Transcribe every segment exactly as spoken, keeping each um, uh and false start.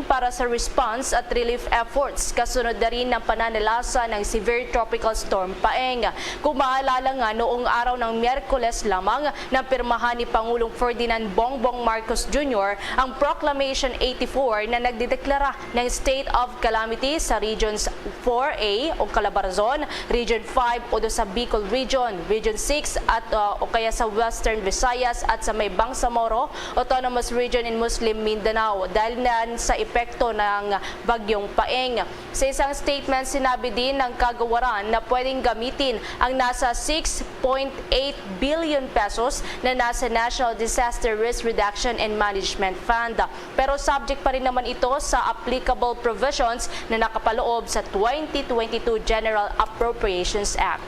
para sa response at relief efforts kasunod na rin ng pananalasa ng severe tropical storm Paeng. Kung maalala nga, noong araw ng Miyerkules lamang, napirmahan ni Pangulong Ferdinand Bongbong Marcos Junior ang Proclamation eighty-four na nagdedeklara ng state of calamity sa Regions four A o Calabarzon, Region five o do sa Bicol Region, Region six at, uh, o kaya sa Western Visayas at sa may Bangsamoro Autonomous Region in Muslim Mindanao dahil na sa epekto ng Bagyong Paeng. Sa isang statement, sinabi din ng kagawaran na pwedeng gamitin ang nasa six point eight billion pesos na nasa National Disaster Risk Reduction and Management Fund. Pero subject pa rin naman ito sa applicable provisions na nakapaloob sa twenty twenty-two General Appropriations Act.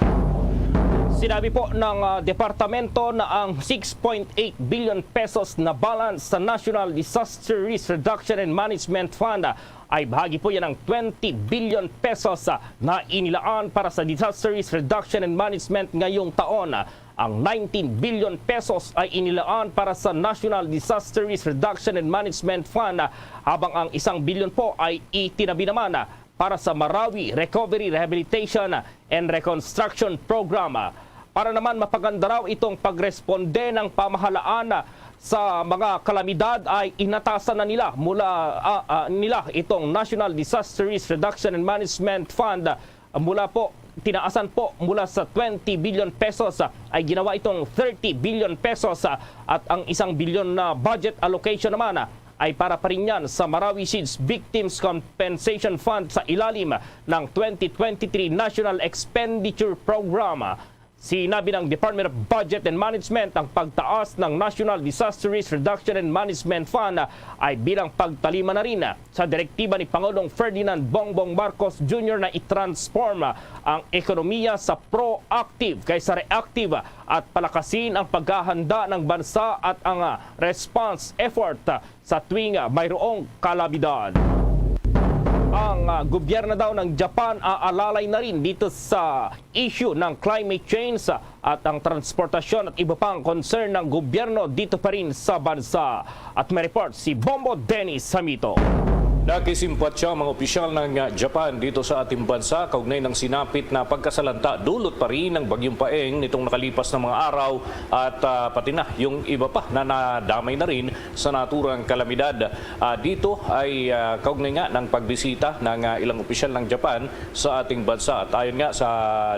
Sinabi po ng, ah, departamento na ang six point eight billion pesos na balance sa National Disaster Risk Reduction and Management Fund, ah, ay bahagi po yan ng twenty billion pesos, ah, na inilaan para sa Disaster Risk Reduction and Management ngayong taon. Ang nineteen billion pesos ay inilaan para sa National Disaster Risk Reduction and Management Fund, ah, habang ang isang bilyon po ay itinabi naman, ah, para sa Marawi Recovery, Rehabilitation and Reconstruction Program. Para naman mapaganda raw itong pagresponde ng pamahalaan sa mga kalamidad ay inatasan na nila mula, ah, ah, nila itong National Disaster Risk Reduction and Management Fund, ah, mula po, tinaasan po mula sa twenty billion pesos, ah, ay ginawa itong thirty billion pesos, ah, at ang isang bilyon na budget allocation naman, ah, ay para pa rin yan sa Marawi Seeds Victims Compensation Fund sa ilalim ng twenty twenty-three National Expenditure Program. Sinabi ng Department of Budget and Management ang pagtaas ng National Disaster Risk Reduction and Management Fund ay bilang pagtalima na rin sa direktiba ni Pangulong Ferdinand Bongbong Marcos Junior na i-transform ang ekonomiya sa proactive kaysa reactive at palakasin ang paghahanda ng bansa at ang, ah, response effort sa tuwing, ah, mayroong kalamidad. Ang, ah, gobyerno daw ng Japan aalalay na rin dito sa issue ng climate change, ah, at ang transportasyon at iba pang concern ng gobyerno dito pa rin sa bansa. At may report si Bombo Dennis Samito. Nakisimpatya ang mga opisyal ng, ah, Japan dito sa ating bansa kaugnay ng sinapit na pagkasalanta dulot pa rin ng Bagyong Paeng nitong nakalipas na mga araw at, ah, pati na yung iba pa na nadamay na rin sa naturang kalamidad. Ah, dito ay, ah, kaugnay nga ng pagbisita ng, ah, ilang opisyal ng Japan sa ating bansa. At ayon nga sa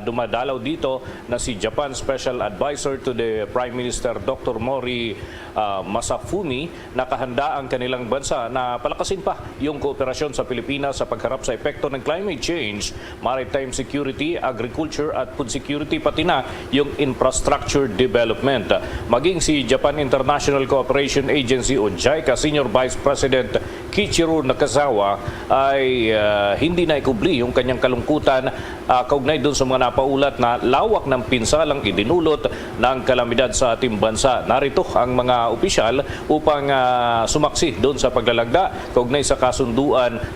dumadalaw dito na si Japan Special Advisor to the Prime Minister Doctor Mori, ah, Masafumi, nakahanda ang kanilang bansa na palakasin pa yung kooperasyon sa Pilipinas sa pagharap sa epekto ng climate change, maritime security, agriculture at food security, pati na yung infrastructure development. Maging si Japan International Cooperation Agency o JICA Senior Vice President Kichiro Nakazawa ay, ah, hindi na ikubli yung kanyang kalungkutan, ah, kaugnay dun sa mga napaulat na lawak ng pinsalang idinulot ng kalamidad sa ating bansa. Narito ang mga opisyal upang, ah, sumaksi dun sa paglalagda kaugnay sa kasunduan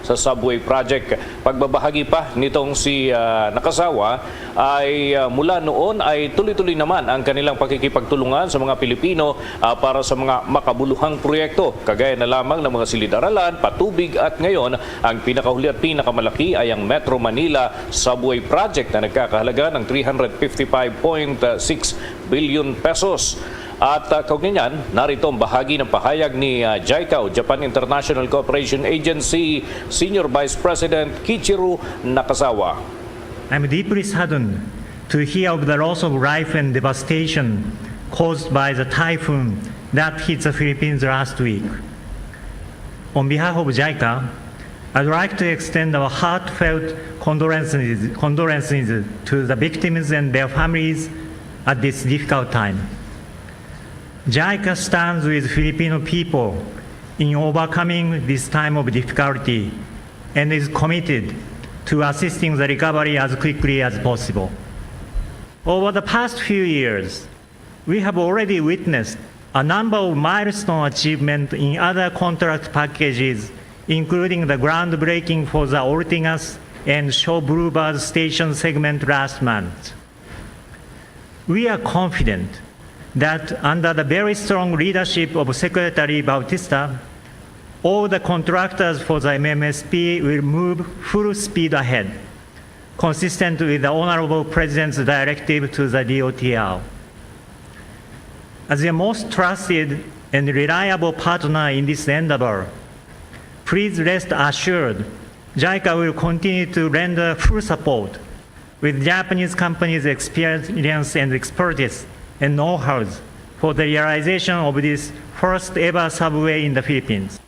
sa subway project. Pagbabahagi pa nitong si, ah, Nakazawa ay, ah, mula noon ay tuloy-tuloy naman ang kanilang pakikipagtulungan sa mga Pilipino, ah, para sa mga makabuluhang proyekto, kagaya na lamang ng mga silid-aralan, patubig at ngayon ang pinakahuli at pinakamalaki ay ang Metro Manila Subway Project na nagkakahalaga ng three hundred fifty-five point six billion pesos. At, ah, kaugnay niyan, narito ang bahagi ng pahayag ni, ah, JICA o Japan International Cooperation Agency Senior Vice President Kichiro Nakazawa. I'm deeply saddened to hear of the loss of life and devastation caused by the typhoon that hit the Philippines last week. On behalf of JICA, I'd like to extend our heartfelt condolences, condolences to the victims and their families at this difficult time. JICA stands with Filipino people in overcoming this time of difficulty and is committed to assisting the recovery as quickly as possible. Over the past few years, we have already witnessed a number of milestone achievements in other contract packages, including the groundbreaking for the Ortingas and Shawbroobird station segment last month. We are confident that under the very strong leadership of Secretary Bautista, All the contractors for the M M S P will move full speed ahead, consistent with the Honorable President's directive to the D O T L. As your most trusted and reliable partner in this endeavor, please rest assured JICA will continue to render full support with Japanese companies' experience and expertise and know-hows for the realization of this first ever subway in the Philippines.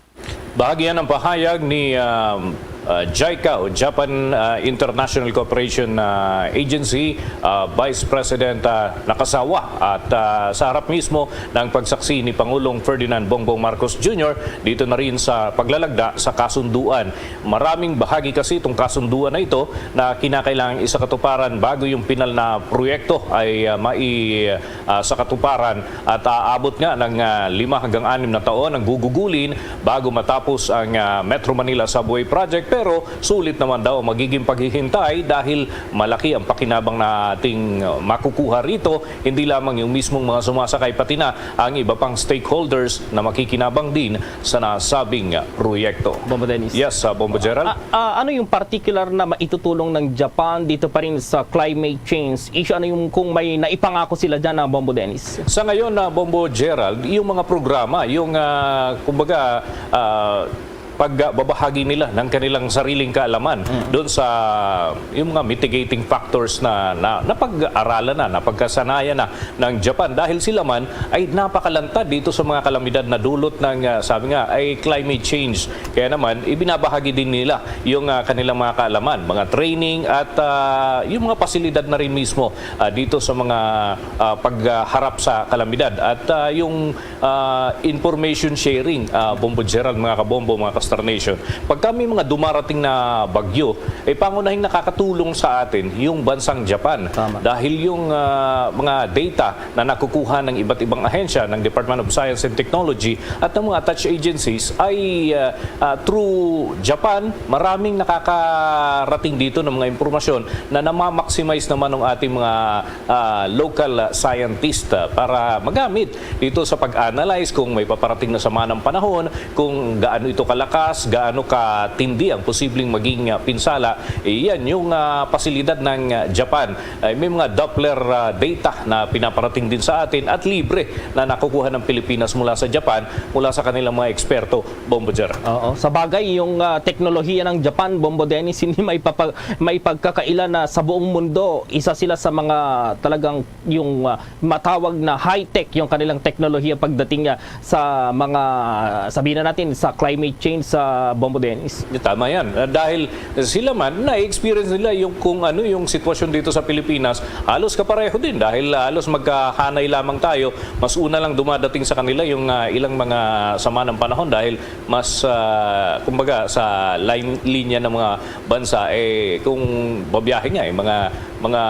Bahagi yan ang pahayag ni, um, uh, JICA o Japan, uh, International Cooperation, uh, Agency, uh, Vice President, uh, Nakasawa. At, uh, sa harap mismo ng pagsaksi ni Pangulong Ferdinand Bongbong Marcos Junior dito na rin sa paglalagda sa kasunduan. Maraming bahagi kasi itong kasunduan na ito na kinakailangang isakatuparan bago yung pinal na proyekto ay, uh, mai-, uh, sa katuparan at aabot nga ng, ah, lima hanggang anim na taon ang gugugulin bago matapos ang, ah, Metro Manila Subway Project. Pero sulit naman daw ang magiging paghihintay dahil malaki ang pakinabang na ating, ah, makukuha rito. Hindi lamang yung mismong mga sumasakay, pati na ang iba pang stakeholders na makikinabang din sa nasabing, ah, proyekto. Bombo Dennis. Yes, ah, Bombo Gerald. Ah, ah, ano yung particular na maitutulong ng Japan dito pa rin sa climate change issue? Ano yung kung may naipangako sila dyan, ah, Bombo Dennis? Sa ngayon, ah, Bombo Gerald, yung mga programa, yung, ah, kumbaga, ah, pagbabahagi nila ng kanilang sariling kaalaman Mm. doon sa yung mga mitigating factors na, na napag-aralan na, napagkasanayan na ng Japan dahil sila man ay napakalantad dito sa mga kalamidad na dulot ng, ah, sabi nga, ay climate change. Kaya naman, ibinabahagi din nila yung, ah, kanilang mga kaalaman, mga training at, ah, yung mga pasilidad na rin mismo, ah, dito sa mga, ah, pagharap sa kalamidad. At, ah, yung, ah, information sharing, ah, Bombo Gerald, mga kabombo, mga ka-Star Nation. Pagka may mga dumarating na bagyo, eh, pangunahing nakakatulong sa atin yung bansang Japan. Tama. Dahil yung, ah, mga data na nakukuha ng iba't ibang ahensya ng Department of Science and Technology at ng mga attached agencies ay, ah, ah, through Japan, maraming nakakarating dito ng mga impormasyon na nama-maximize naman ng ating mga, ah, local, ah, scientist, ah, para magamit dito sa pag-analyze kung may paparating na sama ng panahon, kung gaano ito kalakas, gaano katindi ang posibleng maging, ah, pinsala. Eh, yan yung, ah, pasilidad ng, ah, Japan. Ay, may mga Doppler, ah, data na pinaparating din sa atin at libre na nakukuha ng Pilipinas mula sa Japan, mula sa kanilang mga eksperto, Bombo Gerald. Oo. Sa bagay, yung, ah, teknolohiya ng Japan, Bombo Dennis, hindi may papa-, may pagkakaila na sa buong mundo. Isa sila sa mga talagang yung, ah, matawag na high-tech yung kanilang teknolohiya pagdating, ah, sa mga, sabihin na natin, sa climate change, sa Bombo Dennis. Tama yan. Ah, dahil sila man, na-experience nila yung kung ano yung sitwasyon dito sa Pilipinas, halos kapareho din dahil, ah, halos magkahanay lamang tayo. Mas una lang dumadating sa kanila yung, ah, ilang mga sama ng panahon dahil mas, ah, kumbaga, sa line, linya ng mga bansa, eh, kung babiyahe nga, eh, mga, mga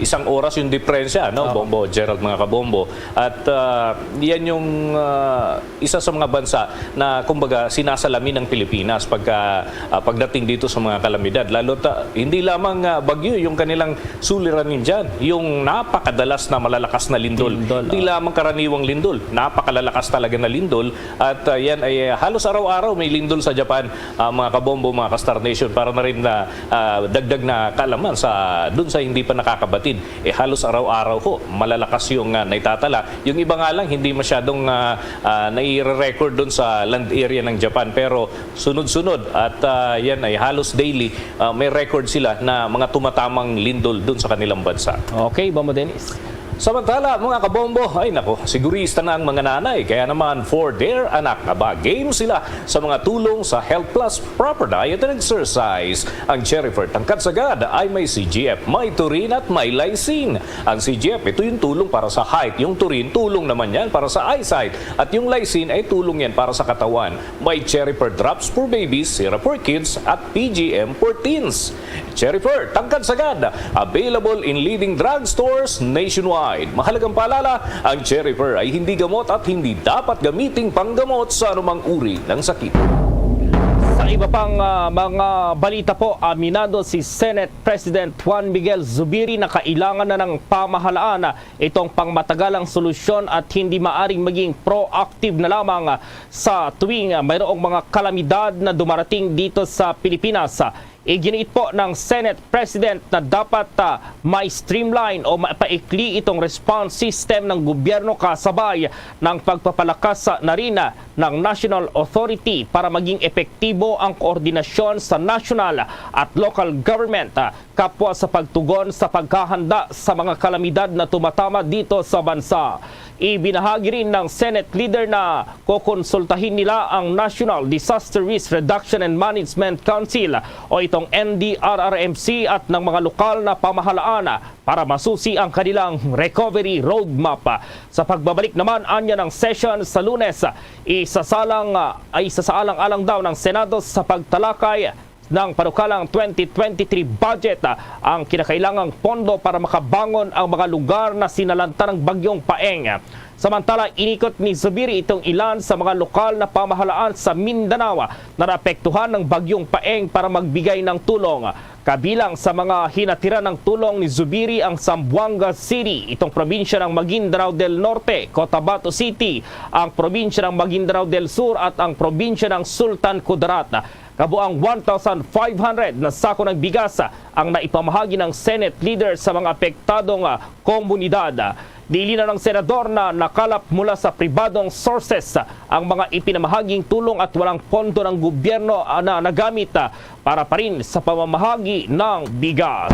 isang oras yung diferensya, no, Oo. Bombo, Gerald, mga kabombo. At, ah, yan yung, ah, isa sa mga bansa na, kumbaga, sinasalamin ng Pilipinas pagka, ah, pagdating dito sa mga kalamidad. Lalo ta-, hindi lamang, ah, bagyo yung kanilang suliranin dyan, yung napakadalas na malalakas na lindol. Lindol, Hindi ah. lamang karaniwang lindol, napakalalakas talaga na lindol. At, ah, yan ay, ah, halos araw-araw may lindol sa Japan, ah, mga kabombo, mga ka-Star Nation, para na rin na, ah, dagdag na kaalaman sa, dun sa hindi pa nakakabatid. Eh, halos araw-araw ho, malalakas yung, ah, naitatala. Yung iba nga lang, hindi masyadong, ah, ah, nai-record dun sa land area ng Japan. Pero sunod-sunod at, ah, yan ay halos daily, ah, may record sila na mga tumatamang lindol dun sa kanilang bansa. Okay, Bombo Dennis. Samantala, mga kabombo, ay nako, sigurista na ang mga nanay. Kaya naman, for their anak, aba, game sila sa mga tulong sa Health Plus Proper Diet and Exercise. Ang Cherry Fer Tangkad Sagad ay may C G F, may taurine at may lysine. Ang C G F, ito yung tulong para sa height. Yung taurine, tulong naman yan para sa eyesight. At yung lysine ay tulong yan para sa katawan. May Cherry Fer Drops for Babies, Syrup for Kids, at P G M for Teens. Cherry Fer Tangkad Sagad, available in leading drugstores nationwide. Mahalagang paalala, ang Cherry Fer ay hindi gamot at hindi dapat gamiting panggamot sa anumang uri ng sakit. Sa Iba pang, ah, mga balita po, aminado si Senate President Juan Miguel Zubiri na kailangan na ng pamahalaan, ah, itong pangmatagalang solusyon at hindi maaring maging proactive na lamang, ah, sa tuwing, ah, mayroong mga kalamidad na dumarating dito sa Pilipinas. Ah, iginiit po ng Senate President na dapat, ah, may streamline o mapaikli itong response system ng gobyerno kasabay ng pagpapalakas, ah, na rin, ah, ng National Authority para maging epektibo ang koordinasyon sa national at local government, ah, kapwa sa pagtugon sa paghahanda sa mga kalamidad na tumatama dito sa bansa. Ibinahagi rin ng Senate leader na kokonsultahin nila ang National Disaster Risk Reduction and Management Council o itong N D R R M C at ng mga lokal na pamahalaan para masusi ang kanilang recovery roadmap. Sa pagbabalik naman anya ng session sa Lunes, isasalang, ay isasaalang-alang daw ng Senado sa pagtalakay ng panukalang twenty twenty-three budget ang kinakailangang pondo para makabangon ang mga lugar na sinalanta ng Bagyong Paeng. Samantala, inikot ni Zubiri itong ilan sa mga lokal na pamahalaan sa Mindanao na naapektuhan ng Bagyong Paeng para magbigay ng tulong. Kabilang sa mga hinatiran ng tulong ni Zubiri ang Zamboanga City, itong probinsya ng Maguindanao del Norte, Cotabato City, ang probinsya ng Maguindanao del Sur at ang probinsya ng Sultan Kudarat. Kabuang one thousand five hundred na sako ng bigas ang naipamahagi ng Senate leader sa mga apektadong, ah, komunidad. Nilinaw ng senador na nakalap mula sa pribadong sources ang mga ipinamahaging tulong at walang pondo ng gobyerno, ah, na nagamit, ah, para pa rin sa pamamahagi ng bigas.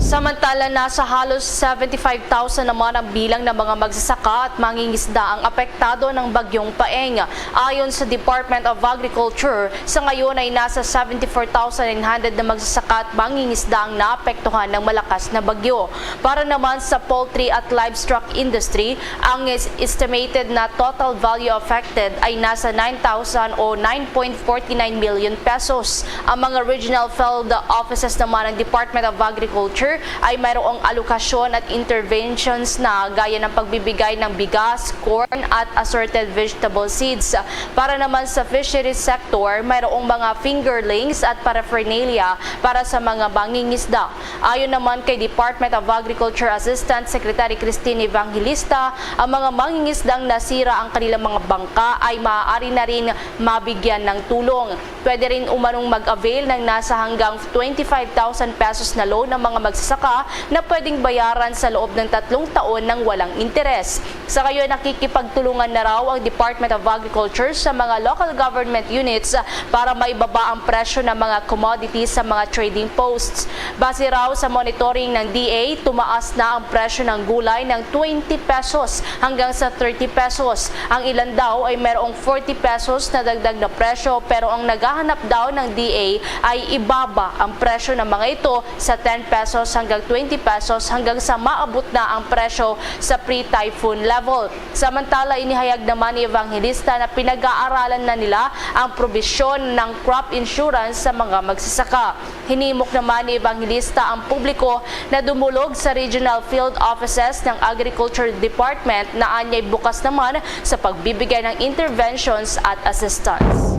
Samantala, nasa halos seventy-five thousand naman ang bilang ng mga magsasaka at mangingisda ang apektado ng Bagyong Paeng. Ayon sa Department of Agriculture, sa ngayon ay nasa seventy-four thousand nine hundred na magsasaka at mangingisda ang naapektuhan ng malakas na bagyo. Para naman sa poultry at livestock industry, ang es-, estimated na total value affected ay nasa nine thousand o nine point forty nine million pesos. Ang mga regional field offices naman ng Department of Agriculture ay mayroong alokasyon at interventions na gaya ng pagbibigay ng bigas, corn at assorted vegetable seeds. Para naman sa fisheries sector, mayroong mga fingerlings at paraphernalia para sa mga mangingisda. Ayon naman kay Department of Agriculture Assistant Secretary Christine Evangelista, ang mga mangingisdang nasira ang kanilang mga bangka ay maaari na rin mabigyan ng tulong. Pwede rin umanong mag-avail ng nasa hanggang twenty-five thousand pesos na loan ang mga magsasaka na pwedeng bayaran sa loob ng tatlong taon ng walang interes. Sa ngayon, nakikipagtulungan na raw ang Department of Agriculture sa mga local government units para maibaba ang presyo ng mga commodities sa mga trading posts. Base raw sa monitoring ng D A, tumaas na ang presyo ng gulay ng twenty pesos hanggang sa thirty pesos. Ang ilan daw ay mayroong forty pesos na dagdag na presyo, pero ang naghahanap daw ng D A ay ibaba ang presyo ng mga ito sa ten pesos hanggang twenty pesos hanggang sa maabot na ang presyo sa pre-typhoon level. Samantala, inihayag naman ni Evangelista na pinag-aaralan na nila ang probisyon ng crop insurance sa mga magsasaka. Hinimok naman ni Evangelista ang publiko na dumulog sa regional field offices ng Agriculture Department na anya'y bukas naman sa pagbibigay ng interventions at assistance.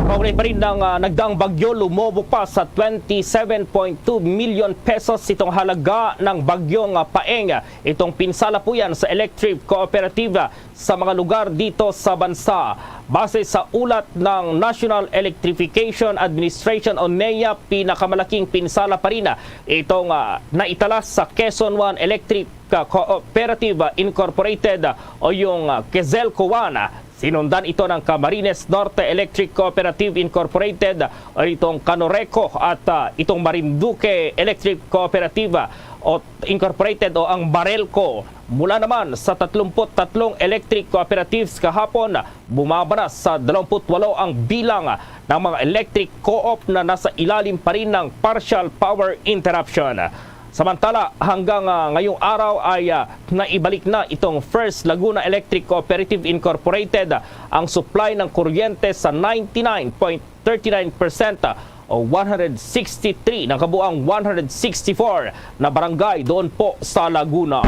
Kaugnay pa rin ng, ah, nagdaang bagyo, lumobo pa sa twenty-seven point two million pesos itong halaga ng bagyong, ah, Paeng. Itong pinsalapuyan sa electric cooperative, ah, sa mga lugar dito sa bansa. Base sa ulat ng National Electrification Administration o nea, pinakamalaking pinsala pa rin, ah, itong, ah, naitala sa Quezon One Electric, ah, Cooperative, ah, Incorporated, ah, o yung, ah, Quezelco One. Ah, sinundan ito ng Camarines Norte Electric Cooperative Incorporated, ah, o itong Canoreco at, ah, itong Marinduque Electric Cooperative, ah, o Incorporated o ang Barelco. Mula naman sa tatlumpu't tatlong electric cooperatives kahapon, bumaba na sa dalawampu't walo ang bilang ng mga electric co-op na nasa ilalim pa rin ng partial power interruption. Samantala, hanggang, ah, ngayong araw ay, ah, naibalik na itong First Laguna Electric Cooperative Incorporated ang supply ng kuryente sa ninety-nine point thirty-nine percent o one hundred sixty-three ng kabuang one hundred sixty-four na barangay doon po sa Laguna.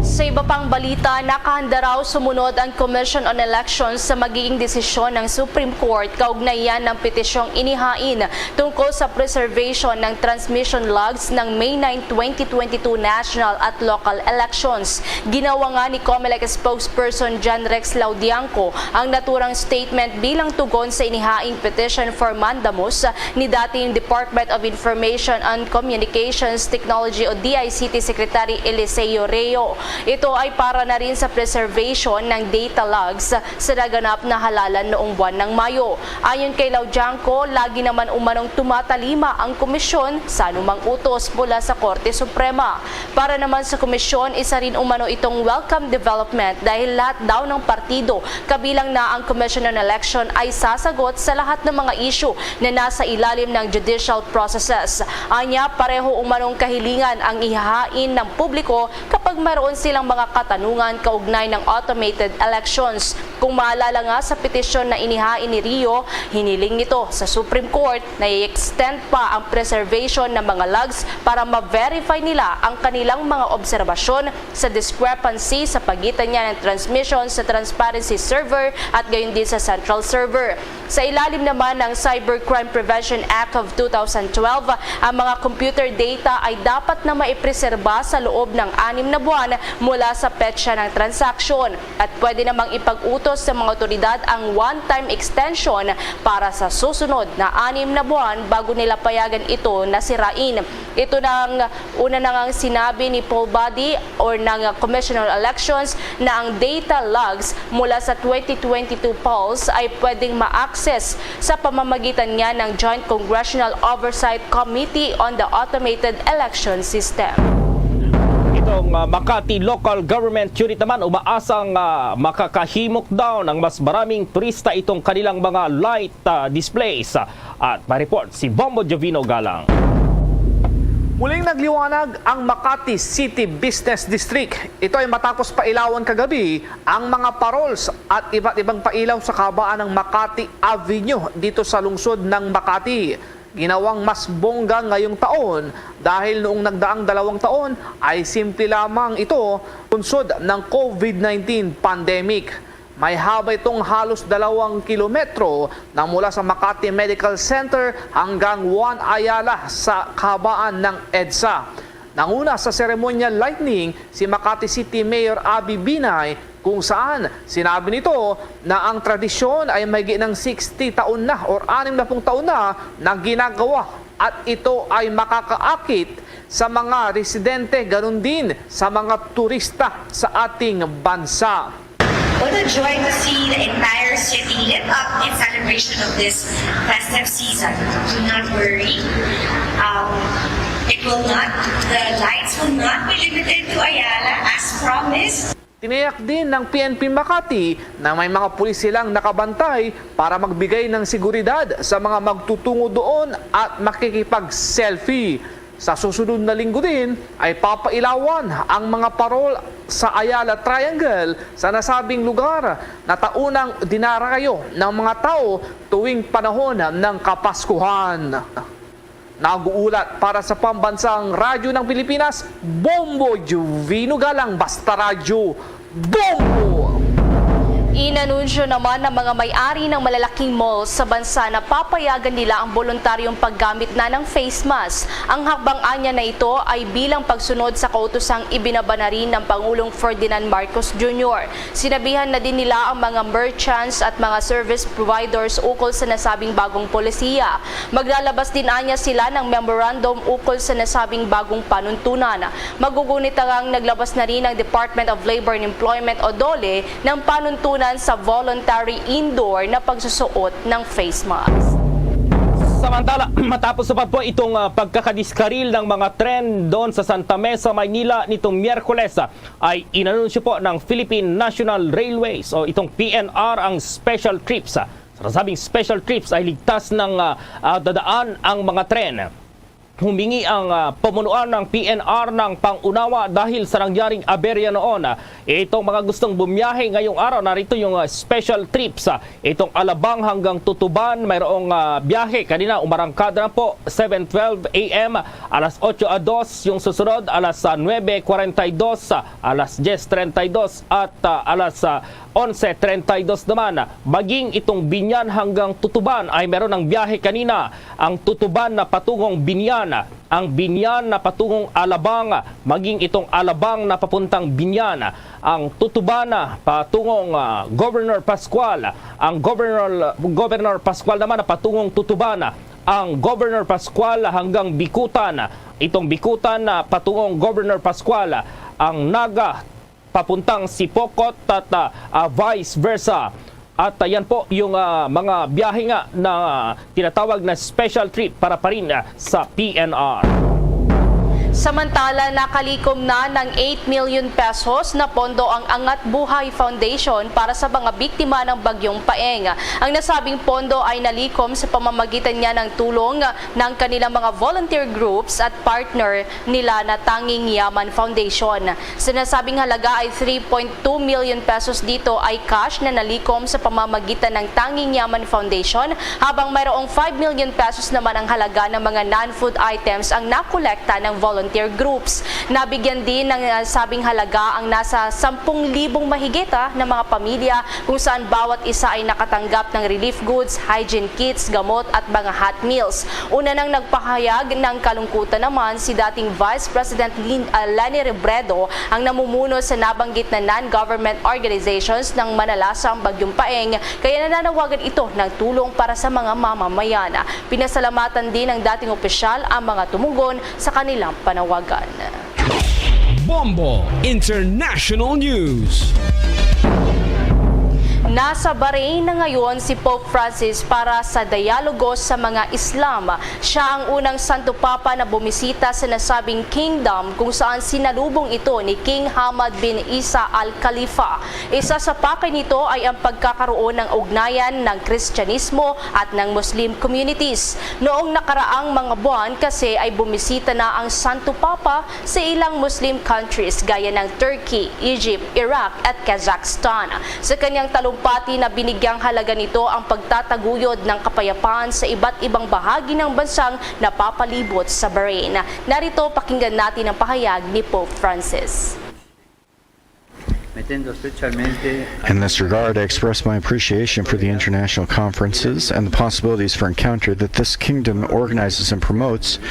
Sa iba pang balita, nakahanda raw sumunod ang Commission on Elections sa magiging desisyon ng Supreme Court kaugnay ng petisyong inihain tungkol sa preservation ng transmission logs ng May nine, twenty twenty-two national at local elections. Ginawa nga ni Comelec spokesperson John Rex Laudianco ang naturang statement bilang tugon sa inihaing petition for mandamus ni dating Department of Information and Communications Technology o D I C T Secretary Eliseo Reo. Ito ay para na rin sa preservation ng data logs sa naganap na halalan noong buwan ng Mayo. Ayon kay Laudianco, lagi naman umanong tumatalima ang komisyon sa anumang utos mula sa Korte Suprema. Para naman sa komisyon, isa rin umano itong welcome development dahil lahat daw ng partido, kabilang na ang Commission on Election, ay sasagot sa lahat ng mga issue na nasa ilalim ng judicial processes. Anya, pareho umanong kahilingan ang ihahain ng publiko kapag mayroon silang mga katanungan kaugnay ng automated elections. Kung maalala nga sa petisyon na inihain ni Rio, hiniling nito sa Supreme Court na i-extend pa ang preservation ng mga logs para ma-verify nila ang kanilang mga obserbasyon sa discrepancy sa pagitan niya ng transmission sa transparency server at gayon din sa central server. Sa ilalim naman ng Cybercrime Prevention Act of two thousand twelve, ang mga computer data ay dapat na maipreserba sa loob ng anim na buwan mula sa petsa ng transaksyon at pwede namang ipag-utos sa mga otoridad ang one-time extension para sa susunod na anim na buwan bago nila payagan ito na sirain. Ito nang una na ngang sinabi ni poll body or ng Commission on Elections na ang data logs mula sa twenty twenty-two polls ay pwedeng ma-access sa pamamagitan niya ng Joint Congressional Oversight Committee on the Automated Election System. Itong uh, Makati Local Government Unit naman umaasang uh, makakahimok daw ng mas maraming turista itong kanilang mga light uh, displays. At may report si Bombo Jovino Galang. Muling nagliwanag ang Makati City Business District. Ito ay matapos pailawan kagabi ang mga paroles at iba't ibang pailaw sa kahabaan ng Makati Avenue dito sa lungsod ng Makati. Ginawang mas bongga ngayong taon dahil noong nagdaang dalawang taon ay simple lamang ito bunsod ng COVID nineteen pandemic. May haba itong halos dalawang kilometro na mula sa Makati Medical Center hanggang One Ayala sa kahabaan ng EDSA. Nanguna sa ceremonial lighting si Makati City Mayor Abby Binay, kung saan sinabi nito na ang tradisyon ay may ginang sixty taon na or anim na pung taon na na ginagawa at ito ay makakaakit sa mga residente, ganun din sa mga turista sa ating bansa. What a joy to see the entire city lit up in celebration of this festive season. Do not worry. Um, it will not, the lights will not be limited to Ayala as promised. Tiniyak din ng P N P Makati na may mga pulis silang nakabantay para magbigay ng seguridad sa mga magtutungo doon at makikipag-selfie. Sa susunod na linggo din ay papailawan ang mga parol sa Ayala Triangle sa nasabing lugar na taunang dinarayo ng mga tao tuwing panahon ng Kapaskuhan. Nag-uulat para sa Pambansang Radyo ng Pilipinas, Bombo Juvino Galang, Basta Radyo, Bombo! Inanunsyo naman ng mga may-ari ng malalaking malls sa bansa na papayagan nila ang boluntaryong paggamit na ng face mask. Ang hakbang anya na ito ay bilang pagsunod sa kautosang ibinaba na rin ng Pangulong Ferdinand Marcos Junior. Sinabihan na din nila ang mga merchants at mga service providers ukol sa nasabing bagong polisiya. Maglalabas din anya sila ng memorandum ukol sa nasabing bagong panuntunan. Magugunit ang naglabas na rin ang Department of Labor and Employment o DOLE ng panuntunan sa voluntary indoor na pagsusuot ng face mask. Samantala, matapos na pa po itong uh, pagkakadiskaril ng mga tren doon sa Santa Mesa, Maynila nitong Miyerkules, uh, ay inanunsyo po ng Philippine National Railways o itong P N R ang special trips. Sa nasabing special trips ay ligtas ng uh, uh, dadaan ang mga tren. Humingi ang, ah, pamunuan ng P N R ng pangunawa dahil sa nangyaring aberya noon. Itong mga gustong bumiyahe ngayong araw, narito yung, ah, special trips. Ah, itong Alabang hanggang Tutuban, mayroong, ah, biyahe. Kanina, umarangkada na po, seven twelve a m, alas otso a dos. Yung susunod, alas, ah, nuebe kwarenta y dos, ah, alas dyes treinta y dos, at, ah, alas, ah, onse treinta y dos naman. Maging itong Binyan hanggang Tutuban ay meron ng biyahe kanina. Ang Tutuban na patungong Binyan, ang Binyan na patungong Alabang, maging itong Alabang na papuntang Binyan, ang Tutuban na patungong, ah, Governor Pascual, ang Governor, Governor Pascual naman na patungong Tutuban, ang Governor Pascual hanggang Bikutan, itong Bikutan na patungong Governor Pascual, ang Naga papuntang Sipocot at, ah, ah, vice versa. At, ah, yan po yung, ah, mga biyahe nga na tinatawag na special trip para pa rin, ah, sa P N R. Samantala, nakalikom na ng eight million pesos na pondo ang Angat Buhay Foundation para sa mga biktima ng Bagyong Paeng. Ang nasabing pondo ay nalikom sa pamamagitan niya ng tulong ng kanilang mga volunteer groups at partner nila na Tanging Yaman Foundation. Sa nasabing halaga ay three point two million pesos dito ay cash na nalikom sa pamamagitan ng Tanging Yaman Foundation, habang mayroong five million pesos naman ang halaga ng mga non-food items ang nakolekta ng volunteer groups. Nabigyan din ng, ah, sabing halaga ang nasa sampung libong mahigit, ah, na mga pamilya kung saan bawat isa ay nakatanggap ng relief goods, hygiene kits, gamot at mga hot meals. Una nang nagpahayag ng kalungkutan naman si dating Vice President Lin-, ah, Leni Robredo, ang namumuno sa nabanggit na non-government organizations nang manalasa ang Bagyong Paeng, kaya nananawagan ito ng tulong para sa mga mamamayan. Pinasalamatan din ng dating opisyal ang mga tumugon sa kanilang panawagan. Bombo International News. Nasa Bahrain na ngayon si Pope Francis para sa dialogo sa mga Islam. Siya ang unang Santo Papa na bumisita sa nasabing kingdom, kung saan sinalubong ito ni King Hamad bin Isa Al Khalifa. Isa sa pakay nito ay ang pagkakaroon ng ugnayan ng Kristyanismo at ng Muslim communities. Noong nakaraang mga buwan kasi ay bumisita na ang Santo Papa sa ilang Muslim countries gaya ng Turkey, Egypt, Iraq, at Kazakhstan. Sa kanyang talumpati na binigyang halaga nito ang pagtataguyod ng kapayapaan sa iba't ibang bahagi ng bansang napapalibot sa Bahrain. Narito, pakinggan natin ang pahayag ni Pope Francis. In this regard, I express my appreciation for the international conferences and the possibilities for encounter that this kingdom organizes and promotes,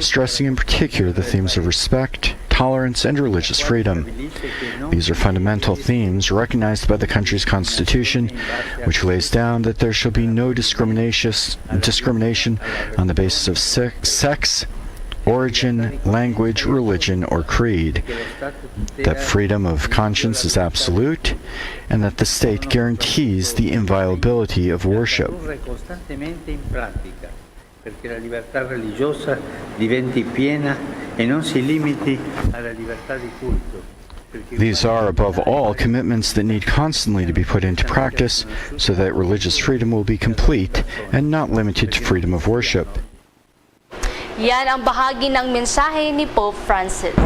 stressing in particular the themes of respect, tolerance, and religious freedom. These are fundamental themes recognized by the country's constitution, which lays down that there shall be no discrimination, discrimination on the basis of se-, sex, origin, language, religion, or creed, that freedom of conscience is absolute, and that the state guarantees the inviolability of worship. Perché la libertà religiosa diventi piena e non si limiti alla libertà di culto. These are, above all, commitments that need constantly to be put into practice so that religious freedom will be complete and not limited to freedom of worship. Yan ang bahagi ng mensahe ni Pope Francis.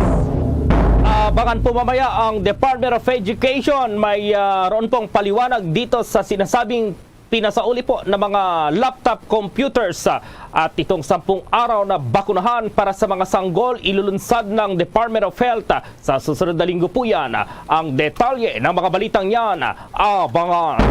Abangan po mamaya ang Department of Education. May, ah, roon pong paliwanag dito sa sinasabing pinasauli po ng mga laptop computers, ah, at itong sampung araw na bakunahan para sa mga sanggol, ilulunsad ng Department of Health, ah, sa susunod na linggo po yan. Ang detalye ng mga balitang yan, abangan.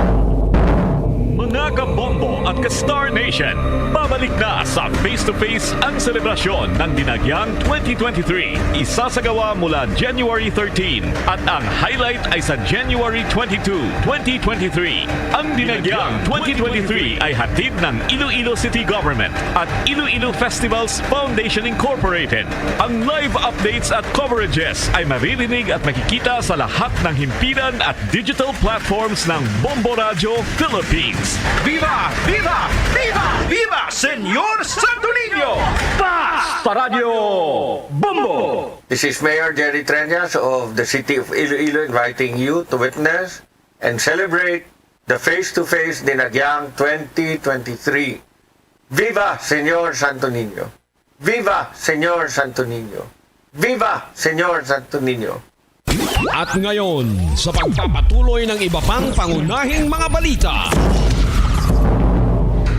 Mga kabombo at ka-Star Nation, babalik na sa Face to Face ang selebrasyon ng Dinagyang twenty twenty-three. Isasagawa mula January thirteen at ang highlight ay sa January twenty-two, twenty twenty-three. Ang Dinagyang twenty twenty-three ay hatid ng Iloilo City Government at Iloilo Festivals Foundation Incorporated. Ang live updates at coverages ay maririnig at makikita sa lahat ng himpilan at digital platforms ng Bombo Radyo Philippines. Viva! Viva! Viva! Viva Señor Santo Niño! Basta Radyo Bombo! This is Mayor Jerry Treñas of the City of Iloilo inviting you to witness and celebrate the Face to Face Dinagyang twenty twenty-three. Viva Señor Santo Niño! Viva Señor Santo Niño! Viva Señor Santo Niño! At ngayon, sa pagpapatuloy ng iba pang pangunahing mga balita.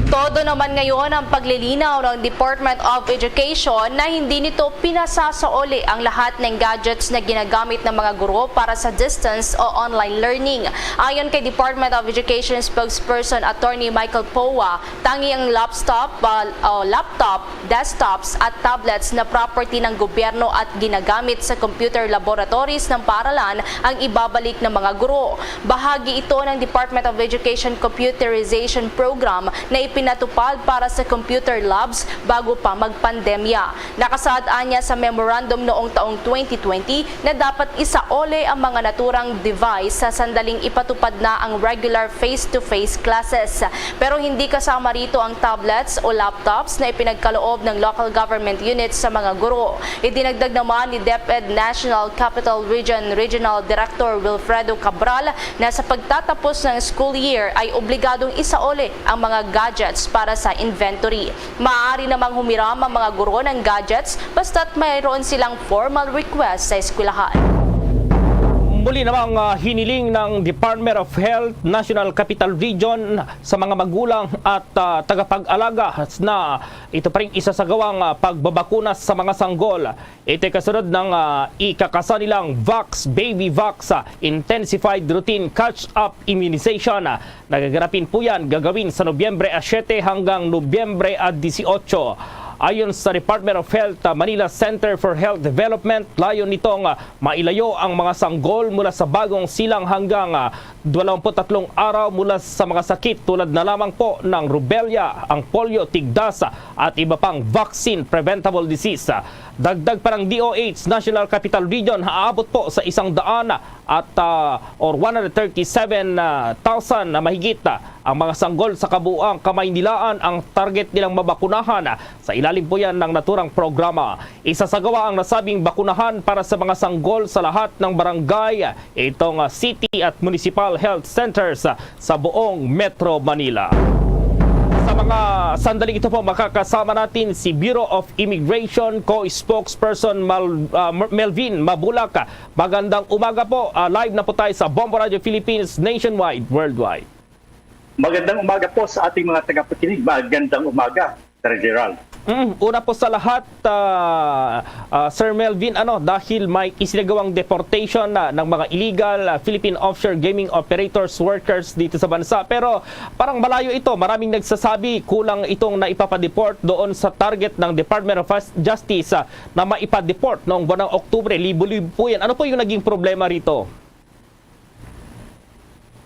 Todo naman ngayon ang paglilinaw ng Department of Education na hindi nito pinasasauli ang lahat ng gadgets na ginagamit ng mga guro para sa distance o online learning. Ayon kay Department of Education spokesperson Attorney Michael Poa, tangi ang laptop, uh, o laptop, desktops at tablets na property ng gobyerno at ginagamit sa computer laboratories ng paaralan ang ibabalik ng mga guro. Bahagi ito ng Department of Education Computerization Program na ipinatupad para sa computer labs bago pa magpandemya. Nakasaad anya sa memorandum noong taong twenty twenty na dapat isauli ang mga naturang device sa sandaling ipatupad na ang regular face-to-face classes. Pero hindi kasama rito ang tablets o laptops na ipinagkaloob ng local government units sa mga guro. Idinagdag naman ni DepEd National Capital Region Regional Director Wilfredo Cabral na sa pagtatapos ng school year ay obligadong isauli ang mga gadgets para sa inventory. Maaari namang humiram ang mga guro ng gadgets basta't mayroon silang formal request sa eskwelahan. Muli namang ah, hiniling ng Department of Health National Capital Region sa mga magulang at ah, tagapag-alaga na ito pa rin isasagawang ah, pagbabakuna sa mga sanggol. Ito'y kasunod ng ah, ikakasa nilang Vax Baby Vax ah, Intensified Routine Catch-up Immunization. Ah, nagaganapin po yan gagawin sa Nobyembre a siyete hanggang Nobyembre a disiotso. Ayon sa Department of Health ah, Manila Center for Health Development, layon nitong ah, mailayo ang mga sanggol mula sa bagong silang hanggang ah, dwalawampu't tatlong araw mula sa mga sakit tulad na lamang po ng rubella, ang polio, tigdas at iba pang vaccine preventable disease. Dagdag pa ng D O H National Capital Region, aabot po sa isang daan at ah, or one hundred thirty-seven thousand na mahigit ah, ang mga sanggol sa kabuuang Kamaynilaan ang target nilang mabakunahan. Sa ilalim po yan ng naturang programa, isasagawa ang nasabing bakunahan para sa mga sanggol sa lahat ng barangay, itong ah, city at municipal health centers ah, sa buong Metro Manila. Sa mga sandaling ito po, makakasama natin si Bureau of Immigration co-spokesperson Mal- ah, Mer- Melvin Mabulak. Magandang umaga po. Ah, live na po tayo sa Bombo Radio Philippines, nationwide, worldwide. Magandang umaga po sa ating mga tagapakinig. Magandang umaga, Sir Gerald. Mm, una po sa lahat, ah, ah, Sir Melvin, ano, dahil may isinagawang deportation na ng mga illegal ah, Philippine offshore gaming operators workers dito sa bansa. Pero parang malayo ito. Maraming nagsasabi kulang itong naipapadeport doon sa target ng Department of Justice ah, na maipadeport noong buwan ng Oktubre. Libo-libo po yan. Ano po yung naging problema rito?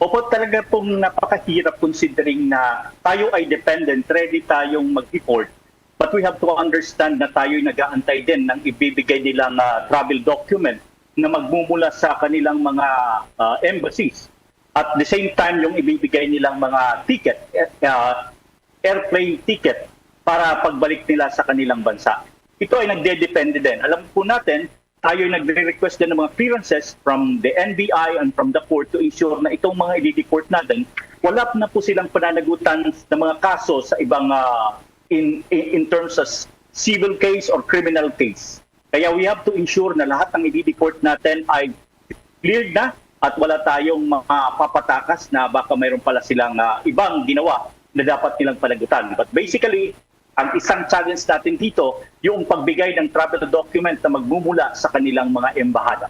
Opo, talaga pong napakahirap considering na tayo ay dependent, ready tayong mag-deport. But we have to understand na tayo'y nag-aantay din ng ibibigay nilang ah, travel document na magmumula sa kanilang mga ah, embassies. At the same time, yung ibibigay nilang mga ticket, eh, ah, airplane ticket para pagbalik nila sa kanilang bansa. Ito ay nagdedepende din. Alam po natin, tayo ay nagre-request din ng mga clearances from the N B I and from the court to ensure na itong mga i-deport natin, wala na po silang pananagutan ng mga kaso sa ibang ah, in, in, in terms of civil case or criminal case. Kaya we have to ensure na lahat ng i-deport natin ay cleared na at wala tayong mga papatakas na baka mayroon pala silang ah, ibang ginawa na dapat nilang panagutan. But basically, ang isang challenge natin dito, yung pagbigay ng travel document na magmumula sa kanilang mga embahada.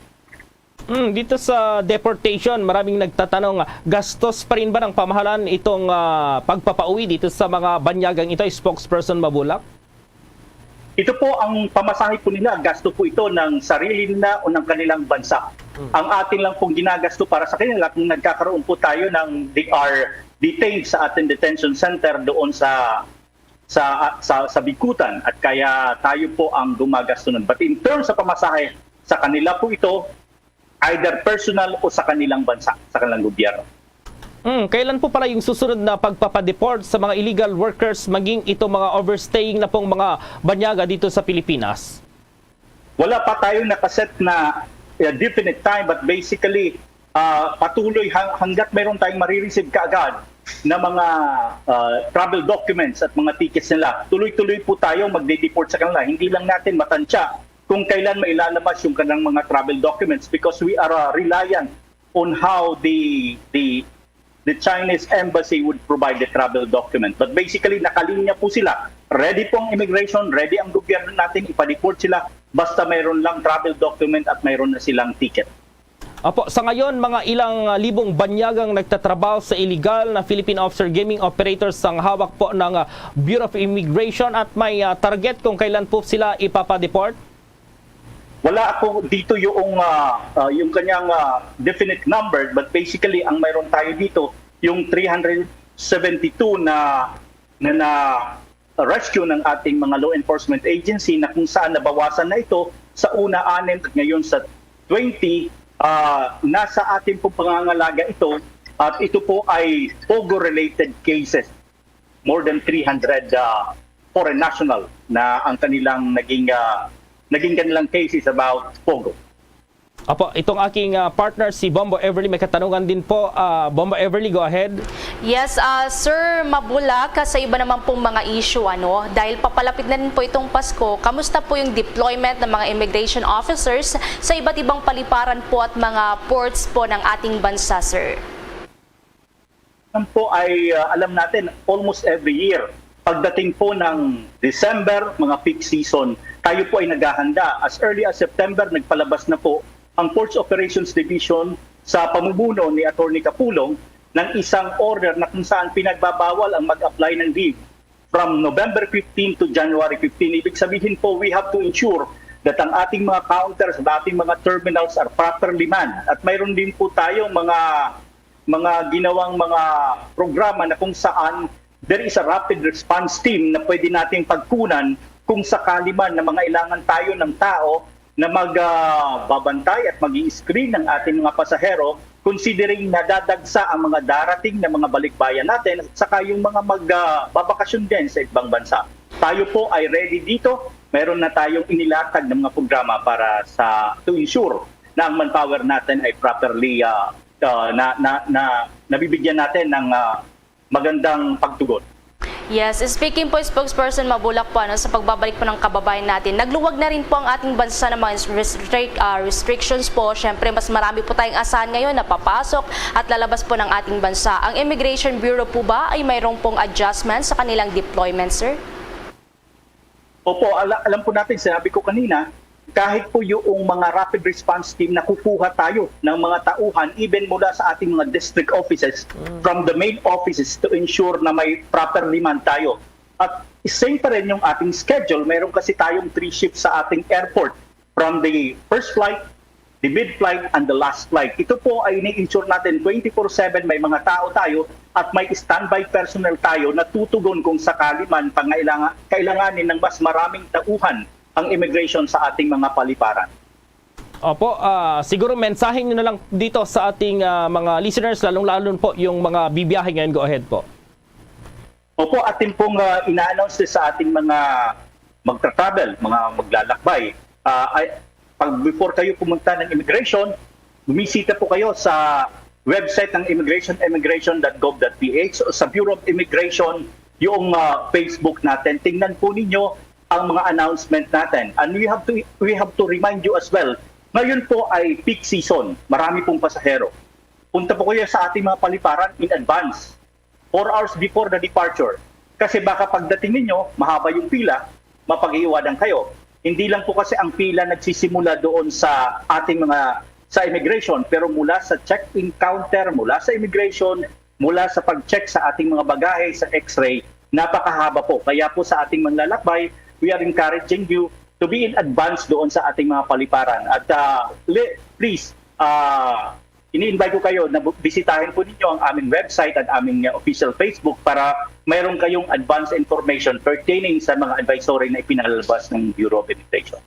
Mm, dito sa deportation, maraming nagtatanong, ah, gastos pa rin ba ng pamahalaan itong ah, pagpapauwi dito sa mga banyagang ito, spokesperson Mabulak? Ito po ang pamasahe po nila, gasto po ito ng sarili nila o ng kanilang bansa. Ang atin lang pong ginagasto para sa kanila kung nagkakaroon po tayo ng they are detained sa ating detention center doon sa sa sa, sa Bicutan at kaya tayo po ang gumagasto nun. But in terms sa pamasahe, sa kanila po ito, either personal o sa kanilang bansa, sa kanilang gobyerno. Mm, kailan po pala yung susunod na pagpapadeport sa mga illegal workers maging ito mga overstaying na pong mga banyaga dito sa Pilipinas? Wala pa tayo nakaset na uh, definite time, but basically uh, patuloy hang- hanggat mayroon tayong marireceive kaagad na mga ah, travel documents at mga tickets nila. Tuloy-tuloy po tayong magde-deport sa kanila. Hindi lang natin matansya kung kailan mailalabas yung kanilang mga travel documents because we are uh, reliant on how the the the Chinese embassy would provide the travel document. But basically, nakalinya po sila. Ready po ang immigration, ready ang gobyerno natin, ipa-deport sila basta mayroon lang travel document at mayroon na silang ticket. Apo, sa ngayon, mga ilang ah, libong banyagang nagtatrabaho sa illegal na Philippine offshore gaming operators ang hawak po ng ah, Bureau of Immigration at may ah, target kung kailan po sila ipapadeport? Wala ako dito yung ah, ah, yung kanyang ah, definite number, but basically ang mayroon tayo dito yung three hundred seventy-two na na, na rescue ng ating mga law enforcement agency na kung saan nabawasan na ito sa una anim at ngayon sa twenty, ah, nasa ating pong pangangalaga ito at ito po ay POGO related cases. More than three hundred ah, foreign national na ang kanilang naging ah, naging kanilang cases about POGO. Apo, itong aking ah, partner si Bombo Everly may katanungan din po. Ah, Bombo Everly, go ahead. Yes, ah, Sir Mabulak, sa iba naman pong mga issue, ano, dahil papalapit na rin po itong Pasko, kamusta po yung deployment ng mga immigration officers sa iba't ibang paliparan po at mga ports po ng ating bansa, sir? Yan po ay ah, alam natin almost every year. Pagdating po ng December, mga peak season, tayo po ay naghahanda. As early as September, nagpalabas na po ang Ports Operations Division sa pamumuno ni Attorney Capulong ng isang order na kung saan pinagbabawal ang mag-apply ng leave from November fifteen to January fifteen. Ibig sabihin po, we have to ensure that ang ating mga counters at ating mga terminals are properly manned. At mayroon din po tayo mga mga ginawang mga programa na kung saan there is a rapid response team na pwede nating pagkunan kung sakali man na mangailangan tayo ng tao na magbabantay at mag-i-screen ng ating mga pasahero, considering nadadagsa ang mga darating na mga balikbayan natin at saka yung mga magbabakasyon din sa ibang bansa. Tayo po ay ready dito. Meron na tayong inilatag ng mga programa para sa to ensure na ang manpower natin ay properly ah, ah, na, na, na nabibigyan natin ng ah, magandang pagtugon. Yes, speaking po, spokesperson Mabulak po, ano, sa pagbabalik po ng kababayan natin, nagluwag na rin po ang ating bansa ng mga restrict, ah, restrictions po. Siyempre, mas marami po tayong asahan ngayon na papasok at lalabas po ng ating bansa. Ang Immigration Bureau po ba ay mayroon pong adjustment sa kanilang deployment, sir? Opo, ala- alam po natin, sinabi ko kanina, kahit po yung mga rapid response team, nakukuha tayo ng mga tauhan, even mula sa ating mga district offices, from the main offices to ensure na may properly man tayo. At same pa rin yung ating schedule. Meron kasi tayong three shifts sa ating airport. From the first flight, the mid-flight, and the last flight. Ito po ay ini-ensure natin twenty-four seven, may mga tao tayo at may standby personnel tayo na tutugon kung sakali man pangailangan, kailanganin ng mas maraming tauhan ang immigration sa ating mga paliparan. Opo, ah, siguro mensahe nyo na lang dito sa ating ah, mga listeners, lalong-lalo po yung mga bibiyahe ngayon. Go ahead po. Opo, atin pong ah, ina-announce sa ating mga magta-travel, mga maglalakbay. Ah, ay, pag before kayo pumunta ng immigration, bumisita po kayo sa website ng immigration, immigration dot gov dot P H, o sa Bureau of Immigration, yung ah, Facebook natin. Tingnan po ninyo ang mga announcement natin. And we have to we have to remind you as well, ngayon po ay peak season, marami pong pasahero. Punta po kayo sa ating mga paliparan in advance, four hours before the departure. Kasi baka pagdating ninyo, mahaba yung pila, mapag-iiwanan kayo. Hindi lang po kasi ang pila nagsisimula doon sa ating mga sa immigration, pero mula sa check-in counter, mula sa immigration, mula sa pag-check sa ating mga bagahe sa X-ray, napakahaba po. Kaya po sa ating manlalakbay, we are encouraging you to be in advance doon sa ating mga paliparan. At ah, li- please, ah, ini-invite ko kayo na bu- bisitahin po ninyo ang aming website at aming ah, official Facebook para mayroon kayong advance information pertaining sa mga advisory na ipinalabas ng Bureau of Immigration.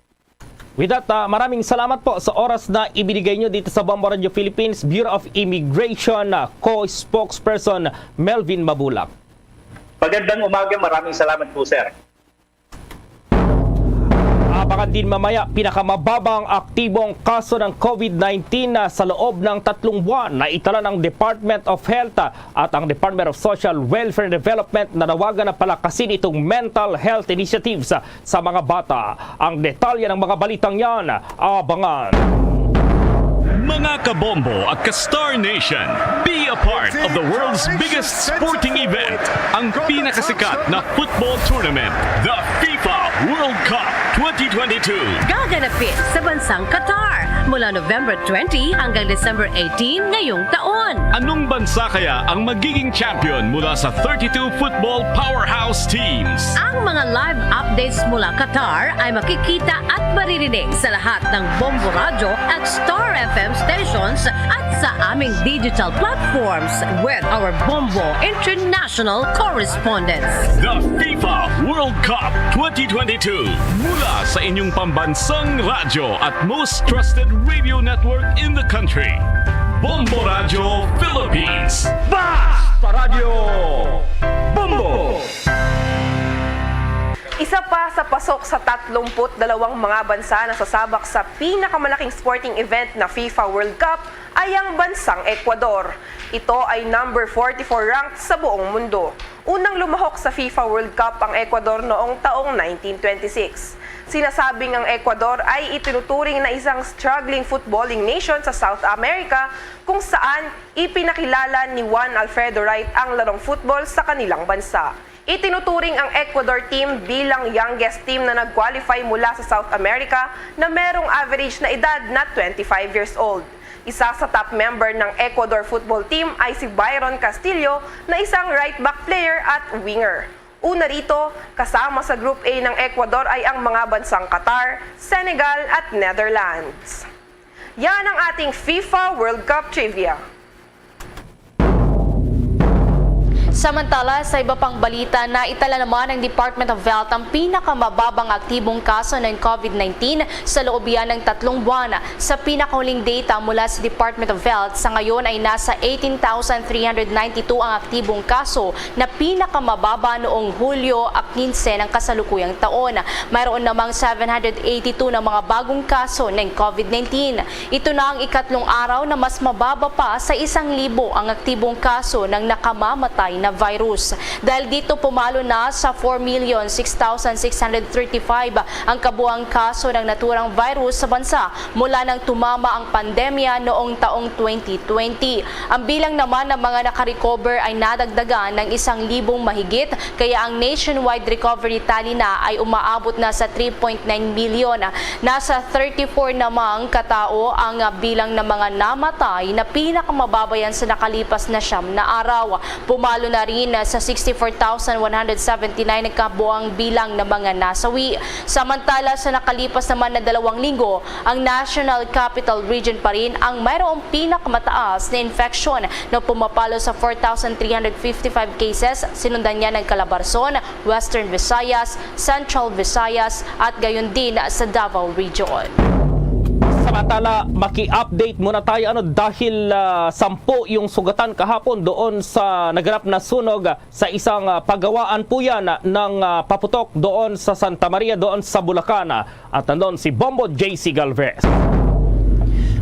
With that, ah, maraming salamat po sa oras na ibinigay nyo dito sa Bombo Radio Philippines, Bureau of Immigration, ah, co-spokesperson Melvin Mabulak. Magandang umaga, maraming salamat po, sir. Abangan din mamaya, pinakamababang aktibong kaso ng COVID nineteen na sa loob ng tatlong buwan na itala ng Department of Health at ang Department of Social Welfare and Development na nawagan na palakasin itong mental health initiatives sa mga bata. Ang detalye ng mga balitang yan, abangan. Mga kabombo at ka-Star Nation, be a part of the world's biggest sporting event, ang pinakasikat na football tournament, the FIFA World Cup twenty twenty-two. Gaganapin sa bansang Qatar mula November twenty hanggang December eighteen ngayong taon. Anong bansa kaya ang magiging champion mula sa thirty-two football powerhouse teams? Ang mga live updates mula Qatar ay makikita at maririnig sa lahat ng Bombo Radyo at Star F M stations at sa aming digital platforms with our Bombo International correspondents. The FIFA World Cup twenty twenty-two. Mula sa inyong pambansang radyo at most trusted radio network in the country, Bombo Radyo Philippines. Basta Radyo Bombo! Isa pa sa pasok sa tatlumpu't dalawang mga bansa na sasabak sa pinakamalaking sporting event na FIFA World Cup ay ang bansang Ecuador. Ito ay number forty-four ranked sa buong mundo. Unang lumahok sa FIFA World Cup ang Ecuador noong taong nineteen twenty-six. Sinasabing ang Ecuador ay itinuturing na isang struggling footballing nation sa South America, kung saan ipinakilala ni Juan Alfredo Wright ang larong football sa kanilang bansa. Itinuturing ang Ecuador team bilang youngest team na nag-qualify mula sa South America na merong average na edad na twenty-five years old. Isa sa top member ng Ecuador football team ay si Byron Castillo, na isang right back player at winger. Una rito, kasama sa Group A ng Ecuador ay ang mga bansang Qatar, Senegal at Netherlands. Yan ang ating FIFA World Cup Trivia. Samantala, sa iba pang balita, naitala naman ng Department of Health ang pinakamababang aktibong kaso ng COVID nineteen sa loob yan ng tatlong buwan. Sa pinakahuling data mula sa Department of Health, sa ngayon ay nasa eighteen thousand three hundred ninety-two ang aktibong kaso, na pinakamababa noong Hulyo quince ng kasalukuyang taon. Mayroon namang seven hundred eighty-two na mga bagong kaso ng COVID nineteen. Ito na ang ikatlong araw na mas mababa pa sa isang libo ang aktibong kaso ng nakamamatay na virus. Dahil dito, pumalo na sa four million six thousand six hundred thirty-five ang kabuang kaso ng naturang virus sa bansa mula nang tumama ang pandemya noong taong twenty twenty. Ang bilang naman ng mga nakarecover ay nadagdagan ng isang libong mahigit, kaya ang nationwide recovery tally na ay umaabot na sa three point nine million. Nasa thirty-four namang katao ang bilang ng mga namatay, na pinakamababa yan sa nakalipas na siyam na araw. Pumalo na rin sa sixty-four thousand one hundred seventy-nine ang kabuang bilang ng mga nasawi. Samantala, sa nakalipas naman na dalawang linggo, ang National Capital Region pa rin ang mayroong pinakamataas na infection, na pumapalo sa four thousand three hundred fifty-five cases. Sinundan niya ng Calabarzon, Western Visayas, Central Visayas, at gayon din sa Davao Region. Samantala, maki-update muna tayo, ano, dahil, ah, sampu yung sugatan kahapon doon sa naganap na sunog sa isang, ah, pagawaan po yan ng, ah, paputok doon sa Santa Maria, doon sa Bulacan. At nandun si Bombo J C Galvez.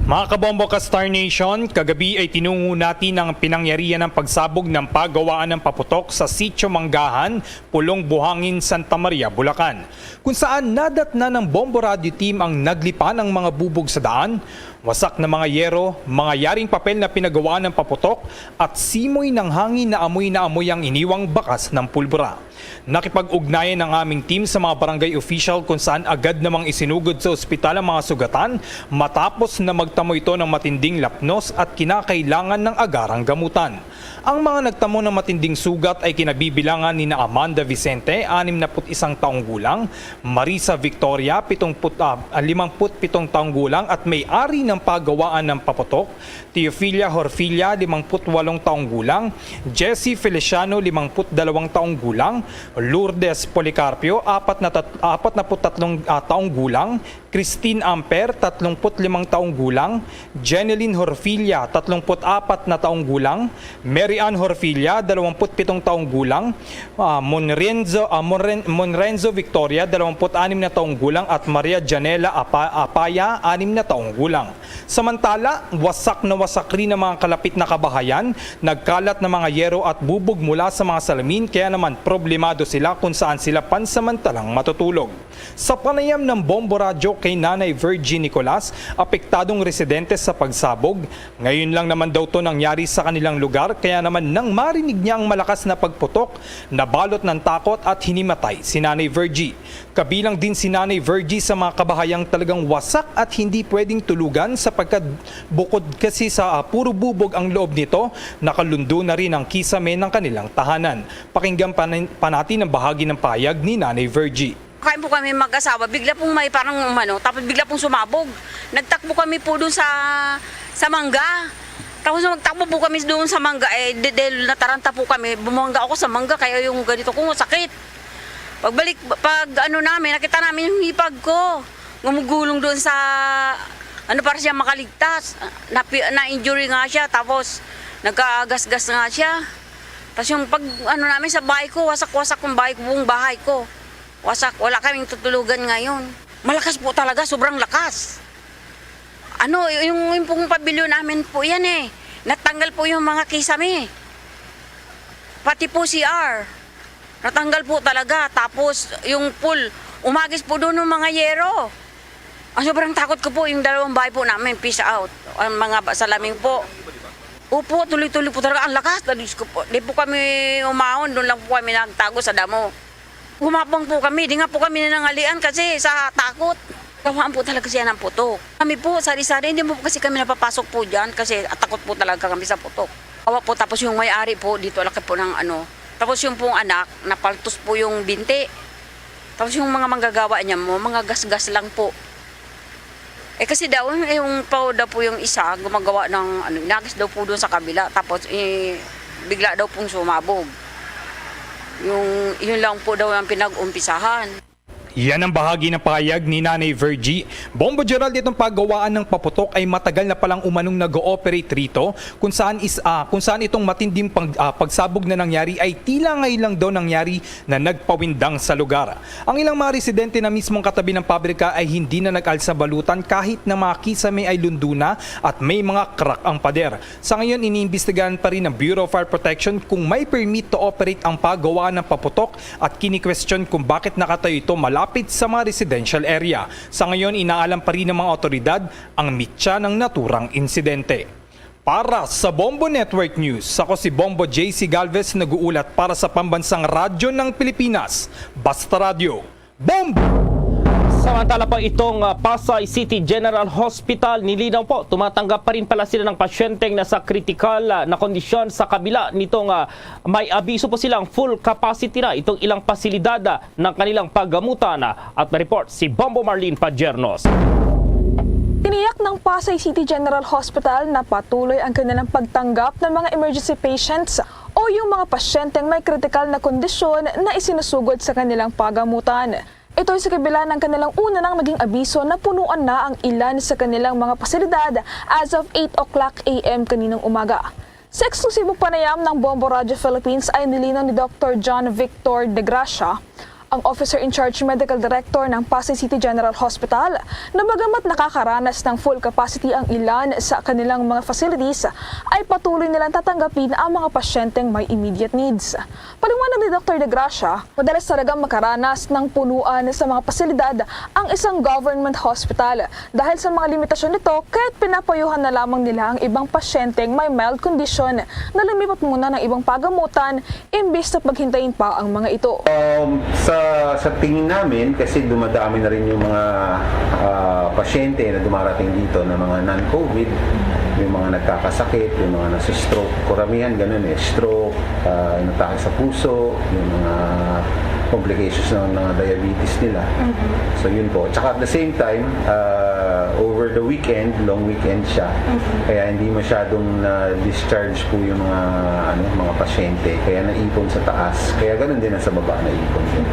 Mga kabombo ka Star Nation, kagabi ay tinungo natin ang pinangyarihan ng pagsabog ng pagawaan ng paputok sa Sitio Manggahan, Pulong Buhangin, Santa Maria, Bulacan, kung saan nadatnan ng Bombo Radio Team ang naglipa ng mga bubog sa daan, wasak na mga yero, mga yaring papel na pinagawaan ng paputok, at simoy ng hangin na amoy na amoy ang iniwang bakas ng pulbura. Nakipag-ugnayan ang aming team sa mga barangay official kung saan agad namang isinugod sa ospital ang mga sugatan matapos na magtamo ito ng matinding lapnos at kinakailangan ng agarang gamutan. Ang mga nagtamo ng matinding sugat ay kinabibilangan nina Amanda Vicente, anim na put isang taong gulang, Marisa Victoria, pitong put, ah, limang put pitong taong gulang at may-ari ng pagawaan ng paputok, Teofilia Horfilia, limang put walong taong gulang, Jessie Feliciano, limang put dalawang taong gulang, Lourdes Policarpio, apat na tat-, apat na put tatlong, ah, taong gulang, Christine Amper, tatlong put limang taong gulang, Jeneline Horfilia, tatlong put apat na taong gulang, Mary Ann Horfilia, dalawang put pitong taong gulang, ah, Monrenzo, ah, Monren-, Monrenzo Victoria, dalawang put anim na taong gulang, at Maria Janela Apa-, Apaya, anim na taong gulang. Samantala, wasak na wasak rin ang mga kalapit na kabahayan, nagkalat na mga yero at bubog mula sa mga salamin, kaya naman problemado sila kung saan sila pansamantalang matutulog. Sa panayam ng Bombo Radyo kay Nanay Virgie Nicolas, apektadong residente sa pagsabog, ngayon lang naman daw to nangyari sa kanilang lugar, kaya naman nang marinig niya ang malakas na pagputok, nabalot ng takot at hinimatay si Nanay Virgie. Kabilang din si Nanay Virgie sa mga kabahayang talagang wasak at hindi pwedeng tulugan sapagkat bukod kasi sa, ah, puro bubog ang loob nito, nakalundo na rin ang kisame ng kanilang tahanan. Pakinggan pa, pa natin ang bahagi ng pahayag ni Nanay Virgie. Kain po kami mag-asawa, bigla pong may parang umano, tapos bigla pong sumabog. Nagtakbo kami po doon sa, sa mangga. Tapos nung magtakbo po kami doon sa mangga, eh, di-, dahil nataranta po kami, bumangga ako sa mangga, kaya yung ganito ko, sakit. Pagbalik, pag ano namin, nakita namin yung hipag ko. Gumugulong doon sa, ano, para siya makaligtas. Napi-, na-injury nga siya, tapos nagkagasgas nga siya. Tapos yung pag, ano namin sa bahay ko, wasak-wasak yung bahay ko, buong bahay ko. Wasak, wala kaming tutulugan ngayon. Malakas po talaga, sobrang lakas. Ano, y-, yung, yung pong pabilyo namin po yan eh. Natanggal po yung mga kisame. Pati po C R. Natanggal po talaga. Tapos yung pool, umagis po doon ng mga yero. Ang sobrang takot ko po, yung dalawang bahay po namin, peace out. Ang mga ba-, salamin po. Opo, tuloy-tuloy po talaga. Ang lakas, na Diyos ko po. Di po kami umahon, doon lang po kami nagtago sa damo. Gumapang po kami, di nga po kami nanangalian kasi sa takot. Gawaan po talaga siya ng putok. Kami po, sari-sari, hindi mo po kasi kami napapasok po dyan kasi takot po talaga kami sa putok. Awa po, tapos yung may-ari po, dito laki po ng ano. Tapos yung pong anak, napaltos po yung binti. Tapos yung mga manggagawa niya mo, mga gasgas lang po. Eh, kasi daw, eh, yung pa daw po yung isa, gumagawa ng, ano, inagis daw po doon sa kabila. Tapos, eh, bigla daw pong sumabog. Yung, yun lang po daw ang pinag-umpisahan. Yan ang bahagi ng pahayag ni Nanay Virgie. Bombo Gerald, itong paggawaan ng paputok ay matagal na palang umanong nag-ooperate rito, kung saan is, ah, kung saan itong matinding pag-, ah, pagsabog na nangyari ay tila ngayon lang daw nangyari na nagpawindang sa lugar. Ang ilang mga residente na mismong katabi ng pabrika ay hindi na nag-alsa balutan kahit na mga kisame ay lundo na at may mga crack ang pader. Sa ngayon, iniimbestigahan pa rin ng Bureau of Fire Protection kung may permit to operate ang paggawa ng paputok at kinikwestiyon kung bakit nakatayo ito malapit sa mga residential area. Sa ngayon, inaalam pa rin ng mga otoridad ang mitya ng naturang insidente. Para sa Bombo Network News, ako si Bombo J C Galvez, nag-uulat para sa Pambansang Radyo ng Pilipinas, Basta Radyo, Bombo! Samantala pa itong, ah, Pasay City General Hospital, nilinaw po, tumatanggap pa rin pala sila ng pasyenteng nasa kritikal, ah, na kondisyon sa kabila nitong, ah, may abiso po silang full capacity na itong ilang pasilidad, ah, ng kanilang paggamutan, ah, at may report si Bombo Marlene Padiernos. Tiniyak ng Pasay City General Hospital na patuloy ang kanilang pagtanggap ng mga emergency patients o yung mga pasyenteng may kritikal na kondisyon na isinusugod sa kanilang pagamutan. Ito'y sa kabila ng kanilang una nang naging abiso na punuan na ang ilan sa kanilang mga pasilidad as of eight o'clock A M kaninang umaga. Sa eksklusibong panayam ng Bombo Radio Philippines ay nilinaw ni Doktor John Victor De Gracia, ang Officer in Charge Medical Director ng Pasay City General Hospital, na bagamat nakakaranas ng full capacity ang ilan sa kanilang mga facilities, ay patuloy nilang tatanggapin ang mga pasyenteng may immediate needs. Paliwanag ni Doktor De Gracia, madalas talagang makaranas ng punuan sa mga pasilidad ang isang government hospital dahil sa mga limitasyon nito, kaya't pinapayuhan na lamang nila ang ibang pasyenteng may mild condition na lumipat muna ng ibang pagamutan imbis na paghintayin pa ang mga ito. Um, sa, sa tingin namin, kasi dumadami na rin yung mga, ah, pasyente na dumarating dito na mga non-covid, yung mga nagkakasakit, yung mga nasa-stroke, karamihan ganun eh, stroke, ah, inatake sa puso, yung mga complications ng mga diabetes nila. So yun po. Tsaka at the same time, ah, over the weekend, long weekend siya. Kaya hindi masyadong na-discharge po yung mga, ano, mga pasyente. Kaya naipon sa taas. Kaya ganun din ang sa baba, naipon din.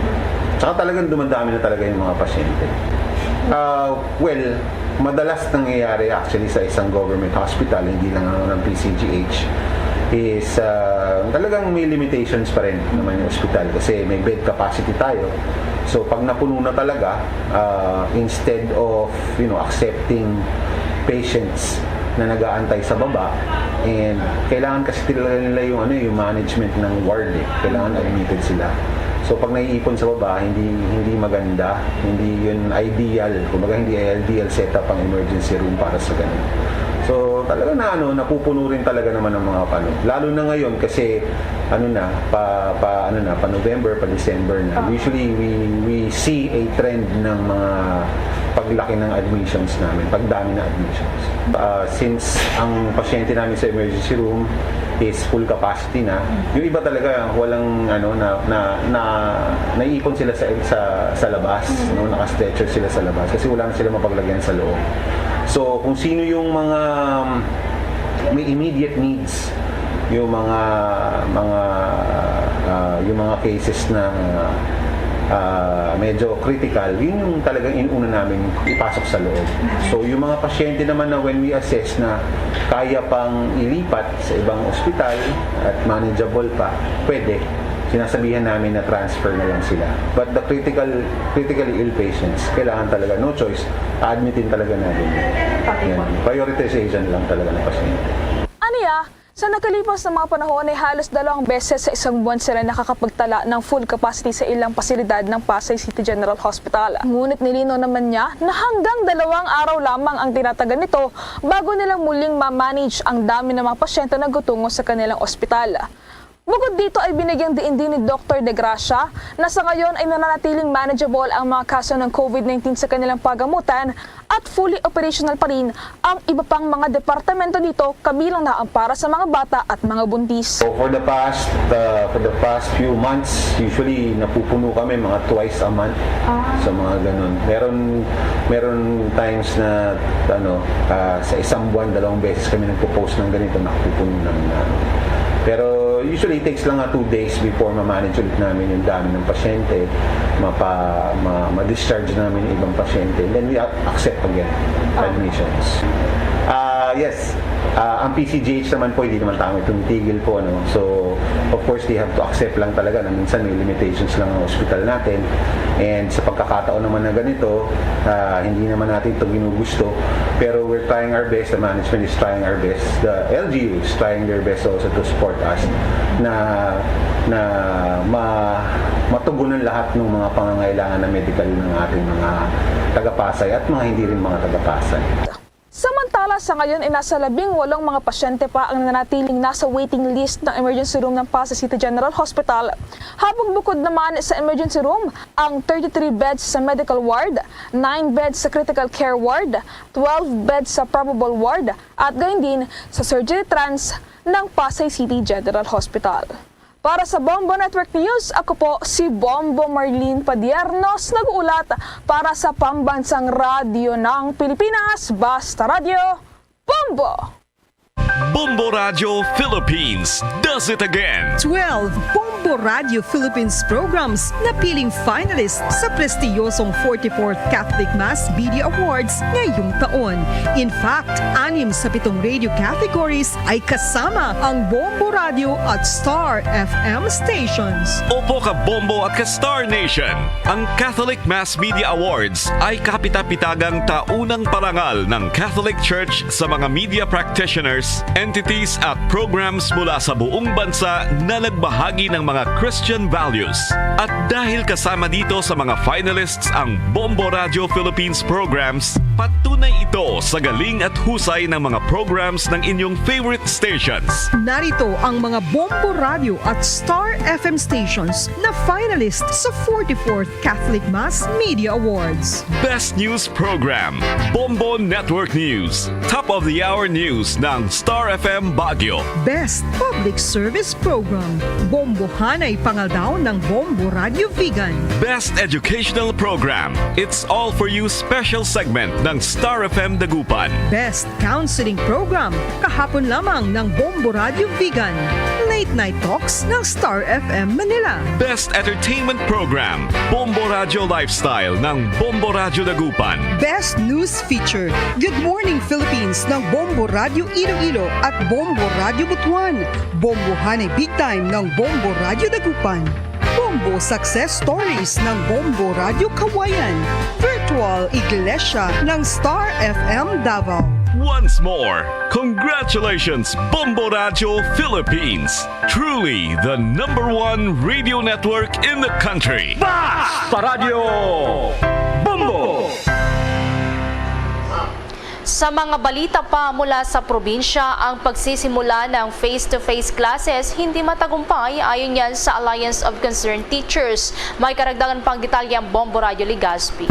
Tsaka talagang dumadami na talaga yung mga pasyente. Ah, well, madalas nangyayari actually sa isang government hospital, hindi lang naman ng P C G H, is, ah, talagang may limitations pa rin naman yung ospital kasi may bed capacity tayo. So, pag napuno na talaga, ah, instead of, you know, accepting patients na nag-aantay sa baba, and kailangan kasi talaga nila yung, ano, yung management ng ward, eh. Kailangan admitted sila. So, pag naiipon sa baba, hindi, hindi maganda, hindi yun ideal. Kumbaga, hindi ideal setup ang emergency room para sa ganun. So, talaga na, ano, napupuno rin talaga naman ang mga, ano. Lalo na ngayon kasi, ano na, pa, pa, ano na, pa November, pa December na. Usually, we, we see a trend ng mga paglaki ng admissions namin, pagdami ng admissions. Ah, since ang pasyente namin sa emergency room is full capacity na, yung iba talaga walang, ano, na, na, na, naiipon sila sa, sa, sa labas, no? Naka-stretcher sila sa labas kasi wala na sila mapaglagyan sa loob. So, kung sino yung mga, um, may immediate needs, yung mga, mga, ah, yung mga cases na, ah, medyo critical, yun yung talagang inuuna namin ipasok sa loob. So, yung mga pasyente naman na when we assess na kaya pang ilipat sa ibang ospital at manageable pa, pwede. Sinasabihan namin na transfer na lang sila. But the critical, critically ill patients, kailangan talaga, no choice, admitin talaga namin. Yan. Prioritization lang talaga ng pasyente. Aniya, sa nakalipas na mga panahon ay halos dalawang beses sa isang buwan sila nakakapagtala ng full capacity sa ilang pasilidad ng Pasay City General Hospital. Ngunit nilinaw naman niya na hanggang dalawang araw lamang ang tinatagan nito bago nila muling ma-manage ang dami ng mga pasyente na nagtutungo sa kanilang ospital. Bukod dito ay binigyang diin din ni Doktor De Gracia na sa ngayon ay nananatiling manageable ang mga kaso ng COVID nineteen sa kanilang pagamutan at fully operational pa rin ang iba pang mga departamento dito, kabilang na ang para sa mga bata at mga buntis. So for the past, uh, for the past few months, usually napupuno kami mga twice a month sa mga ganun. Meron, meron times na, ano, ah, sa isang buwan, dalawang beses kami nagpo-post ng ganito, napupuno ng, ah, pero usually it takes lang nga two days before ma-manage ulit namin yung dami ng pasyente, mapa, ma, ma-discharge namin yung ibang pasyente, and then we a- accept again admissions. Ah, yes, ah, ang P C G H naman po, hindi naman tayo tumitigil po, ano. So, of course, they have to accept lang talaga na minsan may limitations lang ang ospital natin. And sa pagkakataon naman na ganito, ah, hindi naman natin ito ginugusto. Pero we're trying our best, the management is trying our best, the L G U is trying their best also to support us na, na ma, matugunan lahat ng mga pangangailangan na medical ng ating mga taga-Pasay at mga hindi rin mga taga-Pasay. Samantala, sa ngayon ay nasa labing walong mga pasyente pa ang nanatiling nasa waiting list ng emergency room ng Pasay City General Hospital, habang bukod naman sa emergency room ang thirty-three beds sa medical ward, nine beds sa critical care ward, twelve beds sa probable ward, at gayon din sa surgery trans ng Pasay City General Hospital. Para sa Bombo Network News, ako po si Bombo Marlene Padiernos, nag-uulat para sa Pambansang Radyo ng Pilipinas, Basta Radyo, Bombo! Bombo Radio Philippines does it again. Twelve Bombo Radio Philippines programs napiling finalists sa prestiyosong forty-fourth Catholic Mass Media Awards ngayong taon. In fact, anim sa pitong radio categories ay kasama ang Bombo Radio at Star F M stations. Opo ka Bombo at ka Star Nation. Ang Catholic Mass Media Awards ay kapita-pitagang taunang parangal ng Catholic Church sa mga media practitioners, entities at programs mula sa buong bansa na nagbahagi ng mga Christian values. At dahil kasama dito sa mga finalists ang Bombo Radio Philippines programs, Patunay ito sa galing at husay ng mga programs ng inyong favorite stations. Narito ang mga Bombo Radio at Star F M stations na finalist sa forty-fourth Catholic Mass Media Awards. Best News Program, Bombo Network News. Top of the Hour News ng Star F M Baguio. Best Public Service Program, Bombohanay Pangaldaw ng Bombo Radio Vigan. Best Educational Program, It's All For You Special Segment ng Star F M Dagupan. Best Counseling Program, kahapon lamang ng Bombo Radio Vigan. Late Night Talks ng Star F M Manila. Best Entertainment Program, Bombo Radio Lifestyle ng Bombo Radio Dagupan. Best News Feature, Good Morning Philippines ng Bombo Radio Iloilo at Bombo Radio Butuan. Bombohanay Big Time ng Bombo Radio Dagupan. Bombo Success Stories ng Bombo Radio Kawayan. Virtual Iglesia ng Star F M Davao. Once more, congratulations, Bombo Radio Philippines. Truly the number one radio network in the country. Basta Radio Bombo! Sa mga balita pa mula sa probinsya, ang pagsisimula ng face-to-face classes hindi matagumpay, ayon yan sa Alliance of Concerned Teachers. May karagdagan pang detalye ang Bombo Radyo Legazpi.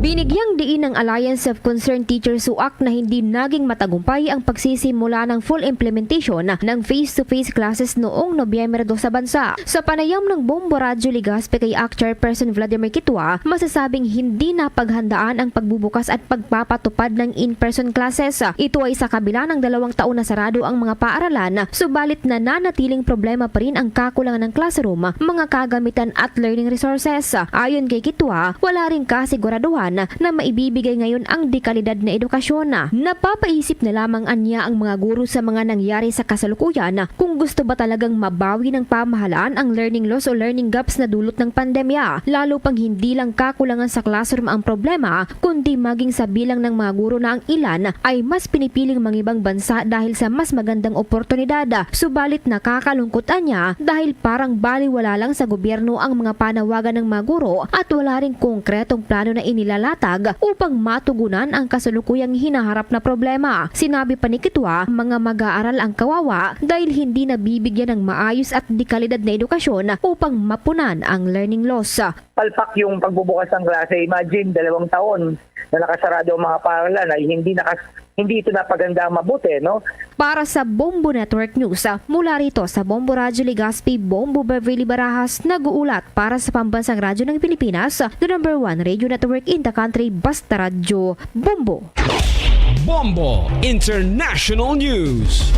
Binigyang diin ng Alliance of Concerned Teachers, uak, na hindi naging matagumpay ang pagsisimula ng full implementation ng face-to-face classes noong Nobyembre dos sa bansa. Sa panayam ng Bombo Radyo Legazpi kay act Chairperson Vladimir Kitua, masasabing hindi napaghandaan ang pagbubukas at pagpapatupad ng in-person classes. Ito ay sa kabila ng dalawang taon na sarado ang mga paaralan, subalit nananatiling problema pa rin ang kakulangan ng classroom, mga kagamitan at learning resources. Ayon kay Kitua, wala ring kasiguraduhan na maibibigay ngayon ang dekalidad na edukasyon. Napapaisip na lamang anya ang mga guro sa mga nangyari sa kasalukuyan kung gusto ba talagang mabawi ng pamahalaan ang learning loss o learning gaps na dulot ng pandemya, lalo pang hindi lang kakulangan sa classroom ang problema, kundi maging sa bilang ng mga guro na ang ilan ay mas pinipiling mangibang bansa dahil sa mas magandang oportunidad. Subalit nakakalungkot anya dahil parang baliwala lang sa gobyerno ang mga panawagan ng mga guro at wala ring konkretong plano na inilalatag upang matugunan ang kasalukuyang hinaharap na problema. Sinabi pa ni Kitua, mga mag-aaral ang kawawa dahil hindi nabibigyan ng maayos at dekalidad na edukasyon upang mapunan ang learning loss. Palpak yung pagbubukas ng klase. Imagine, dalawang taon na nakasarado ang mga paaralan ay hindi nakas-, hindi ito napaganda ang mabuti, no? Para sa Bombo Network News, ah, mula rito sa Bombo Radyo Legazpi, Bombo Beverly Barajas, nag-uulat para sa Pambansang Radyo ng Pilipinas, the number one radio network in the country, Basta Radyo Bombo. Bombo International News.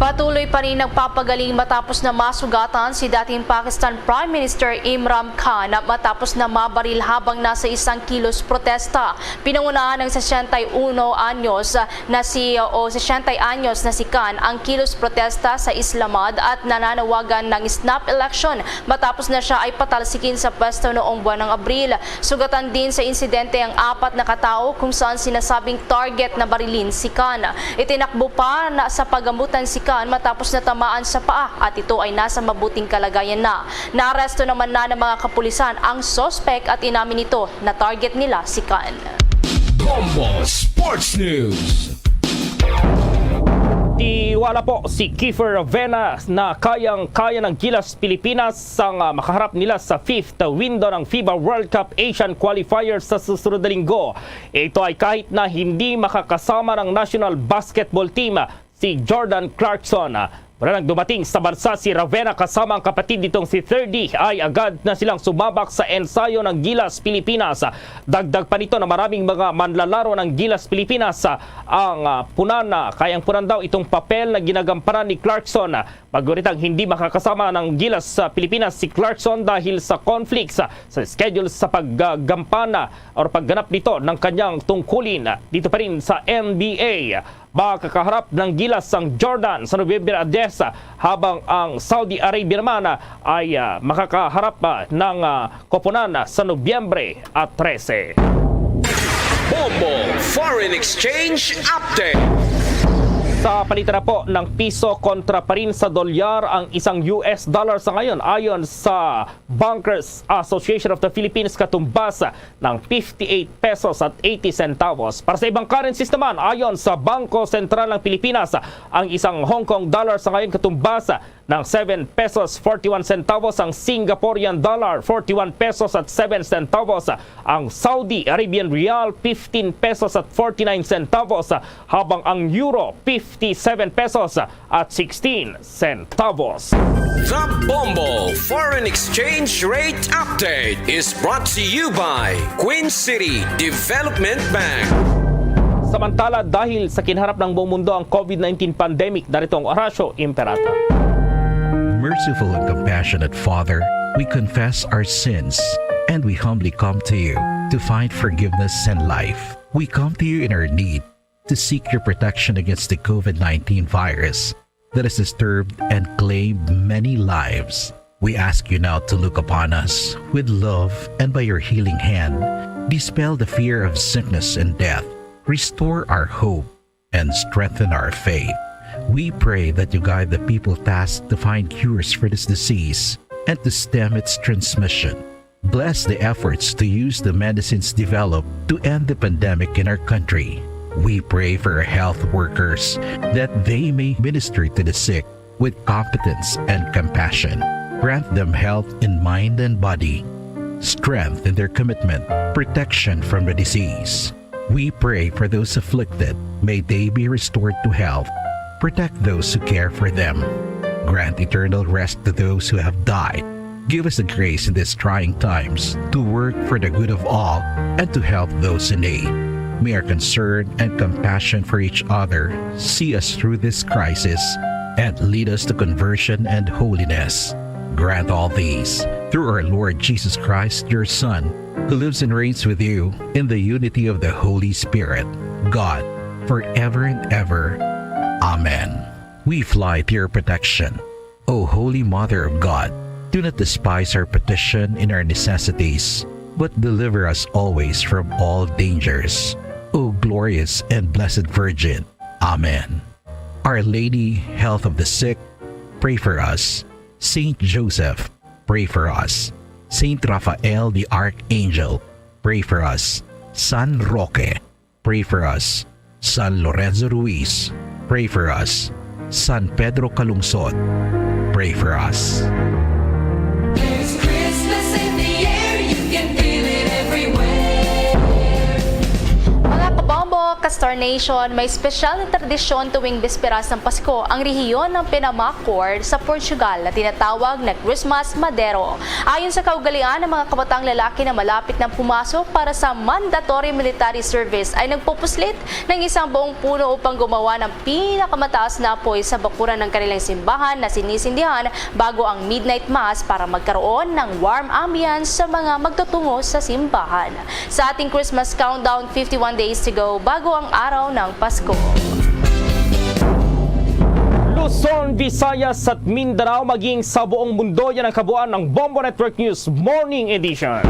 Patuloy pa rin nagpapagaling matapos na masugatan si dating Pakistan Prime Minister Imran Khan matapos na mabaril habang nasa isang kilos protesta. Pinangunahan ng sesenta y uno anyos na si, o sesenta anyos na si Khan ang kilos protesta sa Islamabad at nananawagan ng snap election matapos na siya ay patalsikin sa pwesto noong buwan ng Abril. Sugatan din sa insidente ang apat na katao kung saan sinasabing target na barilin si Khan. Itinakbo pa na sa pagamutan si Khan matapos natamaan sa paa at ito ay nasa mabuting kalagayan na. Naaresto naman na ng mga kapulisan ang suspek at inamin nito na target nila si Khan. Bombo Sports News. Tiwala po si Kiefer Ravena na kayang-kaya ng Gilas Pilipinas sang, ah, makaharap nila sa fifth window ng FIBA World Cup Asian Qualifier sa susunod na linggo. Ito ay kahit na hindi makakasama ng national basketball team si Jordan Clarkson. Mula nang dumating sa bansa si Ravena kasama ang kapatid nitong si Thirdy, ay agad na silang sumabak sa ensayo ng Gilas Pilipinas. Dagdag pa nito na maraming mga manlalaro ng Gilas Pilipinas ang, ah, punan, ah, kayang punan daw itong papel na ginagampanan ni Clarkson. Maguritang hindi makakasama ng Gilas sa Pilipinas si Clarkson dahil sa conflicts sa schedule sa paggampanan or pagganap nito ng kanyang tungkulin dito pa rin sa N B A. Makakaharap ng Gilas ang Jordan sa Nobyembre diyes, habang ang Saudi Arabia naman ay, ah, makakaharap, ah, ng, ah, koponan sa Nobyembre at trese. Bombo Foreign Exchange Update. Sa palitan na po ng piso kontra pa rin sa dolyar ang isang U S dollar sa ngayon, ayon sa Bankers Association of the Philippines, katumbas ng fifty-eight pesos at eighty centavos. Para sa ibang currencies naman, ayon sa Bangko Sentral ng Pilipinas, ang isang Hong Kong dollar sa ngayon katumbas ng seven pesos forty-one centavos, ang Singaporean dollar forty-one pesos at seven centavos, ang Saudi Arabian rial fifteen pesos at forty-nine centavos, habang ang euro fifty-seven pesos at sixteen centavos. The Bombo Foreign Exchange Rate Update is brought to you by Queen City Development Bank. Samantala, dahil sa kinharap ng buong mundo ang COVID nineteen pandemic, narito ang Orasyo Imperata. Merciful and compassionate Father, we confess our sins and we humbly come to you to find forgiveness and life. We come to you in our need to seek your protection against the COVID nineteen virus that has disturbed and claimed many lives. We ask you now to look upon us with love and by your healing hand, dispel the fear of sickness and death, restore our hope, and strengthen our faith. We pray that you guide the people tasked to find cures for this disease and to stem its transmission. Bless the efforts to use the medicines developed to end the pandemic in our country. We pray for our health workers that they may minister to the sick with competence and compassion. Grant them health in mind and body, strength in their commitment, protection from the disease. We pray for those afflicted. May they be restored to health. Protect those who care for them. Grant eternal rest to those who have died. Give us the grace in these trying times to work for the good of all and to help those in need. May our concern and compassion for each other see us through this crisis and lead us to conversion and holiness. Grant all these through our Lord Jesus Christ, your Son, who lives and reigns with you in the unity of the Holy Spirit, God, forever and ever. Amen. We fly to your protection, O Holy Mother of God. Do not despise our petition in our necessities, but deliver us always from all dangers, O glorious and blessed Virgin. Amen. Our Lady, Health of the Sick, pray for us. Saint Joseph, pray for us. Saint Raphael the Archangel, pray for us. San Roque, pray for us. San Lorenzo Ruiz, pray for us. San Pedro Calungsod, pray for us. There's Christmas in the air, you can feel it everywhere. Mga kabombo, ka-Star Nation, may espesyal na tradisyon tuwing bisperas ng Pasko ang rehiyon ng Penama Accord sa Portugal na tinatawag na Christmas Madero. Ayon sa kaugalian, ang mga kabatang lalaki na malapit na pumasok para sa mandatory military service ay nagpupuslit ng isang buong puno upang gumawa ng pinakamataas na apoy sa bakuran ng kanilang simbahan na sinisindihan bago ang midnight mass para magkaroon ng warm ambience sa mga magtutungo sa simbahan. Sa ating Christmas countdown, fifty-one days to go bago ang araw ng Pasko. Luzon, Visayas at Mindanao, maging sa buong mundo, yan ang kabuuan ng Bombo Network News Morning Edition.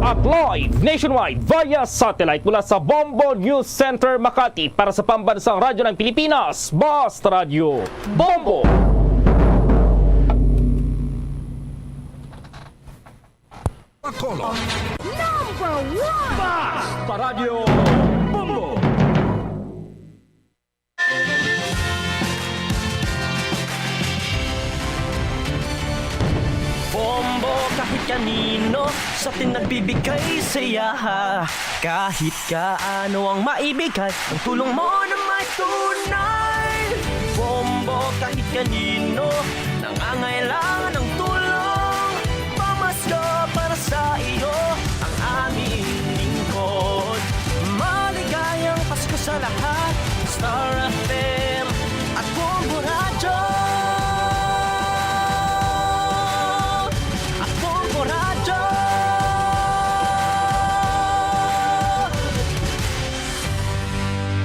At live nationwide via satellite mula sa Bombo News Center, Makati, para sa Pambansang Radyo ng Pilipinas, Basta Radyo Bombo. Bacolod. Number one! Basta Radyo Bombo. Bombo kahit kanino sa atin nagbibigay saya. Kahit kaano ang maibigay, ang tulong mo na may tunay. Bombo kahit kanino nangangailangan ng tulong. Pamasko para sa iyo ang aming lingkod. Maligayang Pasko sa lahat. Star F M at Bombo Radyo. At Bombo Radyo.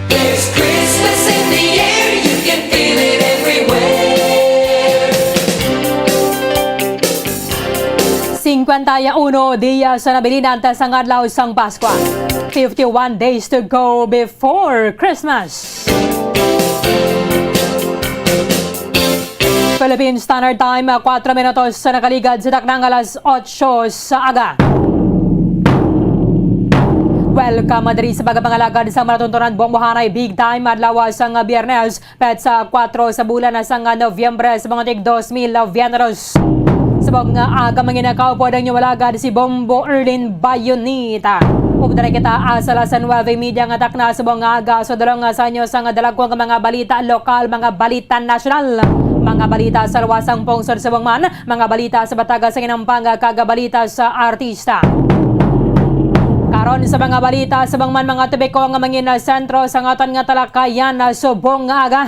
There's Christmas in the air, you can feel it everywhere. Cincuenta y uno dias na nabilin antes ang adlaw sang Paskwa. Fifty-one days to go before Christmas. Philippine Standard Time, kwatro minutos sa nakaligad sa taknang alas otso sa aga. Welcome diri sa pagpangalagad sa malatuntunan bombohanay Big Time adlaw sang Biyernes, petsa kwatro sa bulan na sang Nobyembre sa mga tig dos mil veintidos. Sa mga aga, manginakaw pod ang inyong alagad si Bombo Erlin Bayonita. Upod na kita asa alas nuebe media nga takna sa mga aga. So, dalong sa inyo sang dalagko nga mga balita lokal, mga balita nasyonal, mga balita sa luwasang pungsod subong man, mga balita sa bataga sa ginampang kag balita sa artista. Karon sa mga balita subong man, mga topiko nga mangin sentro sa aton nga talakayan subong nga aga.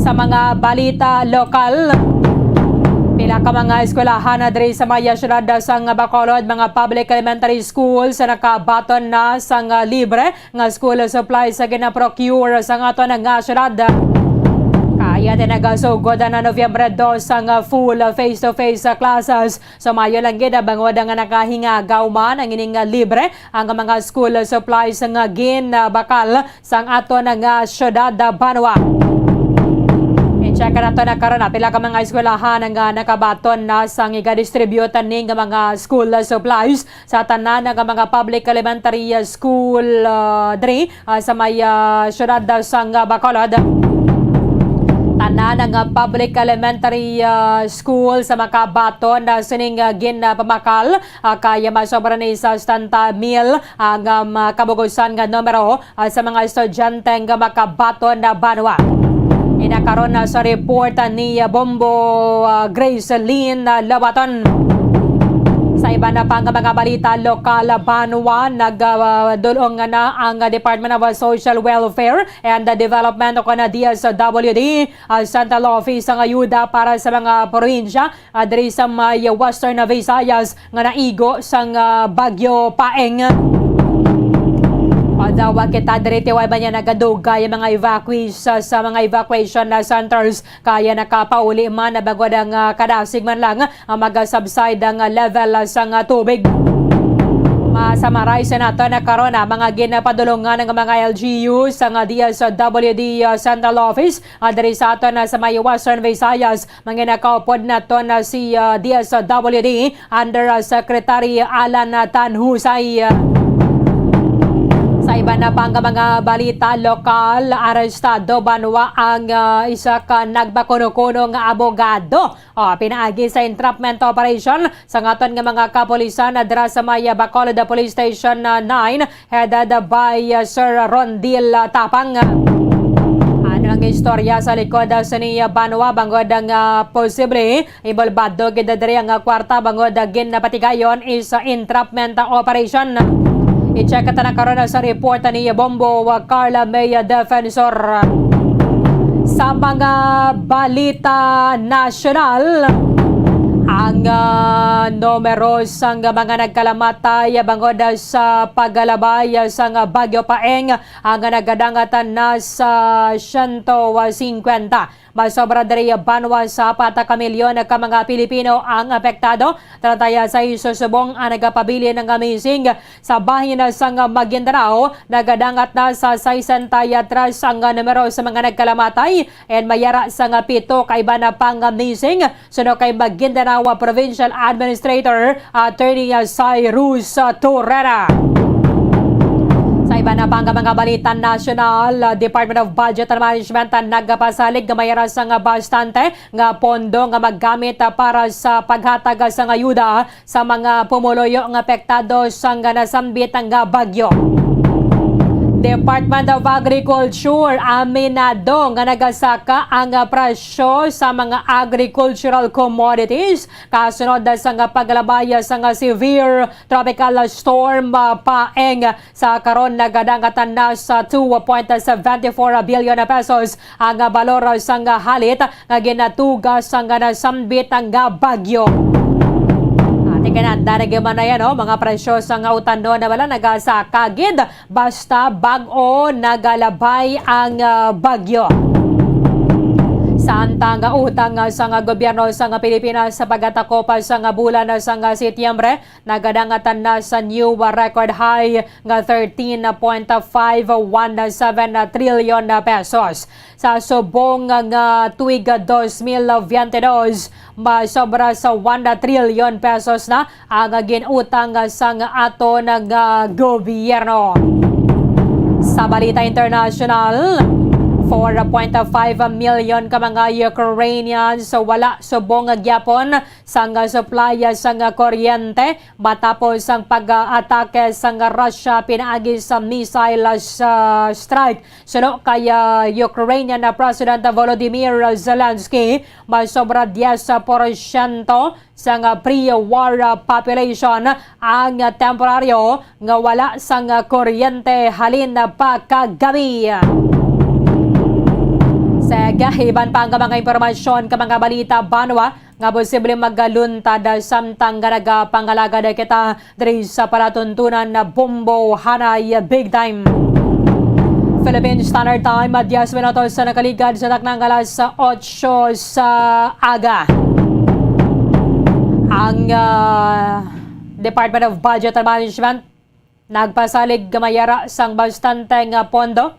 Sa mga balita lokal, pila ka mga eskwelahan na diri sa may siyudad sang Bacolod, mga public elementary schools, sa nakabaton na sang libre nga school supplies sa gina-procure sa aton nga siyudad. Kaya tinagasugod na Nobyembre dos ang full face-to-face classes. So, maayo lang gid, bangod nga nakahingagaw man ang ining libre ang mga school supplies nga ginbakal sang aton nga siyudad, banwa. I-check nato na karon, ah, pila ka mga eskwelahan nga nakabaton na sang iga-distribute ning mga school supplies sa tanan nga mga public elementary school, ah, diri, ah, sa may, ah, siyudad sang Bacolod. Tanan nga public elementary, ah, school sa makabaton na sining, ah, ginpamakal, ah, kaya masobra ni sa setenta mil ang, um, ah, kabugusan nga numero, ah, sa mga estudyante nga makabaton na banwa. Ina karon na sa report ni, ah, Bombo, ah, Grace Lynn, ah, Labaton. Sa iban na pang mga balita lokal, banwa, nagdulong na ang Department of Social Welfare and Development o kana D S W D, ah, Central Office sang ayuda para sa mga probinsya, ah, diri sa may Western Visayas nga naigo sang, ah, Bagyo Paeng. Adawa kita diri, tiway ba niya nagadugay ang mga evacuees sa, sa mga evacuation na centers, kaya nakapauli man na bangod ang, ah, kadasig man lang ang mag-subside ang level sang, ah, tubig. Masamaray sa nato na karon, ah, mga ginapadulungan ng mga L G U sang D S W D, ah, Central Office, ah, diri sa aton, ah, sa may Western Visayas. Manginakaupod nato na si, ah, D S W D Undersecretary Alan Tanhusay. Sa iban na pang mga balita lokal, arestado banwa ang, ah, isa ka nagpakuno-kuno nga abogado, ah, pinaagi sa entrapment operation sa aton nga mga kapulisan na dira sa may, ah, Bacolod Police Station, ah, nine, headed by, uh, Sir Rondil, uh, Tapang. Ano ang istorya sa likod, uh, sa ni, uh, banwa bangod ang, uh, posible involbado gid diri ang, uh, kwarta bangod, uh, ginapatigayon is, uh, entrapment, uh, operation? I-check ta na karon, uh, sa report ni Bombo, uh, Carla May, uh, Defensor. Sa mga balita nasyonal, ang, uh, numero sang mga nagkalamatay bangod, uh, sa pagkalabay sang Bagyo Paeng, ang nagadangatan na sa siyento singkwenta. Masobra diri banwa sa apat ka milyon ka mga Pilipino ang apektado. Treinta y seis subong ang nagapabilin nga missing. Sa bahin sang Maguindanao, nagadangat na sa sesenta y tres ang numero sa mga nagkalamatay, and may ara sang pito ka iban na pang missing. Suno kay Maguindanao Provincial Administrator Attorney Cyrus Torrera. Sa iban na pang mga balita nasyonal, Department of Budget and Management ang nagapasalig nga may ara sang bastante nga pondo nga magamit para sa paghatag sang ayuda sa mga pumuluyo nga apektado sang nasambit nga bagyo. Department of Agriculture aminado nga nagasaka ang presyo sa mga agricultural commodities kasunod sang paglabay sang severe tropical storm, ah, Paeng. Sa karon, nagadangatan na sa two point seven four billion pesos ang balor sang halit nga ginatuga sang nasambit nga bagyo. Ati kananda na gyud man na yan, oh, mga presyo sang utanon na wala nagasaka gid basta bag-o nagalabay ang, ah, bagyo. Samtang nga utang nga sa nga gobyerno sa nga Pilipinas sa pagkatapos sa nga bulan na sa nga Setyembre, nagadangatan na sa new record high nga thirteen point five one seven trillion pesos. Sa subong nga tuig dos mil veinte dos, masobra sa one trillion pesos na ang ginutang sang aton nga gobyerno. Sa balita international, four point five million ka mga Ukrainians wala subong gyapon sang supply sang kuryente matapos ang pag-atake sang Russia pinaagi sa missile sa strike. Suno kay, ah, Ukrainian na President Volodymyr Zelensky, masobra diyes porsyento sang, ah, pre-war, ah, population ang, ah, temporaryo nga wala sang, ah, kuryente halin pa kagabi. Sa iban pa nga mga impormasyon ka mga balita, banwa nga posible magaluntad samtang nga nagapangalagad kita diri sa palatuntunan na Bombo Hanay Big Time. Philippine Standard Time, diyes minutos sa nakaligad sa taknang alas otso sa aga. Ang, ah, Department of Budget and Management nagpasalig nga mayara sang bastante nga pondo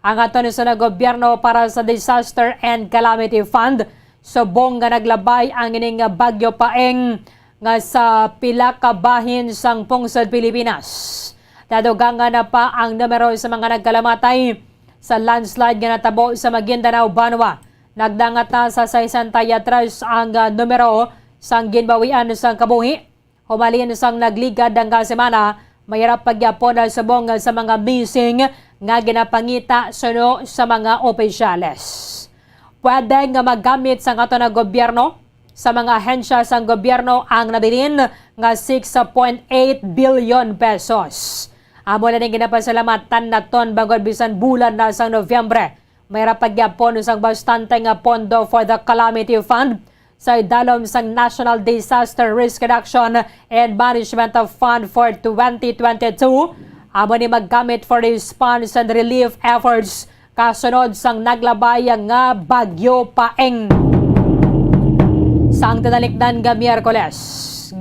ang aton sa gobyerno para sa Disaster and Calamity Fund, subong nga naglabay ang ining Bagyo Paeng nga sa pila ka bahin sang pungsod Pilipinas. Nadugangan na pa ang numero sa mga nagkalamatay sa landslide nga natabo sa Maguindanao, banwa. Nagdangat na sa sesenta y tres ang, ah, numero sang ginbawian sang kabuhi. Humalin sang nagligad nga semana, mahirap pagyapon subong sa mga missing nga ginapangita suno sa mga opisyales. Pwede nga magamit sang aton nga gobyerno sa mga ahensya sang gobyerno ang nabilin nga six point eight billion pesos. Amo na ning ginapasalamatan naton bangod bisan bulan na sang Nobyembre, may ra pagyapon sang bastante nga pondo for the Calamity Fund sa idalom sang National Disaster Risk Reduction and Management Fund for twenty twenty-two. Amo ni magamit for response and relief efforts kasunod sang naglabay nga Bagyo Paeng. Sang tinalikdan nga Miyerkules,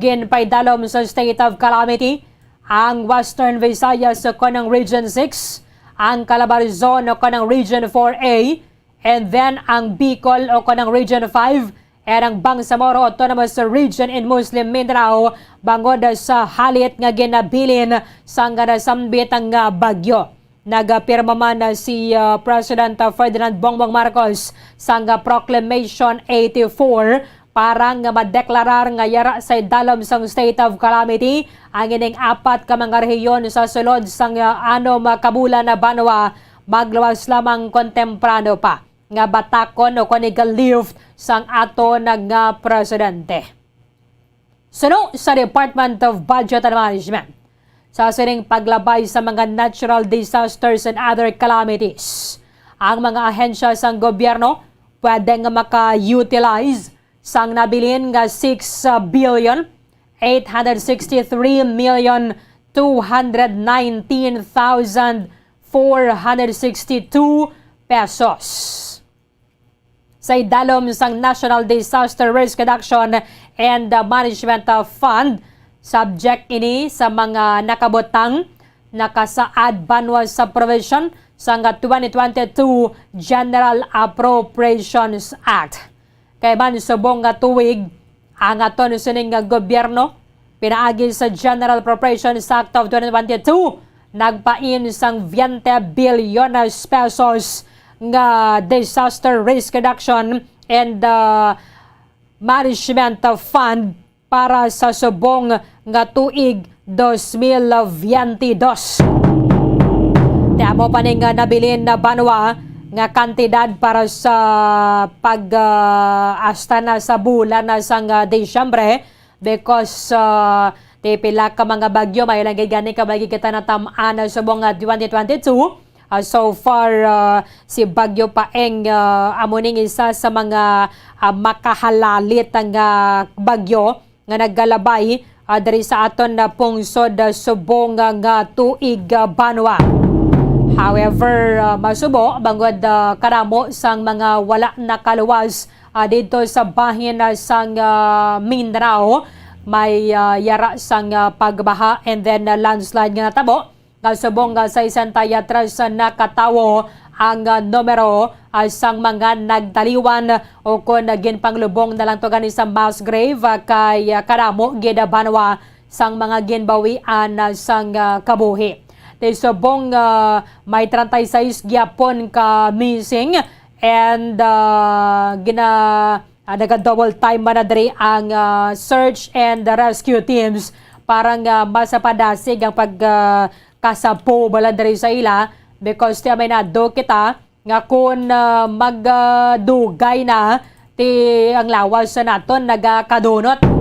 ginpaidalom sa state of calamity ang Western Visayas ukon ang Region six, ang Calabarzon ukon ang Region four A, and then ang Bicol ukon ang Region five, and ang Bangsamoro Autonomous Region in Muslim Mindanao, bangod sa halit nga ginabilin sang nasambit nga bagyo. Nagapirma man si, ah, President Ferdinand Bongbong Marcos sang Proclamation eighty-four para nga madeklarar nga yara sa idalom sang state of calamity ang ining apat ka mga rehiyon sa sulod sang, ah, anom ka bulan na banwa, magluwas lamang kon temprano pa nga batakon o kon iga-lift sang aton nga presidente. Suno sa Department of Budget and Management, sa sining paglabay sa mga natural disasters and other calamities, ang mga ahensya sang gobyerno pwede nga maka-utilize sang nabilin nga six billion eight hundred sixty-three million two hundred nineteen thousand four hundred sixty-two pesos. Sa idalom sang National Disaster Risk Reduction and, uh, Management, uh, Fund, subject ini sa mga nakabutang, nakasaad banwa sa provision sang twenty twenty-two General Appropriations Act. Kay man subong nga tuig, ang aton sining nga gobyerno, pinaagi sa General Appropriations Act of twenty twenty-two, nagpain sang veinte bilyones pesos nga Disaster Risk Reduction and, uh, Management Fund para sa subong nga tuig dos mil veinte dos. Ti amo pa ning, ah, nabilin na banwa nga kantidad para sa pag, ah, hasta na sa bulan na sang, ah, Disyembre, because, ah, ti pila ka mga bagyo, may lang gid gani ka bagyo kita natam-an na subong nga twenty twenty-two. Ah, so far, ah, si Bagyo Paeng, ah, amo ning isa sa mga, ah, makahalalit nga bagyo nga naggalabay, ah, diri sa aton na pungsod, ah, subong nga, nga tuig, ah, banwa. However, ah, masubo bangod, ah, kadamo sang mga wala nakaluwas, ah, didto sa bahin, ah, sang, ah, Mindanao, may, ah, yara sang, ah, pagbaha and then, ah, landslide nga natabo. Nga subong nga sesenta y tres na katawo ang, ah, numero, ah, sang mga nagtaliwan o kon ginpanglubong na lang to gani sa mass grave, ah, kay, ah, kadamo gid banwa sang mga ginbawian, ah, sang, ah, kabuhi. Ti subong, ah, may treinta y seis gyapon ka missing and, ah, gina-, ah, naga-double time man na diri ang, ah, search and rescue teams para nga mas padasig ang pag, ah, kasapo bala diri sa ila, because ti aminado kita nga kun, ah, magdugay na ti ang lawas sa naton nagakadunot.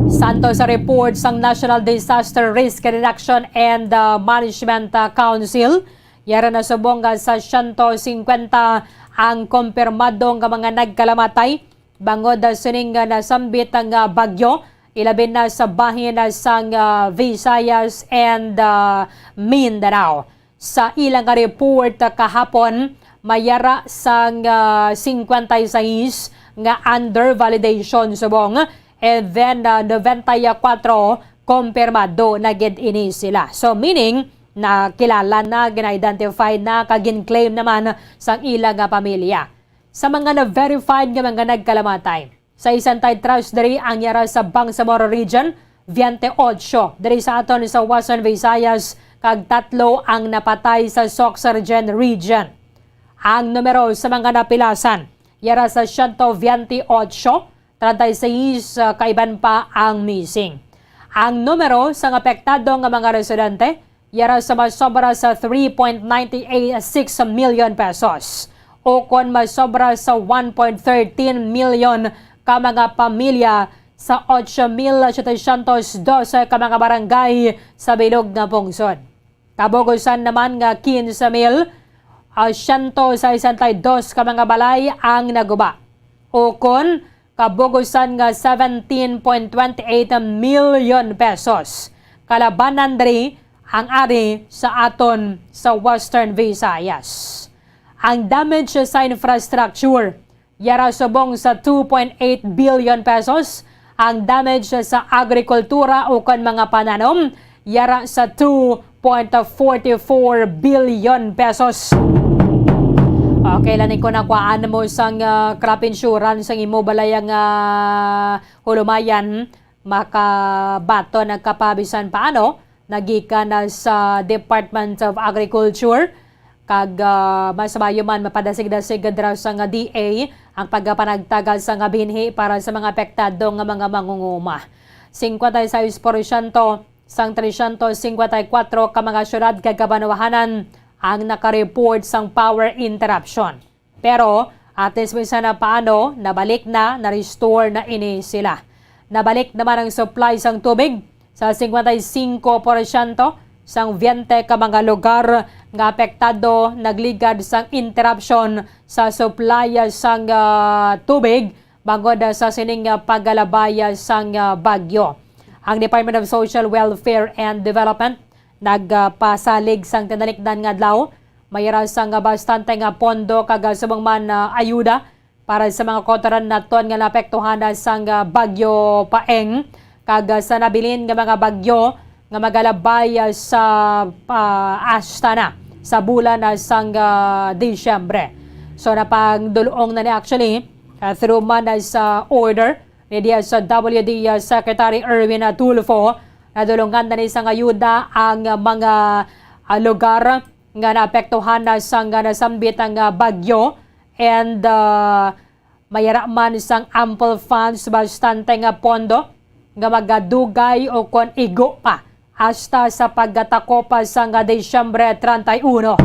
Santo sa report sang National Disaster Risk Reduction and, ah, Management, ah, Council, yara na subong nga sa siyento singkwenta ang kompirmado nga mga nagkalamatay bangod, ah, sining nga nasambit nga bagyo, ilabi na sa bahin, ah, sang, ah, Visayas and, ah, Mindanao. Sa ila nga report, ah, kahapon, may yara sang, ah, singkwenta y seis nga under validation subong, and then, ah, nobenta y kuwatro kompirmado na gid ini sila. So, meaning, nakilala na, gina-identify na, kag gin-claim naman sang ila nga pamilya. Sa mga na-verified nga mga nagkalamatay, sa isang trust diri ang yara sa Bangsamoro Region, veinte ocho diri sa aton sa Western Visayas, kag tatlo ang napatay sa Soxargen Region. Ang numero sa mga napilasan, yara sa siyento veinte ocho, treinta y seis, ah, kaiban pa ang missing. Ang numero sang apektado nga mga residente, yara sa masobra sa three point nine eight six million pesos, o kon masobra sa one point thirteen million ka mga pamilya sa ocho mil setecientos doce ka mga barangay sa bilog nga pungsod. Kabugusan naman nga quince mil, ah, siyento sesenta y dos ka mga balay ang naguba, ukon kabugusan nga seventeen point twenty eight million pesos. Kalabanan diri ang ari sa aton sa Western Visayas. Ang damage sa infrastructure, yara subong sa two point eight billion pesos, ang damage sa agrikultura ukon mga pananom, yara sa two point forty four billion pesos. Okay, lang ko nakuhaan mo sang, ah, crop insurance ang imo balay nga hulumayan, makabaton ang kapabisan paano nagikan na sa Department of Agriculture, kag, ah, mas maayo man mapadasig-dasig dira sa nga D A ang pagpanagtag sa nga binhi para sa mga apektado nga mga mangunguma. Singkwenta y seis porsyento sang trescientos cincuenta y cuatro ka mga syudad kag kabanwahanan ang nakareport sang power interruption. Pero, at least, bisan na paano, nabalik na, na-restore na ini sila. Nabalik naman ang supply sang tubig sa singkwenta y singko porsyento sang veinte ka mga lugar nga apektado nagligad sang interruption sa supply sang, ah, tubig bangod, ah, sa sining, ah, pagkalabay, ah, sang, ah, bagyo. Ang Department of Social Welfare and Development nagpasalig sang tinalikdan nga adlaw, may yara sang bastante nga pondo kag subong man, ah, ayuda para sa mga kautoran naton nga naapektuhan sang, ah, Bagyo Paeng kag, ah, sa nabilin nga mga bagyo nga magalabay, ah, sa, ah, asta na sa bulan, ah, sang, ah, Disyembre. So, napangdul-ong na ni actually, ah, through man, ah, sa order ni D S W D, ah, Secretary Erwin, ah, Tulfo, nadulungan na ni sang ayuda ang, ah, mga, ah, lugar nga naapektuhan na sang, ah, nasambit ang, ah, bagyo, and, ah, may ara man sang ample funds, bastante nga pondo nga magadugay o kon igo pa hasta sa pagkatakop sang Disyembre treinta y uno.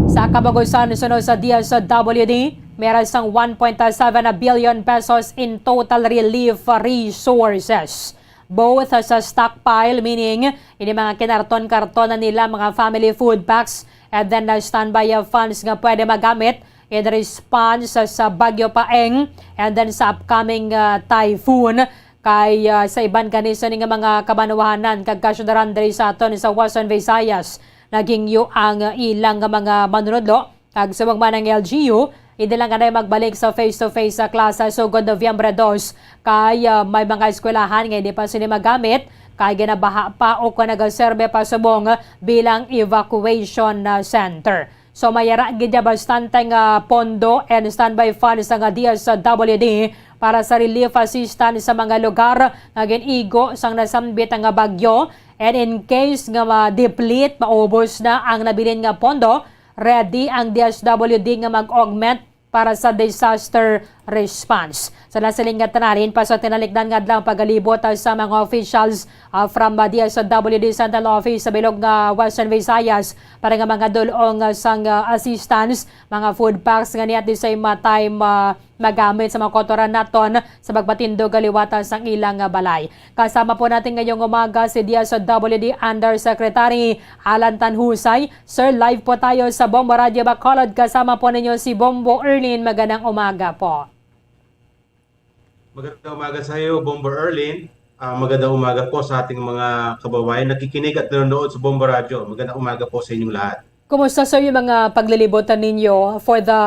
Sa kabagusan, suno sa D S W D, meron sang one point seven billion pesos in total relief resources. Both sa stockpile, meaning ini mga kinarton-karton na nila, mga family food packs, and then na standby funds nga pwede magamit in response sa, sa Bagyo Paeng and then sa upcoming, ah, typhoon. Kay, ah, sa iban gani sini nga mga kabanwahanan kag kasyudaran diri sa aton sa Western Visayas, naghingyo ang ilang nga mga manunodlo, kag subong man ang L G U, hindi lang anay magbalik sa face-to-face sa klase sugod Nobyembre dos, kay, ah, may mga eskwelahan nga hindi pa sini magamit, kay ginabaha pa o kon nagaserbe pa subong bilang evacuation, ah, center. So, may ara gid ya bastante nga pondo and standby funds ang D S W D para sa relief assistance sa mga lugar nga gin-igo sang nasambit nga bagyo. And in case nga ma-deplete, maubos na ang nabilin nga pondo, ready ang D S W D nga mag-augment para sa disaster response. Sa nasiling nga tanan, halin pa sa tinalikdan nga adlaw, pagalibot, ah, sa mga officials, ah, from, ah, D S W D Central Office sa bilog nga Western Visayas para nga mga dul-ong, ah, sang, ah, assistance, mga food packs nga niya at the same, ah, time, ah, magamit sa mga kautoran naton sa pagpatindog nga liwatan sang ilang, ah, balay. Kasama po natin ngayong umaga si D S W D Undersecretary Alan Tanhusay. Sir, live po tayo sa Bombo Radyo Bacolod. Kasama po ninyo si Bombo Erlin. Magandang umaga po. Magandang umaga sa iyo, Bombo Erlin. Ah, magandang umaga po sa ating mga kababayan nakikinig at nanonood sa Bombo Radyo. Magandang umaga po sa inyong lahat. Kumusta, sir, yung mga paglilibutan ninyo for the,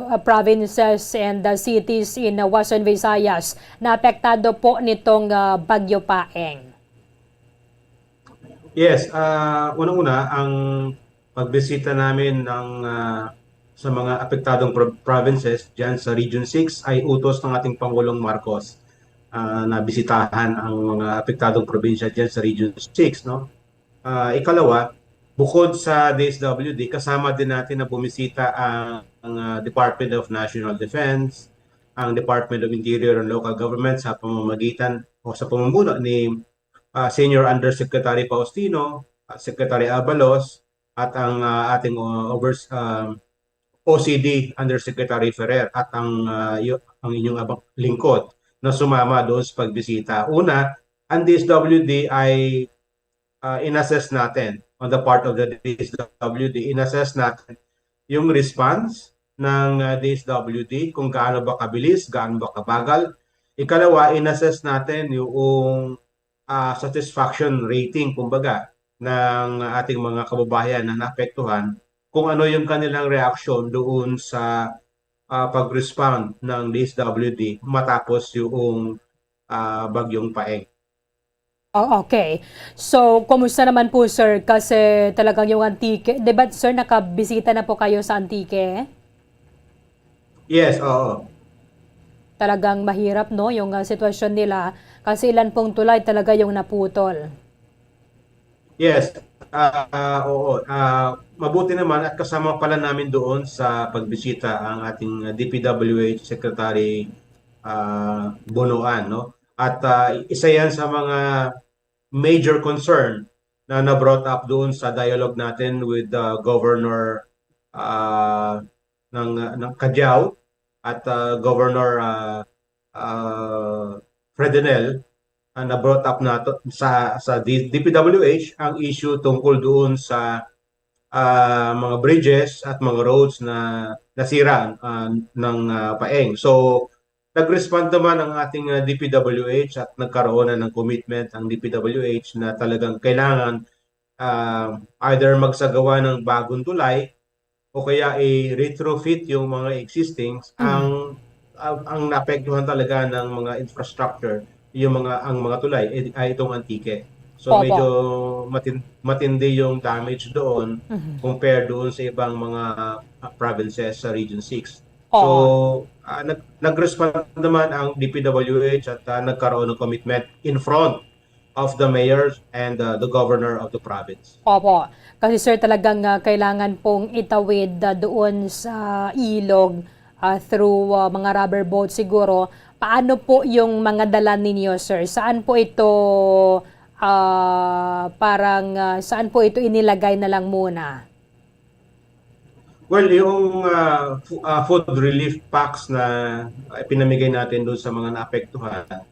uh, provinces and the cities in, uh, Western Visayas na apektado po nitong, uh, Bagyo Paeng? Yes, ah, unang-una, ang pagbisita namin ng, ah, sa mga apektadong pro-, provinces diyan sa Region six ay utos ng ating Pangulong Marcos. Ah, nabisitahan ang mga apektadong probinsya diyan sa Region six, no? Ah, ikalawa, bukod sa D S W D, kasama din natin na bumisita ang, ang, ah, Department of National Defense, ang Department of Interior and Local Government sa pamamagitan o sa pamumuno ni, ah, Senior Undersecretary Faustino, ah, Secretary Abalos, at ang, ah, ating, ah, overs-, ah, O C D Undersecretary Ferrer at ang, ah, yu-, ang inyong abang lingkod na sumama doon sa pagbisita. Una, ang D S W D ay, ah, in-assess natin on the part of the D S W D, in-assess natin yung response ng, ah, D S W D, kung gaano ba kabilis, gaano ba kabagal. Ikalawa, in-assess natin yung, ah, satisfaction rating, kumbaga, ng ating mga kababayan na naapektuhan, kung ano yung kanilang reaksyon doon sa, ah, pag-respond ng D S W D matapos yung, ah, Bagyong Paeng. Oh, okay. So, kumusta naman po, sir? Kasi talagang yung Antique, di ba, sir, nakabisita na po kayo sa Antique? Yes, oo. Talagang mahirap, no, yung, ah, sitwasyon nila kasi ilan pong tulay talaga yung naputol. Yes, ah, oo. Ah, mabuti naman at kasama pala namin doon sa pagbisita ang ating, ah, D P W H Secretary, ah, Bonoan, no? At, ah, isa yan sa mga major concern na na-brought up doon sa dialogue natin with, ah, Governor, ah, ng, ng Cadiao at, ah, Governor, ah, ah, Fredenel, ah, na-brought up nato sa, sa D-, D P W H ang issue tungkol doon sa, ah, mga bridges at mga roads na nasira, ah, ng, ah, paeng. So, nag-respond naman ang ating, ah, D P W H at nagkaroon na ng commitment ang D P W H na talagang kailangan, ah, either magsagawa ng bagong tulay o kaya i-retrofit yung mga existing. Mm. Ang, ang, ang naapektuhan talaga ng mga infrastructure, yung mga, ang mga tulay, eh, ay itong Antique. So, Opo. Medyo matin-, matindi yung damage doon Mhm. compared doon sa ibang mga, ah, provinces sa Region six. Oo. So, ah, nag-, nag-respond naman ang D P W H at, ah, nagkaroon ng commitment in front of the mayor and, uh, the governor of the province. Opo. Kasi, sir, talagang, ah, kailangan pong itawid, ah, doon sa ilog, ah, through, ah, mga rubber boat siguro. Paano po yung mga dala ninyo, sir? Saan po ito, ah, parang, ah, saan po ito inilagay na lang muna? Well, yung, ah, fu-, ah, food relief packs na, ah, pinamigay natin doon sa mga naapektuhan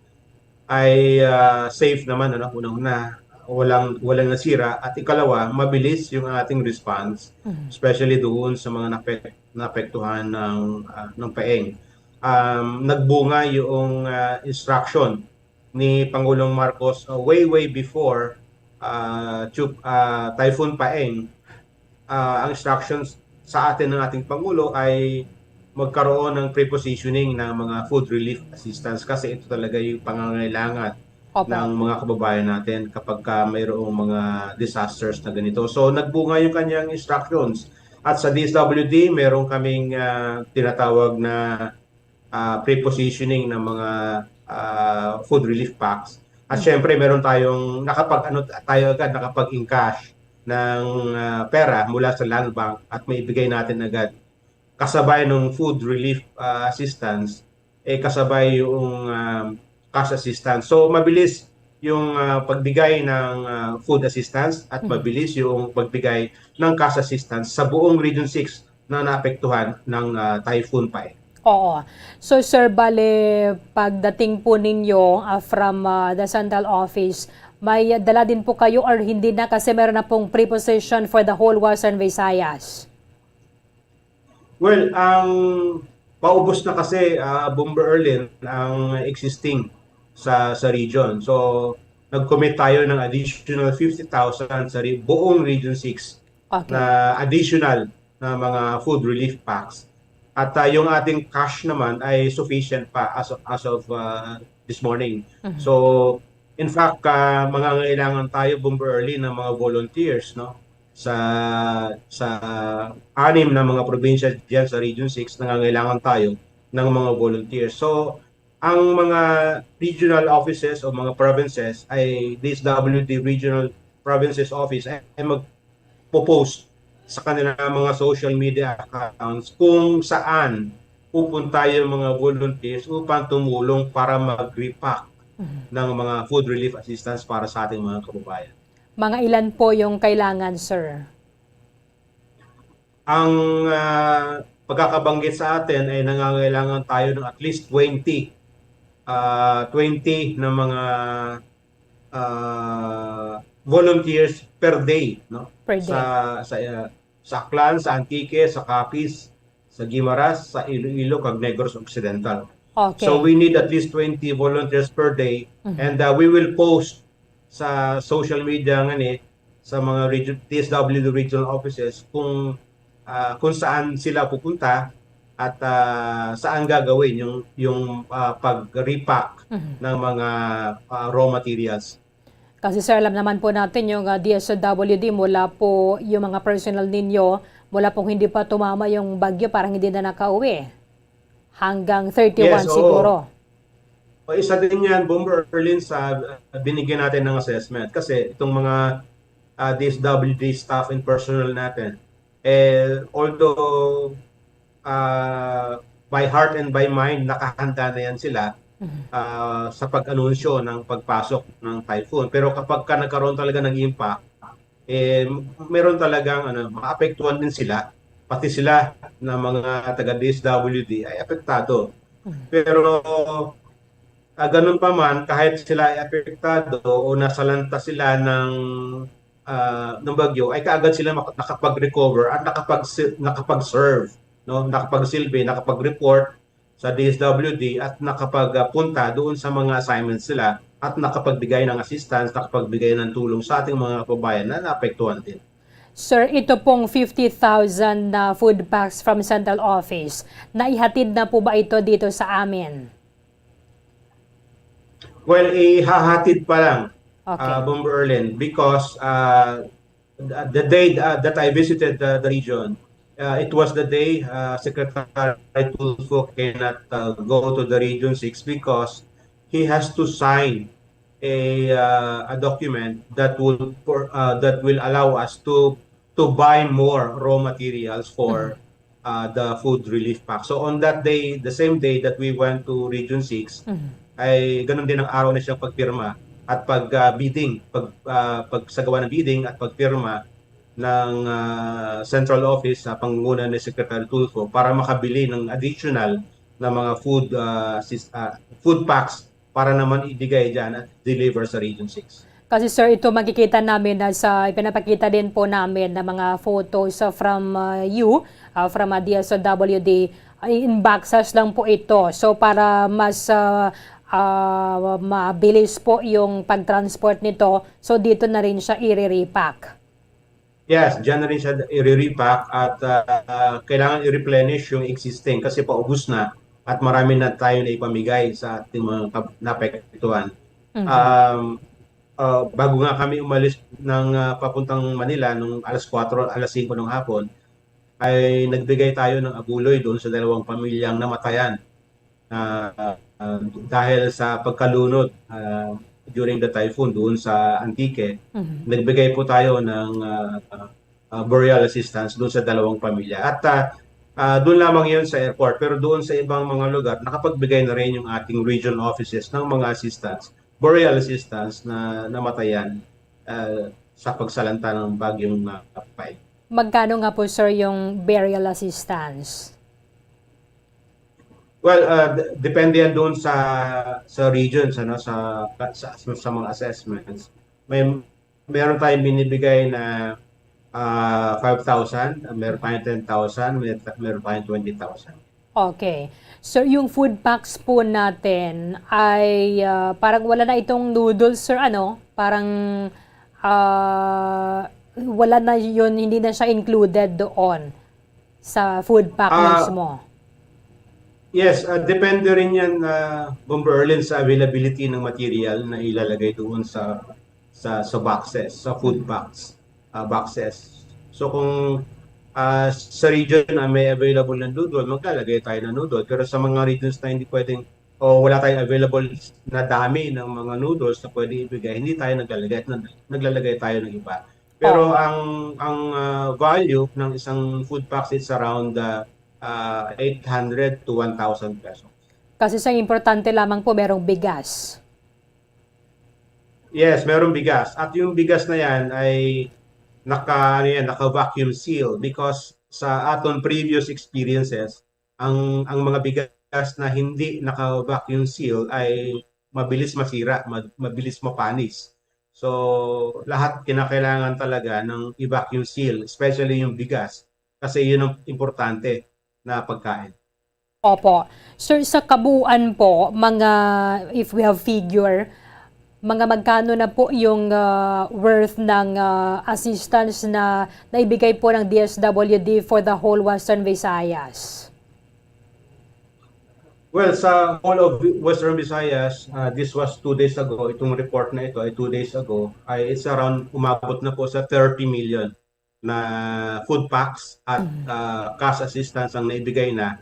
ay, ah, safe naman, ano, unang-una, walang, walang nasira, at ikalawa, mabilis yung ating response, Mhm. especially doon sa mga nape-, naapektuhan ng, ah, ng paeng. Um, nagbunga yung, ah, instruction ni Pangulong Marcos, uh, way, way before, uh, Chup-, uh, Typhoon Paeng, uh, ang instructions sa atin ng ating Pangulo ay magkaroon ng prepositioning ng mga food relief assistance kasi ito talaga yung pangangailangan Opo. ng mga kababayan natin kapag ka mayroong mga disasters na ganito. So, nagbunga yung kanyang instructions. At sa D S W D, meron kaming, ah, tinatawag na, ah, prepositioning ng mga, ah, food relief packs. At Mm. syempre, meron tayong nakapag-, ano, tayo agad, nakapag-encash ng, ah, pera mula sa Land Bank at maibigay natin agad. Kasabay ng food relief, ah, assistance, eh, kasabay yung, um, cash assistance. So, mabilis yung, ah, pagbigay ng, ah, food assistance at Mhm. mabilis yung pagbigay ng cash assistance sa buong Region six na naapektuhan ng, ah, Typhoon Paeng. Oo. So, sir, bale, pagdating po ninyo, ah, from, ah, the central office, may dala din po kayo or hindi na kasi meron na pong preposition for the whole Western Visayas? Well, ang paubos na kasi, ah, Bomber Erlin, ang existing sa, sa region. So, nag-commit tayo ng additional fifty thousand sa re-, buong Region six Okay. na additional na mga food relief packs. At, ah, yung ating cash naman ay sufficient pa as of, as of, ah, this morning. Mhm. So, in fact, ah, mangangailangan tayo, Bomber Erlin, ng mga volunteers, no? Sa, sa anim na mga probinsya diyan sa Region six, nangangailangan tayo ng mga volunteers. So, ang mga regional offices o mga provinces ay D S W D Regional Provinces Office ay, ay magpo-post sa kanilang mga social media accounts kung saan pupunta yung mga volunteers upang tumulong para mag-repack Mhm. ng mga food relief assistance para sa ating mga kababayan. Mga ilan po yung kailangan, sir? Ang, ah, pagkakabanggit sa atin ay nangangailangan tayo ng at least twenty, ah, twenty na mga, ah, volunteers per day, no? Per day. Sa, sa, ah, sa Aklan, sa Antique, sa Capiz, sa Guimaras, sa Iloilo, kag Negros Occidental. Okay. So, we need at least twenty volunteers per day. Mhm. And, ah, we will post sa social media nga ni, sa mga regi-, D S W D regional offices kung, ah, kung saan sila pupunta at, ah, saan gagawin yung, yung, ah, pag-repack Mhm. ng mga, ah, raw materials. Kasi, sir, alam naman po natin yung, ah, D S W D mula po yung mga personnel ninyo, mula pong hindi pa tumama yung bagyo, parang hindi na nakauwi. Hanggang thirty-one Yes, oo. siguro. O, isa din yan, Bomber Erlin, sa, ah, binigyan natin ng assessment. Kasi itong mga, ah, D S W D staff and personnel natin, eh, although, ah, by heart and by mind, nakahanda na yan sila, Mhm. ah, sa pag-anunsyo ng pagpasok ng typhoon. Pero kapag ka nagkaroon talaga ng impact, eh, meron talagang, ano, maapektuhan din sila. Pati sila na mga taga D S W D ay apektado. Mhm. Pero, ah, ganun pa man, kahit sila ay apektado o nasalanta sila ng, ah, ng bagyo, ay kaagad sila maka-, nakapag-recover at nakapag-, nakapag-serve, no? Nakapagsilbi, nakapag-report sa D S W D at nakapagpunta doon sa mga assignments nila at nakapagbigay ng assistance, nakapagbigay ng tulong sa ating mga kababayan na naapektuhan din. Sir, ito pong fifty thousand na food packs from Central Office, naihatid na po ba ito dito sa amin? Well, ihahatid pa lang, Okay. uh, Bomber Erlin, because, uh, the, the day, uh, that I visited the, the region, uh, it was the day, uh, Secretary Tulfo cannot, uh, go to the Region six because he has to sign a, uh, a document that would for, uh, that will allow us to, to buy more raw materials for, Mhm. uh, the food relief pack. So on that day, the same day that we went to Region six, Mhm. ay ganun din ang araw na siyang pagpirma at pag, ah, bidding, pag, ah, pagsagawa ng bidding at pagpirma ng, ah, central office sa pangunguna ni Secretary Tulfo para makabili ng additional na mga food, ah, sis-, ah, food packs para naman ibigay dyan at deliver sa Region six. Kasi, sir, ito makikita namin na sa, ipinapakita din po namin na mga photos, ah, from, ah, you, ah, from, ah, D S W D, ay in boxes lang po ito. So, para mas, ah, ah, mabilis po yung pag-transport nito. So, dito na rin siya i-repack. Yes, diyan na rin siya i-repack at ah, kailangan i-replenish yung existing kasi paubos na at marami na tayo na ipamigay sa ating mga kab- naapektuhan. Mhm. Um, ah, bago nga kami umalis ng ah, papuntang Manila nung alas kwatro, alas singko ng hapon, ay nagbigay tayo ng abuloy doon sa dalawang pamilyang namatayan ah, ah, dahil sa pagkalunod ah, during the typhoon doon sa Antique. Mhm. Nagbigay po tayo ng ah, ah, burial assistance doon sa dalawang pamilya. At ah, ah, doon lamang yun sa airport, pero doon sa ibang mga lugar, nakapagbigay na rin yung ating region offices ng mga assistance, burial assistance na namatayan ah, sa pagsalanta ng bagyong uh, Pai. Magkano nga po, sir, yung burial assistance? Well, uh, d- depende yan doon sa sa regions, ano, sa sa, sa mga assessments. May meron tayong binibigay na uh, five thousand, meron tayong ten thousand, may- meron tayong twenty thousand. Okay. So, yung food packs po natin ay ah, parang wala na itong noodles, sir, ano? Parang ah, wala na yun, hindi na siya included doon sa food pack Ah, mismo. Yes, uh, depende rin yan, uh, Bomber Erlin, sa availability ng material na ilalagay doon sa sa sa boxes, sa food packs, uh, boxes. So kung uh, sa region na may available na noodle, maglalagay tayo ng noodle. Pero sa mga regions na hindi pwedeng o wala tayong available na dami ng mga noodles na pwede ibigay, hindi tayo naglalagay at nag- naglalagay tayo ng iba. Pero Oo. ang ang uh, value ng isang food pack is around uh, uh, eight hundred to one thousand pesos. Kasi sa importante lamang po merong bigas. Yes, merong bigas. At yung bigas na yan ay naka ano yan, naka vacuum seal because sa aton previous experiences, ang ang mga bigas na hindi naka vacuum seal ay mabilis masira, ma- mabilis mapanis. So, lahat kinakailangan talaga ng i-vacuum seal, especially yung bigas, kasi yun ang importante na pagkain. Opo. Sir, sa kabuuan po, mga, if we have figure, mga magkano na po yung ah, worth ng ah, assistance na naibigay po ng D S W D for the whole Western Visayas? Well, sa whole of Western Visayas, uh, this was two days ago, itong report na ito ay two days ago, ay it's around, umabot na po sa thirty million na food packs at uh, cash assistance ang naibigay na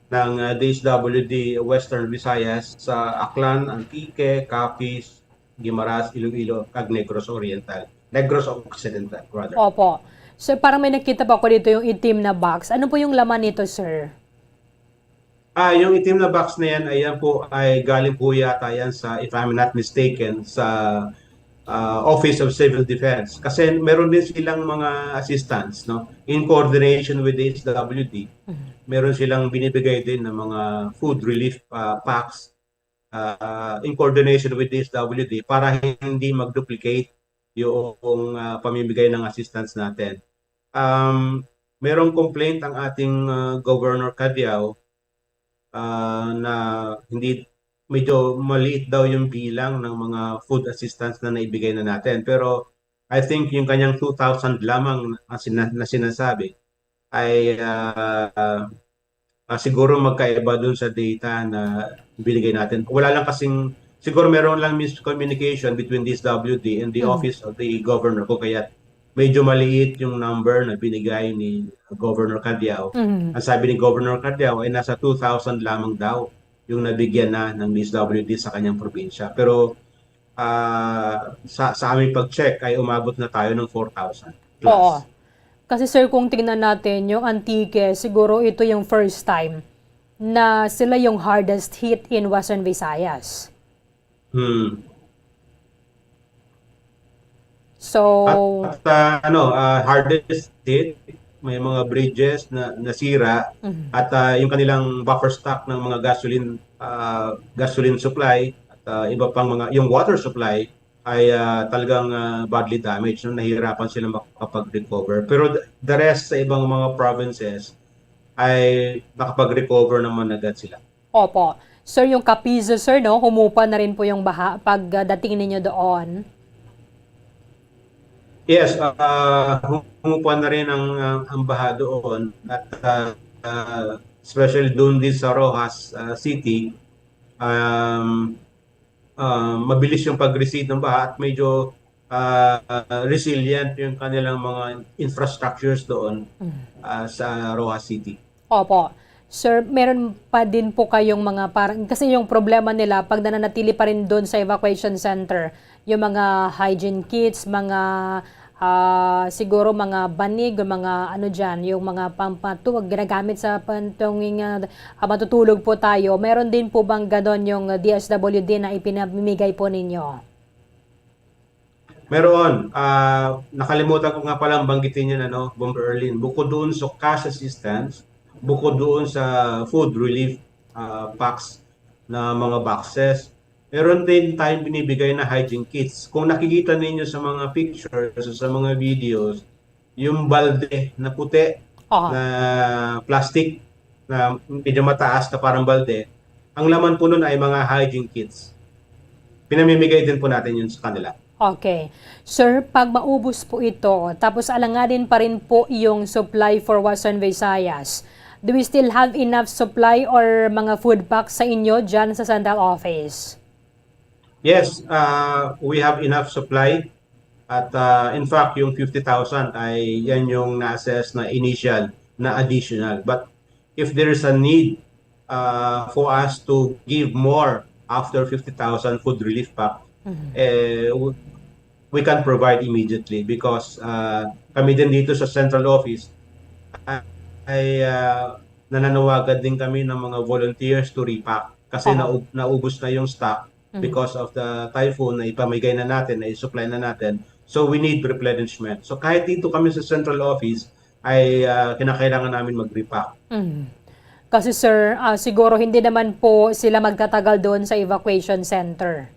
ng uh, D S W D Western Visayas sa Aklan, Antique, Capiz, Guimaras, Iloilo, kag Negros Oriental. Negros Occidental, rather. Opo. So, parang may nakita pa ako dito yung itim na box. Ano po yung laman nito, sir? Ah, yung itim na box na yan, ayan po ay galing po yata yan sa, if I'm not mistaken, sa ah, Office of Civil Defense. Kasi meron din silang mga assistance, no? In coordination with the H W D, meron silang binibigay din ng mga food relief ah, packs ah, in coordination with the H W D para hindi mag-duplicate yung ah, pamimigay ng assistance natin. Um, merong complaint ang ating ah, Governor Cadiao ah, na hindi, medyo maliit daw yung bilang ng mga food assistance na naibigay na natin. Pero I think yung kanyang two thousand lamang na, sina- na sinasabi ay ah, ah, siguro magkaiba dun sa data na binigay natin. Wala lang kasing, siguro meron lang miscommunication between D S W D and the Mhm. Office of the Governor, kung kaya medyo maliit yung number na binigay ni Governor Cadiao. Mhm. Ang sabi ni Governor Cadiao ay nasa two thousand lamang daw yung nabigyan na ng D S W D sa kanyang probinsya. Pero ah, sa, sa aming pag-check ay umabot na tayo ng four thousand plus. Oo. Kasi, sir, kung tingnan natin yung Antique, siguro ito yung first time na sila yung hardest hit in Western Visayas. Hmm. So, At, at ah, ano, ah, hardest hit, may mga bridges na nasira mhm. at ah, yung kanilang buffer stock ng mga gasoline ah, gasoline supply at ah, iba pang mga, yung water supply ay ah, talagang ah, badly damaged, no? Nahihirapan sila makapag-recover. Pero the the rest sa ibang mga provinces ay nakapag-recover naman agad sila. Opo. Sir, yung Capizo, sir, no? Humupa na rin po yung baha pag, ah, dating ninyo doon. Yes, ah, humupa na rin ang, ang, ang baha doon at, ah, ah, especially doon din sa Roxas, ah, City, um, ah, mabilis yung pag-recede ng baha at medyo, ah, resilient yung kanilang mga infrastructures doon, ah, sa Roxas City. Opo. Sir, meron pa din po kayong mga parang, kasi yung problema nila, pag nananatili pa rin doon sa evacuation center, yung mga hygiene kits, mga, ah, siguro mga banig, mga ano dyan, yung mga pampatulog, ginagamit sa pantunging, ah, ah, matutulog po tayo. Meron din po bang ganon yung D S W D na ipinamimigay po ninyo? Meron, ah, nakalimutan ko nga palang banggitin yan, ano, Bomber Erlin. Bukod doon sa cash assistance, bukod doon sa food relief, ah, packs na mga boxes, meron din tayong binibigay na hygiene kits. Kung nakikita ninyo sa mga pictures, sa mga videos, yung balde na puti, Aha. na plastic, na medyo mataas na parang balde, ang laman po nun ay mga hygiene kits. Pinamimigay din po natin yun sa kanila. Okay. Sir, pag maubos po ito, tapos alanganin pa rin po yung supply for Western Visayas, do we still have enough supply or mga food packs sa inyo dyan sa central office? Yes, uh, we have enough supply. At uh, in fact, yung fifty thousand ay yan yung na-assess na initial, na additional. But if there is a need uh, for us to give more after fifty thousand food relief pack, eh, w- we can provide immediately because uh, kami din dito sa central office ay, ay uh, nananawagan din kami ng mga volunteers to repack kasi Aha. naub- naubos na yung stock Mhm. because of the typhoon na ipamigay na natin, na i-supply na natin. So we need replenishment. So kahit dito kami sa central office ay uh, kinakailangan namin mag-repack. Mm. Kasi sir, ah, siguro hindi naman po sila magtatagal doon sa evacuation center.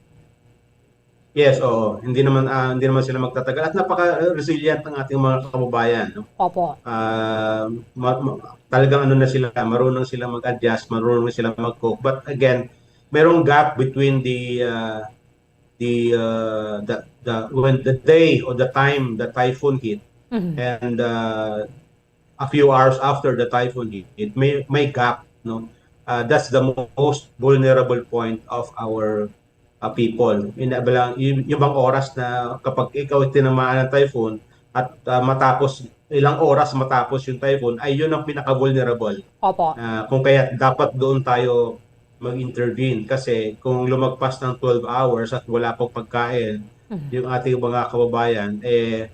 Yes, oo. Hindi naman ah, hindi naman sila magtatagal at napaka-resilient ng ating mga kababayan, no? Opo. Ah, ma- ma- talagang ano na sila, marunong sila mag-adjust, marunong na sila mag-cope. But again, merong gap between the uh, the uh, the the when the day or the time the typhoon hit Mhm. and uh, a few hours after the typhoon hit, may may gap, no? Uh, that's the most vulnerable point of our uh, people. Yung, yung bang oras na kapag ikaw tinamaan ng typhoon at uh, matapos ilang oras matapos yung typhoon ay yun ang pinaka-vulnerable. Opo. Uh, kung kaya dapat doon tayo mag-intervene kasi kung lumagpas ng twelve hours at wala pang pagkain Mhm. yung ating mga kababayan, eh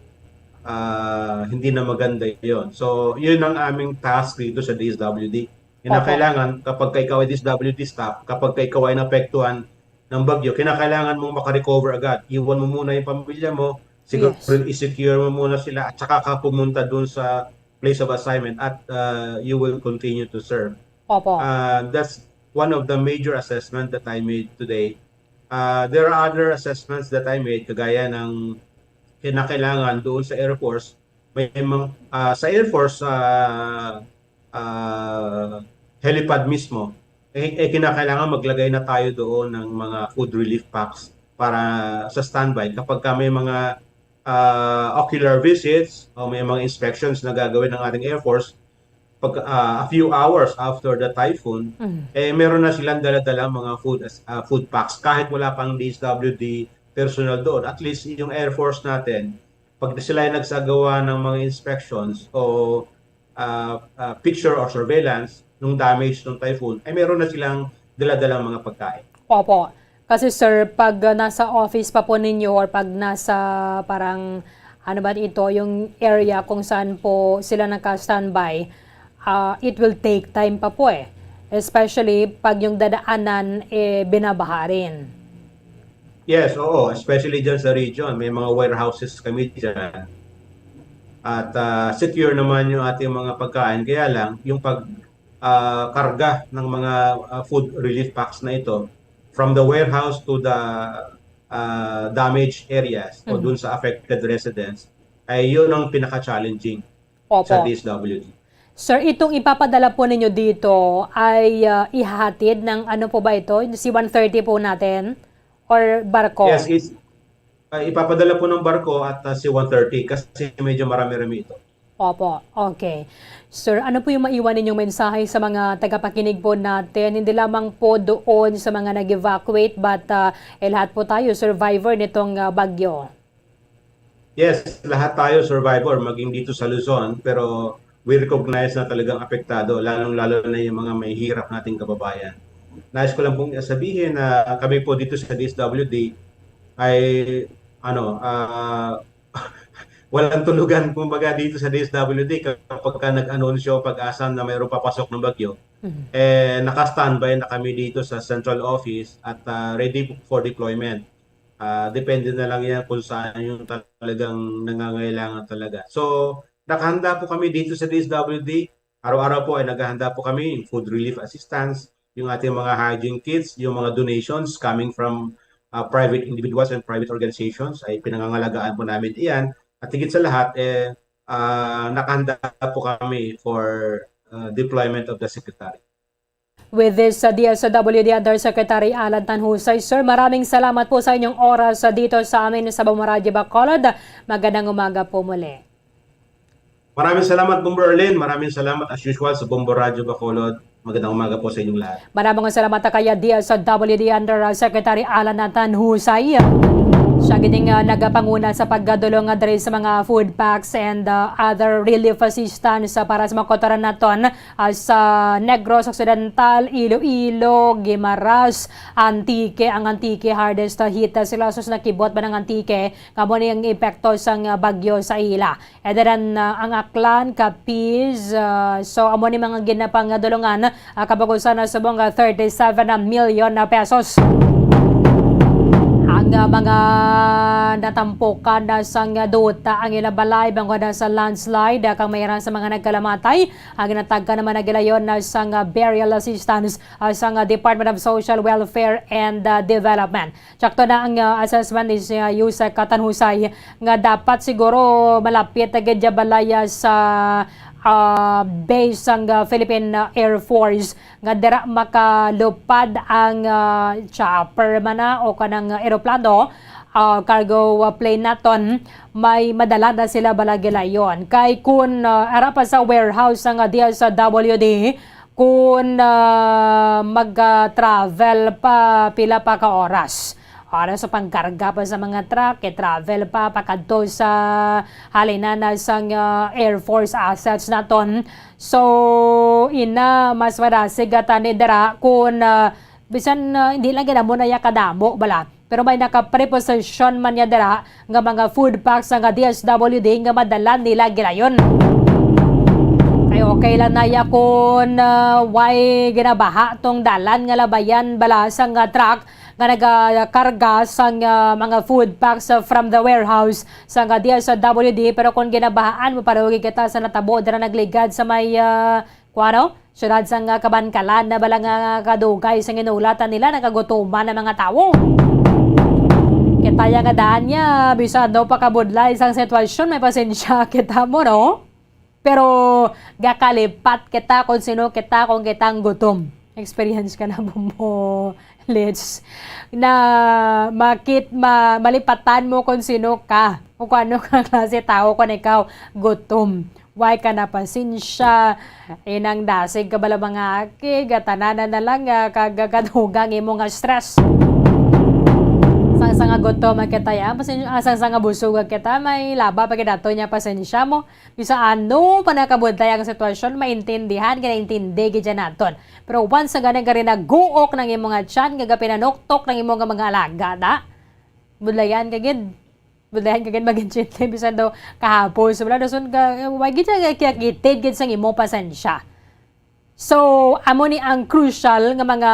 uh, hindi na maganda yon. So, yun ang aming task dito sa D S W D. Opo. Kinakailangan, kapag ka ikaw ay D S W D staff, kapag ka ikaw ay naapektuhan ng bagyo, kinakailangan mong makarecover agad. Iwan mo muna yung pamilya mo, siguro Yes. i-secure mo muna sila, at saka ka pumunta dun sa place of assignment at uh, you will continue to serve. Opo. Uh, that's one of the major assessment that I made today. Uh, there are other assessments that I made, kagaya ng kinakailangan doon sa Air Force. May mga, uh, sa Air Force, uh, uh, helipad mismo, eh, eh, kinakailangan maglagay na tayo doon ng mga food relief packs para sa standby. Kapag ka may mga uh, ocular visits o may mga inspections na gagawin ng ating Air Force, pag, uh, a few hours after the typhoon, Mhm. eh, meron na silang dala-dala mga food, uh, food packs kahit wala pang D S W D personnel doon. At least yung Air Force natin, pag sila ay nagsagawa ng mga inspections o uh, uh, picture or surveillance ng damage ng typhoon, ay meron na silang dala-dalang mga pagkain. Opo. Kasi sir, pag uh, nasa office pa po ninyo or pag nasa parang ano ba ito, yung area kung saan po sila naka-standby, uh, it will take time pa po eh. Especially pag yung dadaanan eh binabaha rin. Yes, oo. Especially dyan sa region, may mga warehouses kami dyan. At uh, secure naman yung ating mga pagkain. Kaya lang, yung pag uh, karga ng mga uh, food relief packs na ito from the warehouse to the uh, damaged areas o Mhm. dun sa affected residents ay yun ang pinaka-challenging Opo. sa D S W D. Sir, itong ipapadala po ninyo dito ay, ah, ihahatid ng ano po ba ito? C one thirty po natin? Or barko? Yes, it's, ah, ipapadala po ng barko at, ah, C one thirty kasi medyo marami-rami ito. Opo, okay. Sir, ano po yung maiwan ninyong mensahe sa mga tagapakinig po natin, hindi lamang po doon sa mga nag-evacuate, but, ah, eh, lahat po tayo survivor nitong, ah, bagyo? Yes, lahat tayo survivor, maging dito sa Luzon, pero we recognize na talagang apektado, lalong-lalo na yung mga mahihirap nating kababayan. Nais ko lang pong sabihin na kami po dito sa D S W D ay, ano, ah, walang tulugan, kumbaga, dito sa D S W D kapag ka nag-anunsyo ang PAGASA na mayroong papasok ng bagyo. Mhm. Eh, naka-standby na kami dito sa central office at, ah, ready for deployment. Ah, depende na lang yan kung saan yung talagang nangangailangan talaga. So, nakahanda po kami dito sa D S W D. Araw-araw po ay naghahanda po kami, yung food relief assistance, yung ating mga hygiene kits, yung mga donations coming from, ah, private individuals and private organizations ay pinangangalagaan po namin iyan. At higit sa lahat, eh, ah, nakahanda po kami for, ah, deployment of the secretary. With this, uh, D S W D Undersecretary Alan Tanhusay. Sir, maraming salamat po sa inyong oras, uh, dito sa amin sa Bombo Radyo Bacolod. Magandang umaga po muli. Maraming salamat, Bombo Erlin. Maraming salamat, as usual, sa Bombo Radyo Bacolod. Magandang umaga po sa inyong lahat. Maraming salamat kay D S W D Undersecretary Alan Tanhusay. Siya gid ang, uh, nagapanguna sa pagdulong, uh, diri sa mga food packs and, uh, other relief assistance, uh, para sa mga kautoran naton, ah, sa Negros Occidental, Iloilo, Guimaras, Antique. Ang Antique hardest hit, ah, sila sus nakibot ba ng Antique nga mo ni ang epekto sang, ah, bagyo sa ila. And then, ah, ang Aklan, Capiz, ah, so amo ni mga ginapangadulungan, ah, kabag-usan na subong, ah, thirty-seven million na pesos. Ang, ah, mga natampukan na sang, ah, duta ang ilang balay bangod na sa landslide, ah, kang mayran sa mga nagkalamatay. Ang ginatagka naman na gilayon na sang, ah, burial assistance, ah, sang, ah, Department of Social Welfare and, ah, Development. Sakto na ang, ah, assessment ni si, ah, Yusek Katanhusay nga dapat siguro malapit na gid ya balay, ah, sa, ah, base sang, ah, Philippine, ah, Air Force nga dira makalupad ang, ah, chopper man na o kanang, ah, eroplano, ah, cargo, ah, plane naton. May madala na sila bala gilayon. Kay kun, ah, ara pa sa warehouse sang, ah, D S W D, kun, ah, mag-travel pa, pila pa ka oras? Oras sa pangkarga pa sa mga truck, i-travel pa, pakadto sa halinan na sang, ah, Air Force assets naton. So, ina, mas madasig ata ni dira kun, ah, bisan, ah, hindi lang gid amo na ya kadamo, bala. Pero may naka-preposition man niya dira nga mga food packs nga D S W D nga madala nila gilayon. Kay okay lang na ya kun, ah, way ginabaha tong dalan nga labayan bala sang, ah, truck nga nagakarga sang, ah, mga food packs, ah, from the warehouse sang, ah, D S W D, pero kung ginabahaan, mapalugi kita sa natabo dira nagligad sa may, ah, kuwano? Siyudad sang, ah, Kabankalan na bala nga kadugay sang ginulatan nila, nagagutuman ang mga tawo. Kita ya nga daan niya, bisan daw pakabudlay sang sitwasyon, may pasensya kita mo, no? Pero gakalipat kita kung sino kita kung kita ang gutom. Experience ka na, Bombo Lids, na makit-, ma-, malipatan mo kung sino ka o kung ano ka klase tao kung ikaw gutom. Way ka na pasensya, inang dasig ka bala mga aki, gatananan na lang, ah, kag kadugang imo nga stress. Sang sanga gutom ang kita ya, pasen-, ah, sang sanga busog ang kita, may laba pa gid ato niya, pasensya mo. Bisan ano pa nakabudlay ang sitwasyon, maintindihan, ginaintindi gid yan naton. Pero once nga nagari naguok ng imo nga tiyan, nga gapinanuktok ng imo nga mga alaga, da? Budlayan ka gid. Budlayan ka gid mag-intindi, bisan daw kahapon. So, wala, dason ka, wag gid siya kiyakitid gid sang imo pasensya. So, amo ni ang crucial nga mga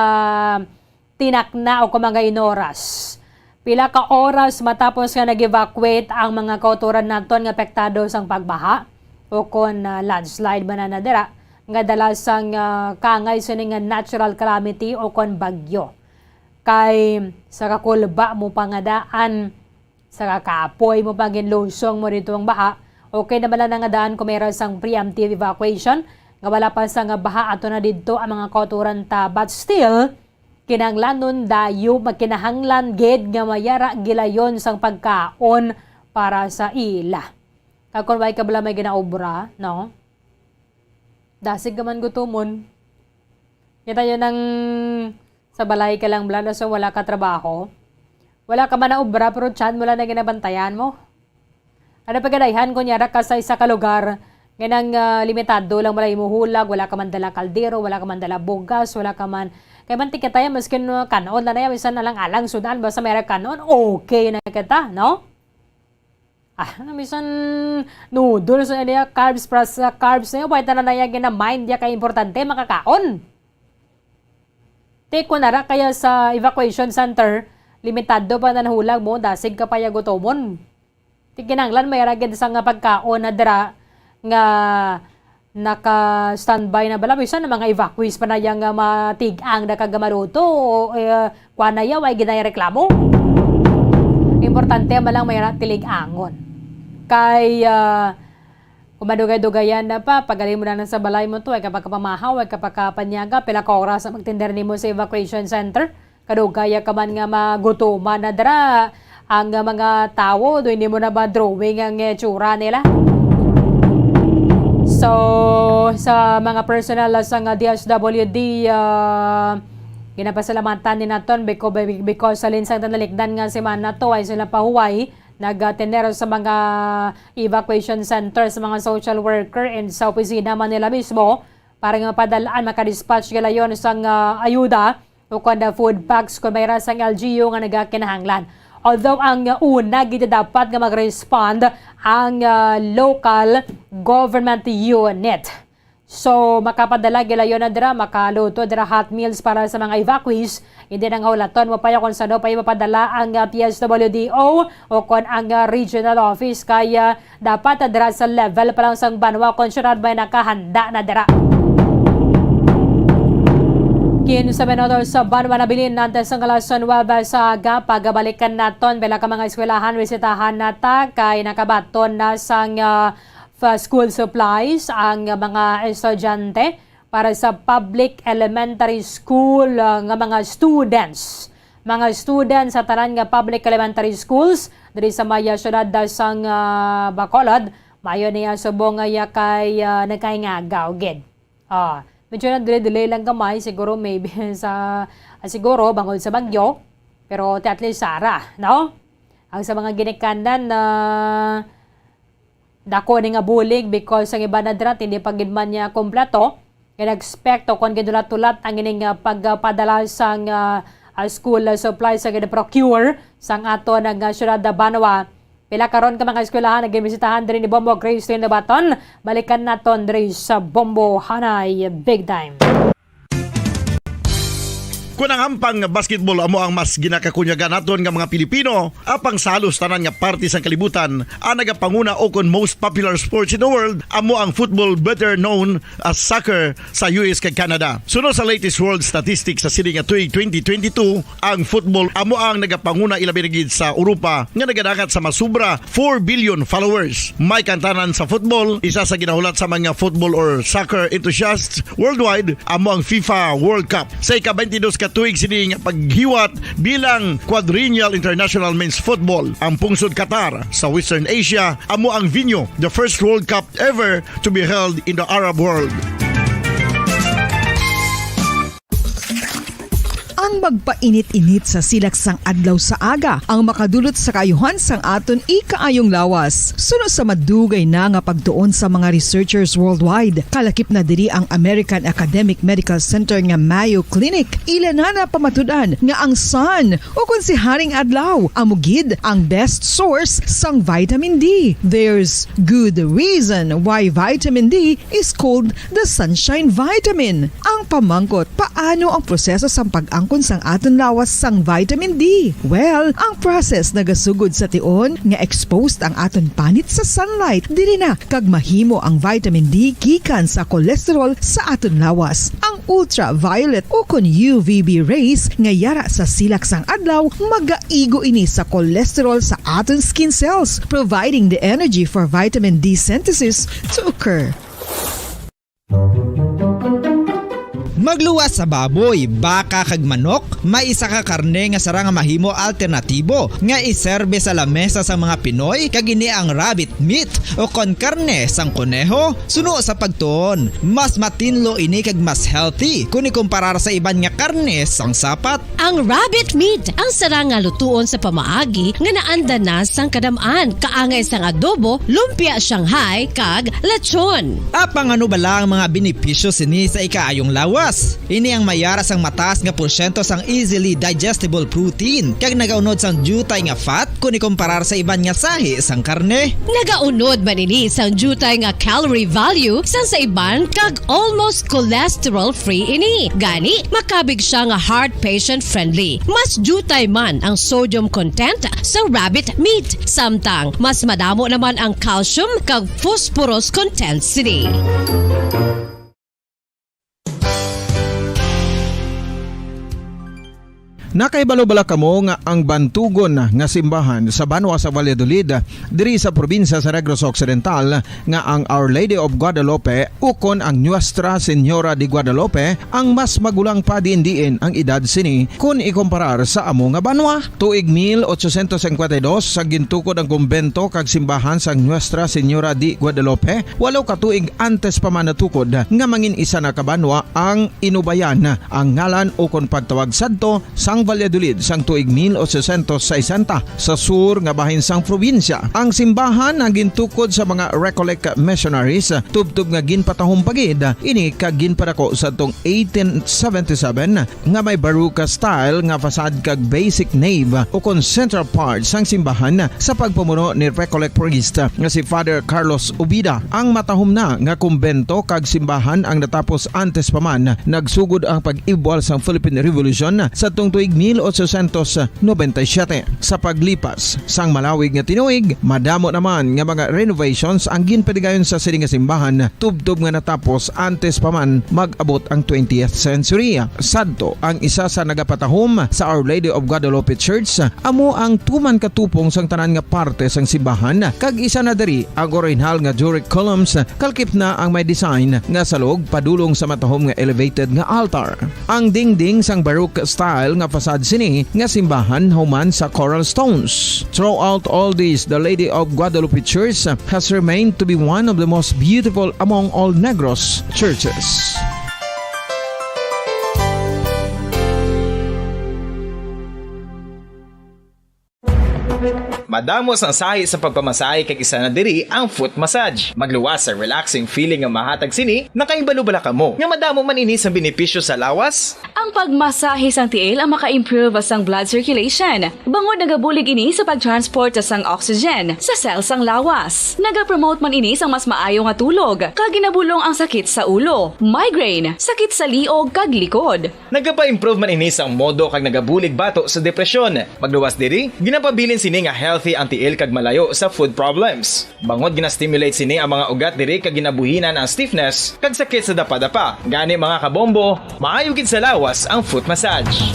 tinakna o kung mga inoras. Pila ka oras matapos nga nag-evacuate ang mga kauturan naton nga apektado sang pagbaha o kon, ah, landslide man na dira nga dala sang, ah, kangay sini nga natural calamity o kon bagyo. Kay sa kakulba mo pa nga daan, sa kakapoy mo pa ginlusong mo dito ang baha, okay naman lang na nga daan kung meron sang preemptive evacuation, nga wala pa sang baha ato na didto ang mga kauturan ta, but still, kinahanglanon dayo, magkinahanglan gid nga mayara gilayon sang pagkaon para sa ila. Kag kung way ka bala may ginaobra, no? Dasig ka man gutomon. Kita yun ang sa balay ka lang bala, so wala ka trabaho. Wala ka man na obra, pero tiyan mo lang na ginabantayan mo. Ano pa gadayhan kung yara ka sa isa ka lugar nga nang, ah, limitado lang wala imo hulag, wala ka man dala kaldero, wala ka man dala bugas, wala ka man, kay man tikataya maskin, uh, kanon na na yan, bisan alang-alang sudan, basta may kanon, okay na kita, no? Ah, bisan noodles na niya, carbs plus, uh, carbs na yan, wala na na yan gina-mind niya kay importante makakaon. Te, kung nara kaya sa evacuation center, limitado pa na nahulag mo, dasig ka pa ya gutomon. Ti kinahanglan may ra gid sa nga pagkaon na dira nga naka-standby na bala. Bisan ang mga evacuees pa na yang, ah, matig-ang na kag maluto, o, eh, kuan na ya, way gid na yung reklamo. Importante man lang may ra tilig-angon. Kay, ah, kung madugay-dugayan na pa, pagaling mo na lang sa balay mo to, ay kapag kapamahaw, ay kapag kapanyaga, pila ka oras ang magtender nimo sa evacuation center? Kadugaya ka man nga magutuman na dira ang mga tawo, do hindi mo na ba drawing ang itsura nila? So, sa mga personnel sa nga D S W D, ah, ginapasalamatan ni naton because, because sa linsang tanalikdan nga semana to ay sila pahuway nag-atender sa mga evacuation center, sa mga social worker, and sa opisina man nila mismo para nga mapadalaan, makadispatch galayon sang, ah, ayuda o kon food packs kon mayra sang L G U nga nagakinahanglan. Although ang una gid dapat nga mag-respond ang, ah, local government unit. So, makapadala gilayon na dira, makaluto dira hot meals para sa mga evacuees. Hindi na nga hulaton mo pa kon sano pa mapadala ang, ah, P S W D O o kon ang, ah, regional office kay, ah, dapat, ah, dira sa level pa lang sang banwa kon syudad may nakahanda na dira. Kinsa minuto sa banwa nabilin antes sang alas nuebe sa aga, pagabalikan naton, pila ka mga eskwelahan, bisitahan nata kay nakabaton na sang, ah, fa-, school supplies ang mga estudyante para sa public elementary school, ah, nga mga students. Mga students sa tanan nga public elementary schools diri sa may, ah, syudad, ah, sang, ah, Bacolod, maayo niya subong nga iya kay, ah, nagkaingagaw gid. Ah, medyo na delay-delay lang gamay, siguro maybe sa, ah, siguro bangod sa bagyo, pero ti at least sara, no? Ang sa mga ginikanan na dako ni nga bulig because ang iban na dira hindi pa gid man niya kompleto. Gina-expect o kon ginulat-ulat ang ining, ah, pagpadala sang, ah, ah, school, ah, supplies sa gina-procure sang aton nga syudad, ah, banwa. Pila karon ka mga eskwelahan ang ginbisitahan diri ni Bombo Grace Lindobaton? Balikan naton diri sa Bombo Hanay Big Time. Kon ang ampang basketball amo ang mas ginakakunyagan naton nga mga Pilipino, apang sa halos tanan nga parte sang kalibutan, ang nagapanguna o kon most popular sports in the world amo ang football, better known as soccer sa U S kag Canada. Suno sa latest world statistics sa sini nga tuig twenty twenty-two, ang football amo ang nagapanguna, ilabi na gid sa Europa, nga nagadangat sa masubra four billion followers. May kantanan sa football, isa sa ginahulat sa mga football or soccer enthusiasts worldwide amo ang FIFA World Cup. Sa ika-twenty-dos ka tuig sini nga paghiwat bilang Quadrennial International Men's Football, ang pungsod Qatar sa Western Asia amo ang venue, the first World Cup ever to be held in the Arab world. Ang magpainit-init sa silak sang adlaw sa aga ang makadulot sa kaayuhan sang aton ikaayong lawas. Suno sa madugay na nga pagtuon sa mga researchers worldwide, kalakip na diri ang American Academic Medical Center nga Mayo Clinic. Ila na napamatud-an nga ang sun, o kon si Haring Adlaw, amo gid ang best source sang vitamin D. There's good reason why vitamin D is called the sunshine vitamin. Ang pamangkot, paano ang proseso sang pag-angkon sang aton lawas sang vitamin D? Well, ang process nagasugod sa tion nga exposed ang aton panit sa sunlight. Diri na kag mahimo ang vitamin D gikan sa cholesterol sa aton lawas. Ang ultraviolet o kon U V B rays nga yara sa silak sang adlaw magaigo ini sa cholesterol sa aton skin cells, providing the energy for vitamin D synthesis to occur. Pagluwas sa baboy, baka kag manok, may isa ka karne nga sarang nga mahimo alternatibo nga iserbe sa lamesa sang mga Pinoy, kag ini ang rabbit meat o kon karne sang koneho. Suno sa pagtuon, mas matinlo ini kag mas healthy kon ikumparar sa iban nga karne sang sapat. Ang rabbit meat ang sarang nga lutuon sa pamaagi nga naanda na sang kadam-an, kaangay sang adobo, lumpia Shanghai, kag lechon. Apang ano bala ang mga benepisyo sini sa ikaayong lawas? Ini ang may ara sang mataas nga porsyento sang easily digestible protein, kag nagaunod sang diutay nga fat kon ikumparar sa iban nga sahi sang karne. Nagaunod man ini sang diutay nga calorie value sang sa iban, kag almost cholesterol-free ini. Gani, makabig siya nga heart patient-friendly. Mas diutay man ang sodium content sa rabbit meat, samtang mas madamo naman ang calcium kag phosphorus content sini. Nakahibalo bala kamo nga ang bantugon nga simbahan sa banwa sa Valladolid, diri sa probinsya sa Negros Occidental, nga ang Our Lady of Guadalupe ukon ang Nuestra Señora de Guadalupe ang mas magulang pa diin-diin ang edad sini kon ikumparar sa amo nga banwa? Tuig mil ochocientos cincuenta y dos, sa gintukod ang kumbento kag simbahan sang Nuestra Señora de Guadalupe, walo ka tuig antes pa man natukod nga mangin isa na ka banwa ang inubayan ang ngalan ukon pagtawag sadto sang Valladolid sang tuig mil ochocientos sesenta sa sur nga bahin sang probinsya. Ang simbahan ang gintukod sa mga Recollect missionaries, tubtob nga ginpatahom pa gid ini kag ginpadako sadtong eighteen seventy-seven, nga may Baroque style nga facade kag basic nave ukon central part sang simbahan sa pagpamuno ni Recollect priest nga si Father Carlos Ubida. Ang matahom na nga kumbento kag simbahan ang natapos antes pa man nagsugod ang pag-ibwal sang Philippine Revolution sadtong tuig mil ochocientos noventa y siete. Sa paglipas sang malawig nga tinuig, madamo naman nga mga renovations ang ginpatigayon sa sini nga simbahan, tubtob nga natapos antes pa man mag-abot ang twentieth century. Sadto, ang isa sa nagapatahom sa Our Lady of Guadalupe Church amo ang tuman ka tupong sang tanan nga parte sang simbahan, kag isa na diri ang orihinal nga Doric columns, kalkip na ang may design nga salog padulong sa matahom nga elevated nga altar. Ang dingding sang Baroque style nga facade sini nga simbahan human sa coral stones. Throughout all this, the Lady of Guadalupe Church has remained to be one of the most beautiful among all Negros churches. Madamo sang sahi sa pagpamasahe, kag isa na diri ang foot massage. Magluwas sa relaxing feeling nga mahatag sini. Nakahibalo bala kamo nga madamo man ini sang benepisyo sa lawas? Ang pagmasahe sang tiil ang maka-improve sang blood circulation, bangod nagabulig ini sa pag-transport sang oxygen sa cell sang lawas. Nagapromote man ini sang mas maayo nga tulog, kag ginabulong ang sakit sa ulo, migraine, sakit sa liog, kag likod. Nagapa-improve man ini sang modo kag nagabulig bato sa depresyon. Magluwas diri, ginapabilin sini nga healthy ang tiil kag malayo sa foot problems. Bangod gina-stimulate sini ang mga ugat diri kag ginabuhinan ang stiffness kag sakit sa dapadapa. Gani, mga kabombo, maayo gid sa lawas ang foot massage.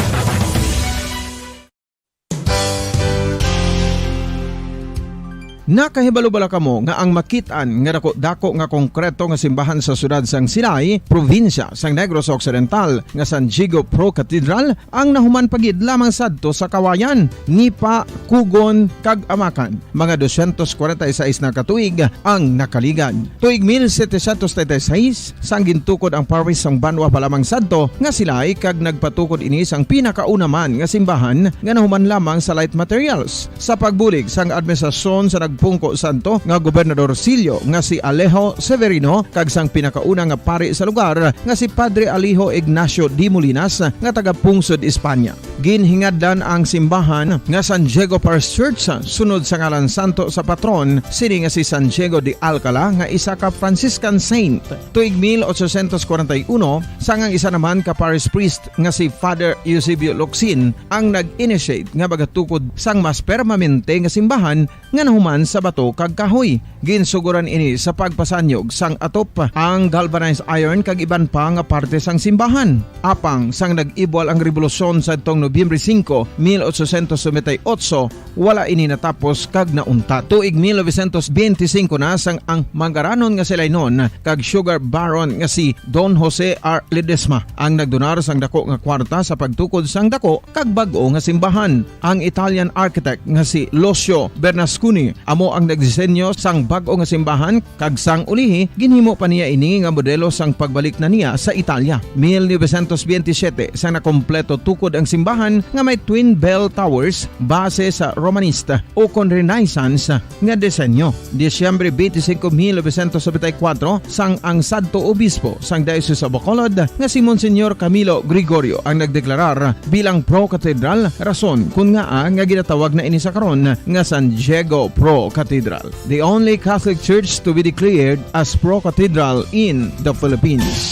Nakahibalo bala kamo nga ang makit-an nga dako-dako nga konkreto nga simbahan sa siyudad sang Silay, probinsya sang Negros Occidental, nga San Diego Pro Cathedral, ang nahuman pa gid lamang sadto sa Kawayan, Nipa, Kugon, kag Amakan? Mga dosyentos kwarenta y seis na ka tuig ang nakaligad. Tuig mil setecientos treinta y seis, sang gintukod ang parish sang banwa pa lamang sadto nga Silay, kag nagpatukod ini sang pinakauna man nga simbahan nga nahuman lamang sa light materials. Sa pagbulig sang administrasyon sa nagpungko sadto nga gobernador Silyo nga si Alejo Severino kag sang pinakauna nga pari sa lugar nga si Padre Alejo Ignacio de Molinas nga taga Pungsod, Espanya. Ginhingadlan ang simbahan nga San Diego Parish Church sunod sa ngalan santo sa patron sini nga si San Diego de Alcala nga isa ka Franciscan saint. Tuig mil ochocientos kwarenta y uno, sang ang isa naman ka parish priest nga si Father Eusebio Locsin ang nag-initiate nga magatukod sang mas permanente nga simbahan nga nahuman sa bato kag kahoy. Ginsuguran ini sa pagpasanyog sang atop, ang galvanized iron kag iban pa nga parte sang simbahan. Apang sang nag-ibwal ang rebolusyon sadtong Nobyembre singko, mil ochocientos noventa y ocho, wala ini natapos kag nauntat. Tuig mil novecientos benti singko na sang ang manggaranon nga si Lainon kag sugar baron nga si Don Jose R. Ledesma ang nagdonar sang dako nga kwarta sa pagtukod sang dako kag bag-o nga simbahan. Ang Italian architect nga si Lucio Bernasconi amo ang nagdisenyo sang bag-o nga simbahan, kag sang ulihi ginhimo pa niya ini nga modelo sang pagbalik na niya sa Italia. Mil novecientos benti siyete, sang nakompleto tukod ang simbahan nga may twin bell towers base sa Romanista ukon Renaissance nga disenyo. Disyembre twenty-five, mil novecientos noventa y cuatro, sang ang sadto obispo sang Diocese of Bacolod nga si Monsignor Camilo Gregorio ang nagdeklarar bilang Pro Cathedral, rason kun ngaa nga ginatawag na ini sa karon nga San Diego Pro Cathedral, the only Catholic Church to be declared as Pro Cathedral in the Philippines.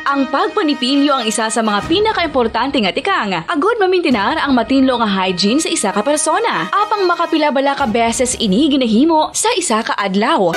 Ang pagpanipilyo ang isa sa mga pinakaimportante nga tikang agud mamintinar ang matinlo nga hygiene sa isa ka persona. Apang makapila bala ka beses ini ginahimo sa isa ka adlaw?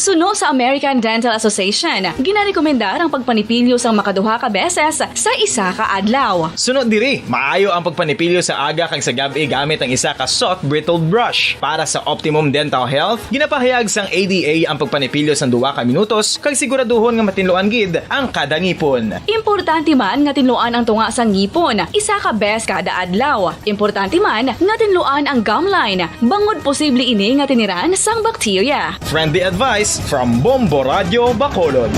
Suno sa American Dental Association, ginarekomendar ang pagpanipilyo sang makaduha ka beses sa isa ka adlaw. Suno diri, maayo ang pagpanipilyo sa aga kag sa gab-i gamit ang isa ka soft bristled brush. Para sa optimum dental health, ginapahayag sang A D A ang pagpanipilyo sang duha ka minutos kag siguraduhon nga matinluan gid ang kada ngipon. Importante man nga tinluan ang tunga sang ngipon isa ka bes kada adlaw. Importante man nga tinluan ang gum line, bangod posible ini nga tiniran sang bakterya. Friendly advice from Bombo Radio Bacolod.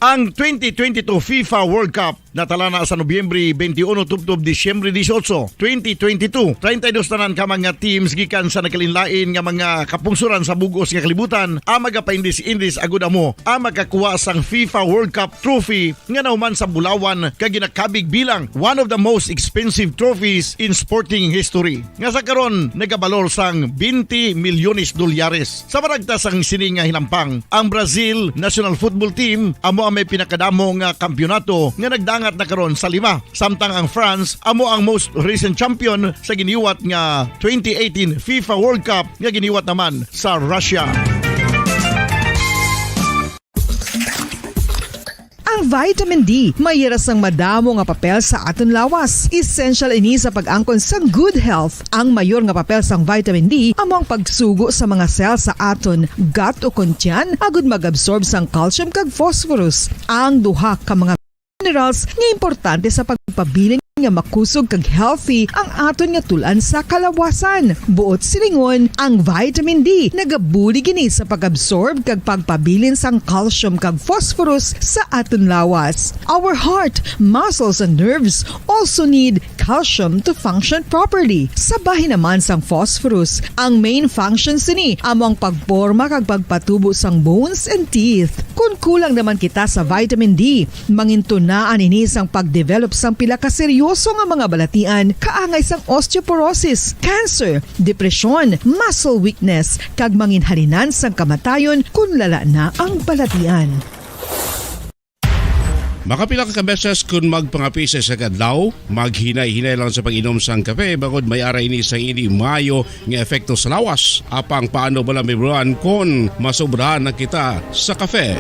Ang twenty twenty-two FIFA World Cup natala na sa Nobyembre twenty-one tubtob Disyembre dieciocho, twenty twenty-two. Treinta y dos tanan ka mga teams gikan sa nagkalainlain nga mga kapungsoran sa bug-os nga kalibutan ang magapaindis-indis agud amo ang makakuha sang FIFA World Cup trophy nga nahuman sa bulawan kag ginakabig bilang one of the most expensive trophies in sporting history, nga sa karon nagabalor sang twenty milyones dolyares. Sa baragta sang sini nga hinampang, ang Brazil national football team amo ang may pinakadamo nga kampiyonato nga nagdangat na karon sa lima, samtang ang France amo ang most recent champion sa giniwat nga twenty eighteen FIFA World Cup nga giniwat naman sa Russia. Ang vitamin D may ira sang madamo nga papel sa aton lawas. Essential ini sa pag-angkon sang good health. Ang mayor nga papel sang vitamin D amo ang pagsugo sa mga cell sa aton gut o kon tiyan agud mag-absorb sang calcium kag phosphorus, ang duha ka mga minerals nga importante sa pagpabilin nga makusog kag healthy ang aton nga tul-an sa kalawasan. Buot silingon, ang vitamin D nagabulig ini sa pag-absorb kag pagpabilin sang calcium kag phosphorus sa aton lawas. Our heart, muscles, and nerves also need calcium to function properly. Sa bahin naman sang phosphorus, ang main function sini amo ang pagporma kag pagpatubo sang bones and teeth. Kon kulang naman kita sa vitamin D, mangintunaan ini sang pag-develop sang pila ka seryoso nga mga balatian, kaangay sang osteoporosis, cancer, depresyon, muscle weakness, kag manginhalinan sang kamatayon kon lala na ang balatian. Makapila ka beses kon magpangape sa isa ka adlaw, maghinay-hinay lang sa pag-inom sang kape, bangod may ara ini sang indi maayo nga epekto sa lawas. Apang paano bala mahibaluan kon masobrahan na kita sa kape?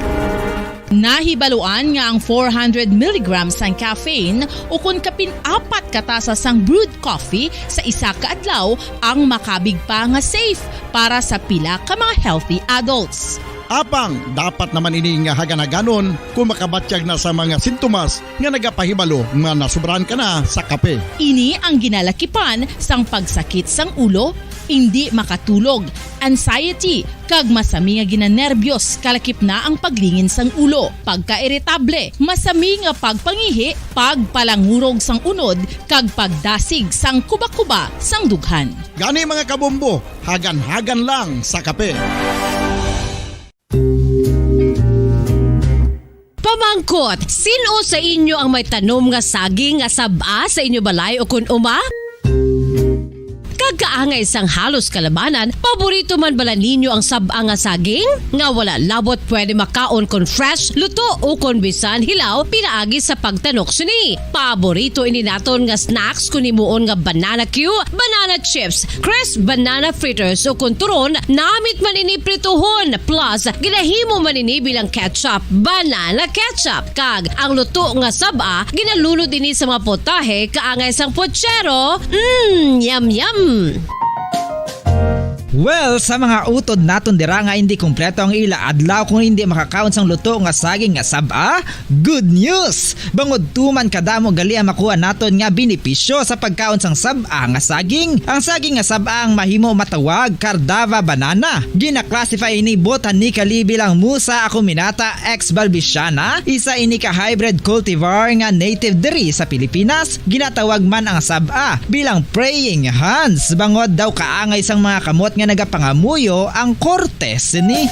Nahibaluan nga ang four hundred milligrams sang caffeine, ukon kapin apat ka tasa sang brewed coffee sa isa ka adlaw, ang makabig pa nga safe para sa pila ka mga healthy adults. Apang dapat naman ini nga hagan-haganon kon makabatyag na sa mga sintomas nga nagapahibalo nga nasobrahan ka na sa kape. Ini ang ginalakipan sang pagsakit sang ulo, indi makatulog, anxiety, kag masami nga ginanerbyos, kalakip na ang paglingin sang ulo, pagkairitable, masami nga pagpangihi, pagpalangurog sang unod, kag pagdasig sang kubakuba sang dughan. Gani, mga kabombo, hagan-hagan lang sa kape. Pamangkot, sin-o sa inyo ang may tanom nga saging nga sab-a sa inyo balay o kon uma? kag kaangay sang halos kalabanan, paborito man bala ninyo ang sab-a nga saging? Nga wala labot pwede makaon kon fresh, luto, o kon bisan hilaw pinaagi sa pagtanok sini. Paborito ini naton nga snacks kon himuon nga banana cue, banana chips, crisp banana fritters, o kon turon, namit man ini prituhon, plus ginahimo man ini bilang ketchup, banana ketchup. Kag ang luto nga sab-a ginalunod ini sa mga putahe kaangay sang puchero. Mm, yum, yum. Well, sa mga utod naton dira nga hindi kompleto ang ila adlaw kung hindi makakaon sang luto nga saging nga sab-a, good news! Bangod tuman kadamo gali ang makuha naton nga benepisyo sa pagkaon sang sab-a nga saging. Ang saging nga sab-a ang mahimo matawag Cardava banana. Gina-classify ini botanically bilang Musa acuminata ex balbisiana, isa ini ka hybrid cultivar nga native diri sa Pilipinas. Ginatawag man ang sab-a bilang praying hands, bangod daw kaangay sang mga kamot nga nagapangamuyo ang korte sini.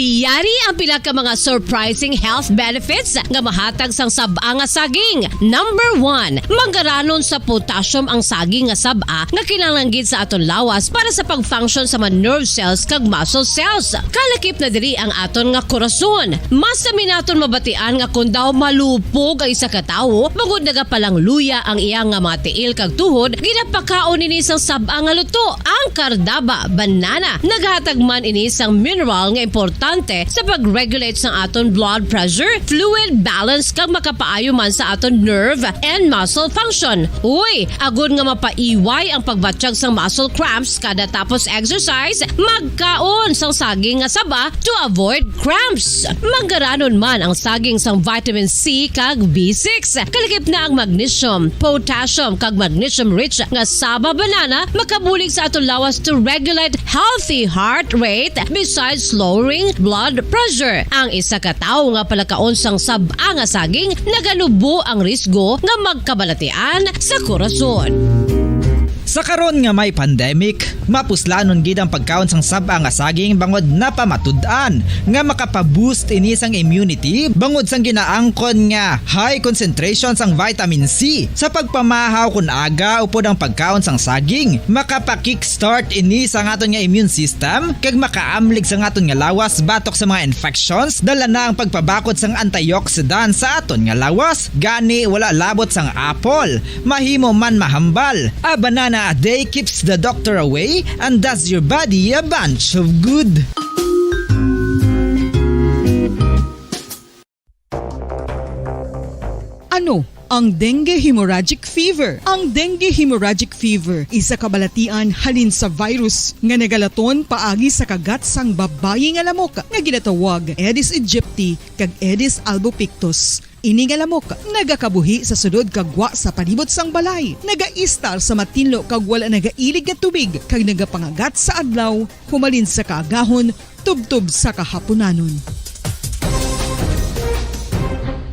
Yari ang pila ka mga surprising health benefits nga mahatag sang sab-a nga saging. Number one, manggaranon sa potassium ang saging nga sab-a nga kinahanglan gid sa aton lawas para sa pag-function sa mga nerve cells kag muscle cells. Kalakip na diri ang aton nga korason. Mas sami naton mabatian nga kon daw malupog ang isa ka tawo, bangod nagapalangluya ang iya nga mga tiil kag tuhod, ginapakaon ini sang sab-a nga luto, ang Cardaba banana. Naghatag man ini sang mineral nga importante sa pag-regulate sang aton blood pressure, fluid balance, kag makapaayo man sa aton nerve and muscle function. Uy, agod nga mapaiway ang pagbatyag sang muscle cramps kada tapos exercise, magkaon sang saging nga saba to avoid cramps. Manggaranon man ang saging sang vitamin C kag B six. Kalakip na ang magnesium, potassium, kag magnesium-rich nga saba banana makabulig sa aton lawas to regulate healthy heart rate besides lowering blood pressure. Ang isa ka tawo nga palakaon sang sab-a nga saging naganubo ang risgo nga magkabalatian sa korason. Sa karon nga may pandemic, mapuslanon gid ang pagkaon sang sab-a nga saging bangod napamatud-an nga makapaboost ini sang immunity bangod sang ginaangkon nga high concentration sang vitamin C sa pagpamahaw kon aga upod ang pagkaon sang saging. Makapa-kickstart ini sa aton nga immune system kag makaamlig sa aton nga lawas batok sa mga infections. Dala na ang pagpabakod sang antioxidant sa aton nga lawas. Gani, wala labot sang apple. Mahimo man mahambal. A banana a day keeps the doctor away and does your body a bunch of good. Ano ang dengue hemorrhagic fever? Ang dengue hemorrhagic fever isa ka balatian halin sa virus nga nagalaton paagi sa kagat sang babayi nga lamok nga ginatawag Aedes aegypti kag Aedes albopictus. Ini nga lamok nagakabuhi sa sulod kag gwa sa palibot sang balay, nagaistar sa matinlo kag wala nagailig nga tubig, kag nagapangagat sa adlaw humalin sa kaagahon tubtob sa kahapunanon.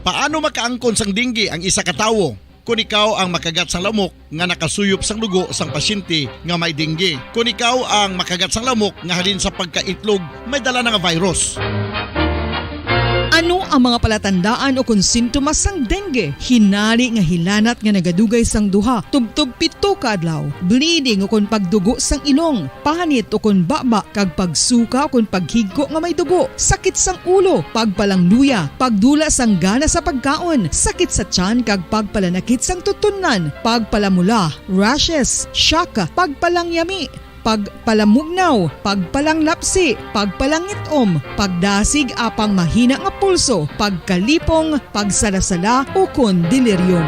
Paano makaangkon sang dengue ang isa ka tawo? Kon ikaw ang makagat sang lamok nga nakasuyop sang dugo sang pasyente nga may dengue, kon ikaw ang makagat sang lamok nga halin sa pagkaitlog may dala na nga virus. Ano ang mga palatandaan ukon sintomas sang dengue? Hinari nga hilanat nga nagadugay sang duha tubtob pito ka adlaw, bleeding ukon pagdugo sang ilong, panit ukon baba, kag pagsuka ukon paghigko nga may dugo, sakit sang ulo, pagpalangluya, pagdula sang gana sa pagkaon, sakit sa tiyan kag pagpalanakit sang tutunlan, pagpalamula, rashes, shock, pagpalangyami, pagpalamugnaw, pagpalanglapsi, pagpalangit-om, pagdasig apang mahina nga pulso, pagkalipong, pagsalasala, ukon delirium.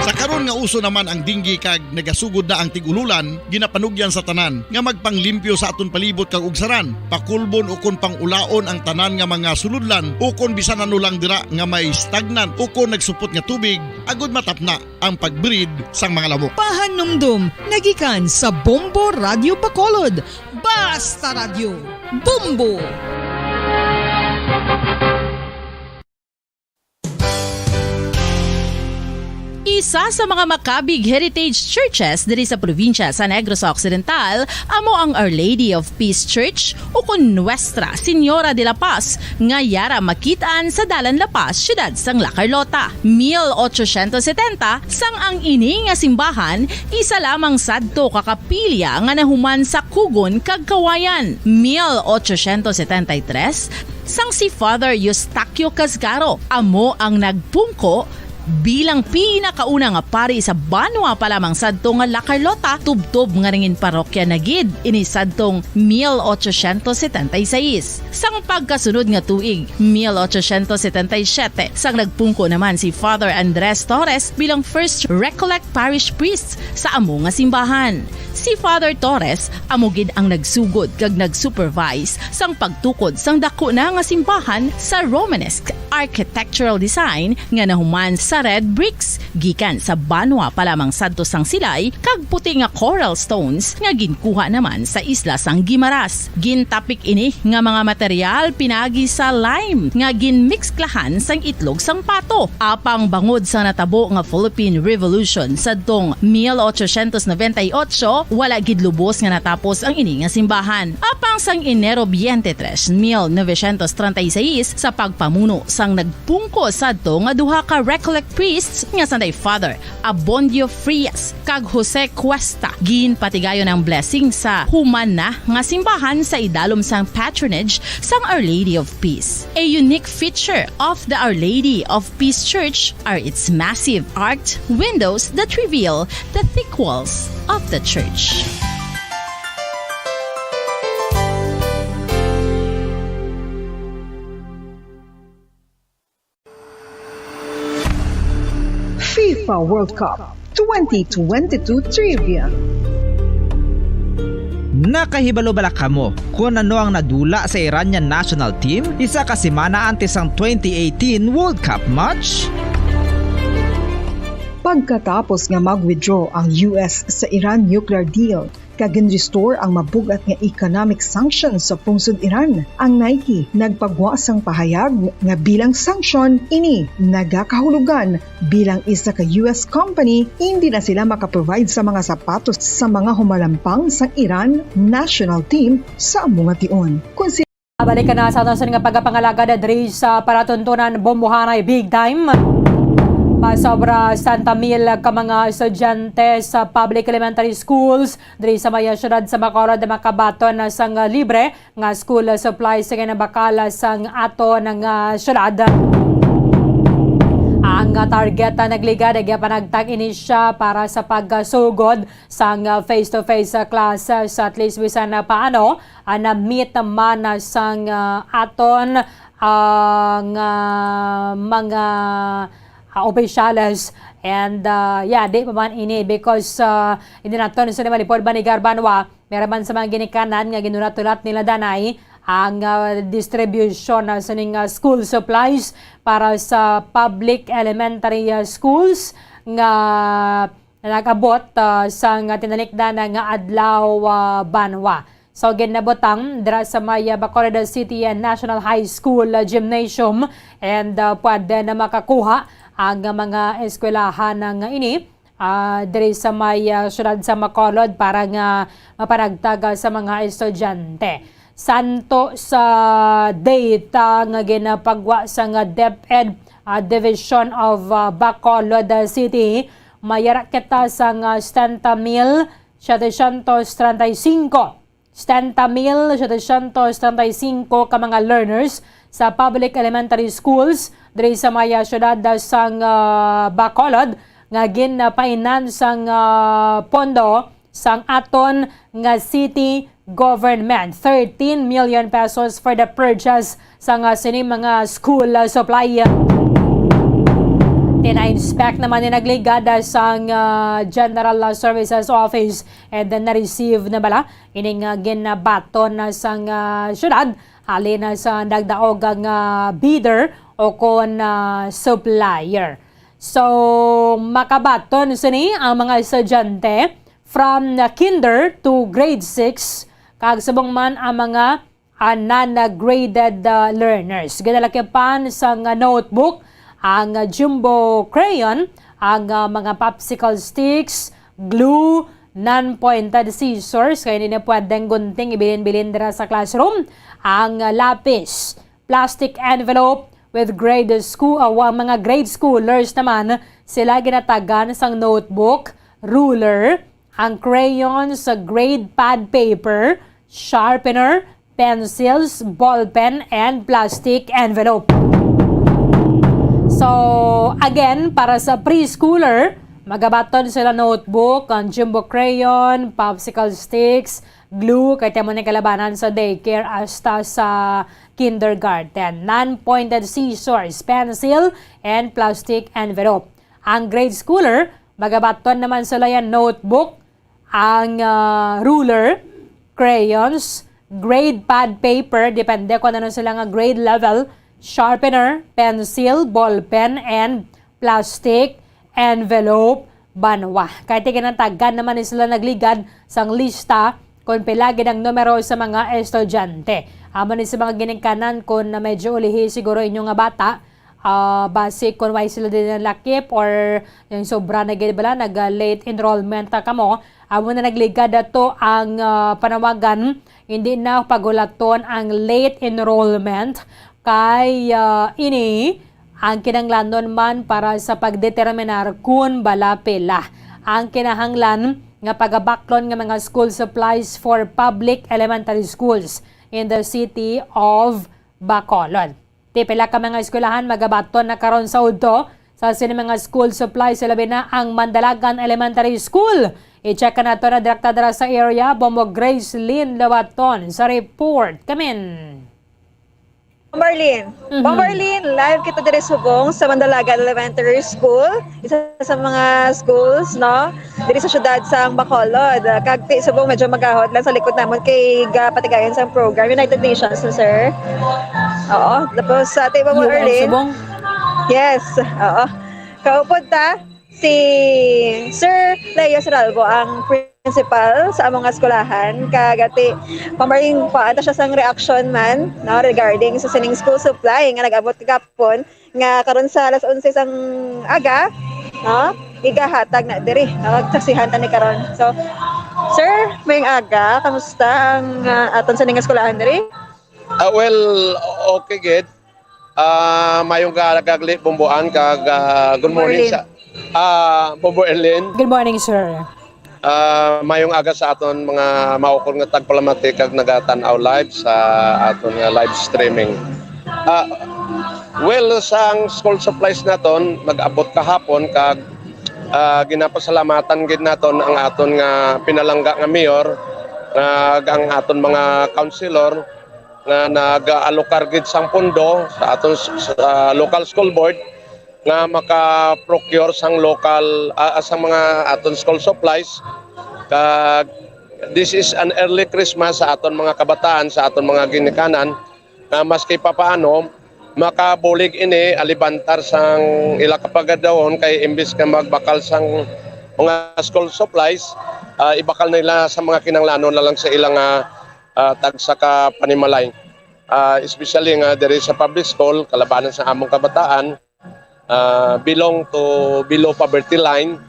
Sa karon nga uso naman ang dengue kag nagasugod na ang tig-ululan, ginapanugyan sa tanan nga magpanglimpyo sa aton palibot kag ugsaran, pakulbon ukon pangulaon ang tanan nga mga sulodlan ukon bisan ano lang dira nga may stagnant ukon nagsupot nga tubig agod matapna ang pag-breed sang mga lamok. Pahanumdom nga gikan sa Bombo Radyo Bacolod. Basta Radyo, Bombo! Sa, sa mga Macabig Heritage Churches diri sa probinsya sa Negros Occidental, amo ang Our Lady of Peace Church, ukon Nuestra Señora de la Paz, nga yara makit-an sa Dalan La Paz, siyudad sang La Carlota. Mil ochocientos setenta, sang ang ini nga simbahan, isa lamang sadto ka kapilya nga nahuman sa kugon kag kawayan. Mil ochocientos setenta y tres, sang si Father Eustaquio Casgaro amo ang nagpungko bilang pinakauna nga pari sa banwa pa lamang sadto nga La Carlota, tubtob nga nangin parokya na gid ini sadtong mil ochocientos setenta y seis. Sang pagkasunod nga tuig, mil ochocientos setenta y siete, sang nagpungko naman si Father Andres Torres bilang first Recollect Parish Priest sa amo nga simbahan. Si Father Torres amo gid ang nagsugod kag nag-supervise sang pagtukod sang daku na nga simbahan sa Romanesque architectural design nga nahuman sa red bricks gikan sa banwa pa lamang sadto sang Silay kag puti nga coral stones nga ginkuha naman sa isla sang Guimaras. Gintapik ini nga mga material pinaagi sa lime nga ginmikslahan sang itlog sang pato. Apang bangod sa natabo nga Philippine Revolution sadtong mil ochocientos noventa y ocho, wala gid lubos nga natapos ang ini nga simbahan. Apang sang Enero twenty-three, mil novecientos treinta y seis, sa pagpamuno sang nagpungko sadto nga duha ka Recollect priests nga sanday Father Abondio Frias kag Jose Cuesta, ginpatigayon ang blessing sa human na nga simbahan sa idalom sang patronage sang Our Lady of Peace. A unique feature of the Our Lady of Peace Church are its massive arched windows that reveal the thick walls of the church. FIFA World Cup twenty twenty-two Trivia. Nakahibalo bala kamo kon ano ang nadula sa Iranian national team isa ka semana antes sang twenty eighteen World Cup match? Pagkatapos nga mag-withdraw ang U S sa Iran nuclear deal, kag gin-restore ang mabug-at nga economic sanctions sa pungsod Iran. Ang Nike nagpagwa sang pahayag nga bilang sanction ini nagakahulugan bilang isa ka U S company, hindi na sila makaprovide sa mga sapatos sa mga humalampang sang Iran national team sa amo nga tion. Kon si Balik na sa aton sini nga pagpangalagad diri sa palatuntunan, bombohanay big time. Pasobra sesenta mil ka mga estudyante sa public elementary schools diri sa may siyudad sa Bacolod makabaton sang libre nga school supplies sa ginabakal sang aton nga siyudad. Ang target nagligad, nagapanagtag ini siya para sa pagsugod sang face-to-face classes, at least bisan paano, ah, na-meet man sang, ah, aton, ah, nga mga, ah, opisyales. And, ah, yeah, di pa man ini because, ah, hindi naton sa malipod ba ni Garbanwa, meron man sa mga ginikanan nga ginulat-ulat nila danay ang, ah, distribution, ah, sining, ah, school supplies para sa public elementary, ah, schools nga nag-abot, ah, sang tinalikdan nga adlaw, ah, banwa. So, ginabutang dira sa may, ah, Bacolod City, ah, National High School, ah, Gymnasium, and, ah, pwede na makakuha ang mga eskwelahan nga ini, ah, diri sa may, ah, siyudad sa Bacolod para nga mapanagtag, ah, sa mga estudyante. Santo sa data nga ginapagwa sang DepEd, ah, Division of, ah, Bacolod, ah, City, may yara kita sang sesenta mil setecientos treinta y cinco, setenta mil setecientos treinta y cinco ka mga learners sa public elementary schools diri sa may, ah, siyudad, ah, sang, ah, Bacolod nga ginpainan sang, ah, pondo sang aton nga city government, thirteen million pesos for the purchase sang, ah, sini mga school, ah, supply. Tina-inspect naman ni nagligad, ah, sang, ah, General, ah, Services Office, and then na-receive na bala ining, ah, ginabaton na sang, ah, syudad halin na sa nagdaog nga bidder o kon, ah, supplier. So, makabaton sini ang mga estudyante from, ah, kinder to grade six, kag subong man ang mga, ah, non-graded, ah, learners. Ginalakipan sang, ah, notebook, ang, ah, jumbo crayon, ang, ah, mga popsicle sticks, glue, non-pointed scissors, kay hindi na pwedeng gunting ibilin-bilin dira sa classroom, ang, ah, lapis, plastic envelope with grade school, ah, ang mga grade schoolers naman, sila ginatagan sang notebook, ruler, ang crayons, grade pad paper, sharpener, pencils, ballpen, and plastic envelope. So, again, para sa preschooler, magabaton sila notebook, ang jumbo crayon, popsicle sticks, glue, kay tamo ni kalabanan sa daycare hasta sa kindergarten. Non-pointed scissors, pencil, and plastic envelope. Ang grade schooler, magabaton naman sila yan notebook, ang, ah, ruler, crayons, grade pad paper, depende kung ano sila nga grade level, sharpener, pencil, ballpen, and plastic envelope, banwa. Kay tiginatagan naman ni sila nagligad sang lista kung pila gid ang numero sa mga estudyante. Amo ni sa mga ginikanan kung na medyo ulihi siguro inyo nga bata, ah, basi kung why sila din nalakip or yung sobra na gid bala nag, ah, late enrollment ta kamo, amo na nagligad ato ang, ah, panawagan, hindi na pagulaton ang late enrollment kay, ah, ini ang kinahanglanon man para sa pagdeterminar kun bala pila ang kinahanglan nga pagabaklon nga mga school supplies for public elementary schools in the city of Bacolod. Ti pila ka mga eskwelahan magabaton na karon sa udto sa sini mga school supplies, labi na ang Mandalagan Elementary School. I-check nato na direkta dira sa area, Bombo Grace Lynn Labaton sa report. Kamin. Marlene. Mhm. Ma'am Marlene, live kita diri subong sa Mandalagan Elementary School, isa sa mga schools, no, diri sa syudad sang Bacolod. Kag ti subong medyo magahod lang sa likod namon kay gapatigayon sang program United Nations, no, sir? Oo. Tapos sa ate, Ma'am U N Marlene. Subong? Yes. Oo. Kaupod ta, si Sir Leo Seralbo ang principal sa among nga eskwelahan. Kag ati, pamaring pa, ata siya sang reaction man, no, regarding sa sining school supply nga nag-abot kagapon, nga karon sa alas onse sang aga, no, igahatag na diri, no, saksihan ta ni karon. So, sir, maayong aga, kamusta ang, ah, aton sining eskwelahan diri? Ah, well, okay gid. Ah, mayong ga-, gagli, Bomboan, kag, ah, good morning Erlin. Sa, ah, Bombo Erlin. Good morning, sir. Ah, mayong aga sa aton mga maukol nga tagpalamati kag nagatan-aw live sa aton nga live streaming. Ah, well, sang school supplies naton, nag-abot kahapon kag, ah, ginapasalamatan gid naton ang aton nga pinalangga nga mayor, kag ang aton mga councilor, nga nag-aalokar gid sang pondo sa aton s-, sa local school board nga maka-procure sang local, ah, sang mga aton school supplies. Kag this is an early Christmas sa aton mga kabataan, sa aton mga ginikanan, nga maski papaano makabulig ini, alibantar sang ila kapagadahon, kay imbis nga magbakal sang mga school supplies, ah, ibakal nila sa mga kinahanglanon na lang sa ila nga ah, tagsa ka panimalay. Ah, especially nga diri sa public school, kalabanan sa among kabataan, ah, belong to below poverty line.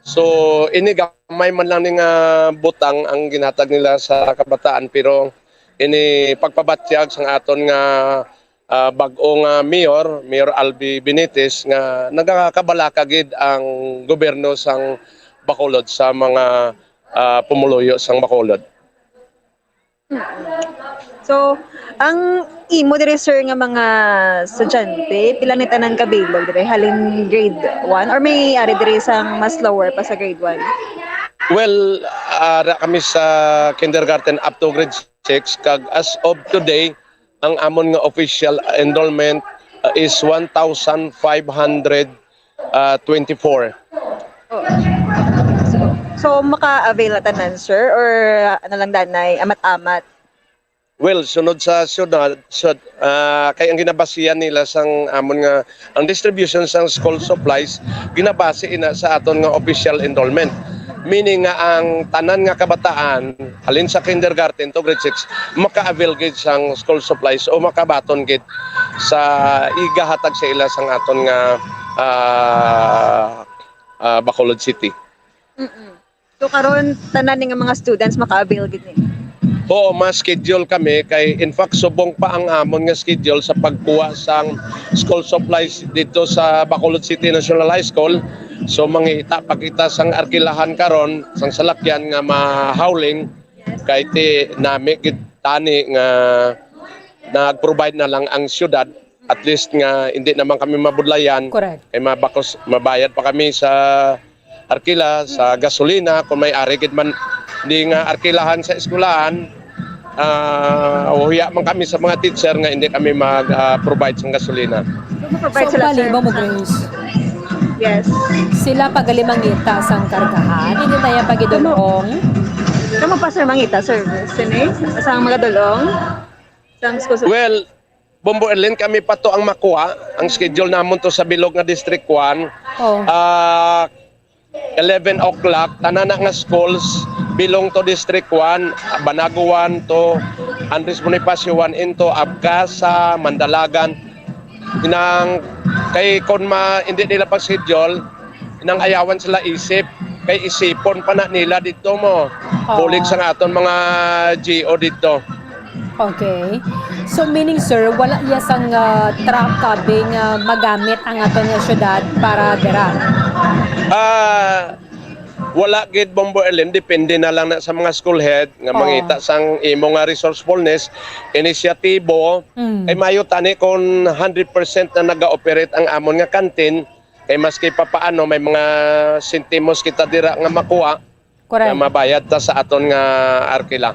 So, ini gamay man lang ni nga butang ang ginhatag nila sa kabataan, pero ini pagpabatyag sang aton nga, ah, bag-o nga mayor, Mayor Albi Benitez, nga nagakabalaka gid ang gobyerno sang Bacolod sa mga, ah, pumuluyo sang Bacolod. So, ang imo diri, sir, nga mga estudyante, pila ni tanan ka bilog diri? Halin grade one? Or may ari diri sang mas lower pa sa grade one? Well, ara kami sa kindergarten up to grade six, kag as of today, ang amon nga official enrollment, uh, is one thousand five hundred, uh, twenty-four. Oh. So, so maka-avail na tanan, sir? Or, uh, ano lang danay, amat-amat? Well, sunod sa syudad, sud-, ah, kay ang ginabasihan nila sang amon nga, ang distribution sang school supplies, ginabase ina sa aton nga official enrollment. Meaning nga ang tanan nga kabataan, halin sa kindergarten to grade six, maka-avail gid sang school supplies o makabaton gid sa igahatag sa ila sang aton nga, ah, ah, Bacolod City. Mm-mm. So karon tanan ni nga mga students maka-avail gid ni. Oo, ma-schedule kami kay in fact subong pa ang amon nga schedule sa pagkuha sang school supplies dito sa Bacolod City National High School. So mangita pa kita sang arkilahan karon sang salakyan nga mahauling kay ti nami gid tani nga nag-provide na lang ang syudad, at least nga hindi naman kami mabudlayan. Correct. Kay mabakos mabayad pa kami sa arkila, sa gasolina, kung may ari gid man di nga arkilahan sa eskwelahan. Ah, huya man kami sa mga teacher nga hindi kami mag-provide sang gasolina. So, ma-provide So, sila, bali sir. mo, Grace. Yes. Sila pagalimangita sang kargahan, hindi na yung pagidulong. Kamo pa, sir, mangita, sir. Sini, sa mga dulong. Sa school. Well, Bombo Erlin, kami pa to ang makuha. Ang schedule namon to sa bilog nga District one. Oh. Ah, eleven o'clock, tanan na nga schools belong to District one, Banago one to Andres Bonifacio one into Abcasa, Mandalagan. Inang kay kon ma, hindi nila pag-schedule, inang ayawan sila isip kay isipon pa na nila dito mo. Oo. Bulig sa aton mga G O dito. Okay. So meaning, sir, wala iya sang ah, truck kabi nga magamit ang aton nga syudad para dira. Ah, wala gid, Bombo Erlin, depende na lang na sa mga school head nga Oo. mangita sang imo nga resourcefulness, inisyatibo. Mm. Ay mayo tani kung hundred percent na naga-operate ang amon nga kantin, kay maski papaano may mga sentimos kita dira nga makuha, Correct. nga mabayad ta sa aton nga arkila.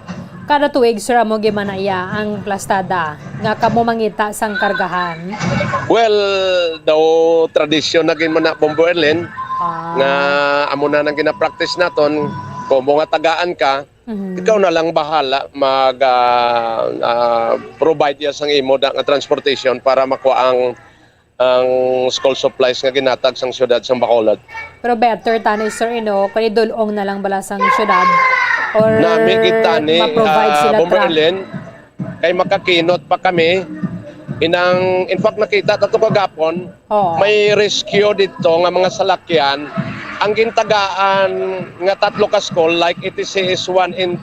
Kada tuig, sir, amo gimanaya ang plastada nga kamo mangita sang kargahan. Well, daw tradisyon na gid man na, Bombo Erlin, Ah. nga amo na nang ginapractice naton. Kung mo nga tagaan ka, Mhm. ikaw na lang bahala mag ah, ah, provide ya sang imo da nga transportation para makuha ang ang school supplies nga ginatag sang siyudad sang Bacolod. Pero better tani, sir, you know, kay dulong na lang bala sang syudad. Or Nami gid tani, ma-provide ah, sila Bomber truck. Ellen, kay makakinaot pa kami. Inang, in fact, nakita ta to kagapon, Oo. may rescue dito nga mga salakyan. Ang gintagaan nga tatlo ka school, like E T C S one and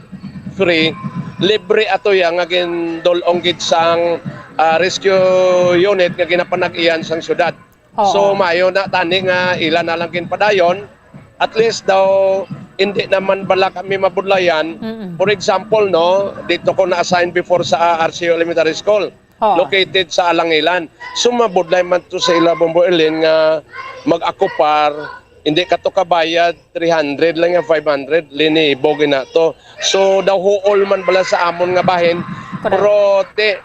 three, libre ato ya nga gindulong gid sang ah, rescue unit nga ginapanag-iyan sang syudad. Oo. So, maayo na tani nga ila na lang ginpadayon. At least daw, hindi naman bala kami mabudlayan. Mm-mm. For example, no, dito ko na-assign before sa R C U Elementary School, Oo. located sa Alangilan. So, mabudlay man to sa ila, Bombo Erlin, nga mag-akupar, hindi ka to kabayad, three hundred lang yan, five hundred, linibo gina to. So, daw huol man bala sa amon nga bahin, Correct. pero ti,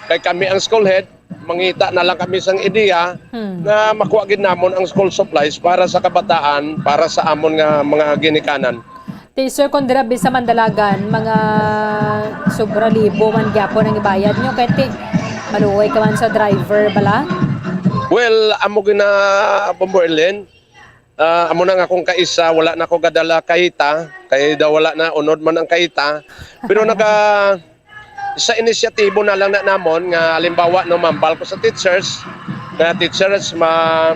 kay kami ang school head, mangita na lang kami sang ideya Hmm. nga makuha gid namon ang school supplies para sa kabataan, para sa amon nga mga ginikanan. Ti, sir, kung dira sa Mandalagan, mga sobra libo man gyapon ang ibayad nyo. Kaya ti, maluoy ka man sa driver bala. Well, amo gina, Bombo Erlin, ah, amo na nga kung kaisa, wala na ko gadala kahita, kay daw wala na, unod man ang kahita. Pero naga, sa inisyatibo na lang na namon nga halimbawa, no, mambal ko sa teachers, nga teachers, ma,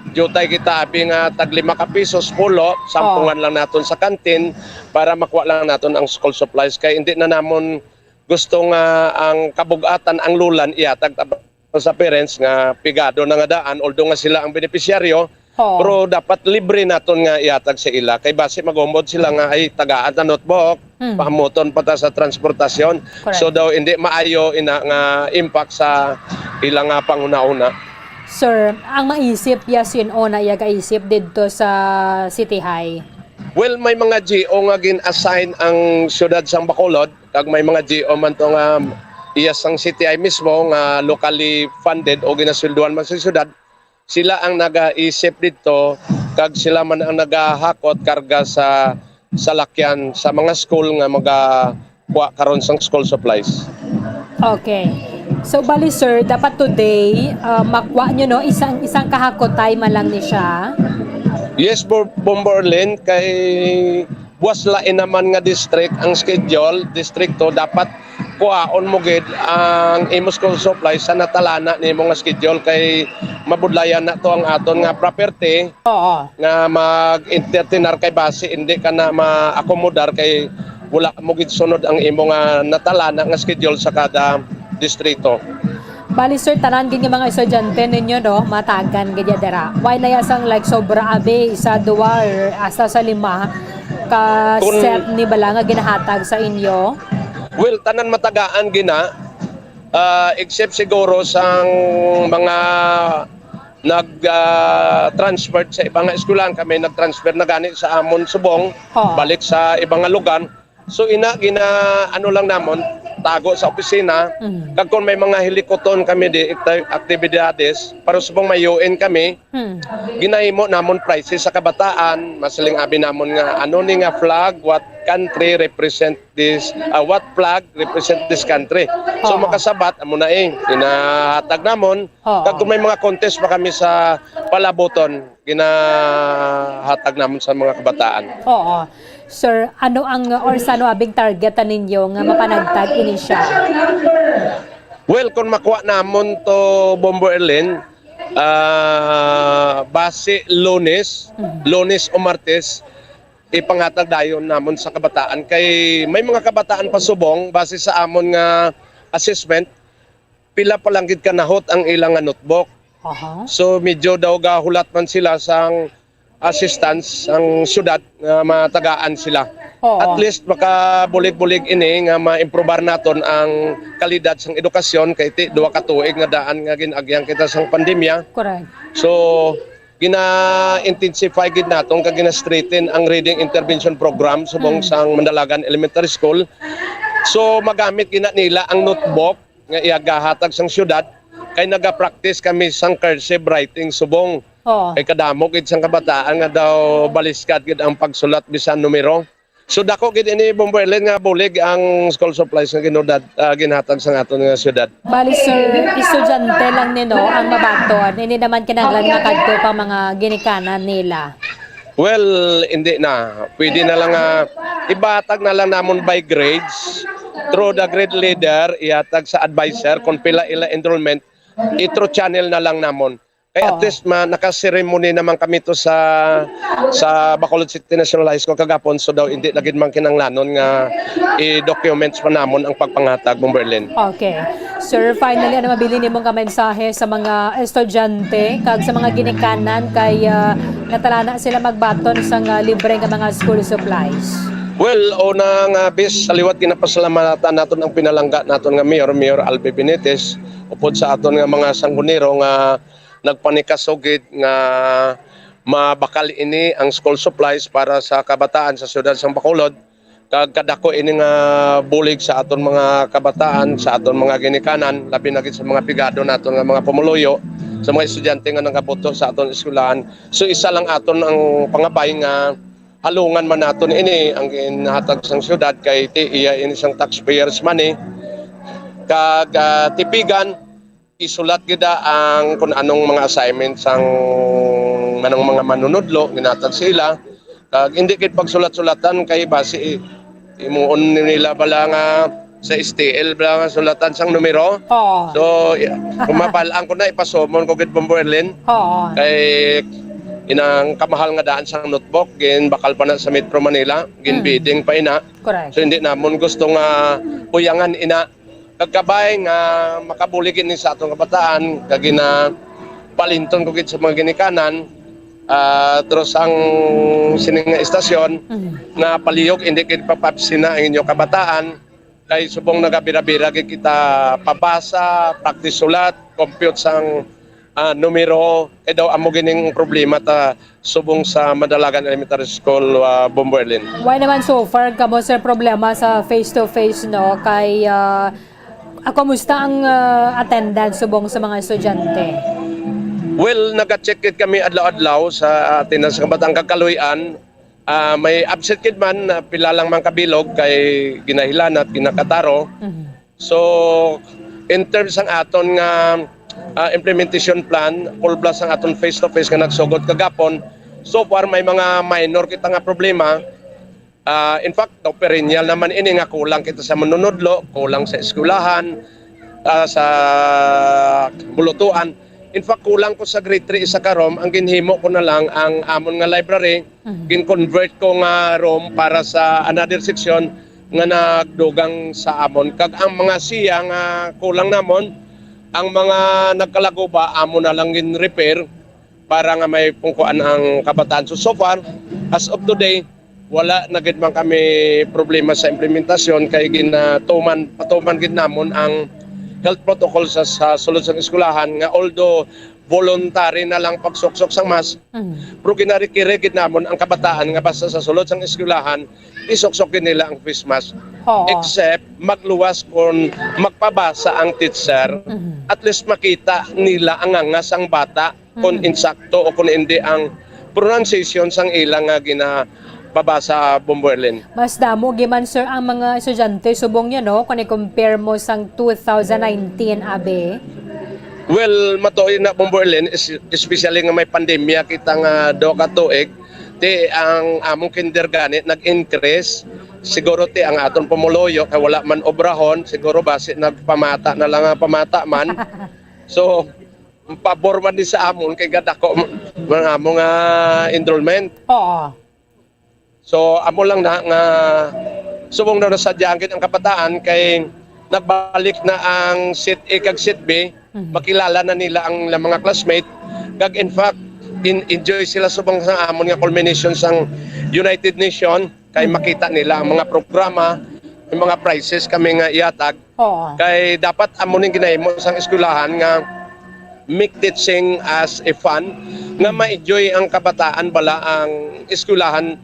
jutay kita abi nga tag lima ka pisos pulo, sampungan lang naton sa kantin para makuha lang naton ang school supplies, kay hindi na namon gusto nga ang kabugatan, ang lulan, ihatag ta sa parents nga pigado na nga daan, although nga sila ang benepisyaryo, Oo. pero dapat libre naton nga ihatag sa ila. Kay basi maghumod sila nga, "Ay, tagaan ta notebook, Hmm. pahamuton pa ta sa transportasyon." Correct. So daw hindi maayo ina nga impact sa ila nga panghunahuna. Sir, ang maisip, yes, yun, o na iya gaisip didto sa City High. Well, may mga G O nga gin-assign ang siyudad sang Bacolod, kag may mga G O man to nga iya sang City High mismo nga locally funded o ginasweldohan man sa siyudad. Sila ang nagaisip didto, kag sila man ang nagahakot karga sa salakyan sa mga school nga magakuha karon sang school supplies. Okay. So, bali, sir, dapat today, ah, makuha nyo, no? Isang, isang kahakotay man lang ni siya. Yes, Bo-, Bombo Erlin, kay buwas lain naman nga district ang schedule, districto, dapat kuhaon mo gid ang imo school supplies sa natalana nimo nga schedule, kay mabudlayan na to ang aton nga property Oo. nga mag-entertainar kay basi hindi ka na ma-accommodar kay wala mo gid sunod ang imo nga natalana nga schedule sa kada distrito. Bali, sir, tanan gid nga mga estudyante ninyo, no, matagan gid ya dira. Why na ya sang, like, sobra abi, isa, duwa, or hasta sa lima ka Kun set ni bala nga ginahatag sa inyo? Well, tanan matagaan gina, ah, except siguro sang mga nag, ah, transfer sa iba nga eskwelahan. Kami nag-transfer na gani sa amon subong, Oo. balik sa iba nga lugar. So, ina, gina, ano lang namon, tago sa opisina. Mm. Kag kung may mga hilikuton kami di, acti-, aktibidades, para subong may U N kami, Mm. ginahimo namon prizes sa kabataan, masiling abi namon nga, ano ni nga flag, what country represent this, ah, what flag represent this country. So, Oo. makasabat, amo na eh, ginahatag namon. Oo. Kag kung may mga contest pa kami sa palaboton, ginahatag namon sa mga kabataan. Oo. Sir, ano ang, or sa ano abing target ninyo nga mapanagtag ini siya? Well, kung makuha namon to, Bombo Erlin, ah, base Lunes, Mhm. Lunes o Martes, ipangatag dayon namon sa kabataan. Kay may mga kabataan pa subong, base sa amon nga assessment, pila pa lang gid ka nahot ang ilang nga notebook. Aha. So, medyo daw gahulat man sila sang assistance ang syudad nga matagaan sila. Oo. At least, makabulig-bulig ini nga maimprobar naton ang kalidad sang edukasyon kay ti, duha ka tuig nga daan nga gin-agyang kita sang pandemya. Correct. So, gina-intensify gid naton kag gina-strengthen ang reading intervention program subong Mm. sang Mandalagan Elementary School. So, magamit gina nila ang notebook nga igahatag sang syudad, kay nagapractice kami sang cursive writing subong. Oo. Kay kadamo gid sang kabataan nga daw baliskat gid ang pagsulat bisan numero. So, dako gid ini, Bombo Erlin, nga bulig ang school supplies nga ginudad, ah, ginhatag sang aton nga syudad. Bali, sir, estudyante lang ni, no, ang mabaton. Hindi naman kinahanglan makadto pa mga ginikanan nila. Well, hindi na. Pwede na lang, ah, ibatag na lang namon by grades. Through the grade leader, ihatag sa advisor kung pila ila enrollment, i-through channel na lang namon. Kay at Oo. least ma-, naka-ceremony naman kami to sa, sa Bacolod City National High School kagapon, so daw hindi na gid man kinanglanon nga i-documents pa namon ang pagpanghatag, Bombo Erlin. Okay. Sir, finally, ano mabilin nimong kamensahe sa mga estudyante kag sa mga ginikanan kay, ah, natalana sila magbaton sang, ah, libre nga mga school supplies? Well, una nga, bis, sa liwat ginapasalamatan naton ang pinalangga naton nga mayor, Mayor Albi Benitez, upod sa aton nga mga sangguniero nga nagpanikasugid nga mabakal ini ang school supplies para sa kabataan sa siyudad sang Bacolod. Kag kadako ini nga bulig sa aton mga kabataan, sa aton mga ginikanan, labi na gid sa mga pigado naton nga mga pumuluyo, sa mga estudyante nga nagabuto sa aton eskwelahan. So, isa lang aton ang pangabay nga halungan man naton ini ang ginhatag sang siyudad kay ti iya ini sang taxpayers' money. Kag, ah, tipigan, isulat gid ang kung anong mga assignment sang manang mga manunudlo, ginatag sila. Kag hindi gid pagsulat-sulatan kay basi himuon nila bala nga sa S T L bala nga sulatan sang numero. Oo. So, yeah, kung mabalaan ko na, ipasumon ko gid, Bombo Erlin. Oo. Kay inang kamahal nga daan sang notebook, ginbakal pa na sa Metro Manila, Mm. ginbidding pa ina. Correct. So, hindi namon gusto nga buyangan ina. Kag kabay nga makabulig ini sa atong kabataan, kag ginapalinton ko gid sa mga ginikanan, ah, through sang sining nga istasyon, Mhm. nga palihog, hindi gid papapsina ang inyo kabataan, kay subong nagabira-bira gid kita pabasa, practice sulat, compute sang, ah, numero, kay daw amo gining problema ta subong sa Madalagan Elementary School, ah, Bombo Erlin. Why naman so far kamo, sir, problema sa face-to-face, no? Kay, ah, ah, kumusta ang, ah, attendance subong sa mga estudyante? Well, nagacheck gid kami adlaw-adlaw sa attendance nga batang kagkaluy-an. Ah, may absent gid man, ah, pila lang man kabilog kay ginahilan at ginakataro. Mhm. So, in terms sang aton nga, ah, implementation plan, full blast ang aton face-to-face nga nagsugod kagapon. So far, may mga minor kita nga problema. Ah, in fact, daw perennial naman ini nga kulang kita sa manunudlo, kulang sa eskwelahan, ah, sa bulutuan. In fact, kulang ko sa grade three, isa ka room. Ang ginhimo ko na lang ang amon nga library, Mhm. gin-convert ko nga room para sa another section nga nagdugang sa amon. Kag ang mga siya nga kulang namon, ang mga nagkalaguba, amo na lang gin-repair para nga may pungkuan ang kabataan. So, so far, as of today, wala na gid man kami problema sa implementasyon kay ginatuman, patuman gid namon ang health protocol sa, sa sulod sang eskwelahan nga although voluntary na lang pagsuksok sang mask, Mhm. pero ginarikire gid namon ang kabataan nga basta sa sulod sang eskwelahan, isuksok gid nila ang face mask. Oo. Except magluwas kung magpabasa ang teacher, Mhm. at least makita nila ang nganga sang bata kung Mm. insakto o kung hindi ang pronunciation sang ila nga ginapabasa, Bombo Erlin. Mas damo giman, sir, ang mga estudyante subong niya, no? Kung i-compare mo sang two thousand nineteen, abi. Well, matuoy na, Bombo Erlin, es-, especially nga may pandemya kita nga duha ka tuig, ti ang among kindergarten nag-increase. Siguro ti ang aton pumuluyo kay wala man obrahon, siguro basi nagpamata na lang ang pamata man. So, pabor man ni sa amon kay gadako man ang among, ah, enrollment. Oo. So, amo lang na nga subong daw nasadya ang, ang kabataan kay nagbalik na ang set A kag set B, Mhm. makilala na nila ang ilang mga classmate. Kag in fact, in, enjoy sila subong sa amon nga culmination sang United Nation kay Mhm. makita nila ang mga programa, ang mga prizes kami nga ihatag. Oo. Kay dapat amo ning ginahimo sang eskwelahan nga make teaching as a fun, nga Mm. ma-enjoy ang kabataan bala ang eskwelahan.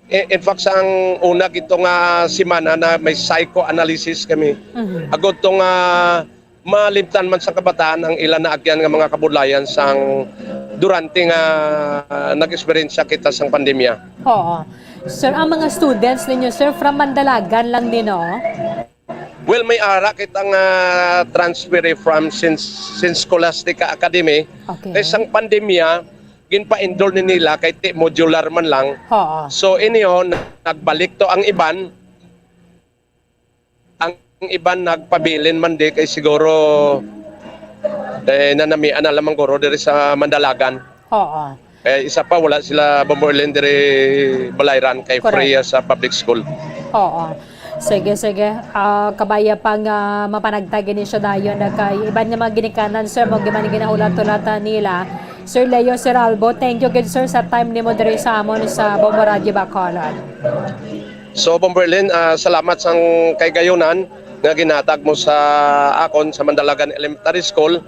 I-, in fact, sang una gito nga semana na may psychoanalysis kami. Mhm. Agod to nga malimtan man sa kabataan ang ila naagyan nga mga kabudlayan sang durante nga, ah, nag-eksperyensya kita sang pandemya. Oo. Sir, ang mga students ninyo, sir, from Mandalagan lang din, no? Well, may ara kita nga transfer from since, since Scholastica Academy. Okay. Kay sang pandemya, ginpa-enroll ni nila kay ti modular man lang. Oo. So, inyo, nagbalik to ang iban. Ang iban nagpabilin man di kay siguro, eh, nanamian na lamang guro diri sa Mandalagan. Oo. Eh, isa pa, wala sila Bombo Erlin diri Balayran kay Correct. Free sa public school. Oo. Sige, sige. Ah, kabaya pa nga mapanagtag ini siya dayon na kay iban nga mga ginikanan, sir, mo giman ginahulat-hulatan nila. Sir Leo, Sir Albo, thank you gid, sir, sa time nimo diri sa amon sa Bombo Radio Bacolod. So, Bombo Erlin, ah, salamat sang kaigayonan nga ginhatag mo sa akon sa Mandalagan Elementary School.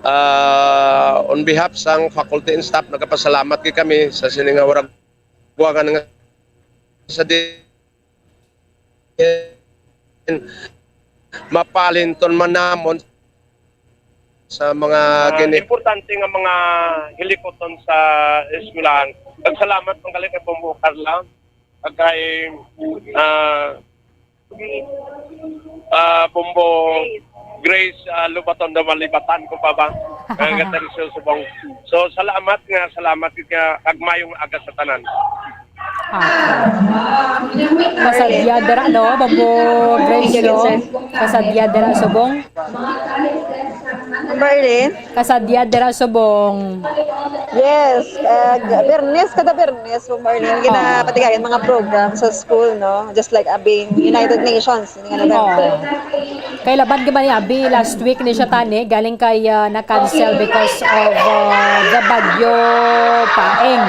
Ah, on behalf sang faculty and staff, nagapasalamat gid kami sa sini nga waragwangan nga sa di-, mapalinton man namon sa mga Ah, gini- importante nga mga hilikuton sa eskwelahan. Nagsalamat man gali kay Bombo Carla, kag kay, ah, ah, Bombo Grace, ah, Lobaton, da malibatan ko pa ba? Nga taga Subong. So, salamat nga, salamat nga, kag mayong aga sa tanan. Okay. Kasadya dira, no? Bombo Grace, Thank you, no? Sir. Kasadya dira, Subong. Marlene? Kasadya dira, Subong. Yes, uh, Bernes, kada Bernes, po, Marlene, Oo. ginapatigayan mga program sa school, no? Just like, uh, being United Nations, yung ano, Oo. Kay laban gid man ni abi, last week ni siya tani, galing kay, ah, na-cancel because of, ah, the Bagyo Paeng.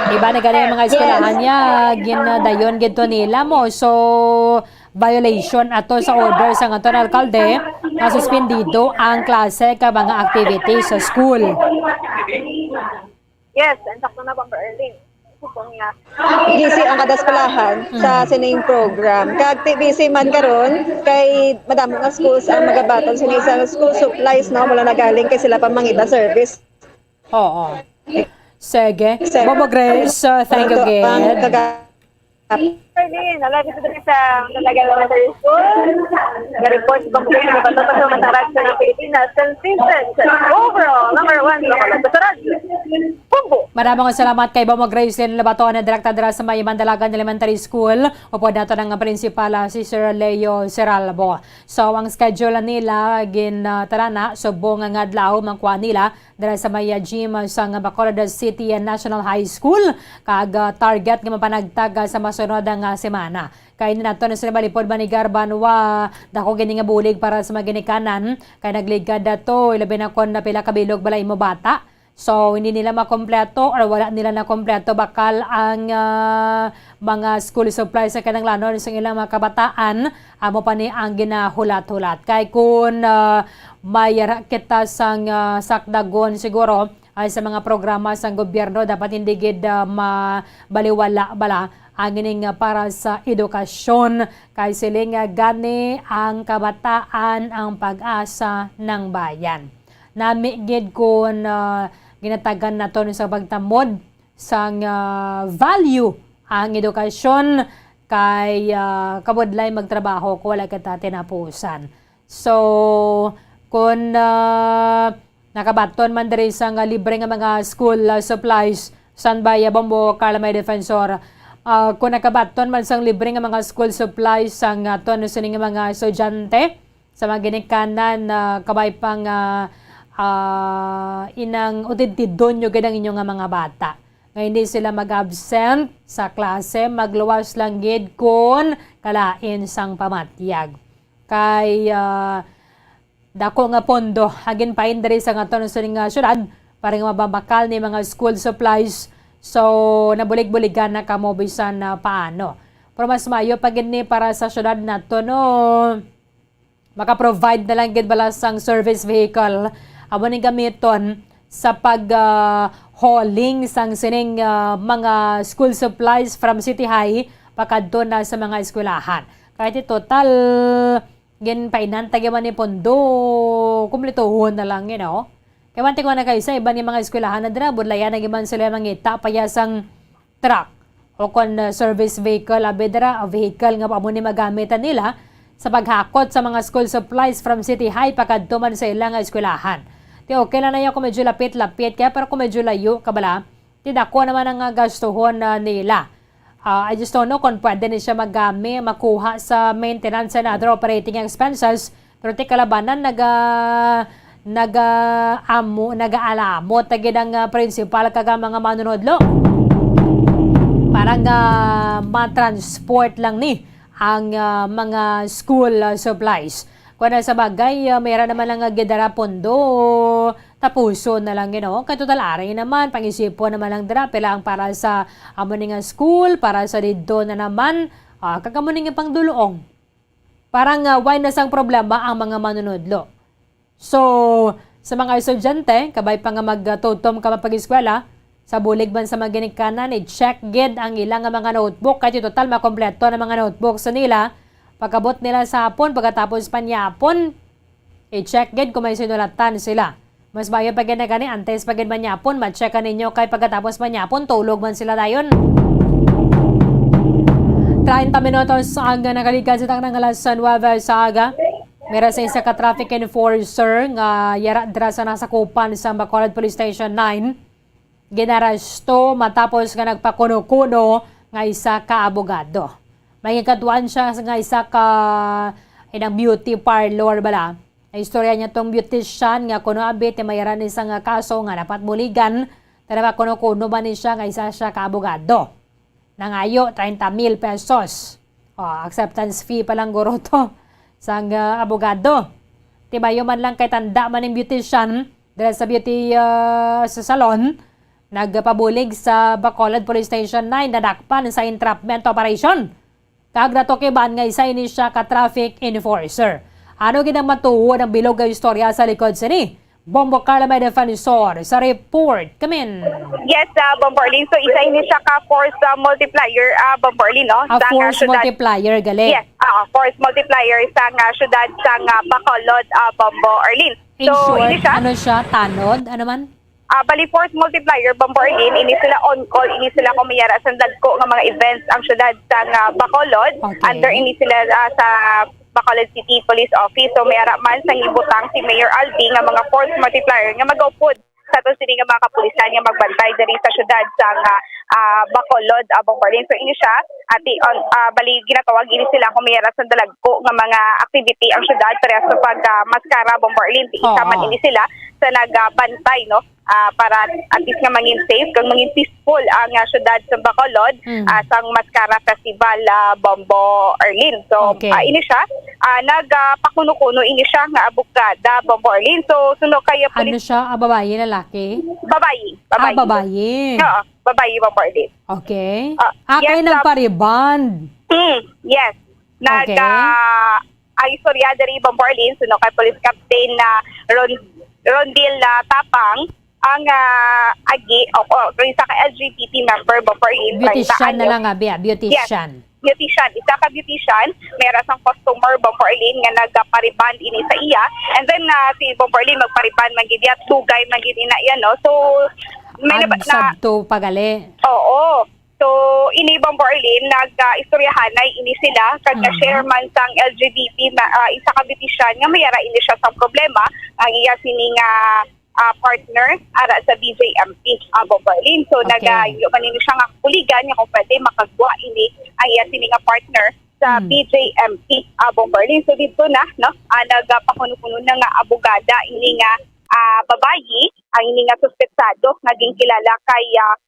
Iba na gani ang mga eskwelahan niya, ginadayon gid to nila mo. So, violation ato sa order sa aton alkalde nga suspendido ang klase kag mga activities sa school. Yes, and sakto na, Bombo Erlin. Subong nga. Busy ang kada eskwelahan sa Mm. sining program. Kag ti busy man karon, kay madamo nga schools ang magabaton sini sa school supplies, no? Mula nagaling kay sila pa mangita service. Oo. Sige. Sir, Bombo Grace, uh, thank you, ito ang Ged. kaga- Erlin, nalapit dito sa Talaga Elementary School. Nga report, Bombo Grace, sa Bato, Bato, Matarag sa Pilipinas, consistent, overall, number one, Bato, Bato, Bato, Bombo. Maraming salamat kay Bomo Gracelyn Labaton, direkta dira sa may Mandalagan Elementary School. Upod nato ang principal, ah, si Sir Leo Seralbo. So, ang schedule nila, gin, ah, tara na, subong nga adlaw, mangkuha nila dira sa may, ah, gym, ah, sang Bacolod City National High School. Kag, ah, target nga mapanagtag, ah, sa masunod nga semana. Kay nato na sila balipod, Manigar Banwa, dako gini nga bulig para sa mga ginikanan. Kay nagligad na to, ilabi na kon na pila ka bilog bala imo bata. So, hindi nila makompleto or wala nila na kompleto bakal ang, ah, mga school supplies sa kinahanglanon sa ilang mga kabataan. Amo pa ni ang ginahulat-hulat. Kay kun, ah, may ra kita sang, ah, sakdagon siguro ay sa mga programa sang gobyerno, dapat hindi gid, ah, mabaliwala bala ang ining, ah, para sa edukasyon. Kay siling, ah, gani ang kabataan ang pag-asa ng bayan. Nami gid kun, ah, ginatagan naton sa pagtamod sang, ah, value ang edukasyon kay, ah, kabudlay magtrabaho kung wala kita tinapusan. So, kung, ah, nakabaton man diri sang libre nga mga school, ah, supplies, standby, ah, Bombo Carla, may defensor. Ah, kung nakabaton man sang libre nga mga school supplies sang aton sining mga estudyante, sa mga ginikanan, ah, kabay pa nga, ah, inang utidtidon nyo gid ang inyo nga mga bata. Nga hindi sila mag-absent sa klase, magluwas lang gid kun kalain sang pamatyag. Kay, ah, dako nga pondo ang ginpain diri sa aton sining nga syudad para nga mababakal ni mga school supplies. So, nabulig-buligan na kamo bisan na paano. Pero mas maayo pa gid ni para sa syudad nato, no? Maka-provide na lang gid bala sang service vehicle. Amo ning gamiton sa pag, ah, hauling sang sining, ah, mga school supplies from City High pakadto na sa mga eskwelahan. Kay ti total, ginpainan ta gyud man ni pondo, kumplituhon na lang, you know. Kay man tingwa na kay sa iban nga mga eskwelahan na dira, budlayan na gyud man sila mangita pa ya sang truck o kon, uh, service vehicle, abi dira, a vehicle nga amo ni magamit nila sa paghakot sa mga school supplies from City High pakadto man sa ila nga eskwelahan. Ti okay lang na yan kung medyo lapit-lapit kaya, pero kung medyo layo ka bala, ti dako naman ang, uh, gastuhon, uh, nila. Uh, I just don't know kung pwede ni siya magami, makuha sa maintenance and other operating expenses. Pero ti kalabanan naga-, naga-amo, nagaalamot na gid ang, ah, principal kag ang mga manunodlo. Para nga ma-transport lang ni ang, ah, mga school, ah, supplies. Kung na sa bagay, ah, mayra naman lang nga gidara pondo, tapuson na lang, you know. Kay total ari naman, pangisipon naman lang dira, pila ang para sa amo ni nga school, para sa didto na naman, ah, kag amo ni nga pangdulong. Parang, ah, why na sang problema ang mga manunodlo. So, sa mga estudyante, kabay pa nga magtutom ka mapag-eskwela, sa bulig man sa mga ginikanan, i-check gid ang ila nga mga notebook. Kay total, makompleto na mga notebook sa nila. Pagkabot nila sa hapon, pagkatapos panyapon, i-check gid kung may sinulatan sila. Mas maayo pa gid na gani, antes pa gid manyapon, ma-check ka ninyo kay pagkatapos manyapon, tulog man sila dayon. Treinta minutos ang nakalikan sa taknang alas nuebe sa aga. Mira sa isa ka traffic enforcer nga yara dira sa nasakupan sa Bacolod Police Station nine, ginaresto matapos nga nagpakuno-kuno nga isa ka abogado. May gikatuan siya nga isa ka inang beauty parlor bala. Naistorya niya tong beautician nga kuno abi ti may ara ni sa nga kaso nga dapat buligan, ta nagpakuno-kuno ba ni siya nga isa siya ka abogado. Nangayo treinta mil pesos. O, acceptance fee pa lang guro to sang, ah, abogado. Ti mayo man lang kay tanda man ning beautician dira sa beauty, ah, sa salon, nagpabulig sa Bacolod Police Station nine, nadakpan sa entrapment operation. Kag natukiban nga isa ini siya ka traffic enforcer. Ano gid ang matuod ang bilog nga istorya sa likod sini? Bombo Carla, may defensor sa report. Kamin. Yes, ah, Bombo Arlene. So, isa ini siya ka force, ah, multiplier, ah, Bombo Arlene, no? A Sa nga force syudad. Multiplier, gali. Yes, ah, force multiplier sa nga syudad sa nga Bacolod, ah, Bombo Arlene. In So, short, ini siya. Ano siya? Tanod? Ano man? Ah, bali, force multiplier, Bombo Arlene, ini sila on call, ini sila kung may ara sa dagko nga mga events ang syudad sa nga Bacolod. Okay. Under ini sila, ah, sa Bacolod City Police Office. So, may ara man sa gibutang si Mayor Albi nga mga force multiplier nga magaupod sa aton sini nga mga kapulisan nga magbantay diri sa syudad sa nga, ah, Bacolod, ah, Bombo Arlene. So, ini siya, ati, on, ah, bali, ginatawag ini sila kung may ara sa dalagko nga mga activity ang syudad, pareha sa pag, ah, maskara, Bombo Arlene. Di isa man Oo. ini sila sa nagbantay, no? Ah, para at least nga mangin safe, kag mangin peaceful ang, ah, syudad sa Bacolod, Mm. ah, sang Maskara Festival, ah, Bombo Arlene. So, Okay. ah, ini siya, ah, nag, ah, pakuno-kuno ini siya nga abogada, Bombo Arlene. So, suno kay, ah, Ano police siya? Ah, babayi, lalaki? Babayi, Ah, babayi. babayi. Oo, babayi, Bombo Arlene. Okay. Ah, Ah, yes, kay ah, nagpa-rebond. Hmm, yes. Nag, Okay. ah, ang istorya diri, Bombo Arlene, suno kay Police Captain na Ron-, Rondil, ah, Tapang, ang, ah, agi, o, o, isa ka L G B T member, Bombo Arlene, treinta Beautician na anyos. lang, abi, ah, Yes, beautician. beautician. Isa ka beautician, may ara sang customer, Bombo Arlene, nga nagpa-rebond ini sa iya. And then, ah, si Bombo Arlene magpa-rebond man gid iya, dugay man gid ina iya, no? So, may naba-, na Agsab to pagali. Oo. So, ini, Bombo Arlene, nag, ah, istoryahanay ini sila, kag Mhm. na-share man sang L G B T na, ah, isa ka beautician nga may ara ini siya sa problema, ang iya sini nga, ah, partner ara sa B J M P, ah, Bombo Arlene. So, Okay. nagayo man ini siya nga kuligan nga kung pwede makagwa ini ang iya sini nga partner sa Hmm. B J M P, ah, Bombo Arlene. So, dito na, no, ah, nagapakuno-kuno na nga abogada ini nga, ah, babayi, ang ini nga suspetsado nga ginkilala kay, ah,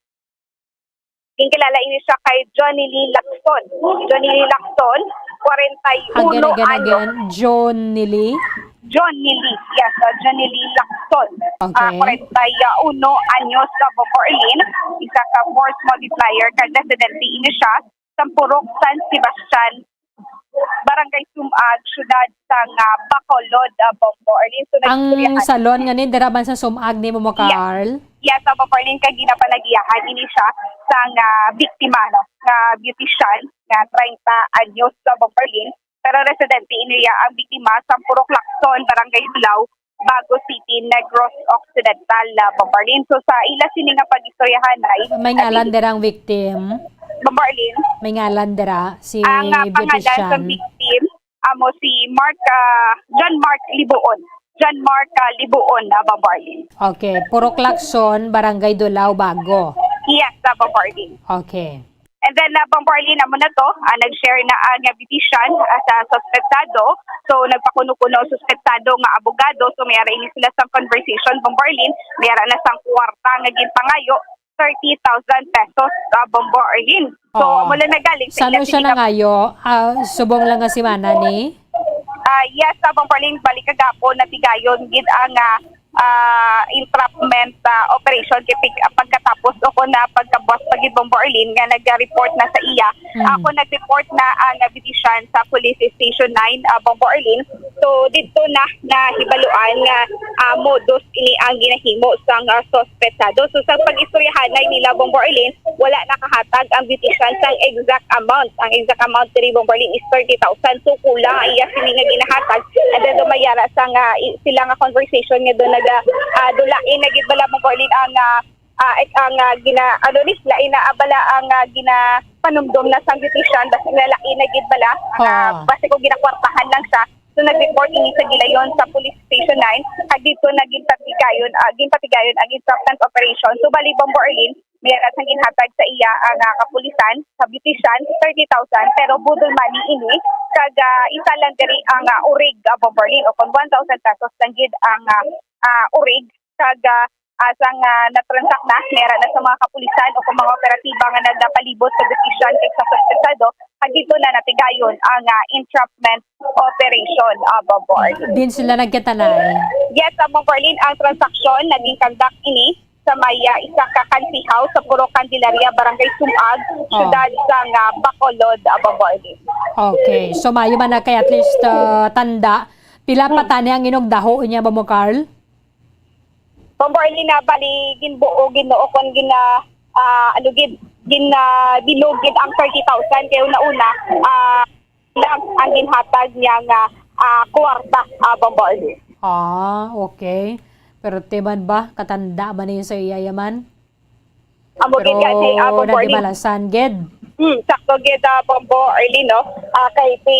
Ginkilala ini siya kay Johnny Lee Lacson. Johnny Lee Lacson, kwarenta y uno Again, again, anyos. again. Johnny Lee? Johnny Lee. Yes, uh, Johnny Lee Lacson. Okay. Ah, kwarenta y uno anyos, sa Bombo Arlene. Isa ka force multiplier kag residente ini siya sa Purok San Sebastian, Barangay Sumag, siyudad sang, ah, Bacolod, ah, Bombo Arlene. So, Ang nag-istoryahan. salon nga ni, dira man sa Sumag ni, Momo Yes. Carl? Yes, Bombo Arlene, kay ginapanagiyahan ini siya sang, ah, biktima, no, nga beautician nga treinta anyos, Bombo Arlene. Pero residente ini iya ang biktima sa Purok Lacson, Barangay Bulao, Bago City, Negros Occidental, ah, Bombo Arlene. So, sa ila sini nga pag-istoryahanay, May ah, ngalan diri dirang victim? Bombo Arlene. May ngalan dira si Ang, ah, pangalan sa beautician? victim, amo si Mark, ah, John Mark Libuon. John Mark, ah, Libuon, ah, Bombo Arlene. Okay. Purok Lacson, Barangay Dulao, Bago. Yes, ah, Bombo Arlene. Okay. And then, uh, Bombo Arlene, amo na to, ah, nag-share na ang, ah, beautician, ah, sa suspetsado. So, nagpakuno-kuno ang suspetsado nga abogado. So, may ara ini sila sang conversation, Bombo Arlene. May ara na sang kwarta nga ginpangayo, thirty thousand pesos, ah, Bombo Arlene. So, Oo. amo lang nagaling sa Sano iya siya sini nga nangayo? Ah, subong lang nga semana ni? Ah, yes, ah, Bombo Arlene, balik kagapon, natigayon gid ang, ah, ah, entrapment, ah, operation kay pig-, ah, pagkatapos o kon na pagkabuas pa gid, Bombo Arlene, nga nag-report na sa iya. Mm. Ako nag-report na ang, ah, beautician sa Police Station nine, ah, Bombo Arlene. So, didto na nahibaluan nga, ah, modus ini ang ginahimo sang, ah, suspetsado. So, sa pag-istoryahanay nila, Bombo Arlene, wala nakahatag ang beautician sang exact amount. Ang exact amount diri, Bombo Arlene, is thirty thousand. So, kulang ang iya sini nga ginahatag. And then, dumayara sa nga, i-, sila nga conversation nga doon naga, ah, dulain na gid bala, Bombo Arlene, ang, ah, ah, ek-, ang, ah, gina-, ano ni, lain na, ah, bala ang, ah, ginapanumdom na sang beautician, basi nga lain na gid bala, ang, ah, Ah. basi kung ginakwartahan lang siya. So, nag-report ini sa gilayon sa Police Station nine, kag dito na ginpatigayon, ah, ginpatigayon ang entrapment operation. So, bali, Bombo Arlene, may ara sang ginhatag sa iya ang, ah, kapulisan, sa beautician, thirty thousand, pero budol money ini, kag, ah, isa lang diri ang, ah, urig, ah, Bombo Arlene, o kon one thousand pesos lang gid ang, ah, ah, urig, kag, ah, ah, sang, ah, natransak na, may ara na sa mga kapulisan o kon mga operatiba nga nagapalibot sa beautician kag sa suspetsado, kag dito na natigayon ang, ah, entrapment operation, ah, Bombo Arlene. Din sila nagkatanay? Yes, ah, Bombo Arlene, ang transaksyon naging conduct ini sa may, ah, isa ka kansihaw sa Purok Candelaria, Barangay Sumag, Oh. siyudad sang, ah, Bacolod, ah, Bombo Arlene. Okay. So, maayo man na kay at least, ah, tanda. Pila pa Hmm. tani ang inugdaho niya, Bombo Carl? Bombo Arlene, na bali, ginbuo, ginoo, kon gina-, ah, ano gid, gina-, bilog gid ang thirty thousand kay una-una, ah, lang ang ginhatag niya nga, ah, kwarta, ah, Bombo Arlene. Ah, okay. Pero timan ba, katanda man niya sa iya yaman? Amo gid Pero yan, hey, ah, Bombo Arlene. nagibalasan gid. Hmm, sakto gid, ah, Bombo Arlene, no? Ah, kay si,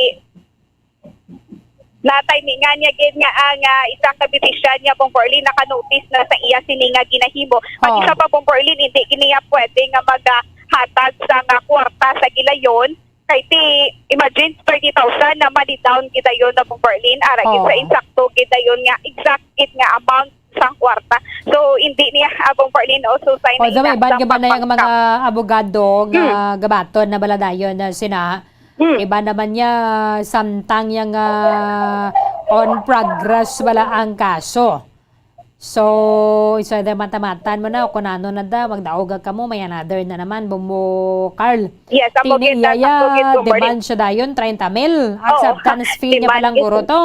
Na-timing nga niya gid nga ang, ah, isa ka beautician niya, Bombo Arlene, naka-notice na sa iya sini nga ginahimo. Ang Oh. isa pa, Bombo Arlene, hindi niya pwede nga maghatag sa nga kwarta sa gilayon. Kay ti, imagine, thirty thousand na money down gidayon na, Bombo Arlene. Ara gid sa Oh. insakto gidayon nga exact gid nga amount sang kwarta. So, hindi niya, ah, Bombo Arlene, uso sa Although, ina-, iban sa ka ba na yung mga pagpangkap. abogado nga Hmm. gabaton na baladayon na sina Hmm. Iba naman niya, samtang yang, ah, on progress wala ang kaso. So, isa na mata-matan mo na, kung ano na da, magdaog ka mo, may another na naman, Bombo Carl. Yes, amo Tini gid, iya, ah, amo gid, Bombo Arlene. Demand siya dayon, treinta mil. Oo, Acceptance fee niya demand palang gid. guro to.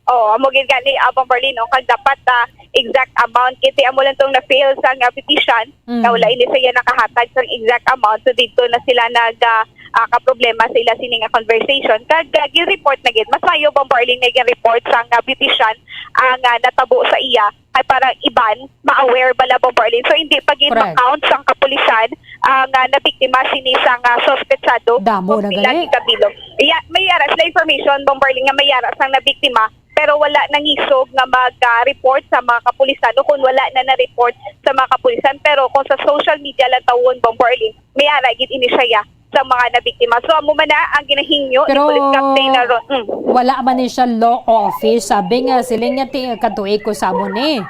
Oo, amo gid gani, ah, Bombo Arlene, no? Kag dapat, ah, exact amount, kiti amo lang tong na-fail sa nga petition, Mm. na wala ini siya nakahatag sang exact amount. So, dito na sila nag, ah, ah, kaproblema sa ila sini nga conversation. Kag, ah, gi-report na gid. Mas maayo, Bombo Arlene, nga gi-report sang, ah, beautician ang, ah, natabo sa iya. Kay para iban, ma-aware bala, Bombo Arlene. So, hindi pa gid Correct. ma-count sang kapulisan ang, ah, nabiktima sini sang, ah, suspetsado Damo kung na pila gali. gikabilog. Iya, may ara sila information, Bombo Arlene, nga may ara sang nabiktima, pero wala nangisog nga mag, ah, report sa mga kapulisan o kung wala na na-report sa mga kapulisan. Pero kung sa social media lang tawon, Bombo Arlene, may ara gid ini siya sa mga nabiktima. So, amo man na ang ginahingyo ni Pero Police Captain Aaron. Mm. wala man ni siya law office. Sabi nga, siling niya, ti-, katuig ko sa amo ni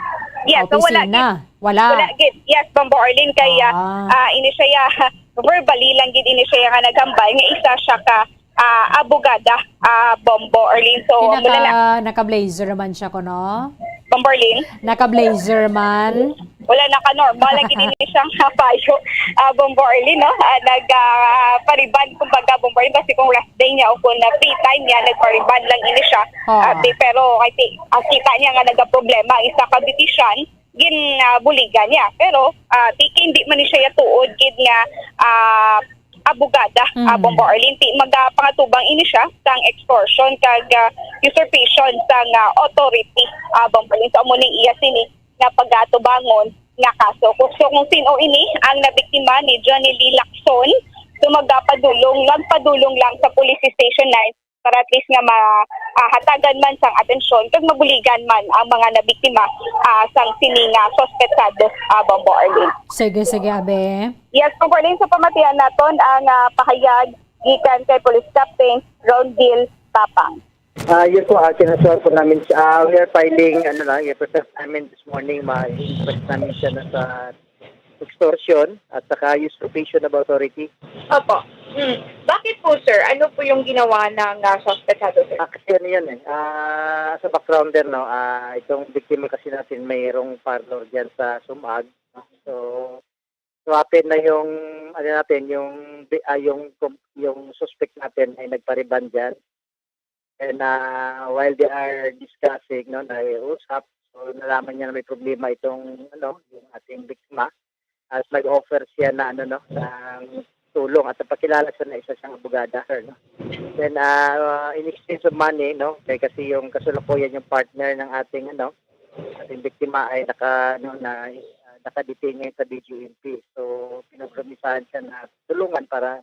Yes, so wala opisina. gid. Wala. Wala gid. Yes, Bombo Arlene, kay, ah, Ah. ah, ini siya, verbally lang gid ini siya nga naghambal nga isa siya ka, ah, abogada, ah, Bombo Arlene. So, Di amo na na. naka, naka-blazer man siya, kuno? Bombo Arlene? Naka-blazer man. Wala, naka-normal lang gid ini siyang payo, ah, Bombo Arlene, no? Ah, nag, ah, pariban, kumbaga, Bombo Arlene, kasi kung rest day niya o kung, ah, free time niya, nagpariban lang ini siya. Oo. Ah, di, pero, kay ti-, ah, kita niya nga nagaproblema ang isa ka beautician, gin, ah, buligan niya. Pero, ah, di, hindi man ni siya tuod gid nga, ah, abogada, Mm. ah, Bombo Arlene. Ti, magapangatubang ini siya sang extortion kag, ah, usurpation sang, ah, authority, ah, Bombo Arlene. So, amo ni iya sini nga pagatubangon nga kaso. Kung, so, kung sin-o ini ang nabiktima ni Johnny Lee Lacson, so, magapadulong, magpadulong lang sa Police Station nine para at least nga ma-, ah, hatagan man sang atensyon kag mabuligan man ang mga nabiktima, ah, sang sini nga suspetsado, ah, Bombo Arlene. Sige, sige, Abe. Yes, Bombo Arlene, sa pamatian naton ang, ah, pahayag gikan kay Police Captain Rondil Tapang. Ah, yun po, ah, kinasuhan po namin siya. Ah, we are filing, ano lang, i-process namin this morning, ma-i-process namin siya na sa extortion at saka usurpation of authority. Opo. Hmm. Bakit po, sir? Ano po yung ginawa ng, ah, suspetsado, sir? Ah, kasi ano yun eh, ah, sa background din, no, ah, itong biktima kasi natin mayroong parlor dyan sa Sumag. So, swapin na yung, ano natin, yung, bi-, ah, yung, yung suspect natin ay nagpariban dyan. And, ah, while they are discussing, no, nag-uusap, so nalaman niya na may problema itong, ano, yung ating biktima. At nag-offer siya na, ano, no, ng tulong at napakilala siya na isa siyang abogada, sir, no? Then, ah, in exchange of money, no, kay kasi yung kasalukuyan yung partner ng ating, ano, ating biktima ay naka, ano, na, ah, naka-detain ngayon sa B J M P. So, pinopromisahan siya na tulungan para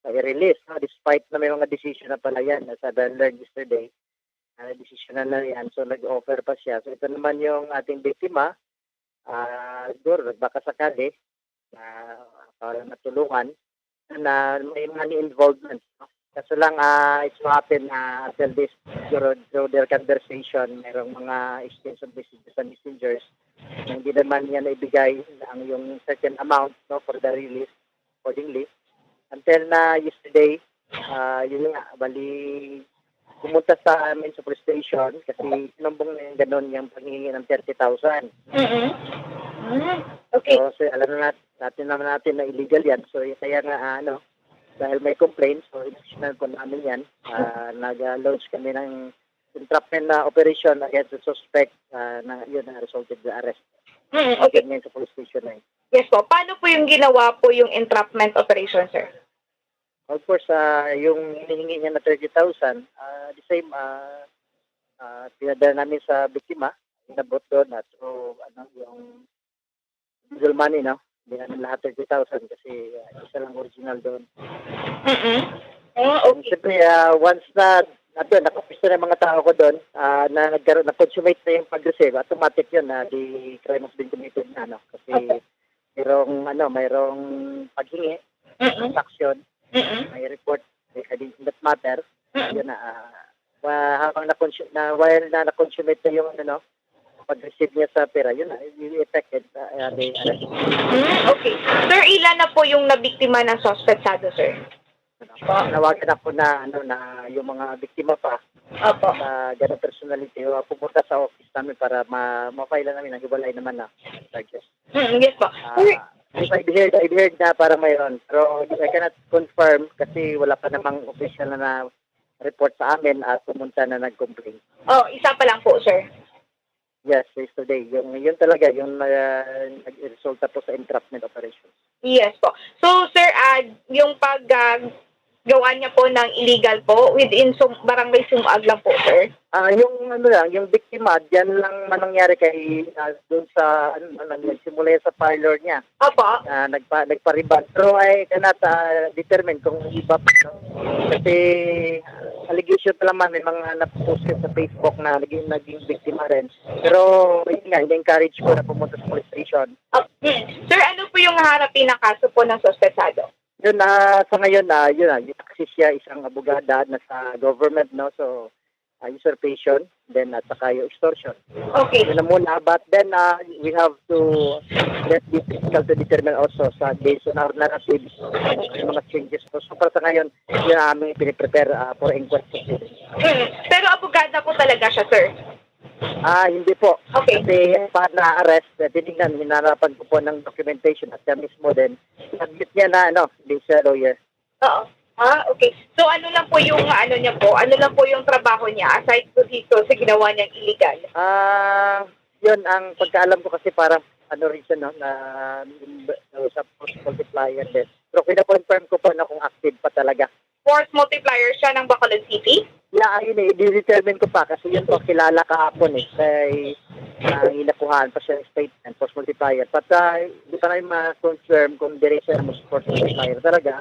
na i-release, no? Despite na may mga decision na pala yan, as I learned yesterday, ah, decision na na yan. So, nag-offer pa siya. So, ito naman yung ating biktima, ah, siguro, baka sakali, na para matulungan na may money involvement, no? Kaso lang, ah, it's what happened, ah, until this, siguro, through their conversation, mayroong mga exchange of messages sa messengers na hindi naman niya naibigay ang yung certain amount, no, for the release accordingly. Until na yesterday, ah, yun nga, bali, pumunta sa amin sa police station kasi sinumbong na yung ganun yung panghihingi ng thirty thousand. Mm-mm. Mm, okay. So, so, alam na nat-, natin naman natin na illegal yan. So, y-, kaya nga, ah, ano, dahil may complaint, so, in-action po namin yan. Ah, nag-launch kami ng entrapment na operation against the suspect, ah, na yun, na resulted in the arrest. Mm, okay. Yan sa police station na yun. Yes po. Paano po yung ginawa po yung entrapment operation, sir? Of course, ah, yung hinihingi niya na thirty thousand, ah, the same, ah, ah, pinadala namin sa biktima, inabot doon at through, ano, yung Google Money, no? Hindi namin lahat thirty thousand kasi, ah, isa lang original doon. Mm-mm. Ah, And okay. Siyempre, ah, once na At yun, nakapisto na yung mga tao ko doon, ah, na nagkaroon, na-consummate na yung pag-receive, automatic yun na the crime has been committed na, no? Kasi Opo. mayroong, ano, mayroong paghingi, Mm-mm. transaction, Mm-mm. may report regarding that matter. Mm-mm. Yun na, ah, wa-, habang na-consu-, na, while na na-consummate na yung, ano, no, pag-receive niya sa pera, yun na, i-, i-effected, ah, ah, the arrest. Hmm, okay. Sir, ilan na po yung nabiktima ng suspetsado, sir? Ano, nawagan ako na, ano, na yung mga biktima pa Opo. sa ganang personality, uh, pumunta sa office namin para ma-, ma-file namin ang hiwalay naman na charges. Mm, yes po. Ah, Sir, I've heard, I've heard na parang mayroon, pero I cannot confirm kasi wala pa namang official na, na report sa amin at pumunta na nag-complain. Oh, isa pa lang po, sir. Yes, yesterday. Yung, yun talaga, yung, ah, nagresulta po sa entrapment operations. Yes po. So, sir, ah, yung pag, ah, gawa niya po ng illegal po within Sum-, Barangay Sumaag lang po, sir? Ah, yung ano lang, yung biktima, diyan lang man nangyari kay, ah, dun sa, ano, ano, nagsimula yan sa parlor niya. Opo. Ah, nagpa-, nagpa-rebond. Pero I cannot, ah, determine kung iba pa, no? Kasi allegation pa lang man, may mga napost sa Facebook na naging, naging biktima rin. Pero, yun nga, ina-encourage ko na pumunta sa police station. Ah, hmm. Sir, ano po yung haharapin na kaso po ng suspetsado? Yun, ah, sa ngayon, ah, yun, ah, yung kasi siya isang abogada na sa government, no? So, ah, usurpation, then at saka yung extortion. Okay. Yun na muna, but then, ah, we have to let the fiscal to determine also sa based on our narrative, yung mga changes po. So, para sa ngayon, yun ang aming piniprepare, ah, for inquest proceedings. Hmm. Pero abogada po talaga siya, sir? Ah, hindi po. Okay. Kasi pa na-arrest, eh, tinignan, hinarapan ko po ng documentation at siya mismo din, admit niya na, ano, hindi siya lawyer. Oo. Ah, okay. So, ano lang po yung, ano niya po? Ano lang po yung trabaho niya aside po dito sa ginawa niyang illegal? Ah, yun, ang pagkaalam ko kasi parang, ano rin siya, no, na, na sa force multiplier din. Pero kina-confirm ko po na kung active pa talaga. Force multiplier siya ng Bacolod City? Yeah, ayun eh, i-determine ko pa kasi yun po kilala kahapon eh. Kay, ah, inakuhaan pa siya ng statement, force multiplier. But, ah, hindi pa namin ma-confirm kung dire siya ng force multiplier talaga.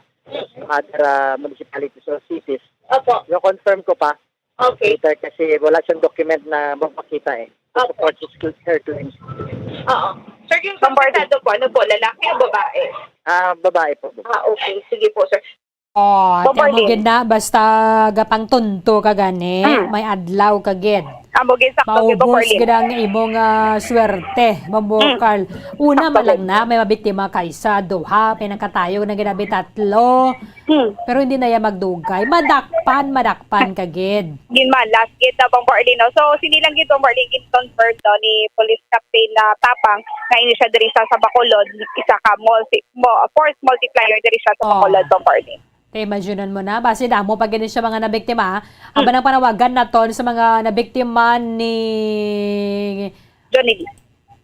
Other, ah, municipalities or cities. Opo. Yung confirm ko pa, Okay. later kasi wala siyang document na magpakita eh. To Opo. support his cl-, her claims. Oo. Sir, yung Ma'am Barbie. Suspetsado po, ano po, lalaki o babae? Ah, babae po, babae. Ah, okay. Sige po, sir. Oh, Ma'am ate, amo Barbie. gid na, basta gapang tunto ka gani, Mm. may adlaw ka gid. Amo gid, sakto gid, Ma'am Maubos Barbie. gid ang imong, ah, swerte, Ma'am Mm. Carl. Una Sakto man lang gid. na, may mabiktima ka isa, duha, may nakatayo na gid abi tatlo. Hmm. Pero hindi na yan magdugay. Madakpan, madakpan ka gid. Ginmalas gid na, Bombo Arlene, no? So, sini lang gid, Bombo Arlene, gin-confirm, no, ni Police Captain, ah, Tapang, nga ini siya diri sa, sa Bacolod, isa ka multi-, mo-, force multiplier diri siya sa Oh. Bacolod, Bombo Arlene. Te, imaginan mo na, basi damo pa gid siya mga nabiktima. Hmm. Aba, nang panawagan naton sa mga nabiktima ni Johnny Lee.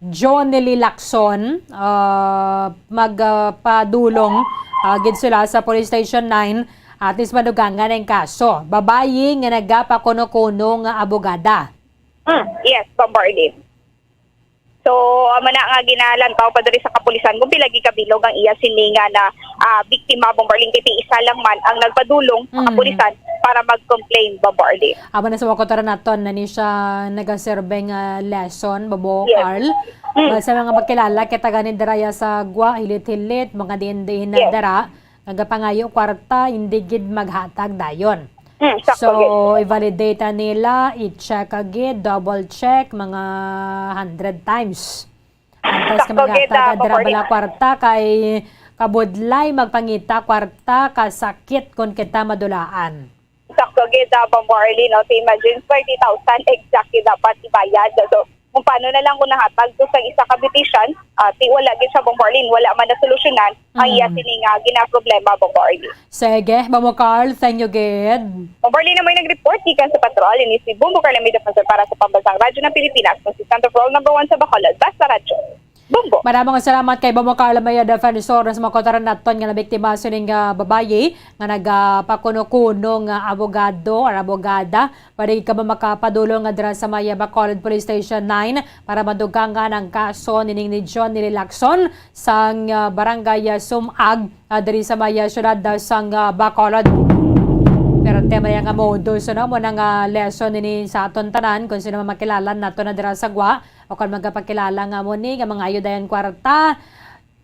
Johnny Lee Lacson, ah, mag, ah, padulong, ah, gid sila sa Police Station nine, at least madugangan ang kaso. Babayi nga nagapakuno-kuno nga abogada. Hmm, yes, Bombo Arlene. So, amo na nga ginalantaw pa diri sa kapulisan kung pila gid kabilog ang iya sini nga na, ah, biktima, Bombo Arlene, kay isa lang man ang nagpadulong sa Mm. kapulisan para mag-complain, Bombo Arlene. Amo na sa mga kautoran naton na ni siya nagaserve nga lesson, Bombo Yes. Carl. Mm. Ah, sa mga magkilala, kita gani dira ya sa gwa, hilit-hilit, mga diin-diin na Yes. dira, nagapangayo kwarta, hindi gid maghatag dayon. Mm, sakto So, gid. i-validate nila, i-check agad, double check, mga hundred times. Antes ka Sakto gid, maghatag ah, adra Bombo Arlene. bala kwarta kay kabudlay magpangita kwarta, kasakit kon kita madulaan. Sakto gid, ah, Bombo Arlene, no? So, imagine, thirty thousand exactly dapat ibayad. So, kung paano na lang kung nahatag to sa isa ka beautician, ah, ti wala gid siya, Bombo Arlene, wala man nasolusyonan ang iya Mm. sini nga ginaproblema, Bombo Arlene. Sige, Bombo Carl, thank you gid. Bombo Arlene, na may nag-report gikan sa patrol, ini si Bombo Carl, may defensor para sa Pambansang Radyo ng Pilipinas, consistent of role number one sa Bacolod, Basta Radyo. Bombo. Maraming salamat kay Bombo Carl Mayo, defensor sa mga kautoran naton nga nabiktima sining, ah, babayi nga nagapakuno-kuno nga abogado or abogada. Pwede ka ba makapadulong nga dira sa may Bacolod Police Station nine para madugangan ang kaso nining ni Johnny Lee Lacson sang, ah, Barangay, ah, Sumag, ah, diri sa may, ah, siyudad, ah, sang, ah, Bacolod. Pero tema nga modo, so, no, mo na nga lesson ini sa aton tanan, kung sino man makilala nato na dira sa gwa, o kung magapakilala nga mo ni, nga mga ayudayan kwarta,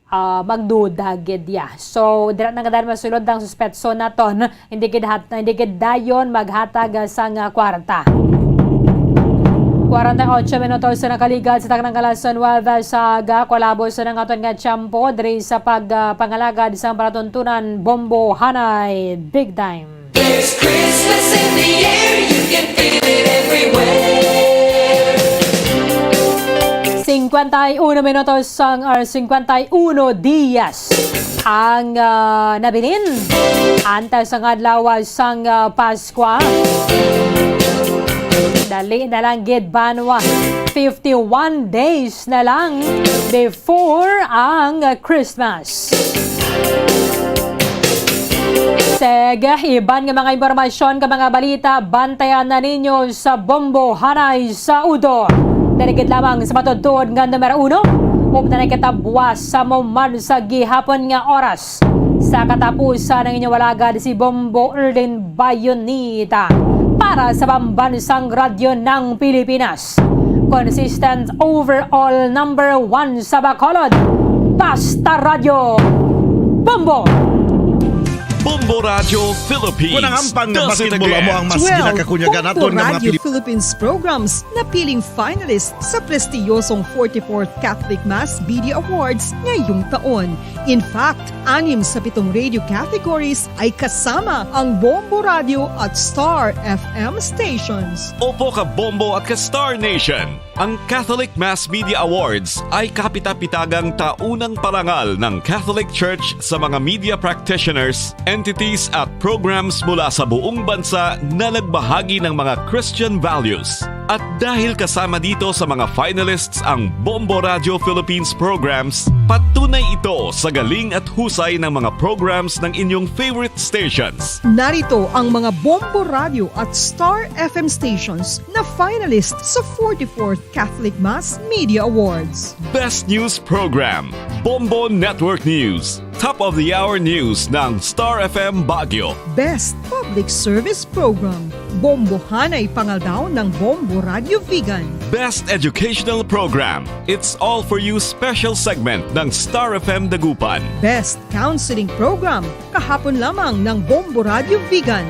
ah, magduda gid ya. So, dira na nga dahil masulod ang suspetso naton, hindi gid hat-, hindi gid dayon maghatag, ah, sang, ah, kwarta. Kwarenta y ocho minutos sa nakaligal sa taknang alas nuebe sa aga, kwalabo sa nang aton nga tiyempo, diri sa pag, ah, pangalagad sa palatuntunan, Bombo Hanay, Big Time. There's Christmas in the air, you can feel it everywhere. Cincuenta y uno minutos sang, or cincuenta y uno días ang, ah, nabilin antes ang adlaw sang, ah, Paskwa. Dali na lang gid, banwa. Fifty-one days na lang before ang Christmas. Sige, iban nga mga impormasyon ka mga balita, bantayan na ninyo sa Bombo Hanay sa Udo. Dali gid lamang sa matuod-tuod nga numero uno, upod na nagkatabuas sa muman sa gihapon nga oras. Sa katapusan, ang inyong alagad si Bombo Erlin Bayonita para sa Pambansang Radyo ng Pilipinas. Consistent overall number one sa Bacolod. Basta Radyo, Bombo! Bombo Radyo Philippines. Kung ang ampang nga basketball amo ang mas ginakakunyagan naton nga mga Pilipino. Philippines programs napiling finalist sa prestiyosong forty-fourth Catholic Mass Media Awards ngayong taon. In fact, anim sa pitong radio categories ay kasama ang Bombo Radio at Star F M stations. Opo, ka Bombo at ka Star Nation. Ang Catholic Mass Media Awards ay kapitapitagang taunang parangal ng Catholic Church sa mga media practitioners, entities at programs mula sa buong bansa na nagbahagi ng mga Christian values. At dahil kasama dito sa mga finalists ang Bombo Radio Philippines programs, patunay ito sa galing at husay ng mga programs ng inyong favorite stations. Narito ang mga Bombo Radio at Star F M stations na finalist sa forty-fourth Catholic Mass Media Awards. Best News Program, Bombo Network News. Top of the Hour News ng Star F M Baguio. Best Public Service Program, Bombo Hanay Pangaldaw ng Bombo Radio Vigan. Best Educational Program, It's All For You Special Segment ng Star F M Dagupan. Best Counseling Program, kahapon lamang ng Bombo Radio Vigan.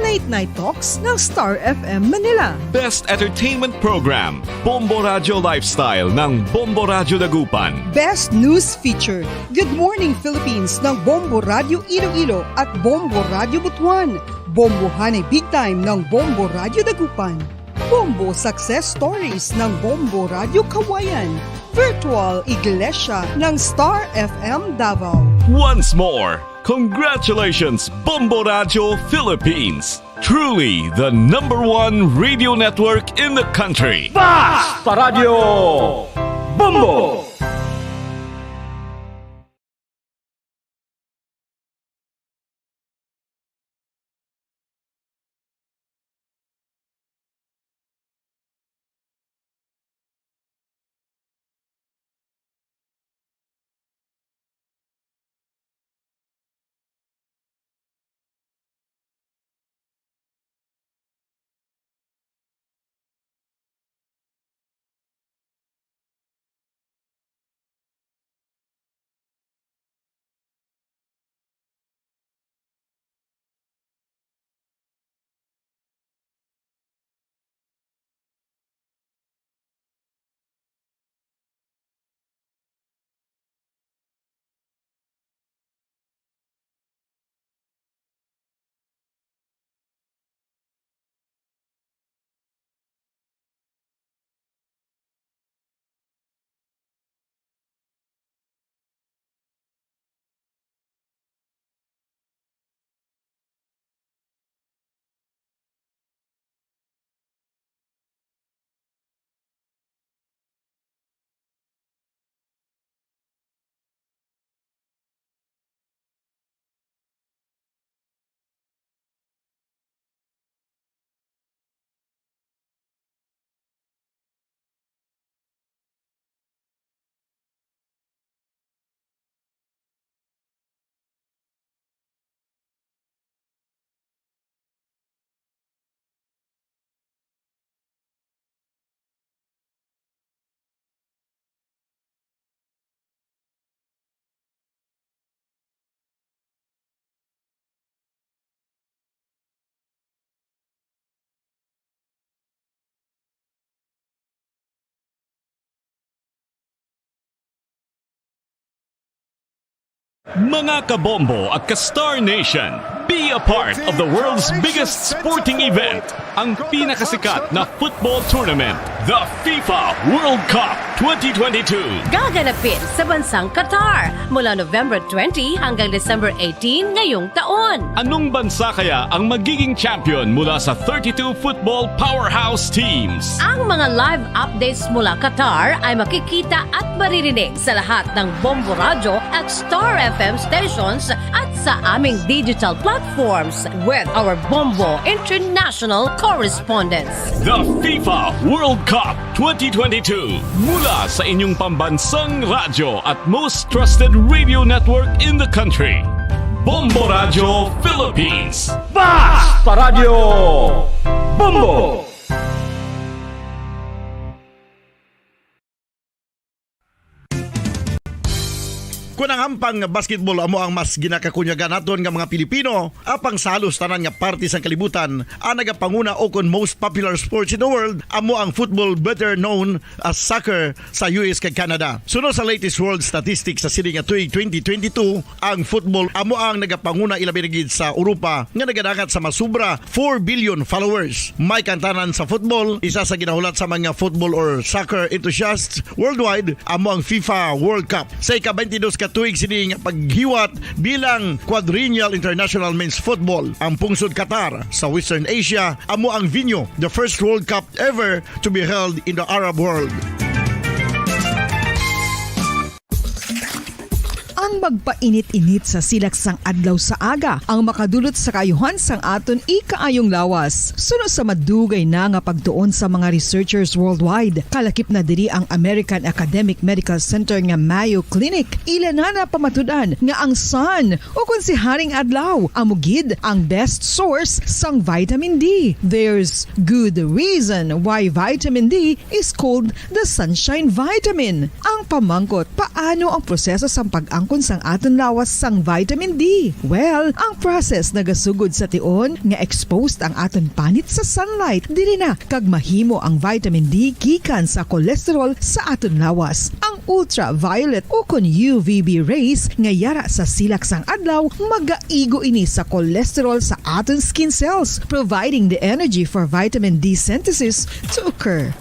Late Night Talks ng Star F M Manila. Best Entertainment Program, Bombo Radio Lifestyle ng Bombo Radio Dagupan. Best News Feature, Good Morning Philippines ng Bombo Radio Iloilo at Bombo Radio Butuan. Bombo Hanay Big Time ng Bombo Radio Dagupan. Bombo Success Stories ng Bombo Radio Kawayan. Virtual Iglesia ng Star F M Davao. Once more, congratulations, Bombo Radio Philippines. Truly the number one radio network in the country. Basta Radio Bombo! Mga kabombo at ka-Star Nation, be a part of the world's biggest sporting event, ang pinakasikat na football tournament, the FIFA World Cup twenty twenty-two. Gaganapin sa bansang Qatar mula November twenty hanggang December eighteen ngayong taon. Anong bansa kaya ang magiging champion mula sa thirty-two football powerhouse teams? Ang mga live updates mula Qatar ay makikita at maririnig sa lahat ng Bombo Radyo at Star F M stations at sa aming digital platforms with our Bombo International correspondents. The FIFA World Cup twenty twenty-two, mula sa inyong pambansang radyo at most trusted radio network in the country, Bombo Radyo Philippines. Fast Paradyo! Bombo! Kon ang hampang nga basketball amo ang mas ginakakunyagan naton nga mga Pilipino, apang sa halos tanan nga parte sang kalibutan, ang nagapanguna o kon most popular sports in the world amo ang football, better known as soccer, sa U S kag Canada. Suno sa latest world statistics sa sini nga tuig twenty twenty-two, ang football amo ang nagapanguna, ilabi na gid sa Europa, nga nagadangat sa masobra four billion followers. May kaangtanan sa football, isa sa ginahulat sa mga football or soccer enthusiasts worldwide amo ang FIFA World Cup. Sa ika-twenty-dos ka tuig sini nga paghiwat bilang Quadrennial International Men's Football, ang pungsod Qatar sa Western Asia amo ang venue, the first World Cup ever to be held in the Arab world. Ang magpainit-init sa silak sang adlaw sa aga ang makadulot sa kaayuhan sang aton ikaayong lawas. Suno sa madugay na nga pagtuon sa mga researchers worldwide, kalakip na diri ang American Academic Medical Center nga Mayo Clinic. Ila na napamatud-an nga ang sun, o kon si Haring Adlaw, amo gid ang best source sang vitamin D. There's good reason why vitamin D is called the sunshine vitamin. Ang pamangkot, paano ang proseso sang pag-angkon sang aton lawas sang vitamin D? Well, ang process nagasugod sa tion nga exposed ang aton panit sa sunlight. Diri na kag mahimo ang vitamin D gikan sa cholesterol sa aton lawas. Ang ultraviolet o kon U V B rays nga yara sa silak sang adlaw magaigo ini sa cholesterol sa aton skin cells, providing the energy for vitamin D synthesis to occur.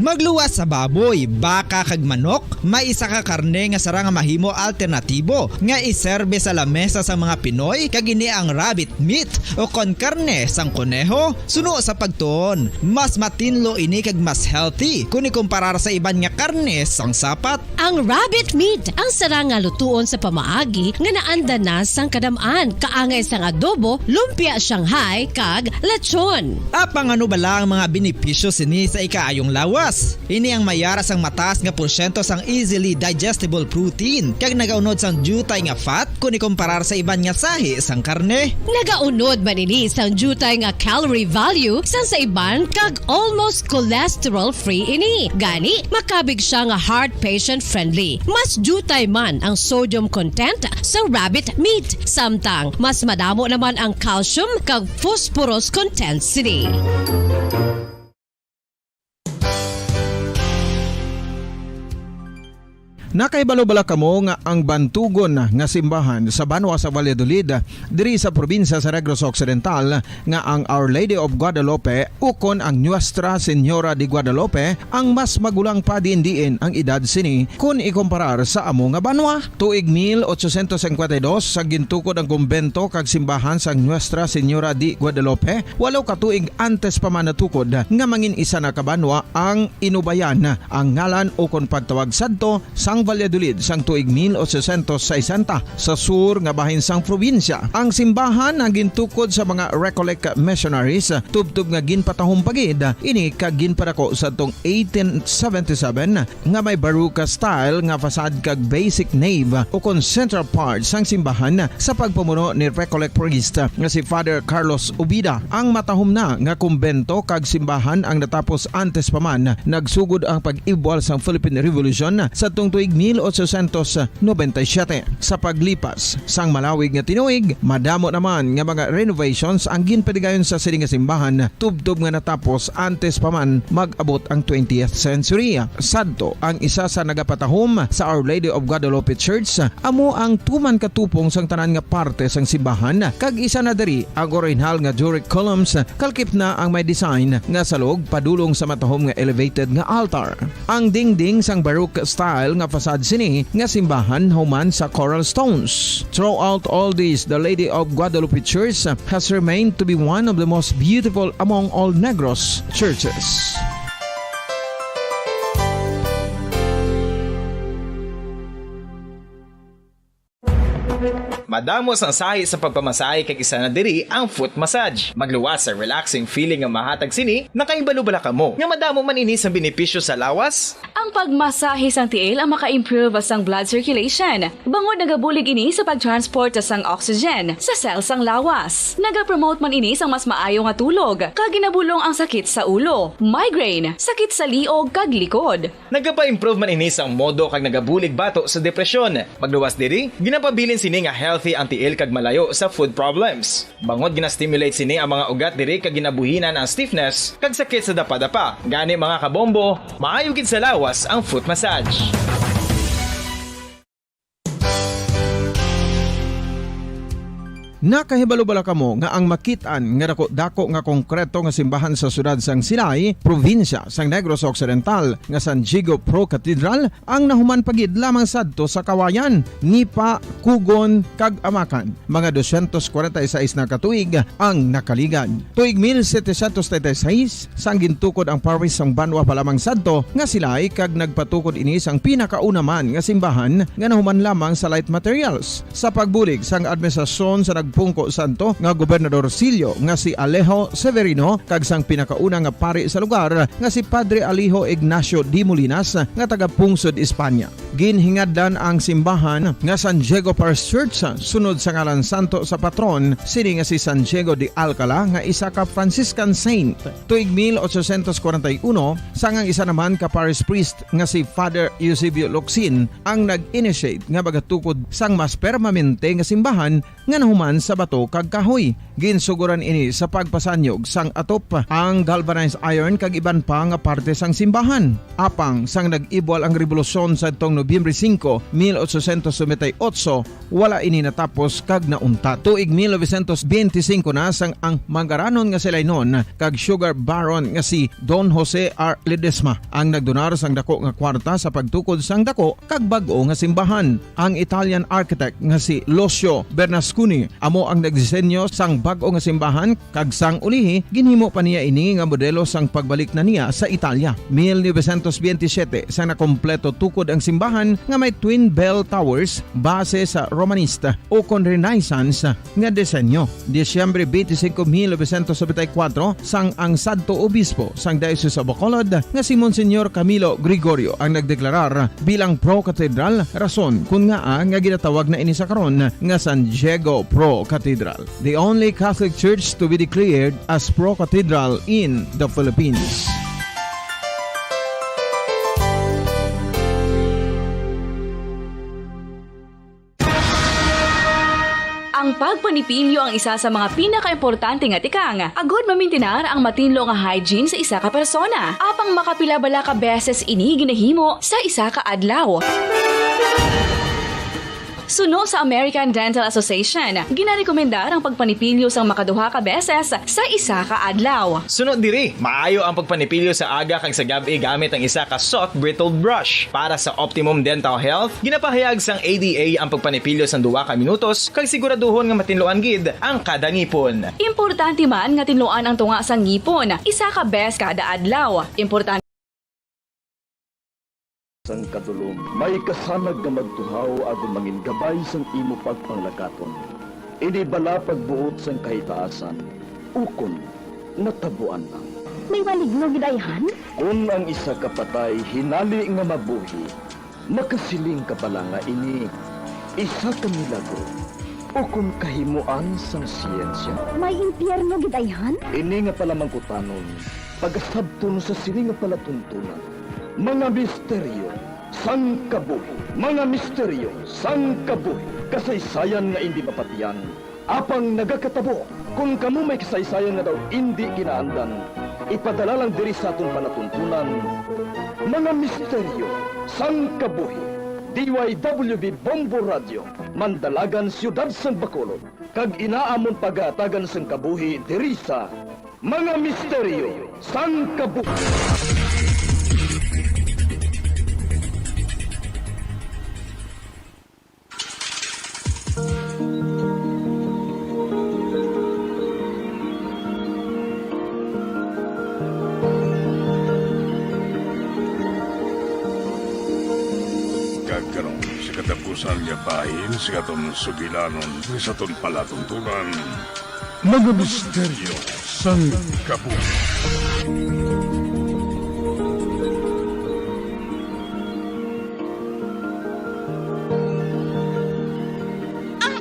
Magluwas sa baboy, baka, kag manok, may isa ka karne nga sarang nga mahimo alternatibo nga iserbe sa lamesa sang mga Pinoy, kag ini ang rabbit meat o kon karne sang koneho. Suno sa pagtuon, mas matinlo ini kag mas healthy kon ikumparar sa iban nga karne sang sapat. Ang rabbit meat ang sarang nga lutuon sa pamaagi nga naanda na sang kadam-an, kaangay sang adobo, lumpia Shanghai, kag lechon. Apang ano bala ang mga benepisyo sini sa ikaayong lawas? Ini ang may yara sang mataas nga porsyento sang easily digestible protein, kag nagaunod sang diutay nga fat kon ikumparar sa iban nga sahi sang karne. Nagaunod man ini sang diutay nga calorie value sang sa iban, kag almost cholesterol-free ini. Gani, makabig sia nga heart patient-friendly. Mas diutay man ang sodium content sa rabbit meat, samtang mas madamo naman ang calcium kag phosphorus content sini. Nakahibalo bala kamo nga ang bantugon nga simbahan sa banwa sa Valladolid, diri sa probinsya sa Negros Occidental, nga ang Our Lady of Guadalupe ukon ang Nuestra Señora de Guadalupe ang mas magulang pa diin-diin ang edad sini kon ikomparar sa amo nga banwa? Tuig mil ochocientos cincuenta y dos sa gintukod ang kumbento kag simbahan sang Nuestra Señora de Guadalupe, walo ka tuig antes pa man natukod nga mangin isa na ka banwa ang Inubayan, ang ngalan ukon pagtawag sadto sang Valladolid sang tuig mil ochocientos sesenta sa sur nga bahin sang probinsya. Ang simbahan ang gintukod sa mga Recollect missionaries, tubtob nga ginpatahom pa gid ini kag ginpadako sadtong eighteen seventy-seven nga may Baroque style nga facade kag basic nave ukon central part sang simbahan sa pagpamuno ni Recollect priest nga si Father Carlos Ubida. Ang matahom na nga kumbento kag simbahan ang natapos antes pa man nagsugod ang pag-ibwal sang Philippine Revolution sadtong tuig mil ochocientos noventa y siete. Sa paglipas sang malawig nga tinuig, madamo naman nga mga renovations ang ginpadigayon sa sini nga simbahan, tubtob nga natapos antes pa man mag-abot ang twentieth century. Sadto, ang isa sa nagapatahom sa Our Lady of Guadalupe Church amo ang tuman katupong sang tanan nga parte sang simbahan, kag isa na diri ang orihinal nga Doric columns, kalkip na ang may design nga salog padulong sa matahom nga elevated nga altar. Ang dingding sang Baroque style nga facade sini nga simbahan human sa coral stones. Throughout all this, the Lady of Guadalupe Church has remained to be one of the most beautiful among all Negros churches. Madamo sang sahi sa pagpamasahe, kag isa na diri ang foot massage. Magluwas sa relaxing feeling nga mahatag sini. Nakahibalo bala kamo nga madamo man ini sang benepisyo sa lawas? Ang pagmasahe sang tiil ang maka-improve sang blood circulation, bangod nagabulig ini sa pag-transport sang oxygen sa cell sang lawas. Nagapromote man ini sang mas maayo nga tulog, kag ginabulong ang sakit sa ulo, migraine, sakit sa liog, kag likod. Nagapa-improve man ini sang modo kag nagabulig bato sa depresyon. Magluwas diri, ginapabilin sini nga healthy ang tiil kag malayo sa foot problems. Bangod gina-stimulate sini ang mga ugat diri kag ginabuhinan ang stiffness kag sakit sa dapadapa. Gani, mga kabombo, maayo gid sa lawas ang foot massage. Nakahibalo bala kamo nga ang makit-an nga dako-dako nga konkreto nga simbahan sa siyudad sang Silay, probinsya sang Negros Occidental, nga San Diego Pro Cathedral ang nahuman pa gid lamang sadto sa Kawayan, Nipa, Cogon, kag Amacan, mga dosyentos kwarenta y seis na ka tuig ang nakaligad. Tuig mil setecientos treinta y seis, sang gintukod ang parish sang banwa pa lamang sadto nga Silay, kag nagpatukod ini sang pinakauna man nga simbahan nga nahuman lamang sa light materials. Sa pagbulig sang administrasyon sa nagpungko sadto nga Gobernador Sillo nga si Alejo Severino kag sang pinakauna nga pari sa lugar nga si Padre Alejo Ignacio de Molinas nga taga-pungsod Espanya. Ginhingadlan ang simbahan nga San Diego Parish Church sunod sa ngalan santo sa patron sini nga si San Diego de Alcala nga isa ka Franciscan saint. Tuig mil ochocientos kwarenta y uno, sang ang isa naman ka parish priest nga si Father Eusebio Locsin ang nag-initiate nga magatukod sang mas permanente nga simbahan nga nahuman sa bato kag kahoy. Ginsugoran ini sa pagpasanyog sang atop, ang galvanized iron kag iban pa nga parte sang simbahan. Apang sang nag-ibwal ang rebolusyon sadtong Nobyembre singko, mil ochocientos noventa y ocho, wala ini natapos kag nauntat. Tuig mil novecientos benti singko na sang ang mangaranon nga Silaynon kag sugar baron nga si Don Jose R. Ledesma ang nagdonar sang dako nga kwarta sa pagtukod sang dako kag bag-o nga simbahan. Ang Italian architect nga si Lucio Bernasconi amo ang nagdisenyo sang bag-o nga simbahan, kag sang ulihi ginhimo pa niya ini nga modelo sang pagbalik na niya sa Italia. Mil novecientos benti siyete, sang nakompleto tukod ang simbahan nga may twin bell towers base sa Romanista ukon Renaissance nga disenyo. Disyembre benti singko, mil novecientos nobenta y kuwatro, sang ang sadto obispo sang Diocese of Bacolod nga si Monsignor Camilo Gregorio ang nagdeklarar bilang pro-cathedral, rason kon ngaa nga ginatawag na ini sa karon nga San Diego Pro Cathedral, the only Catholic church to be declared as pro-cathedral in the Philippines. Ang pagpanipilyo ang isa sa mga pinakaimportante nga tikang agud mamintinar ang matinlo nga hygiene sa isa ka persona. Apang makapila bala ka beses ini ginahimo sa isa ka adlaw? Suno sa American Dental Association, ginarekomendar ang pagpanipilyo sang makaduha ka beses sa isa ka adlaw. Suno diri, maayo ang pagpanipilyo sa aga kag sa gab-i gamit ang isa ka soft bristled brush. Para sa optimum dental health, ginapahayag sang A D A ang pagpanipilyo sang duha ka minutos kag siguraduhon nga matinluan gid ang kada ngipon. Importante man nga tinluan ang tunga sang ngipon isa ka bes kada adlaw. Importante Sang kadulom, may kasanag nga magtuhaw agud mangin gabay sang imo pagpanglakaton. Ini bala pagbuot sang kahitaasan, ukon natabuan lang. May maligno gid ayhan? Kon ang isa ka patay hinali nga mabuhi, makasiling ka bala nga ini isa ka milagro ukon kahimuan sang siyensya? May impyerno gid ayhan? Ini nga palamangkutanon, pagasabton sa sini nga palatuntunan, mga misteryo Sang kabuhi, mga misteryo sang kabuhi, kasaysayan nga indi mapatian, apang nagakatabo. Kon kamo may kasaysayan nga daw indi kinaandan, ipadala lang diri sa aton palatuntunan. Mga misteryo sang kabuhi, D Y W B Bombo Radio, Mandalagan, Siyudad sang Bacolod, kag ina amon pagahatagan sang kabuhi diri sa Mga Misteryo sang Kabuhi. Kag karon, sa katapusan nga bahin sa aton sugilanon, sa aton palatuntunan, Mga Misteryo sang Kabuhi. Ah!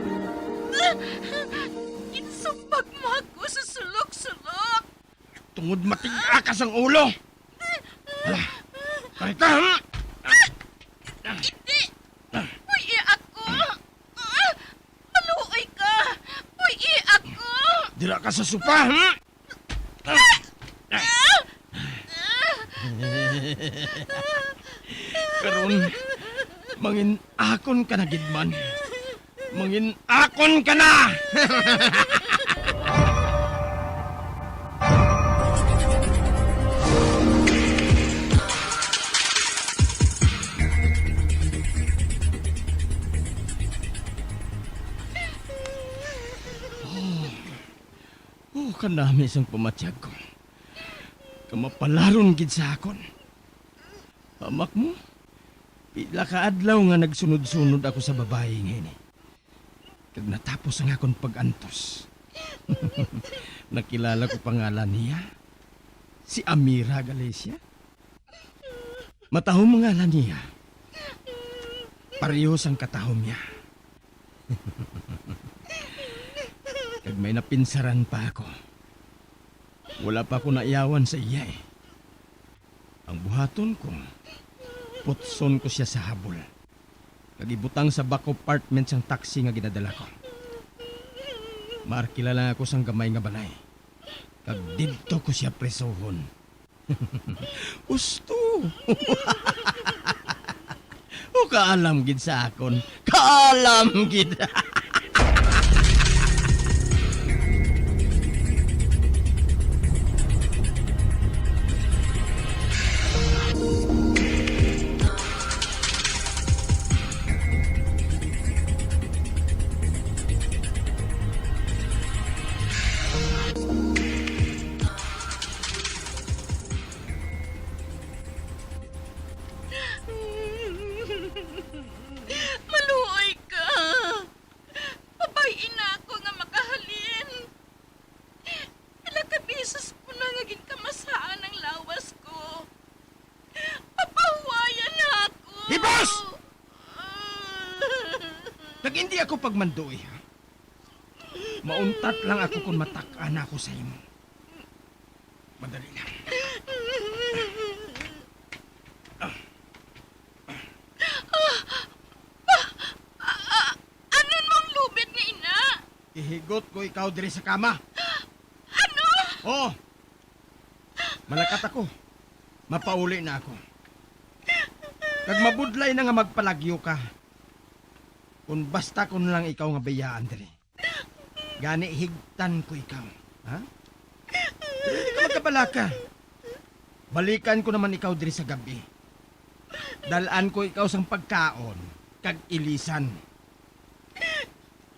Ginsumbag mo ako sa sulok-sulok. Tungod matig-a ka sang ulo. Hala, karita, ha? Hindi! Puy-i ako! Ah! Maluoy ka! Puy-i ako! Dira ka sa sopa, ha? Karon, mangin-akon ka na gid man. Mangin-akon ka na! Oh, oh, kanami sang pamatyag ko. Kamapalaron gid sa akon. Pamak mo, pila ka adlaw nga nagsunod-sunod ako sa babayi nga ini. Kag natapos ang akon pag-antos. Nakilala ko pa ngalan niya, si Amira Galicia. Matahom ang ngalan niya. Pareho sang katahom niya. Kag may napinsaran pa ako. Wala pa ako naiyawan sa iya, eh. Ang buhaton ko, putson ko sia sa habol, kag ibutang sa back compartment sang taxi nga ginadala ko. Maarkila lang ako sang gamay nga balay, kag didto ko sia prisohon. Husto! O, kaalam gid sa akon. Kaalam gid. Maluoy ka! Pabay-i na ako nga makahalin. Pila ka beses ko na nga ginkamasaan ang lawas ko. Papahuwayan na ako. Hipos! Kag hindi ako pagmanduoy, ha? Mauntat lang ako kon matak-an ako sa imo. Madali lang. Ah, ah, ah, ano mong lubid nga ina? Ihigot ko ikaw diri sa kama. Ano? Oo. Malakat ako. Mapauli na ako. Kag mabudlay na nga magpalagyo ka. Kung basta ko na lang ikaw nga bayaan diri. Gani, higtan ko ikaw, ha? Dili ka magkabalaka. Balikan ko naman ikaw diri sa gab-i. Dal-an ko ikaw sang pagkaon kag ilisan.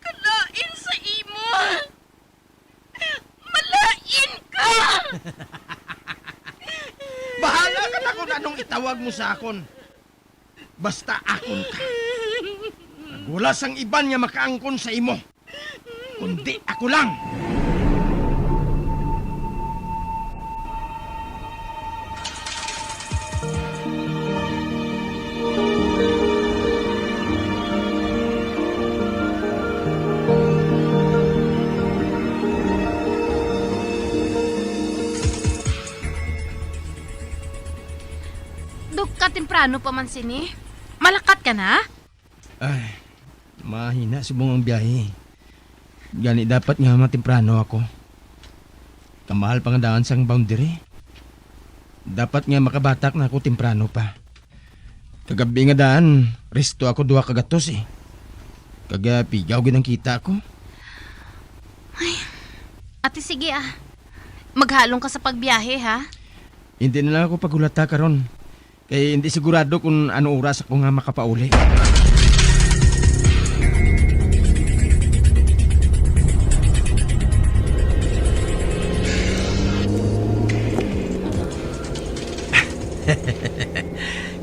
Kalain sa imo! Malain ka! Bahala ka na kung anong itawag mo sa akon. Basta akon ka. Kag wala sang iban nga makaangkon sa imo, kundi ako lang. Dugka temprano pa man sini. Malakat ka na? Ay, mahina subong ang biyahe. Gani dapat nga matemprano ako. Kamahal pa nga daan sang boundary. Dapat nga makabatak na ako temprano pa. Kagabi nga daan, resto ako duha ka gatos eh. Kag, ah, pigaw gid ang kita ko. Ate, sige ah. Maghalong ka sa pagbiyahe, ha? Hindi na lang ako paghulata karon. Kay hindi sigurado kung ano oras ako nga makapauli.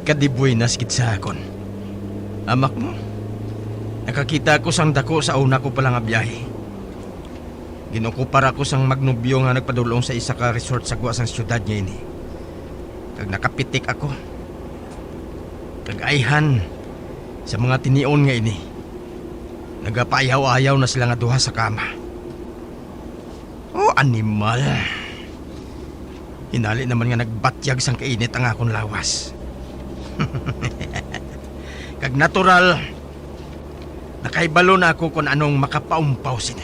Kadibuenas gid sa akon. Amak mo, nakakita ako sang dako sa una ko pa lang nga biyahe. Ginokupar ako sang magnobyo nga nagpadulong sa isa ka resort sa gwa sang siyudad nga ini. Kag nakapitik ako. Kag ayhan sa mga tinion nga ini, nagapaayaw-ayaw na sila nga duha sa kama. O animal. Hinali naman nga nagbatyag sang kainit ang akon lawas. Kag natural, nakahibalo na ako kon anong makapaumpaw sini.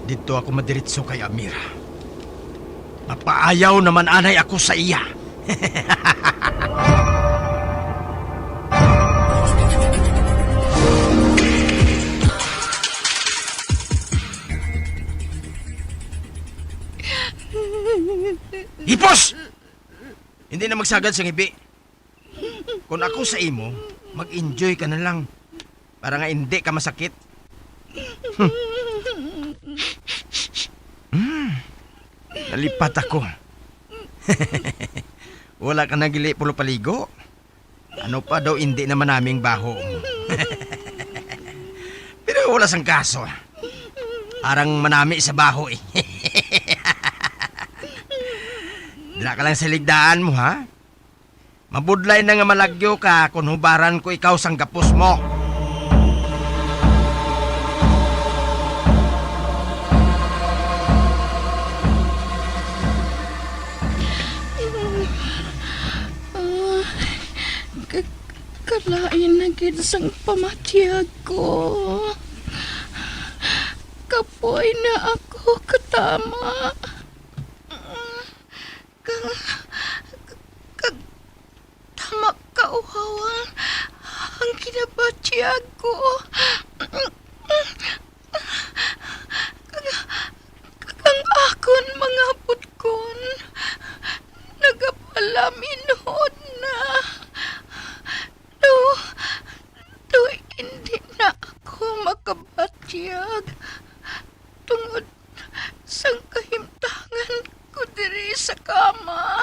Didto ako madiretso kay Amira. Mapaayaw naman anay ako sa iya. Hipos! Hindi na magsagad sa ngibi. Kung ako sa imo, mag-enjoy ka na lang para nga hindi ka masakit. Hmm. Hmm. Nalipat ako. Wala ka na gili pulupaligo? Ano pa daw, hindi naman naming baho mo. Pero wala sang kaso. Arang manami sa baho eh. Dira ka lang sa ligdaan mo, ha? Mabudlay na nga malagyo ka kung hubaran ko ikaw sang gapos mo. Ah, ka-, kalain na gid sang pamatyag ko. Kapoy na ako katama. Kag, kag tama kauhaw ang, ang ginabatyag ko. Kag, kag ang akon mga butkon nagapalaminhod na. Do, do hindi na ako makabatyag tungod sang kahimtangan ko diri sa kama.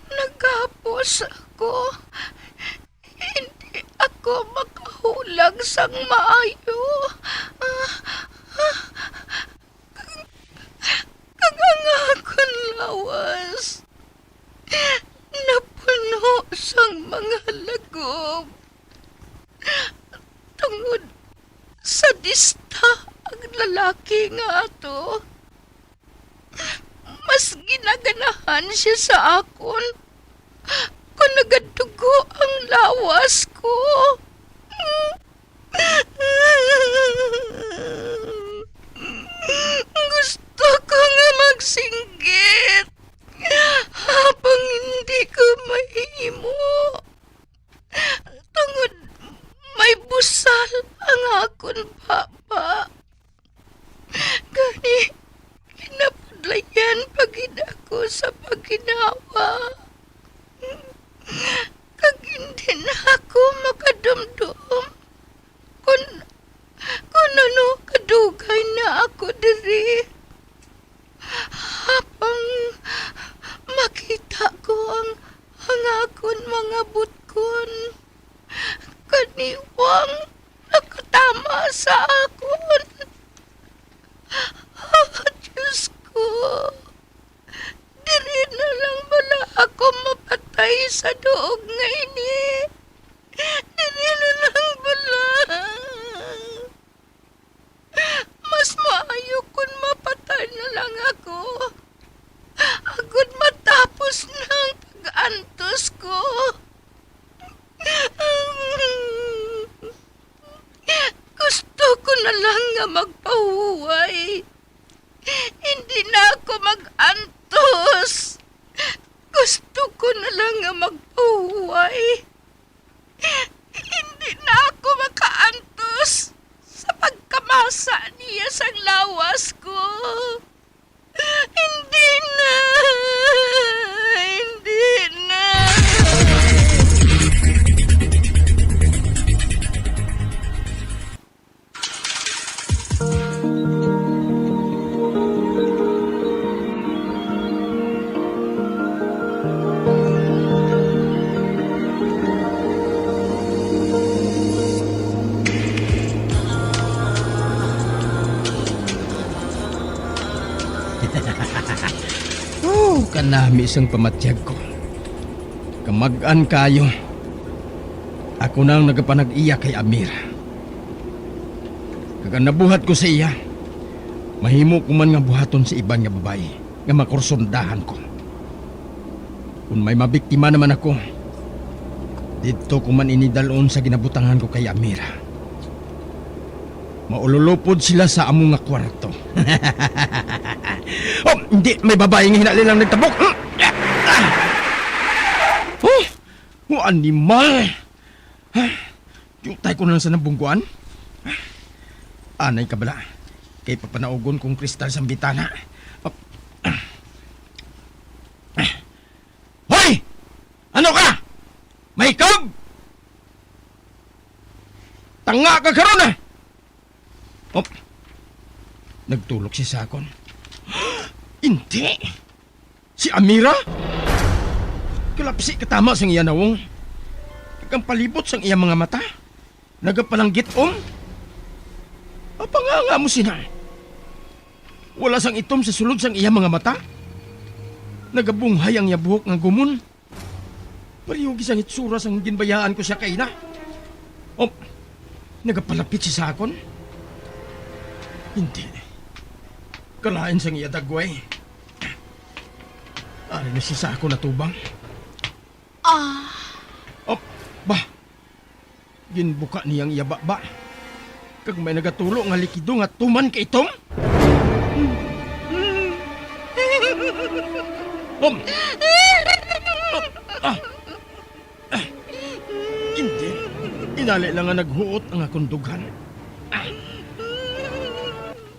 Nagapos ako. Hindi ako makahulag sang maayo. Kag ang akon lawas napuno sang mga lagob. Tungod sadista ang lalaki nga ato, mas ginaganahan sia sa akon kon nagadugo ang lawas ko. Gusto ko nga magsinggit, apang hindi ko mahimo, tungod may busal ang akon baba. Gani, ginapudlayan pa gid ako sa pagginhawa. Kag hindi na ako makadumdom kon, kon ano kadugay na ako diri. Apang makita ko ang, ang akon mga butkon. Kaniwang nakatama sa akon. Ah, Diyos ko, diri na lang bala ako mapatay sa duog nga ini. Diri na lang bala. Mas maayo kon mapatay na lang ako, agod matapos na ang magpahuway. Hindi na ako makaantos sa pagkamasa niya sang lawas ko. Hindi na! Hindi na! Oh, kanami sang pamatyag ko. Kamag-an kayo. Ako na ang nagapanag-iya kay Amira. Kag ang nabuhat ko sa iya, mahimo ko man nga buhaton sa iban nga babayi nga makursundahan ko. Kon may mabiktima naman ako, didto ko man ini dal-on sa ginabutangan ko kay Amira. Maululupod sila sa amo nga kwarto. Oh, hindi, may babayi nga hinali lang nagtabok. Oh, oh, animal. Diutay ko na lang sa nabungguan. Anay ka bala. Kay papanaugon kong kristal sa bintana. Hoy! Ano ka? May kab? Tanga ka karon, ah! Oh. Nagtulok siya sa akon. Hindi! Si Amira? Kalapsi katama sang iya nawong. Nagkampalibot sang iya mga mata. Nagapalanggit-om. Apanganga mo sina. Wala sang itom sa sulod sang iya mga mata. Nagabunghay ang iya buhok nga gumon. Pareho gid sang hitsura sang ginbayaan ko siya kaina. Oh, nagapalapit siya sa akon. Hindi. Kalain sang iya dagway. Ari na siya sa akon atubang. Ah. Oh, ba? Ginbuka niya ang iya baba. Kag may nagatulo nga likido nga tuman ka itom. Um. Ah. Ah. Hindi. Inali lang nga naghuot ang akong dughan. Ah.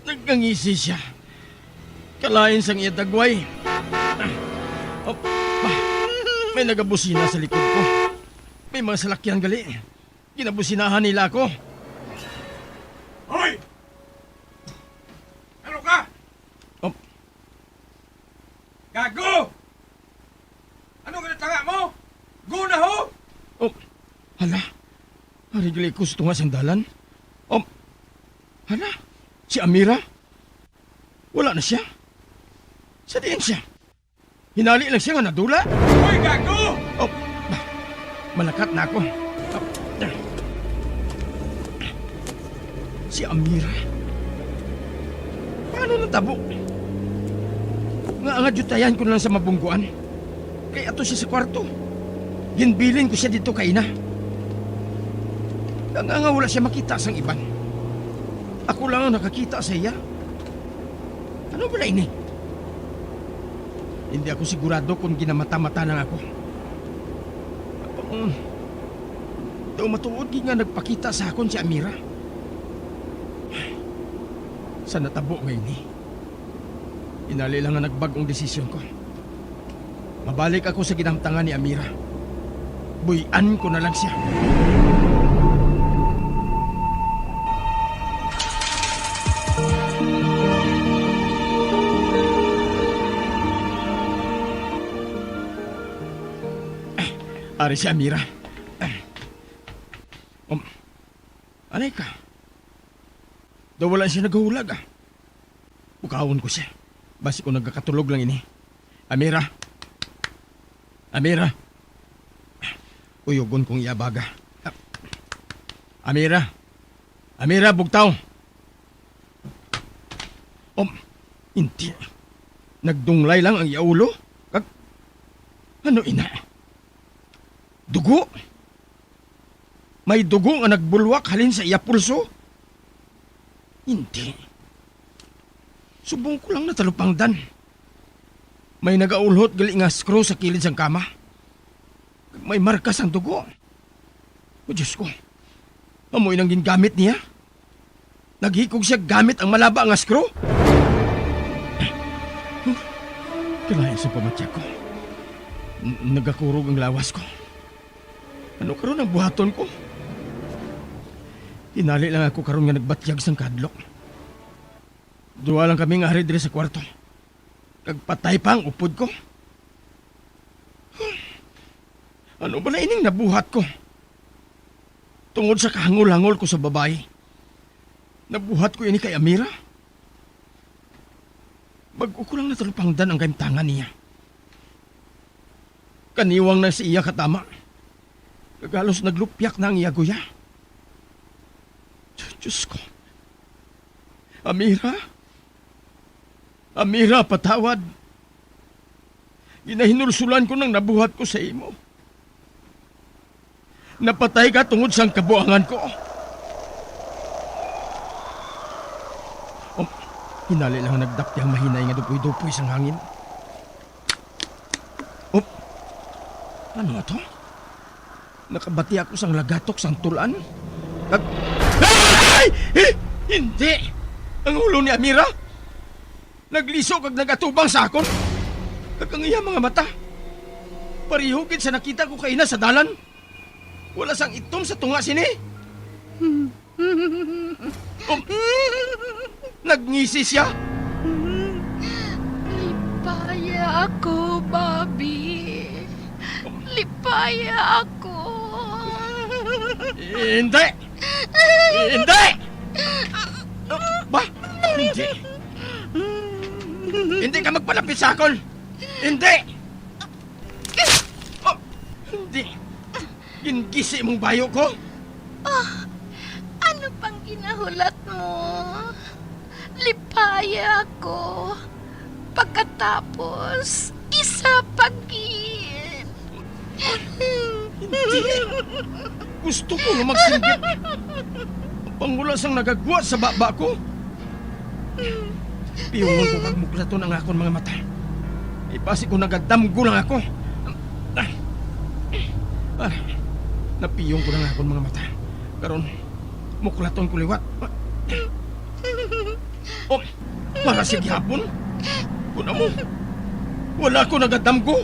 Nagkangisi siya. Kalain sang iya dagway. Ah. Oh. Ah. May nagabusina sa likod ko. May mga salakyan gali. Ginabusinahan nila ako. Hoy! Ano ka? Oh. Gago! Ano ginatanga mo? Go na, ho! Oh, hala. Ari gali ko sa tunga sang dalan. Oh, hala. Si Amira? Wala na siya. Sa diin siya? Hinali lang siya nga nadula. Hoy, gago! Oh, malakat na ako. Oh, ah. Si Amira. Paano natabo? Nga nga diyutayan ko na lang sa mabungguan. Kay ato siya sa kwarto. Ginbilin ko siya dito kaina. Nga nga wala siya makita sang iban. Ako lang ang nakakita sa iya. Ano bala ini? Hindi ako sigurado kung ginamata-mata lang ako. Ang daw matuod gid nga nagpakita sa akon si Amira. Sa natabo nga ini, inali lang nga nagbag-ong desisyon ko. Mabalik ako sa ginamtangan ni Amira. Buy-an ko na lang siya. Ari si Amira. Um, anay ka? Daw wala siya naghulag, ah. Bukawon ko siya. Basi ko nagakatulog lang ini. Amira. Amira. Uyugon kong iya baga. Amira. Amira, bugtaw. Um, hindi. Nagdunglay lang ang iya ulo. Kag, ano ina? Dugo? May dugo nga nagbulwak halin sa iya pulso? Hindi. Subong ko lang natalupangdan. May nagaulhot gali nga screw sa kilid sang kama. may marka sang dugo. O Diyos ko, amo inang gingamit niya. Naghikog siya gamit ang malaba nga screw. Kalain sa pamatyag ko. N-, nagakurog ang lawas ko. Ano karon ang buhaton ko? Tinali lang ako karon nga nagbatyag sang kahadlok. Duha lang kami nga ari diri sa kwarto. Kag patay pa ang upod ko. Ano bala ining nabuhat ko? Tungod sa kahangol-hangol ko sa babayi, nabuhat ko ini kay Amira. Bag-o ko lang natalupangdan ang kahimtangan niya. Kaniwang na sa iya katama. Kag halos naglupyak na ang iya guya. Diyos ko. Amira? Amira, patawad. Ginahinulsulan ko nang nabuhat ko sa imo. Napatay ka tungod sang kabuangan ko. Oh, hinali lang nagdapti ang mahinay nga dupoy-dupoy sang hangin. Oh, ano nga to? Nakabati ako sang lagatok sang tulan. Nag-, ay! Eh! Hindi! Ang ulo ni Amira nagliso kag nagatubang sa akon. Kag ang iya mga mata, pareho gid sa nakita ko kaina sa dalan. Wala sang itom sa tunga sini. Um, nagngisi siya. Lipaya ako, Bobby. Lipaya ako. Hindi! Hindi! Ba? Hindi! Hindi ka magpalapit sa akon! Hindi! Oh, hindi! Gingisi mong bayo ko! Ah, ano pang ginahulat mo? Lipaya ko. Pagkatapos, isa pa gid. Hindi. Gusto ko nga magsinggit. Pangula sang nagagwa sa baba ko. Piyungon ko kag muklaton ang akon mga mata. Ipasi ko nagadamgo lang ako. Ah, ah, napiyong ko na ang akon mga mata. Karon, muklaton ko liwat. Oh, para sa gihapon. Kuna mo, wala ko nagadamgo.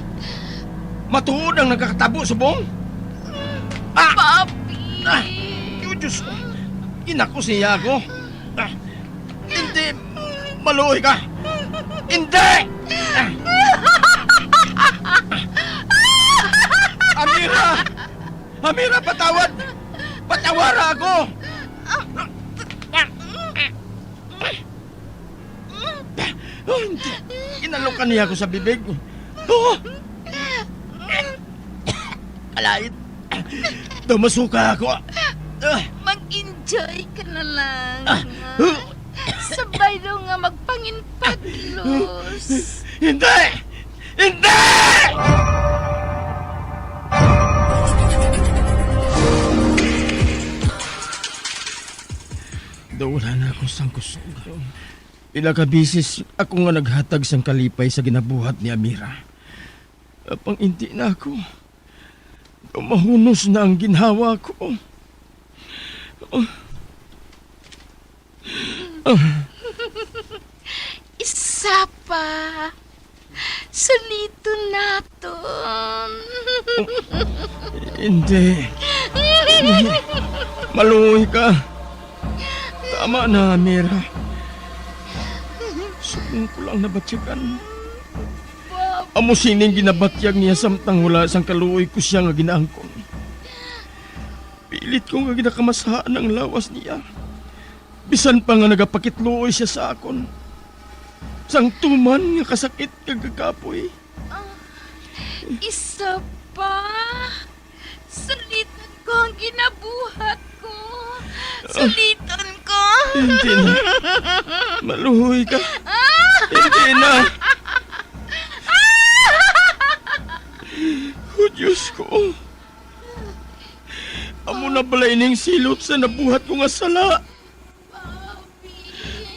Matuod ang nagakatabo subong. Ah! Papi! Ah! Oh, Diyos ko. Ginako siya ako. Ah! Hindi! Maluoy ka! Hindi! Ah! Amira! Amira, patawad! Patawara ako! Oh, hindi. Inalokan niya ako sa bibig. Oh! Kalait. Daw masuka ako. Ah! Mag-enjoy ka na lang, ah, ha? Sabay daw nga magpanginpaglos. Hindi! Hindi! Daw wala na ako sang kusog. Pila ka bisis ako nga naghatag sang kalipay sa ginabuhat ni Amira. Apang indi na ako. Mahunos na ang ginhawa ko. Isa pa. Suliton naton. Hindi. Maluoy ka. Tama na, Mira. Subong ko lang nabatyagan. Amo sining ginabatyag niya samtang wala sang kaluoy ko siya nga ginaangkon. Pilit ko nga ginakamasahan ang lawas niya. Bisan pa nga nagapakitluoy siya sa akon. Sang tuman nga kasakit kag kakapoy. Ah, isa pa. Suliton ko ang ginabuhat ko. Suliton ko. Hindi na. Maluoy ka. Ah! Hindi na. Oh, Diyos ko. Amo na bala ining silot sa nabuhat ko nga sala.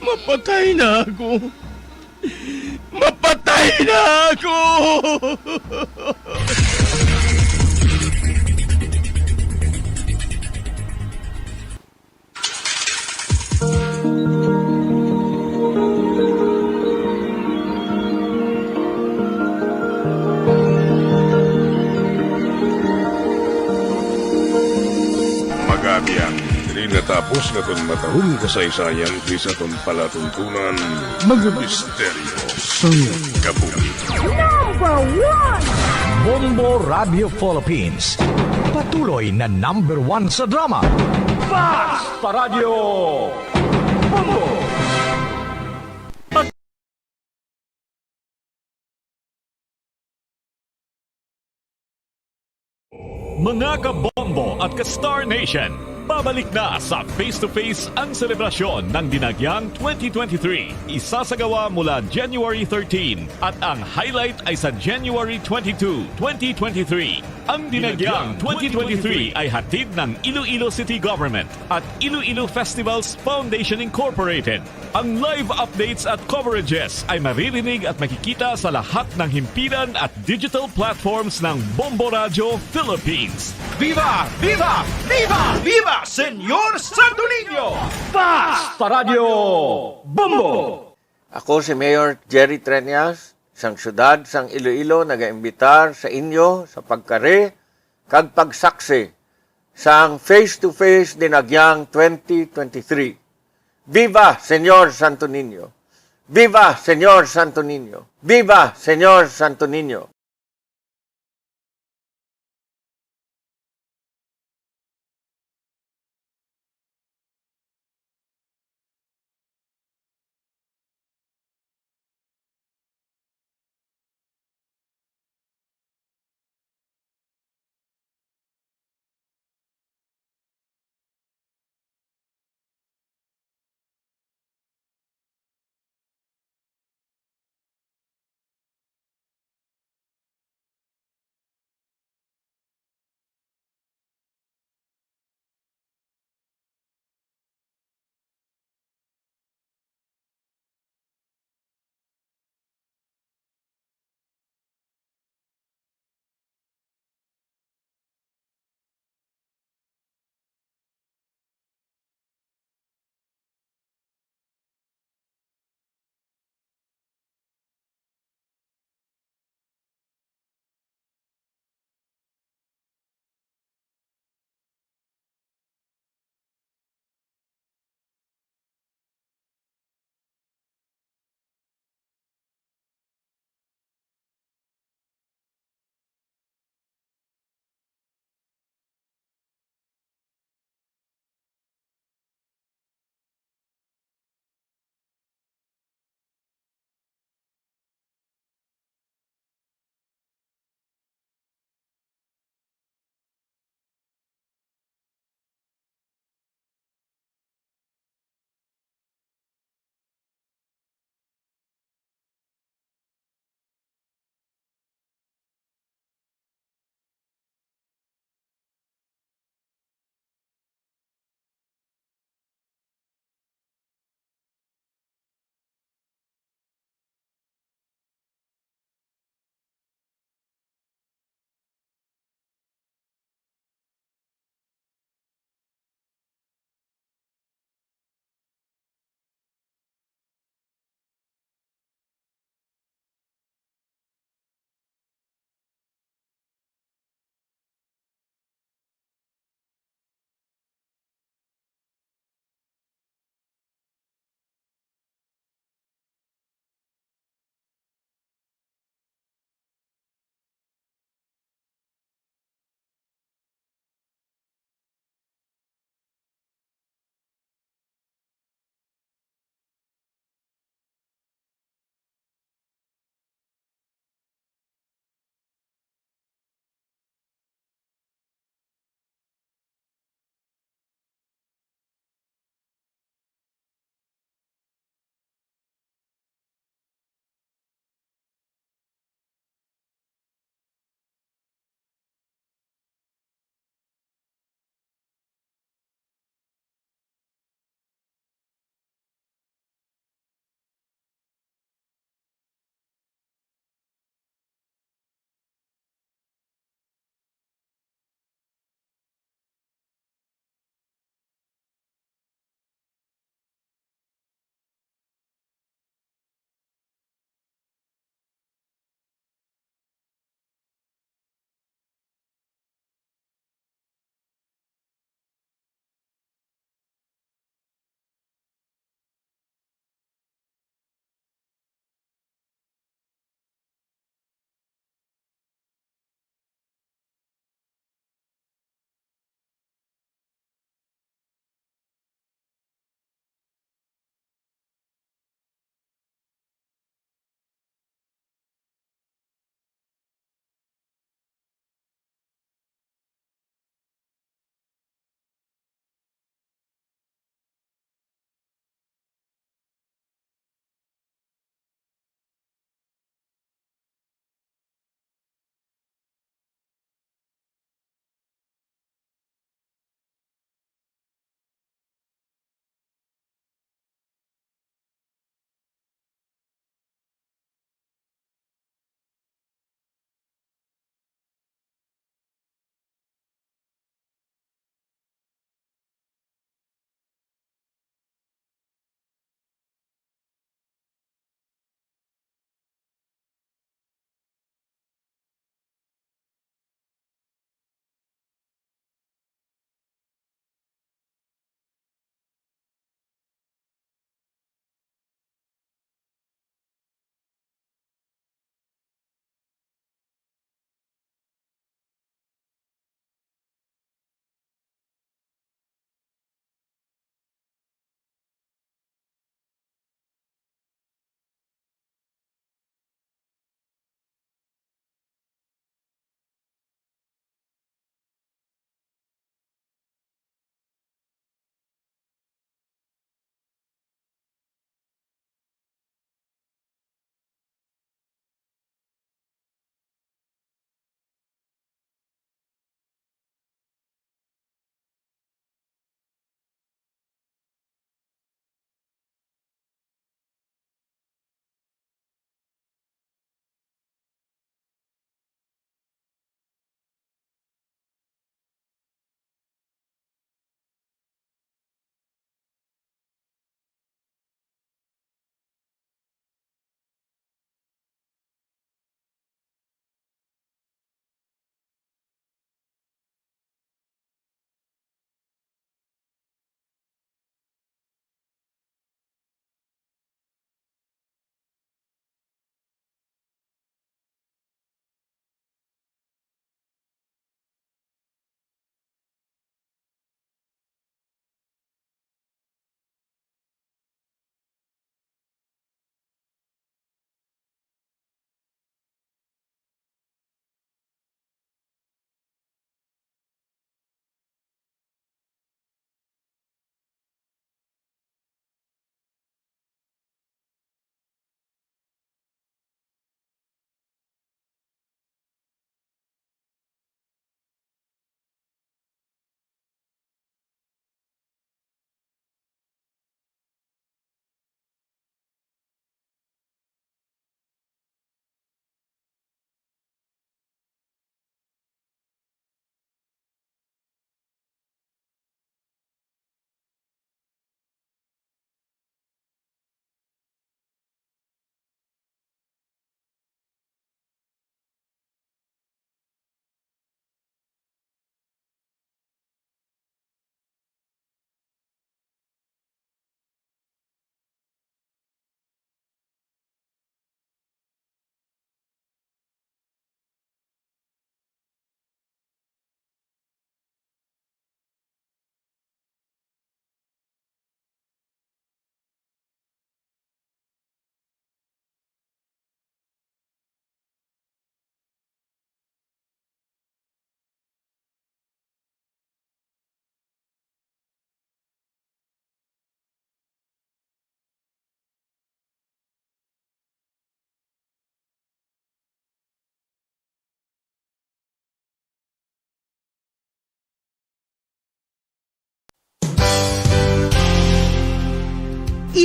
Mapatay na ako. Mapatay na ako! Diri natapos nga aton matahong kasaysayan diri sa aton palatuntunan, mga misteryo sang kabuhi. Number one! Bombo Radio Philippines, patuloy na number one sa drama. Fast pa Radyo Bombo! Mga kabombo at ka-Star Nation, babalik na sa Face to Face ang selebrasyon ng Dinagyang twenty twenty-three. Isasagawa mula January thirteen at ang highlight ay sa January twenty-two, twenty twenty-three. Ang Dinagyang twenty twenty-three ay hatid ng Iloilo City Government at Iloilo Festivals Foundation Incorporated. Ang live updates at coverages ay maririnig at makikita sa lahat ng himpilan at digital platforms ng Bombo Radyo Philippines. Viva! Viva! Viva! Viva Senyor Santo Niño! Fast pa Radyo Bombo! Ako si Mayor Jerry Treñas, sang siyudad sang Iloilo, nagaimbitar sa inyo sa pagkari kag pagsaksi sang Face to Face Dinagyang twenty twenty-three. Viva Señor Santo Niño! Viva Señor Santo Niño! Viva Señor Santo Niño!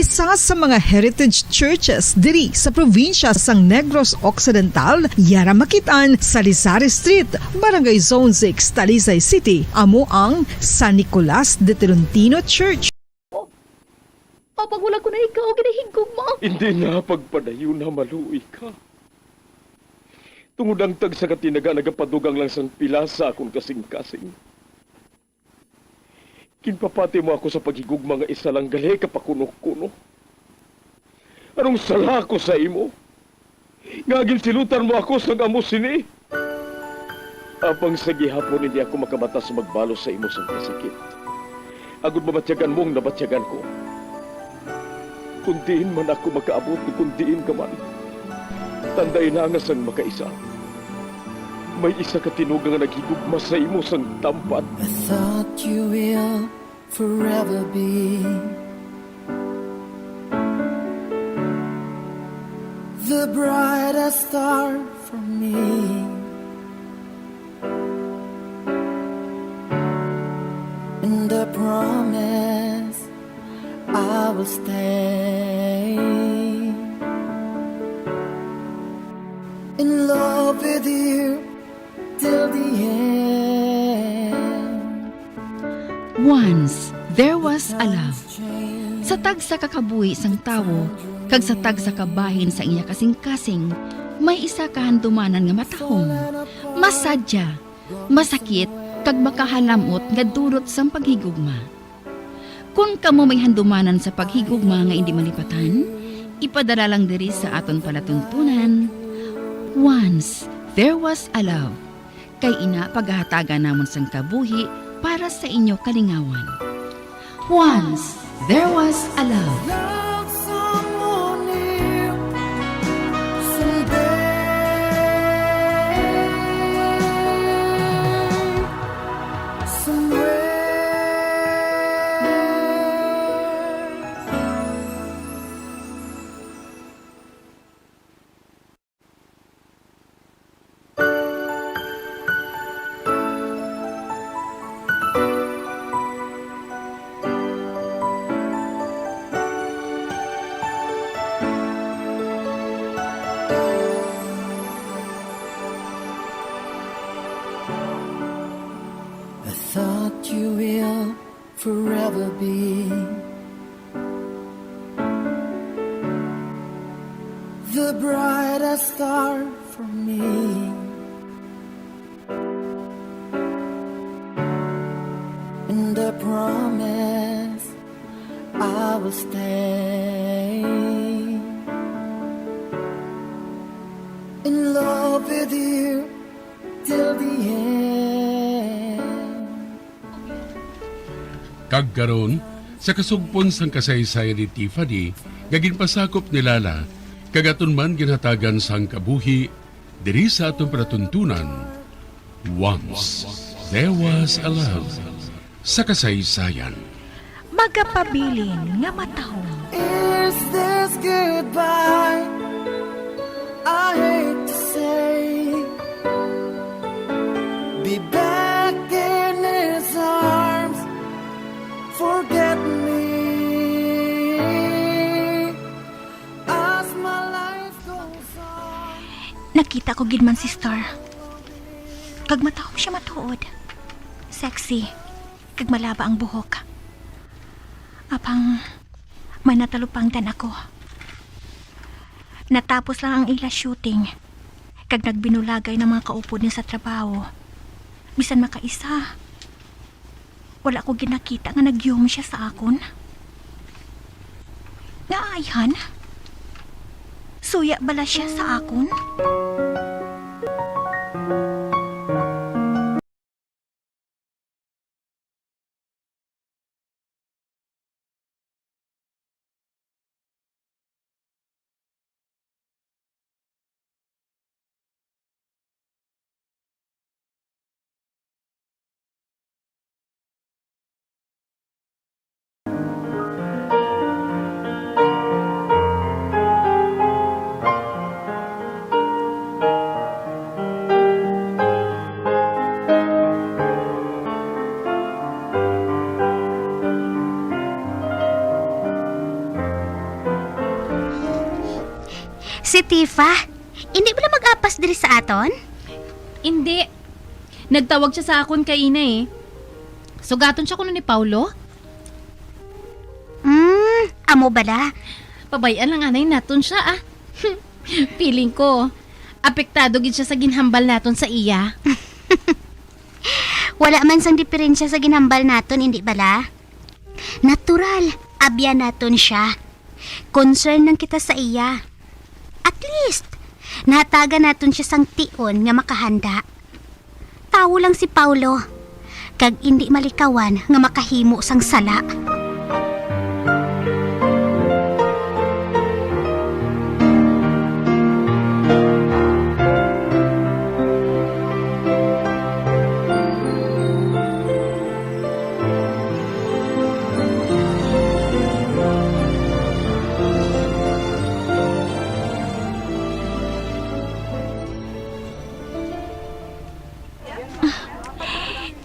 Isa sa mga heritage churches diri sa probinsya sang Negros Occidental, yara makit-an sa Lisari Street, Barangay Zone six, Talisay City, amo ang San Nicolas de Tolentino Church. Apang wala ko na ikaw ginahigugma. Hindi na pagpadayon na maluoy ka. Tungod ang tagsa ka tinaga nagapadugang lang sang pila sa akon kasing-kasing. Ginpapati mo ako sa paghigugma nga isa lang gali ka pakuno-kuno. Anong sala ako sa imo? Nga ginsilutan mo ako sang amo sini? Apang sa gihapon hindi ako makabata sa magbalos sa imo sang kasakit, agod mabatyagan mo ang nabatyagan ko. Kon diin man ako makaabot, kon diin ka man, tandai na nga sang makaisa, may isa ka tinuga nga naghigugma sa imo sang tampat. I thought you will forever be the brightest star for me. And I promise I will stay in love with you till the end. Once there was a love. Sa tagsa ka kabuhi sang tawo kag sa tagsa ka bahin sang iya kasing-kasing, may isa ka handumanan nga matahom, masadya, masakit, kag makahalamot nga dulot sang paghigugma. Kon kamo may handumanan sa paghigugma nga indi malipatan, ipadala lang diri sa aton palatuntunan, Once There Was a Love, kay ina pagahatagan namon sang kabuhi para sa inyo kalingawan. Once There Was a Love. Love someone new someday, somewhere. I thought you will forever be the brightest star for me. And I promise I will stay in love with you till the end. Kag karon, sa kasugpon sang kasaysayan ni Tiffany nga ginpasakop ni Lala, kag aton man ginhatagan sang kabuhi diri sa aton palatuntunan, Once There Was a Love, sa kasaysayan. Magapabilin nga matahom. Is this goodbye? I hate to say, be back in his arms, forget me as my life goes on. Nakita ko gid man si Star. Kag matahom siya matuod. Sexy. Kag malaba ang buhok. Apang may natalupangdan ako. Natapos lang ang ila shooting, kag nagbinulagay ang mga kaupod niya sa trabaho. Bisan makaisa, wala ko ginakita nga nagyuhom siya sa akon. Nga ayhan? Suya bala siya sa akon? Tifa, hindi bala mag-apas diri sa aton? Hindi. Nagtawag siya sa akon kaina eh. Sugaton siya kuno ni Paulo? Hmm, amo bala? Pabay-an lang anay naton siya, ah. Feeling ko, apektado gid siya sa ginhambal naton sa iya. Wala man sang diferensya sa ginhambal naton, indi bala? Natural, abyan naton siya. Concern lang kita sa iya. At least, nahatagan naton siya sang tion nga makahanda. Tawo lang si Paulo, kag indi malikawan nga makahimo sang sala.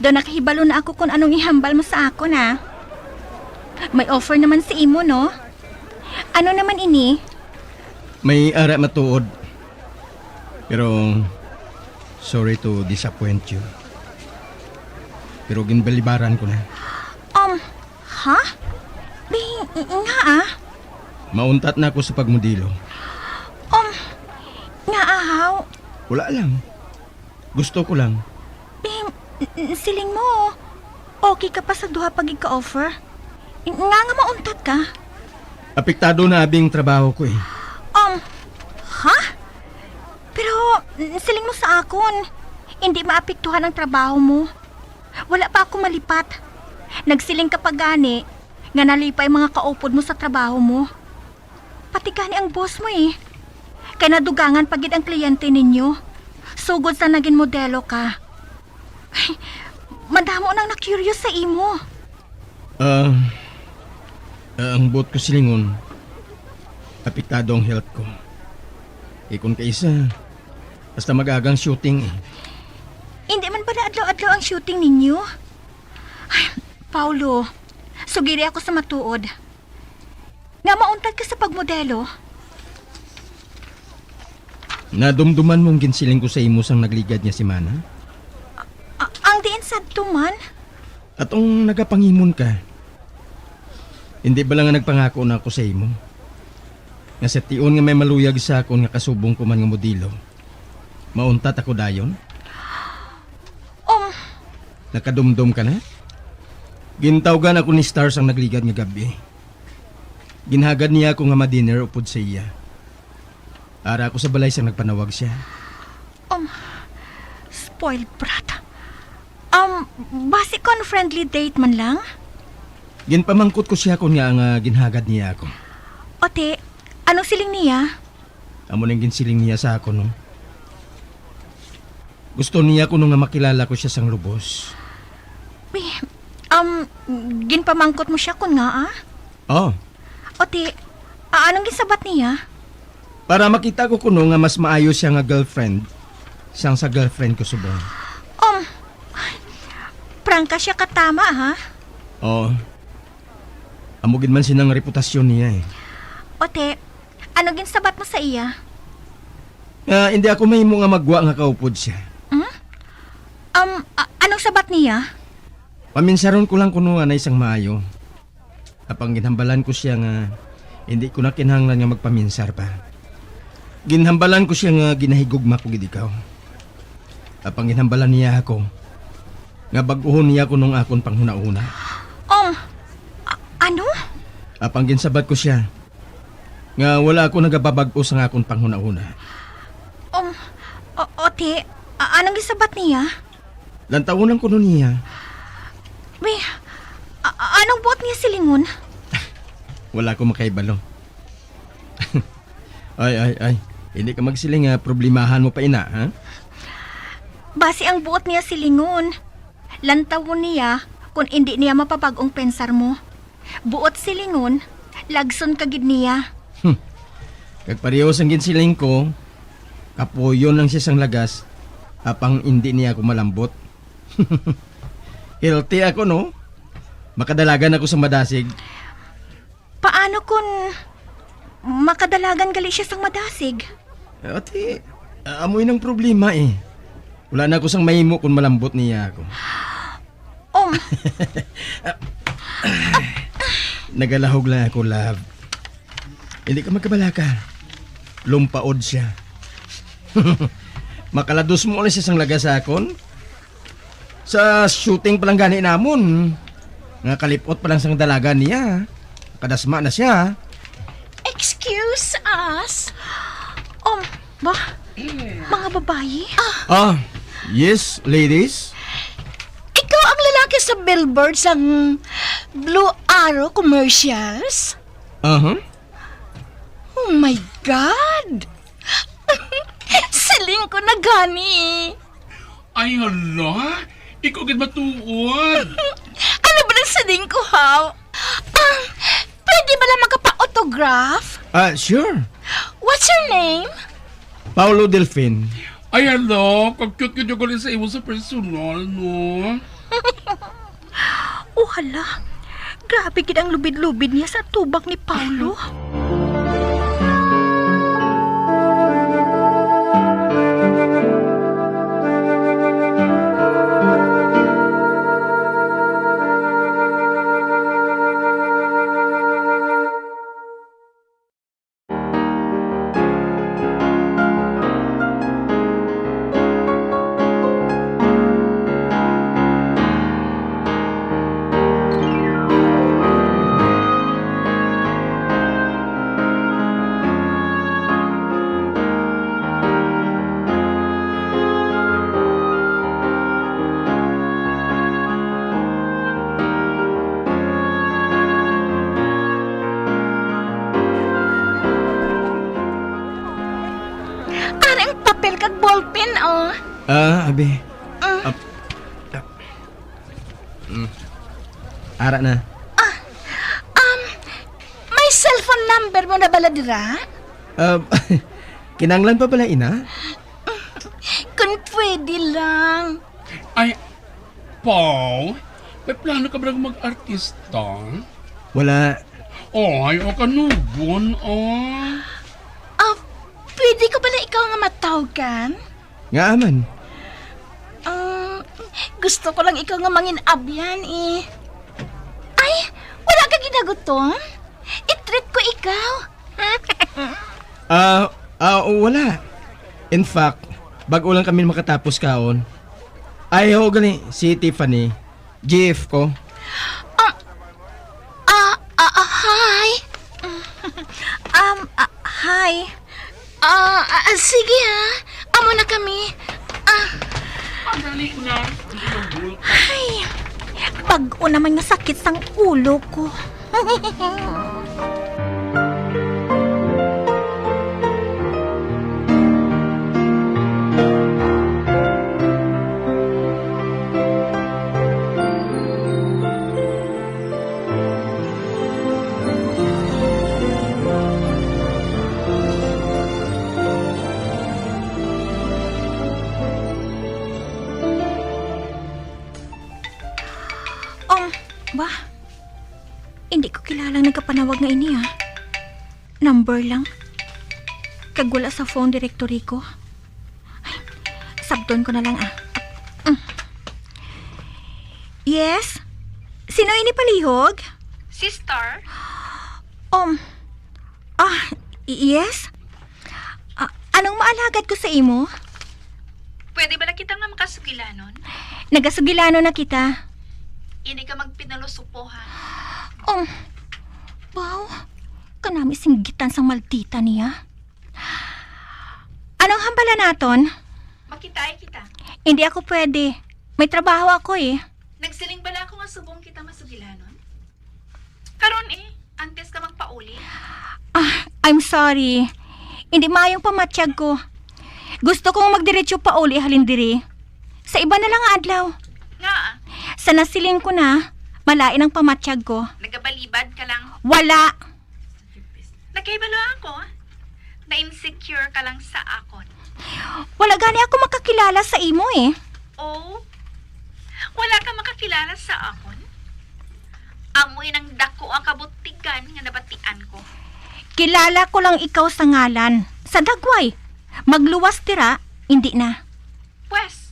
Do nakahibalo na ako kon anong ihambal mo sa akon, ah. May offer naman sa imo, no? Ano naman ini? May ara matuod. Pero, sorry to disappoint you. Pero ginbalibaran ko na. Um, ha? Di, nga, ah? Mauntat na ako sa pagmodelo. Um, nga, ahaw? Wala lang. Gusto ko lang. Em, n-, n-, siling mo, okay ka pa sa duha pa gid ka offer? Nga nga mauntat ka? Apektado na abi ang trabaho ko eh. Um, ha? Pero, n-, siling mo sa akon, hindi maapektuhan ang trabaho mo. Wala pa ako malipat. Nagsiling ka pa gani nga nalipay mga kaupod mo sa trabaho mo. Pati gani ang boss mo eh. Kay nadugangan pa gid ang kliyente ninyo. Sugod sa naging modelo ka. Ay, madamo nang na-curious sa imo. Ah, ah, ang buot ko silingon, apektado ang health ko. Ikon kaisa, hasta mag-aga ang shooting eh. Hindi man pala adlaw-adlaw ang shooting ninyo? Ay, Paulo, sugiri ako sa matuod. Nga mauntat ka sa pagmodelo? Nadumduman mo ang ginsiling ko sa imo sang nagligad nga semana? A-, ang diin sadto man? Atong nagapangimon ka. Hindi bala nga nagpangako na ako sa imo? Nga sa tion nga may maluyag sa akon nga kasubong ko man nga modelo, mauntat ako dayon? Um. Nakadumdom ka na? Gintawgan ako ni Stars ang nagligad nga gab-i. Ginhagad niya ako nga ma-dinner upod sa iya. Ara ako sa balay sang nagpanawag siya. Um, spoiled brat. Um, basi kon friendly date man lang? Ginpamangkot ko siya kon ngaa nga ginhagad niya ako. Ote, anong siling niya? Amo nang ginsiling niya sa akon, no? Gusto niya kuno nga makilala ko siya sang lubos. Eh, um, ginpamangkot mo siya kon ngaa? Oh. Ote, a-, anong ginsabat niya? Para makita ko kuno nga mas maayo siya nga girlfriend sang sa girlfriend ko subong. Um, prangka siya katama, ha? Oo. Amo gid man sina nga reputasyon niya, eh. Ote, ano ginsabat mo sa iya? Nga hindi ako mahimo nga magwa nga kaupod siya. Hmm? Um, a-, anong sabat niya? Paminsaron ko lang kuno anay sang maayo. Apang ginhambalan ko siya nga hindi ko na kinahanglan nga magpaminsar pa. Ginhambalan ko siya nga ginahigugma ko gid ikaw. Apang ginhambalan niya ako nga bag-ohon niya kuno ang akon panghunahuna. Um, a-, ano? Apang ginsabat ko siya nga wala ako nagapabag-o sang akon panghunahuna. Um, o-, ote, a-, anong gisabat niya? Lantawon lang kuno niya. Be, a-, a-, anong buot niya silingon? Wala ko makahibalo. Ay, ay, ay. Hindi ka magsiling nga problemahan mo pa ina, ha? Basi ang buot niya silingon. Lantawon niya kung indi niya mapabag-ong pensar mo. Buot silingon, lagson ka gid niya. Hmm. Kag pareho sang ginsiling ko, kapuyon lang siya sang lagas, apang indi niya ako malambot. Healthy ako, no? Makadalagan ako sa madasig. Paano kun makadalagan gali siya sang madasig? Ati, amo inang problema eh. Wala na ako sang mahimo kung malambot niya ako. Um, Nagalahog lang ako, love. Hindi ka magkabalaka. Lumpaod siya. Makalados mo ulit siya sang laga sa akon. Sa shooting pa lang gani namon, nga kalipot pa lang sang dalaga niya, kadasma na siya. Excuse us. Um, ba? Mga babayi? Ah, yes, ladies. Ikaw ang lalaki sa billboard sang Blue Arrow commercials? Aha. Oh my God! Siling ko na gani. Ay, hala, ikaw gid matuod. Ano ba nang siling ko, haw? Ah, pwede ba lang magkapa-autograph? Ah, sure. What's your name? Paolo Delfin. Ay, hala, ka-cute gid yung galing sa imo sa personal, no? Oh, hala. Grabe gid ang lubid-lubid niya sa tubag ni Paolo. Ari ang papel kag ballpen, oh. Ah, abi. Mm. Ap-, ap-, mm. Ara na. Ah, um, may cellphone number mo na bala dira? Ah, kinanglan pa bala ina? Kung pwede lang. Ay, Paul, may plano ka ba mag-artista? Wala. Ay, o kanubon, ah. Ah, pwede ko ba na ikaw nga matawagan? Nga aman? Ah, gusto ko lang ikaw nga mangin-abyan, eh. Ay, wala ka ginagutom? I-treat ko ikaw. Ah, ah, wala. In fact, bago lang kami makatapos kaon. Ay, oo, gani, si Tiffany. G F ko. Ah, ah, ah, ah, hi. Um, ah, hi. Ah, ah, ah, sige, ha. Amo na kami. Ah. Ay, bag-o naman nga sakit sang ulo ko. Um, ba? Hindi ko kilalang nagkapanawag nga ini, ah. Number lang. Kag wala sa phone directory ko. Ay, sabton ko na lang, ah. Mm. Yes? Sino ini palihog? Sister? Um, ah, y-, yes? Ah, anong maalagad ko sa imo? Pwede bala kita nga makasugilanon? Nagasugilanon na kita. Hindi ka magpinalusupo, ha? Um, wow. Kanami singgitan sang maldita niya. Anong hambala naton? Makitaay kita. Hindi ako pwede. May trabaho ako eh. Nagsiling bala ako nga subong kita masugilanon? Karon eh, antes ka magpauli. Ah, I'm sorry. Hindi maayong pamatyag ko. Gusto kong magdiretso pauli halin diri. Sa iba na lang nga adlaw. Nga? Sa nasiling ko na, malain ang pamatyag ko. Nagabalibad ka lang. Wala. Nakahibalo ako. Na-insecure ka lang sa akon. Wala gani ako makakilala sa imo eh. Oh? Wala ka makakilala sa akon? Amoy nang dako ang kabutigan nga nabatian ko. Kilala ko lang ikaw sa ngalan, sa dagway. Magluwas dira, indi na. Pwes,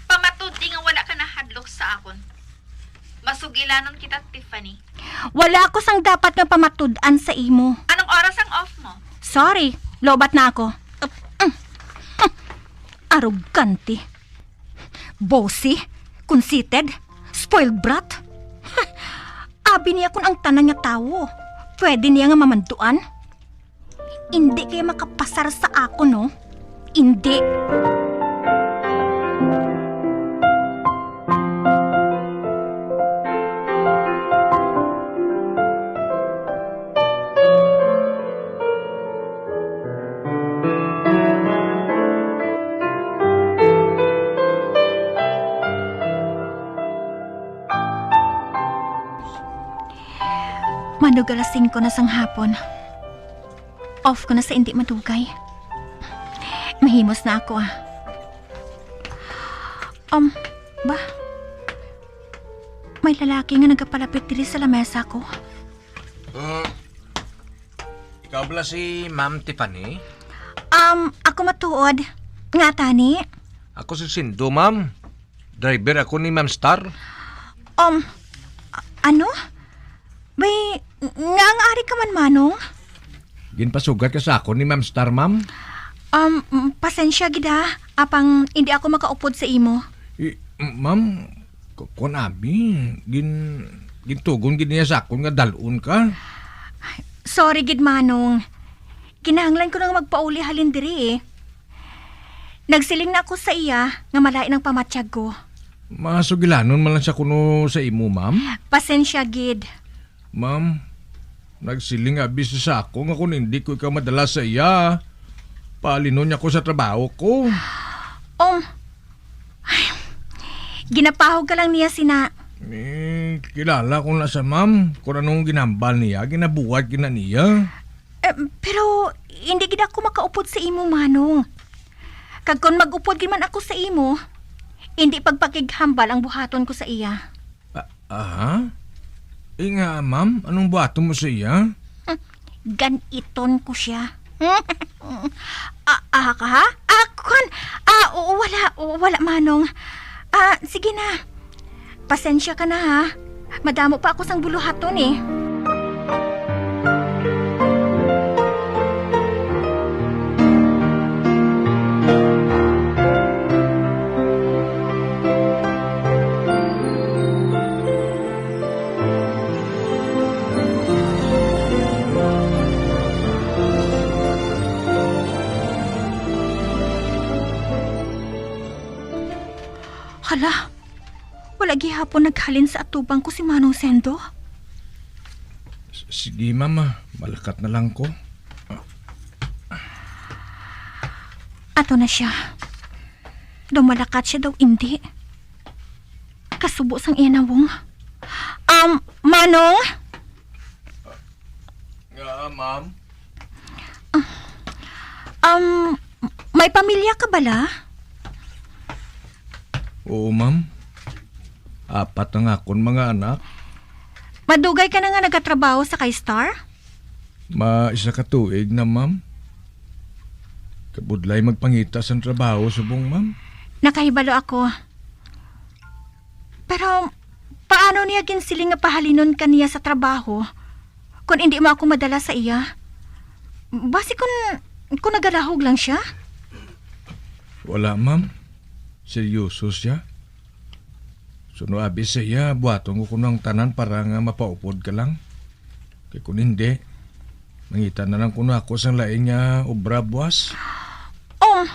pamatud-i nga wala ka nahadlok sa akon. Masugilanon kita, Tiffany. Wala ako sang dapat nga pamatud-an sa imo. Anong oras ang off mo? Sorry, lobat na ako. Arogante. Bossy, conceited, spoiled brat. Abi niya kun ang tanan nga tawo pwede niya nga mamanduan. Indi kaya makapasar sa akon, no? Indi. Manug alas singko na sang hapon. Off ko na sa indi madugay. Mahimos na ako, ah. Um, ba? May lalaki nga nagapalapit diri sa lamesa ko. Ah, ikaw bala si Ma'am Tiffany? Um, ako matuod. Nga tani? Ako si Sindo, ma'am. Driver ako ni Ma'am Star. Um, a-, ano? Bay, nga, nga ari ka man, Manong? Ginpasugat ka sa akon ni Ma'am Star, ma'am? Um, mm, pasensya gid, ha, apang hindi ako makaupod sa imo. I, m-, ma'am, ku-, kuwan abi, gin-, gintugon gid niya sa akon nga dal-on ka. Sorry gid, Manong. Kinahanglan ko nang magpauli halin diri, eh. Nagsiling na ako sa iya nga malain ang pamatyag ko. Masugilanon man lang siya kuno sa imo, ma'am? Pasensya gid. Ma'am, nagsiling abi siya sa ako nga kung hindi ko ikaw madala sa iya, pahalinon niya ko sa trabaho ko. Um, ay, ginapahog ka lang niya sina. Eh, kilala ko na siya, ma'am. Kung anong ginhambal niya, ginabuhat gid na niya. Eh, pero hindi gid ako makaupod sa imo, Manong. Kag kon mag-upod gid man ako sa imo, hindi pagpakighambal ang buhaton ko sa iya. A-, aha? Eh nga, ma'am, anong buhaton mo sa iya? Hmm, ganiton ko siya. Ah, ah, ka, ha? Ah, kwan, ah, oo, wala, oo, wala, Manong. Ah, sige na. Pasensya ka na, ha. Madamo pa ako sang buluhaton, eh. Hala, wala gihapon naghalin sa atubang ko si Manong Sendo. S-, sige, ma'am, ah. Malakat na lang ko. Ato na siya. Daw malakat siya, daw indi. Kasubo sang iya nawong. Um, Manong? Nga, ma'am? Um, may pamilya ka bala? Oo, ma'am. Apat ang akon mga anak. Madugay ka na nga nagatrabaho sa kay Star? Ma, isa ka tuig na, ma'am. Kabudlay magpangita sang trabaho subong, ma'am. Nakahibalo ako. Pero paano niya ginsiling nga pahalinon ka niya sa trabaho kon indi mo ako madala sa iya? Basi kon, kon nagalahog lang siya? Wala, ma'am. Seryoso siya. Suno abi sa iya, buhaton ko kuno ang tanan para nga mapaupod ka lang. Kay kung hindi, mangita na lang kuno ako sang lain nga obra buas. Um,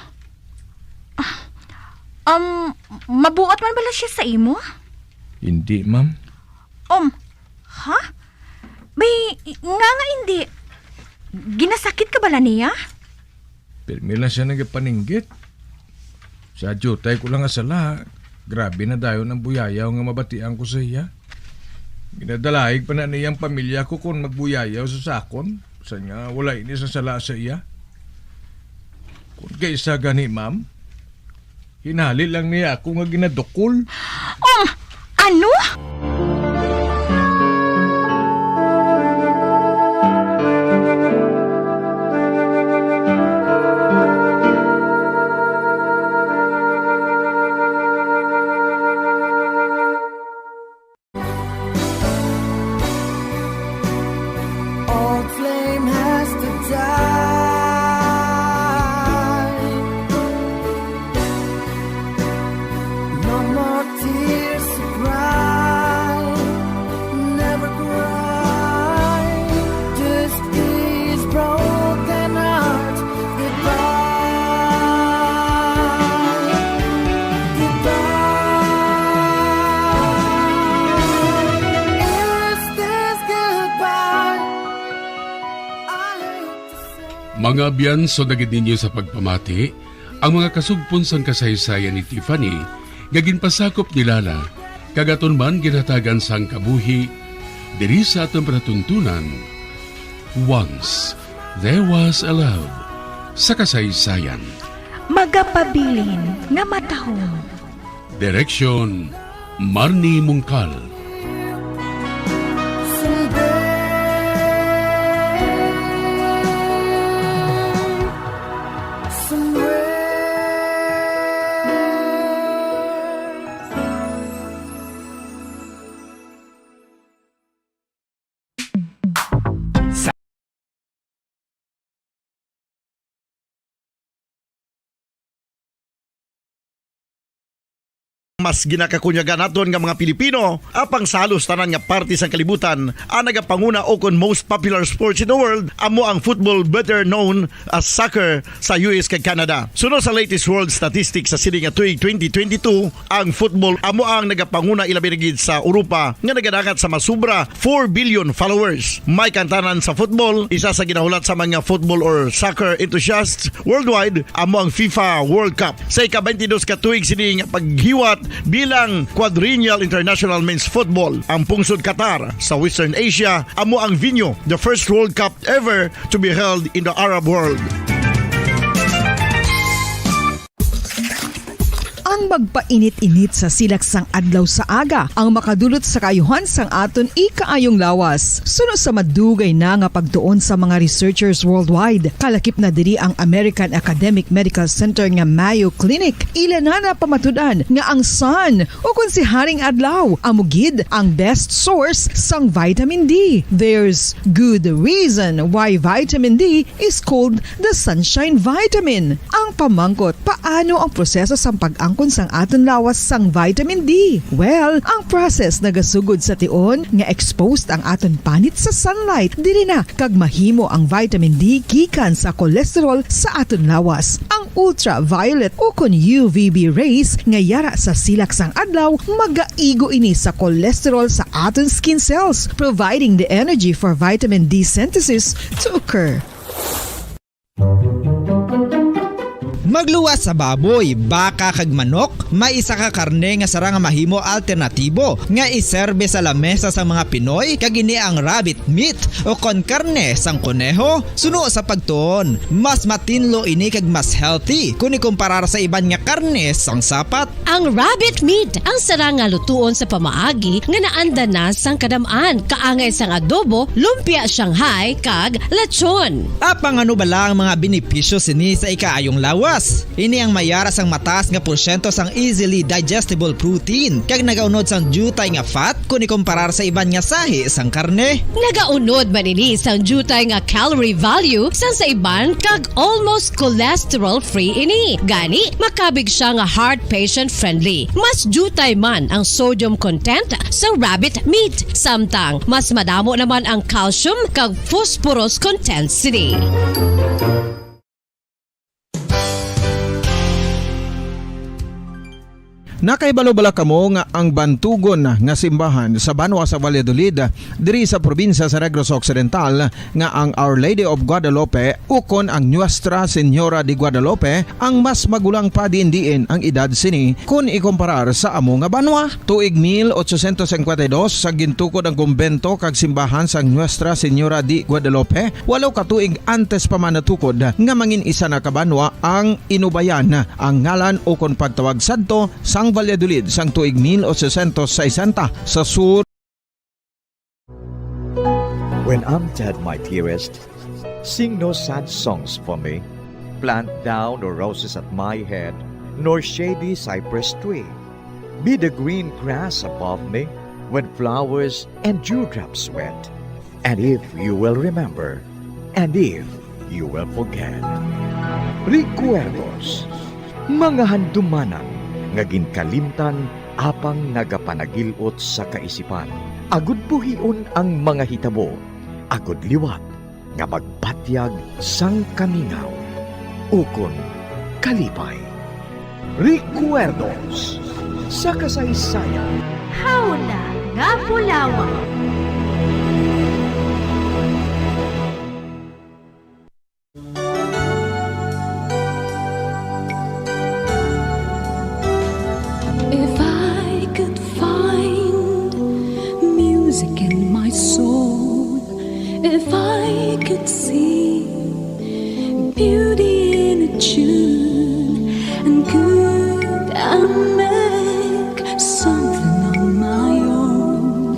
um, mabuot man bala siya sa imo? Hindi, ma'am. Um, ha? Bay, nga nga hindi. Ginasakit ka bala niya? Pirmi lang siya nagapaninggit. Sa diutay ko lang nga sala, grabe na dayon ang buyayaw nga mabatian ko sa iya. Ginadalaig pa na niya ang pamilya ko kon magbuyayaw sa sakon, sa nga wala ini sa sala sa iya. Kon kaisa gani, ma'am, hinali lang niya ako nga ginadukol. Um, ano? More tears to cry, never cry. This is broken heart goodbye. Goodbye. Is this goodbye? I hate to say. Mga abyan, so nagid ninyo sa pagpamati ang mga kasugpon sang kasaysayan ni Tiffany nga ginpasakop ni Lala kag aton man ginhatagan sang kabuhi diri sa aton palatuntunan, Once There Was a Love sa Kasaysayan. Magapabilin nga matahom. Direksyon, Marnie Mungkal. Mas ginakakunyagan naton nga mga Pilipino, apang sa halos tanan nga parte sang kalibutan, ang nagapanguna ukon most popular sports in the world amo ang football, better known as soccer, sa U S kag Canada. Suno sa latest world statistics sa sini nga tuig twenty twenty-two, ang football amo ang nagapanguna, ilabi na gid sa Europa nga nagadangat sa mas sobra four billion followers. May kaangtanan sa football, isa sa ginahulat sa mga football or soccer enthusiasts worldwide, amo ang FIFA World Cup. Sa ika-twenty-dos ka tuig sini nga paghiwat bilang quadrennial international men's football, ang pungsod Qatar sa Western Asia amo ang venue, the first World Cup ever to be held in the Arab world. Ang magpainit-init sa silak sang adlaw sa aga ang makadulot sa kaayuhan sang aton ikaayong lawas. Suno sa madugay na nga pagtuon sa mga researchers worldwide, kalakip na diri ang American Academic Medical Center nga Mayo Clinic. Ila na napamatud-an nga ang sun, ukon si Haring Adlaw, amo gid ang best source sang vitamin D. There's good reason why vitamin D is called the sunshine vitamin. Ang pamangkot, paano ang proseso sang pag-angkon sang aton lawas sang vitamin D? Well, ang process nagasugod sa tion nga exposed ang aton panit sa sunlight, diri na kag mahimo ang vitamin D gikan sa cholesterol sa aton lawas. Ang ultraviolet ukon U V B rays nga yara sa silak sang adlaw magaigo ini sa cholesterol sa aton skin cells, providing the energy for vitamin D synthesis to occur. Magluwas sa baboy, baka, kag manok, may isa ka karne nga sarang nga mahimo alternatibo nga iserbe sa lamesa sang mga Pinoy, kag ini ang rabbit meat, ukon karne sang koneho. Suno sa pagtuon, mas matinlo ini kag mas healthy kon ikumparar sa iban nga karne sang sapat. Ang rabbit meat ang sarang nga lutuon sa pamaagi nga naandan na sang kadam-an, kaangay sang adobo, lumpia Shanghai, kag lechon. Apang ano bala ang mga benepisyo sini sa ikaayong lawas? Ini ang mayara sang mataas nga porsyento sang easily digestible protein, kag nagaunod sang diutay nga fat kon ikumparar sa iban nga sahi sang karne. Nagaunod man ini sang diutay nga calorie value sang sa iban kag almost cholesterol-free ini. Gani, makabig siya nga heart patient-friendly. Mas diutay man ang sodium content sa rabbit meat, samtang mas madamo naman ang calcium kag phosphorus content sini. Nakahibalo bala kamo nga ang bantugon nga simbahan sa banwa sa Valladolid, diri sa probinsya sa Negros Occidental, nga ang Our Lady of Guadalupe ukon ang Nuestra Señora de Guadalupe ang mas magulang pa diin-diin ang edad sini kon ikumparar sa amo nga banwa? Tuig mil ochocientos cincuenta y dos, sa gintukod ang kumbento kag simbahan sang Nuestra Señora de Guadalupe, walo ka tuig antes pa man natukod nga mangin isa na ka banwa ang Inubayan, ang ngalan ukon pagtawag sadto sang Valladolid sang tuig mil ochocientos sesenta sa sur. When I'm dead, my dearest, sing no sad songs for me. Plant thou no roses at my head, nor shady cypress tree. Be the green grass above me when flowers and dewdrops wet. And if you will remember, and if you will forget. Recuerdos, mga handumanan nga ginkalimtan apang nagapanagil-ot sa kaisipan, agud buhion ang mga hitabo, agud liwat nga magbatyag sang kamingaw ukon kalipay. Recuerdos sa kasaysayan. Hawna nga Bulawan. If I could find music in my soul, if I could see beauty in a tune, and could I make something on my own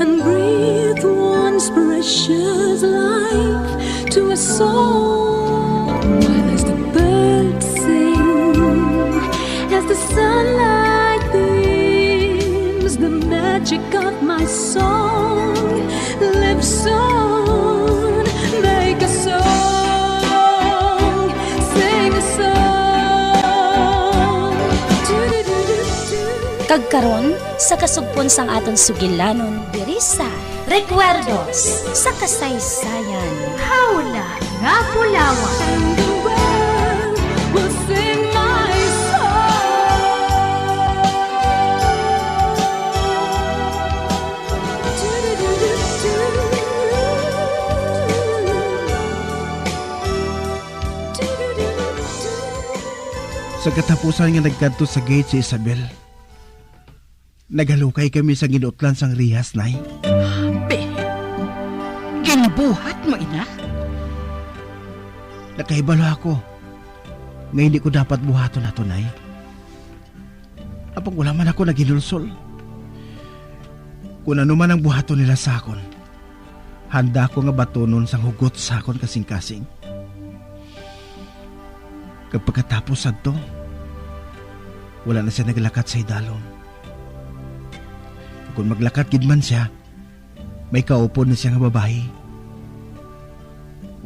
and breathe once precious life to a soul. While as the birds sing, as the sunlight beams, the magic of my song lives on. Make a song, sing a song. Kag karon, sa kasugpon sang aton sugilanon diri sa Recuerdos sa Kasaysayan. Hawna nga Bulawan. And the world will sing my song. Sa katapusan nga nagkadto sa gate si Isabel, naghalukay kami sa ginutlan sang rihas, Nay. Be, ginbuhat mo ina? Nakahibalo ako nga hindi ko dapat buhaton ato, Nay. Apang wala man ako naghinulsol. Kung ano man ang buhaton nila sa akon, handa ako nga batunon sang hugot sa akon kasing-kasing. Kag pagkatapos sadto, wala na sia naglakat sa idalom. Kung maglakat gid man sia, may kaupod na sia nga babayi.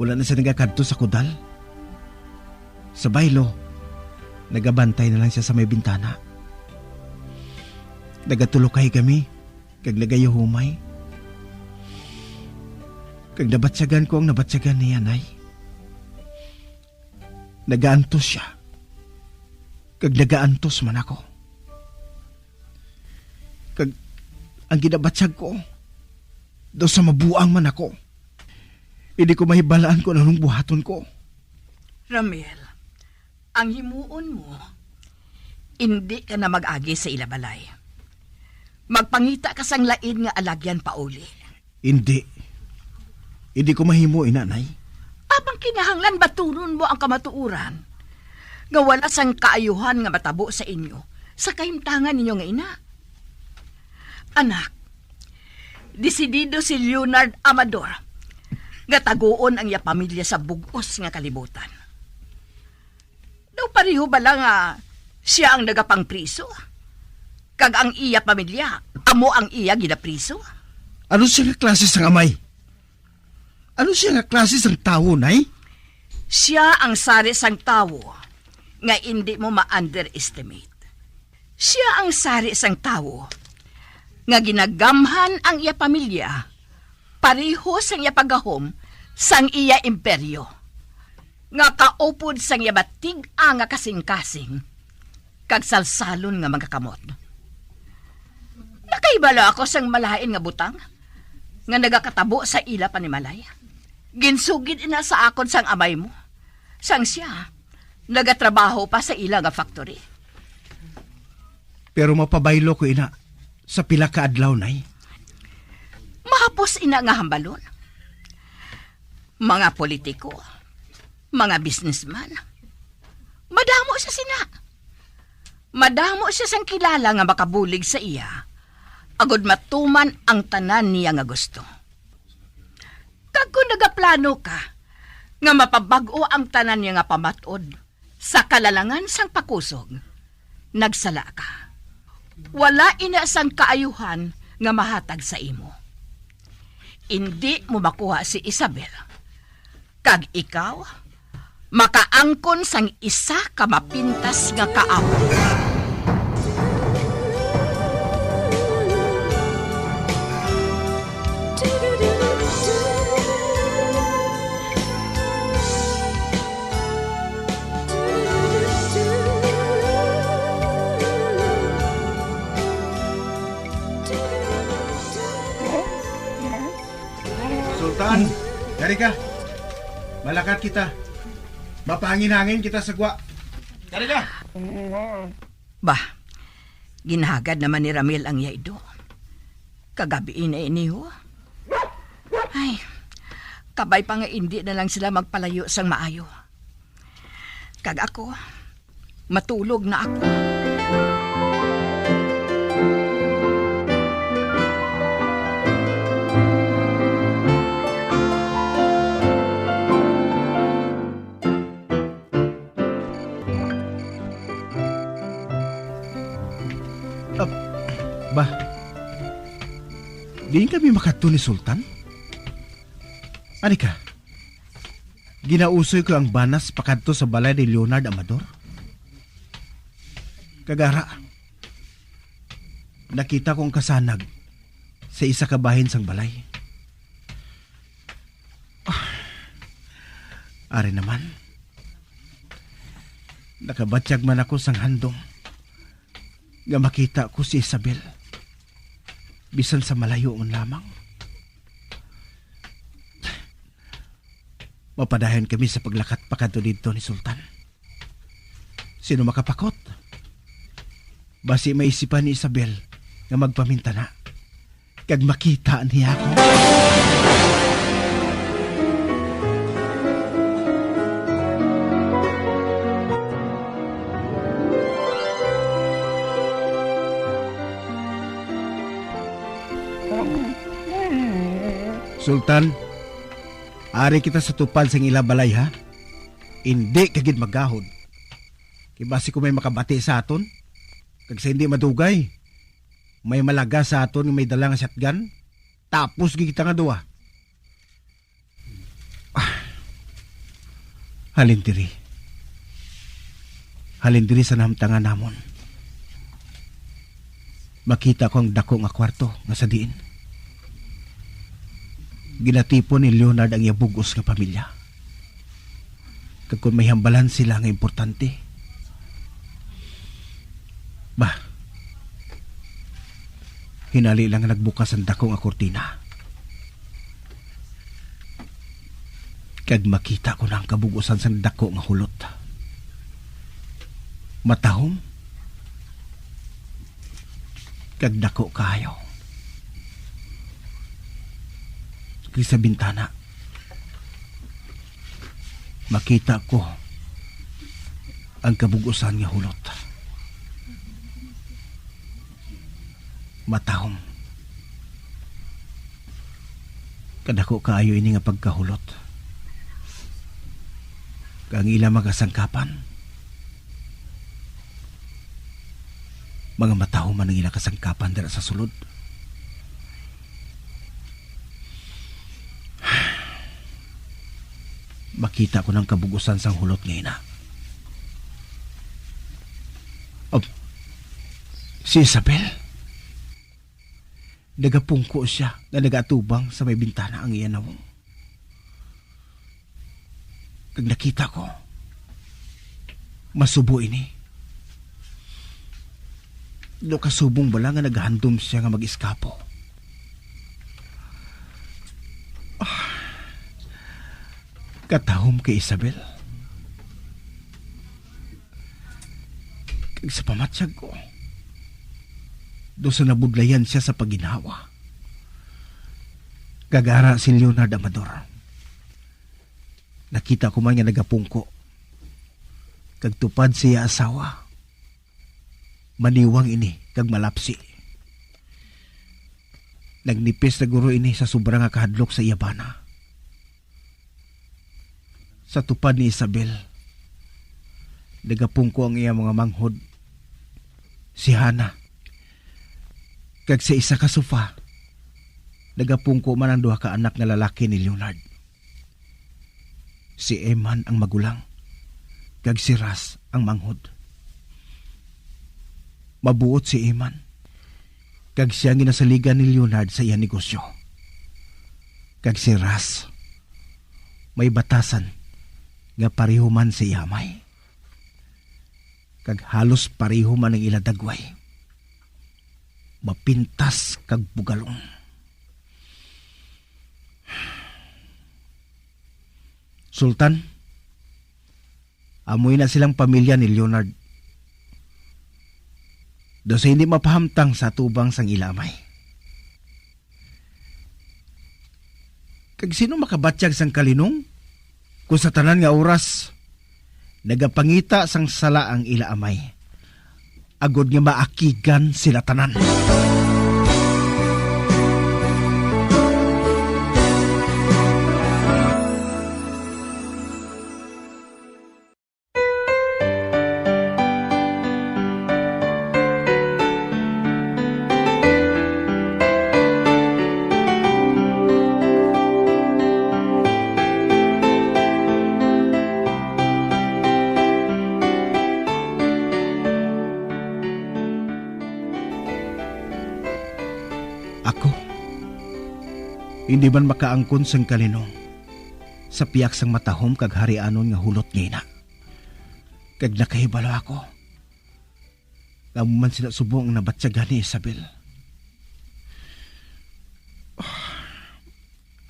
Wala na sia nagakadto sa kudal. Sa baylo, nagabantay na lang sia sa may bintana. Nagatulukay kami, kag nagayuhumay. Kag nabatyagan ko ang nabatyagan niya, Nay. Nagaantos sia, kag nagaantos man ako. Kag ang ginabatyag ko, daw sa mabuang man ako, hindi ko mahibalaan kung anong buhaton ko. Ramil, ang himuon mo, indi ka na mag-agi sa ila balay. Magpangita ka sang lain nga alagyan pauli. Indi. Indi ko mahimo ina, Nay. Apang kinahanglan batunon mo ang kamatuoran nga wala sang kaayuhan nga matabo sa inyo sa kahimtangan ninyo nga ina. Anak, desidido si Leonard Amador nga taguon ang iya pamilya sa bug-os nga kalibutan. Daw pareho bala nga sia ang nagapangpriso, kag ang iya pamilya amo ang iya ginapriso? Ano sia nga klase sang amay? Ano sia nga klase sang tawo, Nay? Sia ang sari sang tawo nga indi mo ma-underestimate. Sia ang sari sang tawo nga ginagamhan ang iya pamilya pareho sang iya paggahom sang iya imperyo, nga kaupod sang iya batig-a nga kasing-kasing kag salsalon nga mga kamot. Nakahibalo ako sang malain nga butang nga nagakatabo sa ila panimalay. Ginsugid ina sa akon sang amay mo, sang sia nagatrabaho pa sa ila nga factory. Pero mapabaylo ko ina sa pila ka adlaw, Nay. Mahapos ina nga hambalon. Mga politiko, mga businessman, madamo sia sina. Madamo sia sang kilala nga makabulig sa iya, agod matuman ang tanan niya nga gusto. Kag kon nagaplano ka nga mapabag-o ang tanan niya nga pamat-od sa kalalangan sang pakusog, nagsala ka. Wala ina sang kaayuhan nga mahatag sa imo. Indi mo makuha si Isabel, kag ikaw makaangkon sang isa ka mapintas nga kaaway. An, dari ka. Malakat kita. Mapahangin-hangin kita sa gwa. Dari ka. Bah, ginhagad naman ni Ramil ang yaido. Kagabi na ini, oh. Ay, kabay pa nga indi na lang sila magpalayo sang maayo. Kag ako, matulog na ako. Ah, ba, diin kami makadto ni Sultan? Ani ka, ginausoy ko ang banas pakadto sa balay ni Leonard Amador. Kag ara, nakita ko ang kasanag sa isa ka bahin sang balay. Ah, ari naman. Nakabatyag man ako sang handom nga makita ko si Isabel, bisan sa malayo man lamang. Mapadayon kami sa paglakat pakadto didto ni Sultan. Sino makapakot? Basi maisipan ni Isabel nga magpamintana kag makita niya ako. Sultan, ari kita sa tupad sang ila balay, ha? Indi ka gid maggahod. Kay basi kung may makabati sa aton, kag sa hindi madugay, may malaga sa aton nga may dala nga shotgun, tapos gid kita nga duha. Ah, halin diri. Halin diri sa nahamtangan namon. Makita ko ang dako nga kwarto nga sa diin ginatipon ni Leonard ang iya bug-os nga pamilya. Kag kon may hambalan sila nga importante, bah, hinali lang nga nagbukas ang dako nga kurtina. Kag makita ko na ang kabug-usan sang dako nga hulot. Matahom kag dako kaayo. Kag sa bintana, makita ko ang kabug-usan nga hulot. Matahom. Kadako kaayo ini nga pagkahulot. Kag ang ila mga kasangkapan, mga matahom man ang ila kasangkapan dira sa sulod. Makita ko nang kabug-usan sang hulot nga ina. Ob, si Isabel. Nagapungko sia nga nagaatubang sa may bintana ang iya nawong. Kag nakita ko, masubo ini. Daw kasubong bala nga naghandom sia nga mag-eskapo. Ah, katahom kay Isabel. Kag sa pamatyag ko, daw sa nabudlayan sia sa pagginhawa. Kag ara si Leonard Amador. Nakita ko man nga nagapungko. Kag tupad sa iya asawa, maniwang ini kag malapsi. Nagnipis na guro ini sa sobra nga kahadlok sa iya bana. Sa tupad ni Isabel, nagapungko ang iya mga manghod, si Hana, kag sa isa ka sofa, nagapungko man ang duha ka anak nga lalaki ni Leonard. Si Eman ang magulang, kag si Ras ang manghod. Mabuot si Eman, kag sia ang ginasaligan ni Leonard sa iya negosyo. Kag si Ras, may batasan nga pareho man sa iya amay. Kag halos pareho man ang ila dagway. Mapintas kag bugalon. Sultan, amoy na silang pamilya ni Leonard. Daw sa hindi mapahamtang sa atubang sang ila amay. Kag sino makabatyag sang kalinong, kung sa tanan nga oras nagapangita sang sala ang ila amay, agod nga maakigan sila tanan? Ako, hindi man makaangkon sang kalinong sa pihak sang matahom kag harianon nga hulot nga ina. Kag nakahibalo ako nga amo man sila subong ang nabatyagan ni Isabel.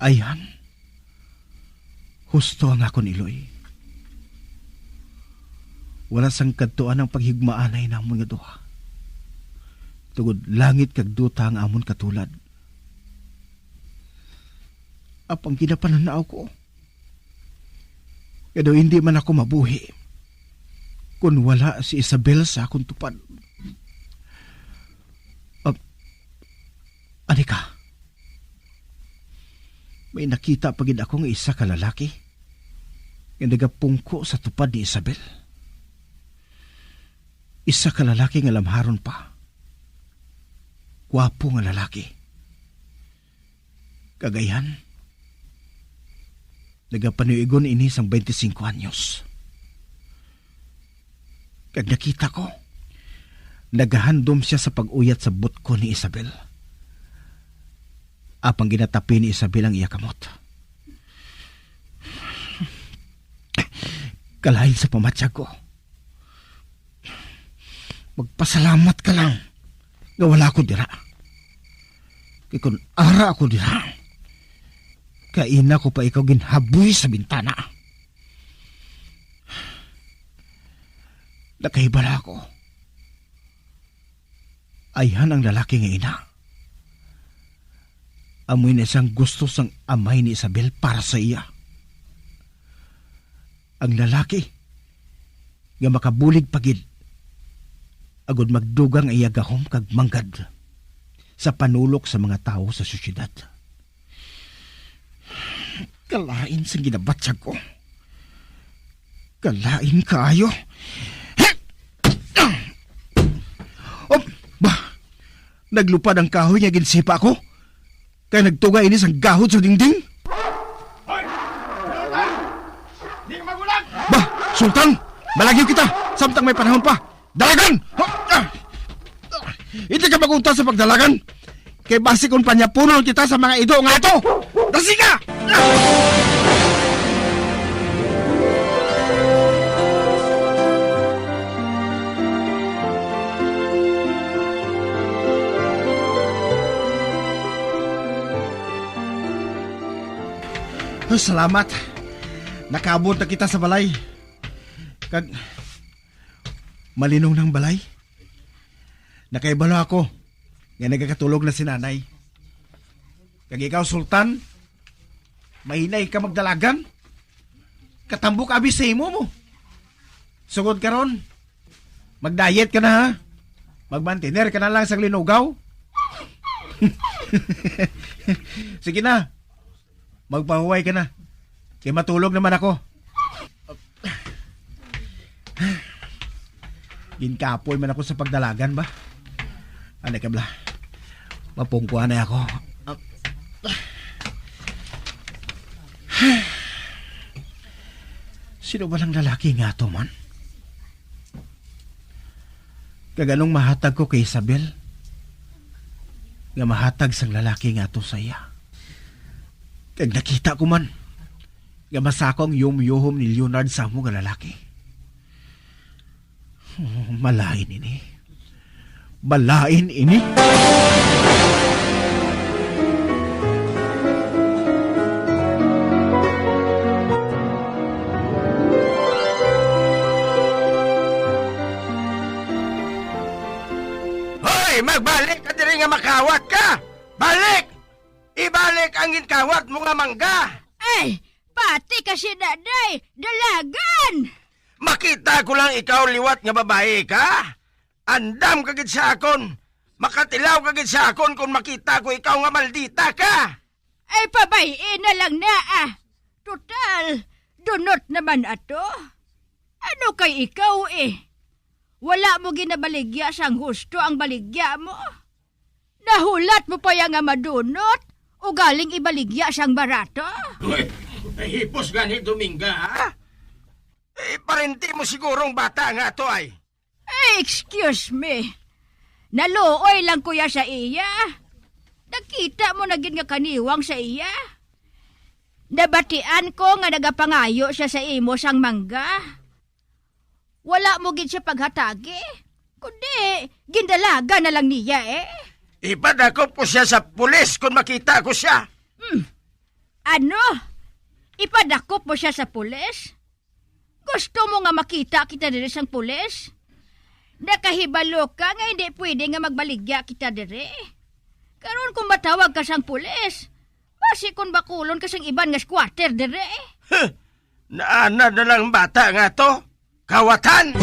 Ayhan, husto ang akon iloy. Wala sang kadtuan ang paghigmaanay namon nga duha, tungod langit kag duta ang amon katulad. Apang ginapanan-aw ko nga daw hindi man ako mabuhi kon wala si Isabel sa akon tupad. Ah, ani ka? May nakita pa gid ako nga isa ka lalaki nga nagapungko sa tupad ni Isabel. Isa ka lalaki nga lamharon pa. Gwapo nga lalaki. Kag ayhan, nagapanuigon ini sang twenty-cinco anyos. Kag nakita ko, nagahandom sia sa pag-uyat sa butko ni Isabel. Apang ginatapi ni Isabel ang iya kamot. Kalain sa pamatyag ko. Magpasalamat ka lang nga wala ako dira. Kay kon ara ako dira, kaina ko pa ikaw ginhaboy sa bintana. Nakahibalo ako. Ayhan ang lalaki nga ina. Amoy na sang gusto sang amay ni Isabel para sa iya. Ang lalaki nga makabulig pa gid, agod magdugang ang iya gahom kag manggad sa panulok sa mga tawo sa sosyedad. Kalain sang ginabatyag ko. Kalain kaayo. Oh, ba, naglupad ang kahoy nga ginsipa ko. Kay nagtuga ini sang gahod sa dingding. Hoy! Sultan! Di ka magulang! Ba, Sultan! Malagyo kita! Samtang may panahon pa! Dalagan! Ha? Ah! Hindi ka magunta sa pagdalagan! Kay basi kung panyapunon kita sa mga ido nga ato! Dasiga! Ah! Oh, salamat. Nakaabot na kita sa balay. Kag malinong nang balay. Nakaibalo ako nga nagakatulog na si nanay. Kag ikaw, Sultan, mahinay ka magdalagan. Katambok abi sa imo mo. Sugod karon, mag-diet ka na, ha? Magmantiner ka na lang sa linugaw. Sige na. Magpahuway ka na. Kay matulog naman ako. Ginkapoy man ako sa pagdalagan ba? Ano ka bla? Mapungkuan na ako. Sino ba lang lalaki nga to man? Kag anong mahatag ko kay Isabel nga mahatag sang lalaki nga to sa iya? Kag nakita ko man nga masako ang yumyuhom ni Leonard sa amo nga lalaki. Oh, malain ini. Malain ini. Balik ka diri nga makawat ka! Balik! Ibalik ang ginkawat mo nga mangga! Ay, pati ka si Daday, dalagan! Makita ko lang ikaw liwat nga babayi ka? Andam ka gid sa akon! Makatilaw ka gid sa akon kon makita ko ikaw nga maldita ka! Ay, pabay-i na lang na, ah. Total, dunot naman ato. Ano kay ikaw, eh? Wala mo ginabaligya sang husto ang baligya mo? Nahulat mo pa ya nga madunot, ugaling ibaligya sang barato? Uy, hipos gani, Dominga, ha? Eh, parenti mo sigurong bata nga to ay. Eh, excuse me. Naluoy lang ko ya sa iya. Nakita mo na gid nga kaniwang sa iya. Nabatian ko nga nagapangayo siya sa imo sang mangga. Wala mo gid siya paghatagi, kundi gindalaga na lang niya, eh. Ipadakop ko siya sa pulis kon makita ko siya. Hmm. Ano? Ipadakop mo siya sa pulis? Gusto mo nga makita kita diri sang pulis? Nakahibalo ka nga hindi pwede nga magbaligya kita diri. Karon kung matawag ka sang pulis, basi kung bakulon ka sang iban nga squatter diri. Huh! Naanad na lang bata nga to. Kawatan!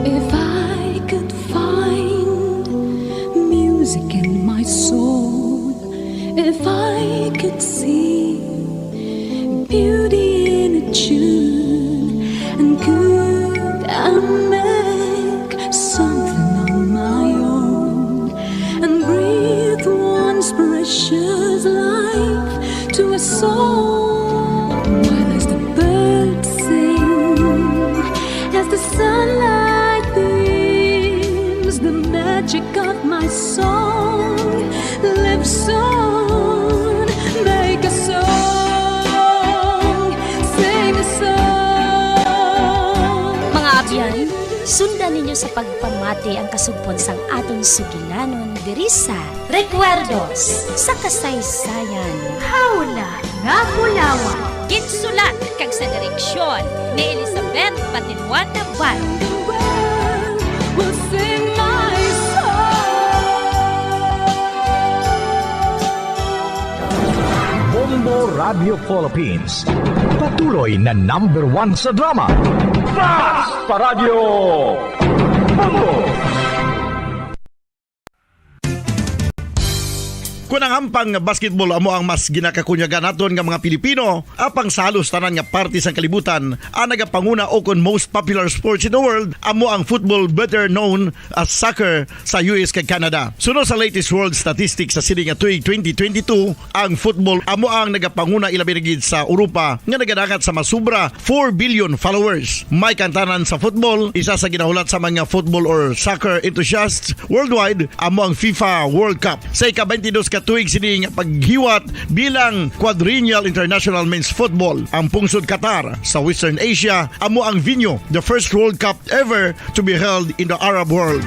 If I could find music in my soul, if I could see beauty in a tune, and could I make something on my own and breathe once precious life to a soul? While as the birds sing, as the sunlight beams, the magic of my song lives on. Make a song, sing a song. Mga abyan, sundan ninyo sa pagpamati ang kasugpon sang aton sugilanon diri sa Recuerdos sa Kasaysayan. Hawla nga Bulawan. Ginsulat kag sa direksyon ni Elizabeth Patinuan Navarro. We'll sing my song. Bombo Radio Philippines, patuloy na number one sa drama. Basta Radyo Bombo! Kon ang hampang nga basketball amo ang mas ginakakunyagan naton nga mga Pilipino, apang sa halos tanan nga parte sang kalibutan, ang nagapanguna ukon most popular sports in the world amo ang football, better known as soccer, sa U S kag Canada. Suno sa latest world statistics sa sini nga tuig twenty twenty-two, ang football amo ang nagapanguna, ilabi na gid sa Europa, nga nagadangat sa mas sobra four billion followers. May kaangtanan sa football, isa sa ginahulat sa mga football or soccer enthusiasts worldwide amo ang FIFA World Cup. Sa ika-twenty-dos ka tuig sini nga paghiwat bilang Quadrennial International Men's Football, ang pungsod Qatar sa Western Asia amo ang venue. The first World Cup ever to be held in the Arab world.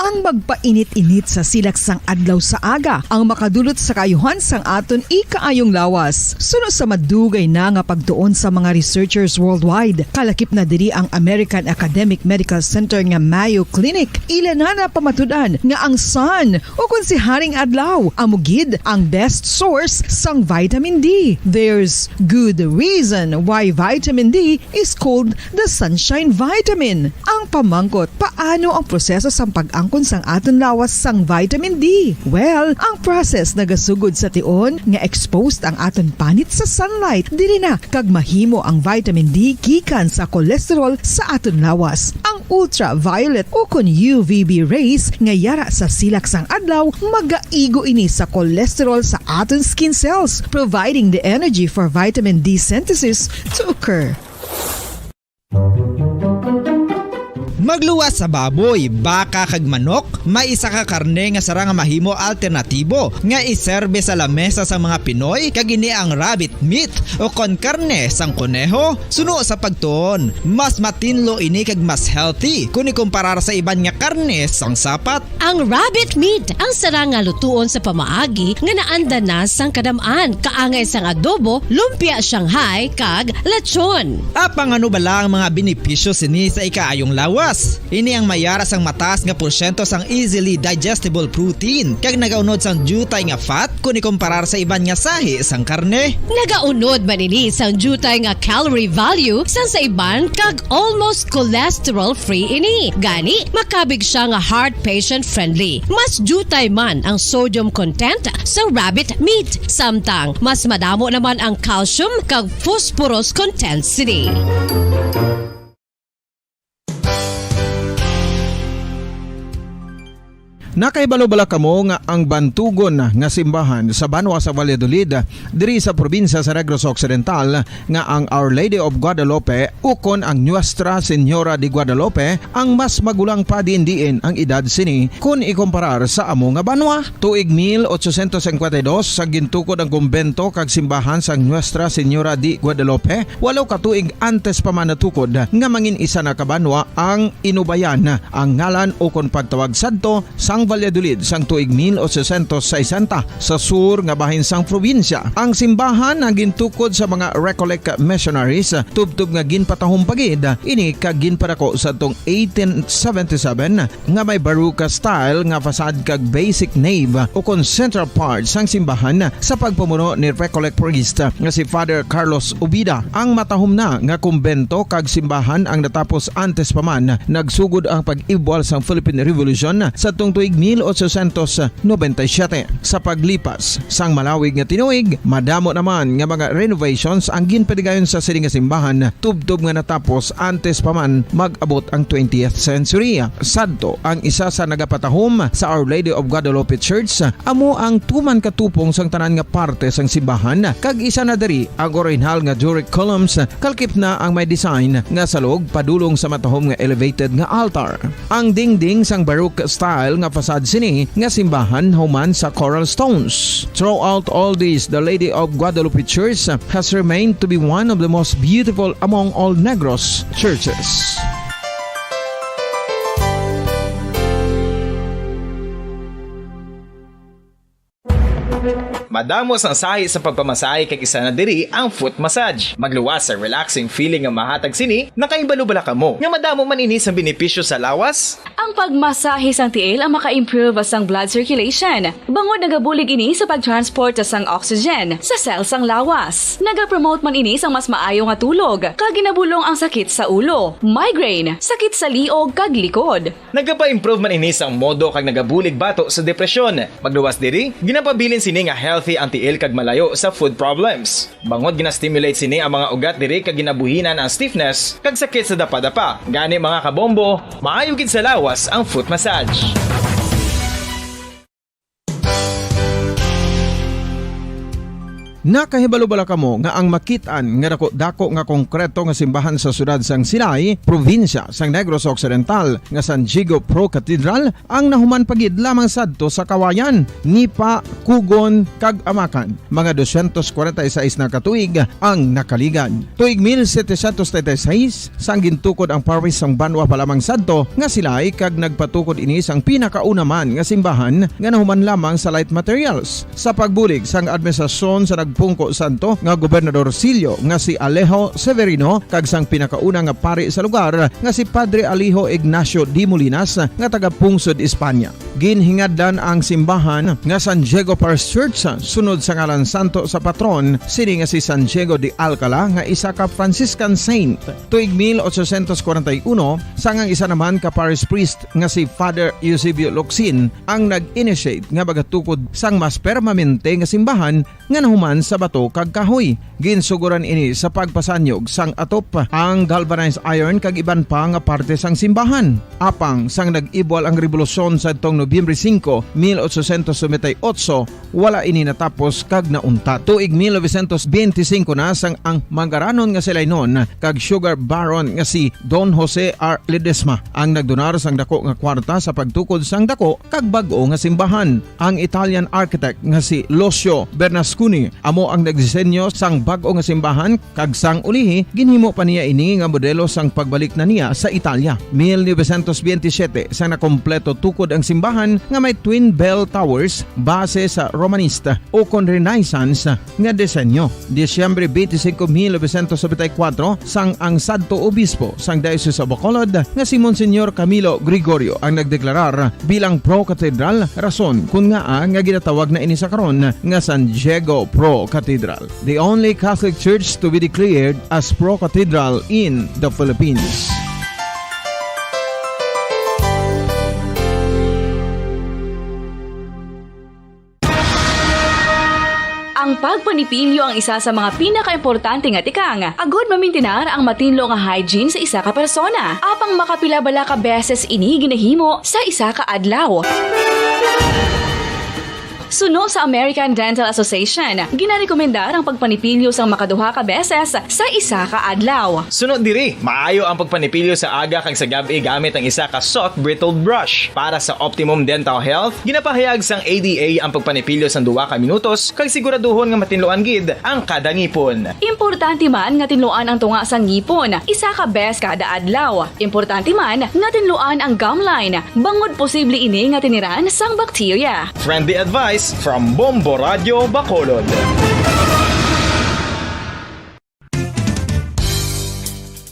Ang magpainit-init sa silak sang adlaw sa aga ang makadulot sa kaayuhan sang aton ikaayong lawas. Suno sa madugay na nga pagtuon sa mga researchers worldwide, kalakip na diri ang American Academic Medical Center nga Mayo Clinic. Ila na napamatud-an nga ang sun, ukon si Haring Adlaw, amo gid ang best source sang vitamin D. There's good reason why vitamin D is called the sunshine vitamin. Ang pamangkot, paano ang proseso sang pag-angkon sang aton lawas sang vitamin D? Well, ang process nagasugod sa tion nga exposed ang aton panit sa sunlight diri na, kag mahimo ang vitamin D gikan sa cholesterol sa aton lawas. Ang ultraviolet ukon U V B rays nga yara sa silak sang adlaw magaigo ini sa cholesterol sa aton skin cells, providing the energy for vitamin D synthesis to occur. Magluwas sa baboy, baka kag manok, may isa ka karne nga sarang nga mahimo alternatibo nga iserbe sa lamesa sa mga Pinoy, kag ini ang rabbit meat o kon karne sang koneho. Suno sa pagtuon, mas matinlo ini kag mas healthy kon ikumparar sa iban nga karne sang sapat. Ang rabbit meat ang sarang nga lutuon sa pamaagi nga naanda na sang kadam-an, kaangay sang adobo, lumpia Shanghai, kag lechon. Apang ano bala ang mga benepisyo sini sa ikaayong lawas? Ini ang may ara sang mataas nga porsyento sang easily digestible protein, kag nagaunod sang diutay nga fat kon ikumparar sa iban nga sahi sang karne. Nagaunod man ini sang diutay nga calorie value sang sa iban, kag almost cholesterol-free ini. Gani, makabig siya nga heart patient-friendly. Mas diutay man ang sodium content sa rabbit meat, samtang mas madamo naman ang calcium kag phosphorus content sini. Nakahibalo bala kamo nga ang bantugon nga simbahan sa banwa sa Valladolid, diri sa probinsya sa Negros Occidental, nga ang Our Lady of Guadalupe ukon ang Nuestra Señora de Guadalupe ang mas magulang pa diin-diin ang edad sini kon ikumparar sa amo nga banwa? Tuig mil ochocientos cincuenta y dos, sa gintukod ang kumbento kag simbahan sang Nuestra Señora de Guadalupe, walo ka tuig antes pa man natukod nga mangin isa na ka banwa ang Inubayan, ang ngalan ukon pagtawag sadto sang Valladolid sang tuig mil ochocientos sesenta, sa sur nga bahin sang probinsya. Ang simbahan ang gintukod sa mga Recollect missionaries, tubtob nga ginpatahom pa gid ini kag ginpadako sadtong eighteen seventy-seven, nga may Baroque style nga facade kag basic nave ukon central part sang simbahan sa pagpamuno ni Recollect priest nga si Father Carlos Ubida. Ang matahom na nga kumbento kag simbahan ang natapos antes pa man nagsugod ang pag-ibwal sang Philippine Revolution sadtong tuig mil ochocientos noventa y siete. Sa paglipas sang malawig nga tinuig, madamo naman nga mga renovations ang ginpatigayon sa sini nga simbahan, tubtob nga natapos antes pa man mag-abot ang twentieth century. Sadto, ang isa sa nagapatahom sa Our Lady of Guadalupe Church amo ang tuman ka tupong sang tanan nga parte sang simbahan, kag isa na diri ang orihinal nga Doric columns, kalkip na ang may design nga salog padulong sa matahom nga elevated nga altar. Ang dingding sang Baroque style nga facade sini nga simbahan human sa coral stones. Throughout all this, the Lady of Guadalupe Church has remained to be one of the most beautiful among all Negros churches. Madamo sang sahi sa pagpamasahe, kag isa na diri ang foot massage. Magluwas sa relaxing feeling nga mahatag sini. Nakahibalo bala kamo nga madamo man ini sang benepisyo sa lawas? Ang pagmasahe sang tiil ang maka-improve sang blood circulation, bangod nagabulig ini sa pag-transport sang oxygen sa cell sang lawas. Nagapromote man ini sang mas maayo nga tulog, kag ginabulong ang sakit sa ulo, migraine, sakit sa liog, kag likod. Nagapa-improve man ini sang modo kag nagabulig bato sa depresyon. Magluwas diri, ginapabilin sini nga healthy ang tiil kag malayo sa foot problems. Bangod gina-stimulate sini ang mga ugat diri kag ginabuhinan ang stiffness kag sakit sa dapadapa. Gani, mga kabombo, maayo gid sa lawas ang foot massage. Nakahibalo bala kamo nga ang makit-an nga dako-dako nga konkreto nga simbahan sa siyudad sang Silay, probinsya sang Negros Occidental, nga San Diego Pro Cathedral, ang nahuman pa gid lamang sadto sa Kawayan, Nipa, Kugon, kag Amakan? Mga dosyentos kwarenta y seis na ka tuig ang nakaligad. Tuig mil setecientos treinta y seis, sang gintukod ang parish sang banwa pa lamang sadto nga Silay, kag nagpatukod ini sang pinakauna man nga simbahan nga nahuman lamang sa light materials. Sa pagbulig sang administrasyon sa nagpungko sadto nga Gobernador Silio nga si Alejo Severino kag sang pinakauna nga pari sa lugar nga si Padre Alejo Ignacio de Molinas nga taga Pungsod, Espanya, ginhingadlan ang simbahan nga San Diego Parish Church, sunod sa ngalan santo sa patron sini nga si San Diego de Alcala, nga isa ka Franciscan saint. Tuig mil ochocientos kwarenta y uno, sang ang isa naman ka parish priest nga si Father Eusebio Locsin ang nag-initiate nga magatukod sang mas permanente nga simbahan nga nahuman sa bato kag kahoy. Ginsuguran ini sa pagpasanyog sang atop, ang galvanized iron kag iban pa nga parte sang simbahan. Apang sang nag-ibwal ang rebolusyon sadtong Nobyembre singko, mil ochocientos noventa y ocho, wala ini natapos kag nauntat. Tuig mil novecientos benti singko na sang ang Mangaranon nga si Lainon kag Sugar Baron nga si Don Jose R. Ledesma ang nagdonar sang dako nga kwarta sa pagtukod sang dako kag bag-o nga simbahan. Ang Italian architect nga si Lucio Bernasconi amo ang nagdisenyo sang bag-o nga simbahan, kag sang ulihi, ginhimo pa niya ini nga modelo sang pagbalik na niya sa Italia. Mil novecientos benti siyete, sa nakompleto tukod ang simbahan nga may twin bell towers base sa Romanista ukon Renaissance nga disenyo. Disyembre benti singko, mil novecientos nobenta y kuwatro, sang ang sadto obispo sang Diocese of Bacolod nga si Monsignor Camilo Gregorio ang nagdeklarar bilang Pro Cathedral, rason kon ngaa nga ginatawag na ini sa karon nga San Diego Pro Cathedral, the only Catholic Church to be declared as Pro Cathedral in the Philippines. Ang pagpanipilyo ang isa sa mga pinakaimportante nga tikang agud mamintinar ang matinlo nga hygiene sa isa ka persona. Apang makapila bala ka beses ini ginahimo sa isa ka adlaw? Suno sa American Dental Association, ginarekomendar ang pagpanipilyo sang makaduha ka beses sa isa ka adlaw. Suno diri, maayo ang pagpanipilyo sa aga kag sa gab-i gamit ang isa ka soft bristled brush. Para sa optimum dental health, ginapahayag sang A D A ang pagpanipilyo sang duha ka minutos kag siguraduhon nga matinluan gid ang kada ngipon. Importante man nga tinluan ang tunga sang ngipon isa ka bes kada adlaw. Importante man nga tinluan ang gum line, bangod posible ini nga tiniran sang bakterya. Friendly advice from Bombo Radio Bacolod.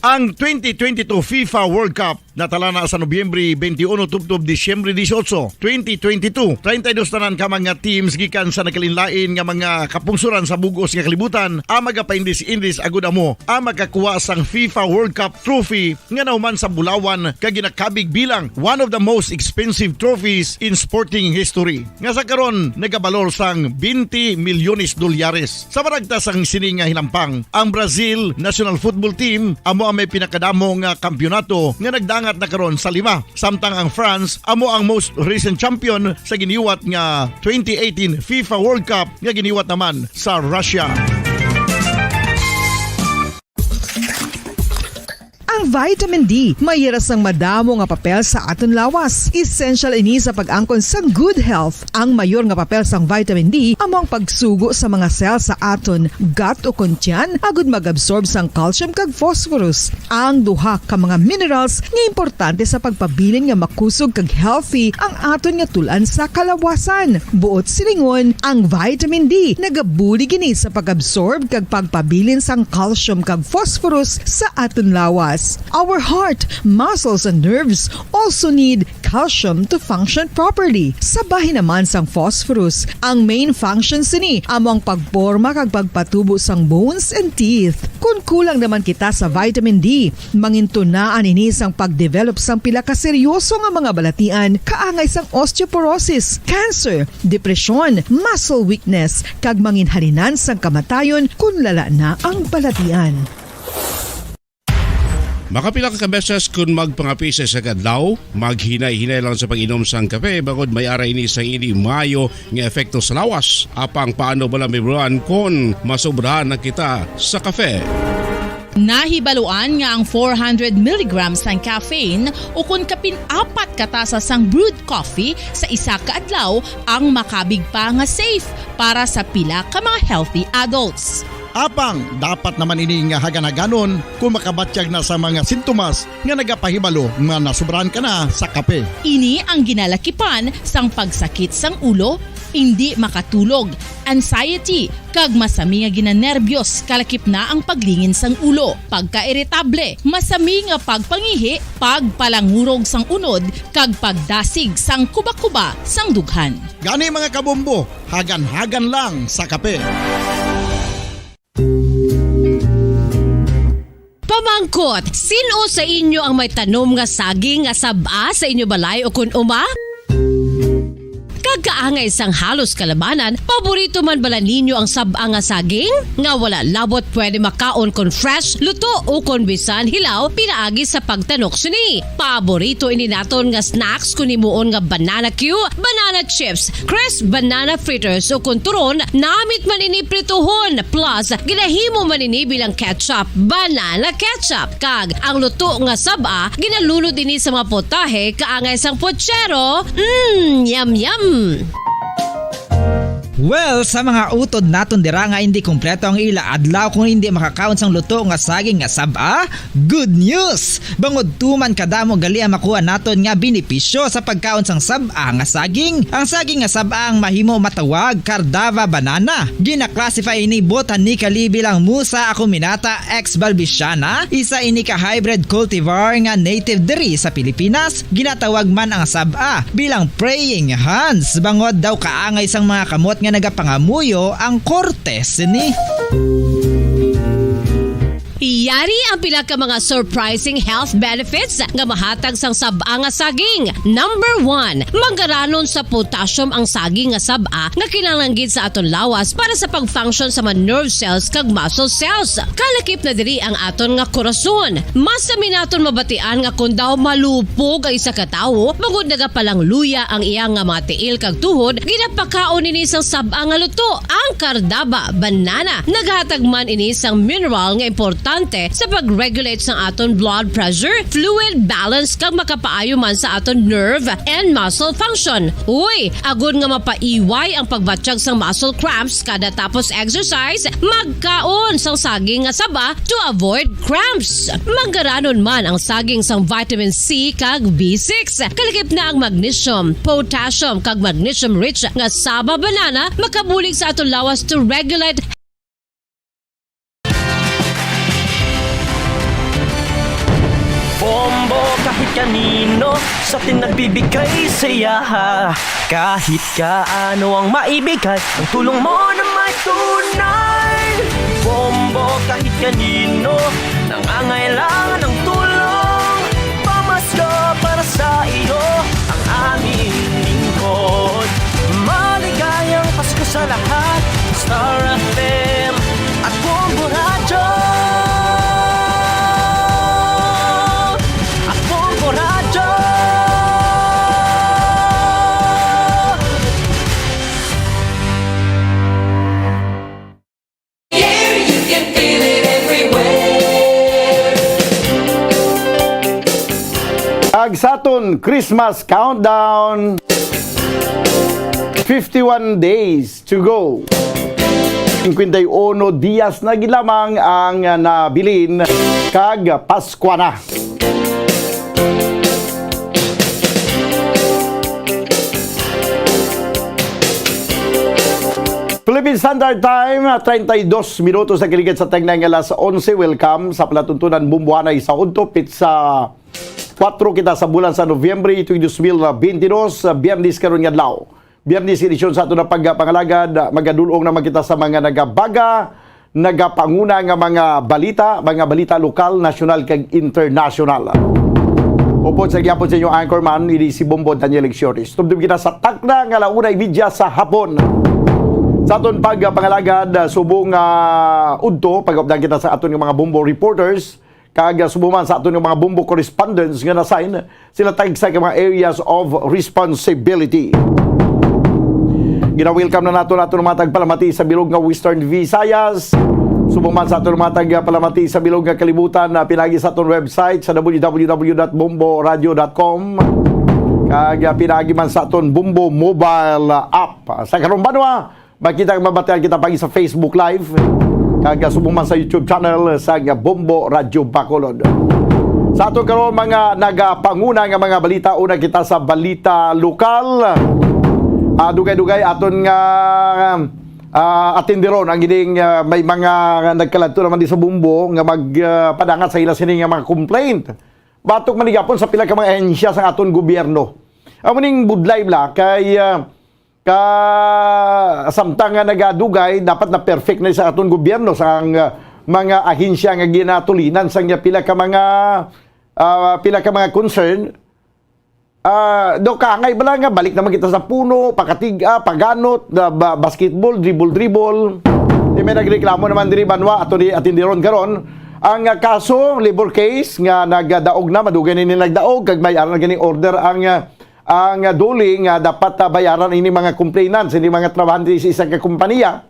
Ang twenty twenty-two FIFA World Cup natala na sa Nobyembre twenty-one tubtob Disyembre dieciocho, twenty twenty-two. Treinta y dos tanan ka mga teams gikan sa nagkalainlain nga mga kapungsoran sa bug-os nga kalibutan ang magapaindis-indis agud amo ang makakuha sang FIFA World Cup trophy nga nahuman sa bulawan kag ginakabig bilang one of the most expensive trophies in sporting history, nga sa karon nagabalor sang twenty milyones dolyares. Sa baragta sang sini nga hinampang, ang Brazil national football team amo ang may pinakadamo nga kampiyonato nga nagdangat na karon sa lima, samtang ang France amo ang most recent champion sa giniwat nga twenty eighteen FIFA World Cup nga giniwat naman sa Russia. Ang vitamin D may hira sang madamo nga papel sa aton lawas. Essential ini sa pag-angkon sang good health. Ang mayor nga papel sang vitamin D amo ang pagsugo sa mga cell sa aton gut o kon tiyan agud mag-absorb sang calcium kag phosphorus, ang duha ka mga minerals nga importante sa pagpabilin nga makusog kag healthy ang aton nga tul-an sa kalawasan. Buot silingon, ang vitamin D nagabulig ini sa pag-absorb kag pagpabilin sang calcium kag phosphorus sa aton lawas. Our heart, muscles, and nerves also need calcium to function properly. Sa bahin naman sang phosphorus, ang main function sini amo ang pagporma kag pagpatubo sang bones and teeth. Kon kulang naman kita sa vitamin D, mangintunaan ini sang pag-develop sang pila ka seryoso nga mga balatian kaangay sang osteoporosis, cancer, depresyon, muscle weakness, kag manginhalinan sang kamatayon kon lala na ang balatian. Makapila ka beses kon magpangape sa isa ka adlaw, maghinay-hinay lang sa pag-inom sang kape, bangod may ara ini sang indi maayo nga epekto sa lawas. Apang paano bala mahibaluan kon masobrahan na kita sa kape? Nahibaluan nga ang four hundred milligrams sang caffeine, ukon kapin apat ka tasa sang brewed coffee sa isa ka adlaw, ang makabig pa nga safe para sa pila ka mga healthy adults. Apang dapat naman ini nga hagan-haganon kon makabatyag na sa mga sintomas nga nagapahibalo nga nasobrahan ka na sa kape. Ini ang ginalakipan sang pagsakit sang ulo, indi makatulog, anxiety, kag masami nga ginanerbiyos, kalakip na ang paglingin sang ulo, pagkairitable, masami nga pagpangihi, pagpalangurog sang unod, kag pagdasig sang kuba-kuba sang dughan. Gani, mga kabombo, hagan-hagan lang sa kape. Pamangkot, sin-o sa inyo ang may tanom nga saging nga sab-a sa inyo balay o kun uma? Kag kaangay sang halos kalabanan, paborito man bala ninyo ang sab-a nga saging? Nga wala labot pwede makaon kon fresh, luto, o kon bisan hilaw pinaagi sa pagtanok sini. Paborito ini naton nga snacks kon himuon nga banana cue, banana chips, crisp banana fritters, o kon turon, namit man ini prituhon. Plus, ginahimo man ini bilang ketchup, banana ketchup. Kag ang luto nga sab-a, ginalunod ini sa mga potahe kaangay sang pochero. Mm, yum, yum! Well, sa mga utod naton dira nga hindi kompleto ang ila adlaw kung hindi makakaon sang luto nga saging nga sab-a, good news! Bangod tuman kadamo gali ang makuha naton nga benepisyo sa pagkaon sang sab-a nga saging. Ang saging nga sab-a ang mahimo matawag Cardava banana. Gina-classify ini botanically bilang Musa acuminata ex balbisiana, isa ini ka hybrid cultivar nga native diri sa Pilipinas. Ginatawag man ang sab-a bilang praying hands, bangod daw kaangay sang mga kamot nga nagapangamuyo ang korte sini. Yari ang pila ka mga surprising health benefits nga mahatag sang sab-a nga saging. Number one, manggaranon sa potassium ang saging nga sab-a nga kinahanglan gid sa aton lawas para sa pag-function sa mga nerve cells kag muscle cells. Kalakip na diri ang aton nga korason. Mas sami naton mabatian nga kon daw malupog ang isa ka tawo, bangod nagapalangluya ang iya nga mga tiil kag tuhod, ginapakaon ini sang sab-a nga luto, ang Cardava banana. Naghatag man ini sang mineral nga importante sa pag-regulate sang aton blood pressure, fluid balance, kag makapaayo man sa aton nerve and muscle function. Uy, agod nga mapaiway ang pagbatyag sang muscle cramps kada tapos exercise, magkaon sang saging nga saba to avoid cramps. Manggaranon man ang saging sang vitamin C kag B six. Kalakip na ang magnesium, potassium, kag magnesium-rich nga saba banana makabulig sa aton lawas to regulate Bombo kahit kanino sa atin nagbibigay saya. Kahit kaano ang maibigay, ang tulong mo na may tunay. Bombo kahit kanino nangangailangan ng tulong. Pamasko para sa iyo ang aming lingkod. Maligayang Pasko sa lahat. Star F M at Bombo Radyo. At Bombo Radyo. Here you can feel it everywhere. Ag sa aton Christmas countdown, fifty-one days to go. Cincuenta y uno dias na gid lamang ang nabilin kag Paskwa na. Philippine Standard Time, treinta y dos minutos na kiligad sa tagnay nga alas onse. Welcome sa palatuntunan Bumbuanay sa Udto, pitsa kuwatro kita sa bulan sa Nobyembre, tuig dos mil bentidós, Biyernes karon nga adlaw. Biyernes edisyon sa aton nga pagpangalagad, magadul-ong naman kita sa mga nagabaga, nagapanguna nga mga balita, mga balita lokal, nasyonal, kag internasyonal. Upod sa gihapon sa inyong anchorman, ini si Bombo Daniel Igsioris. Tubtob kita sa takna nga alauna y media sa hapon. Sa aton pagpangalagad, subong nga udto, pag-updan kita sa aton nga mga Bombo reporters, kag, ah, subong man sa aton nga mga Bombo correspondents nga na-assign sila tagsa ka mga areas of responsibility. Gina-welcome na nato naton mga tagpalamati sa bilog nga Western Visayas. Subong man sa aton mga tagpalamati sa bilog nga kalibutan, na pinaagi sa aton website sa W W W dot bombo radio dot com. Kag, ah, pinaagi man sa aton Bombo mobile app. Sa karon banwa, makita kag mabatian kita pag sa Facebook Live, kag subong man sa YouTube channel sa nga Bombo Radyo Bacolod. Sa aton karon mga nagapanguna nga mga balita, una kita sa balita lokal. Ah, dugay-dugay aton nga, ah, atindiron ang ining, ah, may mga nagkaladto naman di sa Bombo nga mag, ah, padangat sa ila sini nga mga complaint batok man gihapon sa pila ka mga ahensya sa aton gobyerno. Amo ning budlay bala kay, ah, Ka, samtang nga nagadugay, dapat na perfect na sa aton gobyerno, sa ang, ah, mga ahensya nga ginatulinan sa nga pila ka mga, ah, pila ka mga concern. Ah, do ka angay bala nga balik naman kita sa puno, pakatig-a, paganot, na ba, basketball, dribble-dribble. Di may nagreklamo naman diri, banwa, ato ni atindiron karon. Ang, ah, kaso, labor case nga nagdaog na, madugay na ini nagdaog, kag may aral gani order ang, ah, ang, ah, DOLE nga dapat, ah, bayaran ini mga complainants, ini mga trabahante sa isa ka kompanya.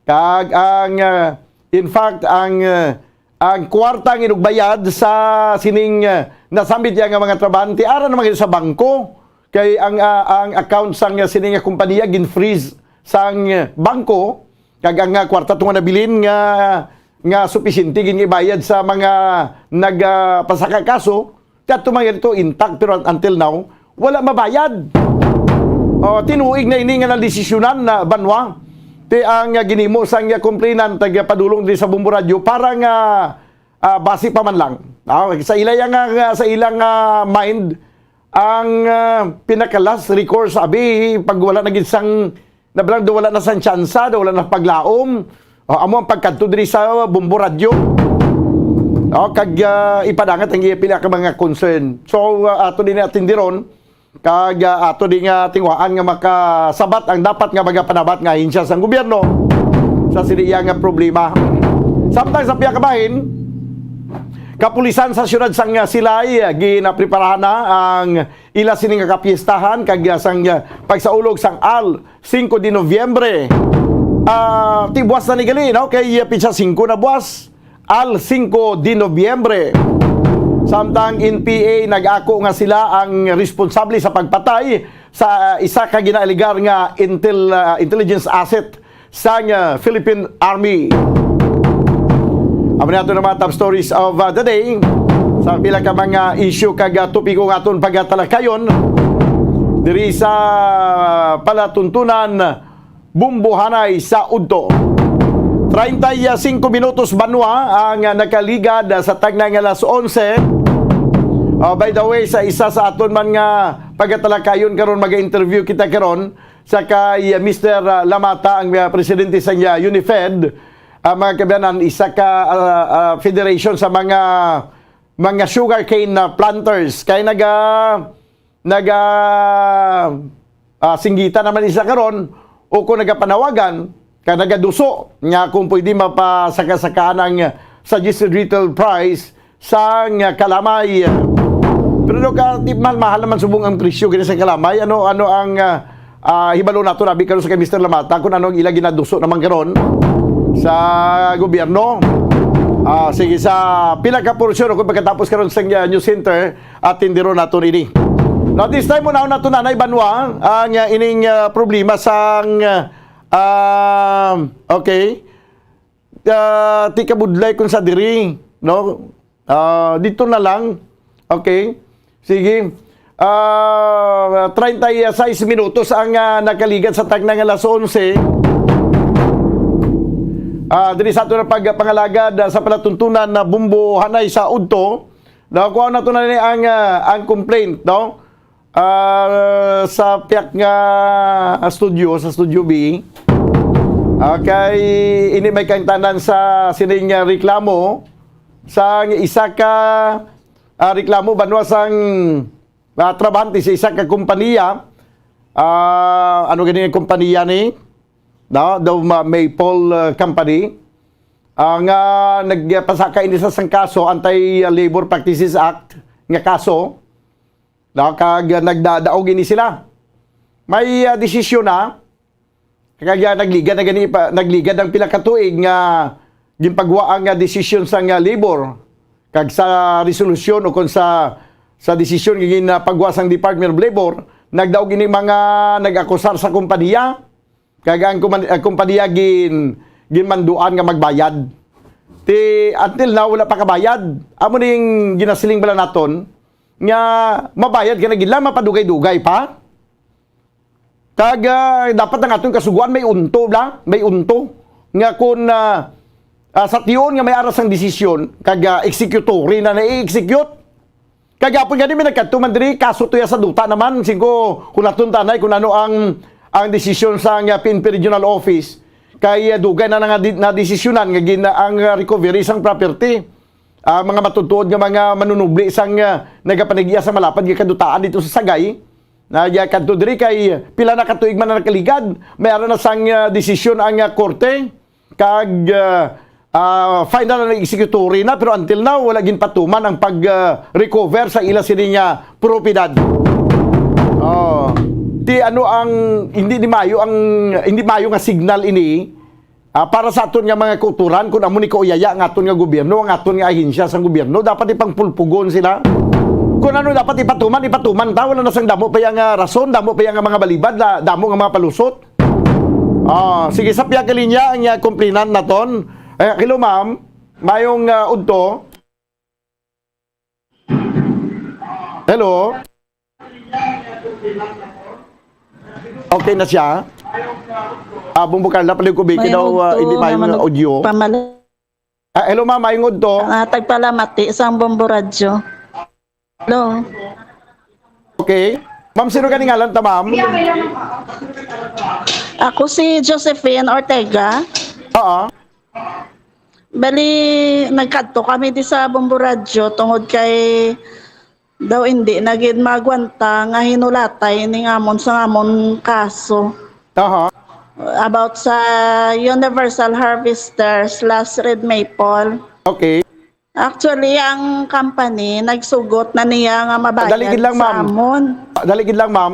Kag ang, ah, in fact, ang, ah, ang kwarta nga inugbayad sa sining, ah, nasambit niya nga mga trabahante, ara naman gyud sa bangko. Kay ang, ah, ang account sang, ah, sining nga kompanya gin-freeze sang, ah, bangko, kag ang, ah, kwarta tungod nabilin nga, nga supisyente gid nga ibayad sa mga nag, ah, pasaka kaso, Kadto man dito intact, pero un-, until now, wala mabayad. Oh, tinuig na ini nga nandesisyonan na banwa. Ti ang, ah, ginimo sang, ah, complainant, taga padulong diri sa Bombo Radio para nga, ah, basi pa man lang. Ah, sa ila yang, ah, sa ilang, ah, mind, ang, ah, pinaka last recourse, abi, pag wala na gid sang na bilang daw wala na sang tsansa, daw wala na paglaom. O, amo ang pagkadto diri sa Bombo Radyo. O, kag, ah, ipadangat ang iya pila ka mga concern. So, ah, ato din atindiron, kag, ah, ato din nga tingwaan nga makasabat ang dapat nga mga panabat nga ahensya sang gobyerno sa sini iya nga problema. Samtang sa pihak kabahin, kapulisan sa siyudad sang Silay, ah, ginapreparahan na ang ila sini nga kapiestahan kag, ah, sang, ah, pagsaulog sang Al Cinco de Noviembre. Ah, ti buwas na ni gali, no? Kay, ah, petsa singko na buwas, Al Cinco de Noviembre. Samtang N P A nag-ako nga sila ang responsable sa pagpatay sa, ah, isa ka ginaaligar nga intel-, ah, intelligence asset sang, ah, Philippine Army. Amo na ato na mga top stories of, ah, the day. Sa pila ka mga issue kag, ah, topiko nga aton pagatalakayon diri sa palatuntunan, Bumbuhanay sa udto. Treinta y cinco minutos banwa ang, ah, nakaligad, ah, sa tagna nga alas onse. Ah, by the way, sa isa sa aton man nga pagatalakayon karon, maga-interview kita karon sa kay, ah, Mister, ah, Lamata, ang, ah, presidente sa, ah, UNIFED, ah, mga kabayan, isa ka, ah, ah, federation sa mga, mga sugarcane, ah, planters. Kay naga, naga, ah, singgita naman isa karon, o kung nagapanawagan, kag nagaduso nga kung pwede mapasaka-sakaan ang suggested retail price sang kalamay. Pero do ka, di, mahal-mahal naman subong ang presyo gani sa kalamay. Ano, ano ang, ah, ah, hibalo nato, abi, karon sa kay Mister Lamata, kung ano ang ila ginaduso naman karon sa gobyerno? Ah, sige, sa pila ka porsyon, kung pagkatapos karon sa, ah, news center, atindiron naton ini. Now, this time, unahon naton, Nanay Banwa, ang, ah, ining, ah, problema sang, ah, okay, ah, ti kabudlay kung sa diri, no? Ah, dito na lang. Okay. Sige. Ah, treinta y seis minutos ang, ah, nakaligad sa tagna nga alas onse. Ah, diri sa ato na pagpangalagad, ah, sa palatuntunan na Bumbo Hanay sa udto. Nakuha na to na ni ang, ah, ang complaint, no? Ah, sa piyak nga studio, sa Studio B. Okay, ini may kaintanan sa sining, ah, reklamo. Sa isa ka, ah, reklamo banwa sang, ah, trabahante sa isa ka kompanya. Ah, ano gani ang kompanya ni? No, the Ma-, Maple, ah, Company. Ah, nga nagpasaka ini sa sang kaso, Anti-Labor Practices Act nga kaso. No, kag nagdadaog ini sila. May, ah, desisyon na. Kag, ah, nagligad na gani pa, nagligad ang pila ka tuig nga ginpagwa ang, ah, desisyon sang, ah, labor. Kag sa resolusyon o kon sa, sa desisyon nga ginpagwa sang Department of Labor, nagdaog ini mga nag-akusar sa kompanya. Kag ang kuman-, ang kompanya gin-, ginmanduan nga magbayad. Ti, until now, wala pa kabayad. Amo ning ginasiling bala naton nga mabayad ka na gid lang, mapadugay-dugay pa. Kag, ah, dapat ang aton kasugoan may unto, bla? May unto. Nga kun, ah, ah, sa tion nga may aras ang desisyon, kag, ah, executory na nai-execute. Kagapon gani may nagkadto man diri, kaso tuya sa duta naman, singko, kung naton tanay kung ano ang, ang desisyon sa nga P N P Regional Office, kay, ah, dugay na nga di-, nadesisyonan nga gina-, ang, ah, recovery sang property. ah, mga matutuod nga mga manunubli sang, ah, nagapanag-iya sa malapad nga kadutaan dito sa Sagay. Na, ya, kadto diri kay pila na ka tuig man ang nakaligad, may ara na sang, ah, desisyon ang, ah, korte kag, ah, ah, final na executory na, pero until now wala ginpatuman ang pag, ah, recover sa ila sini nga propiedad. Oh, ti ano ang hindi ni mayo ang hindi mayo nga signal ini, ah, para sa aton nga mga kauturan, kung amo ni kauyaya ang aton nga gobyerno, ang aton nga ahensya sang gobyerno, dapat ipangpulpugon sila. Kung ano dapat ipatuman, ipatuman ta. Wala na sang damo pa yang, ah, rason, damo pa yang mga balibad, la-, damo nga mga palusot. Ah, sige, sa pihak linya ang, ah, complainant naton. Eh, hello, ma'am. Mayong, ah, udto. Hello? Okay na siya? Ah, Bumbo Carla, palihog ko, Vicky, daw, ah, hindi mayo nga audio. Ah, hello, ma'am, mayong udto. Ah, tagpalamati sang Bombo Radyo. Hello. Okay. Ma'am, sino gani ngalan ta, ma'am? Ako si Josephine Ortega. Oo. Bali, nagkadto kami di sa Bombo Radyo tungod kay daw hindi na gid magwanta nga hinulatay ning amon sa amon kaso. Aha. About sa Universal Harvester slash Red Maple. Okay. Actually, ang company nagsugot na niya nga mabayad sa amon. Ah, dali gid lang, ma'am. Ah, dali gid lang, ma'am.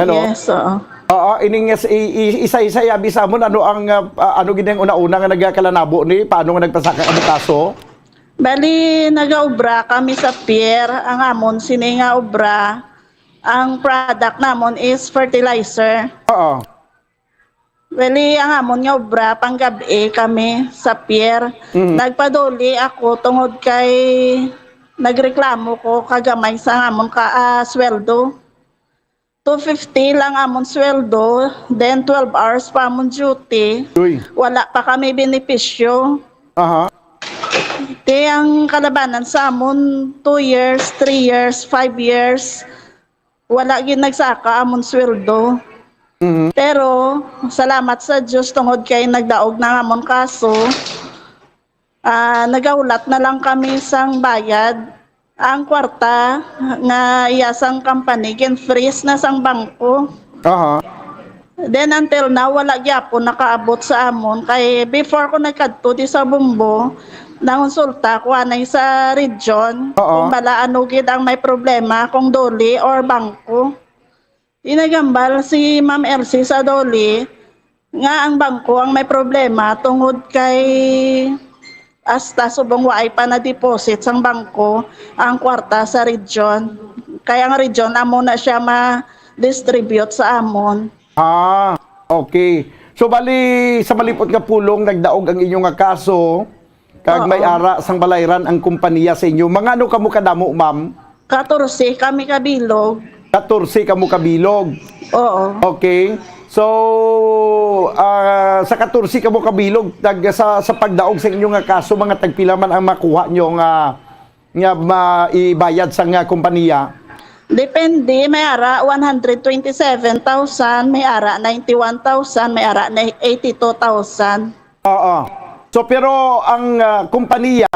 Hello? Yes, oo. Oo, ining is-, i-, i-, isa-isa i-abi sa amon, ano ang, ah, ah, ano gid ang una-una nga nagakalanabo ni? Paano nga nagpasaka ang kaso? Bali, nagaobra kami sa pier. Ang amon sini nga obra, ang product namon is fertilizer. Oo. Bali, ang amon nga obra, panggab-i kami sa pier. Mhm. Nagpaduli ako tungod kay nagreklamo ko kagamay sa amon ka, ah, sweldo. Two fifty lang amon sweldo, then twelve hours pa amon duty. Uy. Wala pa kami benepisyo. Aha. Ti ang kalabanan sa amon, two years, three years, five years, wala gid nagsaka amon sweldo. Mhm. Pero salamat sa Dios tungod kay nagdaog na ang amon kaso. Ah, nagahulat na lang kami sang bayad. Ang kwarta nga iya sang company gin-freeze na sang bangko. Aha. Then until now, wala gyapon nakaabot sa amon. Kay before ko nagkadto di sa Bombo, nangonsulta ko anay sa region. Oo. Kung bala ano gid ang may problema, kung DOLE or bangko. Inagambal si Ma'am Elsie sa DOLE nga ang bangko ang may problema tungod kay hasta subong waay pa na-deposit sang bangko ang kwarta sa region. Kay ang region amo na siya ma-distribute sa amon. Ah, okay. So, bali, sa malipot nga pulong, nagdaog ang inyo nga kaso, kag may Oo. ara sang balayran ang kompanya sa inyo. Mga ano kamo kadamo, ma'am? Katorse kami ka bilog. Katorse kamo ka bilog? Oo. Okay. So, ah, sa katorse kamo ka bilog, tag-, sa, sa pagdaog sa inyo nga kaso, mga tagpila man ang makuha nyo nga nga maibayad sang, ah, kompanya? Depende, may ara one hundred twenty-seven thousand, may ara ninety-one thousand, may ara na eighty-two thousand. Oo. So, pero ang, ah, kompanya,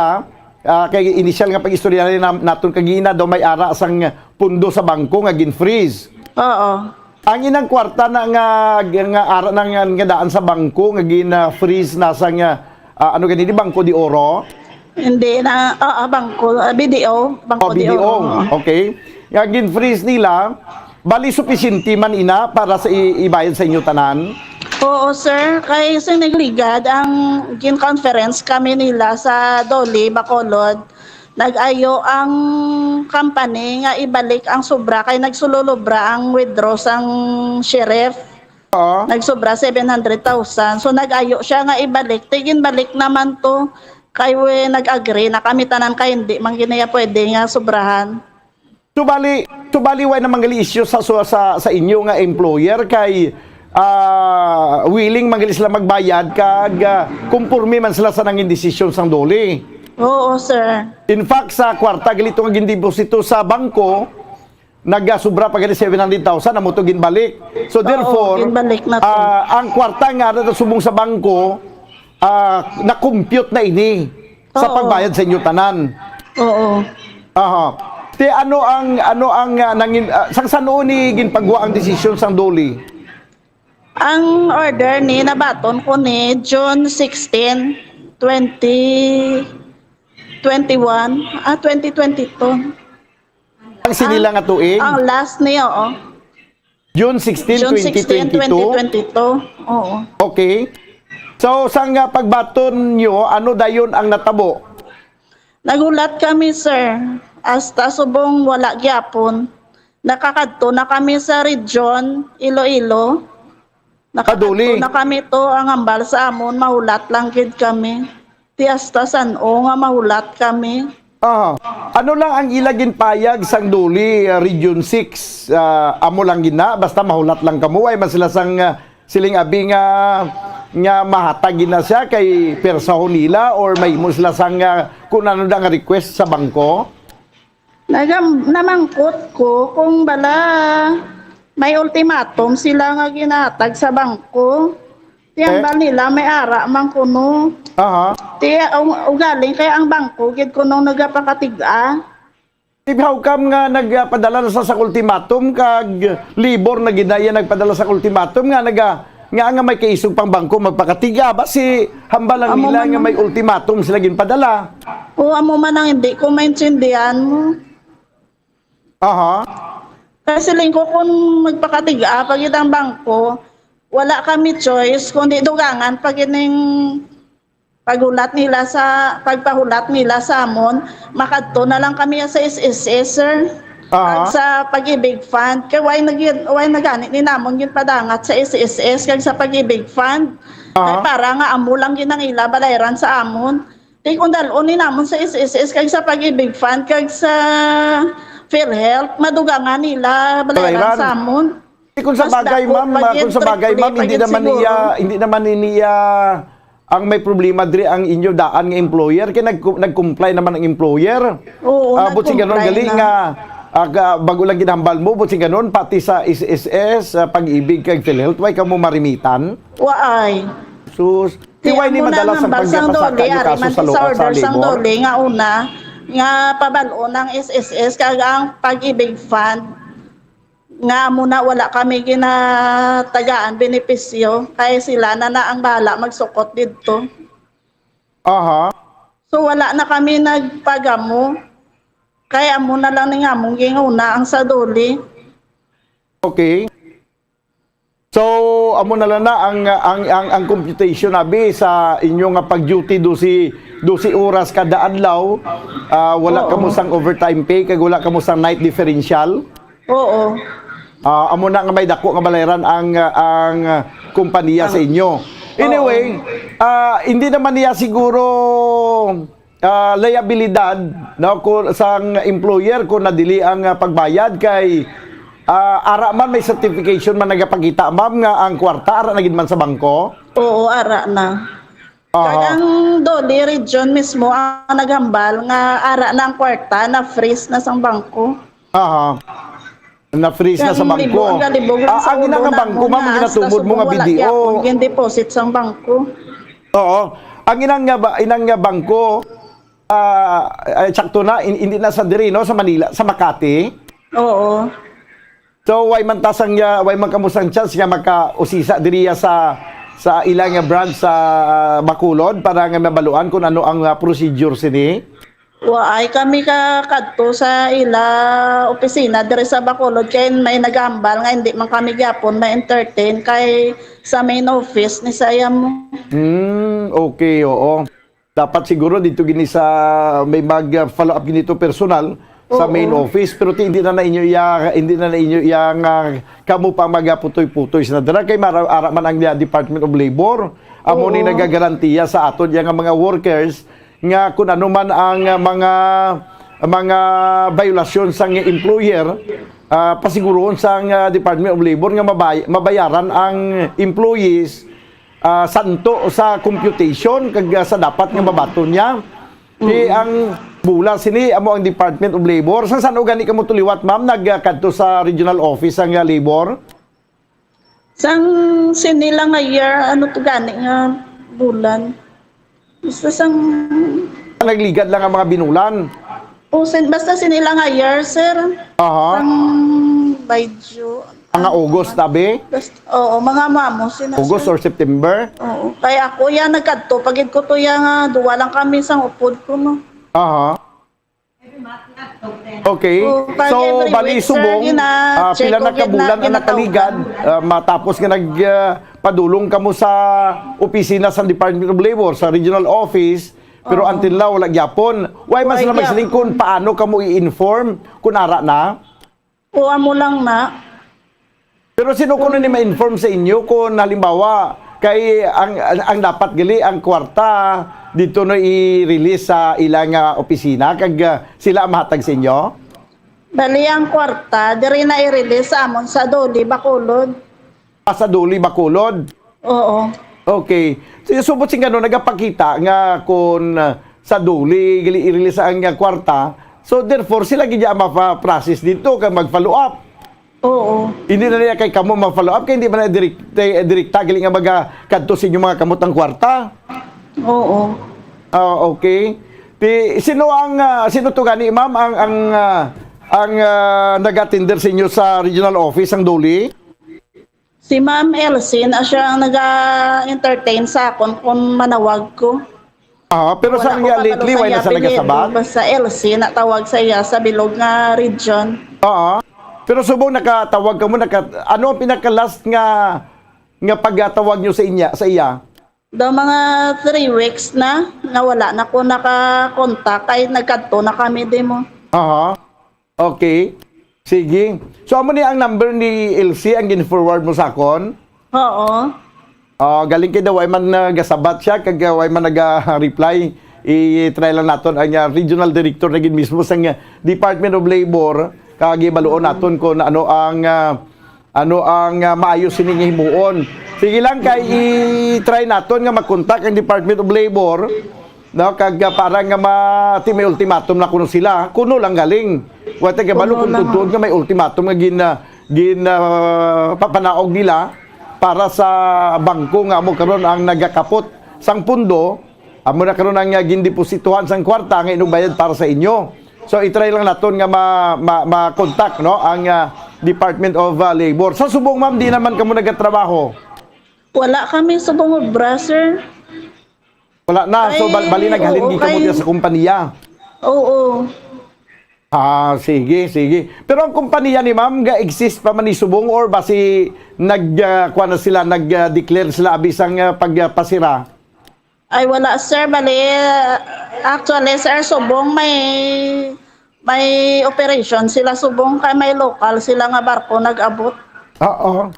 ah, kay initial nga pag-istorya na naton kagina daw may ara sang pundo sa bangko nga gin-freeze. Oo. Ang inang kwarta na nga, nga ara na nga, nga daan sa bangko nga gin-freeze na sa nga, ah, ano gani, di Bangko de Oro? Hindi na, ah, ah, bangko, ah, B D O, Bangko Oh, de Oro. B D O. Oo. Okay. Nga gin-freeze nila, bali supisyente man ina para sa i-, ibayad sa inyo tanan? Oo, sir. Kay sa nagligad ang gin-conference kami nila sa DOLE, Bacolod. Nag-ayo ang company nga ibalik ang sobra kay nagsululobra ang withdraw sang sheriff. Oo. Nagsobra seven hundred thousand. So, nag-ayo siya nga ibalik. Ti ginbalik naman to. Kay we, nag-agree na kami tanan kay hindi man gid niya pwede nga sobrahan. Subali, subali, way na man gali isyu sa, sa, sa, sa inyo nga employer kay, ah, willing man gali sila magbayad kag, ah, kumporme man sila sa nangin desisyon sang DOLE. Oo, sir. In fact, sa kwarta gali to nga gindeposito sa bangko, nagasubra pa gali seven hundred thousand, amo to ginbalik. So, Oo, therefore, ginbalik na to. ah, ang kwarta nga ara subong sa bangko, ah, na-compute na ini sa Oo. pagbayad sa inyo tanan. Oo. Aha. Ti ano ang, ano ang, ah, nangin-, ah, sang san-o ni ginpagwa ang desisyon sang DOLE? Ang order ni nabaton ko ni June sixteen, twenty twenty-one, ah, twenty twenty-two. Ang sini lang nga tuig? Ang last niya, oo. June sixteen, June sixteen, twenty twenty-two? Twenty twenty-two. Oo. Okay. So, sang, ah, pagbaton nyo, ano dayon ang natabo? Naghulat kami, sir. Hasta subong wala gyapon. Nakakadto na kami sa region, Iloilo. Nakakadto na kami to, ang hambal sa amon, mahulat lang gid kami. Ti hasta san-o nga mahulat kami. Aha. Ano lang ang ila ginpayag sang DOLE, ah, Region six? Ah, amo lang gid na, basta mahulat lang kamo, ay man sila sang, ah, siling abi nga, nga mahatag gid na siya kay persahon nila or may mo sila sang, ah, kung ano na nga request sa bangko? Nagam-, namangkot ko kung bala may ultimatum sila nga ginatag sa bangko. Ti Eh? hambal nila may ara man kuno. Aha. Ti, ang, ugaling kay ang bangko gid kuno nagapakatig-a. Ti how come nga nagpadala na sa, sa ultimatum kag labor na gid na iya nagpadala sa ultimatum nga naga-, nga, nga may kaisog pang bangko magpakatig-a? Basi hambal lang Amo nila man nga ang may ultimatum sila ginpadala. O, amo man ang hindi ko maintindihan mo. Aha. Kay siling ko, kung magpakatig-a pa gid ang bangko, wala kami choice kundi dugangan pa gid ning paghulat nila sa, pagpahulat nila sa amon. Makadto na lang kami sa S S S, sir. Aha. Kag sa Pag-ibig Fund. Kay why nag-, why na gani ni namon ginpadangat sa S S S kag sa Pag-ibig Fund? Kay Aha. para nga amo lang gid ang ila balayran sa amon. Ti kung dal-on ni namon sa S S S kag sa Pag-ibig Fund kag sa PhilHealth, madugangan nila balayran Balayran. sa amon. Ti kung sa Mas bagay, dako ma'am, pa ah, gid kung sa bagay, ma'am, triple hindi pa gid naman siguro. niya, hindi naman niya ang may problema diri ang inyo daan nga employer, kay nag-, nag-comply naman ang employer. Oo, Ah, buot silingon nag-comply gali na. nga, ah, ka-, bago lang ginhambal mo, buot silingon pati sa S S S, ah, Pag-ibig kag PhilHealth, why kamo marimitan? Waay. Sus, Ti di why ni amo na madala ang sa hambal sang pagkapasa DOLE, kaayo ari kaso man sa ti lo-, sa sa order sang labor? DOLE nga una, nga pabal-on ang S S S kag ang Pag-ibig Fund, nga amo na wala kami ginatagaan benepisyo, kay sila na na ang bahala magsukot didto. Aha. So, wala na kami nagpagamo, kay amo na lang ning among ginguna ang sa DOLE. Okay. So, amo na lang na ang, ang, ang, ang computation, abi, sa inyo nga pag-duty, dose, dose oras kada adlaw, ah, wala Oo. kamo sang overtime pay, kag wala kamo sang night differential? Oo. Ah, amo na nga may dako nga balayran ang, ah, ang, ah, kompanya sa Ang inyo. Oo. Anyway, ah, hindi naman niya siguro, ah, liabilidad, no, kung sang employer kung nadili ang, ah, pagbayad kay, ah, ara man may certification man nagapakita, ma'am, nga ang kwarta ara na gid man sa bangko? Oo, ara na. Aha. Kag ang DOLE region mismo ang naghambal nga ara na ang kwarta, na-freeze na sang bangko. Aha. Na-freeze na sa Ang libo, bangko. ang galibog lang Ah, sa ang ina ulo nga bangko, namon ma'am, nga ang hasta ginatubod mo subong nga wala B D O. gyapon gin-deposit sang bangko. Oo. Ang inang nga ba, inang nga bangko, ah, ay, sakto na, in-, hindi na sa diri, no, sa Manila, sa Makati. Oo. So, way man ta sang, ah, way man kamo sang chance nga makausisa diri, ah, sa, sa ila nga branch sa, ah, Bacolod para nga mabaluan kung ano ang, ah, procedure sini? Waay kami ka kadto sa ila opisina diri sa Bacolod, kay may nagahambal nga hindi man kami gyapon ma-entertain kay sa main office ni sa iya mo. Hmm, okay, oo. Dapat siguro dito gini sa may mag, uh, follow up gini to personal sa main Oo. office, pero ti-, hindi na na inyo iya, hindi na na inyo iya nga kamo pa magaputoy-putoy sa nadara kay mara-, ara man ang, uh, Department of Labor. Amo ni Oo. nagagarantiya sa aton iya nga mga workers nga kung ano man ang, uh, mga, mga biolasyon sang employer, ah, pasiguruhon sang, ah, Department of Labor nga mabay-, mabayaran ang employees, ah, santo sa computation kag, ah, sa dapat nga mabaton niya. Ti Mm. ang bula sini amo ang Department of Labor. Sa san-o gani kamo to liwat, ma'am, nagkadto sa regional office ang, ah, labor? Sang sini lang nga year, ano to gani nga bulan? Basta sang Nagligad lang ang mga binulan. O, sin-, basta sini lang nga year, sir. Aha. Sang by June. Mga August, tabi? Bas-, oo, mga mamo, sina, August sir. Or September? Oo. Kaya ako, yan, nagkadto. Pagid ko to, yan, nga, duwa lang kami sang upod ko, no? Aha. Okay. Oo, kaya So, every bali, week, sir, subong, gina-, ah, check pila ko, na ka gina-, bulan ang ginatawag. Nakaligad, ah, matapos nga nag, ah, padulong kamo sa opisina sa Department of Labor, sa regional office, pero Oo. Until now, wala gyapon. Why man Why sila gyapon? Magsiling kung paano kamo i-inform kung ara na? Kuha mo lang na. Pero sino kuno ni ma-inform sa inyo kung halimbawa kay ang, ang, ang dapat gali ang kwarta dito no i-release sa ilang, ah, opisina kag, ah, sila ang mahatag sa inyo? Bali ang kwarta, diri na i-release sa amon sa Doli, Bacolod. Ah, sa Doli, Bacolod? Oo. Okay. So, yung subot sing ano, nagapakita nga kung, ah, sa Doli, gali i-release ang, ah, kwarta. So, therefore, sila gid ang mapa-process dito kag mag-follow up. Oo. Hindi na niya kay kamo mag-follow up, kay hindi man na direct, eh, direkta gali nga maga kadto sa inyo mga kamot ang kwarta. Oo. Ah, okay. Ti, sino ang, ah, sino to gani, ma'am, ang, ang, ah, ang, ah, nag-attender sa inyo sa regional office, ang Doli? Si Ma'am Elsie na siya ang naga-entertain sa akon kung manawag ko. Ah, pero Wala sa ko niya kabalo lately, sa why na iya sa apelyido. Nagasabat? Basta Elsie na tawag sa iya sa bilog nga region. Oo. Pero subong nakatawag ka mo, naka-, ano ang pinaka-last nga, nga pagkatawag nyo sa inya, sa iya? Daw mga three weeks na, nga wala na ko naka-contact, kay nagkadto na kami, di mo. Aha. Okay. Sige. So, amo ni ang number ni Elsie ang gin-forward mo sa akon? Oo. Ah, galing kay daw, way man nagasabat siya, kag, ah, way man naga-reply. I-try lang naton ang, ah, regional director na gid mismo sa, ah, Department of Labor, kag ibaluon naton kung ano ang, ah, ano ang, ah, maayo sini nga himuon. Sige lang, kay i-try naton nga makontak ang Department of Labor, no, kag, ah, para nga ma-, ti may ultimatum na kuno sila, kuno lang galing. Wa ta kabalo Kuno kung lang. Tuod nga may ultimatum nga gin-, ah, gin-, ah, papanaog nila para sa bangko nga amo karon ang nagakapot sang pundo, amo na karon ang, ah, gindepositohan sang kwarta nga inubayad para sa inyo. So, i-try lang naton nga ma-, ma-, ma-contact, no, ang, ah, Department of, ah, Labor. Sa subong, ma'am, di naman kamo nagatrabaho? Wala kami subong obra, sir. Wala na. So, bal-, Ay, bali, naghalin oo, gid kamo kay diya sa kompanya? Oo. Ah, sige, sige. Pero ang kompanya ni ma'am, ga-exist pa man ni subong or basi nag, ah, kuwan na sila, nag, ah, declare sila abi sang, ah, pagpasira? Ay, wala, sir. Bali, actually, sir, subong may, may operation sila subong kay may lokal sila nga barko nag-abot. Oo.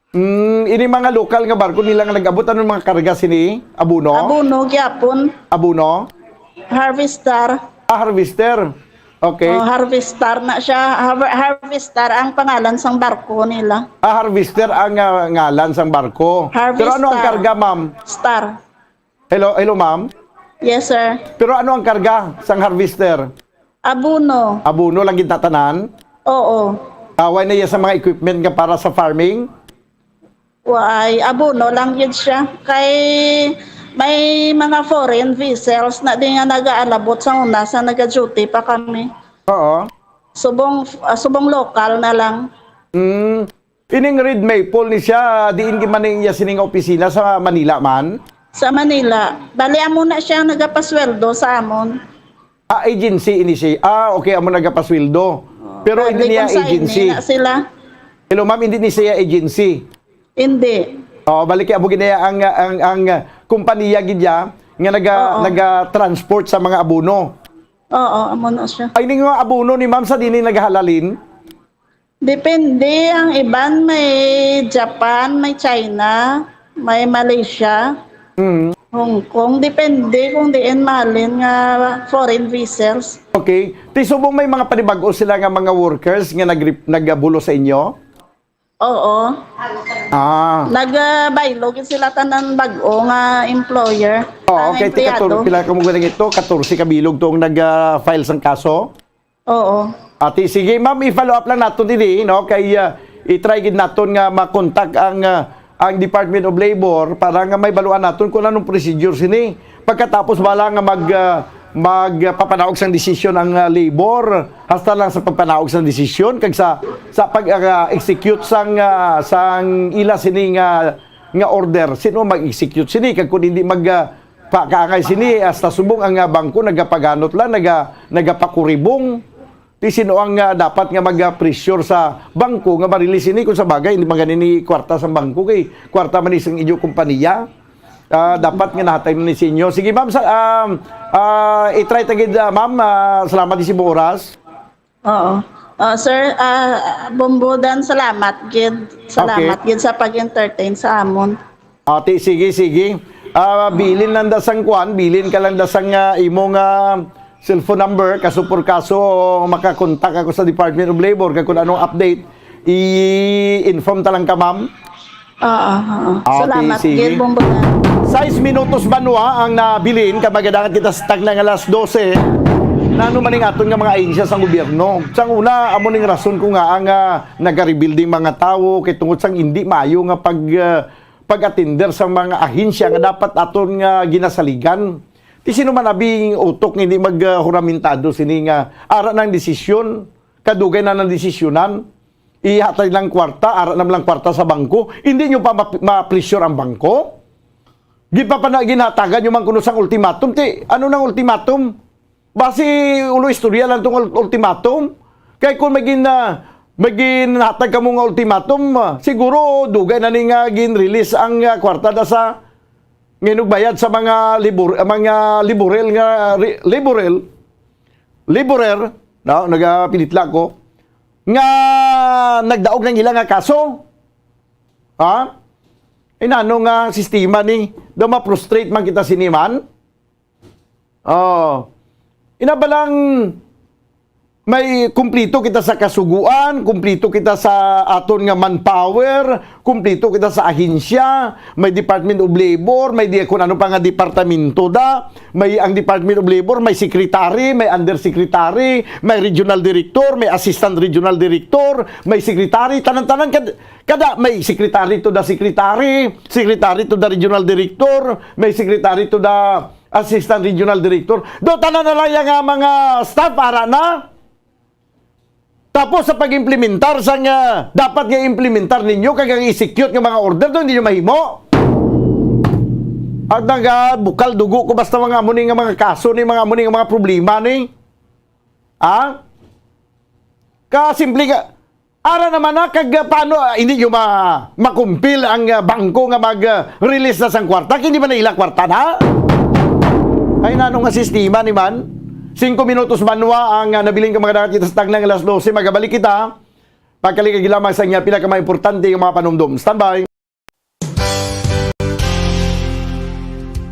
Mm, ini mga lokal nga barko nila nga nag-abot, anong mga karga sini? Abono? Abono gyapon. Abono? Harvester. Ah, harvester. Okay. Oh, harvester na siya. Har-, harvester ang pangalan sang barko nila. Ah, harvester ang, ah, ngalan sang barko. Pero ano ang Harvester. Karga, ma'am? Star. Hello, hello, ma'am? Yes, sir. Pero ano ang karga sang harvester? Abono. Abono lang gid tatanan? Oo. Away na iya sa mga equipment nga para sa farming? Waay, abono lang gid siya. Kay may mga foreign vessels na di nga nagaalabot sa una sa naga-duty pa kami. Oo. Subong, ah, subong lokal na lang. Mm. Ining Red Maple ni siya, diin gid man ang iya sining opisina sa Manila man? Sa Manila. Bali, amo na siya nagapasweldo sa amon. Ah, agency ini siya. Ah, okay, amo nagapasweldo. Oh, pero hindi bali niya kung sa agency. Ini na sila. Hello, ma'am, hindi ni siya agency. Hindi. Oh, balik kay amo gid niya ang, ang, ang, ah, kompanya gid niya nga naga-, Oo. Naga-transport sa mga abono. Oo, amo na siya. Ay, ning mga abono ni ma'am sa dini nagahalalin? Depende. Ang iban may Japan, may China, may Malaysia, Mm. Hong Kong. Depende kung diin mahalin nga foreign vessels. Okay. Ti subong may mga panibag-o sila nga mga workers nga nag-, nagabulo sa inyo? Oo. Ah. Nag, ah, baylo gid sila tanan bag-o nga employer. Oo, ang kay ti empleyado. Kator-, pila ka mo galing ito? Katorse ka bilog tong nag, ah, file sang kaso? Oo. Ati, sige, ma'am, i-follow up lang naton diri, no? Kay, ah, i-try gid naton nga ma-contact ang, ah, ang Department of Labor para nga may baluan naton kung anong procedure sini. Pagkatapos, bala nga mag, ah, magpapanaog sang desisyon ang, ah, labor, hasta lang sa pagpanaog sang desisyon kag sa, sa pag, ah, execute sang, ah, sang ila sini nga, nga order. Sino mag-execute sini? Kag kung hindi mag, ah, pa-, kaangay sini, hasta subong ang, ah, bangko nagapaganot lang, naga-, nagapakuribong. Ti sino ang, ah, dapat nga mag-pressure sa bangko nga ma-release ini? Kung sa bagay, hindi man gani ni kwarta sa bangko, kay kwarta man ni sang inyo kompanya. Ah, dapat nga nahatag na ni sa inyo. Sige, ma'am, sa, um, ah, i-try ta gid, ah, ma'am. Ah, salamat sa imong oras. Oo. Ah, sir, ah, Bombodan, salamat gid. Salamat Okay. gid sa pag-entertain sa amon. Ate, sige, sige. Ah, bilin lang da sang kwan, bilin ka lang da sang, ah, imong, ah, cellphone number, kaso por kaso makakontak ako sa Department of Labor kag kung anong update, i-inform ta lang ka, ma'am. Oo, oo. Ah, Salamat, sige. Gil Bombolan. Sais minutos banwa ang nabilin, kag magadangat kita sa tagna nga alas dose. Nano man ning aton nga mga ahensya sa gobyerno? Sang una, amo ning rason ko nga ang, ah, nagarebuilding mga tawo kay tungod sang hindi maayo nga pag, ah, pag-atender sa mga ahensya nga dapat aton nga ginasaligan. Ti sino man abi ang utok nga hindi mag, ah, huramentado sini nga ara nang desisyon, kadugay na nang desisyonan. Ihatag lang kwarta, ara na lang kwarta sa bangko. Hindi nyo pa ma-, ma-pressure ang bangko? Gipapana-, ginhatagan nyo man kuno sang ultimatum. Ti, ano nang ultimatum? Basi ulo istorya lang tong ul-, ultimatum. Kay kung may gin-, ah, may ginhatag kamo nga ultimatum, ah, siguro dugay na ni nga gin-release ang, ah, kwarta da sa nginugbayad sa mga libur-, mga liburel nga, ri-, liburel, liburer, no? Nagapilitla ko, nga nagdaog ng ila nga kaso. Ha? Ay, nano nga sistema ni? Daw ma-frustrate man kita sini man? Oh. Ina ba lang may kumplito kita sa kasuguan, kumplito kita sa aton nga manpower, kumplito kita sa ahensya, may Department of Labor, may di-, kung ano pa nga departamento da, may ang Department of Labor, may secretary, may undersecretary, may regional director, may assistant regional director, may secretary, tanan-tanan kad-, kada may secretary to the secretary, secretary to the regional director, may secretary to the assistant regional director. Do tanan na lang yang, ah, mga staff ara na. Tapos sa pag-implementar sang, ah, dapat nga implementar ninyo kag ang execute nga mga order do hindi nyo mahimo. At naga bukal dugo ko basta mga amo ni nga mga kaso ni mga amo ni nga mga problema ni. Ha? Kasimple ka, ara naman na, kag, ah, paano, ah, hindi nyo ma-, makumpil ang, ah, bangko nga mag, ah, release na sang kwarta? Hindi man na ila kwarta na? Ay, nano nga sistema ni man? Singko minutos banwa ang, ah, nabilin ka mga dagat kita sa tagna nga alas dose. Magabalik kita. Pagkaligag lamang sa inyo, pinakamaimportante yung mga panumdum. Standby.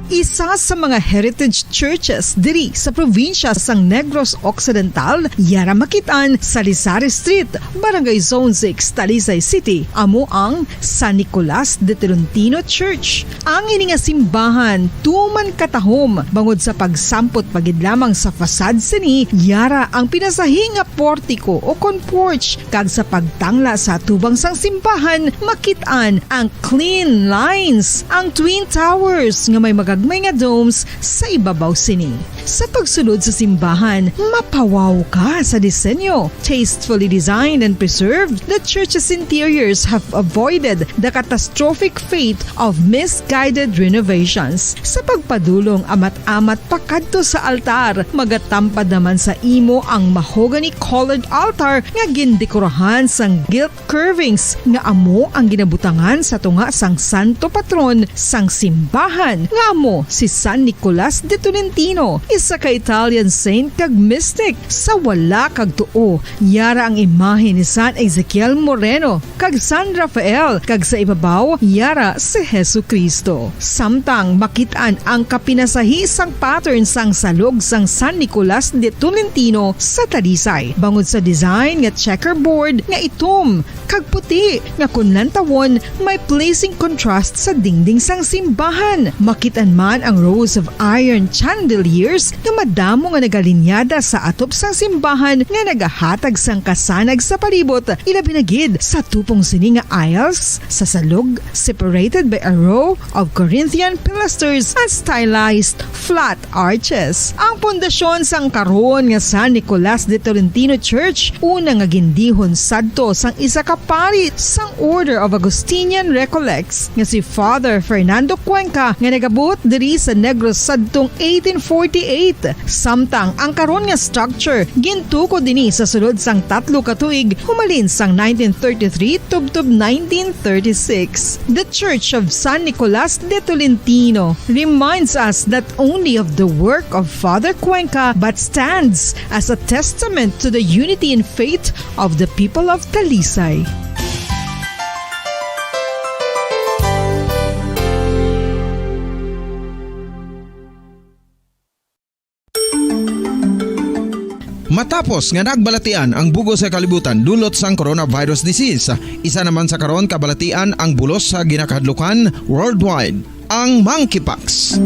Isa sa mga heritage churches diri sa probinsya sang Negros Occidental, yara makit-an sa Salisari Street, Barangay Zone six, Talisay City, amo ang San Nicolas de Tolentino Church. Ang ini nga simbahan tuman katahom bangod sa pagsampot pa gid lamang sa facade sini, yara ang pinasahi nga portiko o kon porch, kag sa pagtangla sa atubang sang simbahan, makit-an ang clean lines, ang twin towers nga may magagmay nga domes sa ibabaw sini. Sa pagsulod sa simbahan, mapawaw ka sa disenyo. Tastefully designed and preserved, the church's interiors have avoided the catastrophic fate of misguided renovations. Sa pagpadulong amat-amat pakadto sa altar, magatampad naman sa imo ang mahogany-colored altar nga gindekorahan sang gilt curvings nga amo ang ginabutangan sa tunga sang santo patron sang simbahan, nga amo si San Nicolas de Tolentino, isa ka Italian saint kag mystic. Sa wala kag tuo, yara ang imahe ni San Ezekiel Moreno kag San Rafael, kag sa ibabaw, yara si Jesu-Cristo. Samtang makit-an ang kapinasahi sang pattern sang salog sang San Nicolas de Tolentino sa Talisay, bangod sa design nga checkerboard nga itom kag puti nga kon lantawon may pleasing contrast sa dingding sang simbahan. Makit-an Man ang rows of iron chandeliers nga madamo nga nagalinyada sa atop sang simbahan nga nagahatag sang kasanag sa palibot, ilabi na gid sa tupong sini nga aisles sa salog, separated by a row of Corinthian pilasters and stylized flat arches. Ang pundasyon sang karon nga San Nicolas de Tolentino Church, una nga gindihon sadto sang isa ka pari sang Order of Augustinian Recollects nga si Father Fernando Cuenca, nga nagabuot diri sa Negros sadtong eighteen forty-eight. Samtang ang karon nga structure gintukod dinhi sa sulod sang tatlo ka tuig, humalin sang nineteen thirty-three tubtob nineteen thirty-six. The Church of San Nicolas de Tolentino reminds us not only of the work of Father Cuenca but stands as a testament to the unity in faith of the people of Talisay. Matapos nga nagbalatian ang bug-os nga kalibutan dulot sang coronavirus disease, isa naman sa karon kabalatian ang bulos sa ginakahadlukan worldwide, ang monkeypox.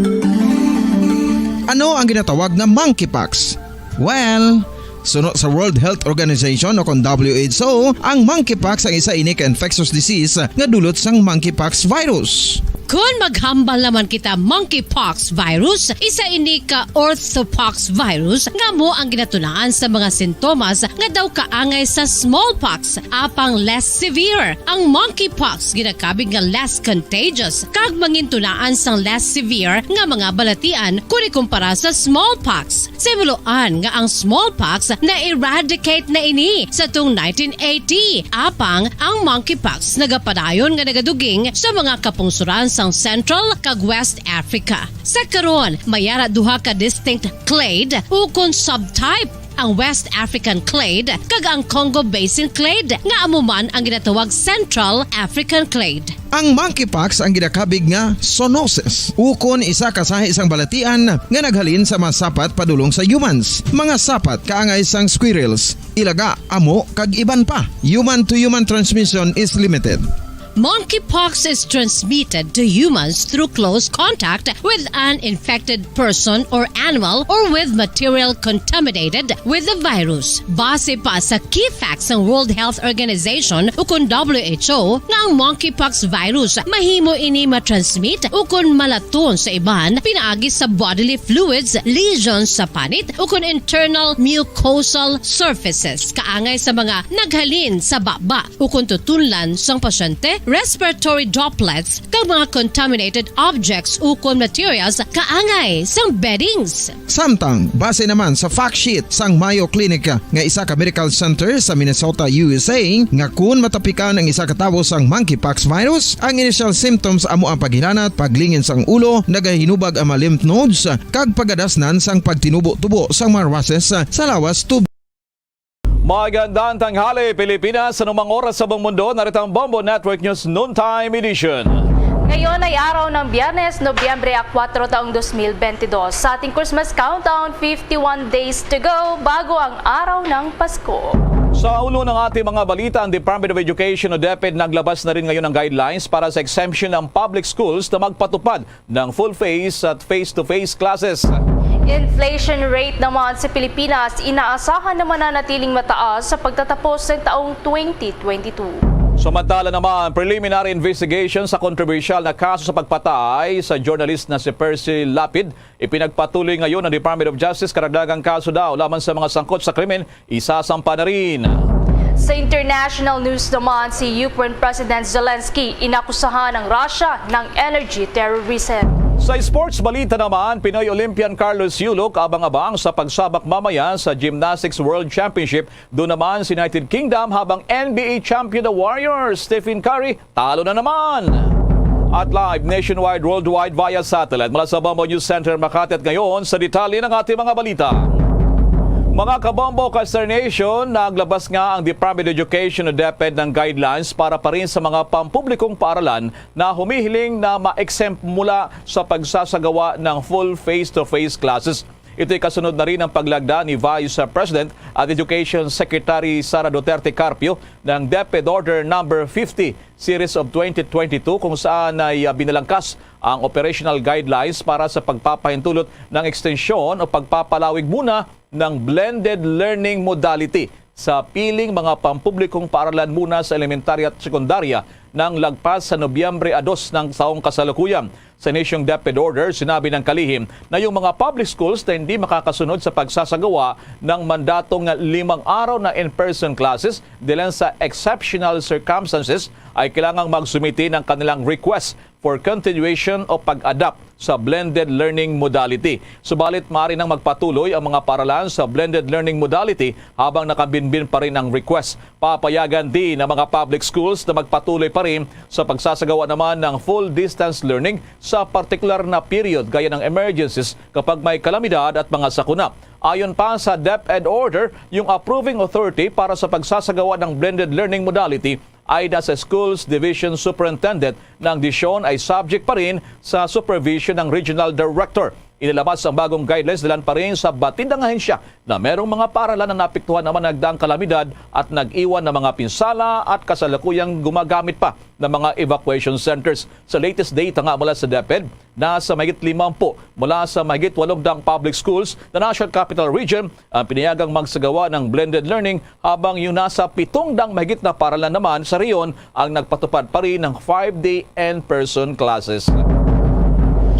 Ano ang ginatawag nga monkeypox? Well, suno sa World Health Organization o kon W H O, ang monkeypox ang isa ini ka infectious disease nga dulot sang monkeypox virus. Kon maghambal naman kita monkeypox virus, isa ini ka orthopox virus nga amo ang ginatunaan sa mga sintomas nga daw kaangay sa smallpox, apang less severe. Ang monkeypox ginakabig nga less contagious kag mangintunaan sang less severe nga mga balatian kon ikumpara sa smallpox. Sa himuloan nga ang smallpox na-eradicate na ini sa tung nineteen eighty, apang ang monkeypox nagapadayon nga nagaduging sa mga kapungsoran sang Central kag West Africa. Sa karon, may ara duha ka distinct clade ukon subtype, ang West African clade kag ang Congo Basin clade, nga amo man ang ginatawag Central African clade. Ang monkeypox ang ginakabig nga zoonosis, ukon isa ka sahi sang balatian nga naghalin sa mga sapat padulong sa humans. Mga sapat kaangay sang squirrels, ilaga, amo, kag iban pa. Human-to-human transmission is limited. Monkeypox is transmitted to humans through close contact with an infected person or animal or with material contaminated with the virus. Base pa sa key facts sang World Health Organization ukon W H O nga ang monkeypox virus mahimo ini matransmit ukon malaton sa iban pinaagi sa bodily fluids, lesions sa panit ukon internal mucosal surfaces kaangay sa mga naghalin sa baba ukon tutunlan sang pasyente, respiratory droplets, kag mga contaminated objects ukon materials kaangay sang beddings. Samtang, base naman sa fact sheet sang Mayo Clinic nga isa ka medical center sa Minnesota, U S A, nga kun matapikan ang isa ka tawo sang monkeypox virus, ang initial symptoms amo ang paghilanat, paglingin sang ulo, nagahinubag ang mga lymph nodes, kag pagadasnan sang pagtinubo-tubo sang mga rushes sa lawas tubig. Magandang tanghali, Pilipinas. Anumang oras sa buong mundo, narito ang Bombo Network News Noontime Edition. Ngayon ay araw ng Biyernes, Nobyembre a kuwatro, taong dos mil bentidós. Sa ating Christmas countdown, fifty-one days to go bago ang araw ng Pasko. Sa ulo ng ating mga balita, ang Department of Education o DepEd naglabas na rin ngayon ng guidelines para sa exemption ng public schools na magpatupad ng full-face at face-to-face classes. Inflation rate naman sa Pilipinas, inaasahan na mananatiling mataas sa pagtatapos ng taong twenty twenty-two. Samantala naman, preliminary investigation sa kontrobersyal na kaso sa pagpatay sa journalist na si Percy Lapid, ipinagpatuloy ngayon ng Department of Justice. Karagdagang kaso daw laban sa mga sangkot sa krimen isasampa na rin. Sa international news naman, si Ukraine President Zelensky inakusahan ng Russia ng energy terrorism. Sa sports balita naman, Pinoy Olympian Carlos Yuluk abang-abang sa pagsabak mamaya sa Gymnastics World Championship. Doon naman si United Kingdom, habang N B A champion na Warriors, Stephen Curry, talo na naman. At live nationwide, worldwide via satellite mula sa Bombo News Center Makati. At ngayon, sa detalye ng ating mga balita. Mga kabombo, Kaster Nation, naglabas nga ang Department of Education o DepEd ng guidelines para pa rin sa mga pampublikong paaralan na humihiling na ma-exempt mula sa pagsasagawa ng full face-to-face classes. Ito'y kasunod na rin ang paglagda ni Vice President at Education Secretary Sara Duterte Carpio ng DepEd Order Number fifty Series of twenty twenty-two, kung saan ay, ah, binalangkas ang operational guidelines para sa pagpapahintulot ng ekstensyon o pagpapalawig muna ng blended learning modality sa piling mga pampublikong paaralan muna sa elementarya at sekundarya nang lagpas sa Nobyembre a dos ng taong kasalukuyan. Sa inisyong DepEd order, sinabi ng kalihim na yung mga public schools na hindi makakasunod sa pagsasagawa ng mandatong limang araw na in-person classes dahilan sa exceptional circumstances ay kailangang magsumite ng kanilang request for continuation o pag-adapt sa blended learning modality. Subalit, maaari nang magpatuloy ang mga paaralan sa blended learning modality habang nakabinbin pa rin ang request. Papayagan din ang mga public schools na magpatuloy pa rin sa pagsasagawa naman ng full distance learning sa partikular na period gaya ng emergencies kapag may kalamidad at mga sakuna. Ayon pa sa DepEd order, yung approving authority para sa pagsasagawa ng blended learning modality ay nasa Schools Division Superintendent. Ang desisyon ay subject pa rin sa supervision ng Regional Director. Inilabas ang bagong guidelines dahilan pa rin sa batid ng ahensya na merong mga paaralan na naapektuhan naman ng nagdaang kalamidad at nag-iwan ng mga pinsala at kasalukuyang gumagamit pa ng mga evacuation centers. Sa latest data nga mula sa DepEd, nasa mahigit limampu mula sa mahigit walong daang public schools na nasa Capital Region ang pinayagang magsagawa ng blended learning, habang yung nasa pitong daang mahigit na paaralan naman sa rehiyon ang nagpatupad pa rin ng five-day in-person classes.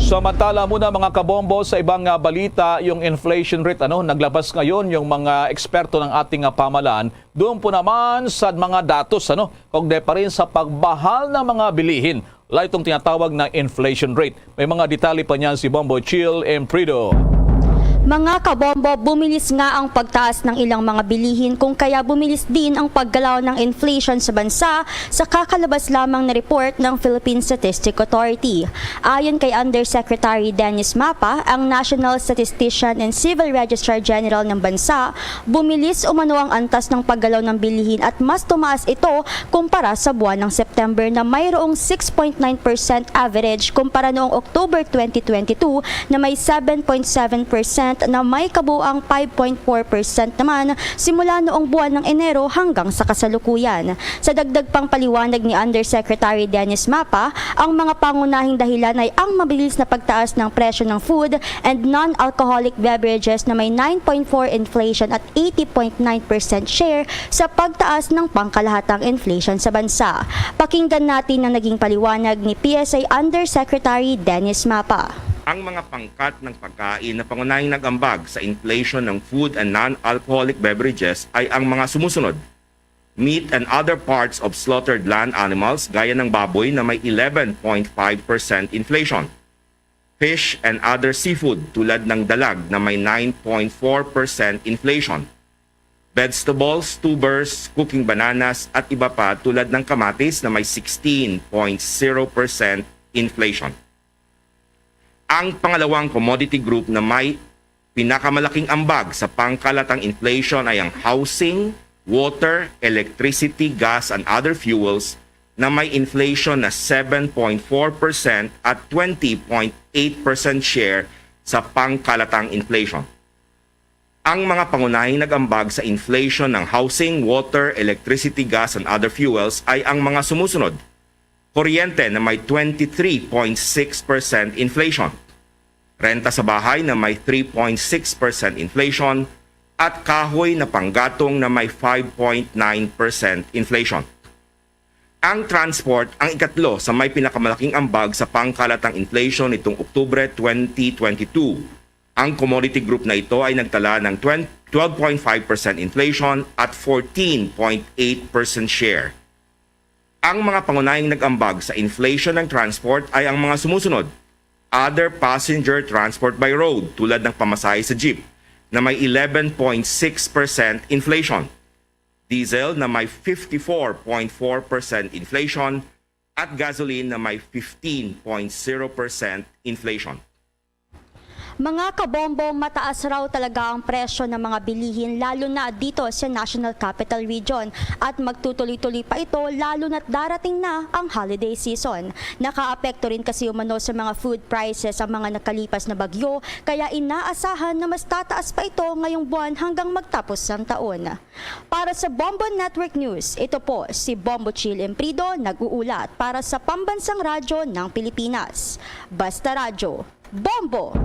Samantala muna, mga kabombo, sa ibang, ah, balita, yung inflation rate, ano, naglabas ngayon yung mga eksperto ng ating, ah, pamahalaan. Doon po naman sa mga datos, ano, kaugnay pa rin sa pagmahal ng mga bilihin, wala itong tinatawag na inflation rate. May mga detalye pa niyan si Bombo Chill Emprido. Mga kabombo, bumilis nga ang pagtaas ng ilang mga bilihin, kung kaya bumilis din ang paggalaw ng inflation sa bansa, sa kakalabas lamang na report ng Philippine Statistic Authority. Ayon kay Undersecretary Dennis Mapa, ang National Statistician and Civil Registrar General ng bansa, bumilis umano ang antas ng paggalaw ng bilihin at mas tumaas ito kumpara sa buwan ng September, na mayroong six point nine percent average, kumpara noong October twenty twenty-two na may seven point seven percent, na may kabuang five point four percent naman simula noong buwan ng Enero hanggang sa kasalukuyan. Sa dagdag pang paliwanag ni Undersecretary Dennis Mapa, ang mga pangunahing dahilan ay ang mabilis na pagtaas ng presyo ng food and non-alcoholic beverages, na may nine point four inflation at eighty point nine percent share sa pagtaas ng pangkalahatang inflation sa bansa. Pakinggan natin ang naging paliwanag ni P S A Undersecretary Dennis Mapa. Ang mga pangkat ng pagkain na pangunahing nag-ambag sa inflation ng food and non-alcoholic beverages ay ang mga sumusunod: meat and other parts of slaughtered land animals, gaya ng baboy na may eleven point five percent inflation, fish and other seafood tulad ng dalag na may nine point four percent inflation, vegetables, tubers, cooking bananas, at iba pa tulad ng kamatis na may sixteen point zero percent inflation. Ang pangalawang commodity group na may pinakamalaking ambag sa pangkalatang inflation ay ang housing, water, electricity, gas, and other fuels na may inflation na seven point four percent at twenty point eight percent share sa pangkalatang inflation. Ang mga pangunahing nag-ambag sa inflation ng housing, water, electricity, gas, and other fuels ay ang mga sumusunod: kuryente na may twenty-three point six percent inflation, renta sa bahay na may three point six percent inflation, at kahoy na panggatong na may five point nine percent inflation. Ang transport ang ikatlo sa may pinakamalaking ambag sa pangkalatang inflation nitong Oktubre twenty twenty-two. Ang commodity group na ito ay nagtala ng twelve point five percent inflation at fourteen point eight percent share. Ang mga pangunahing nag-ambag sa inflation ng transport ay ang mga sumusunod: other passenger transport by road, tulad ng pamasahe sa jeep, na may eleven point six percent inflation, diesel na may fifty-four point four percent inflation, at gasoline na may fifteen point zero percent inflation. Mga kabombo, mataas raw talaga ang presyo ng mga bilihin, lalo na dito sa National Capital Region, at magtutuloy-tuloy pa ito lalo na't darating na ang holiday season. Nakaapekto rin kasi umano sa mga food prices ang mga nakalipas na bagyo, kaya inaasahan na mas tataas pa ito ngayong buwan hanggang magtapos ng taon. Para sa Bombo Network News, ito po si Bombo Chill Emprido, nag-uulat para sa Pambansang Radyo ng Pilipinas. Basta Radyo, Bombo!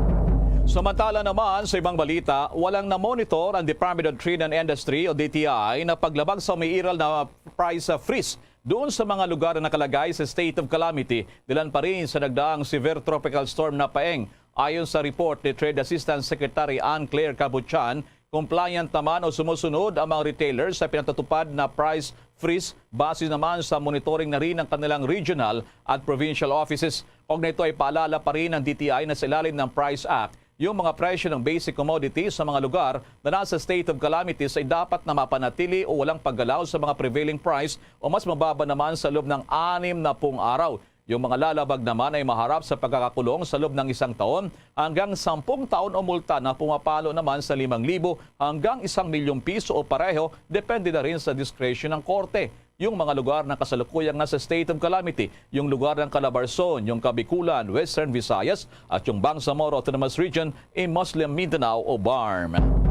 Samantala naman, sa ibang balita, walang na-monitor ang Department of Trade and Industry o D T I na paglabag sa umiiral na price freeze doon sa mga lugar na nakalagay sa state of calamity, dahilan pa rin sa nagdaang severe tropical storm na Paeng. Ayon sa report ni Trade Assistant Secretary Ann Claire Cabuchan, compliant naman o sumusunod ang mga retailer sa pinatutupad na price freeze base naman sa monitoring na rin ng kanilang regional at provincial offices. Kaugnay nito ay paalala pa rin ng D T I na sa ilalim ng Price Act, yung mga presyo ng basic commodities sa mga lugar na nasa state of calamities ay dapat na mapanatili o walang paggalaw sa mga prevailing price o mas mababa naman sa loob ng anim na pung araw. Yung mga lalabag naman ay maharap sa pagkakakulong sa loob ng isang taon hanggang sampung taon o multa na pumapalo naman sa limang libo hanggang isang milyong piso o pareho, depende na rin sa diskresyon ng korte. Yung mga lugar na kasalukuyang nasa state of calamity, yung lugar ng Calabarzon, yung Kabikulan, Western Visayas, at yung Bangsamoro Autonomous Region, in Muslim Mindanao o BARMM.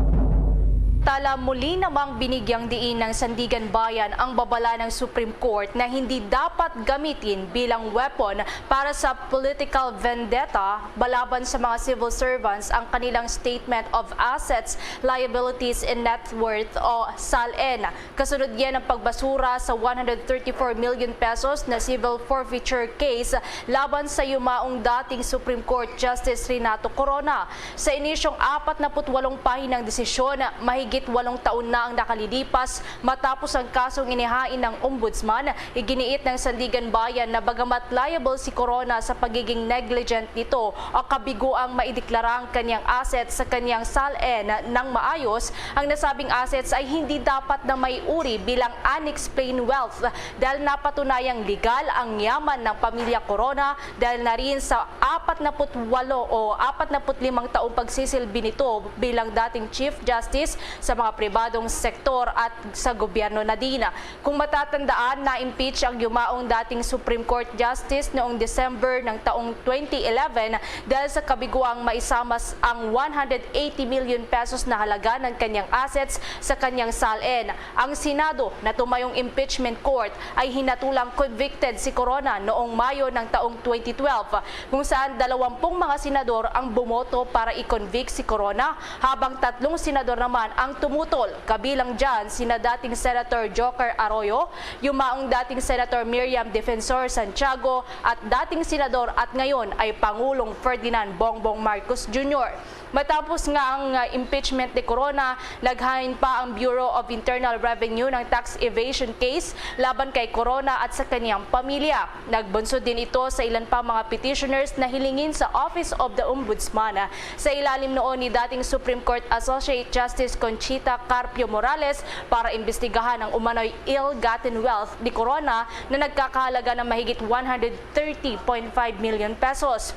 Tala, muli namang binigyang diin ng Sandiganbayan ang babala ng Supreme Court na hindi dapat gamitin bilang weapon para sa political vendetta balaban sa mga civil servants ang kanilang Statement of Assets, Liabilities, and Net Worth o SALN. Kasunod niya ng pagbasura sa one hundred thirty-four million pesos na civil forfeiture case laban sa yumaong dating Supreme Court Justice Renato Corona. Sa inisyong apat na put walong pahinang desisyon, mahigit walong taon na ang nakalilipas matapos ang kasong inihain ng Ombudsman. Iginiit ng Sandiganbayan na bagamat liable si Corona sa pagiging negligent nito o kabiguang maideklara ang kanyang assets sa kanyang SALN ng maayos, ang nasabing assets ay hindi dapat na maiuri bilang unexplained wealth dahil napatunayang legal ang yaman ng pamilya Corona dahil na rin sa apat na put walo o apat na put limang taong pagsisilbi nito bilang dating Chief Justice sa mga pribadong sektor at sa gobyerno na din. Kung matatandaan, na-impeach ang yumaong dating Supreme Court Justice noong December ng taong twenty eleven dahil sa kabiguang maisamas ang one hundred eighty million pesos na halaga ng kanyang assets sa kanyang SALN. Ang Senado na tumayong impeachment court ay hinatulang convicted si Corona noong Mayo ng taong twenty twelve, kung saan dalawampung mga senador ang bumoto para i-convict si Corona, habang tatlong senador naman ang tumutol, kabilang dyan sina dating Senator Joker Arroyo, yumaong dating Senator Miriam Defensor Santiago at dating senador at ngayon ay Pangulong Ferdinand Bongbong Marcos Junior. Matapos nga ang, ah, impeachment ni Corona, naghain pa ang Bureau of Internal Revenue ng tax evasion case laban kay Corona at sa kanyang pamilya. Nagbunsod din ito sa ilan pang mga petitioners na hilingin sa Office of the Ombudsman. Sa ilalim noon ni dating Supreme Court Associate Justice Conchita Carpio Morales para imbestigahan ang umano'y ill-gotten wealth ni Corona na nagkakahalaga ng mahigit one hundred thirty point five million pesos.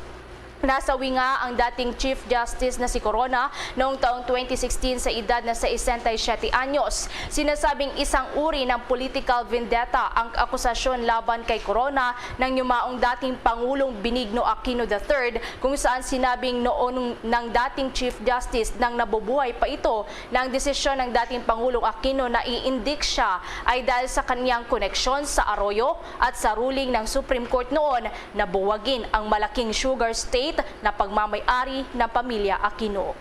Nasawi nga ang dating Chief Justice na si Corona noong taong twenty sixteen sa edad na sesenta y siete anyos. Sinasabing isang uri ng political vendetta ang akusasyon laban kay Corona ng yumaong dating Pangulong Benigno Aquino the third, kung saan sinabing noon ng dating Chief Justice nang nabubuhay pa ito na ang desisyon ng dating Pangulong Aquino na i-indict siya ay dahil sa kanyang koneksyon sa Arroyo at sa ruling ng Supreme Court noon na buwagin ang malaking sugar state na pagmamay-ari ng pamilya Aquino.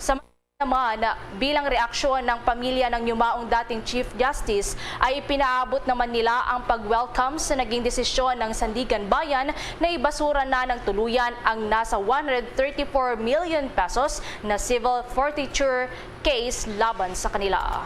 Sa naman, bilang reaksyon ng pamilya ng yumaong dating Chief Justice, ay ipinaabot naman nila ang pag-welcome sa naging desisyon ng Sandiganbayan na ibasura na ng tuluyan ang nasa one hundred thirty-four million pesos na civil forfeiture case laban sa kanila.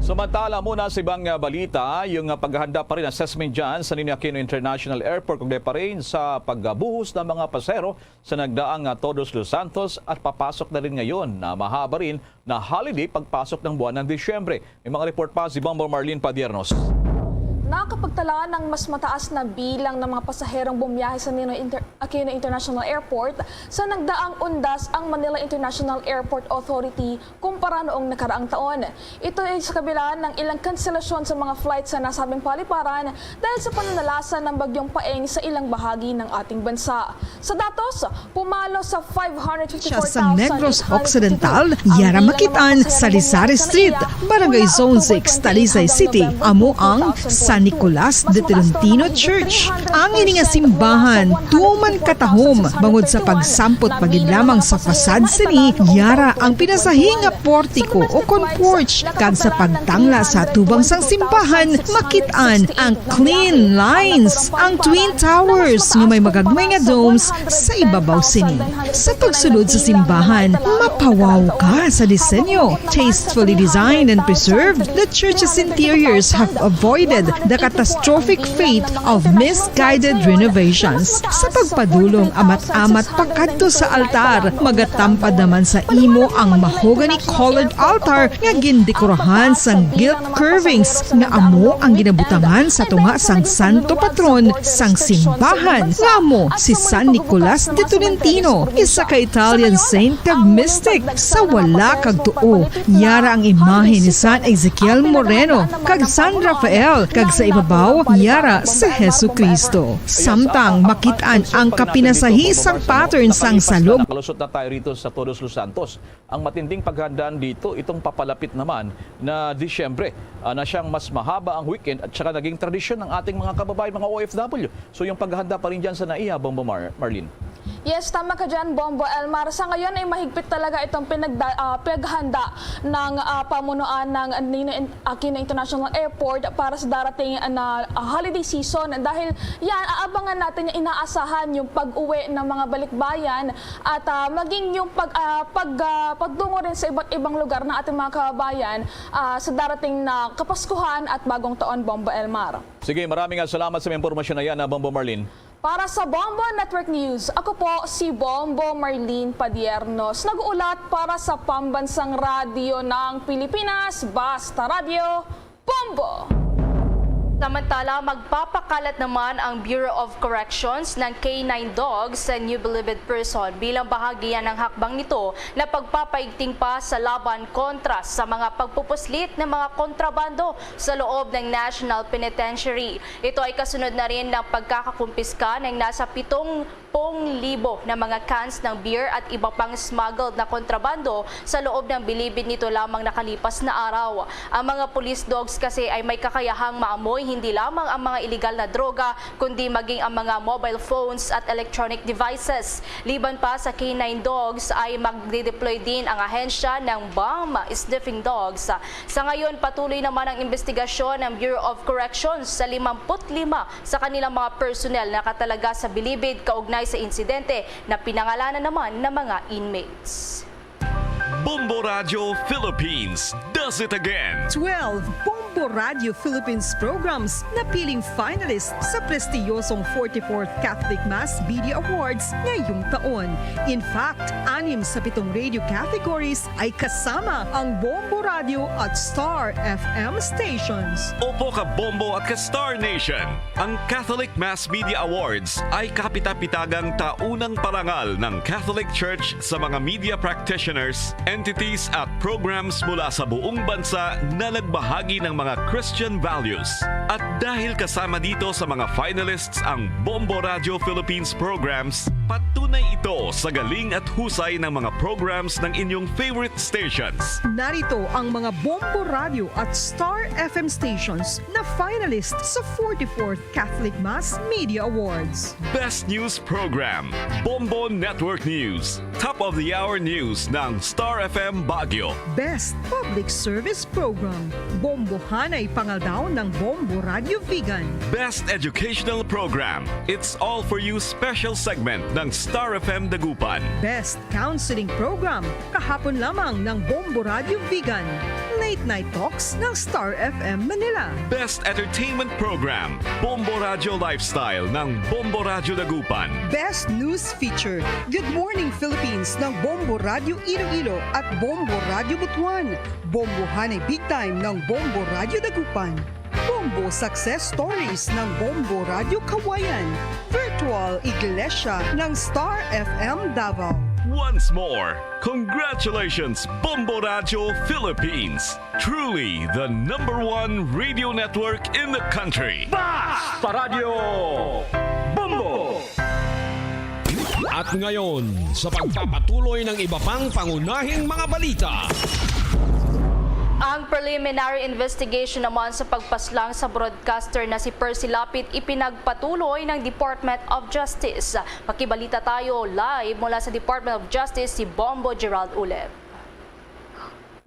Samantala, muna sa ibang, ah, balita, yung, ah, paghahanda pa rin assessment dyan sa Ninoy Aquino International Airport, kundi pa rin sa pagbuhos ng mga pasero sa nagdaang, ah, Todos los Santos at papasok na rin ngayon na mahaba rin na holiday pagpasok ng buwan ng Disyembre. May mga report pa si Bombo Marlene Padiernos. Nakakapagtala ng mas mataas na bilang ng mga pasaherong bumiyahe sa Ninoy Inter-, Aquino International Airport sa nagdaang undas ang Manila International Airport Authority kumpara noong nakaraang taon. Ito ay sa kabila ng ilang kanselasyon sa mga flight sa nasabing paliparan dahil sa pananalasa ng Bagyong Paeng sa ilang bahagi ng ating bansa. Sa datos, pumalo sa Siya sa Negros Occidental, yara makitaan sa Rizal Street, Barangay Zone six, Talisay City, amo ang San Nicolas de Tolentino Church. Ang ini nga simbahan tuman katahom bangod sa pagsampot pa gid lamang sa fasad sini, yara ang pinasahi nga portiko o kon porch, kag sa pagtangla sa atubang sang simbahan, makit-an ang clean lines, ang twin towers nga may magagmay nga domes sa ibabaw sini. Sa pagsulod sa simbahan, mapawaw ka sa disenyo. Tastefully designed and preserved, the church's interiors have avoided the catastrophic fate of misguided renovations. Sa pagpadulong amat-amat pakadto sa altar, magatampad naman sa imo ang mahogany colored altar nga gindekorahan sang gilt curvings nga amo ang ginabutangan sa tunga sang santo patron sang simbahan, nga amo si San Nicolas de Tolentino, isa ka Italian saint kag mystic. Sa wala kag tuo, yara ang imahe ni San Ezekiel Moreno kag San Rafael, kag sa ibabaw, yara si Jesu-Cristo. Samtang makit-an ang kapinasahi sang pattern sang salog. Nakalusot na tayo rito sa Todos los Santos. Ang matinding paghandaan dito, itong papalapit naman na Disyembre, ah, na siyang mas mahaba ang weekend at saka naging tradisyon ng ating mga kababayan, mga O F W. So, yung paghahanda pa rin dyan sa NAIA, Bombo Mar-, Marlene. Yes, tama ka dyan, Bombo Elmar. Sa ngayon ay mahigpit talaga itong pinagda-, ah, paghanda ng, ah, pamunuan ng Ninoy In-, Aquino International Airport para sa darating na, ah, holiday season. Dahil yan, aabangan natin yung inaasahan yung pag-uwi ng mga balikbayan at, ah, maging yung pag, ah, pag, ah, pagtungo rin sa iba't ibang lugar ng ating mga kababayan, ah, sa darating na Kapaskuhan at Bagong Taon, Bombo Elmar. Sige, maraming, ah, salamat sa mga impormasyon na yan, ah, Bombo Marlene. Para sa Bombo Network News, ako po si Bombo Marlene Padiernos, nag-uulat para sa Pambansang Radyo ng Pilipinas, Basta Radyo, Bombo! Samantala, magpapakalat naman ang Bureau of Corrections ng K nine Dogs sa New Bilibid Prison bilang bahagi yan ng hakbang nito na pagpapaigting pa sa laban kontra sa mga pagpupuslit ng mga kontrabando sa loob ng National Penitentiary. Ito ay kasunod na rin ng pagkakakumpiska ng nasa pitong pung libo na mga cans ng beer at iba pang smuggled na kontrabando sa loob ng Bilibid nito lamang nakalipas na araw. Ang mga police dogs kasi ay may kakayahang maamoy hindi lamang ang mga iligal na droga, kundi maging ang mga mobile phones at electronic devices. Liban pa sa K nine dogs ay magdideploy din ang ahensya ng bomb sniffing dogs. Sa ngayon, patuloy naman ang investigasyon ng Bureau of Corrections sa limampu't lima sa kanilang mga personnel nakatalaga sa Bilibid kaugnay sa insidente na pinangalanan naman ng mga inmates. Bombo Radio Philippines does it again. Twelve Bombo Radio Philippines programs napiling finalist sa prestiyosong forty-fourth Catholic Mass Media Awards ngayong taon. In fact, anim sa pitong radio categories ay kasama ang Bombo Radio at Star F M stations. Opo, ka Bombo at ka Star Nation. Ang Catholic Mass Media Awards ay kapita-pitagang taunang parangal ng Catholic Church sa mga media practitioners, entities at programs mula sa buong bansa na nagbahagi ng mga Christian values. At dahil kasama dito sa mga finalists ang Bombo Radio Philippines programs, patunay ito sa galing at husay ng mga programs ng inyong favorite stations. Narito ang mga Bombo Radio at Star F M stations na finalist sa forty-fourth Catholic Mass Media Awards. Best News Program, Bombo Network News. Top of the Hour News ng Star F M Baguio. Best Public Service Program, Bombohanay Pangaldaw ng Bombo Radio Vigan. Best Educational Program, It's All For You Special Segment ng Star F M Dagupan. Best Counseling Program, kahapon lamang ng Bombo Radio Vigan. Late Night Talks ng Star F M Manila. Best Entertainment Program, Bombo Radio Lifestyle ng Bombo Radio Dagupan. Best News Feature, Good Morning Philippines ng Bombo Radio Iloilo at Bombo Radio Butuan. Bombohanay Big Time ng Bombo Radio Dagupan. Bombo Success Stories ng Bombo Radio Kawayan, Virtual Iglesia ng Star F M Davao. Once more, congratulations, Bombo Radio Philippines. Truly the number one radio network in the country. Basta Radio Bombo! At ngayon, sa pagpapatuloy ng iba pang pangunahing mga balita. Ang preliminary investigation naman sa pagpaslang sa broadcaster na si Percy Lapid ipinagpatuloy ng Department of Justice. Makibalita tayo live mula sa Department of Justice, si Bombo Gerald Ulep.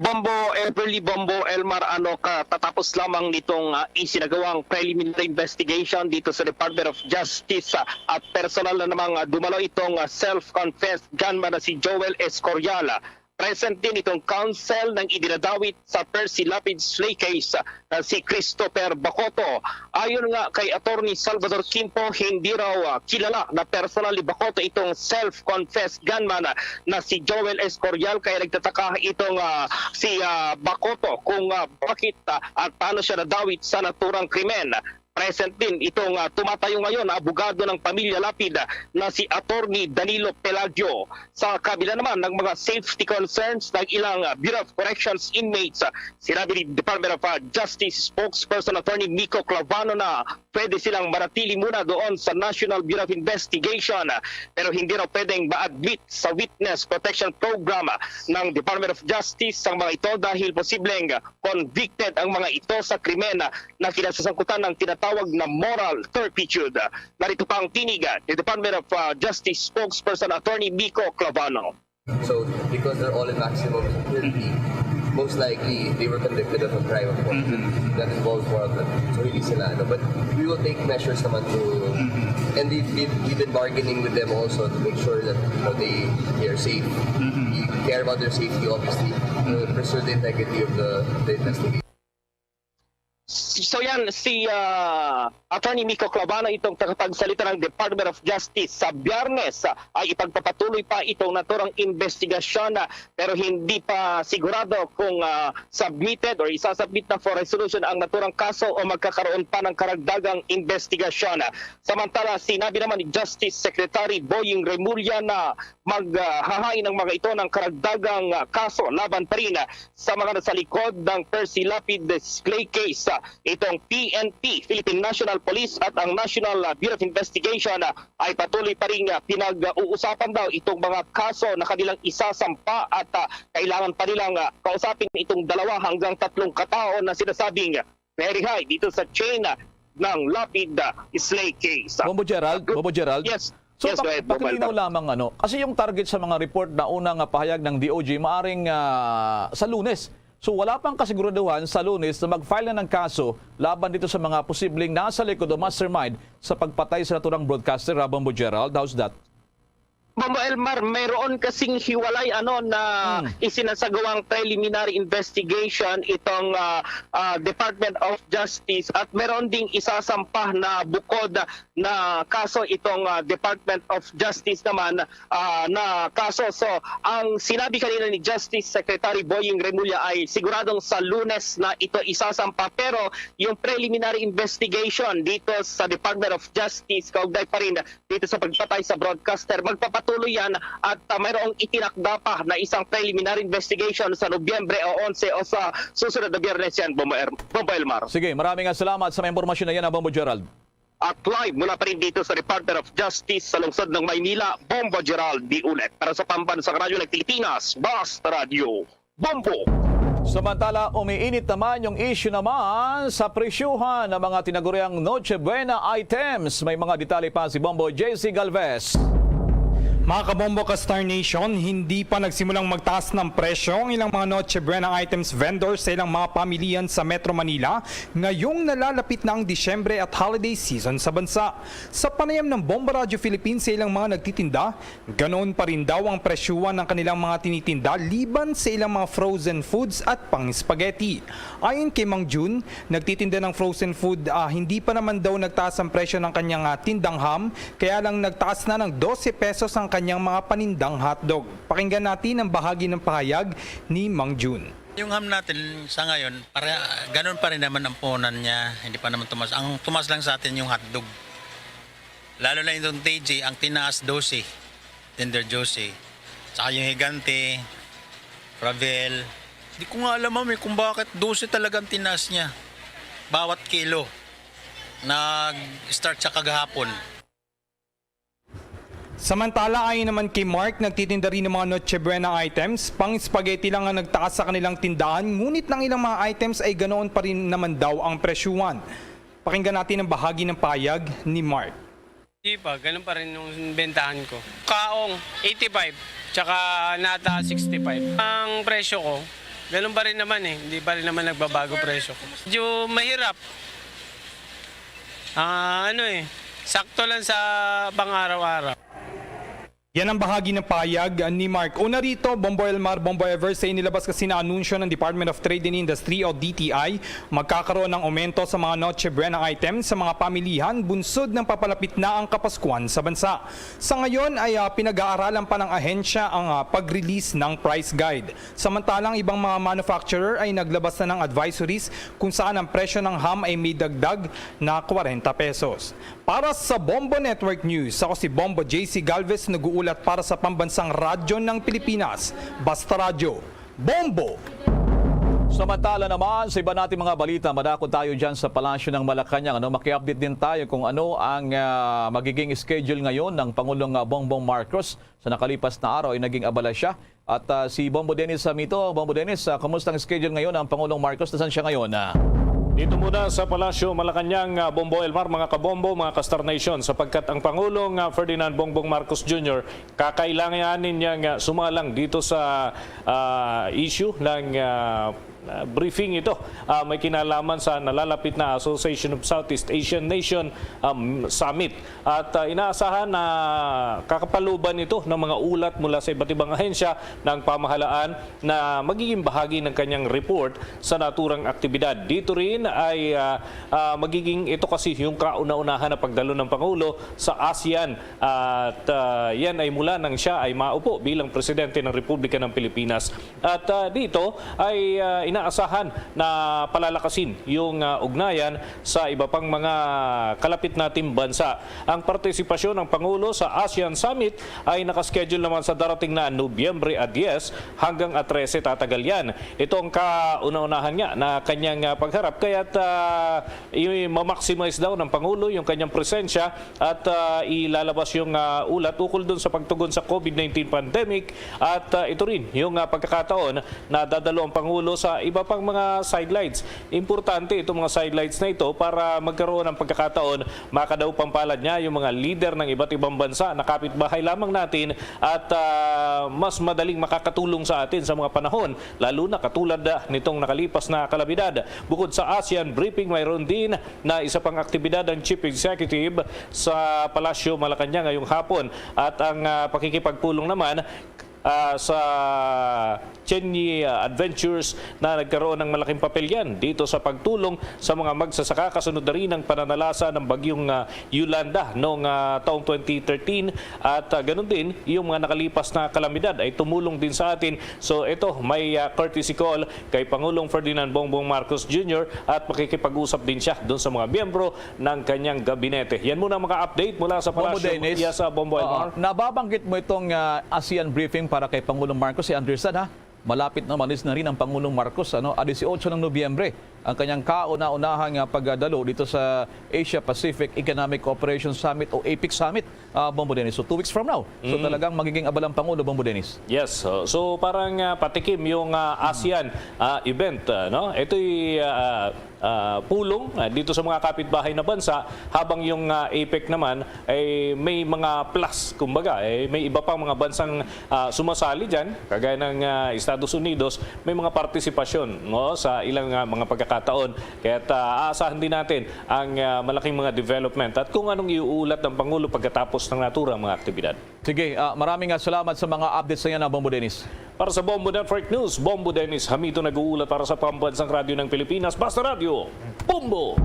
Bombo Everly, Bombo Elmar, ano, katatapos lamang nitong, ah, isinagawang preliminary investigation dito sa Department of Justice, ah, at personal na namang, ah, dumalo itong, ah, self-confessed gunman na si Joel Escorial. Present din itong counsel ng idinadawit sa Percy Lapid slay case, ah, na si Christopher Bacoto. Ayon nga kay Attorney Salvador Quimpo, hindi raw, ah, kilala na personal ni Bacoto itong self-confessed gunman, ah, na si Joel Escorial, kaya nagtataka itong, ah, si, ah, Bacoto kung, ah, bakit, ah, at paano siya nadawit sa naturang krimen. Present din itong, ah, tumatayo ngayon na abogado ng pamilya Lapid, ah, na si Attorney Danilo Pelagio. Sa kabila naman ng mga safety concerns ng ilang, ah, Bureau of Corrections inmates, ah, sinabi ni Department of, ah, Justice Spokesperson Attorney Mico Clavano na pwede silang manatili muna doon sa National Bureau of Investigation, ah, pero hindi raw pwedeng ma-admit sa Witness Protection Program, ah, ng Department of Justice ang mga ito dahil posibleng, ah, convicted ang mga ito sa krimen, ah, na kinasasangkutan ng tinatawag na moral turpitude. Narito pa ang tinig, ah, ni Department of, ah, Justice Spokesperson Attorney Mico Clavano. So, because they're all in maximum security, most likely they were convicted of a crime, of course, that involves moral turpitude. So, hindi sila, ano. But we will take measures naman to, and we've, we've, we've been bargaining with them also to make sure that, you know, they, they are safe. We care about their safety, obviously. We'll pursue the integrity of the, the investigation. So yan, si, ah, Attorney Mico Clavano, itong tagapagsalita ng Department of Justice. Sa Biyernes, ah, ay ipagpapatuloy pa itong naturang investigasyon, ah, pero hindi pa sigurado kung, ah, submitted or isasubmit na for resolution ang naturang kaso o magkakaroon pa ng karagdagang investigasyon. Samantala, sinabi naman ni Justice Secretary Boying Remulla na maghahain ang mga ito ng karagdagang, ah, kaso laban pa rin, ah, sa mga nasa likod ng Percy Lapid slay case. Ah, itong P N P, Philippine National Police, at ang National, ah, Bureau of Investigation, ah, ay patuloy pa rin, ah, pinag-uusapan daw itong mga kaso na kanilang isasampa at, ah, kailangan pa nilang, ah, kausapin itong dalawa hanggang tatlong katao na sinasabing very high dito sa chain, ah, ng Lapid, ah, slay case. Bombo Gerald, Bombo Gerald. Yes. So, Yes, pak-, go ahead, Bombo pakilinaw Elmar. lamang, ano, kasi yung target sa mga report na una nga pahayag ng D O J, maaring, ah, sa Lunes. So, wala pang kasiguraduhan sa Lunes na mag-file na ng kaso laban dito sa mga posibleng nasa likod o mastermind sa pagpatay sa naturang broadcaster, ha, Bombo Gerald. How's that? Bombo Elmar, mayroon kasing hiwalay, ano, na Hmm. isinasagawang preliminary investigation itong, ah, ah, Department of Justice at mayroon ding isasampah na bukod na kaso itong, ah, Department of Justice naman, ah, na kaso. So, ang sinabi kanina ni Justice Secretary Boying Remulla ay siguradong sa Lunes na ito isasampa, pero yung preliminary investigation dito sa Department of Justice kaugnay pa rin dito sa pagpatay sa broadcaster, magpapatuloy yan at, ah, mayroong itinakda pa na isang preliminary investigation sa Nobyembre o onse o sa susunod na Biyernes yan, Bombo Er-, Bombo Elmar. Sige, maraming salamat sa mga impormasyon na yan, ha, Bombo Gerald. At live mula pa rin dito sa Department of Justice sa lungsod ng Maynila, Bombo Gerald D. Ulet. Para sa Pambansang Radyo ng Pilipinas, Basta Radyo, Bombo. Samantala, umiinit naman yung issue naman sa presyuhan ng mga tinaguriang Noche Buena items. May mga detalye pa si Bombo J C Galvez. Mga kabombo ka Star Nation, hindi pa nagsimulang magtaas ng presyo ang ilang mga Noche Buena items vendors sa ilang mga pamilihan sa Metro Manila ngayong nalalapit na ang Disyembre at holiday season sa bansa. Sa panayam ng Bombo Radyo Philippines sa ilang mga nagtitinda, ganoon pa rin daw ang presyuhan ng kanilang mga tinitinda liban sa ilang mga frozen foods at pang-spaghetti. Ayon kay Mang Jun, nagtitinda ng frozen food, ah, hindi pa naman daw nagtaas ang presyo ng kanyang, ah, tindang ham, kaya lang nagtaas na ng dose pesos ang kanyang mga panindang hotdog. Pakinggan natin ang bahagi ng pahayag ni Mang Jun. Yung ham natin sa ngayon, para, ganun pa rin naman ang puhunan niya. Hindi pa naman tumaas. Ang tumaas lang sa atin yung hotdog. Lalo na yung T J, ang tinaas dose, tender juicy. Tsaka yung higante, Ravel. Di ko nga alam, ma'am, eh, kung bakit dose talaga ang tinaas niya. Bawat kilo. Nag-start siya kagahapon. Samantala, ayon naman kay Mark, nagtitinda rin ng mga Noche Buena items. Pang spaghetti lang ang nagtaas sa kanilang tindahan, ngunit ang ilang mga items ay ganoon pa rin naman daw ang presyuhan. Pakinggan natin ang bahagi ng pahayag ni Mark. Di pa, ganun pa rin yung bentahan ko. Kaong, eighty-five, tsaka nata, sixty-five. Ang presyo ko, ganun pa rin naman eh. Hindi pa rin naman nagbabago presyo ko. Medyo mahirap. Ah, ano eh, sakto lang sa pang-araw-araw. Yan ang bahagi ng pahayag ni Mark. Una rito, Bombo Elmar, Bombo Ever, sa inilabas kasi na anunsyo ng Department of Trade and Industry o D T I, magkakaroon ng aumento sa mga Noche Buena items sa mga pamilihan bunsod ng papalapit na ang Kapaskuhan sa bansa. Sa ngayon ay, ah, pinag-aaralan pa ng ahensya ang, ah, pag-release ng price guide. Samantalang ibang mga manufacturer ay naglabas na ng advisories kung saan ang presyo ng ham ay may dagdag na kwarenta pesos. Para sa Bombo Network News, ako si Bombo J C Galvez, nag-uulat para sa Pambansang Radyo ng Pilipinas, Basta Radyo, Bombo! Samantala naman, sa iba nating mga balita, madako tayo dyan sa Palasyo ng Malacañang. Ano, maki-update din tayo kung ano ang, ah, magiging schedule ngayon ng Pangulong, ah, Bongbong Marcos. Sa nakalipas na araw ay naging abala siya. At, ah, si Bombo Dennis Hamito. Bombo Dennis, ah, kumusta ang schedule ngayon ng Pangulong Marcos? Nasaan siya ngayon? Ah, Dito muna sa Palasyo Malacañang, ah, Bombo Elmar, mga kabombo, mga ka-Star Nation, sapagkat ang Pangulong, ah, Ferdinand Bongbong Marcos Junior kakailanganin niyang, ah, sumalang dito sa, ah, issue ng, ah, ah, briefing ito. Ah, may kinalaman sa nalalapit na Association of Southeast Asian Nation, um, Summit. At, ah, inaasahan na kakapaluban ito ng mga ulat mula sa iba't ibang ahensya ng pamahalaan na magiging bahagi ng kanyang report sa naturang aktibidad. Dito rin ay, ah, ah, magiging ito kasi yung kauna-unahan na pagdalo ng Pangulo sa ASEAN. At, ah, yan ay mula nang siya ay maupo bilang presidente ng Republika ng Pilipinas. At, ah, dito ay, ah, inaasahan na palalakasin yung, ah, ugnayan sa iba pang mga kalapit nating bansa. Ang partisipasyon ng Pangulo sa ASEAN Summit ay nakaschedule naman sa darating na Nobyembre a diyes hanggang a trese tatagal yan. Ito ang kauna-unahan nga na kanyang, ah, pagharap, kaya't, ah, i-maximize daw ng Pangulo yung kanyang presensya at, ah, ilalabas yung, ah, ulat ukol dun sa pagtugon sa COVID nineteen pandemic. At, ah, ito rin yung, ah, pagkakataon na dadalo ang Pangulo sa iba pang mga sidelights. Importante itong mga sidelights na ito para magkaroon ng pagkakataon makadaupang palad niya yung mga lider ng iba't ibang bansa na kapitbahay lamang natin at, ah, mas madaling makakatulong sa atin sa mga panahon, lalo na katulad, ah, nitong nakalipas na kalamidad. Bukod sa ASEAN briefing, mayroon din na isa pang aktibidad ang Chief Executive sa Palasyo Malacañang ngayong hapon. At ang, ah, pakikipagpulong naman, ah, sa Chenyi, ah, Adventures na nagkaroon ng malaking papel yan dito sa pagtulong sa mga magsasaka kasunod na rin ng pananalasa ng bagyong, ah, Yolanda noong, ah, taong twenty thirteen. At, ah, ganun din, yung mga nakalipas na kalamidad ay tumulong din sa atin. So ito, may, ah, courtesy call kay Pangulong Ferdinand Bongbong Marcos Junior at makikipag-usap din siya doon sa mga miyembro ng kanyang gabinete. Yan muna ang mga update mula sa Bombo Palasyo. Dennis. Yes, ah, Bombo Oo. Elmar. Nababanggit mo itong, ah, ASEAN briefing para kay Pangulong Marcos, si Anderson, ha? Malapit na umalis na rin ang Pangulong Marcos, ano, ah, dieciocho ng Nobyembre ang kanyang kauna-unahang, ah, pagdalo dito sa Asia Pacific Economic Cooperation Summit o APEC Summit, ah, Bombo Dennis. So, two weeks from now. So, Mm. talagang magiging abala ang Pangulo, Bombo Dennis. Yes. So, so parang, ah, patikim yung, ah, ASEAN, ah, event, ah, no? Ito'y, ah, ah, pulong, ah, dito sa mga kapitbahay na bansa, habang yung, ah, APEC naman ay may mga plus, kumbaga, eh, may iba pang mga bansang, ah, sumasali diyan, kagaya ng, ah, Estados Unidos, may mga partisipasyon, no, sa ilang, ah, mga pagkakataon. Kaya, ah, aasahan din natin ang, ah, malaking mga development at kung anong iuulat ng Pangulo pagkatapos ng naturang mga aktibidad. Sige, ah, maraming, ah, salamat sa mga updates na yan, ah, Bombo Dennis. Para sa Bombo Network News, Bombo Dennis Hamito nag-uulat para sa Pambansang Radyo ng Pilipinas, Basta Radyo, Bombo!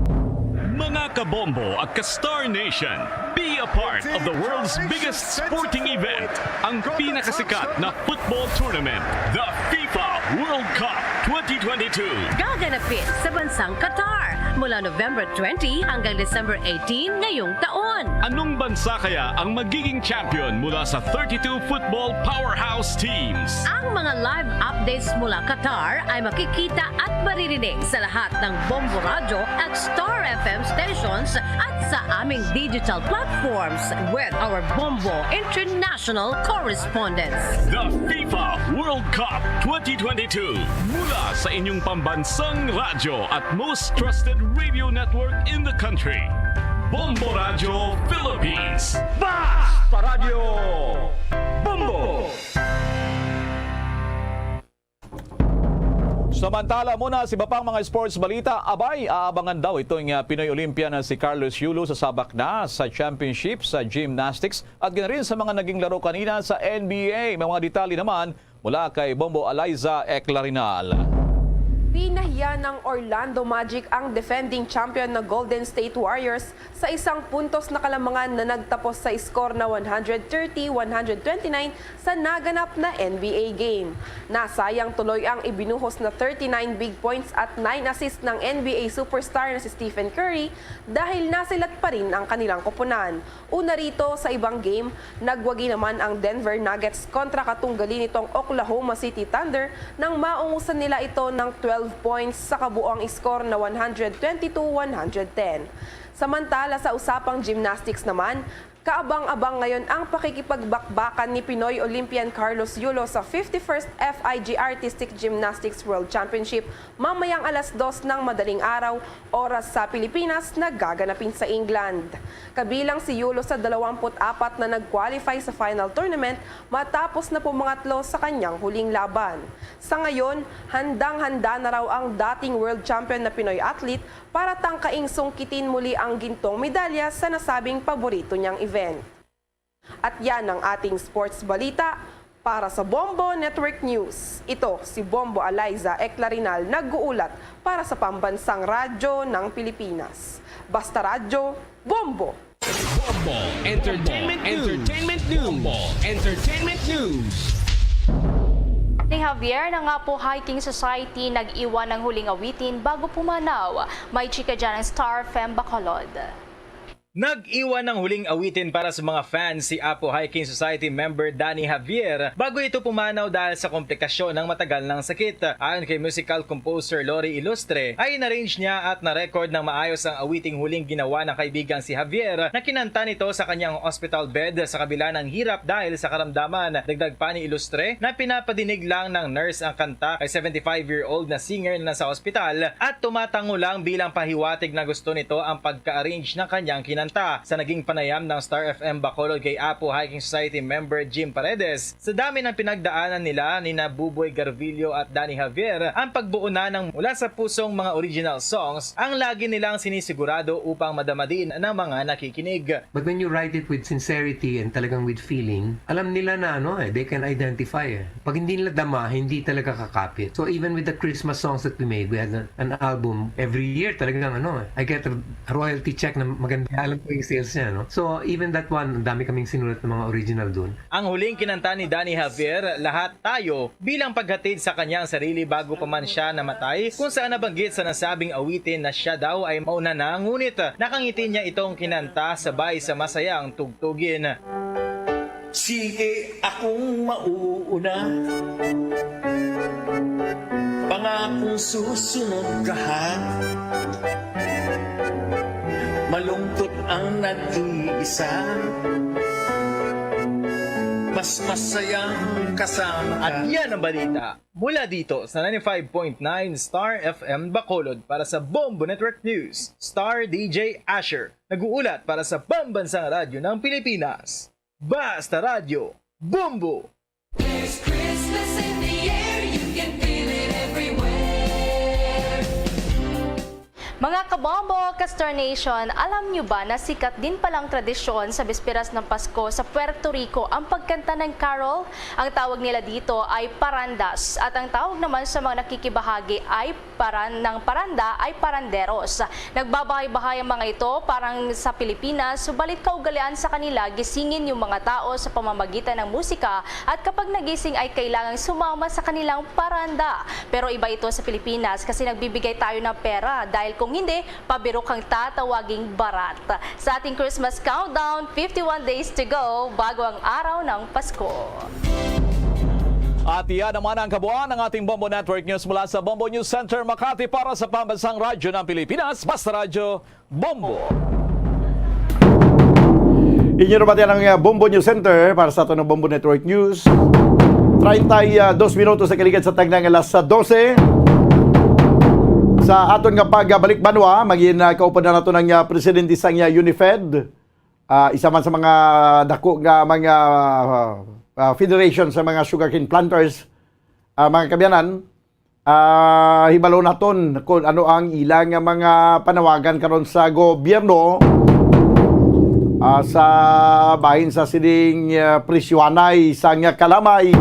Mga kabombo at ka-Star Nation, be a part of the world's biggest sporting event, ang pinakasikat na football tournament, the FIFA World Cup twenty twenty-two. Gaganapin sa bansang Qatar mula November twenty hanggang December eighteen ngayong taon. Anong bansa kaya ang magiging champion mula sa thirty-two football powerhouse teams? Ang mga live updates mula Qatar ay makikita at maririnig sa lahat ng Bombo Radyo at Star F M stations at sa aming digital platforms with our Bombo International correspondents. The FIFA World Cup twenty twenty-two, mula sa inyong pambansang radyo at most trusted radio network in the country, Bombo Radyo Philippines. Basta Radyo Bombo! Samantala muna sa iba pang mga sports balita, abay, aabangan daw itong, ah, Pinoy Olympian na si Carlos Yulo sa sabak na sa championship sa gymnastics at ganoon rin sa mga naging laro kanina sa N B A. May mga detalye naman mula kay Bombo Eliza Eclarinal. Pinahiya ng Orlando Magic ang defending champion na Golden State Warriors sa isang puntos na kalamangan na nagtapos sa score na one hundred thirty, one hundred twenty-nine sa naganap na N B A game. Nasayang tuloy ang ibinuhos na thirty-nine big points at nine assists ng N B A superstar na si Stephen Curry dahil nasilat pa rin ang kanilang koponan. Una rito, sa ibang game, nagwagi naman ang Denver Nuggets kontra katunggali nitong Oklahoma City Thunder nang maungusan nila ito ng twelve points sa kabuoang score na one hundred twenty-two, one hundred ten. Samantala, sa usapang gymnastics naman, kaabang-abang ngayon ang pakikipagbakbakan ni Pinoy Olympian Carlos Yulo sa fifty-first F I G Artistic Gymnastics World Championship mamayang alas dos ng madaling araw, oras sa Pilipinas, na gaganapin sa England. Kabilang si Yulo sa dalawampu't apat na nag-qualify sa final tournament matapos na pumangatlo sa kanyang huling laban. Sa ngayon, handang-handa na raw ang dating world champion na Pinoy athlete para tangkaing sungkitin muli ang gintong medalya sa nasabing paborito niyang event. At yan ang ating sports balita para sa Bombo Network News. Ito si Bombo Eliza Eclarinal nag-uulat para sa Pambansang Radyo ng Pilipinas. Basta Radyo, Bombo! Bombo Entertainment News. Entertainment News. Bombo Entertainment News. Ni Javier ng Apo Hiking Society nag-iwan ng huling awitin bago pumanaw. May chika dyan ang Star Fem Bacolod. Nag-iwan ng huling awitin para sa mga fans si Apo Hiking Society member Danny Javier bago ito pumanaw dahil sa komplikasyon ng matagal ng sakit. Ayon kay musical composer Lori Ilustre, ay in-arrange niya at na-record ng maayos ang awiting huling ginawa ng kaibigang si Javier na kinanta nito sa kanyang hospital bed sa kabila ng hirap dahil sa karamdaman. Dagdag pa ni Ilustre na pinapadinig lang ng nurse ang kanta kay seventy-five-year-old na singer na nasa ospital at tumatango lang bilang pahiwatig na gusto nito ang pagka-arrange ng kanyang kinanta. Sa naging panayam ng Star F M Bacolod kay Apo Hiking Society member Jim Paredes, sa dami ng pinagdaanan nila ni na Buboy Garvillo at Danny Javier, ang pagbuo na ng mula sa pusong mga original songs ang lagi nilang sinisigurado upang madama din ng mga nakikinig. But when you write it with sincerity and talagang with feeling, alam nila na ano eh, they can identify eh. Pag hindi nila dama, hindi talaga kakapit. So even with the Christmas songs that we made, we had an, an album every year talagang ano eh, I get a royalty check na maganda. Alam ko yung sales niya, no? So even that one, ang dami kaming sinulat ng mga original dun. Ang huling kinanta ni Danny Javier, Lahat Tayo, bilang paghatid sa kanyang sarili bago pa man siya namatay, kung saan nabanggit sa nasabing awitin na siya daw ay mauna na, ngunit nakangiti niya itong kinanta sabay sa masayang tugtugin. Sige, akong mauuna. Pangakong susunod ka, ha? Malungkot ang nag-iisa. Mas masayang kasama ka. At yan ang balita mula dito sa ninety-five point nine Star F M Bacolod. Para sa Bombo Network News, Star D J Asher, nag-uulat para sa Pambansang Radyo ng Pilipinas. Basta Radyo, Bombo! There's Christmas in the air, you can feel it everywhere. Mga kabombo, Ka-Star Nation, alam nyo ba na sikat din palang tradisyon sa bisperas ng Pasko sa Puerto Rico ang pagkanta ng carol? Ang tawag nila dito ay parandas, at ang tawag naman sa mga nakikibahagi ay paran ng paranda ay paranderos. Nagbabahay-bahay ang mga ito parang sa Pilipinas, subalit kaugalian sa kanila gisingin yung mga tao sa pamamagitan ng musika, at kapag nagising ay kailangang sumama sa kanilang paranda. Pero iba ito sa Pilipinas kasi nagbibigay tayo ng pera, dahil kung hindi, pabirok ang tatawaging barat. Sa ating Christmas countdown, fifty-one days to go bago ang araw ng Pasko. At iyan naman ang kabuuan ng ating Bombo Network News mula sa Bombo News Center Makati para sa Pambansang Radyo ng Pilipinas, Basta Radyo, Bombo. Inyo nabatian ang, uh, Bombo News Center para sa aton nga Bombo Network News. Treinta y dos minutos sa kaligad sa tagna nga alas dose. Sa aton nga pagbalik banwa, magin, uh, kaupod na nato ang, uh, presidente sang, uh, UNIFED. Ah, isa man sa mga dako nga mga, ah, ah, federation sa mga sugarcane planters, ah, mga kabyanan. Ah, hibalo naton kung ano ang ila nga mga panawagan karon sa gobyerno, ah, sa bahin sa sining, ah, presyohanay sang kalamay.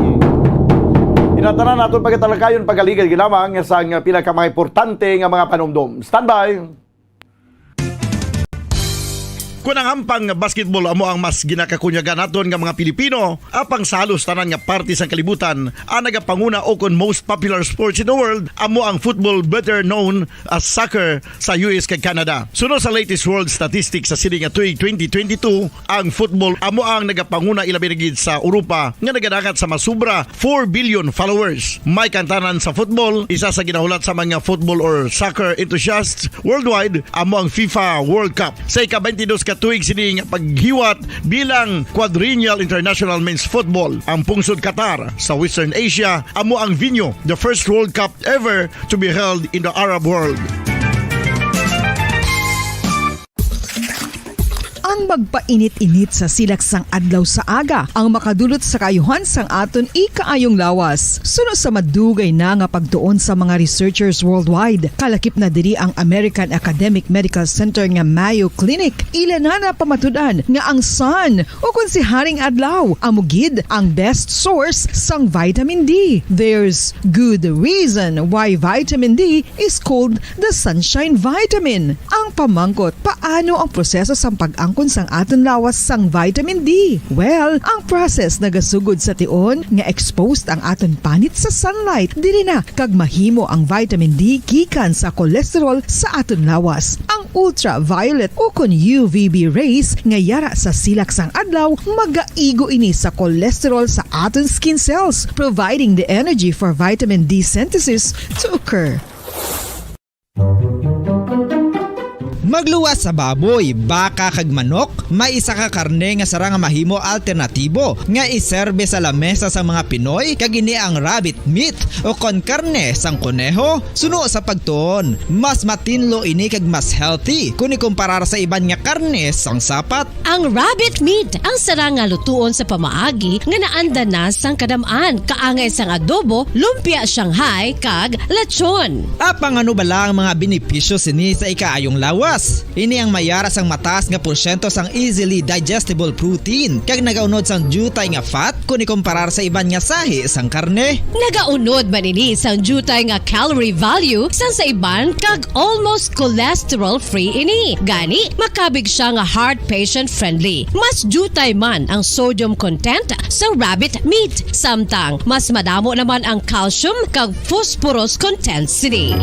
Inatanan naton pagatalakayon pagaligid lamang sang pila ka mga importante nga mga panumdom. Standby! Kon ang hampang nga basketball amo ang mas ginakakunyagan naton nga mga Pilipino, apang sa halos tanan nga parte sang kalibutan, ang nagapanguna o kon most popular sports in the world amo ang football, better known as soccer, sa U S kag Canada. Suno sa latest world statistics sa sini nga tuig twenty twenty-two, ang football amo ang nagapanguna, ilabi na gid sa Europa nga nagadangat sa mas sobra four billion followers. May kantanan sa football, isa sa ginahulat sa mga football or soccer enthusiasts worldwide amo ang FIFA World Cup. Sa ika-twenty-dos ka tuig sini nga paghiwat bilang Quadrennial International Men's Football, ang pungsod Qatar sa Western Asia amo ang venue, the first World Cup ever to be held in the Arab world. Ang magpainit-init sa silak sang adlaw sa aga ang makadulot sa kaayuhan sang aton ikaayong lawas. Suno sa madugay na nga pagtuon sa mga researchers worldwide, kalakip na diri ang American Academic Medical Center nga Mayo Clinic. Ila na napamatud-an nga ang sun, o kon si Haring Adlaw, amo gid ang best source sang vitamin D. There's good reason why vitamin D is called the sunshine vitamin. Ang pamangkot, paano ang proseso sang pag-angkon sang aton lawas sang vitamin D? Well, ang process nagasugod sa tion nga exposed ang aton panit sa sunlight. Diri na kag mahimo ang vitamin D gikan sa cholesterol sa aton lawas. Ang ultraviolet o kon U V B rays nga yara sa silak sang adlaw magaigo ini sa cholesterol sa aton skin cells, providing the energy for vitamin D synthesis to occur. Magluwas sa baboy, baka, kag manok, may isa ka karne nga sarang nga mahimo alternatibo nga iserbe sa lamesa sa mga Pinoy, kag ini ang rabbit meat o kon karne sang koneho. Suno sa pagtuon, mas matinlo ini kag mas healthy kon ikumparar sa iban nga karne sang sapat. Ang rabbit meat ang sarang nga lutuon sa pamaagi nga naanda na sang kadam-an, kaangay sang adobo, lumpia Shanghai, kag lechon. Apang ano bala ang mga benepisyo sini sa ikaayong lawas? Ini ang mayara sang mataas nga porsyento sang easily digestible protein, kag nagaunod sang diutay nga fat kon ikumparar sa iban nga sahi sang karne. Nagaunod man ini sang diutay nga calorie value sang sa iban kag almost cholesterol-free ini. Gani, makabig siya nga heart patient-friendly. Mas diutay man ang sodium content sa rabbit meat, samtang mas madamo naman ang calcium kag phosphorus content sini.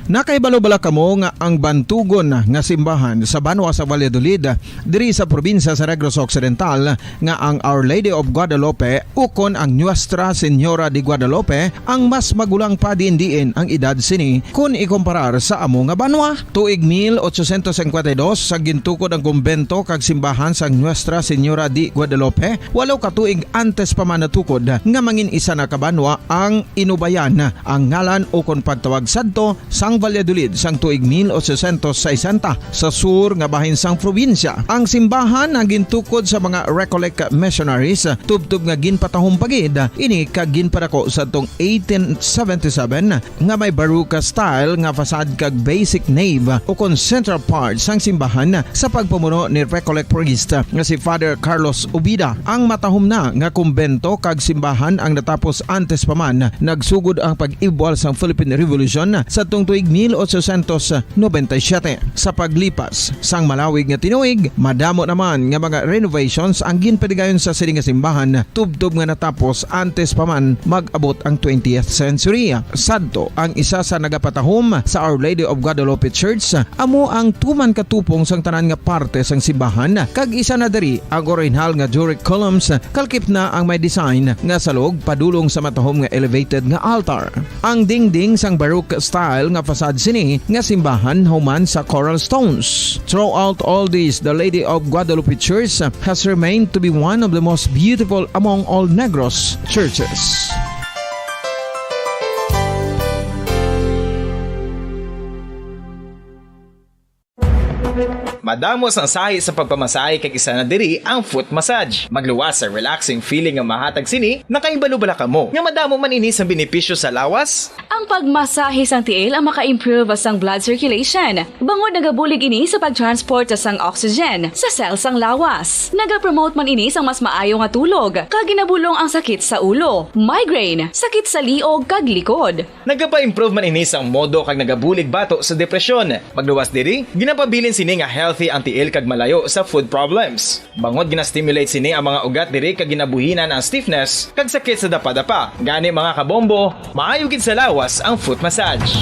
Nakahibalo bala kamo nga ang bantugon nga simbahan sa banwa sa Valladolid, diri sa probinsya sa Negros Occidental, nga ang Our Lady of Guadalupe ukon ang Nuestra Señora de Guadalupe ang mas magulang pa diin-diin ang edad sini kon ikumparar sa amo nga banwa? Tuig mil ochocientos cincuenta y dos, sa gintukod ang kumbento kag simbahan sang Nuestra Señora de Guadalupe, walo ka tuig antes pa man natukod nga mangin isa na ka banwa ang Inubayan, ang ngalan ukon pagtawag sadto sang Valladolid sang tuig mil ochocientos sesenta sa sur nga bahin sang probinsya. Ang simbahan ang gintukod sa mga Recollect missionaries, tubtob nga ginpatahom pa gid ini kag ginpadako sa tong eighteen seventy-seven nga may Baroque style nga facade kag basic nave ukon central part sang simbahan sa pagpamuno ni Recollect priest nga si Father Carlos Ubida. Ang matahom na nga kumbento kag simbahan ang natapos antes pa man nagsugod ang pag-ibwal sang Philippine Revolution sadtong tuig mil ochocientos noventa y siete. Sa paglipas sang malawig nga tinuig, madamo naman nga mga renovations ang ginpadigayon sa sini nga simbahan, tubtob nga natapos antes pa man mag-abot ang twentieth century. Sadto, ang isa sa nagapatahom sa Our Lady of Guadalupe Church amo ang tuman ka tupong sang tanan nga parte sang simbahan, kag isa na diri ang orihinal nga Doric columns, kalkip na ang may design nga salog padulong sa matahom nga elevated nga altar. Ang dingding sang Baroque style nga facade sini nga simbahan human sa coral stones. Throughout all this, the Lady of Guadalupe Church has remained to be one of the most beautiful among all Negros churches. Madamo sang sahi sa pagpamasahe, kag isa na diri ang foot massage. Magluwas sa relaxing feeling nga mahatag sini. Nakahibalo bala kamo nga madamo man ini sang benepisyo sa lawas? Ang pagmasahe sang tiil ang maka-improve sang blood circulation, bangod nagabulig ini sa pag-transport sang oxygen sa cell sang lawas. Nagapromote man ini sang mas maayo nga tulog, kag ginabulong ang sakit sa ulo, migraine, sakit sa liog, kag likod. Nagapa-improve man ini sang modo kag nagabulig bato sa depresyon. Magluwas diri, ginapabilin sini nga healthy ang tiil kag malayo sa foot problems. Bangod gina-stimulate sini ang mga ugat diri kag ginabuhinan ang stiffness kag sakit sa dapadapa. Gani, mga kabombo, maayo gid sa lawas ang foot massage.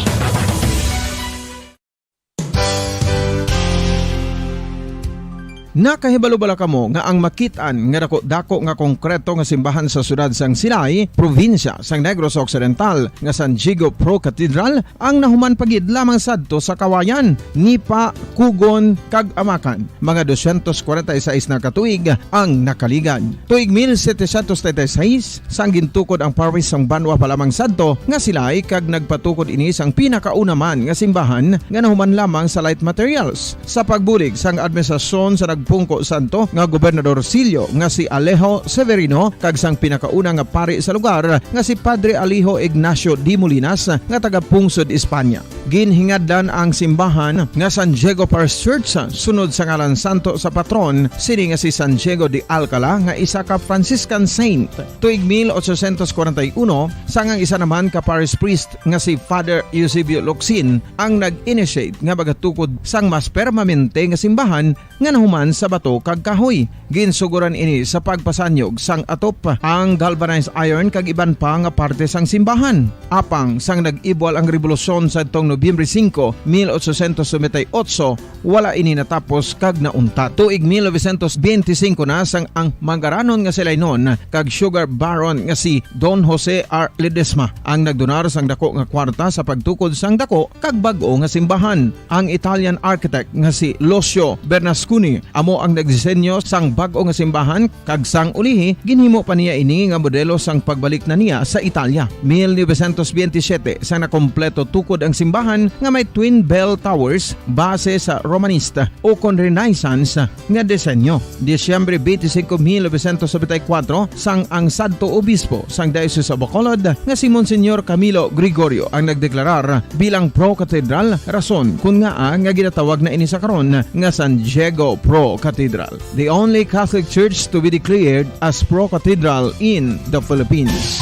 Nakahibalo bala kamo nga ang makit-an nga dako-dako nga konkreto nga simbahan sa siyudad sang Silay, probinsya sang Negros Occidental, nga San Diego Pro Cathedral, ang nahuman pa gid lamang sadto sa Kawayan, Nipa, Cugon, kag Amacan, mga dosyentos kwarenta y seis na ka tuig ang nakaligad. Tuig mil setecientos treinta y seis, sang gintukod ang parish sang banwa pa lamang sadto nga Silay, kag nagpatukod ini sang pinakauna man nga simbahan nga nahuman lamang sa light materials. Sa pagbulig sang administrasyon sa nagpungko sadto nga Gobernador Sillo nga si Alejo Severino kag sang pinakauna nga pari sa lugar nga si Padre Alejo Ignacio de Molinas nga taga-pungsod Espanya. Ginhingadlan ang simbahan nga San Diego Parish Church sunod sa ngalan santo sa patron sini nga si San Diego de Alcala, nga isa ka Franciscan saint. Tuig mil ochocientos kwarenta y uno, sang ang isa naman ka parish priest nga si Father Eusebio Locsin ang nag-initiate nga magatukod sang mas permanente nga simbahan nga nahuman sa bato kag kahoy. Ginsugoran ini sa pagpasanyog sang atop, ang galvanized iron kag iban pa nga parte sang simbahan. Apang sang nag-ibwal ang rebolusyon sadtong Nobyembre singko, mil ochocientos noventa y ocho, wala ini natapos kag nauntat. Tuig mil novecientos benti singko na sang ang mangaranon nga Silaynon kag sugar baron nga si Don Jose R. Ledesma ang nagdonar sang dako nga kwarta sa pagtukod sang dako kag bag-o nga simbahan. Ang Italian architect nga si Lucio Bernasconi amo ang nagdisenyo sang bag-o nga simbahan, kag sang ulihi ginhimo pa niya ini nga modelo sang pagbalik na niya sa Italia. Mil novecientos benti siyete, sang nakompleto tukod ang simbahan nga may twin bell towers base sa Romanista ukon Renaissance nga disenyo. Disyembre benti singko, mil novecientos nobenta y kuwatro, sang ang sadto obispo sang Diocese of Bacolod nga si Monsignor Camilo Gregorio ang nagdeklarar bilang pro-cathedral, rason kon ngaa nga ginatawag na ini sa karon nga San Diego Pro Cathedral, the only Catholic church to be declared as pro-cathedral in the Philippines.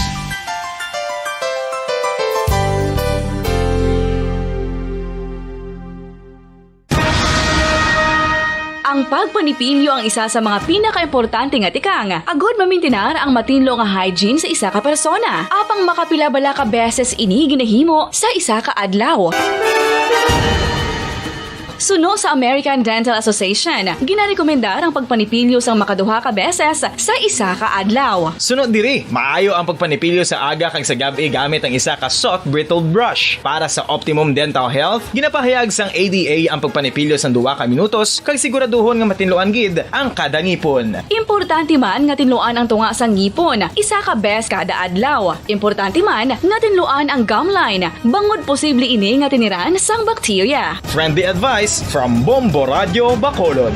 Ang pagpanipilyo ang isa sa mga pinakaimportante nga tikang agud mamintinar ang matinlo nga hygiene sa isa ka persona. Apang makapila bala ka beses ini ginahimo sa isa ka adlaw? Suno sa American Dental Association, ginarekomendar ang pagpanipilyo sang makaduha ka beses sa isa ka adlaw. Suno diri, maayo ang pagpanipilyo sa aga kag sa gab-i gamit ang isa ka soft bristled brush. Para sa optimum dental health, ginapahayag sang A D A ang pagpanipilyo sang duha ka minutos kag siguraduhon nga matinluan gid ang kada ngipon. Importante man nga tinluan ang tunga sang ngipon isa ka bes kada adlaw. Importante man nga tinluan ang gum line, bangod posible ini nga tiniran sang bakterya. Friendly advice from Bombo Radio Bacolod.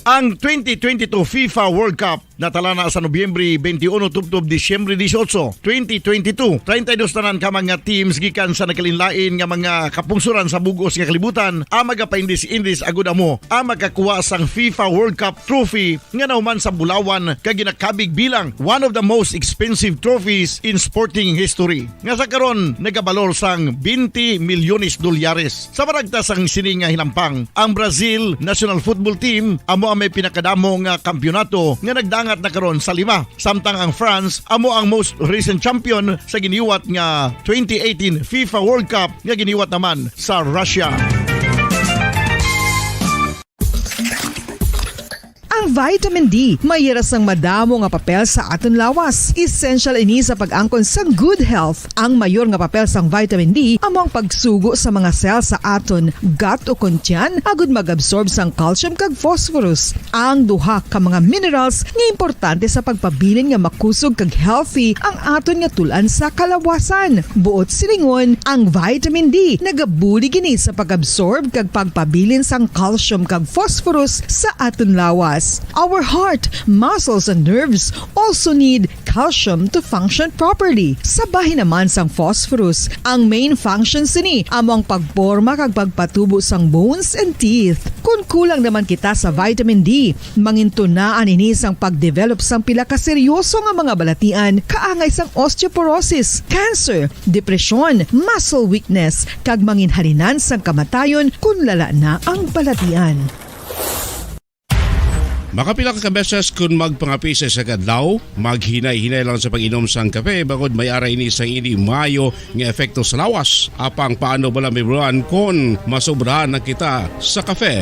Ang twenty twenty-two FIFA World Cup natala na sa Nobyembre twenty-one tubtob Disyembre dieciocho, twenty twenty-two. Treinta y dos tanan ka mga teams gikan sa nagkalainlain nga mga kapungsoran sa bug-os nga kalibutan ang magapaindis-indis agud amo ang makakuha sang FIFA World Cup trophy nga nahuman sa bulawan kag ginakabig bilang one of the most expensive trophies in sporting history, nga sa karon nagabalor sang twenty milyones dolyares. Sa maragta sang sini nga hinampang, ang Brazil national football team amo ang may pinakadamo nga kampiyonato nga nagdangat na karon sa lima, samtang ang France amo ang most recent champion sa giniwat nga twenty eighteen FIFA World Cup nga giniwat naman sa Russia. Ang vitamin D may ira sang madamo nga papel sa aton lawas. Essential ini sa pag-angkon sang good health. Ang mayor nga papel sang vitamin D amo ang pagsugo sa mga cell sa aton gut o kon tiyan agud mag-absorb sang calcium kag phosphorus, ang duha ka mga minerals nga importante sa pagpabilin nga makusog kag healthy ang aton nga tul-an sa kalawasan. Buot silingon, ang vitamin D nagabulig ini sa pag-absorb kag pagpabilin sang calcium kag phosphorus sa aton lawas. Our heart, muscles, and nerves also need calcium to function properly. Sa bahin naman sang phosphorus, ang main function sini amo ang pagporma kag pagpatubo sang bones and teeth. Kon kulang naman kita sa vitamin D, mangintunaan ini sang pagdevelop sang pila ka seryoso nga mga balatian, kaangay sang osteoporosis, cancer, depresyon, muscle weakness, kag manginhalinan sang kamatayon kon lala na ang balatian. Makapila ka beses kon magpangape sa isa ka adlaw, maghinay-hinay lang sa pag-inom sang kape, bangod may ara ini sang hindi maayo nga epekto sa lawas. Apang paano bala, Ma'am Ron, kon masobrahan na kita sa kape?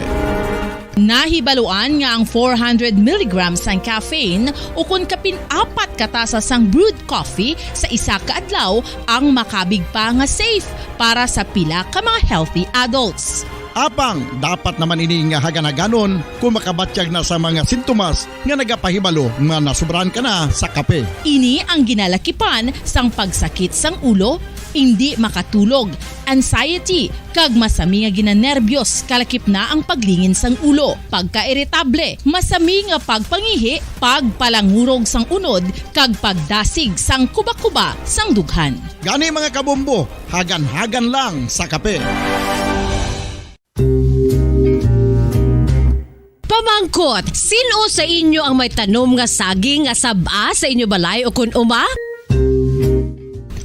Nahibaluan nga ang four hundred milligrams sang caffeine ukon kapin apat ka tasa sang brewed coffee sa isa ka adlaw ang makabig pa nga safe para sa pila ka mga healthy adults. Apang dapat naman ini nga hagan-haganon kon makabatyag na sa mga sintomas nga nagapahibalo nga nasobrahan ka na sa kape. Ini ang ginalakipan sang pagsakit sang ulo, indi makatulog, anxiety, kag masami nga ginanerbyos, kalakip na ang paglingin sang ulo, pagkairitable, masami nga pagpangihi, pagpalangurog sang unod, kag pagdasig sang kuba-kuba sang dughan. Gani, mga kabombo, hagan-hagan lang sa kape. Pamangkot, sin-o sa inyo ang may tanom nga saging nga sab-a sa inyo balay o kon uma?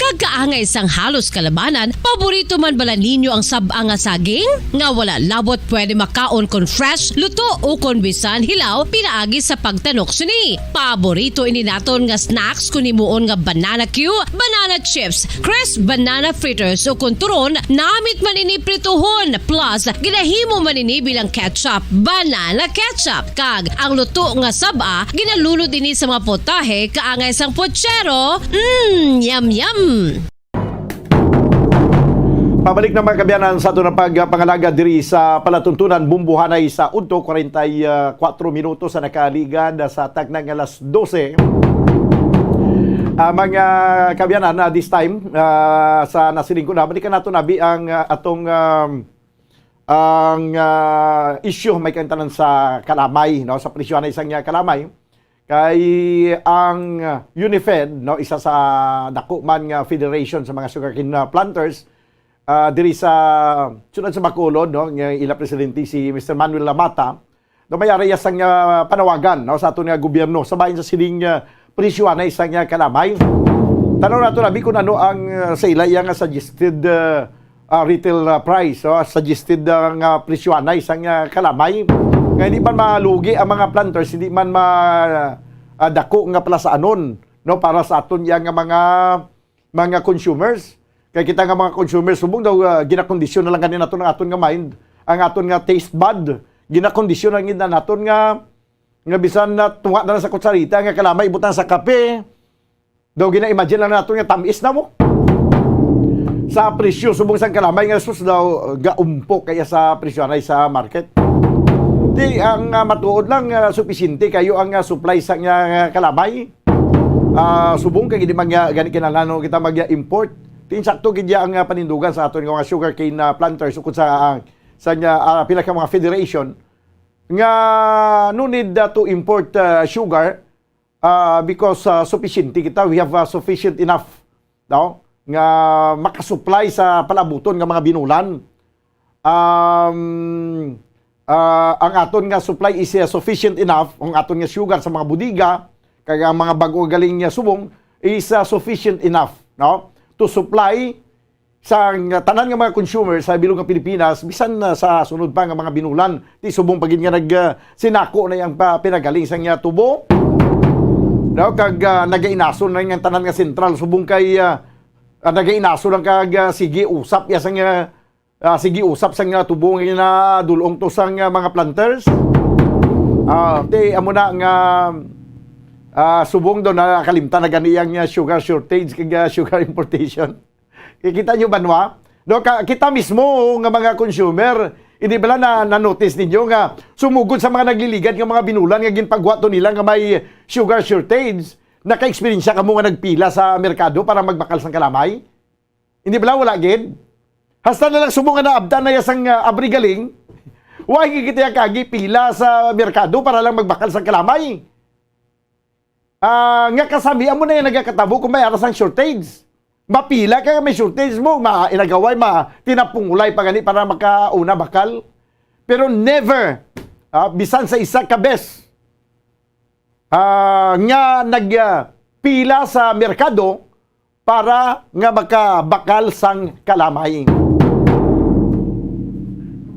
Kag kaangay sang halos kalabanan, paborito man bala ninyo ang sab-a nga saging? Nga wala labot pwede makaon kon fresh, luto, o kon bisan hilaw pinaagi sa pagtanok sini. Paborito ini naton nga snacks kon himuon nga banana cue, banana chips, crisp banana fritters, o kon turon, namit man ini prituhon, plus ginahimo man ini bilang ketchup, banana ketchup. Kag ang luto nga sab-a ginalunod ini sa mga potahe kaangay sang puchero. Mm, yum, yum! Pabalik na, mga kaabyanan, sa aton nga pagpangalaga diri sa palatuntunan, bumbuhanay sa udto, kwarenta y kuwatro minutos sa nakaligad sa takna nga alas dose. Ah, mga kaabyanan, ah, this time, ah, sa nasiling ko na, balikan nato na bi ang, ah, atong, um, ang, ah, issue may kaintanan sa kalamay, no, sa presyo na isang, ah, kalamay. Kay ang, ah, UNIFED, no, isa sa dako man nga federation sa mga sugarcane, ah, planters, ah, diri sa siyudad sa Bacolod, no, nga ila presidente si Mister Manuel Lamata, no, may ara iya sang, ah, panawagan, no, sa aton nga gobyerno sa bahin sa sining, ah, presyo na isang, ah, kalamay. Tanaw nato labi kung ano ang, ah, sa ila iya nga suggested, ah, ah, retail, ah, price, o suggested, ah, nga presyo anay sang, ah, kalamay. Nga hindi man malugi ang mga planters, hindi man ma-, ah, dako nga palasanon, no, para sa aton iya nga mga, mga consumers. Kay kita nga mga consumer subong daw, ah, ginakondisyon na lang gani naton ang aton nga mind, ang aton nga taste bud, ginakondisyon na gid na naton nga, nga bisan na tunga na lang sa kutsarita nga kalamay ibutang sa kape. Daw gina-imagine lang naton nga tamis na mo. Sa presyo subong sang kalamay nga sus daw gaumpok kaya sa presyo anay sa market. Di ang, ah, matuod lang, ah, supisyente kayo ang, ah, supply sa nga kalamay. Ah, subong kay di man nga gani kinahanglan kita mag-import. Di insakto gid ya ang, ah, panindugan sa aton nga mga sugarcane, ah, planters ukon sa, ah, sa nga, ah, pila ka mga federation nga no need, ah, to import, ah, sugar, ah, because, ah, supisyente kita, we have, ah, sufficient enough, no, nga makasupply sa palabuton nga mga binulan. Um, ah, ang aton nga supply is, ah, sufficient enough, ang aton nga sugar sa mga bodega, kag ang mga bag-o galing nga subong is, ah, sufficient enough, no, to supply sa nga tanan nga mga consumer sa bilog nga Pilipinas, bisan na sa sunod pa nga mga binulan, ti subong pa gid nga nag, ah, sinako na yang pa-, pinagaling sa nga tubo. No, kag, ah, nagainaso na nga tanan nga sentral subong kay, ah, ah, nagainaso lang kag, ah, sige usap ya sa nga, ah, sige usap sa nga tubo nga ginadul-ong to sa nga mga planters. Ah, ti amo na nga, ah, subong daw nakalimtan na gani ang, ah, sugar shortage kag, ah, sugar importation. Kikita nyo ba, no? No, ka-, kita mismo nga mga consumer, hindi bala na, na-notice ninyo nga sumugod sa mga nagliligad nga mga binulan nga ginpagwa to nila nga may sugar shortage? Naka-eksperyensya kamo nga nagpila sa merkado para magbakal sang kalamay? Hindi bala, wala gid? Hasta na lang subong nga naabtan na ya sang, ah, abrigaling, wa gid kita kagi pila sa merkado para lang magbakal sang kalamay. Ah, nga kasami, amo na yung nagakatabo kung may aras ang shortage. Mapila ka may shortage mo, ma, inagaway, ma, tinapungulay pa gani para makauna bakal. Pero never, ah, bisan sa isa ka bes, ah, nga nag, ah, pila sa merkado para nga makabakal sang kalamay.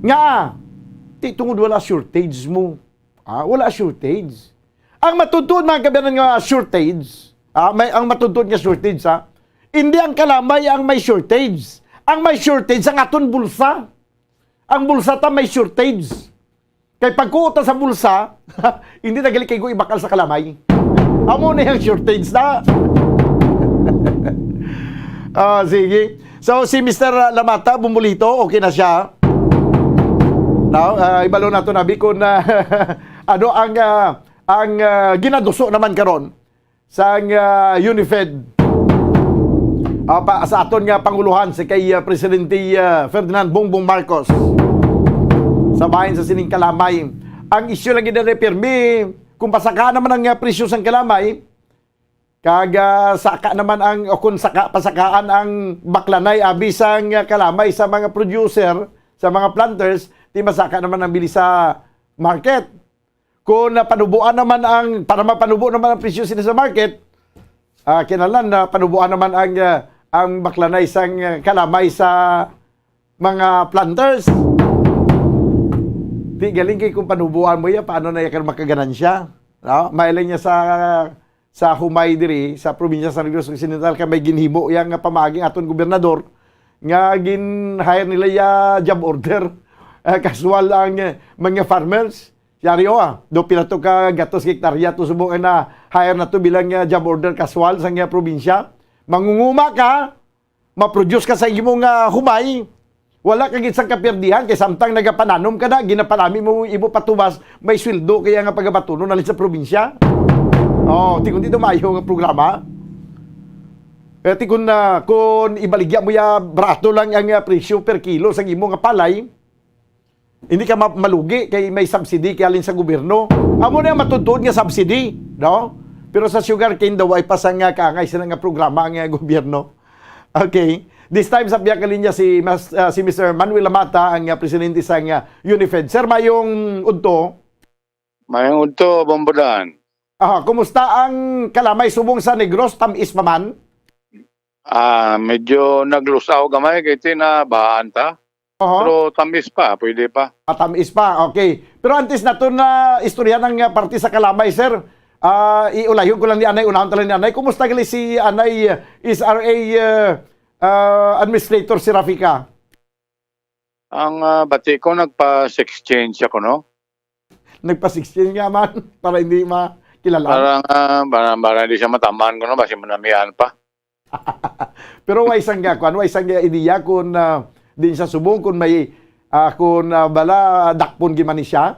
Nga, ti tungod wala shortage mo. Ah, wala shortage. Ang matutuod, mga kabayan, nga shortage, ah, may, ang matutuod nga shortage, ha? Hindi ang kalamay ang may shortage. Ang may shortage ang aton bulsa. Ang bulsa ta may shortage. Kay pagkuot ta sa bulsa, hindi na gali kay ibakal sa kalamay. Amo na yung shortage na. Ah, sige. So, si Mister Lamata, bumulito, okay na siya. Now, ah, ibalo nato na, Bi, kung, ah, ano ang, ah, ang, ah, ginaduso naman karon sang, ah, UNIFED. Ah, pa, sa aton nga panguluhan, si kay, ah, Presidente, ah, Ferdinand Bongbong Marcos. Sa bahin sa sining kalamay. Ang isyu lang gid na pirmi, kung pasakaan naman ang, ah, presyo sang kalamay, kag, ah, saka naman ang, o kung saka, pasakaan ang baklanay, abi sang, ah, kalamay sa mga producer, sa mga planters, di masaka naman ang bili sa market. Kung napanubuan naman ang, para mapanubo naman ang presyo sila sa market, ah, kinahanglan na panubuan naman ang, ah, ang baklanay sang, ah, kalamay sa mga planters. Di galing kay kung panubuan mo ya, paano na ya ka makaganansya? No? Mailan niya sa, sa humay diri, sa probinsya sa Negros Occidental, kay may ginhimo ya nga pamaagi ang aton gobernador, nga gin-hire nila ya job order. Ah, casual ang, eh, mga farmers. Yari, oh, ah, do pila to ka gatos hektarya to subong na hire na to bilang, ah, job order casual sa nga probinsya. Mangunguma ka, ma-produce ka sa imong, ah, humay, wala ka gid sang kapirdihan kay samtang nagapananom ka na, ginapanami mo imo patubas, may sweldo kaya nga pagabatunon na sa probinsya. Oh, ti kun dito maayo nga programa. Eh, ti kun, ah, kun ibaligya mo ya barato lang ang, ah, presyo per kilo sa imo nga palay, hindi ka ma-, malugi kay may subsidy kay halin sa gobyerno. Amo na ang matutuod nga subsidy, no? Pero sa sugarcane daw, ay pa sa nga kaangay sila nga programa ang, ah, gobyerno. Okay. This time, sa biyak linya si Mas-, ah, si Mister Manuel Lamata, ang, ah, presidente sa, ah, UNIFED. Sir, mayong udto. Mayong udto, Bombodan. Aha, kumusta ang kalamay subong sa Negros? Tamis pa man? Ah, medyo naglusaw gamay kay tinabahan ta. Oho. Pero tamis pa, pwede pa. Ah, tamis pa. Okay. Pero antes nato na istorya ng, ah, parte sa kalamay, sir. Ah, iulayon ko lang ni Anay, unahon ta lang ni Anay. Kumusta gali si Anay, ah, S R A, ah, ah, Administrator Serafin ka? Ang ah, bati ko, nagpa-six change ako, no? Nagpa-six change nga man para hindi makilala. Para nga, para, para hindi siya matamaan ko, no? Basi manamian pa. Pero way sang nga, kuan, way sang nga ideya kung ah, din sa subong kung may ah, kung ah, bala dakpon gid man ni siya.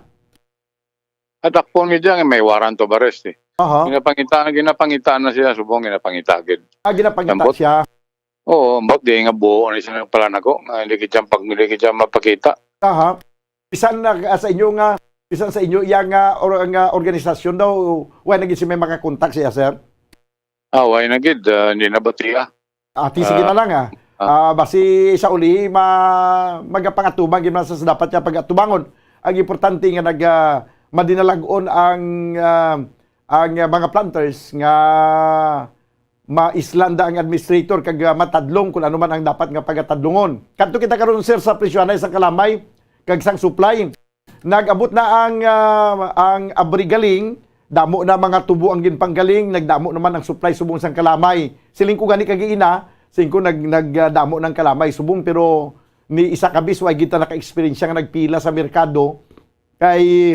At akpon gid dyan, may warrant of arrest eh. Aha. Ginapangita, ginapangita na siya, subong ginapangita gid. Ah, ginapangita Lambot. siya. Oo, ambot di nga buo na siya pala nako, nga hindi gid siya pag hindi gid siya mapakita. Aha. Bisan na ah, sa inyo nga, bisan sa inyo iya nga or nga organisasyon daw, wala na gid si may makakontak siya, sir. Ah, why na gid, ah, hindi na batiya. Ah, ti sige na lang ah. Ah, basi sa uli ma magapangatuban gid man sa dapat niya pagatubangon. Ang importante nga nag ah, madinalag-on ang ah, ang ah, mga planters nga maislanda ang administrator kag ah, matadlong kung ano man ang dapat nga pagatadlongon. Kadto kita karon, sir, sa presyohanay sa kalamay kag sang supply. Nag-abot na ang ah, ang abrigaling, damo na mga tubo ang ginpanggaling, nagdamo naman ang supply subong sang kalamay. Siling ko gani kag ina, siling ko nag nagdamo ng kalamay subong, pero ni isa ka bis way kita naka-experience nga nagpila sa merkado kay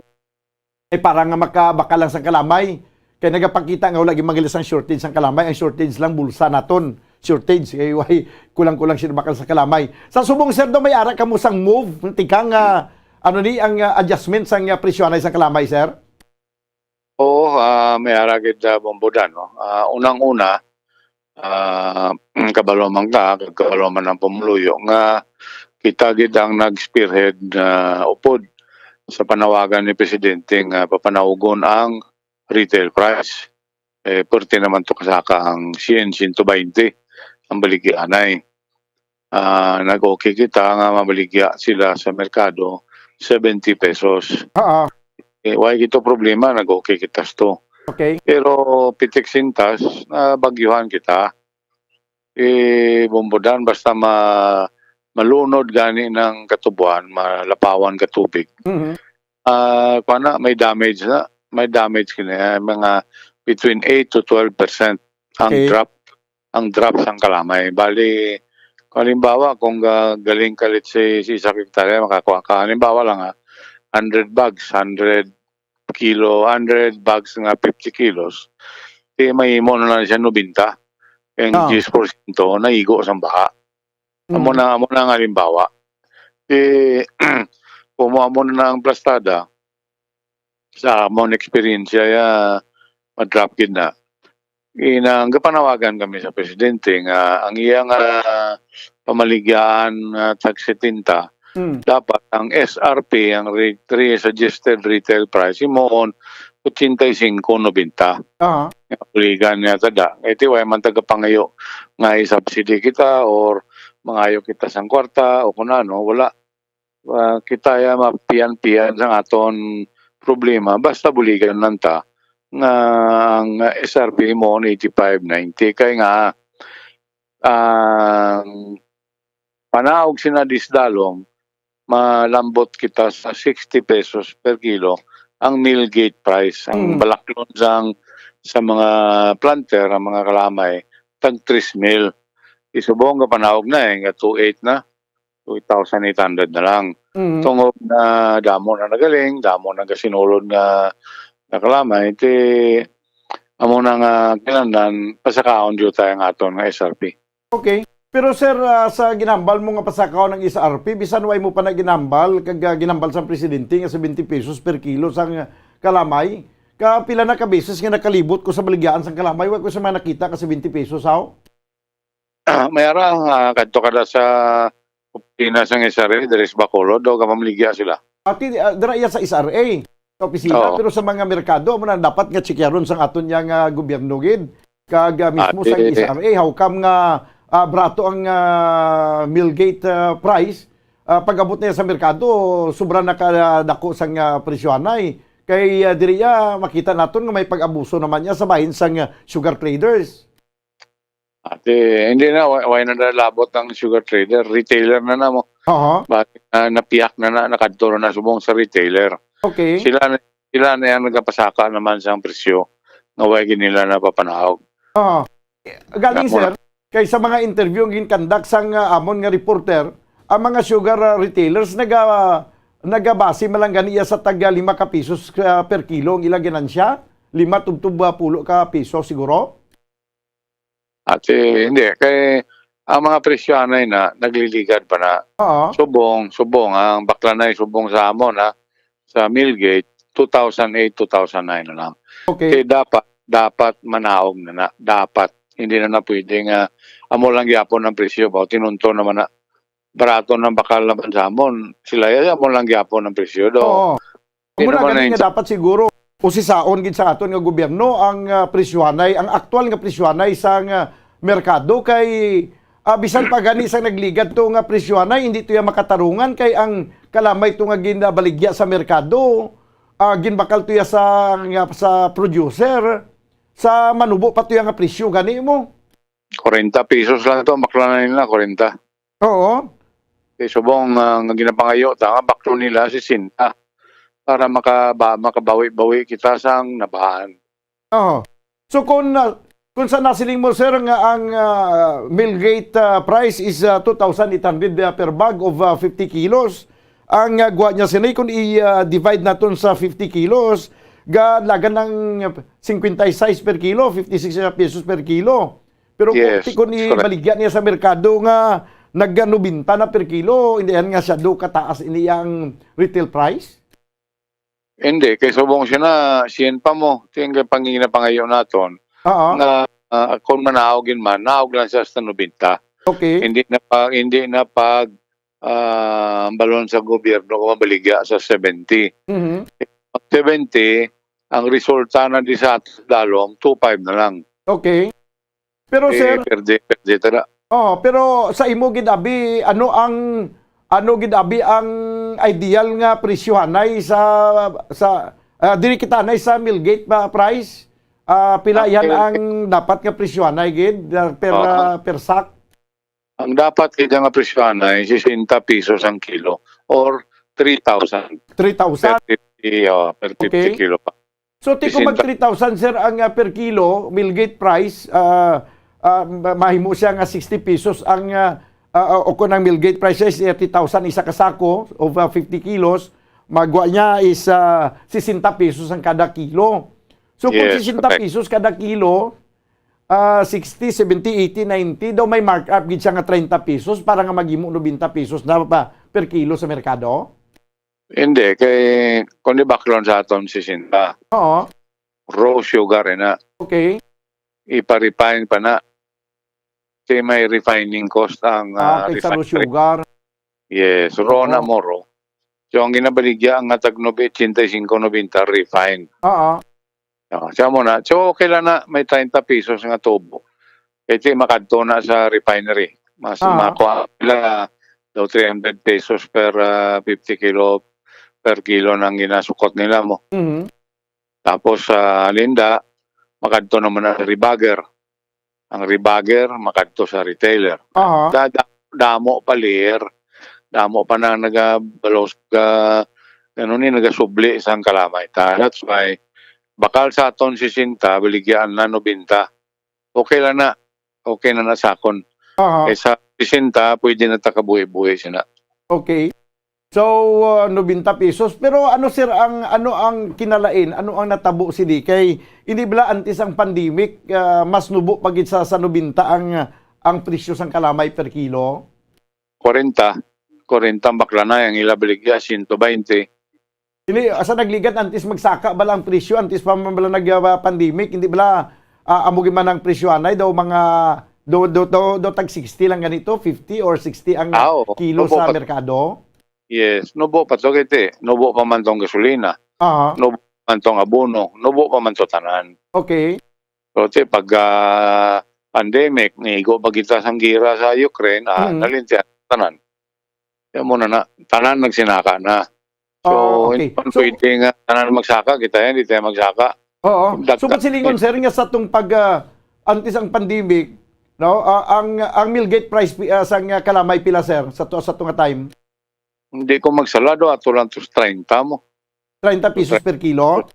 ay para nga makabakal lang sang kalamay. Kay nagapakita nga wala gid mangila sang shortage sang kalamay, ang shortage lang bulsa naton. Shortage kay way kulang-kulang sila bakal sa kalamay. Sa subong, sir, daw may ara kamo sang move, tika nga ano ni ang ah, adjustment sang ah, presyohanay sang kalamay, sir? Oo, ah, may ara gid, ah, Bombodan, no? Ah, unang-una, ah, kabalo man ka, kag kabalo man ang pumuluyo nga kita gid ang nag-spearhead na upod sa panawagan ni Presidente nga papanawgon ang retail price. Eh, pwerte naman to kasaka ang syen, siyento baynte ang baligyaanay. Ah, nag-okay kita nga mabaligya sila sa merkado seventy pesos. Oo. Eh, why gito problema? Nag-okay kita sto. Okay. Pero pitik sintas, nabagyuhan kita. Eh, Bombodan, basta ma malunod gani ng katubuan, malapawan ka tubig. Mhm. Ah, kuwan na, may damage na. May damage kini, ah, mga between eight to twelve percent ang Okay. Drop, ang drop sang kalamay. Bali, kung halimbawa, kung ga- galing ka, let's say, sa isa ka hektarya, makakuha ka, halimbawa lang, ah, hundred bags, hundred kilo, hundred bags nga fifty kilos, eh, mahimo na lang siya nobenta. Ang Ah. diyes porsyento naigo sang baha. Amo Mm. na, amo na nga halimbawa. Eh, kung mo amo na ang plastada, sa amon experience, ya, ma-drop gid na. Ina, ang gapanawagan kami sa presidente nga ang iya nga pamaligyaan nga tag setenta, Mm. dapat ang S R P, ang re- re- suggested retail price, himuon ochenta y cinco nobenta. Aha. Nga buligan niya tada. Kay ti way man tagapangayo nga i-subsidy kita or mangayo kita sang kwarta o kun ano, wala. Ah, kita ya mapian-pian sang aton problema basta buligan lang ta nga ang S R P mo eighty-five ninety kay nga ang panaog sina disdalom malambot kita sa sixty pesos per kilo ang mill gate price, ang Mm. balaklon sang sa mga planter, ang mga kalamay, tag tres mil. Isubong nga panaog na eh, nga two eight na, two thousand eight hundred na lang. Mm. Tungod na damo na nagaling, damo na gasinulod nga nga kalamay, ti amo na nga kinahanglan pasakaon jud tayo ang aton nga S R P. Okay. Pero sir, ah, sa ginambal mo nga pasakaw ng S R P, bisan way mo pa na ginambal, kag ah, ginambal sa presidente nga seventy pesos per kilo sang kalamay, ka pila na ka beses nga nakalibot ko sa baligyaan sang kalamay, wa ko sa mga nakita ka seventy pesos, haw? May ara, ah, kadto ka na sa opisina sang S R A, diri sa Bacolod, o kapamligya sila. Ati, ah, dira iya sa S R A, sa opisina, Oo. Pero sa mga merkado, amo na dapat nga tsikyaron sang aton niya nga gobyerno gid. Kag ah, mismo Ati. Sa S R A, how come nga ah, brato ang ah, mill gate ah, price? Ah, pag-abot niya sa merkado, sobra na kadako sang ah, presyohanay. Kay ah, diri ah, makita naton nga may pag-abuso naman niya sa bahin sang ah, sugar traders. Ati, hindi na, wa- why na nalabot ang sugar trader? Retailer na na mo. Aha. Bakit na napiyak na na, nakadto na subong sa retailer? Okay. Sila na, sila na yung nagapasaka naman sa presyo nga why gid nila napapanaog. Ah. Galing, Ako sir, Kay sa mga interview nga gin-conduct sang, ah, amon nga reporter, ang mga sugar, ah, retailers naga-, nagabase man lang gani iya sa tag lima ka pisos, ah, per kilo ang ilang ganansya, lima tubtob, ah, pulo ka piso siguro. At, eh, hindi, kay ang mga presyo anay na nagliligad pa na. Oo. Subong, subong, ang baklanay subong sa amon, ha, sa mill gate, two thousand eight, two thousand nine na lang. Okay. Kay dapat, dapat manaog na na. Dapat. Hindi na na pwede nga amo lang gyapon ang presyo ba. Tinunto naman na barato ng bakal naman sa amon. Sila ya, amo lang gyapon ang presyo do. Oo. Hindi Amo na naman gani na nga dapat siguro usisaon gid sa aton nga gobyerno ang, ah, presyohanay, ang aktual nga presyohanay sa nga merkado kay, ah, bisan pa gani sa nagligad to nga presyohanay, hindi to ya makatarungan kay ang kalamay to nga ginabaligya sa merkado, ah, ginbakal to ya sa, nga, sa producer, sa manubo pa to ya nga presyo gani mo. Kwarenta pesos lang to, bakla na nila, kwarenta. Oo. Kay subong, ah, nga ginapangayo ta nga baklo nila sesenta para makaba-, makabawi-bawi kita sang nabahan. Oo. So kung, ah, kung sa nasiling mo, sir, nga ang, ah, mill gate, ah, price is, ah, two thousand eight hundred, ah, per bag of, ah, fifty kilos, ang, ah, gwa niya sini kung i-, ah, divide naton sa fifty kilos, ga lagan ng fifty-six per kilo, fifty-six pesos per kilo. Pero Yes, kung, kung that's correct. ibaligya niya sa merkado nga nagganobenta na per kilo, hindi yan nga siya do kataas ini ang retail price? Hindi, kay subong siya na, siyen pa mo, ting kay panginapangayo naton, Oo. nga, ah, kung manaog yun man, naog lang siya sa nobenta. Okay. Hindi na pag, hindi na pag, ah, balon sa gobyerno kung mabaligya sa seventy. Mhm. Ang seventy, ang resulta na di sa atos dalom, two five na lang. Okay. Pero Eh, sir, perde, perde tara. Oh, pero sa imo gid abi, ano ang, ano gid abi ang ideal nga presyohanay sa, sa, ah, diri kita anay sa mill gate pa price? Ah, pila Ah, yan eh, ang dapat nga presyohanay gid, ah, per, Oo. ah, per sack? Ang dapat kaya nga presyohan ay sesenta pesos ang kilo or three thousand per Three thousand. fifty, oh, per fifty Okay. kilo pa. So, ti kung mag Sesenta. Three thousand, sir, ang, ah, per kilo, mill gate price, ah, ah, ma-, mahimo siya nga sixty pesos ang, ah, ah, ah, o kung ang mill gate price is thirty thousand isa ka sako of, ah, fifty kilos, magwa niya is, ah, sesenta pesos ang kada kilo. So, kung Yes, sesenta correct. pesos kada kilo, ah, sixty, seventy, eighty, ninety, daw may markup gid siya nga treinta pesos para nga maghimo nobenta pesos na pa per kilo sa merkado? Hindi, kay kung di baklon sa aton sesenta, Oo. raw sugar eh na, Okay. ipa-refine pa na. Kay may refining cost ang, Ah, ah, okay, sa raw refinery. Sugar. Yes, raw na Oo. mo raw. So, ang ginabaligya nga tag nobe-, ochenta y cinco, nobenta refine. Oo. Oh, siya mo na. So, okay lang na may treinta pesos nga tubo. Kay ti makadto na sa refinery. Mas Ah. makuha nila daw three hundred pesos per, ah, fifty kilo, per kilo nang ginasukot nila mo. Mhm. Tapos sa Linda, makadto naman ang rebagger. Ang rebagger, makadto sa retailer. Aha. Da-, da-, damo pa lir, damo pa nang nagabalos ka, ano ni, nagasubli sang kalamay ta. That's why, bakal sa aton sesenta, baligyan na nobenta. Okay lang na. Okay na na sakon. Aha. Kay sa sesenta, pwede na ta kabuhi-buhi sina. Okay. So, uh, nobenta pesos. Pero ano, sir, ang, ano ang kinalain? Ano ang natabo sini? Kay hindi bala antes ang pandemic, uh, mas nubo pa gid sa, sa nobenta ang, ang presyo sang kalamay per kilo? Kwarenta. Kwarenta ang baklanay, ang ila baligya, siyento baynte. Ini, asa nagligad antes magsaka bala ang presyo, antes pa man bala nag, uh, pandemic, hindi bala, uh, amo gid man ang presyo anay daw mga, do, do, do, do tag sixty lang ganito, fifty or sixty ang Ah, oo. kilo Opo, sa pag- merkado? Yes, nubo pa to kiti. Nubo pa man tong gasolina. Aha. Nubo pa man tong abono. Nubo pa man to tanan. Okay. So, ti, pag, ah, pandemic, niigo pa kita sang gira sa Ukraine, ah, Mm. nalintian tanan. Yan muna na, tanan nagsinaka na. So, Ah, okay. hindi man So- pwede nga tanan magsaka, kita yan, di tayo magsaka. Oo. Dagdag- So, pasilingon, sir, nga sa tong pag, ah, antes ang pandemic, no, ah, ang, ang mill gate price, pi-, ah, sang, ah, kalamay pila, sir, sa to, sa to nga time? Hindi ko magsalado, ato lang to sa treinta mo. Treinta pesos per kilo?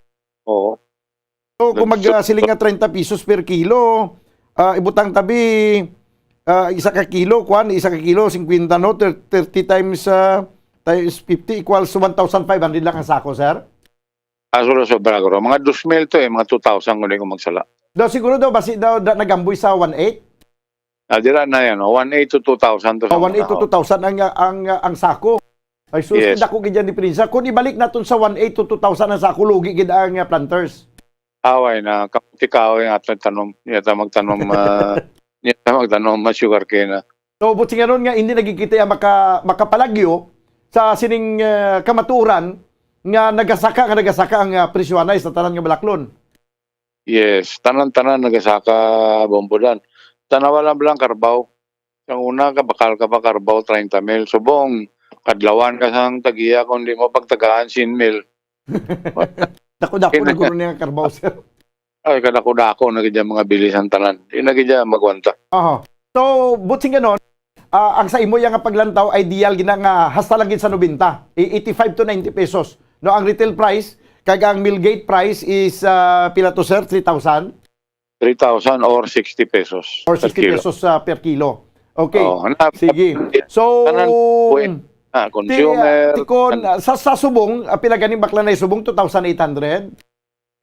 Oo. So, kung mag, So- ah, siling nga treinta pesos per kilo, ah, ibutang tabi, Ah, isa ka kilo, kwan, isa ka kilo, fifty, no? Thir-, thirty times, ah, times fifty equals one thousand five hundred lang ang sako, sir? Ah, sobra-sobra, guro. Mga dos mil to, eh, mga two thousand kung di ko magsala. Daw siguro daw, basi daw, da-, nagamboy sa one eight? Ah, dira na yan, oh. One eight to two thousand to. Oh, sa one eight to una, oh, two thousand ang, ang, ang sako. Ay, sus, yes, dako gid yan diferensya. Kung ibalik naton sa one eight to two thousand ang sako, lugi gid ang, ah, planters. Away na, kamuti kahoy nga ato tanom, niya ta magtanom, ah, niya ta magtanom, mas sugarcane na. So, buot silingon nga hindi na gid kita ya maka-, makapalagyo sa sining, ah, kamatuoran nga nagasaka, nga nagasaka ang, ah, presyo anay sa tanan nga balaklon. Yes, tanan-tanan nagasaka, Bombodan. Tanawa lang, lang karbaw. Sang una, kabakal ka pa karbaw, treinta mil. Subong, kadlawan ka sang tagiya, kung di mo pagtagaan, cien mil. Dako-dako na guro niya karbaw, sir. Ay, kadako-dako na gid ang mga bili sang tanan. Di na gid magwanta. Aha. So, buot silingon, ah, ang sa imo yang paglantaw, ideal gina nga hasta lang gid sa nobenta, i-, eighty-five to ninety pesos. No, ang retail price, kag ang mill gate price is, ah, pila to, sir? Three thousand? Three thousand or sixty pesos per kilo. Or sixty pesos, ah, per kilo. Okay. Oh, na-, sige. So, tanan, buhay na, ti-, consumer, ti-, tikon, tan- sa, sa subong, ah, pila ganing bakla na subong? Two thousand eight hundred?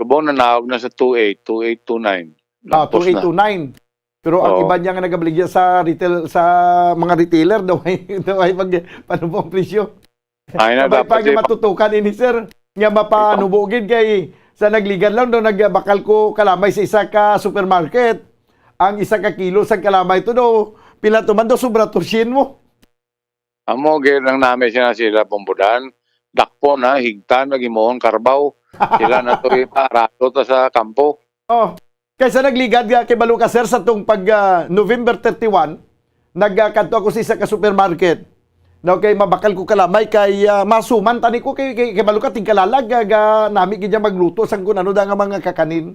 Subong na naog na sa two eight, two eight two nine. Ah, lampos na. Two eight two nine. Pero ang, oo, iba niya nga nagabaligya sa retail, sa mga retailer, daw ay, daw ay mag-, paano po ang presyo? Ay na, dapat pa nga matutukan ini, sir, nga mapanubo gid kay sa nagligad lang daw nagbakal ko kalamay sa isa ka supermarket. Ang isa ka kilo sang kalamay to daw, pila to man daw, sobra to sien mo. Amo gid ang nami sina sila, Bombodan. Dakpon na, higtan, nagimuhon karbaw. Sila na to ipaarato ta sa kampo. Oh, kaysa nagligad nga kay balo ka, sir, sa tong pag, ah, November thirty-one, nagkadto ako sa isa ka supermarket. Daw kay mabakal ko kalamay kay, ah, masuman tani ko kay, kay, kay balo ka tingkalalag, ah, ga, nami gid niya magluto sang kun ano da nga mga kakanin.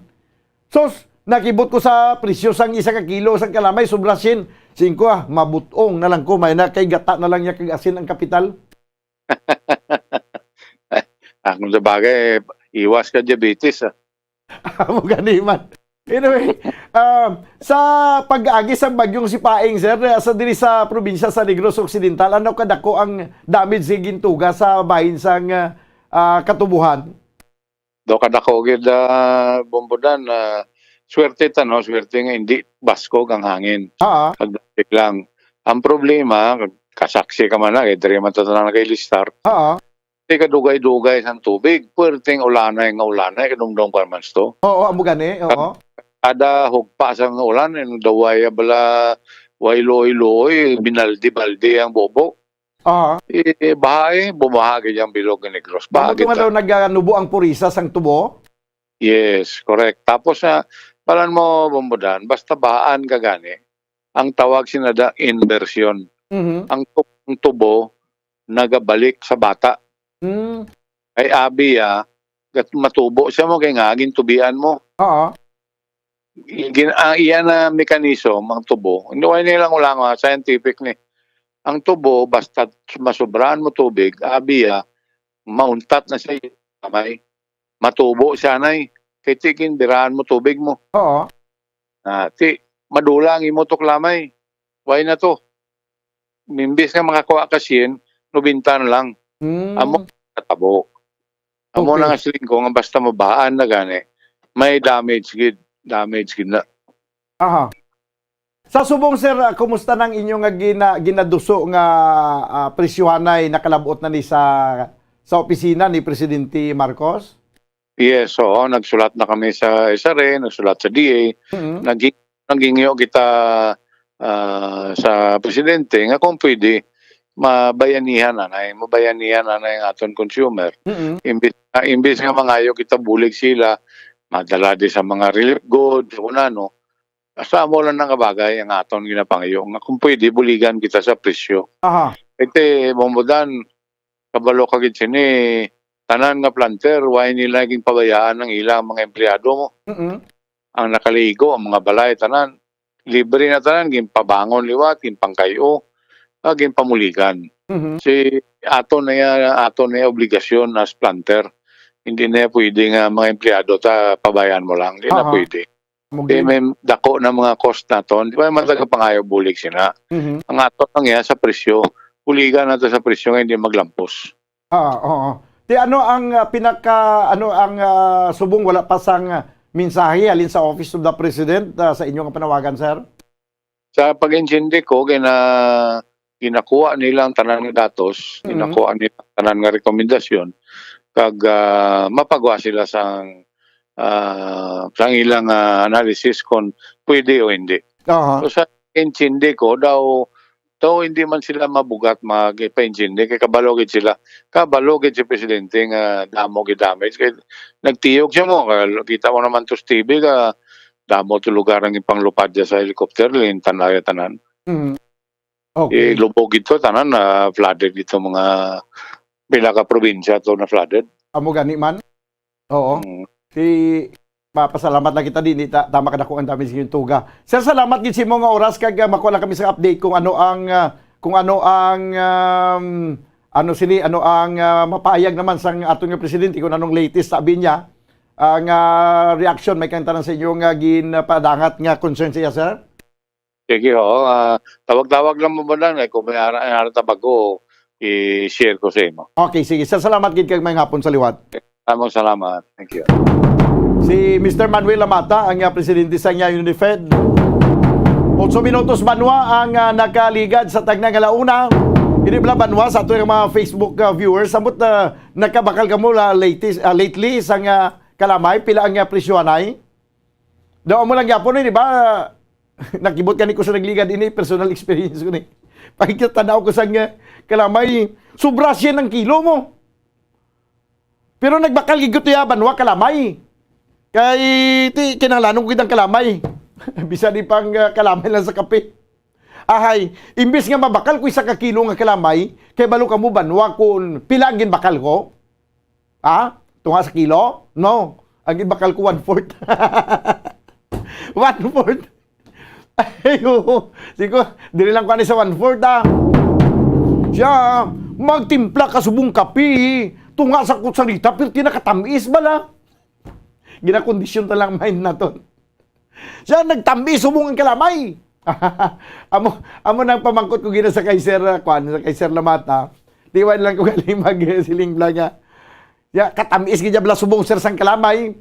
Sus, nakibot ko sa presyo sang isa ka kilo sang kalamay, sobra sien. Singko, ah, mabutong na lang ko, may na kay gata na lang niya kag asin ang kapital. Ang sa bagay, iwas ka diabetes, ah. Amo gani man. Anyway, um, sa pag-agi sang bagyong Sipaing, sir, sa diri sa probinsya sa Negros Occidental, ano kadako ang damage nga gintuga sa bahin sang, ah, katubohan? Do kadako gid, ah, Bombodan, ah, swerte ta, no? Swerte nga hindi baskog ang hangin. Ah. Kag dapit lang. Ang problema, kag kasaksi ka man na, kay diri man ta tanan nakailistar. Ah. Di kadugay-dugay sang tubig. Puwerteng ulanay nga ulanay, kadumdom ka man to. Oo, amo gani, oo. Kada hugpa sang ulan, yung daway, bala, way luoy-luoy, binaldi-baldi ang bubo. Aha. Eh, baha, eh, bumaha gid ang bilog ni Negros. Baha. Amo gid to nga daw naganubo ang purisa sang tubo? Yes, correct. Tapos, ah, palan mo, Bombodan, basta bahaan ka gani, ang tawag sina da inversion. Mhm. Ang tu-, ang tubo nagabalik sa bata. Mm. Ay abi, ah, gat-, matubo siya mo kay nga gintubian mo. Oo. Gin-, ang iya na mechanism, ang tubo, hindi, wala nilang ulang, ah, scientific ni. Ang tubo, basta masubrahan mo tubig, abi, ah, mauntat na siya, kamay. Matubo siya, nay. Kay ti ginbiraan mo tubig mo. Oo. Ah, ti, madula ang imo tuklamay. Why na to? Mimbis nga makakuha ka sien, nobenta na lang. Hmm. Amo katabo. Amo, okay, na nga siling ko nga basta mabaan na gani, may damage gid, damage gid na. Aha. Sa subong, sir, ah, kumusta nang inyo nga gina-, ginaduso nga, ah, presyohanay nakalab-ot na ni sa, sa opisina ni Presidente Marcos? Yes, oo, nagsulat na kami sa S R A, nagsulat sa D A, mm-hmm, naghi-, naghingyo kita, ah, sa presidente nga kung pwede, mabayanihan anay, mabayanihan anay ang aton consumer. Mm-hmm. Imbis, ah, imbis nga mangayo kita bulig sila, madala di sa mga relief goods, kung ano, sa amo lang nga bagay ang aton ginapangayo, nga kung pwede, buligan kita sa presyo. Aha. Iti, Bombodan, kabalo ka gid sini, tanan nga planter, why nila ginpabayaan ang ilang mga empleyado mo? Mm-mm. Ang nakaligo, ang mga balay, tanan, libre na tanan, ginpabangon liwat, ginpangkay-o, ah, ginpamuligan. Mhm. Si, ato na ya, ato na ya obligasyon as planter. Hindi na ya pwede nga mga empleyado ta, pabayaan mo lang. Hindi na, aha, pwede. Amo Di gid. May dako na mga cost naton. Di ba, man taga pangayo bulig sina. Mhm. Ang ato lang yan sa presyo. Buligan nato sa presyo nga hindi maglampos. Ah, oo. Ti ano ang, ah, pinaka, ano ang, ah, subong wala pa sang, ah, mensahe halin sa Office of the President, ah, sa inyo nga panawagan, sir? Sa pag-intindi ko, gina-, ginakuha nila ang tanan nga datos, Mhm. ginakuha nila ang tanan nga rekomendasyon, kag, ah, mapagwa sila sang, ah, sang ilang, ah, analysis kung pwede o hindi. Aha. So, sa intindi ko, daw, daw hindi man sila mabugat mag-, ipaintindi, kay kabalo gid sila, kabalo gid si Presidente nga damo gid damage. Kay nagtiyog siya mo, kay kita mo naman to sa T V ka, damo to lugar ang ipanglupad niya sa helicopter, lintan na tanan. Mhm. Okay. Eh, lubog ito, tanan na flooded dito, mga pinaka-probinsya to na flooded. Amo gani man. Oo. Mm. Ti, mapasalamat lang kita, di, di ta-, tama kadako ang damage sa inyong tuga. Sir, salamat gid sa imo nga oras kag, ah, makuha lang kami sa update kung ano ang, ah, kung ano ang, um, ano sini, ano ang, ah, mapahayag naman sang aton nga presidente kung anong latest sabi niya, ang, ah, reaction may kantanan sa inyo nga ginpadangat nga concern siya, sir? Sige, oo. Ah, tawag-tawag lang mo ba lang, eh, kung may ara-, ara tabag ko, i-share ko sa imo. Okay, sige. Sir, salamat gid kag may hapon sa liwat. Among salamat. Thank you. Si Mister Manuel Lamata, ang, ah, presidente sa niya UNIFED. Otso minutos banwa ang, ah, nakaligad sa tagna nga launa. Ini bala banwa sa ato nga mga Facebook, ah, viewers. Samot na nakabakal kamo la latest, ah, lately sa nga kalamay, pila ang, ah, presyo anay? Daw amo lang gyapon, eh, di ba? Nakibot gani ko sa nagligad ini, personal experience ko ni. Pagkatanaw ko sa nga kalamay, sobra siya ng kilo mo. Pero nagbakal gid ko to ya banwa kalamay. Kay ti kinahanglanon ko gid ang kalamay. Bisan di pang, ah, kalamay lang sa kape. Ahay, imbis nga mabakal ko isa ka kilo nga kalamay, kay balo kamo banwa kun pila ang ginbakal ko? Ha? Tunga sa kilo? No. Ang ginbakal ko, one-fourth. One-fourth. Ay, oo. Sige, dili lang ko ani sa one-fourth, ah. Siya, magtimpla ka subong kape. Tunga sa kutsarita, pero tinakatamis bala. Ginakondisyon ta lang mind naton. Siya nagtambi subong ang kalamay. Amo, amo nang pamangkot ko gina sa kay Sir, ah, kwan, sa kay Sir Lamata. Tiwan lang ko galing mag-, siling bla nga. Ya, katamis gid bla subong, sir, sang kalamay.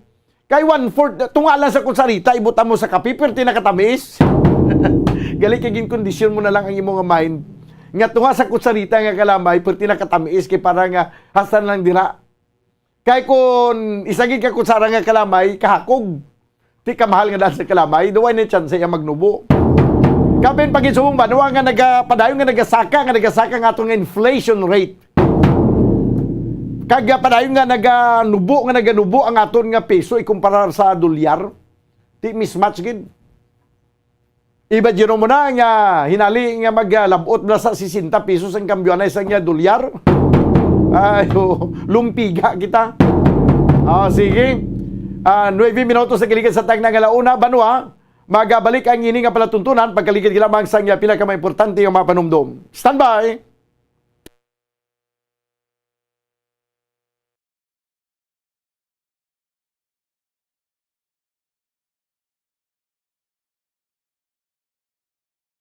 Kay one-fourth, tunga lang sa kutsarita, ibutan mo sa kape, pero tinakatamis. Gali kay ginkondisyon mo na lang ang imo nga mind. Nga tunga sa kutsarita nga kalamay, pero tinakatamis kay para nga hasta lang dira. Kay kun isa gid ka kutsara nga kalamay, kahakog. Ti kamahal nga daan sa kalamay, duway na chance iya magnubo. Kapin pagitsubong banwa nga nagapadayon nga nagasaka, nga nagasaka nga aton nga inflation rate. Kag, ah, padayon nga naganubo, nga naganubo ang aton nga piso ikumparar sa dolyar. Ti mismatch gid. Imagine mo na nga hinali nga maglabot na sa sesenta pesos ang kambyo anay sa nga dolyar. Ay, oh, lumpiga kita. Ah, sige. Ah, nuebe minutos sa giligid sa tagna nga launa, banwa. Magabalik ang ini nga palatuntunan pagkaligid lamang sa nga pila ka mga importante nga mga panumdom. Standby!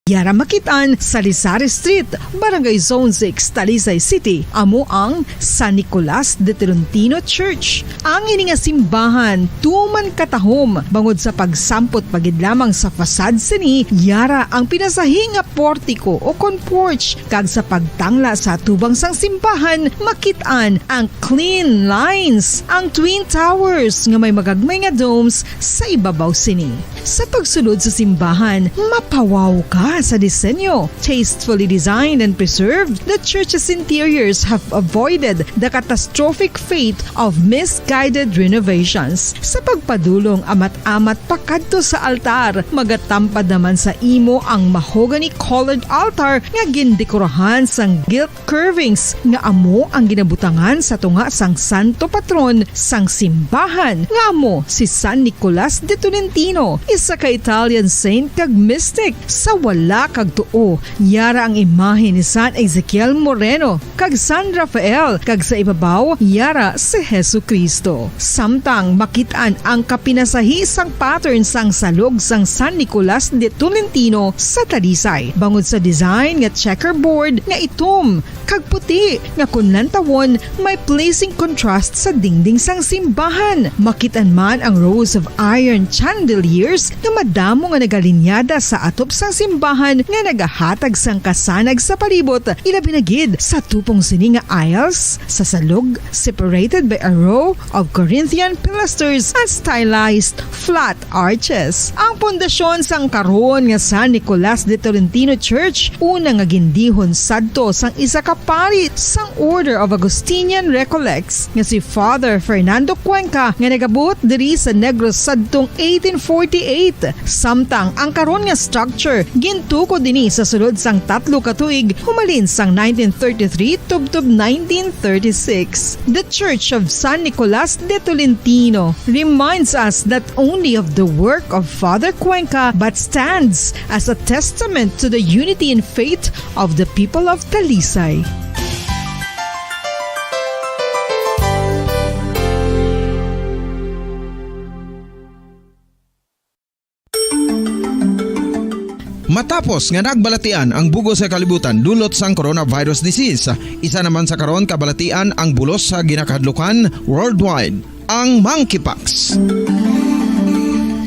Yara makit-an sa Rizal Street, Barangay Zone six, Talisay City, amo ang San Nicolas de Tolentino Church. Ang ini nga simbahan tuman katahom bangod sa pagsampot pa gid lamang sa facade sini, yara ang pinasahi nga portiko o kon porch, kag sa pagtangla sa atubang sang simbahan, makit-an ang clean lines, ang twin towers nga may magagmay nga domes sa ibabaw sini. Sa pagsulod sa simbahan, mapawaw ka sa disenyo. Tastefully designed and preserved, the church's interiors have avoided the catastrophic fate of misguided renovations. Sa pagpadulong amat-amat pakadto sa altar, magatampad naman sa imo ang mahogany-colored altar nga gindekorahan sang gilt curvings nga amo ang ginabutangan sa tunga sang santo patron sang simbahan, nga amo si San Nicolas de Tolentino, isa ka Italian saint kag mystic sa La kag tuo, yara ang imahe ni San Ezekiel Moreno kag San Rafael, kag sa ibabaw, yara si Jesu-Cristo. Samtang makit-an ang kapinasahi sang pattern sang salog sang San Nicolas de Tolentino sa Talisay, bangod sa design nga checkerboard nga itom kag puti nga kon lantawon may pleasing contrast sa dingding sang simbahan. Makit-an man ang rows of iron chandeliers nga madamo nga nagalinyada sa atop sang simbahan nga nagahatag sang kasanag sa palibot, ilabi na gid sa tupong sini nga aisles sa salog, separated by a row of Corinthian pilasters and stylized flat arches. Ang pundasyon sang karon nga San Nicolas de Tolentino Church, una nga gindihon sadto sang isa ka pari sang Order of Augustinian Recollects nga si Father Fernando Cuenca, nga nagabot diri sa Negros sadtong eighteen forty-eight. Samtang ang karon nga structure gintukod ini sa sulod sang tatlo ka tuig, humalin sang nineteen thirty-three tubtob nineteen thirty-six. The Church of San Nicolas de Tolentino reminds us not only of the work of Father Cuenca, but stands as a testament to the unity in faith of the people of Talisay. Matapos nga nagbalatian ang bug-os nga kalibutan dulot sang coronavirus disease, isa naman sa karon kabalatian ang bulos sa ginakahadlukan worldwide, ang monkeypox.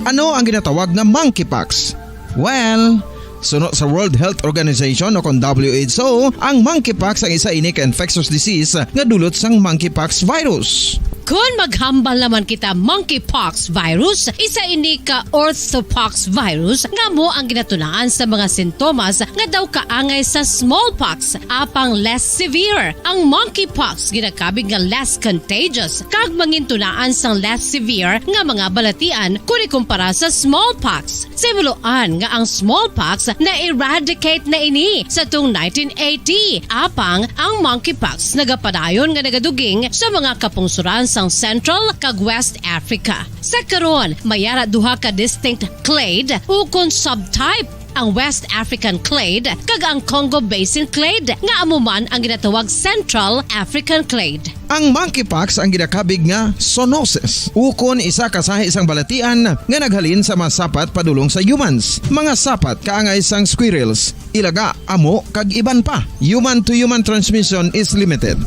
Ano ang ginatawag nga monkeypox? Well, suno sa World Health Organization o kon W H O, ang monkeypox ang isa ini ka infectious disease nga dulot sang monkeypox virus. Kon maghambal naman kita, monkeypox virus, isa ini ka orthopox virus nga amo ang ginatunaan sa mga sintomas nga daw kaangay sa smallpox, apang less severe. Ang monkeypox ginakabig nga less contagious kag mangintunaan sang less severe nga mga balatian kon ikumpara sa smallpox. Sa himuloan nga ang smallpox na-eradicate na ini sa tung nineteen eighty, apang ang monkeypox nagapadayon nga nagaduging sa mga kapungsoran sang Central kag West Africa. Sa karon, may ara duha ka distinct clade ukon subtype, ang West African clade kag ang Congo Basin clade, nga amo man ang ginatawag Central African clade. Ang monkeypox ang ginakabig nga zoonosis, ukon isa ka sahi sang balatian nga naghalin sa mga sapat padulong sa humans, mga sapat kaangay sang squirrels, ilaga, amo, kag iban pa. Human-to-human transmission is limited.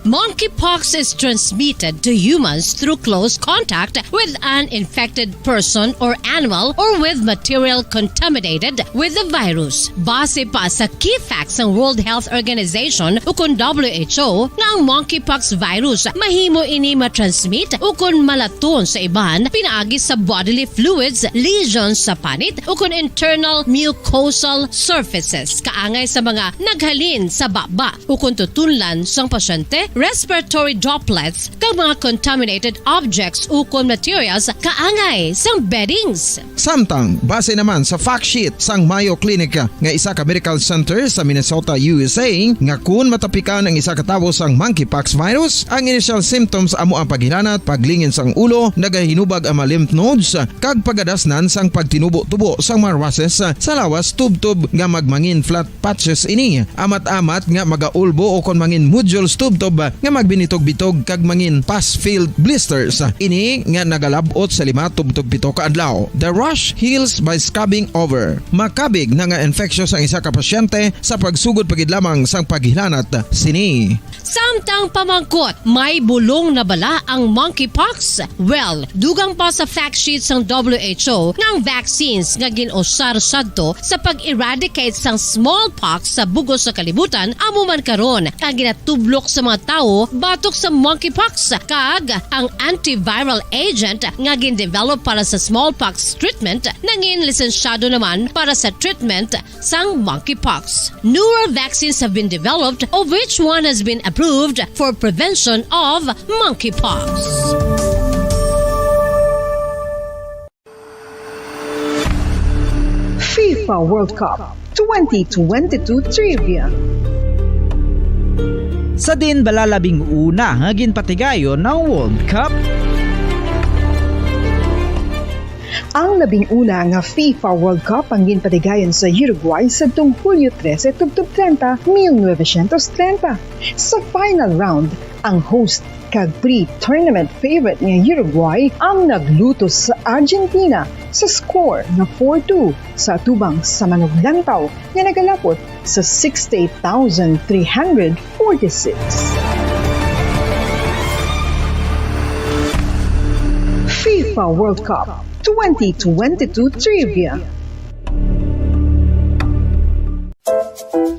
Monkeypox is transmitted to humans through close contact with an infected person or animal or with material contaminated with the virus. Base pa sa key facts sang World Health Organization ukon W H O, nga ang monkeypox virus mahimo ini ma-transmit ukon malaton sa iban pinaagi sa bodily fluids, lesions sa panit, ukon internal mucosal surfaces, kaangay sa mga naghalin sa baba, ukon tutunlan sang pasyente, respiratory droplets, kag mga contaminated objects ukon materials kaangay sang beddings. Samtang, base naman sa fact sheet sang Mayo Clinic nga isa ka medical center sa Minnesota, U S A, nga kun matapikan ang isa ka tawo sang monkeypox virus, ang initial symptoms amo ang paghilanat, paglingin sang ulo, nagahinubag ang mga lymph nodes, kag pagadasnan sang pagtinubo-tubo sang mga rushes sa lawas tubtob nga magmangin flat patches ini, amat-amat nga magaulbo ukon mangin nodules tubtob nga magbinitog-bitog kag mangin pus-filled blisters. Ini nga nagalab-ot sa lima tubtob pito ka adlaw. The rash heals by scabbing over. Makabig na nga infectious ang isa ka pasyente sa pagsugod pa gid lamang sang paghilanat sini. Samtang pamangkot, may bulong na bala ang monkeypox? Well, dugang pa sa fact sheet sang W H O nga ang vaccines nga gin-usar sadto sa pag-eradicate sang smallpox sa bug-os nga kalibutan amo man karon ang ginatublok sa mga tawo batok sa monkeypox, kag ang antiviral agent nga gin-develop para sa smallpox treatment nangin lisensyado naman para sa treatment sang monkeypox. Newer vaccines have been developed, of which one has been approved for prevention of monkeypox. FIFA World Cup twenty twenty-two Trivia. Sa din bala labing una nga ginpatigayon ang World Cup? Ang labing una nga FIFA World Cup ang ginpatigayon sa Uruguay sadtong Hulyo trese tubtob treinta, mil novecientos treinta. Sa final round, ang host kag pre-tournament favorite nga Uruguay ang naglutos sa Argentina sa score nga four two sa atubang sa manuglantaw nga nagalapot sa sixty-eight thousand three hundred forty-six. FIFA World Cup twenty twenty-two Trivia.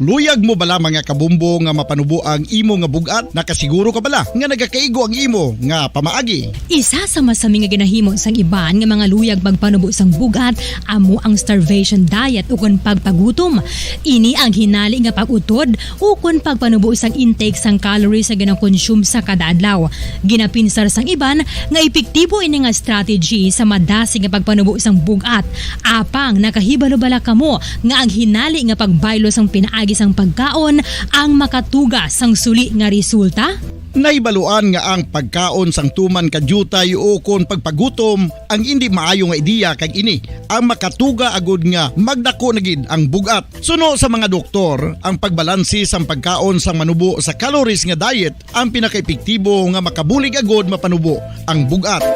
Luyag mo bala, mga kabumbo, nga mapanubo ang imo nga bug-at? Nakasiguro ka bala nga nagakaigo ang imo nga pamaagi? Isa sa masami nga ginahimo sang iban nga mga luyag magpanubo sang bug-at amo ang starvation diet ukon pagpagutom. Ini ang hinali nga pag-utod ukon pagpanubo sang intake sang calories nga ginakonsume sa kada adlaw. Ginapinsar sang iban nga epektibo ini nga strategy sa madasig nga pagpanubo sang bug-at. Apang nakahibalo bala kamo nga ang hinali nga pagbaylo sang pinaagi sang pagkaon ang makatuga sang suli nga resulta? Nahibaluan nga ang pagkaon sang tuman ka diutay ukon pagpagutom ang indi maayo nga ideya, kag ini ang makatuga agud nga magdako na gid ang bug-at. Suno sa mga doktor, ang pagbalanse sang pagkaon sang manubo sa calories nga diet ang pinakaepektibo nga makabulig agud mapanubo ang bug-at.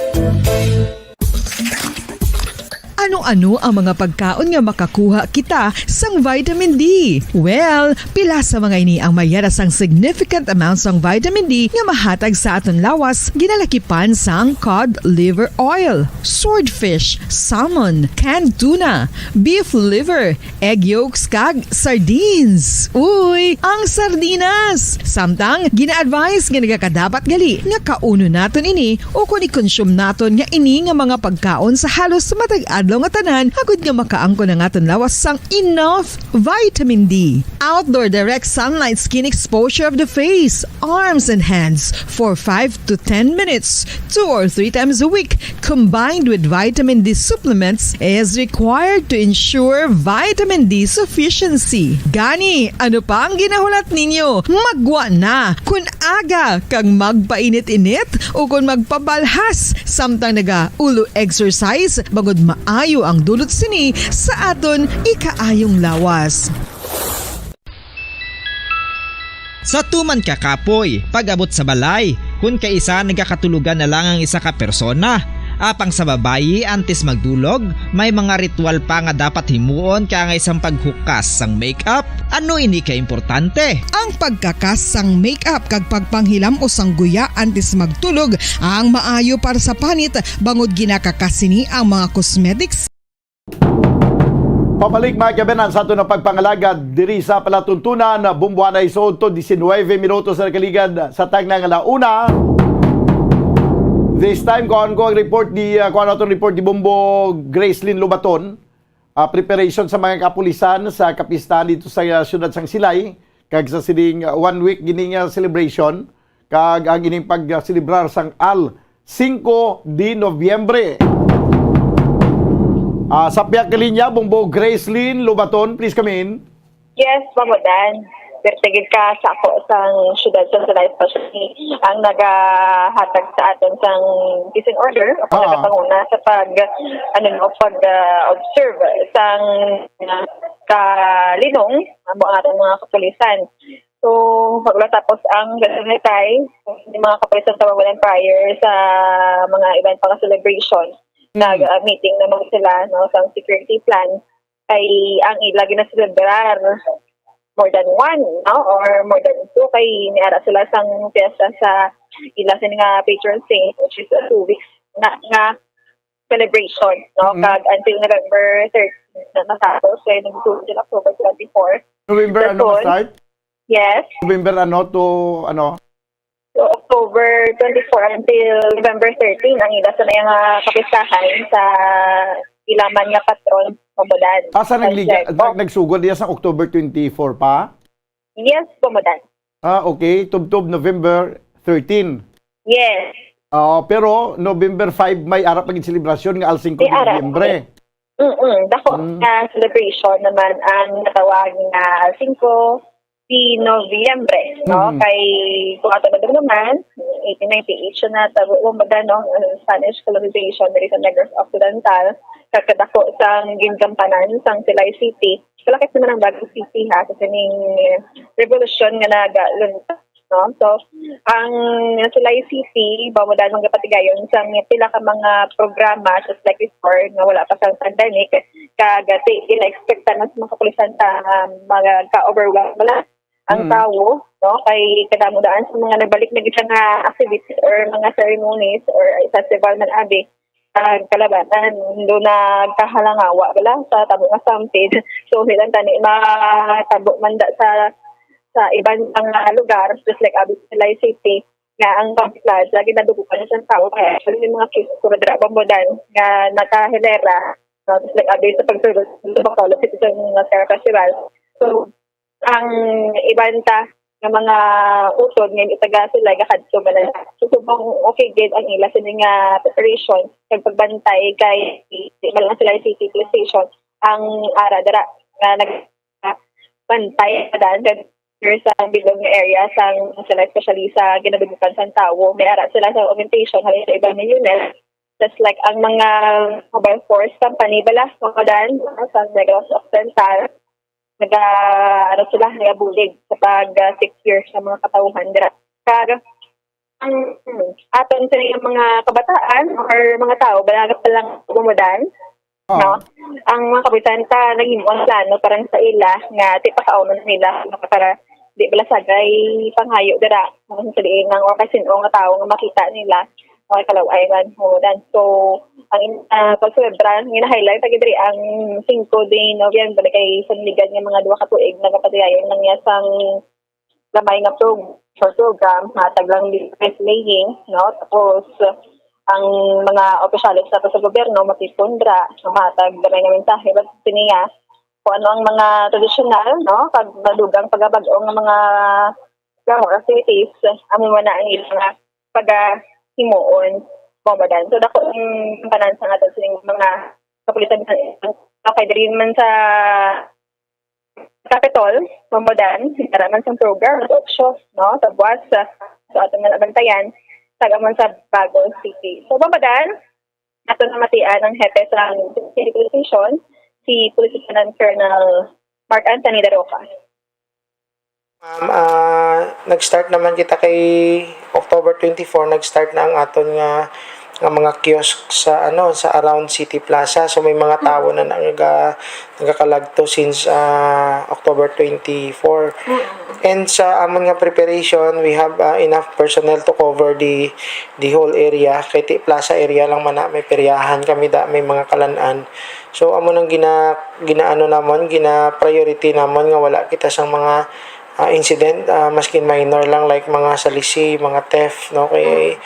Ano-ano ang mga pagkaon nga makakuha kita sang vitamin D? Well, pila sa mga ini ang mayara sang significant amount sang vitamin D nga mahatag sa aton lawas, ginalakipan sang cod liver oil, swordfish, salmon, canned tuna, beef liver, egg yolks, kag sardines. Uy, ang sardinas! Samtang, gina-advise nga nagakadapat gali nga kaunon naton ini o kon i-consume naton nga ini nga mga pagkaon sa halos matag adlaw nga tanan, agud nga makaangkon ang aton lawas sang enough vitamin D. Outdoor direct sunlight skin exposure of the face, arms, and hands for five to ten minutes, two or three times a week, combined with vitamin D supplements, is required to ensure vitamin D sufficiency. Gani, ano pa ang ginahulat ninyo? Maggwa na! Kun aga kag magpainit-init o kon magpabalhas samtang naga-ulo exercise, bangod maayo ang dulot sini sa aton ikaayong lawas. Sa tuman ka kapoy, pag-abot sa balay, kun kaisa nagakatulogan na lang ang isa ka persona. Apang sa babayi, antes magdulog, may mga ritual pa nga dapat himuon, kaangay sang paghukas sang makeup. Ano ini ka importante? Ang pagkakas sang makeup kag pagpanghilam-os sang guya antes magtulog ang maayo para sa panit, bangod ginakakas sini ang mga cosmetics. Pabalik, mga kabayan, sa aton nga pagpangalagad diri sa palatuntunan. Bumbuanay sa udto, diecinuebe minutos na nakaligad sa tagna nga alauna. This time, kuhaon ko ang report ni, ah, kuhaon naton report ni Bombo Gracelyn Lobaton. Ah, preparation sa mga kapulisan sa kapistahan dito sa, ah, siyudad sang Silay, kag sa sining, ah, one week gini nga celebration, kag ang ining pagselebrar sang Al Cinco de Noviembre. Ah, sa pihak nga linya, Bombo Gracelyn Lobaton, please come in. Yes, Mamo Dan. Pertigid ka sa ako sang siyudad sa Silay, especially ang nagahatag sa aton sang peace and order o Ah. nagapanguna sa pag, ano, no, pag, ah, observe sang, ah, kalinong amo ang aton mga kapulisan. So, pag natapos ang Gasunetay, yung mga kapulisan sa Magulan prior sa mga iban pa nga celebration, Mm. nag, ah, meeting naman sila, no, sa security plan. Kay ang ila ginaselebrar more than one, no, or more than two, kay niara sila sang piyesta sa ila sini nga patron saint, which is a two weeks na nga celebration, no? Mm. Kag until November thirteen na natapos, kay nagsulod sila October twenty-four. November ano Dason. Ma-start? Yes. November ano to ano? So, October twenty-four until November thirteen ang ila sa mga kapistahan sa ila man nga patron, Mamulan. Asa Sa nagliga-, Siargao. nag-, nagsugod niya sa October twenty-four pa? Yes, Mamulan. Ah, okay. Tubtob November thirteen. Yes. Oo, pero November five may ara pa gid selebrasyon nga Al Cinco May de ara. Noviembre. Mm-mm. Dako Mm. nga celebration naman ang natawag nga Al Cinco de Noviembre, no? Mm. Kay kung ato madumduman, eighteen ninety-eight siya natabo, kumbaga, no, ang Spanish colonization diri sa Negros Occidental, kag kadako sang gingampanan sang Silay City. Kalakip naman ang bagong city, ha, sa sining revolusyon nga nagalunta, no? So, ang Silay City, ba mo dahil magkapatigayon sa mga pila ka mga programa, just like before, nga wala pa sa pandemic, kag, ah, ti-, ina-expectan na sa mga kapulisan ta, ah, magka-overwhelm na ang Mm. tawo, no? Kay kadamo daan sa mga nagbalik na gid nga activities or mga ceremonies or festival man abi, ang kalabanan, do nagkahalangawa bala sa tabo nga stampede. So, silang tani matabo man da sa, sa iban pang, ah, lugar, just like abi sa Silay City, nga ang public plaza ginadugukan sa tawo. Kaya actually, may mga case ko dira, Bambodan, nga nakahilera, no? Just like abi sa pagsulod sa Bacolod City sa mga Terra Festival. So, ang iban ta nga mga utod nga hindi taga sila gakadto man na. So, subong okay gid ang ila sini nga preparation kag pagbantay kay di man lang sila city police station ang ara dira nga nagbantay pa daan kag sa bilog nga area sang sila, especially sa ginadugukan sang tawo. May ara sila sa orientation halin sa iban nga unit. Just like ang mga mobile force company bala, mga dan, sa Negros Occidental, naga, ano sila, nagabulig sa pag, ah, secure sa mga katawhan dira. Kag ang, hmm, aton sa mga kabataan or mga tao, balaga pa lang umudan, Oo. no? Ang mga kapitan ta, naghimo ang plano para sa ila nga ti pakaunon nila, no, para di bala sagay pangayo dira. Ang sa diin ang wala sin-o nga tawo nga makita nila, okay, kalaw-ay man, umudan. So, ang in-, ah, pagselebra, gina-highlight lagi diri ang singko de Nobyembre kay sanligan nga mga duha ka tuig nagapatigayon lang niya sang gamay nga prog-, short program, matag lang di playing, no? Tapos, ang mga opisyales nato sa gobyerno, matipon dira, so matag gamay nga mensahe, but siniya, kung ano ang mga tradisyonal, no? Kag madugang pagabag-o nga mga, nga mga activities, amo man na ang ilang nga pagahimuon, Ramadan. So, dako ang tanan sa ato sining mga kapulisan sa, okay, diri man sa Capitol, Ramadan, kita naman sa program, talk show, no? Sa buwas, sa, sa aton nga nabantayan, taga man sa Bago City. So, Ramadan, ato na matian ang hepe sa City Police Station, si Police Lieutenant Colonel Mark Anthony Daroca. Ma'am, ah, nag-start naman kita kay October twenty-four, nag-start na ang aton nga, nga mga kiosk sa, ano, sa around City Plaza. So, may mga tawo na naga-, nagakalagto since, ah, October twenty-four. Mm. And sa amon nga preparation, we have, ah, enough personnel to cover the, the whole area. Kay ti Plaza area lang man na, may peryahan kami da, may mga kalan-an. So, amo nang gina-, ginaano namon, gina-priority namon nga wala kita sang mga, ah, incident, ah, maskin minor lang, like mga salisi, mga theft, no? Kay Mm.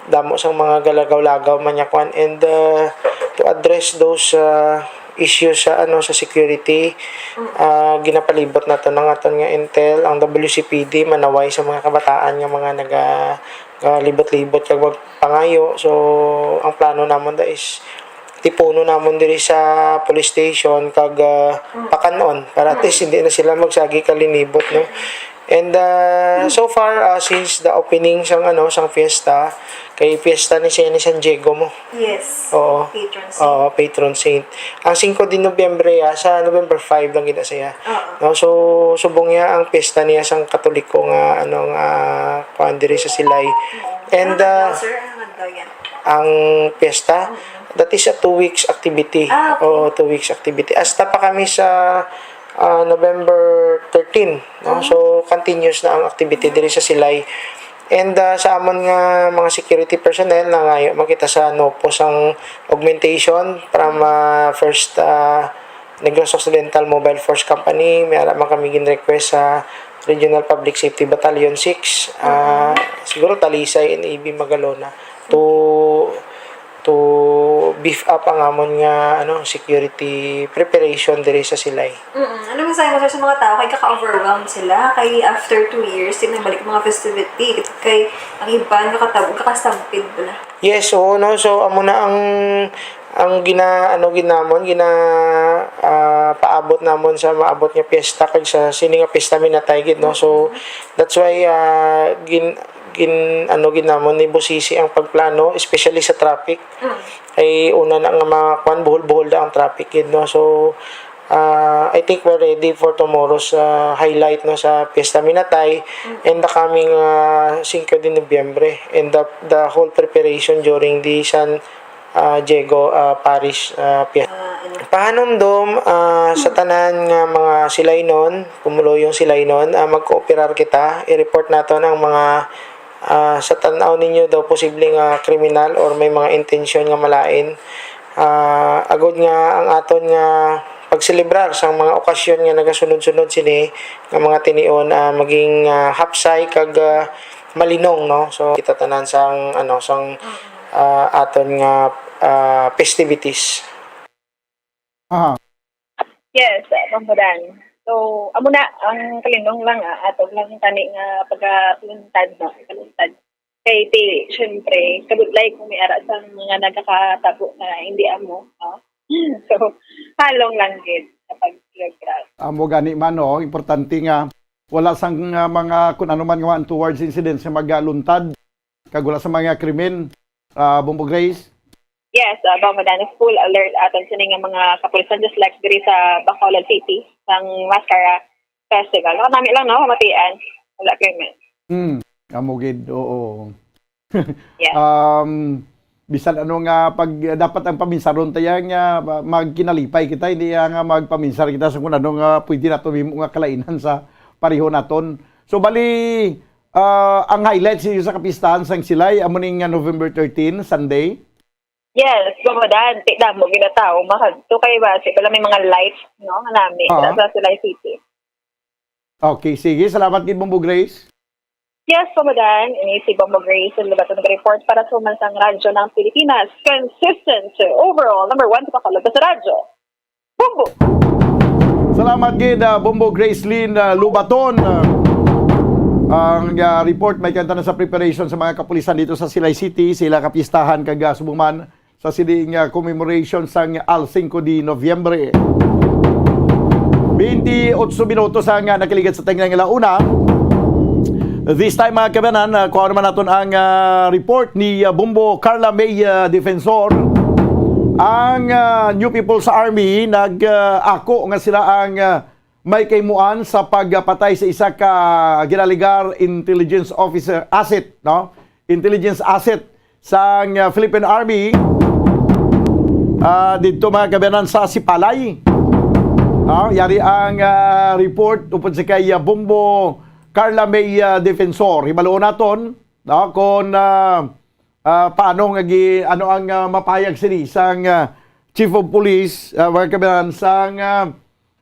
damo sang mga galagaw-lagaw man niya kwan. And, ah, to address those, ah, issues sa, ano, sa security, Mm. ah, ginapalibot nato ng aton nga intel, ang W C P D, manaway sa mga kabataan nga mga naga-, galibot-libot kag magpangayo. So, ang plano namon da is tipuno namon diri sa police station kag, ah, Mm. pakanon para at Mm. least hindi na sila magsagi kalinibot, no? And, ah, Mm. so far, ah, since the opening sang, ano, sang fiesta, kay fiesta ni siya ni San Diego mo. Yes. Oo. Patron saint. Oo, patron saint. Ang singko de Nobyembre, ah, sa November five lang gid siya. Oo. No, so, subong niya ang piyesta niya sang Katoliko nga, ano, nga, kuan diri sa Silay. Mm. And, Anong adlaw, ah, sir? Anong adlaw yan? Ang piyesta, Mm. that is a two weeks activity. Ah, okay. Oo, two weeks activity. Hasta pa kami sa, ah, November thirteen, no? Mm. So, continuous na ang activity diri sa Silay. And, ah, sa amon nga mga security personnel, nangayo man kita sa NOPO sang augmentation from, ah, first, ah, Negros Occidental Mobile Force Company. May ara man kami gin-request sa Regional Public Safety Battalion six. Ah, Mm-hmm. siguro Talisay, N A B, Magalona. To to beef up ang amon nga, ano, security preparation diri sa Silay. Mm. Ano masabi mo, sir, sa mga tao kay kaka-overwhelmed sila? Kay after two years, di nagbalik mga festivity. Kay ang iban, kakatabo, kakastampid bala. Yes, oo, no. So, amo na ang, Ang gina-, ano gid namon, gina-, ah, paabot namon sa maabot nga piyesta kag sa sini nga piyesta minatay gid, no? So, that's why, ah, gin-, gin-, ano gid namon, nibusisi ang pagplano, especially sa traffic. Mm. Ay, una na nga mga kwan, buhol-buhol na ang traffic gid, no? So, ah, I think we're ready for tomorrow's, ah, highlight, no, sa Piyesta Minatay Mm. and the coming, ah, Cinco de Noviembre and the, the whole preparation during the San, ah, Diego, ah, Parish, ah, Piyesta. Ah, ano? Pahanumdom, ah, sa Mm. tanan nga mga Silainon, pumuluyong Silainon, ah, magkooperar kita. I-report naton ang mga, ah, sa tan-aw ninyo daw posible nga kriminal or may mga intensyon nga malain. Ah, agod nga ang aton nga pagselebrar sang mga okasyon nga nagasunod-sunod sini nga mga tinion, ah, maging, ah, hapsay kag, ah, malinong, no? So, kita tanan sang, ano, sang, Mm. ah, aton nga, ah, festivities. Aha. Yes, ah, Bambudan. So, amo na, ang kalinong lang, ah, ato lang tani nga pagaluntad, no? Kaluntad. Kay ti, syempre, kabudlay kung may ara sang mga nagakatabo nga hindi amo, no? So, halong lang gid sa pag-choreograph. Amo gani man, no? Importante nga wala sang, ah, mga kun ano man nga untoward incidents nga magaluntad kag wala sa mga krimen, ah, Bombo Grace? Yes, ah, Bombo Danis, full alert aton sini nga mga kapulisan, just like diri sa Bacolod City, sang Mascara Festival. Ako nami lang, no, kamatian. Wala krimen. Hmm, amo gid, oo. Yeah. Um, bisan ano nga pag, dapat ang paminsaron tayo nga ma-, magkinalipay kita, hindi nga magpaminsar kita sa kung ano nga pwede nato himo nga kalainan sa pareho naton. So, bali, ah, ang highlight sa, sa kapistahan sang Silay, amo ning, ah, November thirteen, Sunday. Yes, Bambudan, ti damo ginatawo, mahadto kay ba, si pala may mga lights, no, nga nami, Ah. sa Silay City. Okay, sige. Salamat gid, Bombo Grace. Yes, Bambudan, ini si Bombo Grace, ang lugaton report para sa Umansang Radyo ng Pilipinas. Consistent, overall, number one sa Bacolod sa radyo. Bombo! Salamat gid, ah, Bombo Gracelyn, ah, Lubaton. Ah, ang, ah, report may kanta na sa preparation sa mga kapulisan dito sa Silay City, sila kapistahan kag, ah, subong man sa sini nga commemoration sang Al Cinco de Noviembre. Twenty-eight minutos ang, ah, nakaligad sa tingnan nga launa. This time, mga kabanan, ah, kuha naman naton ang, ah, report ni, ah, Bombo Carla May, ah, Defensor. Ang, ah, New People's Army nag, ah, ako nga sila ang, ah, may kahimuan sa pagpatay sa isa ka ginaligar intelligence officer asset, no? Intelligence asset sang, ah, Philippine Army, ah, didto, mga kabanan, sa Sipalay. Ah, yari ang, ah, report upod sa kay, ah, Bombo Carla May, ah, Defensor. Hibaluon naton, no, kung, ah, ah, paano nga gi-, ano ang, ah, mapahayag sini sang, ah, Chief of Police, ah, mga kabanan, sang, ah,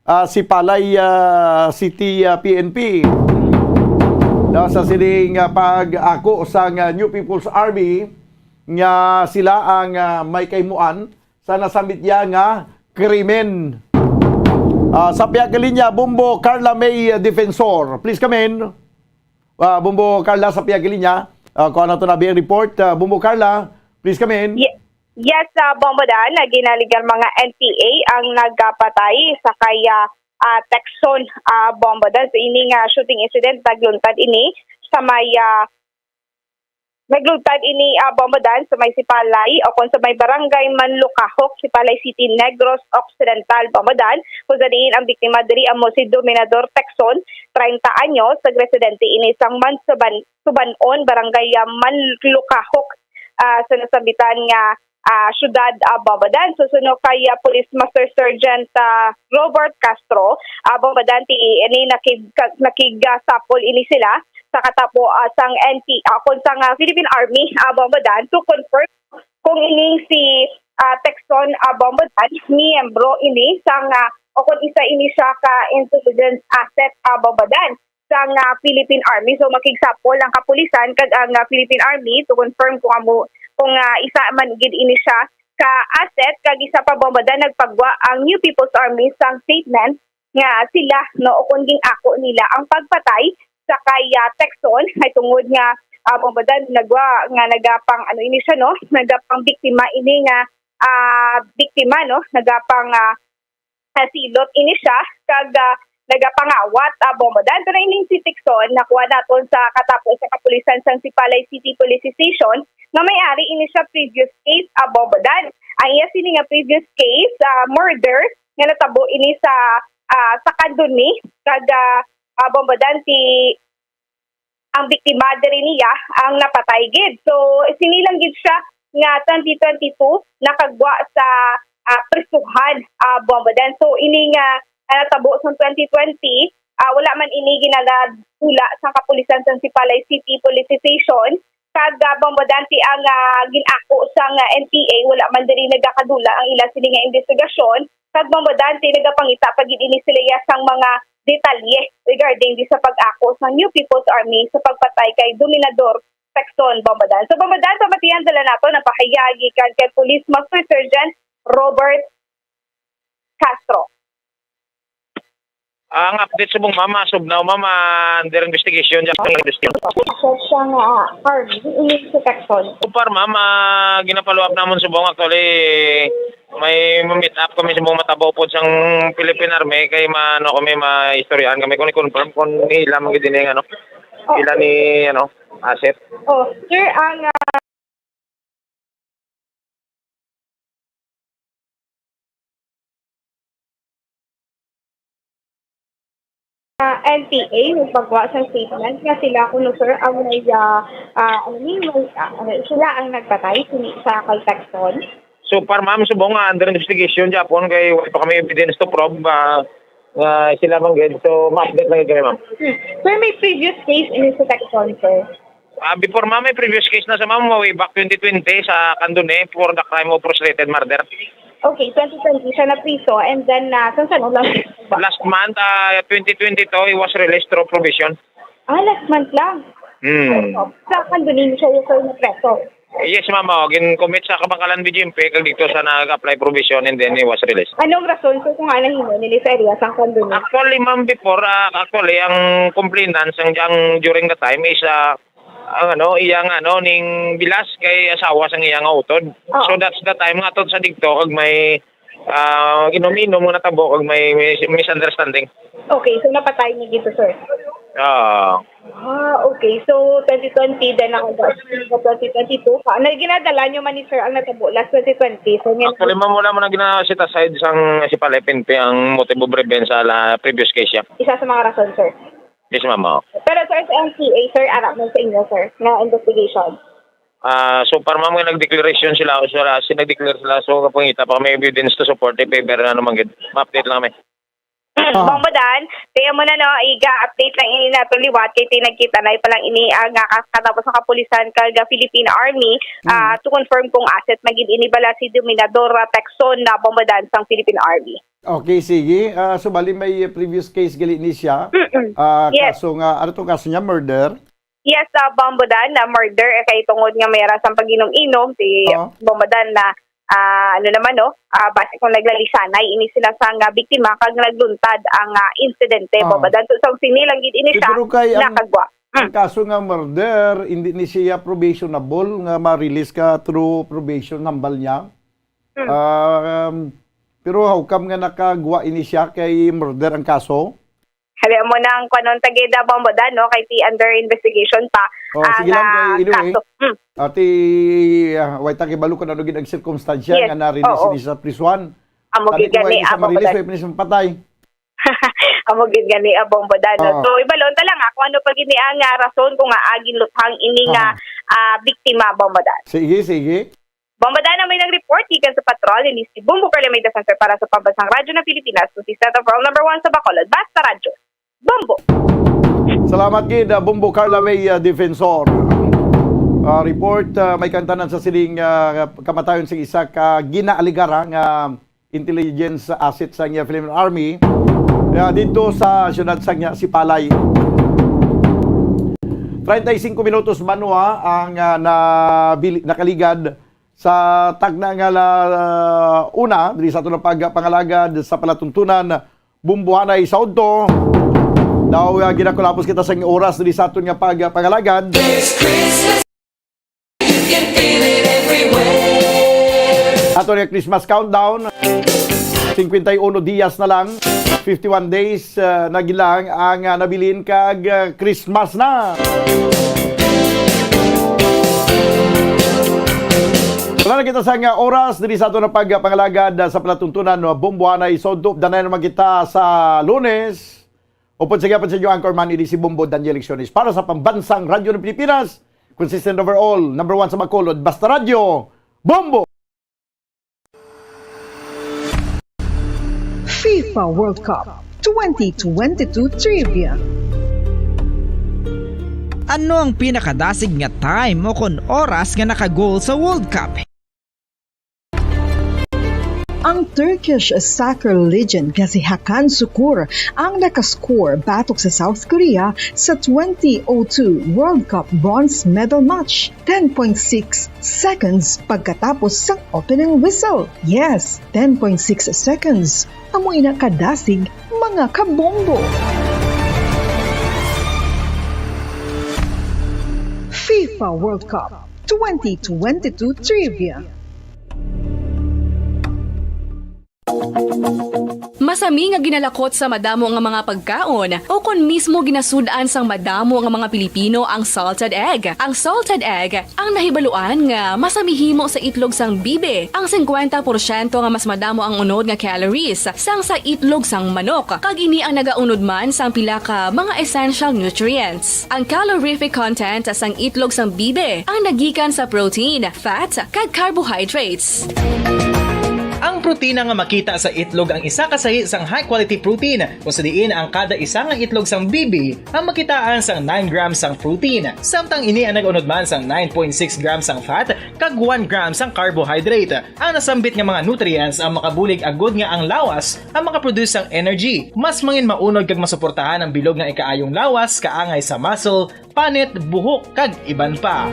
ah, Sipalay, ah, City, ah, P N P. No, sa sining, ah, pag-ako sang, ah, New People's Army nga sila ang, ah, may kahimuan sa nasambit niya nga krimen. Ah, sa pihak linya, Bombo Carla May, ah, Defensor. Please come in. Ah, Bombo Carla, sa pihak linya. Ah, kuha nato na ang report. Ah, Bombo Carla, please come in. Ye-, yes, ah, Bombo Dan, na ginaligan mga N P A ang nagapatay sa kay, ah, ah, Texon, ah, Bombo Dan. So, ini nga shooting incident, nagluntad ini sa may, ah, nagluntad ini, ah, Bombo Dan, sa may Sipalay o kung sa may barangay Manlukahok, Sipalay City, Negros Occidental, Bombo Dan, kung sa diin ang biktima diri amo si Dominador Texon, treinta anyos, nagresidente ini sang Mansuban-, Subanon, barangay, ah, Manlukahok, ah, sa nasambitan nga, ah, syudad, ah, Bombo Dan. Susuno kay, ah, Police Master Sergeant, ah, Robert Castro, ah, Bombo Dan, ti ini nakig-, ka-, nakig-, ah, sapol ini sila sa katapo, ah, sang N P, ah, kon sang, ah, Philippine Army, ah, Bombo Dan, to confirm kung ini si, ah, Texon, ah, Bombo Dan, miyembro ini sang, ah, o kung isa ini siya ka intelligence asset, ah, Bombo Dan, sang, ah, Philippine Army. So, makigsapol ang kapulisan kag ang, ah, Philippine Army to confirm kung amo, kung, ah, isa man gid ini siya ka asset, kag isa pa, Bombo Dan, nagpagwa ang New People's Army sang statement nga sila, no, o kung ging-ako nila ang pagpatay sa kay, ah, Texon, ay tungod nga, ah, Bombo Dan, nagwa nga nagapang, ano ini siya, no, nagapang biktima ini nga, ah, biktima, no, nagapang, ah, ah, silot ini siya kag, ah, nagapangawat, ah, Bombo Dan. Pero ining si Tecson, nakuha naton sa katapos sa kapulisan sang Sipalay City Police Station nga may ari ini siya previous case, ah, Bombo Dan. Ang iya sini nga previous case, ah, murder nga natabo ini sa, ah, sa Candoni kag, ah, ah, Bombo Dan, si ang biktima diri niya ang napatay gid. So, sini lang gid siya nga twenty twenty-two nakagwa sa, ah, prisuhan, ah, Bombo Dan. So, ini nga, ah, natabo sa twenty twenty, ah, wala man ini ginagadula sa kapulisan sa Sipalay City Police Station. Kag, ah, Bombo Dan, ang, ah, gin-ako sang, ah, N P A, wala man diri nagakadula ang ila sini nga investigasyon. Kag, Bombo Dan, nagapangita pa gid ini sila iya sang mga detalye regarding di sa pag-ako sa New People's Army sa pagpatay kay Dominador Tecson, Bombo Dan. So, Bombo Dan, pamatian dala nato ang pahayag gikan kay Police Master Sergeant Robert Castro. Ang update subong, ma'am, ah, subnaw, ma'am, ah, under investigation. Just under investigation. Sa siya nga, ah, army, ini si Tecson. So far, ma'am, ah, gina-follow up namon subong. Actually, may ma-meet up kami subong, matabo pod sang Philippine Army kay ma-, ano kami, maistoryahan kami kung i-confirm kung ila man gid ini, ano, Oo. ila ni, ano, asset. Oh, sir, ang, ah, ah, N P A nagpagawa sa statement nga sila kuno, sir, ang may, ah, ah, ano ni, may, ah, ano, sila ang nagpatay sini sa kay Tecson. So far, ma'am, subong nga under investigation gyapon kay wala pa kami evidence to prove, ah, nga sila man gid. So, ma-update lang gid kami, ma'am. Hmm. Sir, may previous case ini sa Tecson, sir? Ah, before, ma'am, may previous case na sa, ma'am, way back twenty twenty sa Candoni for the crime of frustrated murder. Okay, twenty twenty siya na priso, and then, ah, san-san lang? Last month, ah, twenty twenty-two, he was released through probation. Ah, last month lang. Hmm. Sa Candoni siya, sir, na preso. Yes, ma'am. Oh, gin-commit sa Kabankalan B G M P, kag dito sa nag-apply probation, and then he was released. Anong rason, sir, kung ano himo nila sa area sa Candoni? Actually, ma'am, before, ah, actually, ang complainant sang, ang during the time is, ah, ang ano, iyang ano, ning bilas kay asawa sang iyang utod. Oo. So, that's the time nga to sa digto, kag may, ah, inom-inom nga natabo, kag may, may misunderstanding. Okay, so napatay niya dito, sir? Ah. Ah, okay. So, twenty twenty, then ako, twenty twenty-two pa. Na, ginadala niyo man ni sir ang natabo last twenty twenty. So, ngayon, actually, ma'am, wala mo na gina-set aside sang Sipalay P N P ang motive of revenge sa la-, previous case siya. Isa sa mga rason, sir. Yes, ma'am, oo. Pero, sir, sa N C A, sir, ara man sa inyo, sir, nga investigation? Ah, so far, ma'am, nga nag-declaration sila, so, ah, si nag-declare sila, so, kapangita pa may evidence to support in favor na naman gid. Ma-update lang kami. Ah. Bombo Dan, kaya mo na, no, iga-update lang ini nato liwat, kay tinagkita na pa lang ini, ah, nga kas-, katapos ng kapulisan kag Philippine Army, ah, Mm. to confirm kung asset na gid ini bala si Dominador, ah, Tecson na Bombo Dan sang Philippine Army. Okay, sige. Ah, so, bali may previous case gali ni siya. Mm-mm. Ah, yes. Kaso nga, ano tong kaso niya? Murder? Yes, ah, Bombo Dan, na murder, eh, kay tungod nga may rasang pag-inom-inom, si Oo. Bombo Dan na, ah, ano naman, no? Ah, base kung naglalisanay, ini sila sa nga biktima, kag nagluntad ang, ah, insidente, Oo. Bombo Dan. So, sa sini lang gid ini siya Pero kay ang, nakagwa. ang Mm. kaso nga murder, hindi ni siya probationable nga ma-release ka through probation, hambal niya. Mm. Um, pero how come nga nakagwa ini siya kay murder ang kaso? Hali mo nang kwanon ta gid, ah, Bombo Dan, no? Kay ti under investigation pa Oh, ang, sige lang, ah, kay anyway, kaso. Mm. Ati, ah, way ta kibalo kung ano gid ang sirkumstansya Yes. nga na-release Oo. ni sa prisuhan. Amo Sabi gid ko, gani, way ni sa ah, Bombo marilis, Dan. way ni sa patay. Amo gid gani, ah, Bombo Dan, no? Oo. So, ibalon ta lang, ah, kung ano pa gid ni ang, ah, rason kung nga agin luthang ini nga, Aha. ah, biktima, Bombo Dan. Sige, sige. Bombo Dan ang may nag-report gikan sa patrol, ini si Bombo Carla May Defensor para sa Pambansang Radyo ng Pilipinas, consistent of all number one sa Bacolod. Basta Radyo. Bombo! Salamat gid, ah, Bombo Carla May, ah, Defensor. Ah, report, ah, may kantanan sa siling, ah, kamatayon sa isa ka ginaaligara nga intelligence asset sa nga Philippine Army, ah, dito sa siyudad sa nga Sipalay. Treinta y cinco minutos banwa ang, ah, nabili-, nakaligad sa tagna nga la-, una, diri sa aton pagpangalagad sa palatuntunan, Bumbuhanay sa udto. Daw, ah, ginakulapos kita sa oras diri sa aton nga pagpangalagad. This Christmas, you can feel it everywhere. Ato na Christmas countdown. Cincuenta y uno dias na lang. Fifty-one days, ah, na gilang ang, ah, nabilin kag, ah, Christmas na. Wala na kita sa nga oras diri sa ato na pagpangalagad, ah, sa palatuntunan, no? Bombo anay sodto, danay naman kita sa Lunes. Upod sa gihapon sa inyo, anchorman, ini si Bombo Daniel Lecciones para sa Pambansang Radyo ng Pilipinas. Consistent overall, number one sa Bacolod, Basta Radyo, Bombo! FIFA World Cup twenty twenty-two Trivia. Ano ang pinakadasig nga time o kon oras nga naka-goal sa World Cup? Ang Turkish soccer legend nga si Hakan Sukur ang nakascore batok sa South Korea sa twenty oh two World Cup bronze medal match, ten point six seconds pagkatapos sang opening whistle. Yes, ten point six seconds. Amo ina kadasig, mga kabombo. FIFA World Cup twenty twenty-two Trivia. Masami nga ginalakot sa madamo nga mga pagkaon, o kon mismo ginasud-an sang madamo nga mga Pilipino ang salted egg. Ang salted egg ang nahibaluan nga masami himo sa itlog sang bibi. Ang singkwenta porsyento nga mas madamo ang unod nga calories sang sa itlog sang manok, kag ini ang nagaunod man sang pila ka mga essential nutrients. Ang calorific content sang itlog sang bibi ang nagikan sa protein, fat, kag carbohydrates. Ang protina nga makita sa itlog ang isa ka sahi sang high-quality protein, kung sa diin ang kada isa nga itlog sang bibi ang makitaan sang nine grams sang protein, samtang ini ang nag-unod man sang nine point six grams sang fat kag one gram sang carbohydrate. Ang nasambit nga mga nutrients ang makabulig agud nga ang lawas ang makaproduce sang energy. Mas mangin maunod kag masuportahan ang bilog nga ikaayong lawas kaangay sa muscle, panit, buhok, kag iban pa.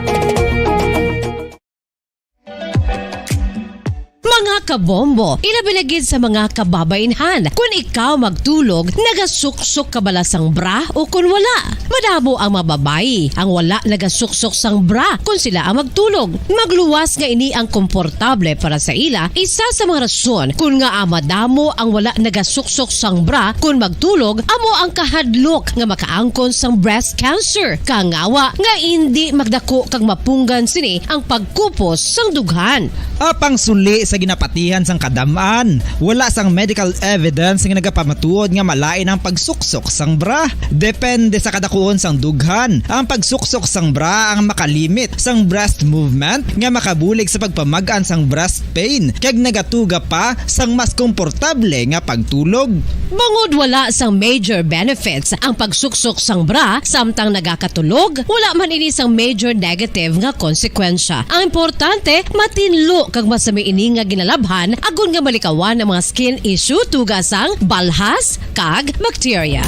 Mga kabombo, ilabi na gid sa mga kababainhan. Kung ikaw magtulog, nagasuksok ka bala sang bra o kung wala? Madamo ang mga babayi ang wala nagasuksok sang bra kung sila ang magtulog. Magluwas nga ini ang komportable para sa ila. Isa sa mga rason kung ngaa madamo ang wala nagasuksok sang bra kung magtulog amo ang kahadlok nga makaangkon sang breast cancer. Kangawa nga indi magdako kag mapunggan sini ang pagkupos sang dughan. Apang suli sa ginapatihan sang kadam-an, wala sang medical evidence nga nagapamatuod nga malain ang pagsuksok sang bra. Depende sa kadakuon sang dughan, ang pagsuksok sang bra ang makalimit sang breast movement nga makabulig sa pagpamag-an sang breast pain kag nagatuga pa sang mas komportable nga pagtulog. Bangod wala sang major benefits ang pagsuksok sang bra samtang nagakatulog, wala man ini sang major negative nga konsekwensya. Ang importante, matinlo kag masami ini nga ginalabhan agod nga malikawan ang mga skin issue tuga sang balhas kag bacteria.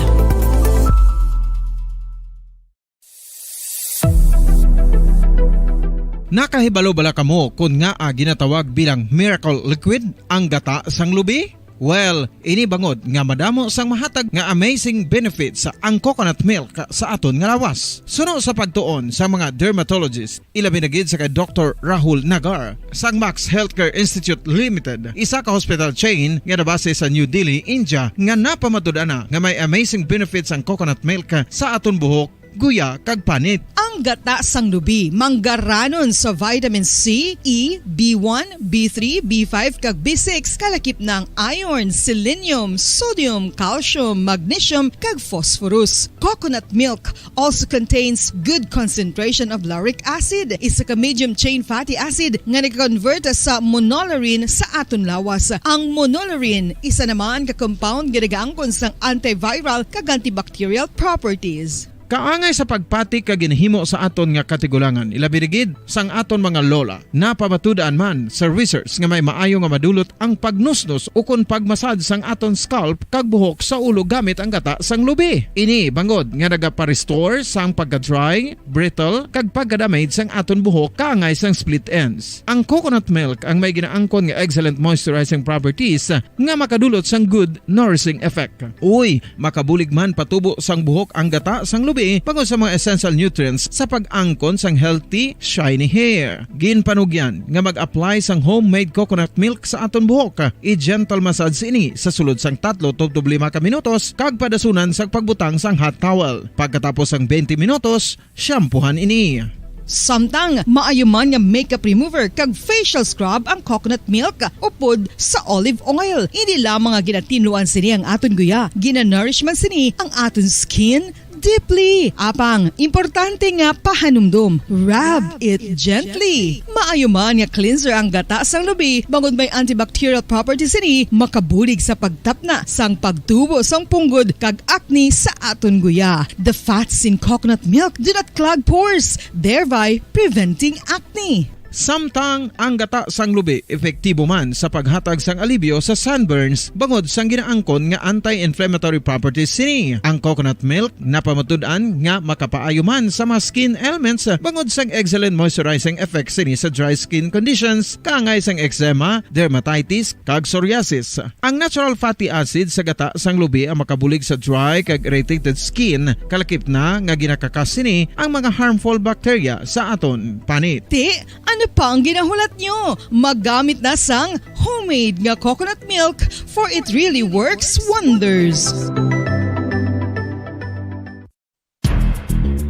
Nakahibalo bala kamo kon ngaa ginatawag bilang miracle liquid ang gata sang lubi? Well, ini bangod nga madamo sang mahatag nga amazing benefits ang coconut milk sa aton nga lawas. Suno sa pagtuon sa mga dermatologist, ilabi na gid sa kay Doktor Rahul Nagar sang Max Healthcare Institute Limited, isa ka hospital chain nga nabase sa New Delhi, India, nga napamatud-an na nga may amazing benefits ang coconut milk sa aton buhok, guya, kag panit. Ang gata sang lubi manggaranon sa vitamin C, E, B one, B three, B five, kag B six, kalakip na ang iron, selenium, sodium, calcium, magnesium, kag phosphorus. Coconut milk also contains good concentration of lauric acid, isa ka medium chain fatty acid nga nag-convert sa monolaurin sa aton lawas. Ang monolaurin isa naman ka compound nga nagaangkon sang antiviral kag antibacterial properties. Kaangay sa pagpati kag ginhimo sa aton nga katigulangan, ilabi na gid sang aton mga lola. Napamatud-an man sa research nga may maayo nga madulot ang pagnusnos ukon pagmasad sang aton scalp kag buhok sa ulo gamit ang gata sang lubi. Ini bangod nga nagapa-restore sang pagka-dry, brittle, kag pagka-damage sang aton buhok kaangay sang split ends. Ang coconut milk ang may ginaangkon nga excellent moisturizing properties nga makadulot sang good nourishing effect. Uy, makabulig man patubo sang buhok ang gata sang lubi. bangod sa mga essential nutrients sa pag-angkon sang healthy, shiny hair. Ginpanugyan nga mag-apply sang homemade coconut milk sa aton buhok. I-gentle massage ini sa sulod sang tatlo tubtob lima ka minutos kag padasunan sang pagbutang sang hot towel. Pagkatapos sang twenty minutos, shampoohan ini. Samtang maayo man nga makeup remover kag facial scrub ang coconut milk upod sa olive oil. Hindi lamang nga ginatinluan sini ang aton guya, ginanourish man sini ang aton skin deeply. Apang, importante nga pahanumdom, rub it gently. Maayo man nga cleanser ang gata sang lubi, bangod may antibacterial properties sini, makabulig sa pagtapna sang pagtubo sang punggod kag acne sa aton guya. The fats in coconut milk do not clog pores, thereby preventing acne. Samtang ang gata sang lubi epektibo man sa paghatag sang alibyo sa sunburns bangod sang ginaangkon nga anti-inflammatory properties sini. Ang coconut milk napamatud-an nga makapaayo man sa mga skin ailments bangod sang excellent moisturizing effect sini sa dry skin conditions, kaangay sang eczema, dermatitis, kag psoriasis. Ang natural fatty acid sa gata sang lubi ang makabulig sa dry kag irritated skin, kalakip na nga ginakakas sini ang mga harmful bacteria sa aton panit. Ti, ano pa ang ginahulat nyo? Maggamit na sang homemade nga coconut milk, for it really works wonders.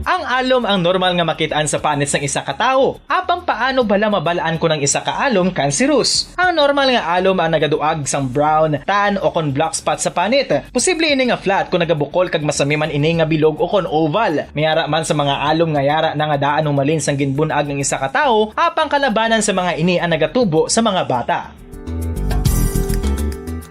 Ang alom ang normal nga makit-an sa panit sang isa ka tawo. Apang paano bala mabal-an kon ang isa ka alom cancerous? Ang normal nga alom ang nagaduag sang brown, tan, o kon black spot sa panit. Posible ini nga flat kon nagabukol kag masami man ini nga bilog o kon oval. May ara man sa mga alom nga yara na nga daan humalin sang ginbun-ag ang isa ka tawo, apang kalabanan sa mga ini ang nagatubo sa mga bata.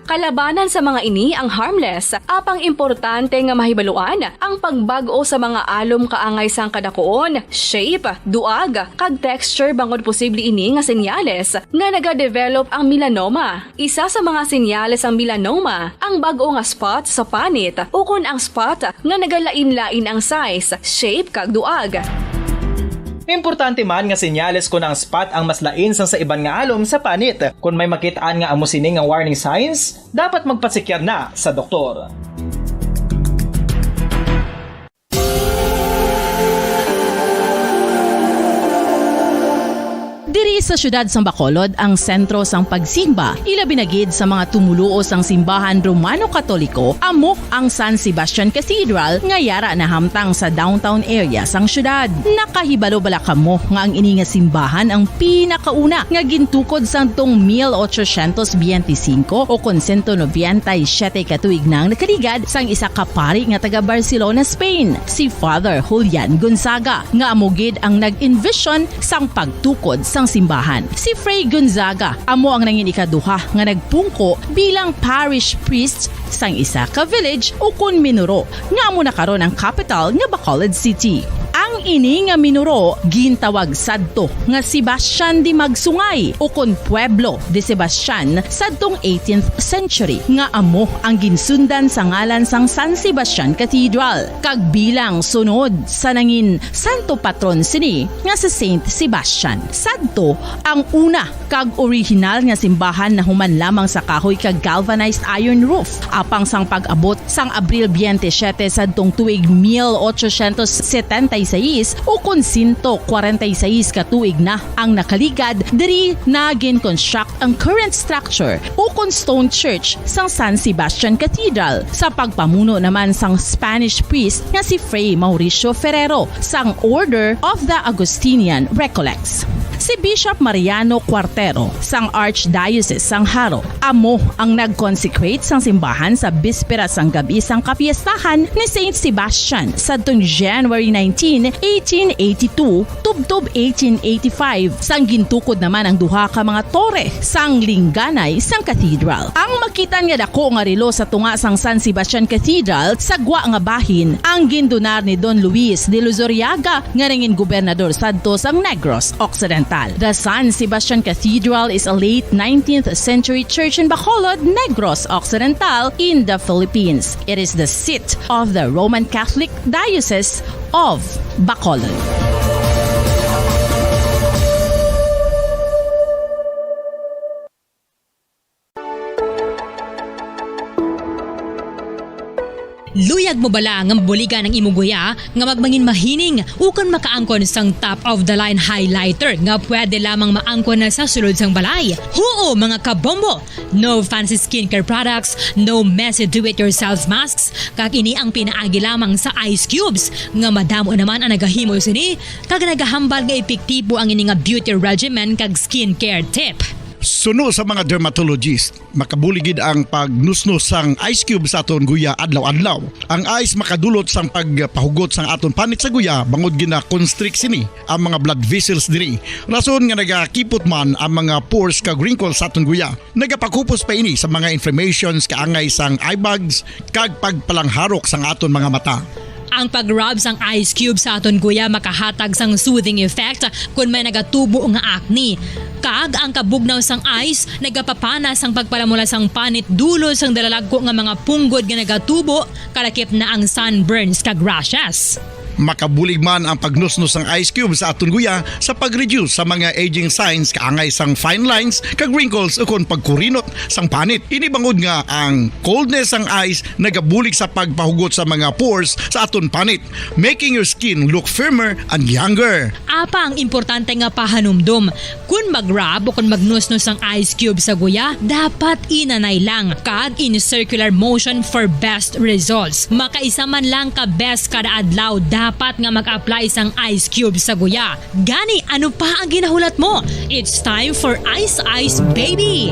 Kalabanan sa mga ini ang harmless, apang importante nga mahibaluan ang pagbag-o sa mga alom kaangay sang kadakuon, shape, duag, kag texture, bangod posible ini nga senyales nga nagadevelop ang melanoma. Isa sa mga senyales sang melanoma ang bag-o nga spot sa panit ukon ang spot nga nagalain-lain ang size, shape, kag duag. Importante man nga senyales kon ang spot ang mas lain sang sa iban nga alom sa panit. Kon may makit-an nga amo sini nga warning signs, dapat magpasekyar na sa doktor. Diri sa siyudad sang Bacolod ang sentro sang pagsimba, ilabi na gid sa mga tumoluo sang simbahan Romano-Katoliko, amo ang San Sebastian Cathedral nga yara nahamtang sa downtown area sang siyudad. Nakahibalo bala kamo nga ang ini nga simbahan ang pinakauna nga gintukod sadtong mil ochocientos biyente singko o kon sento nobenta y siyete ka tuig na ang nakaligad sang isa ka pari nga taga Barcelona, Spain, si Father Julian Gonzaga, nga amo gid ang nag-envision sang pagtukod sang simbahan. Si Fray Gonzaga amo ang nangin ikaduha nga nagpungko bilang parish priest sang isa ka village ukon minuro nga amo na karon ang kapital nga Bacolod City. Ang ini nga minuro gintawag sadto nga Sebastian de Magsungay ukon Pueblo de Sebastian sadtong eighteenth century, nga amo ang ginsundan sa ngalan sang San Sebastian Cathedral, kag bilang sunod sa nangin santo patron sini nga si Saint Sebastian. Sadto ang una kag orihinal nga simbahan nahuman lamang sa kahoy kag galvanized iron roof. Apang sang pag-abot sang Abril biyente siyete sadtong tuig mil ochocientos setenta y seis, ukon sento kwarenta y seis ka tuig na ang nakaligad, diri na gin-construct ang current structure ukon stone church sang San Sebastian Cathedral, sa pagpamuno naman sang Spanish priest nga si Fray Mauricio Ferrero sang Order of the Augustinian Recollects. Si Bishop Mariano Cuartero sang Archdiocese sang Jaro amo ang nag-consecrate sang simbahan sa bispera sang gab-i sang kapiestahan ni Saint Sebastian sadtong January nineteen, eighteen eighty-two, tubtob eighteen eighty-five, sang gintukod naman ang duha ka mga tore sang lingganay sang cathedral. Ang makit-an nga dako nga relo sa tunga sang San Sebastian Cathedral sa gwa nga bahin ang gindonar ni Don Luis de Luzuriaga, nga nangin gobernador sadto sang Negros Occidental. The San Sebastian Cathedral is a late nineteenth century church in Bacolod, Negros Occidental, in the Philippines. It is the seat of the Roman Catholic Diocese of Bacolod. Luyag mo bala nga mabuligan ang imo guya nga magmangin mahining ukon makaangkon sang top of the line highlighter nga pwede lamang maangkon na sa sulod sang balay? Huo, mga kabombo! No fancy skincare products, no messy do-it-yourself masks, kag ini ang pinaagi lamang sa ice cubes nga madamo naman ang nagahimo sini kag nagahambal nga epektibo ang ini nga beauty regimen kag skincare tip. Suno sa mga dermatologist, makabulig gid ang pagnusnos sang ice cube sa aton guya adlaw-adlaw. Ang ice makadulot sang pagpahugot sang aton panit sa guya bangod gina-constrict sini ang mga blood vessels diri. Rason nga nagakipot man ang mga pores kag wrinkles sa aton guya. Nagapakupos pa ini sa mga inflammations, kaangay sang eye bags, kag pagpalangharok sang aton mga mata. Ang pag-rub sang ice cube sa aton guya makahatag sang soothing effect kon may nagatubo nga acne. Kag ang kabugnaw sang ice nagapapana sang pagpalamula sang panit dulot sang dalalagko nga mga punggod nga nagatubo, kalakip na ang sunburns kag rashes. Makabulig man ang pagnusnos sang ice cube sa aton guya sa pag-reduce sa mga aging signs kaangay sang fine lines kag wrinkles ukon pagkurinot sang panit. Ini bangod nga ang coldness sang ice nagabulig sa pagpahugot sa mga pores sa aton panit, making your skin look firmer and younger. Apa ang importante nga pahanumdom, kon mag-rub o kon magnusnos ang ice cube sa guya, dapat inanay lang kag in circular motion for best results. Makaisa man lang ka beses kada adlaw dapat nga mag-apply sang ice cube sa guya. Gani, ano pa ang ginahulat mo? It's time for Ice Ice Baby!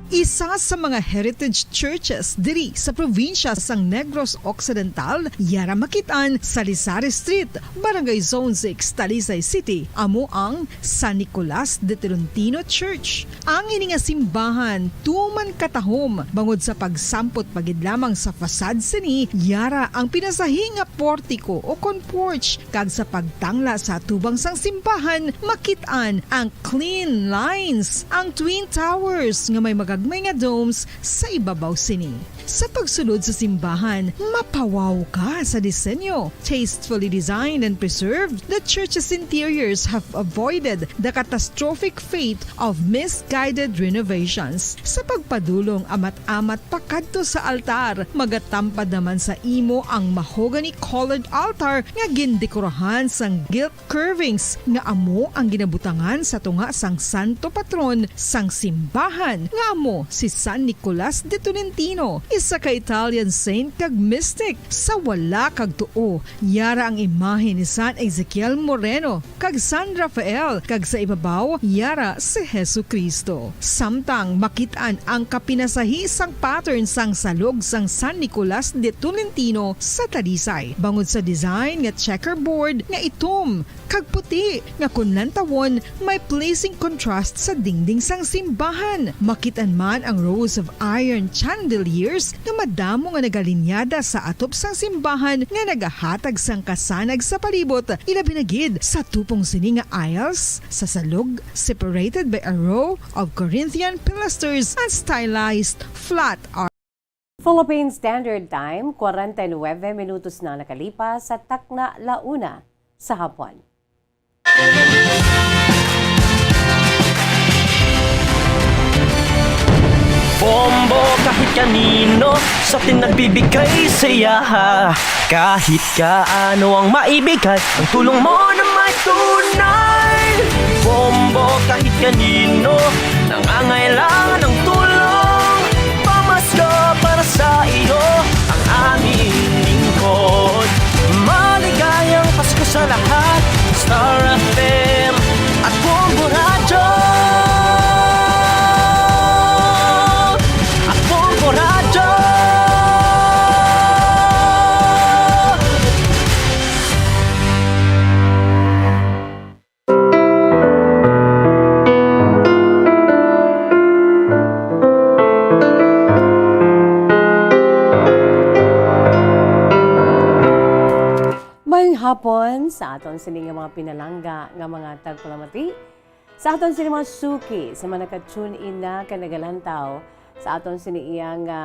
Isa sa mga heritage churches diri sa probinsya sang Negros Occidental, yara makit-an sa Lisari Street, Barangay Zone six, Talisay City, amo ang San Nicolas de Tolentino Church. Ang ini nga simbahan tuman katahom bangod sa pagsampot pa gid lamang sa facade sini, yara ang pinasahi nga portico o kon porch, kag sa pagtangla sa atubang sang simbahan, makit-an ang clean lines, ang twin towers nga may magagmay nga domes sa ibabaw sini. Sa pagsulod sa simbahan, mapawaw ka sa disenyo. Tastefully designed and preserved, the church's interiors have avoided the catastrophic fate of misguided renovations. Sa pagpadulong amat-amat pakadto sa altar, magatampad naman sa imo ang mahogany-colored altar nga gindekorahan sang gilt curvings nga amo ang ginabutangan sa tunga sang santo patron sang simbahan, nga amo si San Nicolas de Tolentino, isa ka Italian saint kag mystic. Sa wala kag tuo, yara ang imahe ni San Ezekiel Moreno kag San Rafael, kag sa ibabaw, yara si Jesu-Cristo. Samtang makit-an ang kapinasahi sang pattern sang salog sang San Nicolas de Tolentino sa Talisay, bangod sa design nga checkerboard nga itom kag puti nga kon lantawon may pleasing contrast sa dingding sang simbahan. Makit-an man ang rows of iron chandeliers nga madamo nga nagalinyada sa atop sang simbahan nga nagahatag sang kasanag sa palibot, ilabi na gid sa tupong sini nga aisles sa salog, separated by a row of Corinthian pilasters and stylized flat arch. Philippine Standard Time, kwarenta y nuebe minutos na nakalipas sa takna la una sa hapon. Bombo kahit kanino sa atin nagbibigay saya. Kahit kaano ang maibigay, ang tulong mo na may tunay. Bombo kahit kanino nangangailangan ng tulong. Pamasko para sa iyo ang aming lingkod. Maligayang Pasko sa lahat. Star F M at Bombo Radyo. At Bombo Radyo. Maayong hapon sa aton sini nga mga pinalangga nga mga tagpalamati, sa aton sini mga suki, sa mga naka-tune in na kag nagalantaw sa aton sini iya nga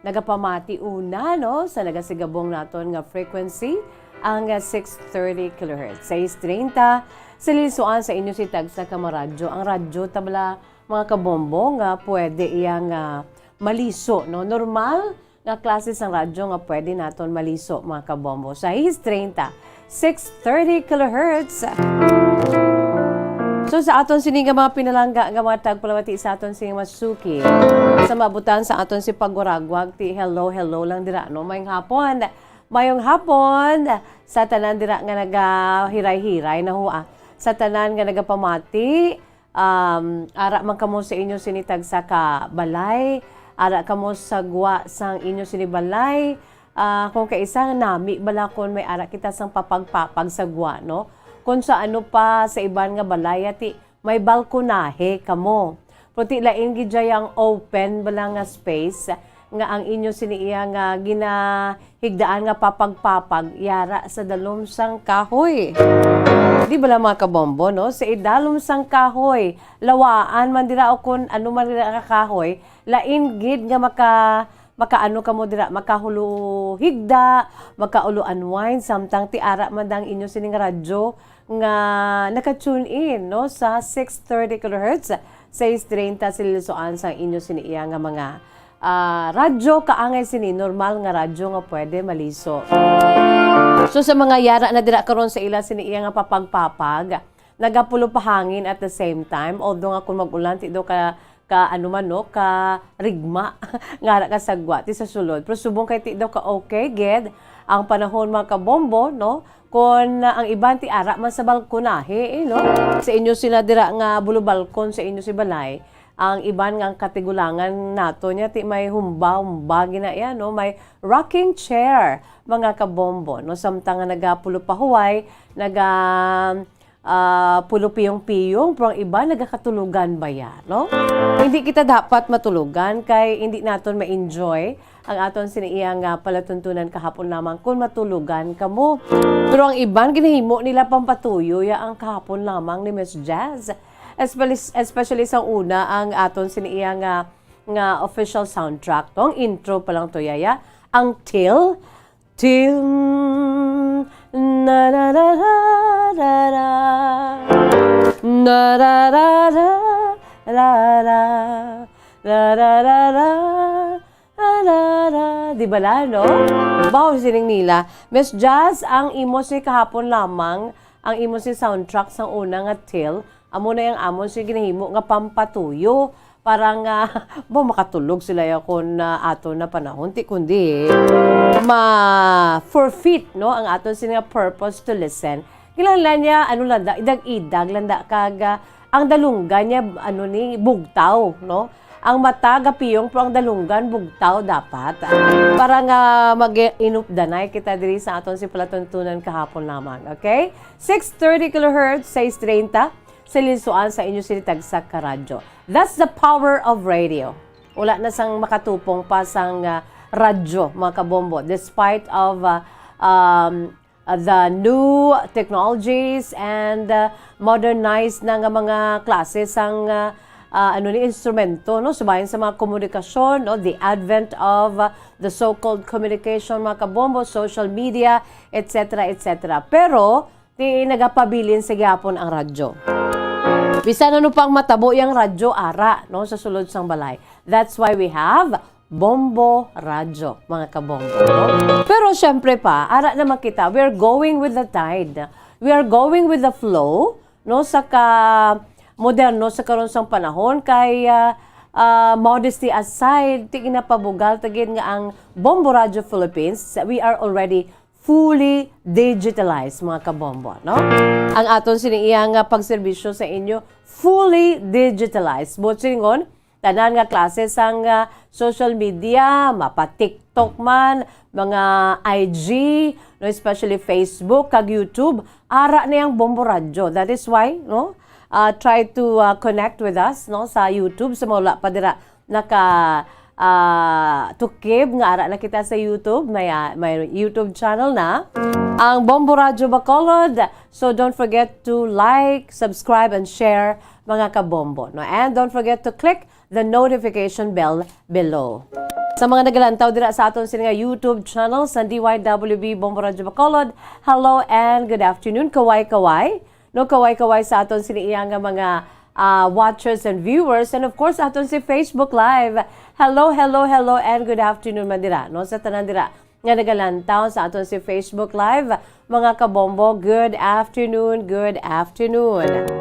nagapamati una, no, sa nagasigabong naton nga frequency, ang, ah, six thirty kilohertz, sais treinta, sa lisoan sa inyo si tagsa ka mga radyo. Ang radyo, tabla, mga kabombo, nga pwede iya nga maliso, no? Normal nga klase sang radyo nga pwede naton maliso, mga kabombo. Sais treinta, six thirty kilohertz. So, sa aton sini nga mga pinalangga nga mga tagpalamati sa aton sini nga mga suki, sa maabutan sa aton si pagwaragwag, ti hello, hello lang dira, no? Mayong hapon. Mayong hapon sa tanan dira nga nagahiray-hiray na hua. Sa tanan nga nagapamati, um, ara man kamo sa inyo sini tagsa ka balay, ara kamo sa gwa sang inyo sini balay. Ah, kung kaisa nga nami bala kon may ara kita sang papagpapag sa gwa, no? Kung sa ano pa sa iban nga balay, ati may balkonahe kamo. Pero ti lain gid jay ang open bala nga space nga ang inyo sini iya nga ginahigdaan nga papagpapag yara sa dalom sang kahoy. Di bala, mga kabombo, no? Sa idalom sang kahoy, lawaan man dira o kun ano man dira ka kahoy, lain gid nga maka makaano kamo dira, makahulo higda, makaulo unwind, samtang ti ara man dang inyo sining radyo nga naka-tune in, no, sa six thirty kilohertz, sais treinta sa lisoan sang inyo sini iya nga mga, ah, radyo, kaangay sini, normal nga radyo nga pwede maliso. So, sa mga yara na dira karon sa ila sini iya nga papagpapag, nagapulo pa hangin at the same time, although nga kung mag-ulan, ti daw ka, ka ano man, no, ka rigma nga ara ka sagwa ti sa sulod. Pero subong kay ti daw ka okay gid ang panahon, mga kabombo, no? Kon, ah, ang iban ti ara man sa balkonahe, eh, no? Sa inyo sila dira nga bulo balkon sa inyo si balay, ang iban nga ang katigulangan nato niya ti may humba-humba gina iya, no? May rocking chair, mga kabombo, no? Samtang nga nagapulo pa huway, naga, ah, pulo piyong-piyong, pero ang iba nagakatulogan baya, no? Hindi kita dapat matulogan kay hindi naton ma-enjoy ang aton sini iya nga palatuntunan kahapon lamang kung matulogan kamo. Pero ang iban, ginahimo nila pampatuyo ya ang kahapon lamang ni Miss Jazz. Especially, especially sa una ang aton sini iya nga, nga official soundtrack. To, ang intro pa lang to, yaya. Ang Till, Till, na, na, na, na, na, na. Na, na, na, na, na, na. Na, na, na, na, na, na, na. Di bala, no? Bawo sining nila. Miss Jazz, ang imo si kahapon lamang, ang imo si soundtrack sang una nga Till, amo na yang amon si ginahimo nga pampatuyo. Para nga, ba, makatulog sila ya kon, ah, aton na panahon. Ti kundi, ma-forfeit, no, ang aton sini nga purpose to listen. Kinahanglan niya, ano lang da, idag-idag lang da, kag, ah, ang dalunggan niya, ano ni, bugtaw, no? Ang mata gapiyong, pero ang dalunggan bugtaw dapat. Para nga mag-inupdanay kita diri sa aton si palatuntunan kahapon lamang, okay? Six thirty kilohertz, sais treinta, sa lisoan sa inyo sini tagsa ka radyo. That's the power of radio. Wala na sang makatupong pa sang, ah, radyo, mga kabombo. Despite of, ah, um, uh, the new technologies and, uh, modernized na nga mga klase sang, uh, uh, ano ni, instrumento, no? Subayon sa mga komunikasyon, no? The advent of, uh, the so-called communication, mga kabombo, social media, et cetera, et cetera. Pero, ti nagapabilin sa gihapon ang radyo. Bisan ano pang matabo yang radyo, ara, no? Sa sulod sang balay. That's why we have Bombo Radyo, mga kabombo, no? Pero syempre pa, ara naman kita, we are going with the tide. We are going with the flow, no? Sa ka moderno sa karon sang panahon kay, ah, ah, modesty aside, ti ginapabugal ta gid nga ang Bombo Radyo Philippines, we are already fully digitalized, mga kabombo, no? Ang aton sini iya nga pagserbisyo sa inyo, fully digitalized. Buot silingon, tanan nga klase sang, ah, social media, mapa-TikTok man, mga I G, no, especially Facebook kag YouTube, ara na yang Bombo Radyo. That is why, no, ah, try to, ah, connect with us, no, sa YouTube, sa mga wala pa dira naka, ah, tukib nga ara na kita sa YouTube. May, ah, may YouTube channel na, ang Bombo Radyo Bacolod. So don't forget to like, subscribe, and share, mga kabombo, no? And don't forget to click the notification bell below. Sa mga nagalantaw dira sa aton sini nga YouTube channel sa D Y W B Bombo Radyo Bacolod, hello and good afternoon. Kaway-kaway. No, kaway-kaway sa aton sini iya nga mga, ah, watchers and viewers, and of course aton si Facebook Live. Hello, hello, hello and good afternoon man dira, no, sa tanan dira nga nagalantaw sa aton si Facebook Live. Mga kabombo, good afternoon, good afternoon.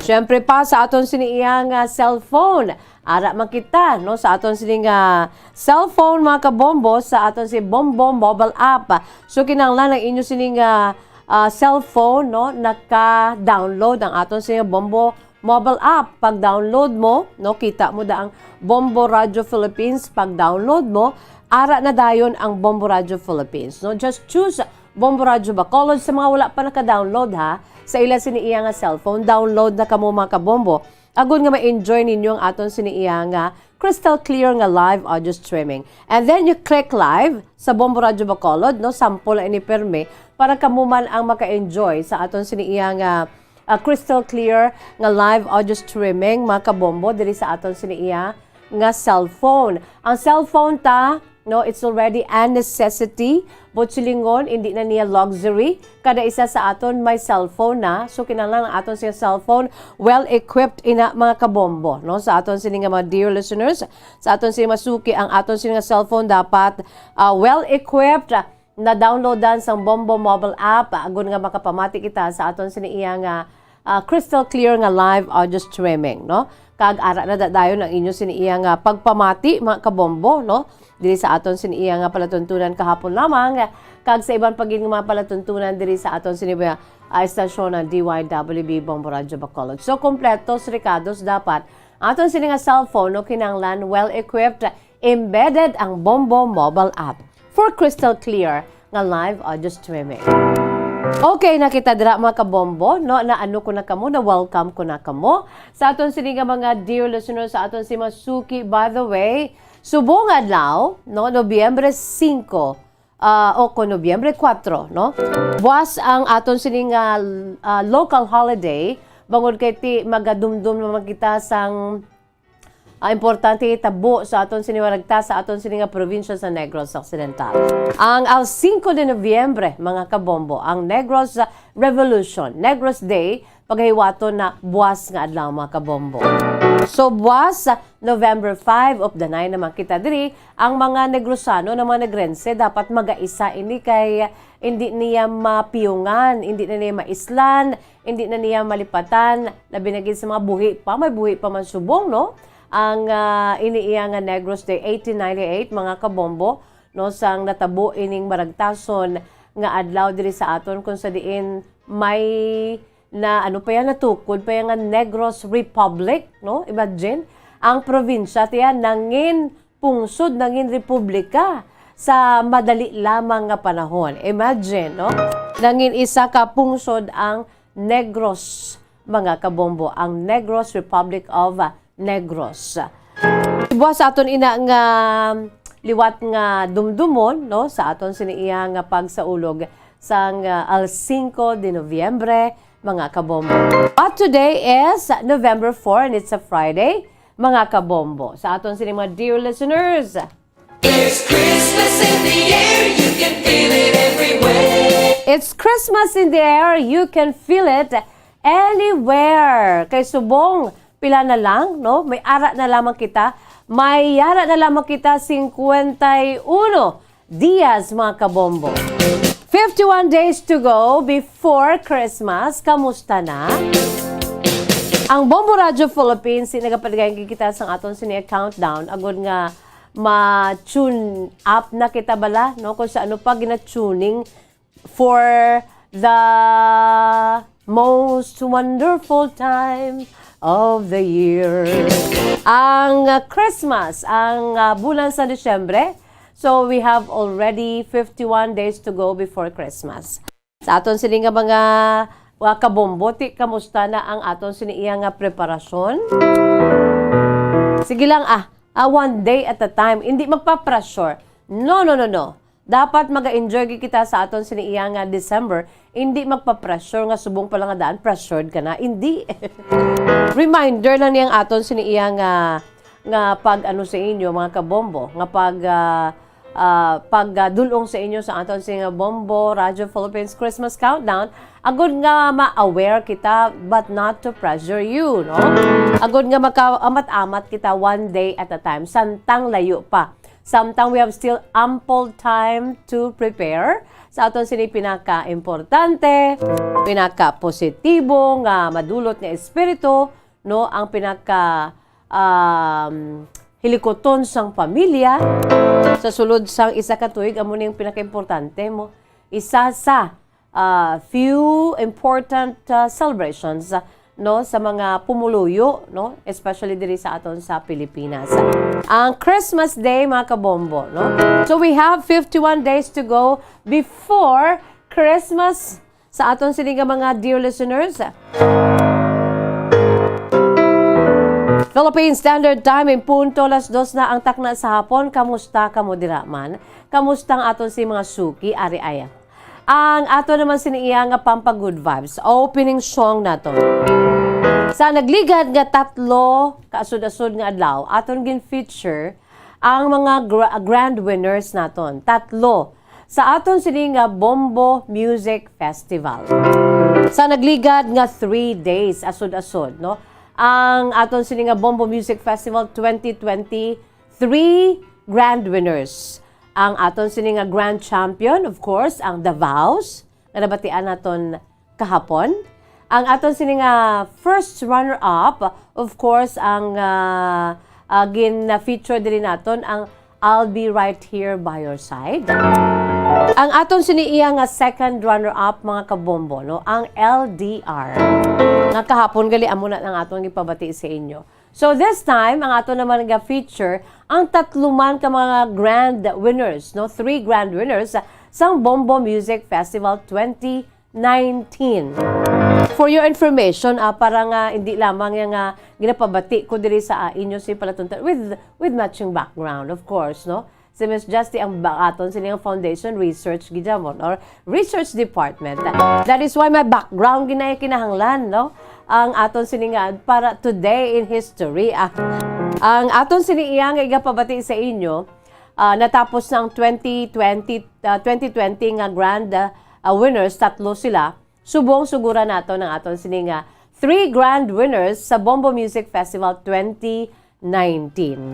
Siyempre pa sa aton sini iya nga cellphone. Ara man kita, no, sa aton sini nga cellphone, mga kabombo, sa aton si Bombo mobile app. So kinahanglan ang inyo sini nga, ah, cellphone, no, naka-download ang aton sini nga Bombo mobile app. Pag-download mo, no, kita mo da ang Bombo Radio Philippines. Pag-download mo, ara na dayon ang Bombo Radio Philippines, no? Just choose Bombo Radio Bacolod. Sa mga wala pa naka-download, ha, sa ila sini iya nga cellphone, download na kamo, mga kabombo, agod nga ma-enjoy ninyo ang aton sini iya nga crystal clear nga live audio streaming. And then you click live sa Bombo Radio Bacolod, no? Sample na ini, permi, para kamo man ang maka-enjoy sa aton sini iya nga, ah, crystal clear nga live audio streaming, mga kabombo, diri sa aton sini iya nga cellphone. Ang cellphone ta, no, it's already a necessity. Buot silingon, hindi na niya luxury. Kada isa sa aton may cellphone na. So, kinahanglan ang aton sini nga cellphone well-equipped ina, mga kabombo, no? Sa aton sini nga mga dear listeners, sa aton sini masuki ang aton sini nga cellphone dapat, ah, well-equipped, na-downloadan sang Bombo mobile app, agod nga makapamati kita sa aton sini iya nga, ah, crystal clear nga live audio streaming, no? Kag ara na da-, dayon ang inyo sini iya nga pagpamati, mga kabombo, no? Diri sa aton sini iya nga palatuntunan kahapon lamang, kag sa iban pa gid nga mga palatuntunan diri sa aton sini, ah, estasyon ng D Y W B Bombo Radyo Bacolod. So, kompletos rekados dapat aton sini nga cellphone, no, kinahanglan well-equipped, embedded ang Bombo mobile app for crystal clear nga live audio streaming. Okay, nakita dira, mga kabombo, no, na ano ko na kamo, na welcome ko na kamo sa aton sini nga mga dear listeners, sa aton si masuki. By the way, subong adlaw, no, Nobyembre singko, ah, o ko Nobyembre kuwatro, no? Buwas ang aton sini nga, ah, local holiday, bangod kay ti magadumdom naman kita sang, ah, importante tabo sa aton sini nga ragta, sa aton sini nga probinsya sa Negros Occidental. Ang al cinco de Noviembre, mga kabombo, ang Negros Revolution, Negros Day, pagahiwaton na buwas nga adlaw, mga kabombo. So, buwas, November five of the nine naman kita diri, ang mga Negrosano, ang mga Negrense, dapat magaisa ini kay hindi niya mapiyungan, hindi na niya maislan, hindi na niya malipatan, labi na gid sa mga buhi pa, may buhi pa man subong, no? Ang, ah, ini iya nga Negros Day eighteen ninety-eight, mga kabombo, no, sang natabo ining maragtason nga adlaw diri sa aton, kung sa diin may na, ano pa yan, natukod pa yan nga Negros Republic, no? Imagine, ang probinsya tiya nangin pungsod, nangin republika sa madali lamang nga panahon. Imagine, no? Nangin isa ka pungsod ang Negros, mga kabombo, ang Negros, Republic of, ah, Negros. Buwas sa aton ina nga liwat nga dumdumon, no, sa aton sini iya nga pagsaulog sang, ah, al cinco de Noviembre, mga kabombo. But today is November four and it's a Friday, mga kabombo. Sa aton sini mga dear listeners, There's Christmas in the air, you can feel it everywhere. It's Christmas in the air, you can feel it anywhere. Kay subong, pila na lang, no? May ara na lamang kita. May ara na lamang kita, cincuenta y uno dias, mga kabombo. Fifty-one days to go before Christmas. Kamusta na? Ang Bombo Radio Philippines, nagapadagayon kita sa aton sini countdown. Agod nga ma-tune up na kita bala, no? Kung sa ano pa gina-tuning for the most wonderful time of the year. Ang, ah, Christmas, ang, ah, bulan sa Disyembre. So, we have already fifty-one days to go before Christmas. Sa aton sini nga mga, mga kabombo, ti, kamusta na ang aton sini iya nga preparasyon? Sige lang, ah, ah, one day at a time. Hindi magpa-pressure. No, no, no, no. Dapat maga-enjoy gid kita sa aton sini iya nga December. Hindi magpa-pressure nga subong pa lang nga daan, pressured ka na. Hindi. Reminder lang niyang aton sini iya nga, nga pag-ano sa inyo, mga kabombo, nga pag, ah, ah, pag, ah, dul-ong sa inyo sa aton sini nga Bombo Radyo Philippines Christmas Countdown, agud nga ma-aware kita, but not to pressure you, no? Agud nga makaamat-amat kita one day at a time, samtang layo pa. Samtang we have still ample time to prepare sa aton sini pinaka-importante, pinaka-positibo nga madulot nga espiritu, no, ang pinaka, um, hilikuton sang pamilya sa sulod sang isa ka tuig, amo ning pinaka-importante mo. Isa sa, ah, few important, ah, celebrations, ah, no, sa mga pumuluyo, no, especially diri sa aton sa Pilipinas. Ang Christmas Day, mga kabombo, no? So we have fifty-one days to go before Christmas. Sa aton sini nga mga dear listeners, Philippine Standard Time, in punto alas dos na ang takna sa hapon. Kamusta kamo dira man? Kamusta ang aton si mga suki ari ay? Ang ato naman sini iya nga pampa-good vibes, opening song naton. Sa nagligad nga tatlo ka asod-asod nga adlaw, aton gin-feature ang mga gra-, grand winners naton. Tatlo sa aton sini nga Bombo Music Festival. Sa nagligad nga three days, asod-asod, no? Ang aton sini nga Bombo Music Festival twenty twenty-three grand winners. Ang aton sini nga grand champion, of course, ang Davaos, nga nabatian naton kahapon. Ang aton sini nga first runner-up, of course, ang, ah, ah, gin-feature diri naton ang I'll Be Right Here by Your Side. Ang aton sini iya nga second runner-up, mga kabombo, no, ang L D R. Nga kahapon gali amo na ang aton gipabati sa inyo. So this time, ang ato naman nga feature ang tatlo man ka mga grand winners, no? Three grand winners sang Bombo Music Festival twenty nineteen. For your information, ah, para nga hindi lamang yang, ah, ginapabati ko diri sa, ah, inyo si palatuntan with, with matching background, of course, no? Si Miss Justy ang ba-, aton sini nga foundation research gid mo, or research department. That is why may background ginay kinahanglan, no? Ang aton sini nga para today in history. Ah, ang aton sini iya nga igapabati sa inyo, ah, natapos na ang twenty twenty, ah, twenty twenty nga grand, ah, ah, winners, tatlo sila. Subong suguran nato ang aton sini nga three grand winners sa Bombo Music Festival twenty nineteen.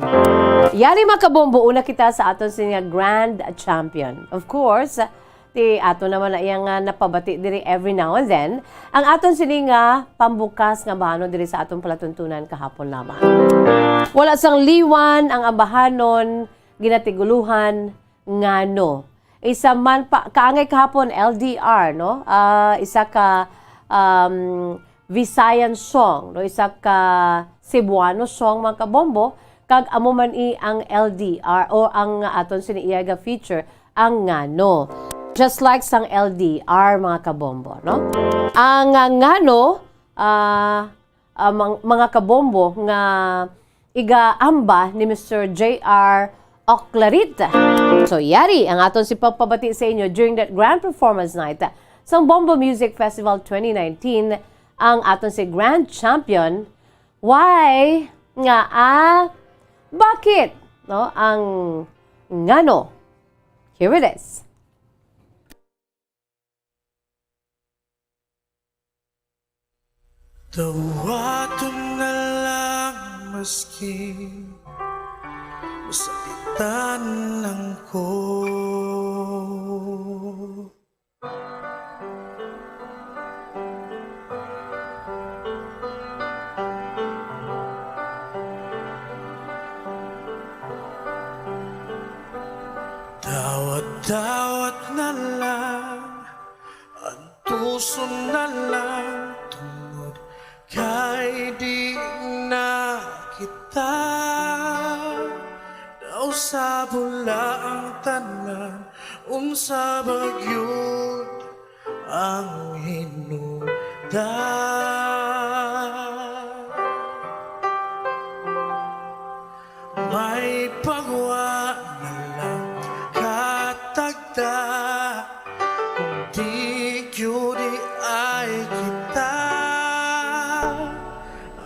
Yari, mga kabombo, una kita sa aton sini nga grand champion. Of course, ti ato naman na iya nga napabati diri every now and then. Ang aton sini nga pambukas nga bahano diri sa aton palatuntunan kahapon lamang. Wala sang liwan ang ambahanon, ginatiguluhan, ngano. Isa man pa, kaangay kahapon, L D R, no? Ah, isa ka, um, Visayan song, no? Isa ka Cebuano song, mga kabombo, kag amo man i ang L D R o ang aton sini iya ga feature, ang ngano. Just like sang L D R, mga kabombo, no? Ang, ah, ngano, ah, ah, mang-, mga kabombo nga igaamba ni Mister J R Oclarit. So, yari ang aton si pagpabati sa inyo during that grand performance night sa Bombo Music Festival twenty nineteen, ang aton si grand champion. Why nga, ah, bakit, no? Ang ngano. Here it is. Dawaton na lang maski masakitan lang ko. Dawat-dawat na lang, antuson na lang, tungod kay di na kita daw sa bula ang tanan. Unsa ba gyud ang hinungdan? May pagwa na lang katagda, kung di gyud ay kita,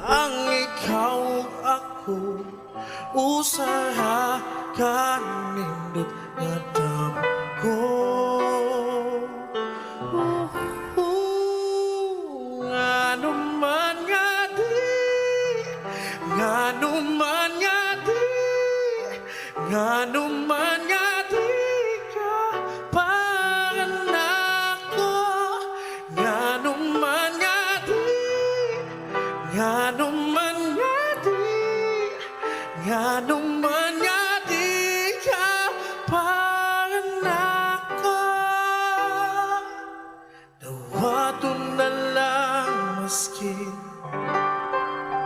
ang ikaw ug ako, Usaha ka nindot nga damgo. Ngano man nga di, ngano man nga di, ngano man nga di ka panganako, ngano man nga di, ngano man nga di, ngano man nga di ka panganako. Dawaton na lang maski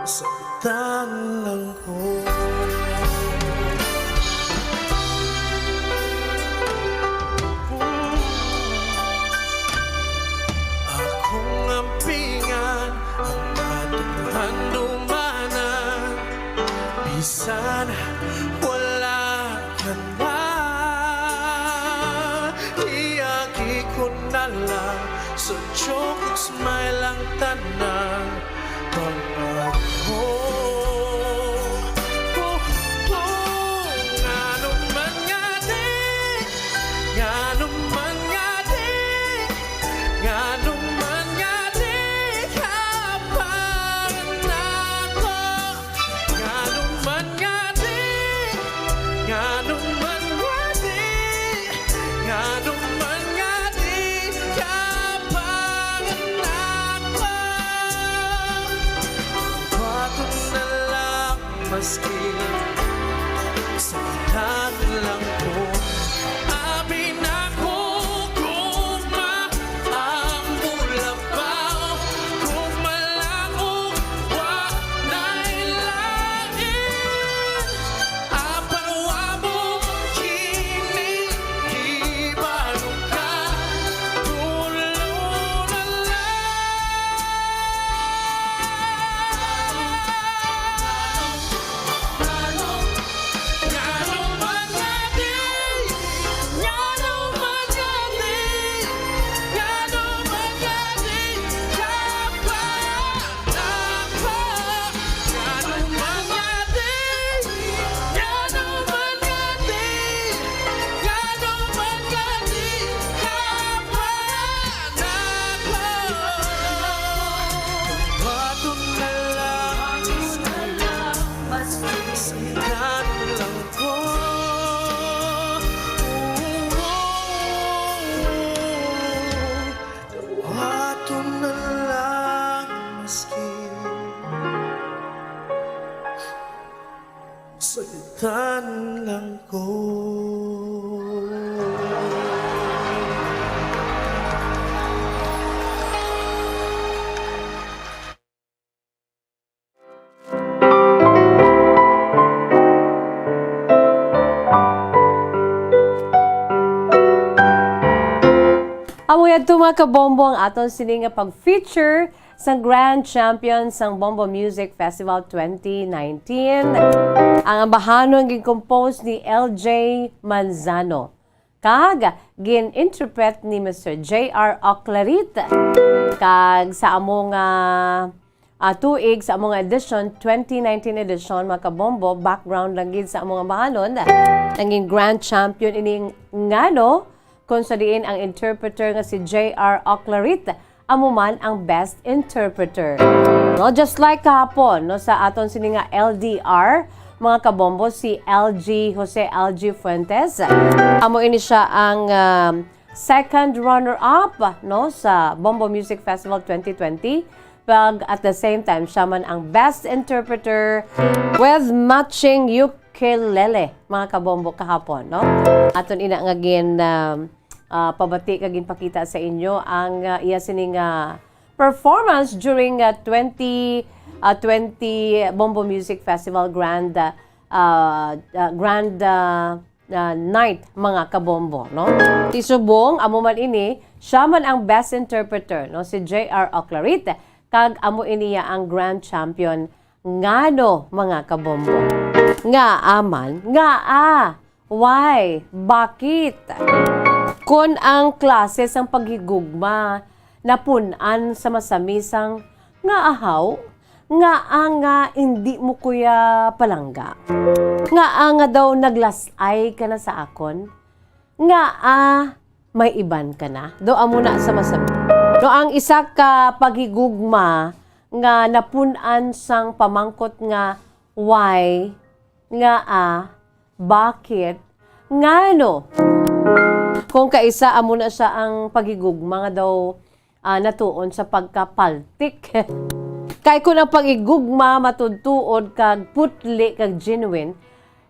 sakitan lang ko. Akong ampingan ang atong handumanan, bisan wala ka na. Iagi ko na lang sa joke ug smile ang tanan. Pangako. Oh, oh, ngano man nga di, ngano man nga di, ngano man nga di ka panganako. Ngano man nga di, ngano man nga di, ngano man nga di ka panganako. Bato na lang maski sa lang ko. Abi nako gugma ang bulabaw, gugma lang ug wa na'y lain. Apan wa mo kini ibalong ka, tulo na lang. Dawaton na lang, maski sakitan lang ko. Dawaton na lang, maski sakitan lang ko. Amo yadto, mga kabombo, ang aton sini nga pag-feature sang grand champion sang Bombo Music Festival twenty nineteen. Ang ambahanon gin-compose ni L J Manzano kag gin-interpret ni Mister J R Oclarit. Kag sa amo nga, ah, tuig, sa amo nga edition, twenty nineteen edition, mga kabombo, background lang gid sa amo nga ambahanon, nangin grand champion ini ngano kon sa diin ang interpreter nga si J R Oclarit amo man ang best interpreter. No, just like kahapon, no, sa aton sini nga L D R, mga kabombo, si L G, Jose L G Fuentes. Amo ini siya ang, um, second runner-up, no, sa Bombo Music Festival twenty twenty. Pag at the same time, siya man ang best interpreter with matching ukulele, mga kabombo, kahapon, no? Aton ina nga gin, um, ah, pabati kag ginpakita sa inyo ang, ah, iya sining, ah, performance during, ah, twenty, ah, twenty Bombo Music Festival Grand, ah, ah, ah, Grand, ah, ah, Night, mga kabombo, no? Si Subong, amo man ini, siya man ang best interpreter, no? Si J R Oclarit, kag amo ini ang grand champion. Ngano, mga kabombo? Ngaa man? Ngaa? Why? Bakit? Kon ang klase sang paghigugma napun-an sa masamisang nga ahaw, Ngaa nga indi mo ko ya palangga? Ngaa nga daw naglas-ay ka na sa akon? Ngaa may iban ka na? Daw amo na sa masami. No, ang isa ka paghigugma nga napun-an sang pamangkot nga why, ngaa, bakit, ngano? Kung kaisa, amo na siya ang paghigugma nga daw ah, natuon sa pagkapaltik. Kay kun ang pag-igugma matudtuod kag putli kag genuine,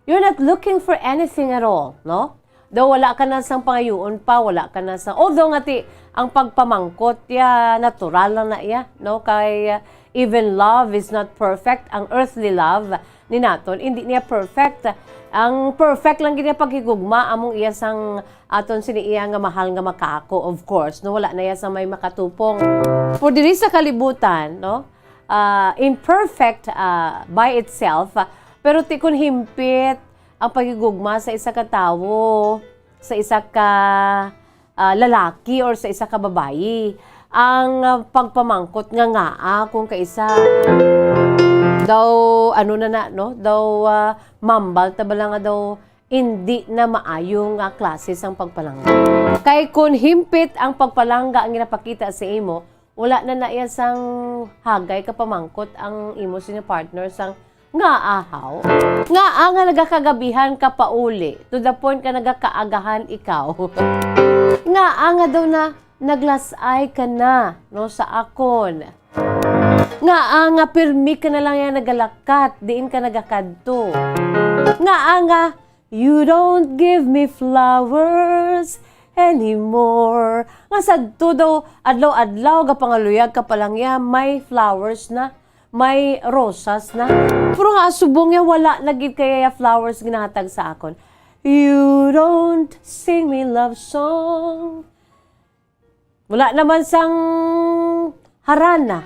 you're not looking for anything at all, no? Daw wala ka na sang pangayuon pa, wala ka na sa, although nga ti, ang pagpamangkot ya natural lang na iya, no? Kay, ah, even love is not perfect. Ang earthly love ni naton, hindi niya perfect. Ang perfect lang gid niya paghigugma, among iya sang aton sini iya nga mahal nga makako, of course, no, wala na iya sa may makatupong. For diri sa kalibutan, no, ah, imperfect, ah, by itself, ah, pero ti kun himpit ang paghigugma sa isa ka tawo, sa isa ka, ah, lalaki or sa isa ka babayi, ang, ah, pagpamangkot nga ngaa kung kaisa daw, ano na na, no, daw, ah, mambal ta bala nga daw indi na maayo nga klase sang pagpalangga. Kay kun himpit ang pagpalangga ang ginapakita sa imo, wala na na iya sang hagay ka pamangkot ang imo sini partner sang ngaa haw? Ngaa nga nagakagabihan ka pauli to the point nga nagakaagahan ikaw? Ngaa nga daw na naglas-ay ka na, no, sa akon? Ngaa nga pirmi ka na lang ya nagalakat diin ka nagakadto? Ngaa nga you don't give me flowers anymore? Nga sadto daw adlaw-adlaw gapangaluyag ka pa lang ya may flowers na, may rosas na. Pero nga subong ya wala na gid kaya ya flowers ginahatag sa akon. You don't sing me love song. Wala naman sang harana.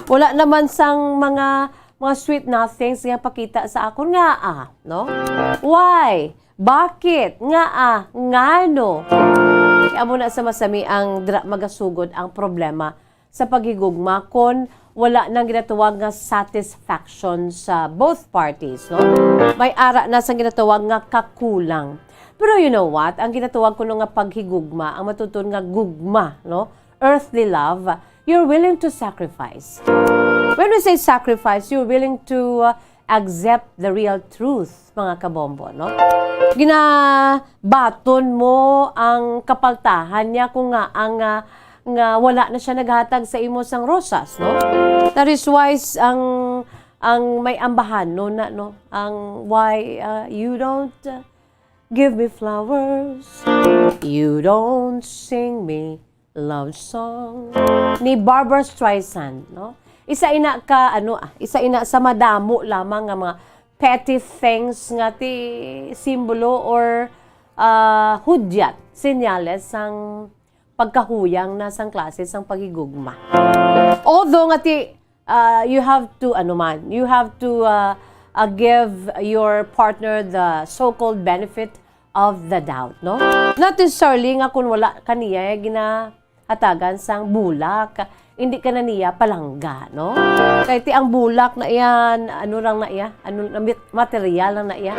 Wala naman sang mga, mga sweet nothings nga pakita sa akon. Ngaa, no? Why? Bakit? Ngaa? Ngano? Kaya amo na sa masami ang dra-, magasugod ang problema sa paghigugma kon wala nang ginatawag nga satisfaction sa both parties, no? May ara na sang ginatawag nga kakulang. Pero you know what? Ang ginatawag kuno nga paghigugma, ang matuod nga gugma, no? Earthly love, you're willing to sacrifice. When we say sacrifice, you're willing to, uh, accept the real truth, mga kabombo, no? Ginabaton mo ang kapaltahan niya kung nga ang, ah, nga wala na siya naghatag sa imo sang rosas, no? That is why s-, ang, ang may ambahanon na, no? Ang why, ah, you don't, ah, give me flowers, you don't sing me love song ni Barbra Streisand, no? Isa ina ka, ano, ah, isa ina sa madamo lamang nga mga petty things nga ti simbolo or, ah, hudyat, senyales sang pagkahuyang na sang klase sang paghigugma. Although nga ti, ah, you have to, ano man, you have to, ah, ah, give your partner the so-called benefit of the doubt, no? Not necessarily nga kung wala ka niya, eh, ginahatagan sang bulak, hindi ka na niya palangga, no? Kay ti ang bulak na iyan, ano lang na iya, ano, na mit-, material lang na iya.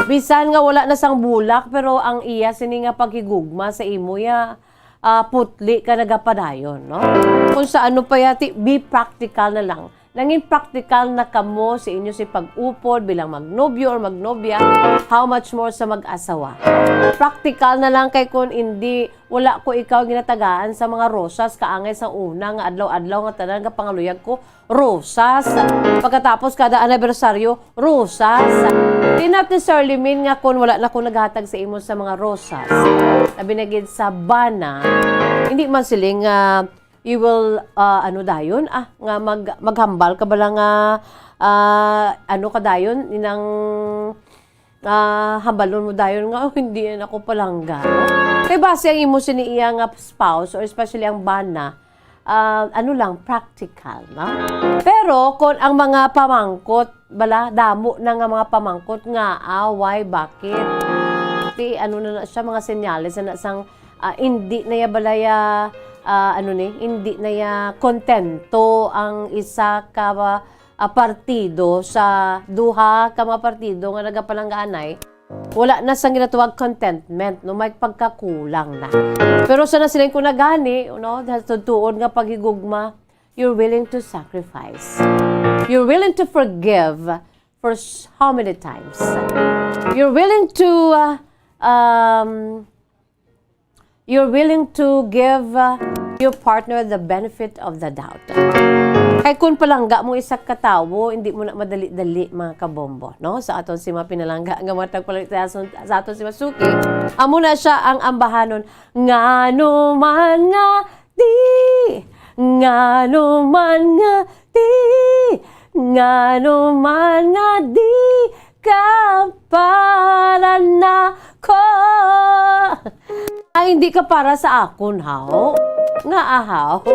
Bisan nga wala na sang bulak, pero ang iya sini nga paghigugma sa imo ya, ah, putli ka nagapadayon, no? Kung sa ano pa yati, be practical na lang. Nangin practical na kamo sa inyo si pag-upod bilang magnobyo or magnobya, how much more sa mag-asawa? Practical na lang kay kun indi, wala ko ikaw ginatagaan sa mga rosas, kaangay sa una nga adlaw-adlaw nga tanan nga pangaluyag ko, rosas. Pagkatapos kada anibersaryo, rosas. Di not necessarily mean nga kung wala na ko naghatag sa imo sa mga rosas. Labi na gid sa bana, hindi man siling, ah, you will, ah, ano dayon, ah, nga mag-, maghambal ka bala nga, ah, ano ka dayon, inang, ah, hambalon mo dayon nga, "Oh, hindi yan ako palangga." Kay base ang imo sini iya nga spouse, or especially ang bana, ah, ano lang, practical, no? Pero kung ang mga pamangkot, bala, damo na nga mga pamangkot nga, ah, why, bakit? Ti, ano na na siya, mga senyales na na sang, ah, hindi na ya balaya, ah, ano ni, hindi na ya kontento ang isa ka, ah, partido, sa duha ka mga partido nga nagapalanggaanay, wala na sang ginatawag contentment, no? May pagkakulang na. Pero sa nasiling ko na gani, no, sa tuod nga paghigugma, you're willing to sacrifice. You're willing to forgive for s-, how many times? You're willing to, uh, um, you're willing to give, uh, your partner the benefit of the doubt. Kay kung palangga mo isa ka tawo, hindi mo na madali-dali, mga kabombo, no? Sa aton si mga pinalangga nga mga tagpalangga sa, sa aton si Masuki, amo na siya ang ambahanon. Ngano man nga di, ngano man nga di, ngano man nga di ka para nako. Ay, hindi ka para sa akon, haw? Nga ahaw.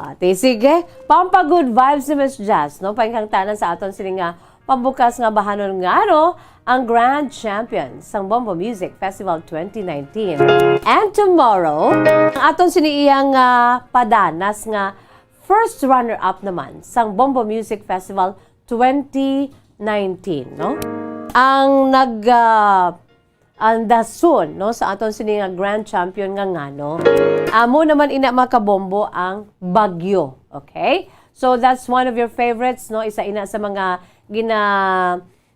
Ate, sige. Pampa good vibes si Miss Jazz, no? Paingkang tanan sa aton sini nga pambukas nga bahanon nga, no, ang grand champion sang Bombo Music Festival twenty nineteen. And tomorrow, ang aton sini iyang, ah, padanas nga first runner-up naman sang Bombo Music Festival twenty nineteen, no? Ang nag, ah, ang dason, no, sa aton sini nga grand champion nga ngano. Amo naman ina, mga kabombo, ang Baguio. Okay? So that's one of your favorites, no? Isa ina sa mga gina,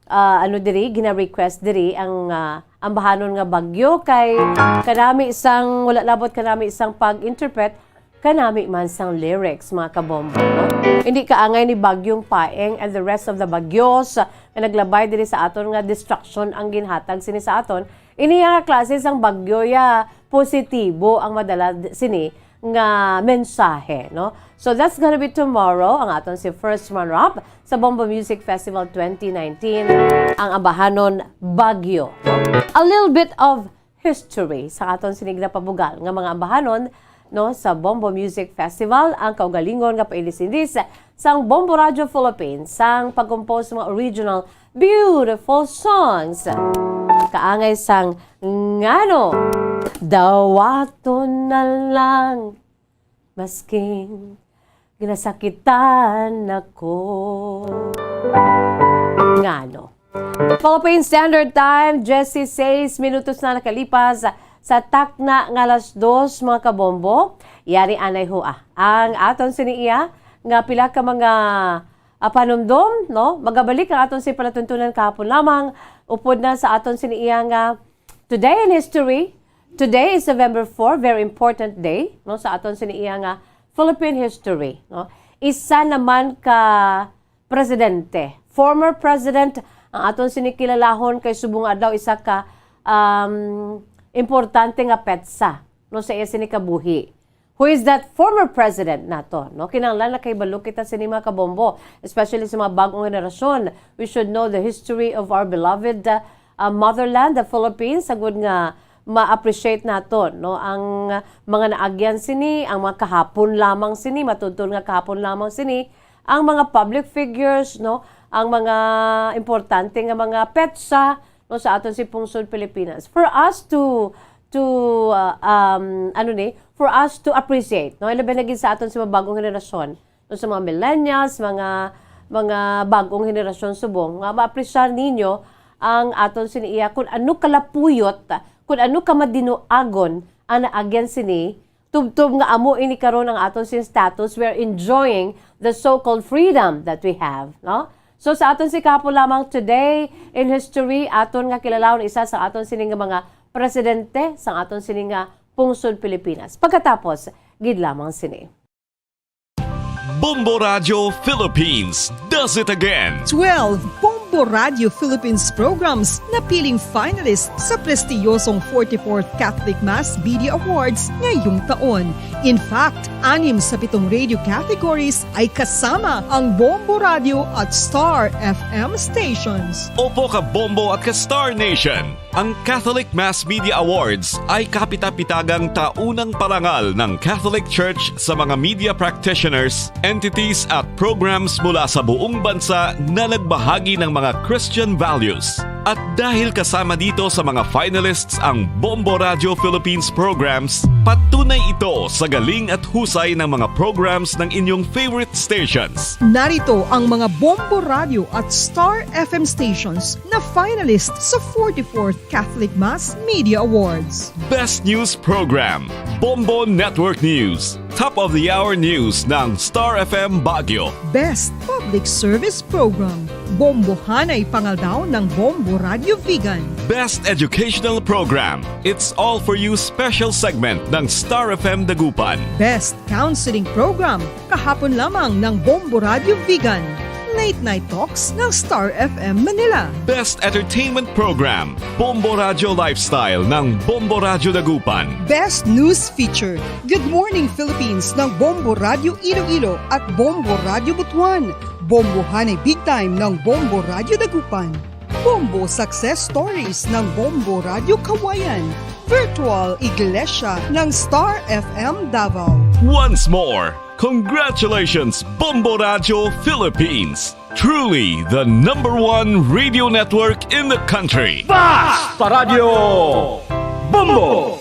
ah, ano diri, gina-request diri ang, ah, ambahanon nga Baguio kay kanami sang, wala labot kanami sang pag-interpret, kanami man sang lyrics, mga kabombo, no? Hindi kaangay ni Bagyong Paeng and the rest of the bagyos nga naglabay diri sa aton nga destruction ang ginhatag sini sa aton. Ini nga klase sang bagyo ya positibo ang madala d-, sini nga mensahe, no? So that's gonna be tomorrow, ang aton si first runner-up sa Bombo Music Festival twenty nineteen, ang ambahanon Baguio, no? A little bit of history sa aton sini ginapabugal nga mga ambahanon, no, sa Bombo Music Festival, ang kaugalingon nga paindis-indis sang Bombo Radio Philippines sang pag-compose sa mga original beautiful songs. Kaangay sang ngano, dawaton na lang, masking ginasakitan ako. Ngano? Philippine Standard Time, diyesiseis minutos na nakalipas sa takna nga alas dos, mga kabombo. Yari anay hua ang aton sini iya nga pila ka mga, ah, panumdom, no? Magabalik ang aton si palatuntunan kahapon lamang, upod na sa aton sini iya nga Today in history. Today is November four, very important day, no, sa aton sini iya nga Philippine history, no? Isa naman ka presidente, former president, ang aton sini kilalahon kay subong adlaw isa ka, um, importante nga petsa, no, sa iya sini kabuhi. Who is that former president nato, no? Kinahanglan nakahibalo kita sini, mga kabombo, especially sa mga bag-ong henerasyon. We should know the history of our beloved, uh, uh, motherland, the Philippines, sagud nga ma-appreciate nato, no, ang mga naagyan sini, ang mga kahapon lamang sini, matudtod nga kahapon lamang sini, ang mga public figures, no, ang mga importante nga mga petsa, no, sa aton si pungsod Pilipinas. For us to, to, uh, um, ano ni, for us to appreciate, no, ilabi na gid sa aton si mga bagong henerasyon, no, sa mga millennials, mga, mga bagong henerasyon subong, nga maapresyar ninyo ang aton sini iya, kung ano kalapuyot, kung ano kamadinuagon ang naagyan sini, tubtob nga amo ini karon ang aton sini status, we are enjoying the so-called freedom that we have, no? So, sa aton si kapo lamang today in history, aton nga kilalahon isa sa aton sini nga mga presidente sa aton sini nga pungsod Pilipinas. Pagkatapos gid lamang sini. Bombo Radio Philippines does it again. Twelve Bombo Radio Philippines programs napiling finalists sa prestiyosong forty-fourth Catholic Mass Media Awards ngayong taon. In fact, anim sa pitong radio categories ay kasama ang Bombo Radio at Star F M stations. Opo ka Bombo at ka Star Nation. Ang Catholic Mass Media Awards ay kapita-pitagang taunang parangal ng Catholic Church sa mga media practitioners, entities at programs mula sa buong bansa na nagbahagi ng mga Christian values. At dahil kasama dito sa mga finalists ang Bombo Radio Philippines programs, patunay ito sa galing at husay ng mga programs ng inyong favorite stations. Narito ang mga Bombo Radio at Star F M stations na finalist sa forty-fourth Catholic Mass Media Awards. Best News Program, Bombo Network News. Top of the Hour News ng Star F M Baguio. Best Public Service Program, Bombohanay Pangaldaw ng Bombo Radio Vigan. Best Educational Program, It's All For You Special Segment ng Star F M Dagupan. Best Counseling Program, Kahapon Lamang ng Bombo Radio Vigan. Late Night Talks ng Star F M Manila. Best Entertainment Program, Bombo Radio Lifestyle ng Bombo Radio Dagupan. Best News Feature, Good Morning Philippines ng Bombo Radio Iloilo at Bombo Radio Butuan. Bombohanay Big Time ng Bombo Radio Dagupan. Bombo Success Stories ng Bombo Radio Kawayan. Virtual Iglesia ng Star F M Davao. Once more, congratulations, Bombo Radio Philippines. Truly the number one radio network in the country. Basta Radio Bombo!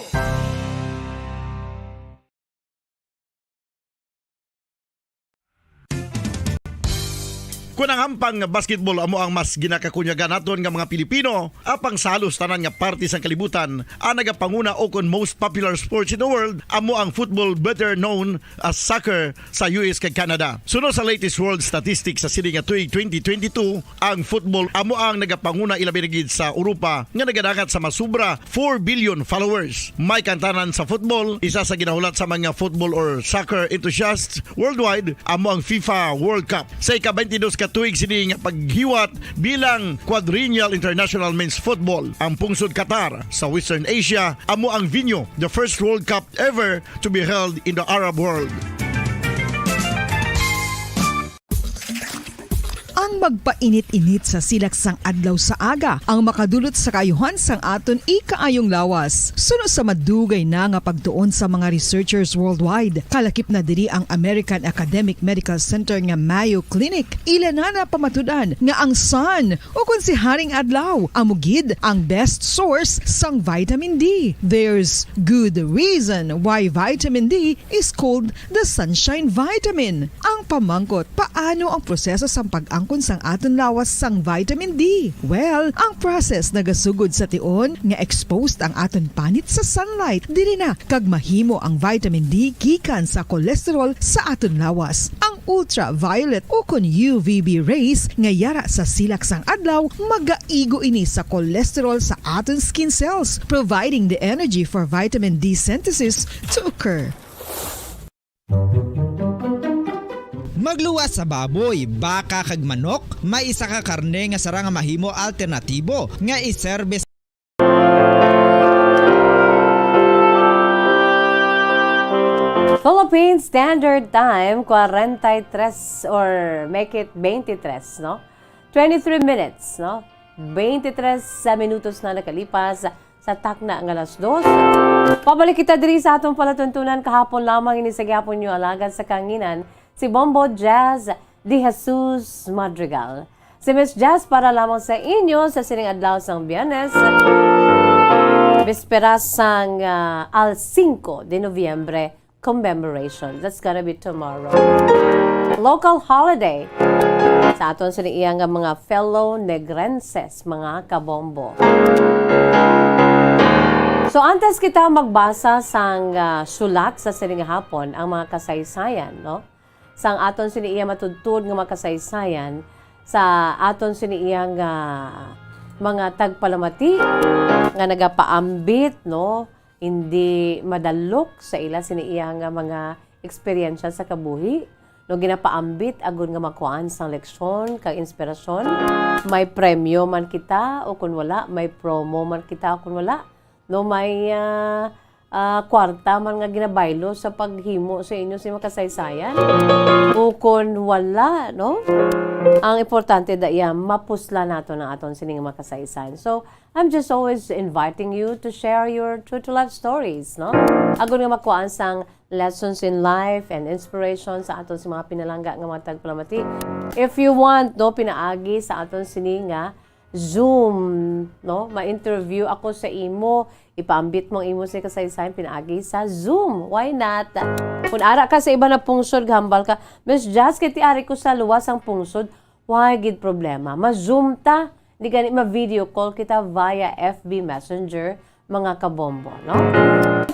Kon ang hampang nga basketball amo ang mas ginakakunyagan naton nga mga Pilipino, apang sa halos tanan nga parte sang kalibutan, ang nagapanguna o kon most popular sports in the world amo ang football, better known as soccer, sa U S kag Canada. Suno sa latest world statistics sa sini nga tuig twenty twenty-two, ang football amo ang nagapanguna, ilabi na gid sa Europa nga nagadangat sa masubra four billion followers. May kantanan sa football, isa sa ginahulat sa mga football or soccer enthusiasts worldwide amo ang FIFA World Cup. Sa ika-twenty-dos ka tuig sini nga paghiwat bilang Quadrennial International Men's Football, ang pungsod Qatar sa Western Asia amo ang venue, the first World Cup ever to be held in the Arab world. Ang magpainit-init sa silak sang adlaw sa aga ang makadulot sa kaayuhan sang aton ikaayong lawas. Suno sa madugay na nga pagtuon sa mga researchers worldwide, kalakip na diri ang American Academic Medical Center nga Mayo Clinic. Ila na napamatud-an nga ang sun, o kon si Haring Adlaw, amo gid ang best source sang vitamin D. There's good reason why vitamin D is called the sunshine vitamin. Ang pamangkot, paano ang proseso sang pag-angkon sang aton lawas sang vitamin D? Well, ang process nagasugod sa tion nga exposed ang aton panit sa sunlight diri na, kag mahimo ang vitamin D gikan sa cholesterol sa aton lawas. Ang ultraviolet o kon U V B rays nga yara sa silak sang adlaw magaigo ini sa cholesterol sa aton skin cells, providing the energy for vitamin D synthesis to occur. Magluwas sa baboy, baka kag manok, may isa ka karne nga sarang nga mahimo alternatibo nga iserbe sa Philippine Standard Time, kwarenta y tres or make it twenty-three, no? Twenty-three minutes, no? Twenty-three minutos na nakalipas sa takna nga alas dos. Pabalik kita diri sa atong palatuntunan. Kahapon lamang ini sa gihapon nyo alagad sa kanginan, si Bombo Jazz de Jesus Madrigal. Si Miss Jazz para lamang sa inyo sa sining adlaw sang Biyernes, bispera sang, ah, Al Cinco de Noviembre commemoration. That's gonna be tomorrow. Local holiday sa aton sini iya nga mga fellow Negrenses, mga kabombo. So, antes kita magbasa sang, ah, sulat sa sini nga hapon, ang mga kasaysayan, no? Sang aton sini iya matudtod nga mga kasaysayan, sa aton sini iya nga mga tagpalamati nga nagapaambit, no? Hindi madalok sa ila sini iya nga mga eksperyensya sa kabuhi, no, ginapaambit agud nga makuhaan sang leksyon kag inspirasyon. May premyo man kita o kun wala, may promo man kita o kun wala, no, may, ah, ah, kwarta man nga ginabaylo sa paghimo sa inyo sa mga kasaysayan. O kun wala, no, ang importante da iya mapusla nato ang aton sining mga kasaysayan. So, I'm just always inviting you to share your true to life stories, no? Agud nga makuhaan sang lessons in life and inspiration sa aton sa mga pinalangga nga mga tagpalamati. If you want, no, pinaagi sa aton sini nga Zoom, no? Ma-interview ako sa imo, ipaambit mo ang imo sa kasaysayan pinaagi sa Zoom. Why not? Kung ara ka sa iba na pungsod, hambal ka, "Miss Jazz, kay ti ari ko sa luwas ang pungsod." Why gid problema? Ma-Zoom ta, di gani ma-video call kita via F B Messenger, mga kabombo, no?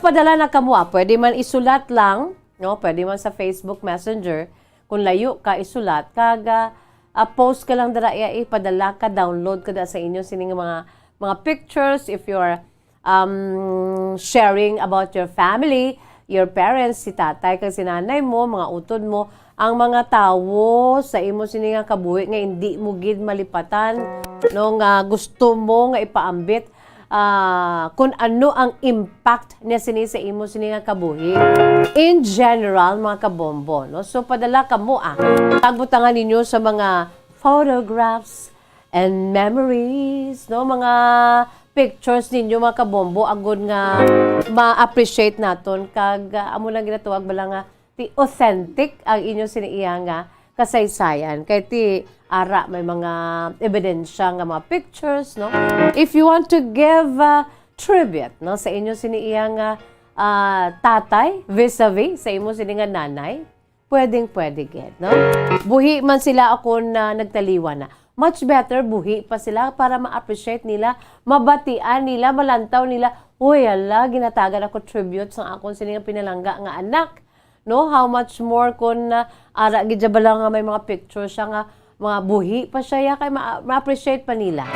Padala na kamo, ah. Pwede man isulat lang, no? Pwede man sa Facebook Messenger. Kung layo ka, isulat. Kag, ah, ah, post ka lang dira, iya, ipadala ka, download ka da sa inyo sining mga, mga pictures. If you're, um, sharing about your family, your parents, si tatay kag si nanay mo, mga utod mo, ang mga tawo sa imo sini nga kabuhi nga hindi mo gid malipatan, no, nga gusto mo nga ipaambit, ah, kung ano ang impact niya sini sa imo sini nga kabuhi. In general, mga kabombo, no? So, padala kamo, ah. Pagbutangan ninyo sa mga photographs and memories, no? Mga pictures ninyo, mga kabombo, agud nga ma-appreciate naton. Kag, ah, amo lang ginatawag bala nga ti authentic ang inyo sini iya nga kasaysayan. Kay ti ara may mga ebidensya nga mga pictures, no? If you want to give, uh, tribute, no, sa inyo sini iya nga, uh, tatay vis-a-vis sa imo sini nga nanay, pwedeng pwede gid, no? Buhi man sila akon, uh, nagtaliwan na. Much better, buhi pa sila para ma-appreciate nila, mabatian nila, malantaw nila, "Uy, ala, ginatagan ako tribute sa akon sini nga pinalangga nga anak." No? How much more kung, ah, ara gid siya bala nga may mga picture siya nga mga buhi pa siya, ya, kay ma-, ma-appreciate pa nila.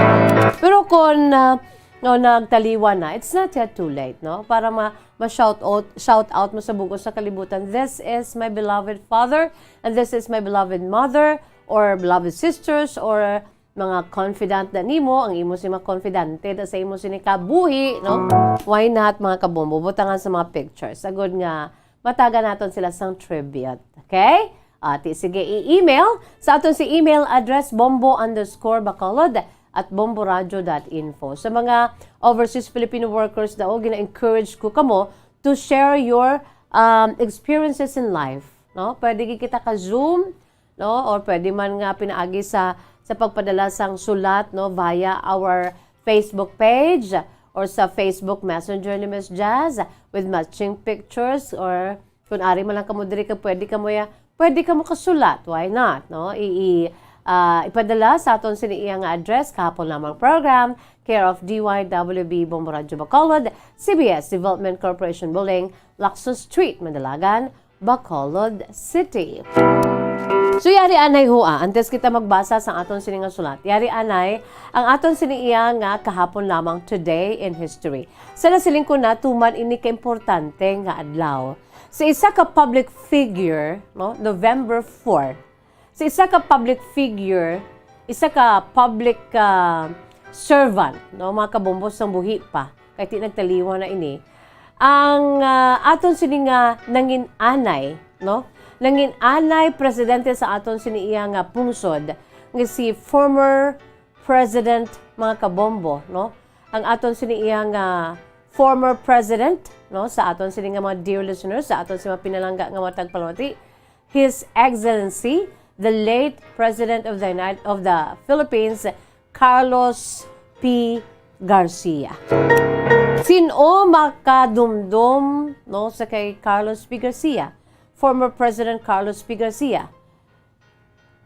Pero kung, ah, no, nagtaliwan na, it's not yet too late, no? Para ma-, ma-shout out, shout out mo sa bug-os sa kalibutan, "This is my beloved father, and this is my beloved mother, or beloved sisters, or mga confidant na nimo, ang imo si mga confidante na sa imo sini kabuhi, no?" Why not, mga kabombo? Butangan sa mga pictures. Agud nga, matagan naton sila sang tribute. Okay? Ati, sige, i-email sa aton si email address, bombo underscore bacolod at bomboradio dot info. Sa mga overseas Filipino workers daw, gina-encourage ko kamo to share your, um, experiences in life, no? Pwede gid kita ka Zoom, no? Or pwede man nga pinaagi sa, sa pagpadala sang sulat, no, via our Facebook page or sa Facebook Messenger ni Miss Jazz with matching pictures, or kung ari man lang kamo diri ka, pwede kamo ya, pwede kamo kasulat, why not, no? I, i, ah, ipadala sa aton sini iya nga address, Kahapon Lamang Program, care of D Y W B Bombo Radyo Bacolod, C B S Development Corporation Building, Lacson Street, Madalagan, Bacolod City. So, yari anay, hua, antes kita magbasa sa aton sini nga sulat, yari anay, ang aton sini iya nga Kahapon Lamang, Today in History. Sa nasiling ko na, tuman ini ka importante nga adlaw. Sa isa ka public figure, no, November four, sa isa ka public figure, isa ka public, ah, servant, no, mga kabombo, sang buhi pa, kay ti nagtaliwan na ini. Ang, ah, aton sini nga nangin-anay, no? Nangin-anay presidente sa aton sini iya nga pungsod, nga si former President, mga kabombo, no? Ang aton sini iya nga former president, no, sa aton sini nga mga dear listeners, sa aton sini mga pinalangga nga mga tagpalamati, His Excellency, the late President of the United, of the Philippines, Carlos P. Garcia. Sin-o makadumdom, no, sa kay Carlos P. Garcia, former President Carlos P. Garcia?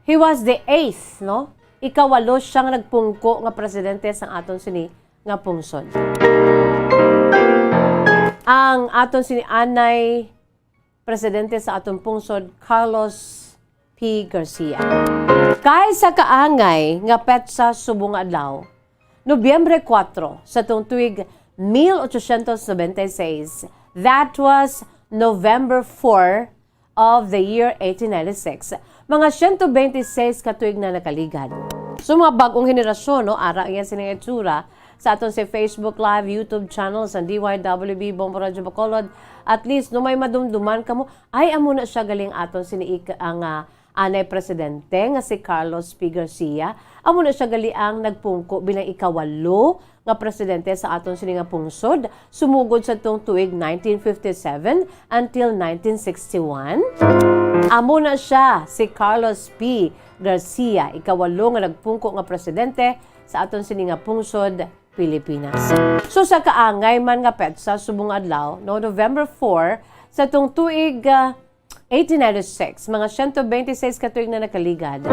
He was the eighth, no? Ikawalo siya nga nagpungko nga presidente sa aton sini nga pungsod. Ang aton sini anay presidente sa aton pungsod, Carlos P. Garcia. Kay sa kaangay nga petsa subong nga adlaw, Nobyembre kuwatro, sa tuong tuig mil ochocientos noventa y seis, that was November four of the year eighteen ninety-six. Mga siyento bente seis ka tuig na nakaligad. So, mga bag-ong henerasyon, no, ara iya sini nga itsura sa aton si Facebook Live, YouTube channel sa D Y W B Bombo Radyo Bacolod. At least, no, may madumduman kamo, ay, amo na siya galing aton sini ik-, ang, ah, anay presidente nga si Carlos P. Garcia, amo na siya gali ang nagpungko bilang ikawalo nga presidente sa aton sini nga pungsod, sumugod sa tung tuig nineteen fifty-seven until nineteen sixty-one. Amo na siya, si Carlos P. Garcia, ikawalo nga nagpungko nga presidente sa aton sini nga pungsod, Pilipinas. So, sa kaangay man nga petsa subong adlaw, no, November four, sa tung tuig, ah, eighteen ninety-six, mga siyento bente seis ka tuig na nakaligad,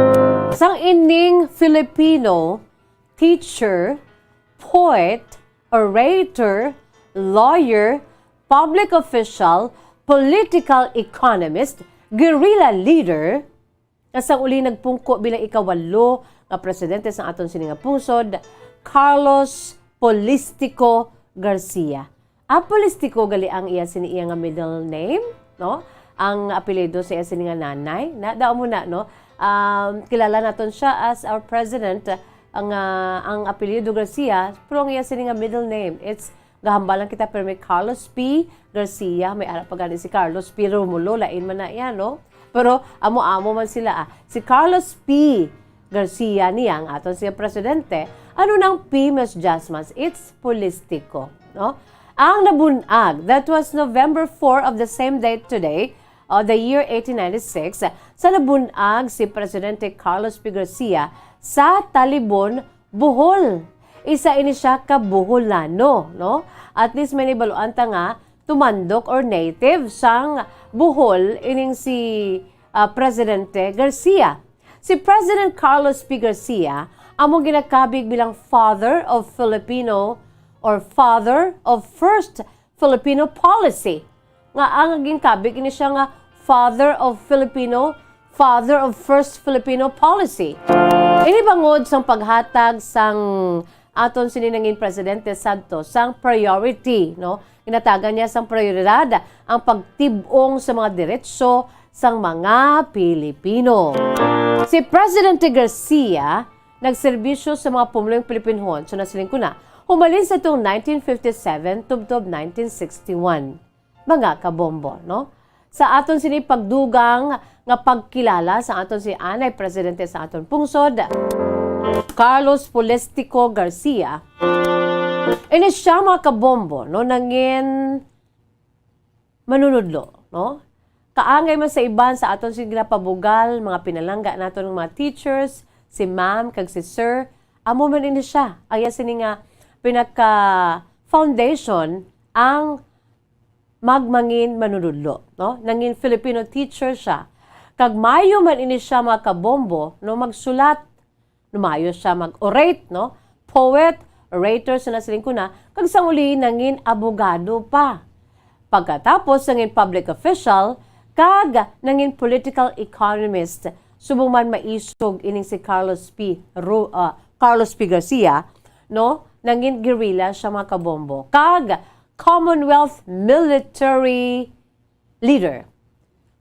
sang ining Filipino teacher, poet, orator, lawyer, public official, political economist, guerrilla leader, nga sang uli nagpungko bilang ikawalo nga presidente sa aton sini nga pungsod, Carlos Polistico Garcia. Ah, Polistico gali ang iya sini iya nga middle name, no? Ang apelyido sa iya sini nga nanay, na, dao mo na, no? Um, kilala naton siya as our president, ang, ah, ang apelyido Garcia, pero ang iya sini nga middle name, it's, gahambal lang kita, pero may Carlos P. Garcia, may ara pa gani si Carlos P. Romulo, lain man na iya, no? Pero amo-amo man sila, ah. Si Carlos P. Garcia niya ang aton siya presidente, ano nang P, Miss Jasmine? It's Polistico, no? Ang nabunag, that was November four of the same date today, of the year eighteen ninety-six, sa nabunag si Presidente Carlos P. Garcia sa Talibon, Bohol. Isa ini siya ka Boholano, no? At least may nahibaluan ta nga tumandok or native sang Bohol ining si, ah, Presidente Garcia. Si President Carlos P. Garcia amo ginakabig bilang father of Filipino or father of first Filipino policy. Nga ang ginkabig ini siya nga father of Filipino, father of first Filipino policy. Ini bangod sang paghatag sang aton sini nangin presidente sadto sang priority, no? Ginatagan niya sang prioridad ang pagtib-ong sa mga diretso sang mga Pilipino. Si Presidente Garcia nagserbisyo sa mga pumulong Pilipinhon, so nasiling ko na, humalin sa tung nineteen fifty-seven tubtob nineteen sixty-one. Mga kabombo, no? Sa aton sini pagdugang nga pagkilala sa aton si anay presidente sa aton pungsod, Carlos Polestico Garcia, ini siya, mga kabombo, no, nangin manunudlo, no? Kaangay man sa iban sa aton sini ginapabugal, mga pinalangga naton nga mga teachers, si ma'am kag si sir, amo man ini siya. Ang iya sini nga pinaka foundation ang magmangin manunudlo, no? Nangin Filipino teacher siya. Kag maayo man ini siya, mga kabombo, no, magsulat. Numayo siya mag-orate, no? Poet, orator, sa nasiling ko na, kag sa uli nangin abogado pa. Pagkatapos nangin public official, kag nangin political economist. Subong man maisog ining si Carlos P. Ru-, ah, Carlos P. Garcia, no? Nangin guerrilla siya, mga kabombo. Kag Commonwealth military leader,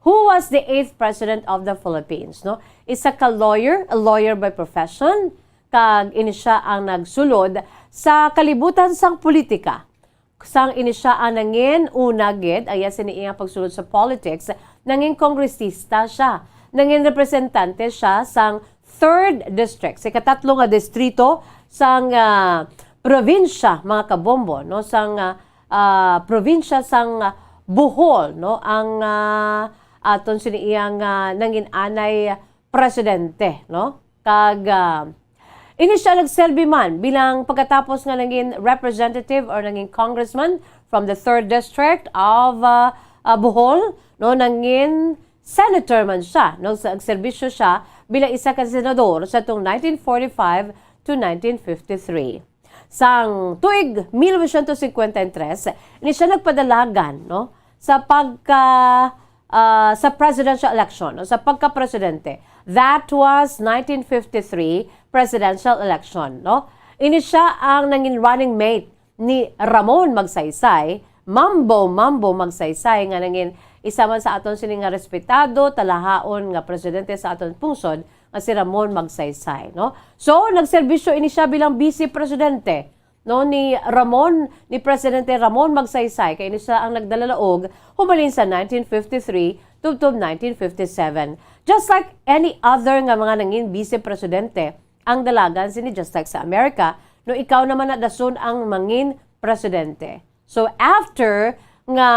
who was the eighth president of the Philippines, no? Isa ka lawyer, a lawyer by profession, kag ini siya ang nagsulod sa kalibutan sang politika. Sang ini siya ang nangin una gid, ang iya sini iyang pagsulod sa politics, nangin kongresista siya, nangin representante siya sang third district, sa ikatatlo nga distrito sang, ah, probinsya, mga kabombo, no, sang, ah, ah, probinsya sang, ah, Bohol, no, ang, ah, aton sini iyang, ah, nangin anay presidente, no? Kag, ah, ini siya nagserbi man bilang pagkatapos nga nangin representative or nangin congressman from the third district of, ah, ah, Bohol, no, nangin senator man siya, no? Sa, nagserbisyo siya bilang isa ka senador sa tong nineteen forty-five to nineteen fifty-three. Sang tuig mil novecientos cincuenta y tres, ini siya nagpadalagan, no, sa pagka, ah, sa presidential election, no, sa pagka-presidente. That was nineteen fifty-three presidential election, no? Ini siya ang nangin running mate ni Ramon Magsaysay, Mambo Mambo Magsaysay, nga nangin isa man sa aton sini nga respetado, talahaon nga presidente sa aton pungsod, nga si Ramon Magsaysay, no? So, nagserbisyo ini siya bilang vice presidente, no, ni Ramon, ni Presidente Ramon Magsaysay, kay ini siya ang nagdalalaog humalin sa nineteen fifty-three tubtob nineteen fifty-seven. Just like any other nga mga nangin vice presidente, ang dalagan sini just like sa Amerika, no, ikaw naman na dason ang mangin presidente. So after nga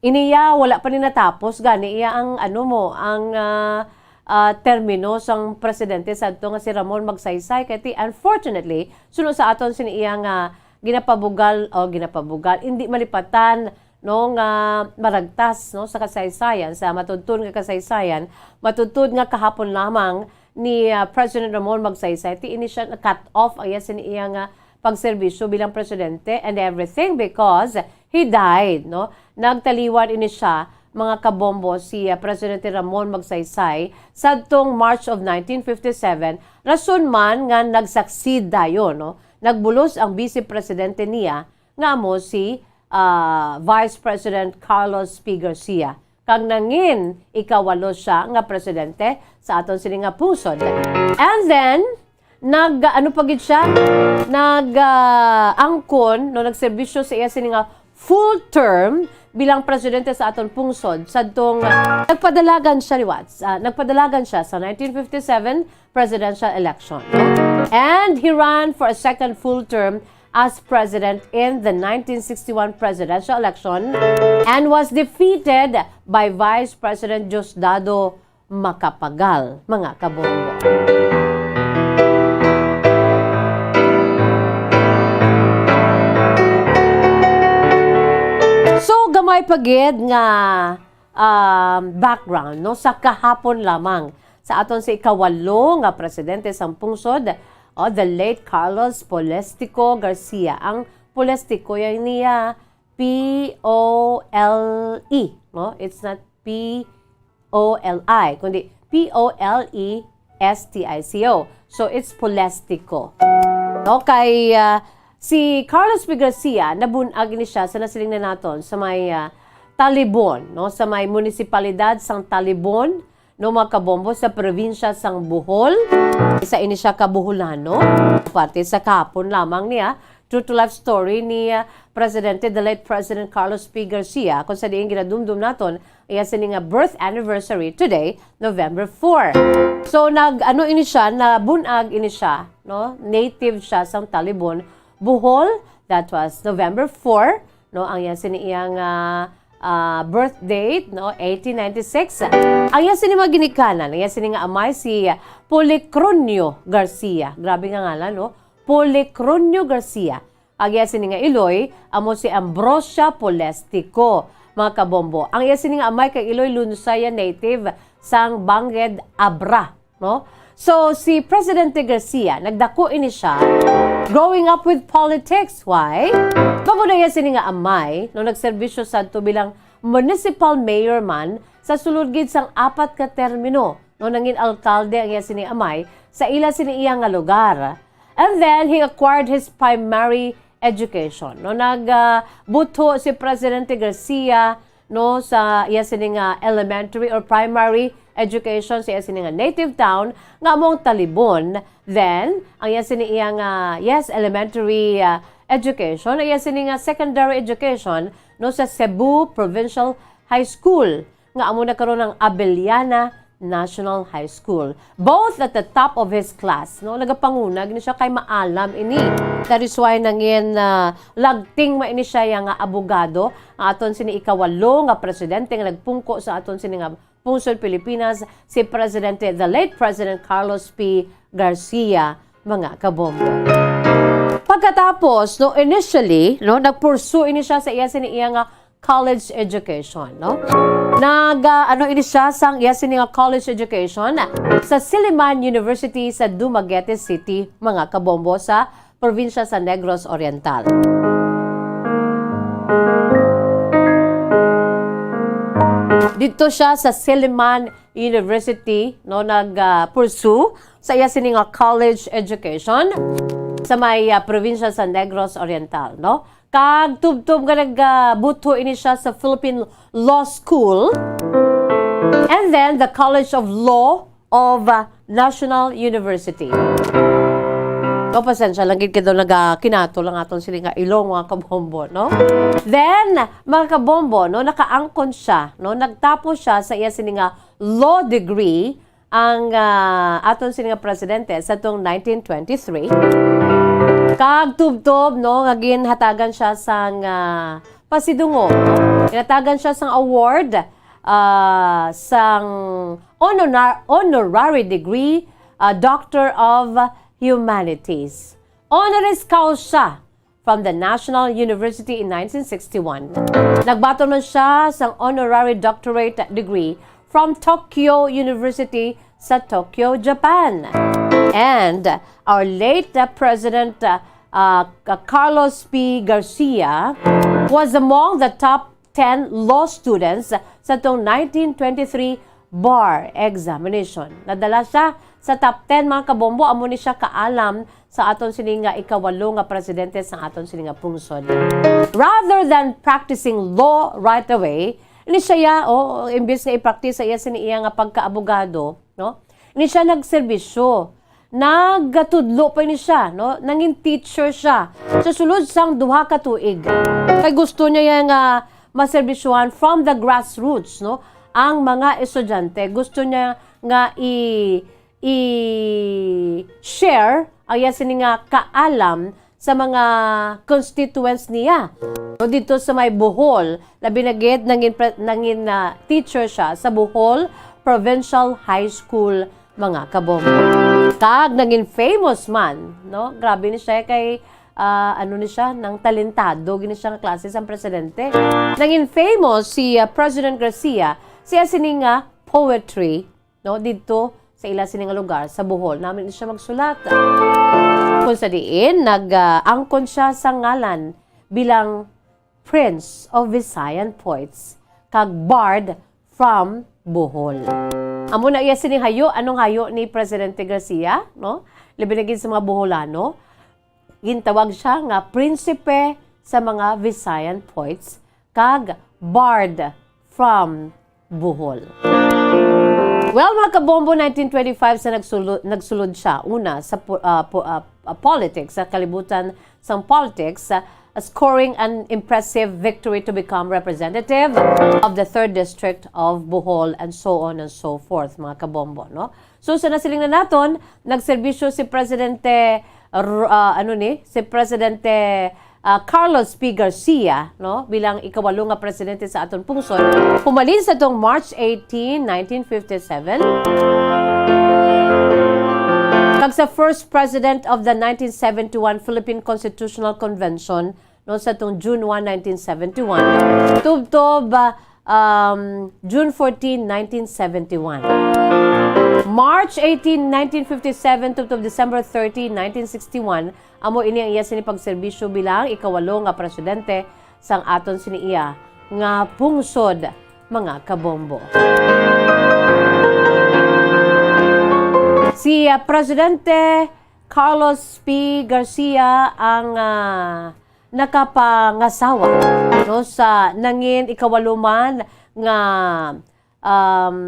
iniya wala pa ni natapos gani iya ang ano mo, ang, ah, ah, termino sang presidente sadto nga si Ramon Magsaysay, kay ti, unfortunately, suno sa aton sini iya nga ginapabugal o ginapabugal, hindi malipatan, no, nga maragtas, no, sa kasaysayan, sa matudtod nga kasaysayan, matudtod nga kahapon lamang ni, ah, President Ramon Magsaysay, ti ini siya na-cut off ang iya sini iya nga pagserbisyo bilang presidente and everything because he died, no? Nagtaliwan ini siya, mga kabombo, si, ah, Presidente Ramon Magsaysay sadtong March of nineteen fifty-seven, rason man nga nag-succeed dayon, no? Nagbulos ang vice presidente niya nga amo si, ah, Vice President Carlos P. Garcia, kag nangin ikawalo siya nga presidente sa aton sini nga pungsod. And then, nag, ano pa gid siya? Nag, ah, angkon, no, nagserbisyo sa iya sini nga full term bilang presidente sa aton pungsod sadtong, ah, nagpadalagan siya liwat. Ah, nagpadalagan siya sa nineteen fifty-seven presidential election, no? And he ran for a second full term as president in the nineteen sixty-one presidential election and was defeated by Vice President Diosdado Macapagal, mga kabombo. So, gamay pa gid nga, um, background, no, sa kahapon lamang sa aton sa ikawalo nga presidente sang pungsod, o, the late Carlos Polestico Garcia. Ang Polestico, yan niya, P O L E, no? It's not P O L I, kundi P O L E S T I C O. So, it's Polestico. No? Kay, ah, si Carlos P. Garcia, nabunag ini siya sa nasiling na naton, sa may, ah, Talibon, no? Sa may munisipalidad sang Talibon, no, mga kabombo, sa probinsya sang Bohol. Isa ini siya ka Boholano. Parte sa kahapon lamang niya, true to life story ni, ah, Presidente, the late President Carlos P. Garcia, kung sa diin ginadumdum naton iya sini nga birth anniversary today, November four. So, nag, ano ini siya, nabunag ini siya, no? Native siya sang Talibon, Bohol. That was November four, no? Ang iya sini iyang, ah, ah, birth date, no? Eighteen ninety-six. Ang iya sini mga ginikanan, ang iya sini nga amay si Policronio Garcia. Grabe nga ngalan, no? Policronio Garcia. Ang iya sini nga iloy amo si Ambrosia Polestico, mga kabombo. Ang iya sini nga amay kag iloy Lunusayan native sang Banged Abra, no? So, si Presidente Garcia, nagdako ini siya growing up with politics. Why? Bangod ang iya sini nga amay, no, nagserbisyo sadto bilang municipal mayor man sa sulod gid sang apat ka termino, no, nangin alkalde ang iya sini amay sa ila sini iya nga lugar. And then, he acquired his primary education, no? Nag, ah, butho si Presidente Garcia, no, sa iya sini nga elementary or primary education sa iya sini nga native town, nga amo ang Talibon. Then, ang iya sini iya nga, yes, elementary, ah, education, ang iya sini nga secondary education, no, sa Cebu Provincial High School, nga amo na karon ang Abellana National High School. Both at the top of his class, no? Nagapanguna gid siya kay maalam ini. That is why nangin, ah, lagting man ini siya ya nga abogado. Ang aton sini ikawalo nga presidente nga nagpungko sa aton sini nga pungsod Pilipinas, si Presidente, the late President Carlos P. Garcia, mga kabombo. Pagkatapos, no, initially, no, nagpursue ini siya sa iya sini iya nga college education, no? Nag, ah, ano ini siya sang iya sini nga college education sa Silliman University sa Dumaguete City, mga kabombo, sa probinsya sa Negros Oriental. Dito siya sa Silliman University, no, nag, ah, pursue sa iya sini nga college education sa may, ah, probinsya sa Negros Oriental, no? Kag tubtob nga nagabutho ini siya sa Philippine Law School and then the College of Law of, ah, National University. No, pasensya lang gid kay daw nagakinato lang aton sini nga ilong, mga kabombo, no? Then, mga kabombo, no, nakaangkon siya, no, nagtapos siya sa iya sini nga law degree ang, ah, aton sini nga presidente sa tong nineteen twenty-three. Kag tubtob, no, nga ginhatagan siya sang, ah, pasidungog, no? Ginhatagan siya sang award, ah, sang honora-, honorary degree, ah, Doctor of Humanities. Honoris causa from the National University in nineteen sixty-one. Nagbaton man siya sang honorary doctorate degree from Tokyo University sa Tokyo, Japan. And our late, uh, President, uh, uh, Carlos P. Garcia was among the top ten law students sa tong nineteen twenty-three bar examination. Nadala siya sa top ten, mga kabombo, amo ni siya kaalam sa aton sini nga ikawalo nga presidente sa aton sini nga pungsod. Rather than practicing law right away, ini siya, o, imbis nga i-practice sa iya sini iya nga pagkaabogado, no? Ini siya nagserbisyo. Nagtudlo pa ini siya, no? Nangin teacher siya sa sulod sang duha ka tuig. Kay gusto niya nga maserbisyuhan from the grassroots, no? Ang mga estudyante, gusto niya nga i-, i-share ang iya sini nga kaalam sa mga constituents niya. No, dito sa may Bohol, labi na gid nangin pre-, nangin, ah, teacher siya sa Bohol Provincial High School, mga kabombo. Kag nangin famous man, no? Grabe ni siya kay, ah, ano ni siya, nang talentado gini siya nga klase sang presidente. Nangin famous si, ah, President Garcia, siya sini nga poetry, no, didto sa ila sini nga lugar sa Bohol. Nami ni siya magsulat. Kung sa diin, nag, ah, angkon siya sa ngalan bilang Prince of Visayan Poets kag Bard from Bohol. Amo na iya sining hayo. Anong hayo ni Presidente Garcia, no? Labi na gid sa mga Boholano, gintawag siya nga prinsipe sa mga Visayan poets kag bard from Bohol. Well, mga kabombo, nineteen twenty-five sa nagsulo-, nagsulod siya una sa po-, ah, po-, ah, ah, politics, sa kalibutan sang politics, ah, scoring an impressive victory to become representative of the third district of Bohol, and so on and so forth, mga kabombo, no? So, sa nasiling na naton, nagserbisyo si Presidente R-, ah, ano ni, si Presidente, ah, Carlos P. Garcia, no, bilang ikawalo nga presidente sa aton pungsod, humalin sa tong March eighteen, nineteen fifty-seven, kag sa first president of the nineteen seventy-one Philippine Constitutional Convention, no, sa tong June one, nineteen seventy-one, tubtob, ah, um, June fourteen, nineteen seventy-one. March eighteen, nineteen fifty-seven, tubtob December thirty, nineteen sixty-one, amo ini ang iya sini pagserbisyo bilang ikawalo nga presidente sang aton sini iya nga pungsod, mga kabombo. Si, ah, Presidente Carlos P. Garcia ang, ah, nakapangasawa, no, sa nangin ikawalo man nga, um,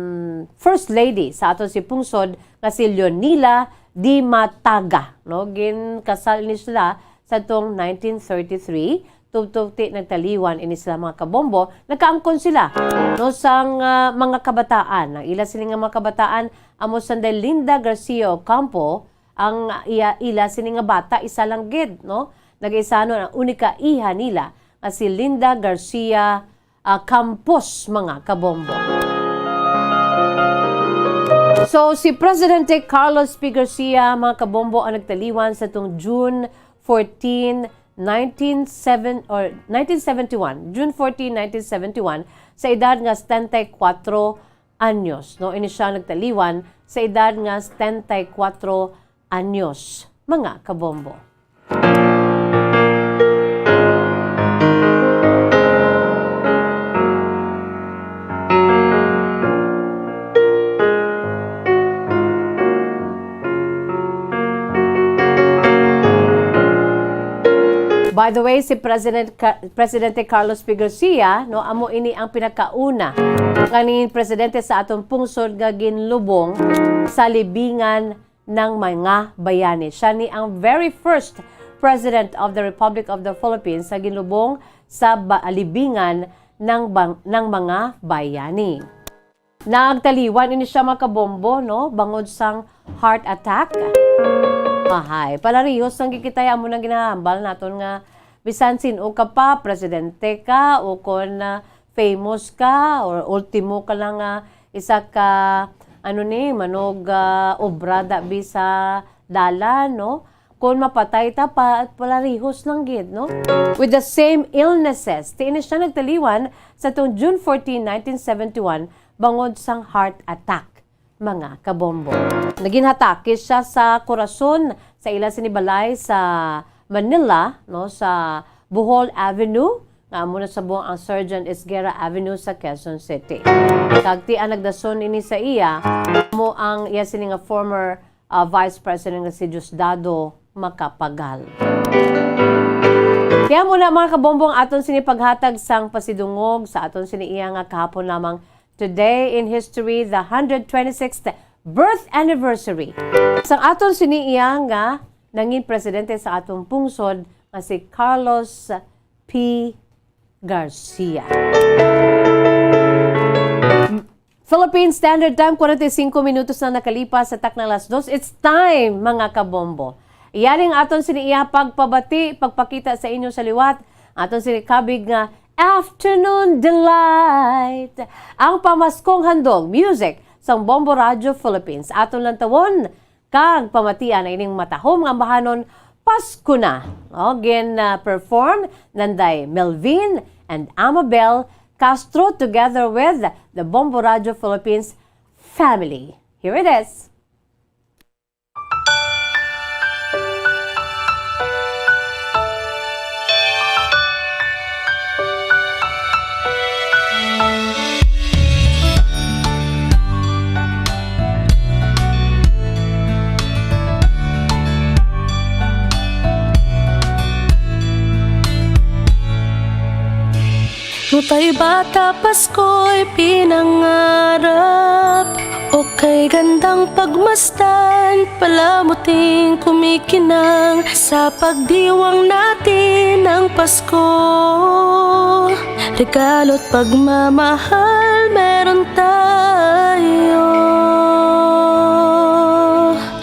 First Lady sa aton si pungsod nga si Leonila Dimataga, no? Ginkasal ni sila sa tong nineteen thirty-three, tubtob ti nagtaliwan ini sila, mga kabombo. Nagkaangkon sila, no, sang, ah, mga kabataan. Ang ila sini nga mga kabataan amo sanday Linda Garcia Ocampo, ang iya, ila sini nga bata, isa lang gid, no? Nagaisanon ang unika iha nila nga si Linda Garcia, ah, Campos, mga kabombo. So, si Presidente Carlos P. Garcia, mga kabombo, ang nagtaliwan sa tong June fourteen, nineteen seven, or nineteen seventy-one, June fourteen, nineteen seventy-one, sa edad nga setenta y cuatro anyos, no? Ini siya nagtaliwan sa edad nga setenta y cuatro anyos, mga kabombo. By the way, si President Ca-, Presidente Carlos P. Garcia, no, amo ini ang pinakauna nga nangin presidente sa aton pungsod nga ginlubong sa libingan ng mga bayani. Siya ni ang very first President of the Republic of the Philippines sa ginlubong sa ba-, libingan ng bang-, ng mga bayani. Nagtaliwan ini siya, mga kabombo, no? Bangod sang heart attack. Mahay. Palarihos lang gid kita, amo nang ginahambal naton nga bisan sin-o ka pa, presidente ka, o kon, ah, famous ka, or ultimo ka lang nga isa ka, ano ni, manog, ah, obra dabi sa dalan, no? Kon mapatay ta, pa, palarihos lang gid, no? With the same illnesses, ti ini siya nagtaliwan sa tong June fourteen, nineteen seventy-one, bangod sang heart attack, mga kabombo. Naginhatake siya sa korason sa ila sini balay sa Manila, no, sa Bohol Avenue, nga amo na subong ang Sergeant Esguerra Avenue sa Quezon City. Kag ti ang nagdason ini sa iya, amo ang iya sini nga former, ah, Vice President nga si Diosdado Macapagal. Kaya mo na, mga kabombo, ang aton sini paghatag sang pasidungog sa aton sini iya nga kahapon lamang Today in History, the hundred twenty-sixth birth anniversary sang aton sini iya nga nangin presidente sa aton pungsod nga si Carlos P. Garcia. Philippine Standard Time, kwarenta y singko minutos na nakalipas sa takna alas dos. It's time, mga kabombo. Yari ang aton sini iya pagpabati, pagpakita sa inyo sa liwat, aton sini kabig nga Afternoon Delight. Ang pamaskong handog, music sang Bombo Radio Philippines. Aton lantawon kag pamatian ang ining matahom nga ambahanon, Pasko Na. O, gin, ah, perform nanday Melvin and Amabel Castro together with the Bombo Radio Philippines family. Here it is. Nutay bata Pasko'y pinangarap, o kay gandang pagmasdan, palamuting kumikinang sa pagdiwang natin ng Pasko. Regalo't pagmamahal meron tayo.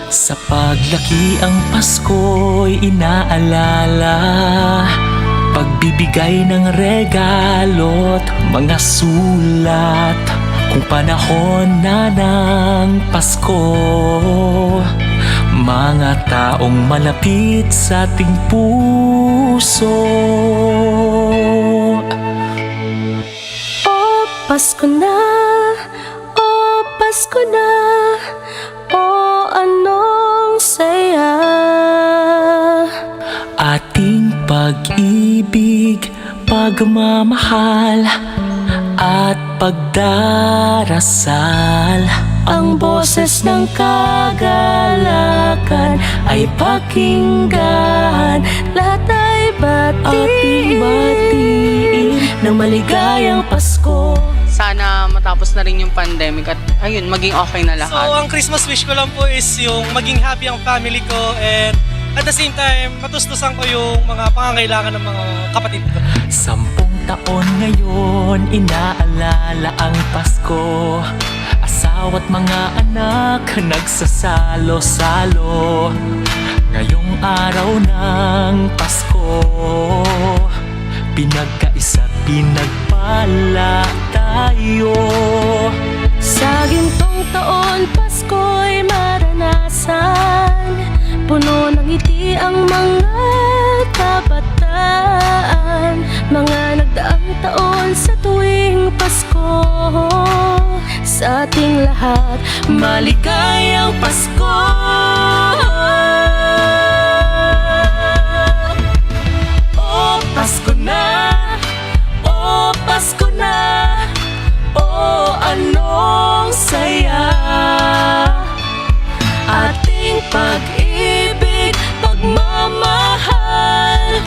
Sa paglaki ang Pasko'y inaalala, pagbibigay ng regalo't mga sulat. Kung panahon na ng Pasko, mga taong malapit sa ating puso. O Pasko na, o Pasko na, o anong saya. Ating pag-ibig, pagmamahal, at pagdarasal. Ang boses ng kagalakan ay pakinggan. Lahat ay batiin. Ating batiin ng maligayang Pasko. Sana matapos na rin yung pandemic at, ayun, maging okay na lahat. So, ang Christmas wish ko lang po is yung maging happy ang family ko and at the same time, matustusan ko yung mga pangangailangan ng mga kapatid ko. Sampung taon ngayon, inaalala ang Pasko. Asawa't mga anak nagsasalo-salo. Ngayong araw ng Pasko, pinagkaisa't pinagpala tayo. Sa gintong taon, Pasko'y maranasan. Puno ng ngiti ang mga kabataan. Mga nagdaang taon sa tuwing Pasko. Sa ating lahat, maligayang Pasko. O Pasko na, o Pasko na, o anong saya. Ating pag-ibig, pagmamahal,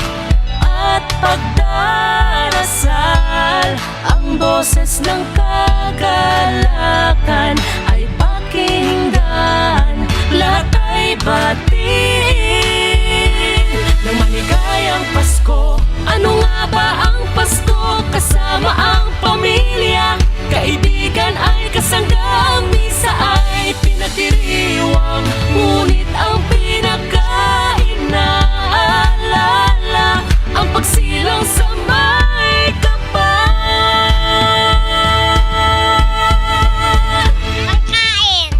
at pagdarasal. Ang boses ng kagalakan ay pakinggan. Lahat ay batiin ng maligayang Pasko. Ano nga ba ang Pasko? Kasama ang pamilya, kaibigan ay kasama. Ang gamisa ay pinatiriwang, ngunit ang pinakainaalala ang pagsilang sa may kapal. Pagkain.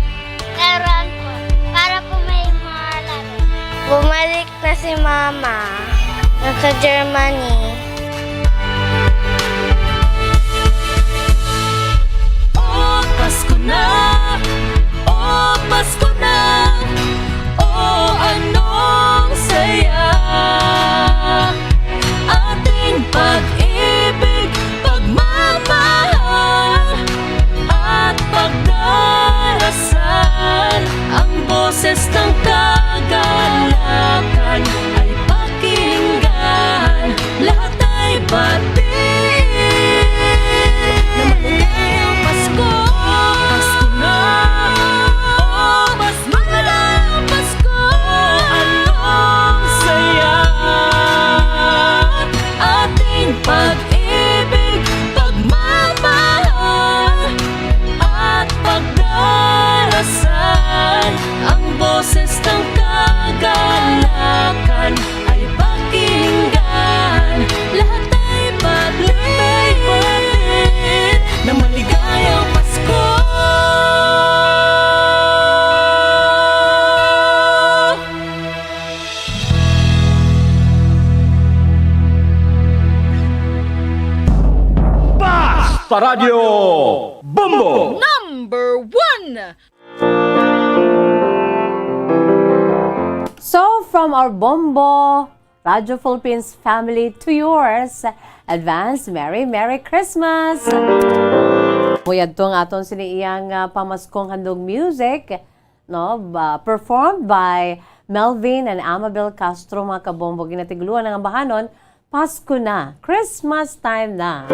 Laruan po. Para po may malaro. Bumalik na si Mama. Nasa Germany. O Pasko na, o Pasko na, o anong saya. Ating pag-ibig, pagmamahal, at pagdarasal. Ang boses ng kagalakan ay pakinggan, lahat ay batiin. Na maligayang Pasko. Pasko na. O Pasko na. Pasko. Anong saya. Ating pag-ibig, pagmamahal, at pagdarasal. Ang boses ng kagalakan ay pakinggan. Lahat ay bati, bati na maligayang Pasko. Basta Radyo Bombo! Number one! So, from our Bombo Radyo Philippines family to yours, advance Merry, Merry Christmas! Muyadto ang aton sini iyang, ah, pamaskong handog music, no? Ba, performed by Melvin and Amabel Castro, mga kabombo. Ginatiguluhan ang ambahanon, Pasko na, Christmas time na.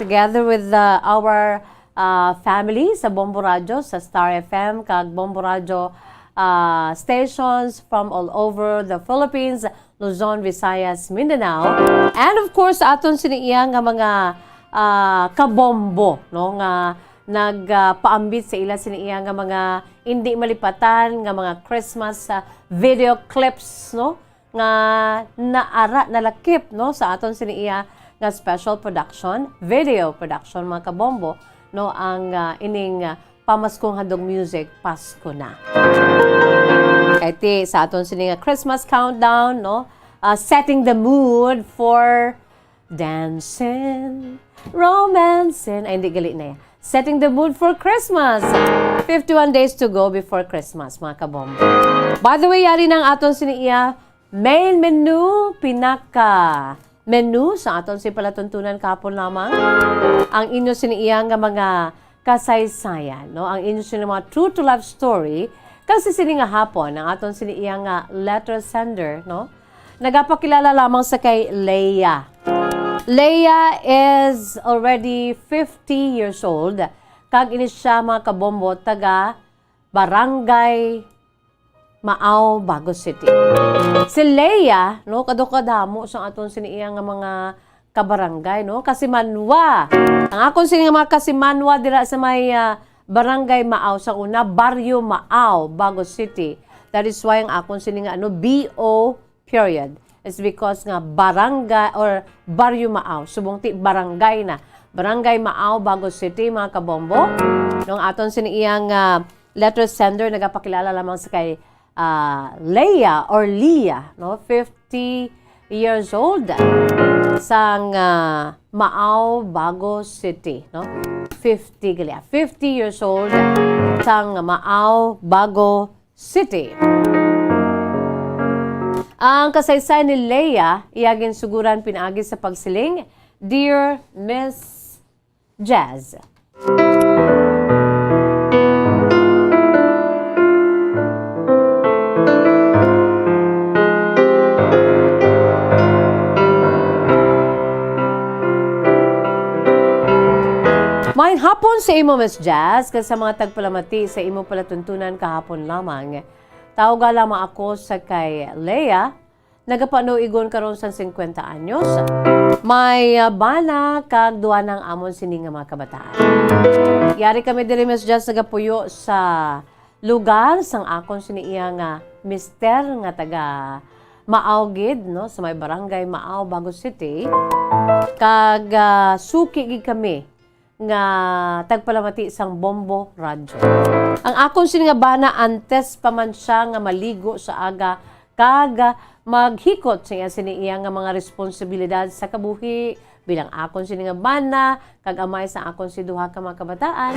Together with, uh, our, uh, family sa Bombo Radyo, sa Star F M, kag Bombo Radyo, uh, stations from all over the Philippines, Luzon, Visayas, Mindanao. And of course, aton sini iya nga mga, uh, kabombo, no, nga nag, uh, paambit sa ila sini iya nga mga indi malipatan nga mga Christmas, uh, video clips, no? Nga naara, nalakip, no, sa aton sini iya nga special production, video production, mga kabombo, no, ang, ah, ining, ah, pamaskong handog music, Pasko na. Kay ti sa aton sini nga Christmas countdown, no, ah, setting the mood for dancing, romancing, ay, hindi gali na yan. Setting the mood for Christmas. Fifty-one days to go before Christmas, mga kabombo. By the way, yari na ang aton sini iya main menu, pinaka menu sa aton si palatuntunan kahapon lamang. Ang inyo sini iya nga mga kasaysayan, no? Ang inyo sini mga true to life story. Kag sa sini nga hapon, ang aton sini iya nga letter sender, no? Nagapakilala lamang sa kay Leia. Leia is already fifty years old, kag ini siya, mga kabombo, taga Barangay Maaw, Bago City. Si Leia, no, kadto kadamo sa aton sini iya nga mga kabarangay, no? Kasimanwa. Ang akon sini nga mga kasimanwa dira sa may, ah, Barangay Maaw, sa una, Baryo Maaw, Bago City. That is why ang akon sini nga, ano, B O period. It's because nga barangay or Baryo Maaw, subong ti barangay na. Barangay Maaw, Bago City, mga kabombo. Nung aton sini iyang, ah, letter sender, nagapakilala lamang sa kay, ah, Leia or Leah, no? Fifty years old, sang, ah, Maaw, Bago City, no? Fifty gali, ah. Fifty years old, sang Maaw, Bago City. Ang kasaysayan ni Leia, iya ginsuguran pinaagi sa pagsiling, "Dear Miss Jazz." Maayong hapon sa imo, Miss Jazz, kag sa mga tagpalamati sa imo palatuntunan kahapon lamang. Tawga lamang ako sa kay Leia, nagapanuigon karon sang singkwenta anyos. May, ah, bana kag duha na ang amon sini nga mga kabataan. Yari kami diri, Miss Jazz, nagapuyo sa lugar sang akon sini iya nga mister nga taga Maaw gid, no, sa may barangay Maaw, Bago City. Kag, ah, suki gid kami nga tagpalamati sang Bombo Radyo. Ang akon sini nga bana, antes pa man siya nga maligo sa aga kag, ah, maghikot sa iya sini iya nga mga responsibilidad sa kabuhi, bilang akon sini nga bana kag amay sa akon si duha ka mga kabataan.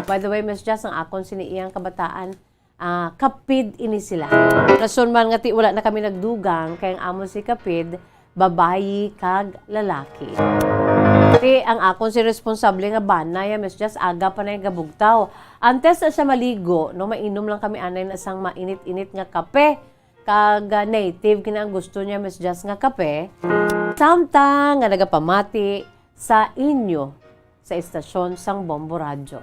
By the way, Miss Jazz, ang akon sini iyang kabataan, ah, kapid ini sila. Rason man nga ti wala na kami nagdugang kay ang amon si kapid babayi kag lalaki. Ti ang akon si responsable nga bana ya, Miss Jazz, aga pa na gabugtaw. Antes na siya maligo, no, mainom lang kami anay na sang mainit-init nga kape. Kag, ah, native kina ang gusto niya, Miss Jazz, nga kape. Samtang nga nagapamati sa inyo sa istasyon sang Bombo Radyo.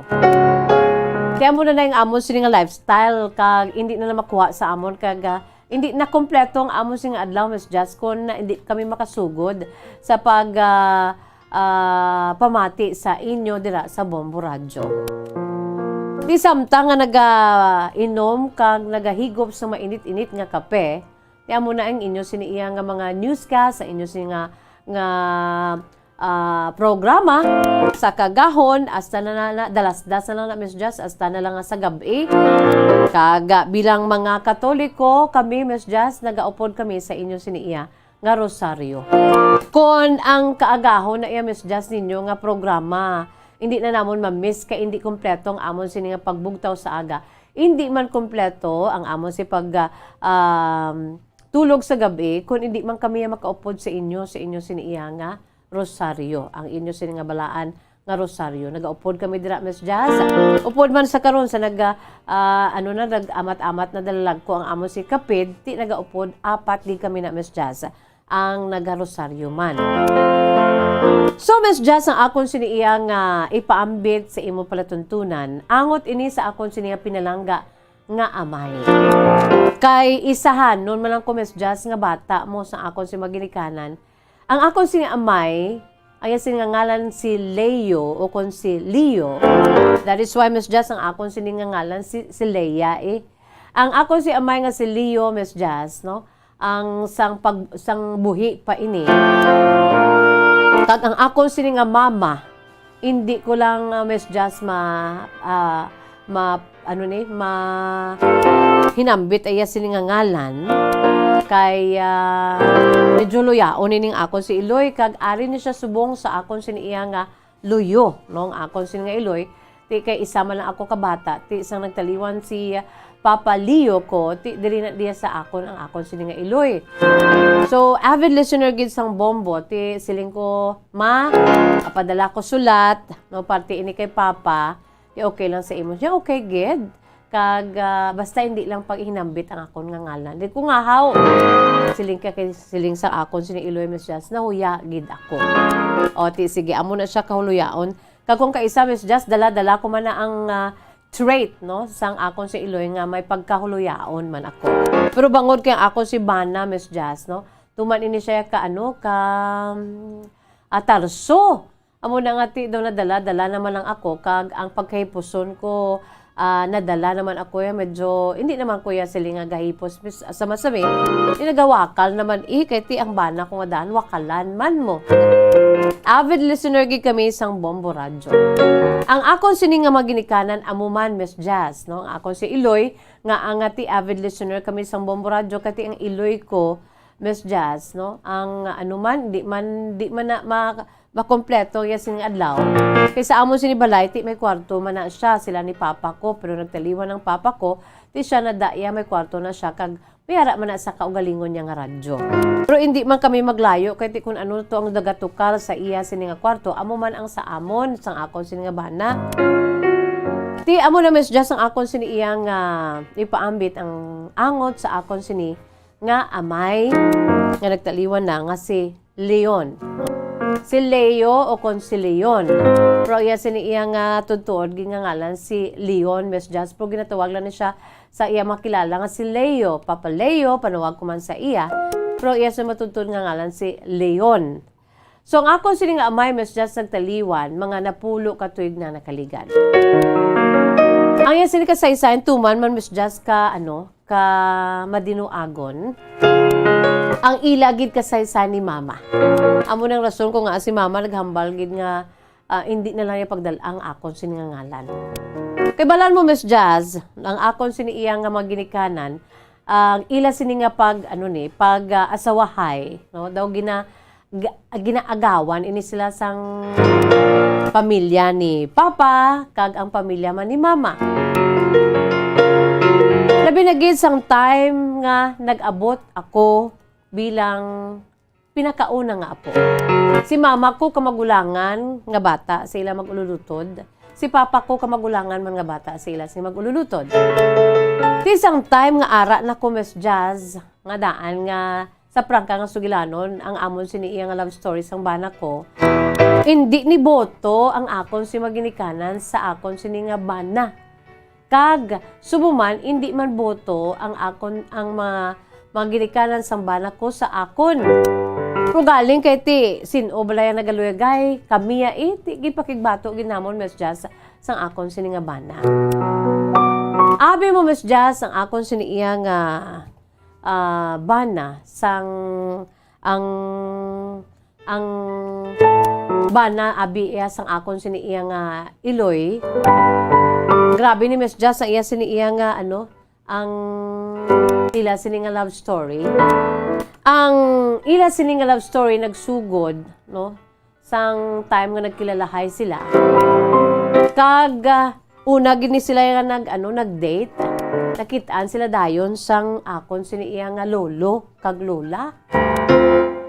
Kaya mo na na yung amon sini nga lifestyle, kag hindi na na makuha sa amon, kag, ah, hindi na kompleto ang amon sini nga adlaw, Miss Jazz, kung na, hindi kami makasugod sa pag, ah, ah, pamati sa inyo dira sa Bombo Radyo. Di samtang nga nagainom kag nagahigop sa mainit-init nga kape, ti amo na ang inyo sini iya nga mga newscast, sa inyo sini nga, nga, ah, programa sa kagahon, hasta na, na, na dalasdas na lang na, Miss Jazz, hasta na lang nga sa gab-i. Kag, ah, bilang mga Katoliko, kami, Miss Jazz, nagaupod kami sa inyo sini iya nga rosaryo. Kon ang kaagahon na iya, Miss Jazz, ninyo nga programa, hindi na namon ma-miss kay hindi kompleto ang amon sini nga pagbugtaw sa aga. Hindi man kompleto ang amon si pag, ah, um, tulog sa gabi, kung hindi man kami makaupod sa inyo, sa inyo sini iya nga rosaryo, ang inyo sini nga balaan nga rosaryo. Nagaupod kami dira, Miss Jazz. Upod man sa karon sa nag, ah, ano na, nag-amat-amat na dalalag ko ang amon si kapid, ti nagaupod, apat gid kami na, Miss Jazz, ang nagarosaryo man. So, Miss Jazz, ang akon sini iya nga ipaambit sa imo palatuntunan, angot ini sa akon sini nga pinalangga nga amay. Kay isahan, noon man lang ko, Miss Jazz, nga bata mo sa akon si maginikanan, ang akon sini amay, ang iya sini nga ngalan si Leo o kon si Leo. That is why, Miss Jazz, ang akon sini nga ngalan si, si Leia, eh. Ang akon si amay nga si Leo, Miss Jazz, no? Ang sang pag-, sang buhi pa ini. Kag ang akon sini nga mama, hindi ko lang, ah, Miss Jazz, ma-, ah, ma-, ano ni, ma-, hinambit iya sini nga ngalan. Kay, ah, medyo luyaon ining akon si Iloy, kag ari ni siya subong sa akon sini iya nga luyo, no, ang akon sini nga Iloy. Ti kay isa man lang ako kabata, ti sang nagtaliwan si Papa Leo ko, ti diri na diya sa akon ang akon sini nga Iloy. So, avid listener gid sang Bombo, ti siling ko, "Ma, apadala ko sulat, no, parte ini kay Papa, ti okay lang sa imo?" Siya, "Okay gid. Kag, ah, basta hindi lang paghinambit ang akon nga ngalan." Di ko nga, "Haw?" Siling ka kay, siling sa akon sini Iloy, Miss Jazz, nahuya gid ako. O, ti sige, amo na siya kahuloyaon. Kag kung kaisa, Miss Jazz, dala-dala ko man na ang, ah, trait, no, sang akon si Iloy nga may pagkahuloyaon man ako. Pero bangod kay ang akon si bana, Miss Jazz, no, tuman ini siya ka, ano, ka, mm, atarso. Amo na nga ti daw nadala-dala naman lang ako, kag ang pagkahipuson ko, ah, nadala naman ako, ya, medyo, hindi naman ko ya sila nga gahipos, mis-, sa masami, di nagawakal naman, eh, kay ti ang bana ko nga daan, wakalan man mo. Avid listener gid kami sang Bombo Radyo. Ang akon sini nga maginikanan, amo man, Miss Jazz, no? Ang akon si Iloy, nga ang nga ti avid listener kami sang Bombo Radyo, kay ti ang Iloy ko, Miss Jazz, no? Ang, ano man, di man, di man na ma-, makompleto ya sing adlaw. Kay sa amon sini balay, ti may kwarto man na siya, sila ni papa ko, pero nagtaliwan ang papa ko, ti siya na da iya may kwarto na siya, kag may ara man na sa kaugalingon niya nga radyo. Pero hindi man kami maglayo, kay ti kun ano to ang nagatukar sa iya sini nga kwarto, amo man ang sa amon, sang akon sini nga bana. Ti amo na, Miss Jazz, ang akon sini iya nga ipaambit ang angot sa akon sini nga amay nga nagtaliwan na nga si Leon. Si Leo o kon si Leon. Pero iya sini iya nga tuod-tuod gingangalan si Leon, Miss Jazz. Pero ginatawag lang ni siya sa iya makilala nga si Leo. Papa Leo, panawag ko man sa iya. Pero iya sa matuntun nga ngalan si Leon. So, ang akon sini nga amay, Miss Jazz, nagtaliwan, mga napulo ka tuig na nakaligad. Ang iya sini kasaysayan, tuman man, Miss Jazz, ka, ano, ka madinuagon. Ang ila gid kasaysayan ni Mama. Amo nang rason ko nga si Mama naghambal gid nga, ah, hindi na lang niya pagdal-a ang akon sini nga ngalan. Kay balan mo, Miss Jazz, ang akon sini iya nga mga ginikanan, ang ila sini nga pag, ano ni, pag, ah, asawahay, no? Daw gina-, ga-, ginaagawan ini sila sang pamilya ni Papa kag ang pamilya man ni Mama. Labi na gid sang time nga nag-abot ako bilang pinakauna nga apo. Si Mama ko kamagulangan nga bata sa ila mag-ululutod. Si Papa ko kamagulangan man nga bata sa ila sing mag-ululutod. Ti sang time nga ara na ko, Miss Jazz, nga daan nga sa prangka nga sugilanon ang amon sini iya nga love story sang bana ko, indi ni boto ang akon si maginikanan sa akon sini nga bana. Kag subong man, indi man boto ang akon, ang mga, mga ginikanan sang bana ko sa akon. Pero galing kay ti, sin-o bala ya nagaluyagay, kami ya, eh, ti, gipakigbato gid namon, Miss Jazz, sang akon sini nga bana. Abi mo, Miss Jazz, ang akon sini iya nga, ah, bana, sang, ang, ang bana, abi iya sang akon sini iya nga iloy. Grabe ni Miss Jazz ang iya sini iya nga, ano, ang ila sini nga love story. Ang ila sini nga love story nagsugod, no, sang time nga nagkilalahay sila. Kag, ah, una gid ni sila nga nag, ano, nag-date, nakit-an sila dayon sang akon sini iya nga lolo kag lola.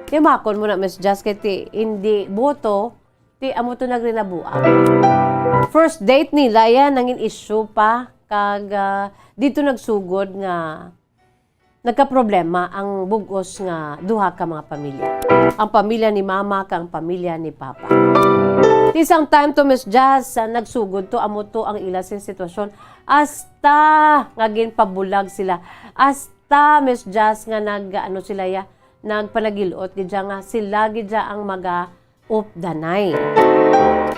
Yamakon mo na, Miss Jazz, kay ti, hindi boto, ti amo to nagrinabuang. First date nila yan, nangin issue pa, kag, ah, dito nagsugod nga nagkaproblema ang bug-os nga duha ka mga pamilya. Ang pamilya ni Mama kag ang pamilya ni Papa. Ti sang time to, Miss Jazz, ah, nagsugod to, amo to ang ila sing sitwasyon. Hasta nga ginpabulag sila. Hasta, Miss Jazz, nga nag, ano sila ya, nagpanagilot gid siya nga sila gid siya ang maga-updanay.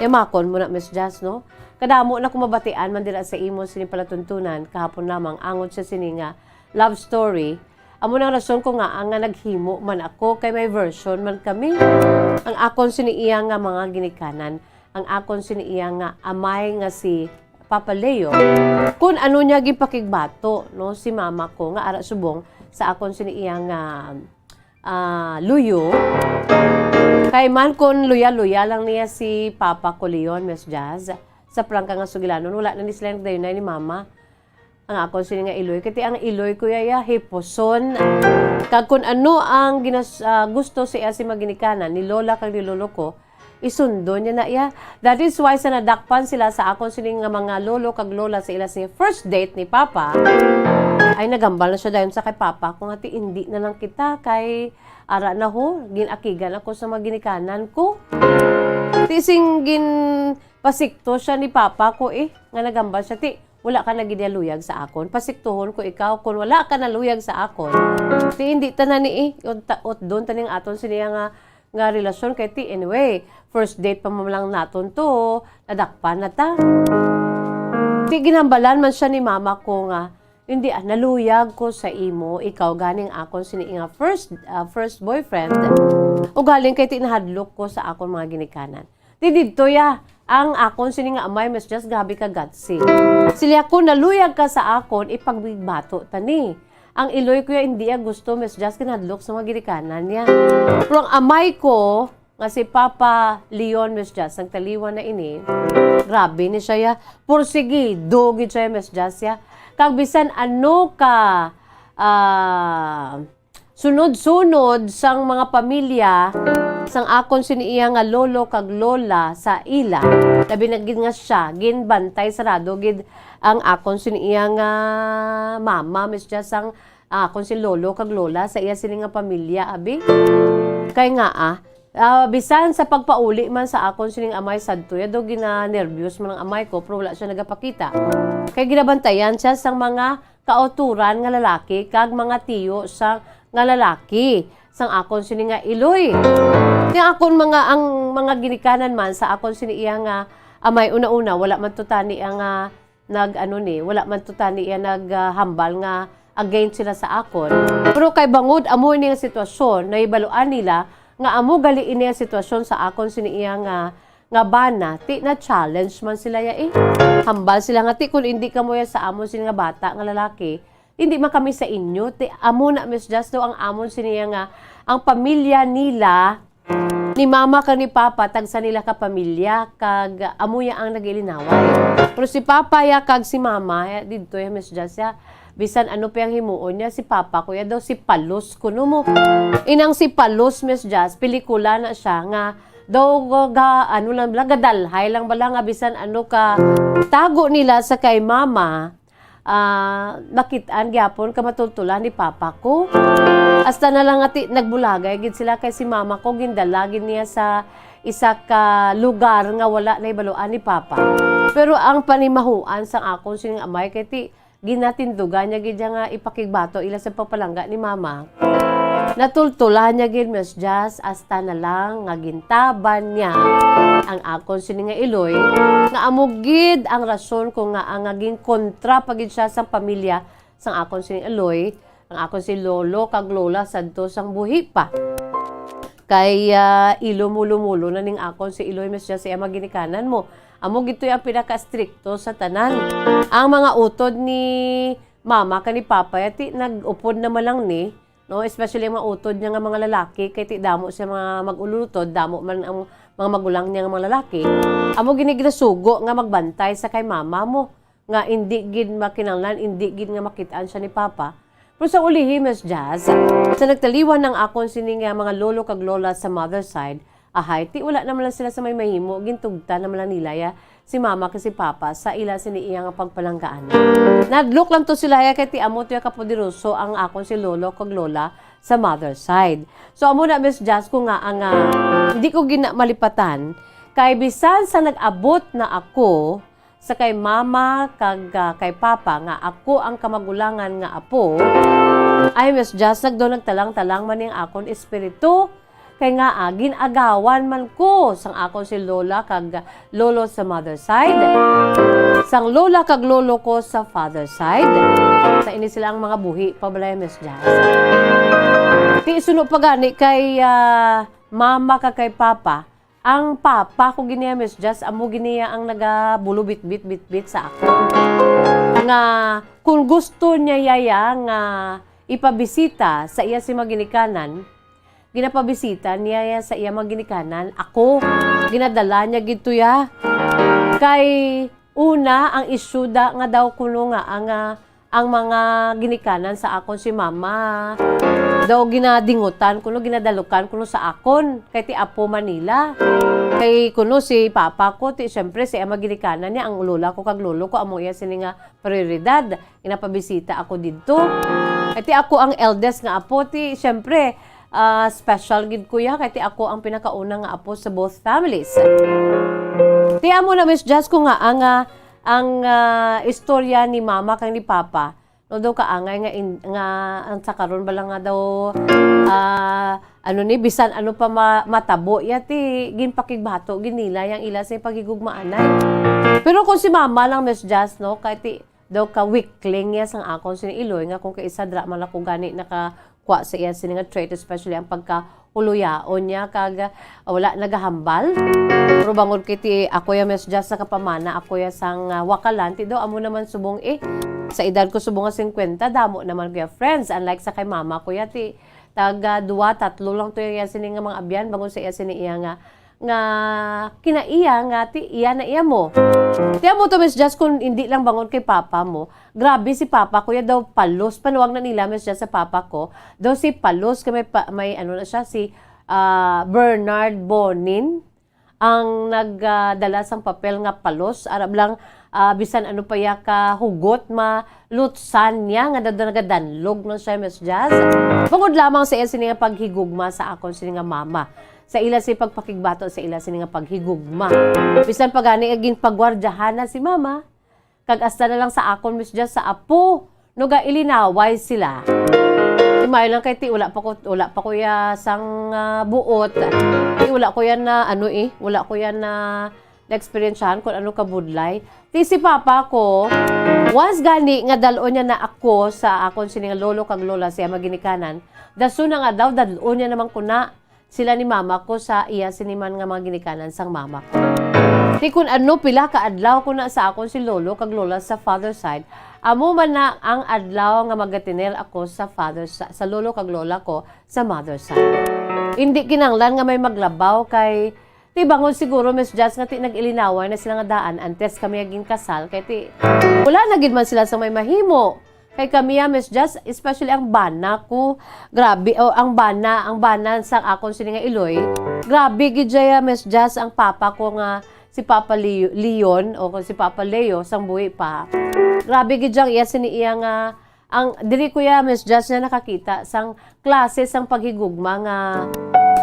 Yamakon mo na, Miss Jazz, no? Kadamo na ko mabatian man dira sa imo sini palatuntunan, kahapon lamang angot siya sini nga love story. Amo nang rason ko nga, nga naghimo man ako, kay may version man kami. Ang akon sini iya nga mga ginikanan, ang akon sini iya nga amay nga si Papa Leo, kun ano niya ginpakigbato, no, si mama ko nga ara subong sa akon sini iya nga, ah, luyo. Kay man kun luya-luya lang niya si Papa ko, Leon, Miss Jazz, sa prangka nga sugilanon, wala na ni sila nagdayunay ni Mama. Ang akon sini nga iloy, kay ti ang iloy ko ya, ya, hipuson. Kag kun ano ang ginas-, ah, gusto sa iya si maginikanan ni Lola kag ni Lolo ko, isundo niya na iya. That is why sa nadakpan sila sa akon sini nga mga lolo kag lola sa ila sini first date ni Papa, ay nagambal na siya dayon sa kay Papa ko nga ti, "Indi na lang kita kay ara na ho, ginakigan ako sa mga ginikanan ko." Ti sing ginpasikto siya ni Papa ko, eh, nga nagambal siya, ti, "Wala ka na gid luyag sa akon. Pasiktuhon ko ikaw, kun wala ka na luyag sa akon, ti, indi ta na ni, eh, ut-, utdon ta ning aton sini nga, nga relasyon, kay ti, anyway, first date pa man lang naton to, nadakpan na ta." Ti, ginhambalan man siya ni mama ko nga, "Hindi, ah, naluyag ko sa imo, ikaw ganing akon sini nga first, ah, first boyfriend. Ugaling kay ti nahadlok ko sa akon mga ginikanan." Ti didto ya, ang akon sini nga amay, Miss Jazz, grabe ka gutsy. Sila, "Kun naluyag ka sa akon, ipagbato ta ni." Ang iloy ko ya, hindi ya gusto, Miss Jazz, kinahadlok sa mga ginikanan niya. Pero ang amay ko, nga si Papa Leon, Miss Jazz, nagtaliwan na ini, grabe ni siya ya. Porsigido gid siya, Miss Jazz, ya. Kag bisan ano ka, ah, sunod-sunod sang mga pamilya sang akon sini iya nga lolo kag lola sa ila. Labi na gid nga siya, ginbantay sarado gid ang akon sini iya nga mama, Miss Jazz, sang, ah, akon si lolo kag lola sa iya sini nga pamilya, abi. Kay nga, ah, ah, bisan sa pagpauli man sa akon sining amay, sadto ya daw ginanerbiyos man ang amay ko, pero wala siya nagapakita. Kay ginabantayan siya sang mga kauturan nga lalaki kag mga tiyo sa nga lalaki. sang akon sini nga iloy. Ni akon mga, ang mga ginikanan man sa akon sini iya nga amay, una-una, wala man to tani ang, ah, nag-ano ni, wala man to tani iya nag, ah, hambal nga against sila sa akon. Pero kay bangod amo ini nga sitwasyon, nahibaluan nila nga amo gali ini ang sitwasyon sa akon sini iya nga, nga bana, ti na-challenge man sila ya eh. Hambal sila nga, "Ti, kung hindi kamo ya sa amon sini nga bata nga lalaki, hindi man kami sa inyo." Ti amo na, Miss Jazz, daw ang amon sini iya nga, ang pamilya nila, ni mama kag ni papa, tagsa nila ka pamilya, kag amo ya ang nag-ilinaway. Pero si papa ya kag si mama, ya, didto ya, Miss Jazz, ya, bisan ano pa ang himuon niya, si papa ko ya daw si Palos kuno mo. Inang si Palos, Miss Jazz, pelikula na siya nga daw ga, ano lang bala, gadalhay lang bala nga bisan ano ka tago nila sa kay mama, ah, makit-an gyapon ka matultulan ni papa ko. Hasta na lang nga ti nagbulagay gid sila kay si mama ko gindala gid niya sa isa ka lugar nga wala nahibaluan ni papa. Pero ang panimahuan sang akon sining amay kay ti ginatindugan niya gid siya nga ipakigbato ila sa pagpalangga ni mama. Natultulan niya gid, Miss Jazz, hasta na lang nga gintaban niya ang akon sini nga iloy, nga amo gid ang rason ko nga ang naging kontra pa gid siya sang pamilya sang akon sini iloy, ang akon si lolo kag lola sadto sang buhi pa. Kay, ah, ilo mulo-mulo na ning akon si iloy, Miss Jazz, sa iya mga ginikanan mo. Amo gid to ang pinaka-estrikto sa tanan. Ang mga utod ni mama kag ni papa, ya ti nag-upod naman lang ni, no? Especially ang mga utod niya nga mga lalaki, kay ti damo siya mga mag-ulutod, damo man ang mga magulang niya nga mga lalaki. Amo gid ni ginasugo nga magbantay sa kay mama mo, nga indi gid makinahanglan, indi gid nga makit-an siya ni papa. Pero sa ulihi, Miss Jazz, sa nagtaliwan ang akon sini nga mga lolo kag lola sa mother side, ahay, ti wala naman lang sila sa may mahimo, gintugtan naman lang nila ya si mama kag si papa sa ila sini iya nga pagpalanggaan. Nadlok lang to sila ya kay ti amo to ya kapoderoso ang akon si lolo kag lola sa mother side. So amo na, Miss Jazz, ko nga ang, ah, hindi ko gina malipatan kay bisan sa nag-abot na ako sa kay mama kag, ah, kay papa nga ako ang kamagulangan nga apo, ay, Miss Jazz, nagdo nagtalang-talang man ning akon espiritu. Kay nga, ah, gin-agawan man ko sang akon si lola kag lolo sa mother side, sang lola kag lolo ko sa father side. Sa ini sila ang mga buhi pa balay, Miss Jazz. Ti suno pa gani kay, ah, mama kag kay papa, ang papa ko giniya, Miss Jazz, amo giniya ang nagabulo bitbit-bitbit sa akon. Nga, kung gusto niya yaya nga ipabisita sa iya si mga ginikanan, ginapabisita niya ya sa iya mga ginikanan, ako. Ginadala niya gid to ya. Kay una, ang issue da nga daw kuno nga ang, ah, ang mga ginikanan sa akon si mama. Daw ginadingutan kuno, ginadalukan kuno sa akon, kay ti apo Manila. Kay kuno si papa ko, ti siyempre si ama ginikanan niya, ang lola ko kag lolo ko, amo iya sini nga prioridad. Ginapabisita ako didto. Kay ti ako ang eldest nga apo, ti siyempre, ah, special gid ko ya, kay ti ako ang pinakauna nga apo sa both families. Ti amo na, Miss Jazz, ko nga ang, ah, ang, ah, istorya ni mama kag ni papa, no, daw kaangay nga in-, nga ang sa karon bala nga daw, ah, ano ni, bisan ano pa ma-, matabo ya, ti ginpakigbato gid nila yang ila sa paghigugmaanay. Pero kung si mama lang, Miss Jazz, no, kay ti daw ka weakling ya sang akon sini iloy, nga kung kaisa dira man ako gani nakakuha sa iya sini nga trait, especially ang pagkahuluyaon niya kag, ah, wala nagahambal. Pero bangod kay ti ako ya, Miss Jazz, sa kapamana ako ya sang, ah, wakalan, ti daw amo naman subong eh. Sa edad ko subong nga singkwenta, damo naman ko ya friends. Unlike sa kay mama ko ya, ti taga duwa, tatlo lang to ya sini nga mga abyan, bangod sa iya sini iya nga nga kinaiya nga ti iya na iya mo. Ti amo to, Miss Jazz, kung hindi lang bangod kay papa mo. Grabe si papa ko, ya daw Palos. Panuwag na nila, Miss Jazz, sa papa ko. Daw si Palos kay may pa-, may ano na siya, si, ah, Bernard Bonin ang nagdala sang papel nga Palos. Arab lang, ah, bisan ano pa ya ka hugot, malutsan niya nga nagda-, nagadanlog na siya, Miss Jazz. Bangod lamang sa iya sini nga paghigugma sa akon sini nga mama. Sa ila si pagpakigbato sa ila sini nga paghigugma. Bisan pa gani nga ginpagwardyahan na si mama, kag hasta na lang sa akon, Miss Jazz, sa apo, no, gailinaway sila. Di May lang kay ti, wala pa ko, wala pa ko ya sang, ah, buot. Ti, wala ko yan na, ano eh, wala ko yan na, na-experiencehan kung ano kabudlay. Ti, si papa ko, once gani nga dal-on niya na ako sa akon sini nga lolo kag lola siya maginikanan, dason na nga daw, dal-on niya naman ko na sila ni mama ko sa iya sini man nga mga ginikanan sang mama ko. Ti, kun ano, pila ka adlaw ko na sa akon si lolo kag lola sa father side, amo man na ang adlaw nga magatiner ako sa father sa, sa lolo kag lola ko sa mother side. Hindi kinahanglan nga may maglabaw kay ti bangon siguro, Miss Jazz, nga ti nag-ilinaway na sila nga daan antes kami nga ginkasal, kay ti wala na gid man sila sa may mahimo. Kay kami, ah, Miss Jazz, especially ang bana ko, grabe, oh, ang bana, ang bana sa akon sini nga iloy, grabe gid siya, Miss Jazz, ang papa ko nga si Papa Leo, Leon, o kung si Papa Leo, sang buhi pa. Grabe gid siya, iya sini iya nga, ang, diri ko ya, Miss Jazz, niya nakakita sang klase sang paghigugma nga,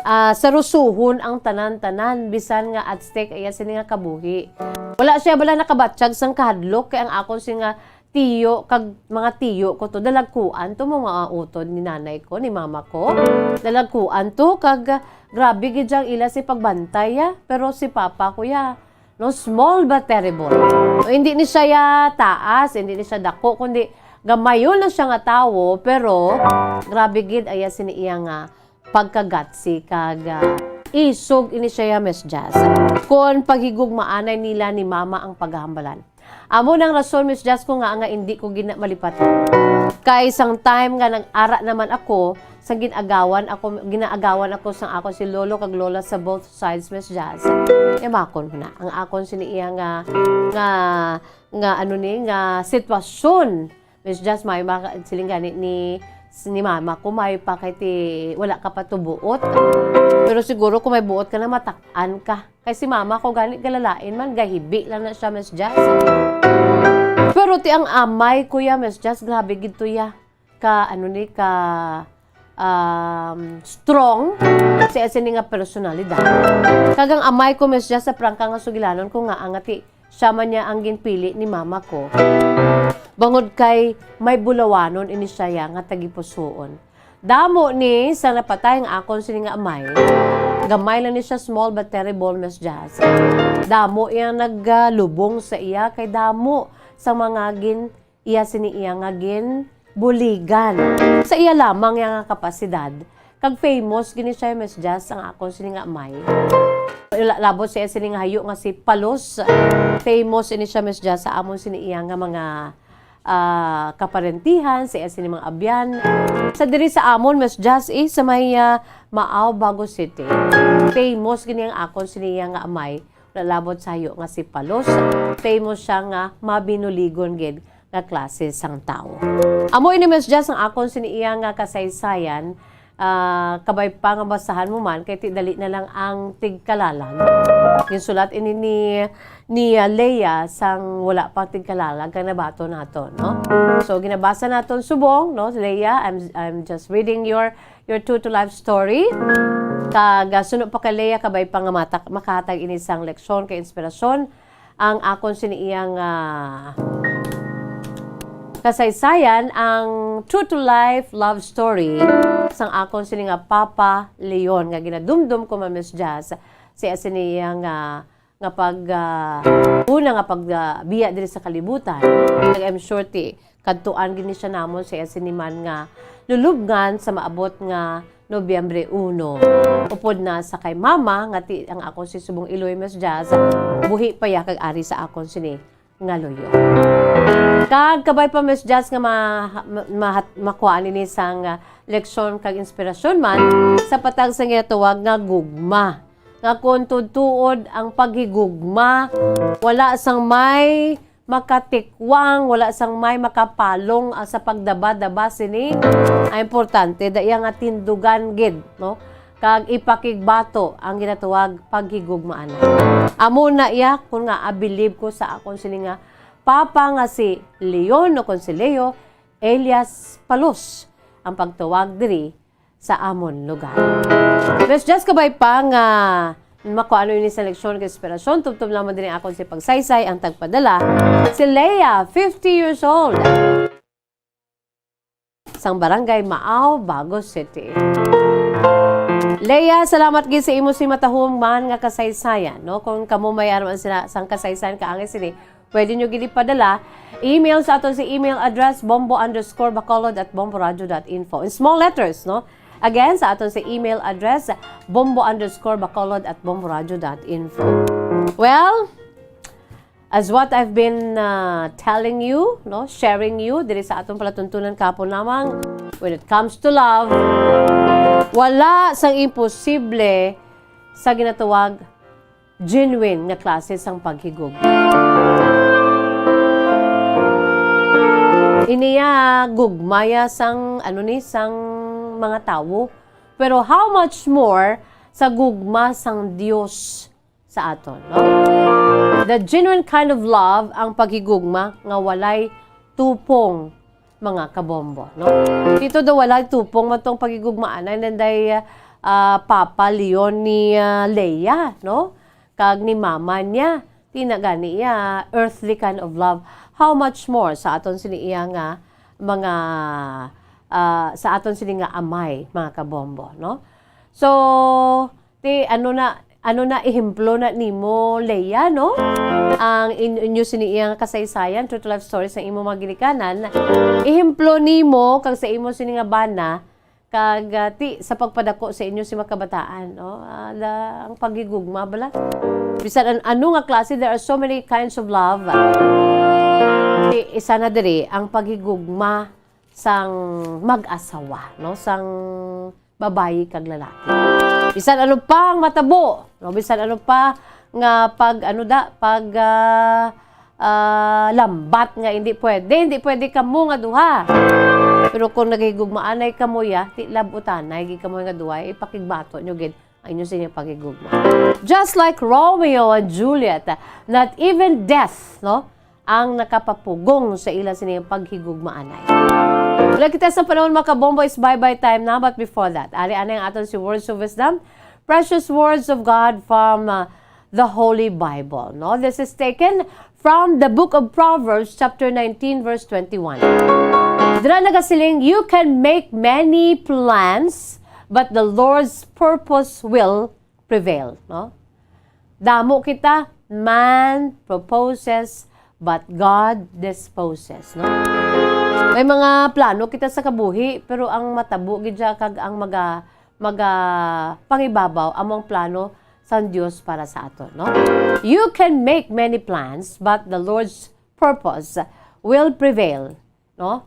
ah, sarusuhon ang tanan-tanan, bisan nga at stake iya sini nga kabuhi. Wala siya bala nakabatyag sang kahadlok, kay ang akon si nga tiyo kag mga tiyo ko to, dalagkuan to mga utod ni nanay ko, ni mama ko. Dalagkuan to, kag, ah, grabe gid ang ila si pagbantay, ah. Pero si papa ko, ya, no, small but terrible. O, hindi ni siya, ya, taas, hindi ni siya dako, kundi gamayon na siya nga tawo, pero grabe gid aya sini iya nga pagkagatsy kag, ah, isog ini siya, ya, Miss Jazz. Kon paghigugmaanay nila ni mama ang paghambalan. Amo nang rason, Miss Jazz, ko nga, nga indi ko gina-, malipatan. Kay sang time nga nag-ara naman ako, sang gin-agawan ako, ginaagawan ako sang ako si lolo kag lola sa both sides, Miss Jazz. Imakon ko na ang akon sini iya nga, nga, nga ano ni, nga sitwasyon. Miss Jazz, may maka-, siling gani ni, ni mama ko, may pa kay ti, wala ka pa to buot. Pero siguro kung may buot ka na, matak-an ka. Kay si mama ko gani galalain man, gahibi lang na siya, Miss Jazz. Pero ti ang amay ko ya, Miss Jazz, grabe gid to ya. Ka, ano ni, ka, um, strong sa iya sini nga personalidad. Kag ang amay ko, Miss Jazz, sa prangka nga sugilanon ko nga, nga ti, siya man niya ang ginpili ni mama ko. Bangod kay may bulawanon ini siya ya nga tagipusoon. Damo ni sa napatay ang akon sini nga amay. Gamay lang ni siya, small but terrible, Miss Jazz. Damo iya nagalubong sa iya kay damo sa mga gin, iya sini iya nga ginbuligan sa iya lamang iya nga kapasidad. Kag famous gini siya, Miss Jazz, ang akon sini nga amay. La-, labot sa iya sini nga hayo nga si Palos. Famous ini siya, Miss Jazz, sa amon sini iya nga mga, ah, kaparentihan, sa iya sini mga abyan. Sa diri sa amon, Miss Jazz, eh, sa may, ah, Maao, Bago City. Famous gini ang akon sini iya nga amay. Lalabot sa hayo nga si Palos, famous siya nga mabinuligon gid nga klase sang tawo. Amo ini, Miss Jazz, ang akon sini iya nga kasaysayan, ah, kabay pa nga basahan mo man, kay ti dali na lang ang tigkalalag. Ginsulat ini ni, ni, ah, Leia sang wala pa tigkalalag kag nabaton naton, no? So, ginabasa naton subong, no? Leia, I'm, I'm just reading your your True to Life story. Kag, ah, suno pa kay Leia, kabay pa nga matak-, makahatag ini sang leksyon kag inspirasyon ang akon sini iya nga kasaysayan, ang True to Life love story sang akon sini nga Papa Leon nga ginadumdom ko, Ma'am Miss Jazz, sa iya sini iya nga nga pag, ah, una nga pag, ah, biya diri sa kalibutan. Kag I'm sure ti kadtuan gid ni siya namon sa iya sini man nga lulubngan sa maabot nga Nobyembre uno. Upod na sa kay mama nga ti ang akon si subong iloy, Miss Jazz, buhi pa ya kag ari sa akon sini nga luyo. Kag kabay pa, Miss Jazz, nga ma-, ma-, mahat-, makuhaan ini sang, ah, leksyon kag inspirasyon man sa patag sa ginatawag nga gugma. Nga kon tuod-tuod ang paghigugma, wala sang may makatikwang, wala sang may makapalong, ah, sa pagdaba-daba sini. Ang importante, da iya nga tindugan gid, no? Kag ipakigbato ang ginatawag paghigugmaanay. Amo na iya, kun nga, I believe ko sa akon sini nga papa nga si Leon, o kon si Leo Elias Palos ang pagtawag diri sa amon lugar. Miss Jazz, kabay pa nga makuha ano ini sa leksyon kag inspirasyon, tubtob lamang din ang akon si pagsaysay, ang tagpadala, si Leia, fifty years old. sang Barangay Maao, Bago City. Leia, salamat gid sa imo si matahom man nga kasaysayan, no? Kung kamo may aram sila sang kasaysayan kaangay sini, pwede nyo gid ipadala. Email sa aton sa email address, bombo underscore bacolod at bomboradio dot info. In small letters, no? Again, sa aton sa email address, bombo underscore bacolod at bomboradio dot info. Well, as what I've been, uh, telling you, no, sharing you, diri sa aton palatuntunan kahapon lamang, when it comes to love, wala sang imposible sa ginatawag genuine nga klase sang paghigugma. Iniya gugmaya sang, ano ni, sang mga tawo. Pero how much more sa gugma sang Dios sa aton, no? The genuine kind of love, ang paghigugma nga walay tupong, mga kabombo, no? Dito daw walay tupong man tong paghigugmaan, and then day, ah, Papa Leon ni, ah, Leia, no? Kag ni mama niya, di na gani iya earthly kind of love. How much more sa aton sini iya nga mga, ah, sa aton sini nga amay, mga kabombo, no? So, ti, ano na, ano na ehemplo na nimo, Leia, no? Ang in-, inyo sini iya nga kasaysayan, true to life stories, ang imo mga ginikanan. Ehemplo nimo kag sa imo sini nga bana, kag, ah, ti, sa pagpadako sa inyo si mga kabataan, no? Ah, la, ang paghigugma bala. Bisan an-, ano nga klase, there are so many kinds of love. Ti, isa na diri ang paghigugma sang mag-asawa, no? Sang babayi kag lalaki. Bisan ano pa ang matabo, no? Bisan ano pa nga pag, ano da, pag, ah, ah, lambat nga hindi pwede, hindi pwede kamo nga duha. Pero kung naghigugmaanay kamo, ya, ti lab-utanay gid kamo nga duha, ipakigbato nyo gid ang inyo sa inyong paghigugma. Just like Romeo and Juliet, not even death, no, ang nakapapugong sa ila sini paghigugmaanay. Wala kita sa panahon, mga kabombo, is bye-bye time na, but before that, ari anay ang aton si Words of Wisdom, precious words of God from, uh, the Holy Bible, no? This is taken from the book of Proverbs, chapter nineteen, verse twenty-one. Dira nagasiling, "You can make many plans, but the Lord's purpose will prevail," no? Damo kita, "Man proposes, but God disposes," no? May mga plano kita sa kabuhi, pero ang matabo gid siya kag ang maga-, maga-pangibabaw amo ang plano sang Dios para sa aton, no? "You can make many plans, but the Lord's purpose will prevail," no?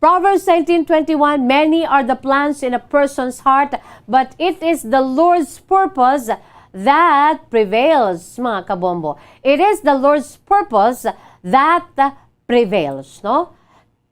Proverbs nineteen twenty-one, "Many are the plans in a person's heart, but it is the Lord's purpose that prevails," mga kabombo. It is the Lord's purpose that prevails, no?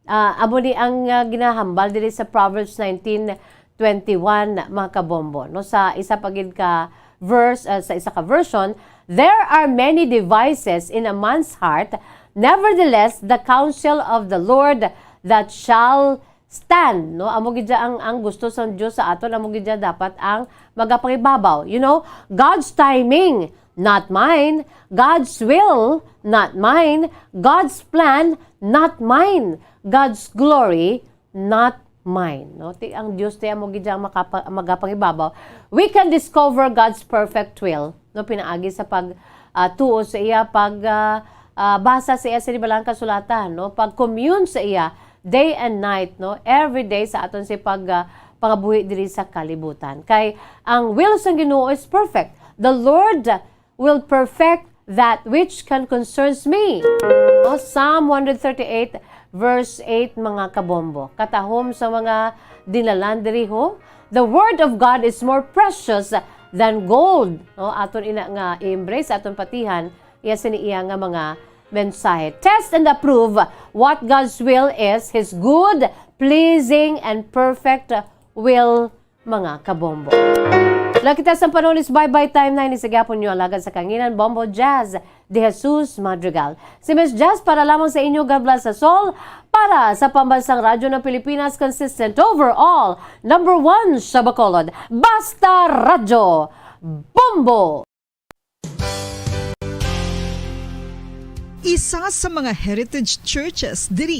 Ah, amo ni ang, ah, ginahambal diri sa Proverbs nineteen twenty-one, mga kabombo, no? Sa isa pa gid ka verse, ah, sa isa ka version, "There are many devices in a man's heart, nevertheless, the counsel of the Lord that shall stand," no? Amo gid siya ang, ang gusto sa Dios sa aton, amo gid siya dapat ang magapangibabaw. You know, God's timing, not mine. God's will, not mine. God's plan, not mine. God's glory, not mine. No? Ti, ang Dios ti amo gid ang makapa-, magapangibabaw. We can discover God's perfect will, no, pinaagi sa pag, ah, tuo sa iya, pag, ah, ah, basa sa iya sa Balaang Kasulatan, no, pag commune sa iya day and night, no, every day sa aton si pag, ah, pangabuhi diri sa kalibutan. Kay ang will sang Ginoo is perfect. "The Lord will perfect that which can concerns me." O, Psalm one hundred thirty-eight, verse eight, mga kabombo. Katahom sa mga dinalan diri, ho, "The word of God is more precious than gold." No, aton ina nga i-embrace, aton patihan, iya sini iya nga mga mensahe. "Test and approve what God's will is, His good, pleasing, and perfect will," mga kabombo. Wala kita sa panahon is bye-bye time na, ini sa gihapon nyo alagad sa kanginan, Bombo Jazz de Jesus Madrigal. Si Miss Jazz para lamang sa inyo. God bless us all. Para sa Pambansang Radyo ng Pilipinas, consistent overall, number one sa Bacolod. Basta Radyo, Bombo! Isa sa mga heritage churches diri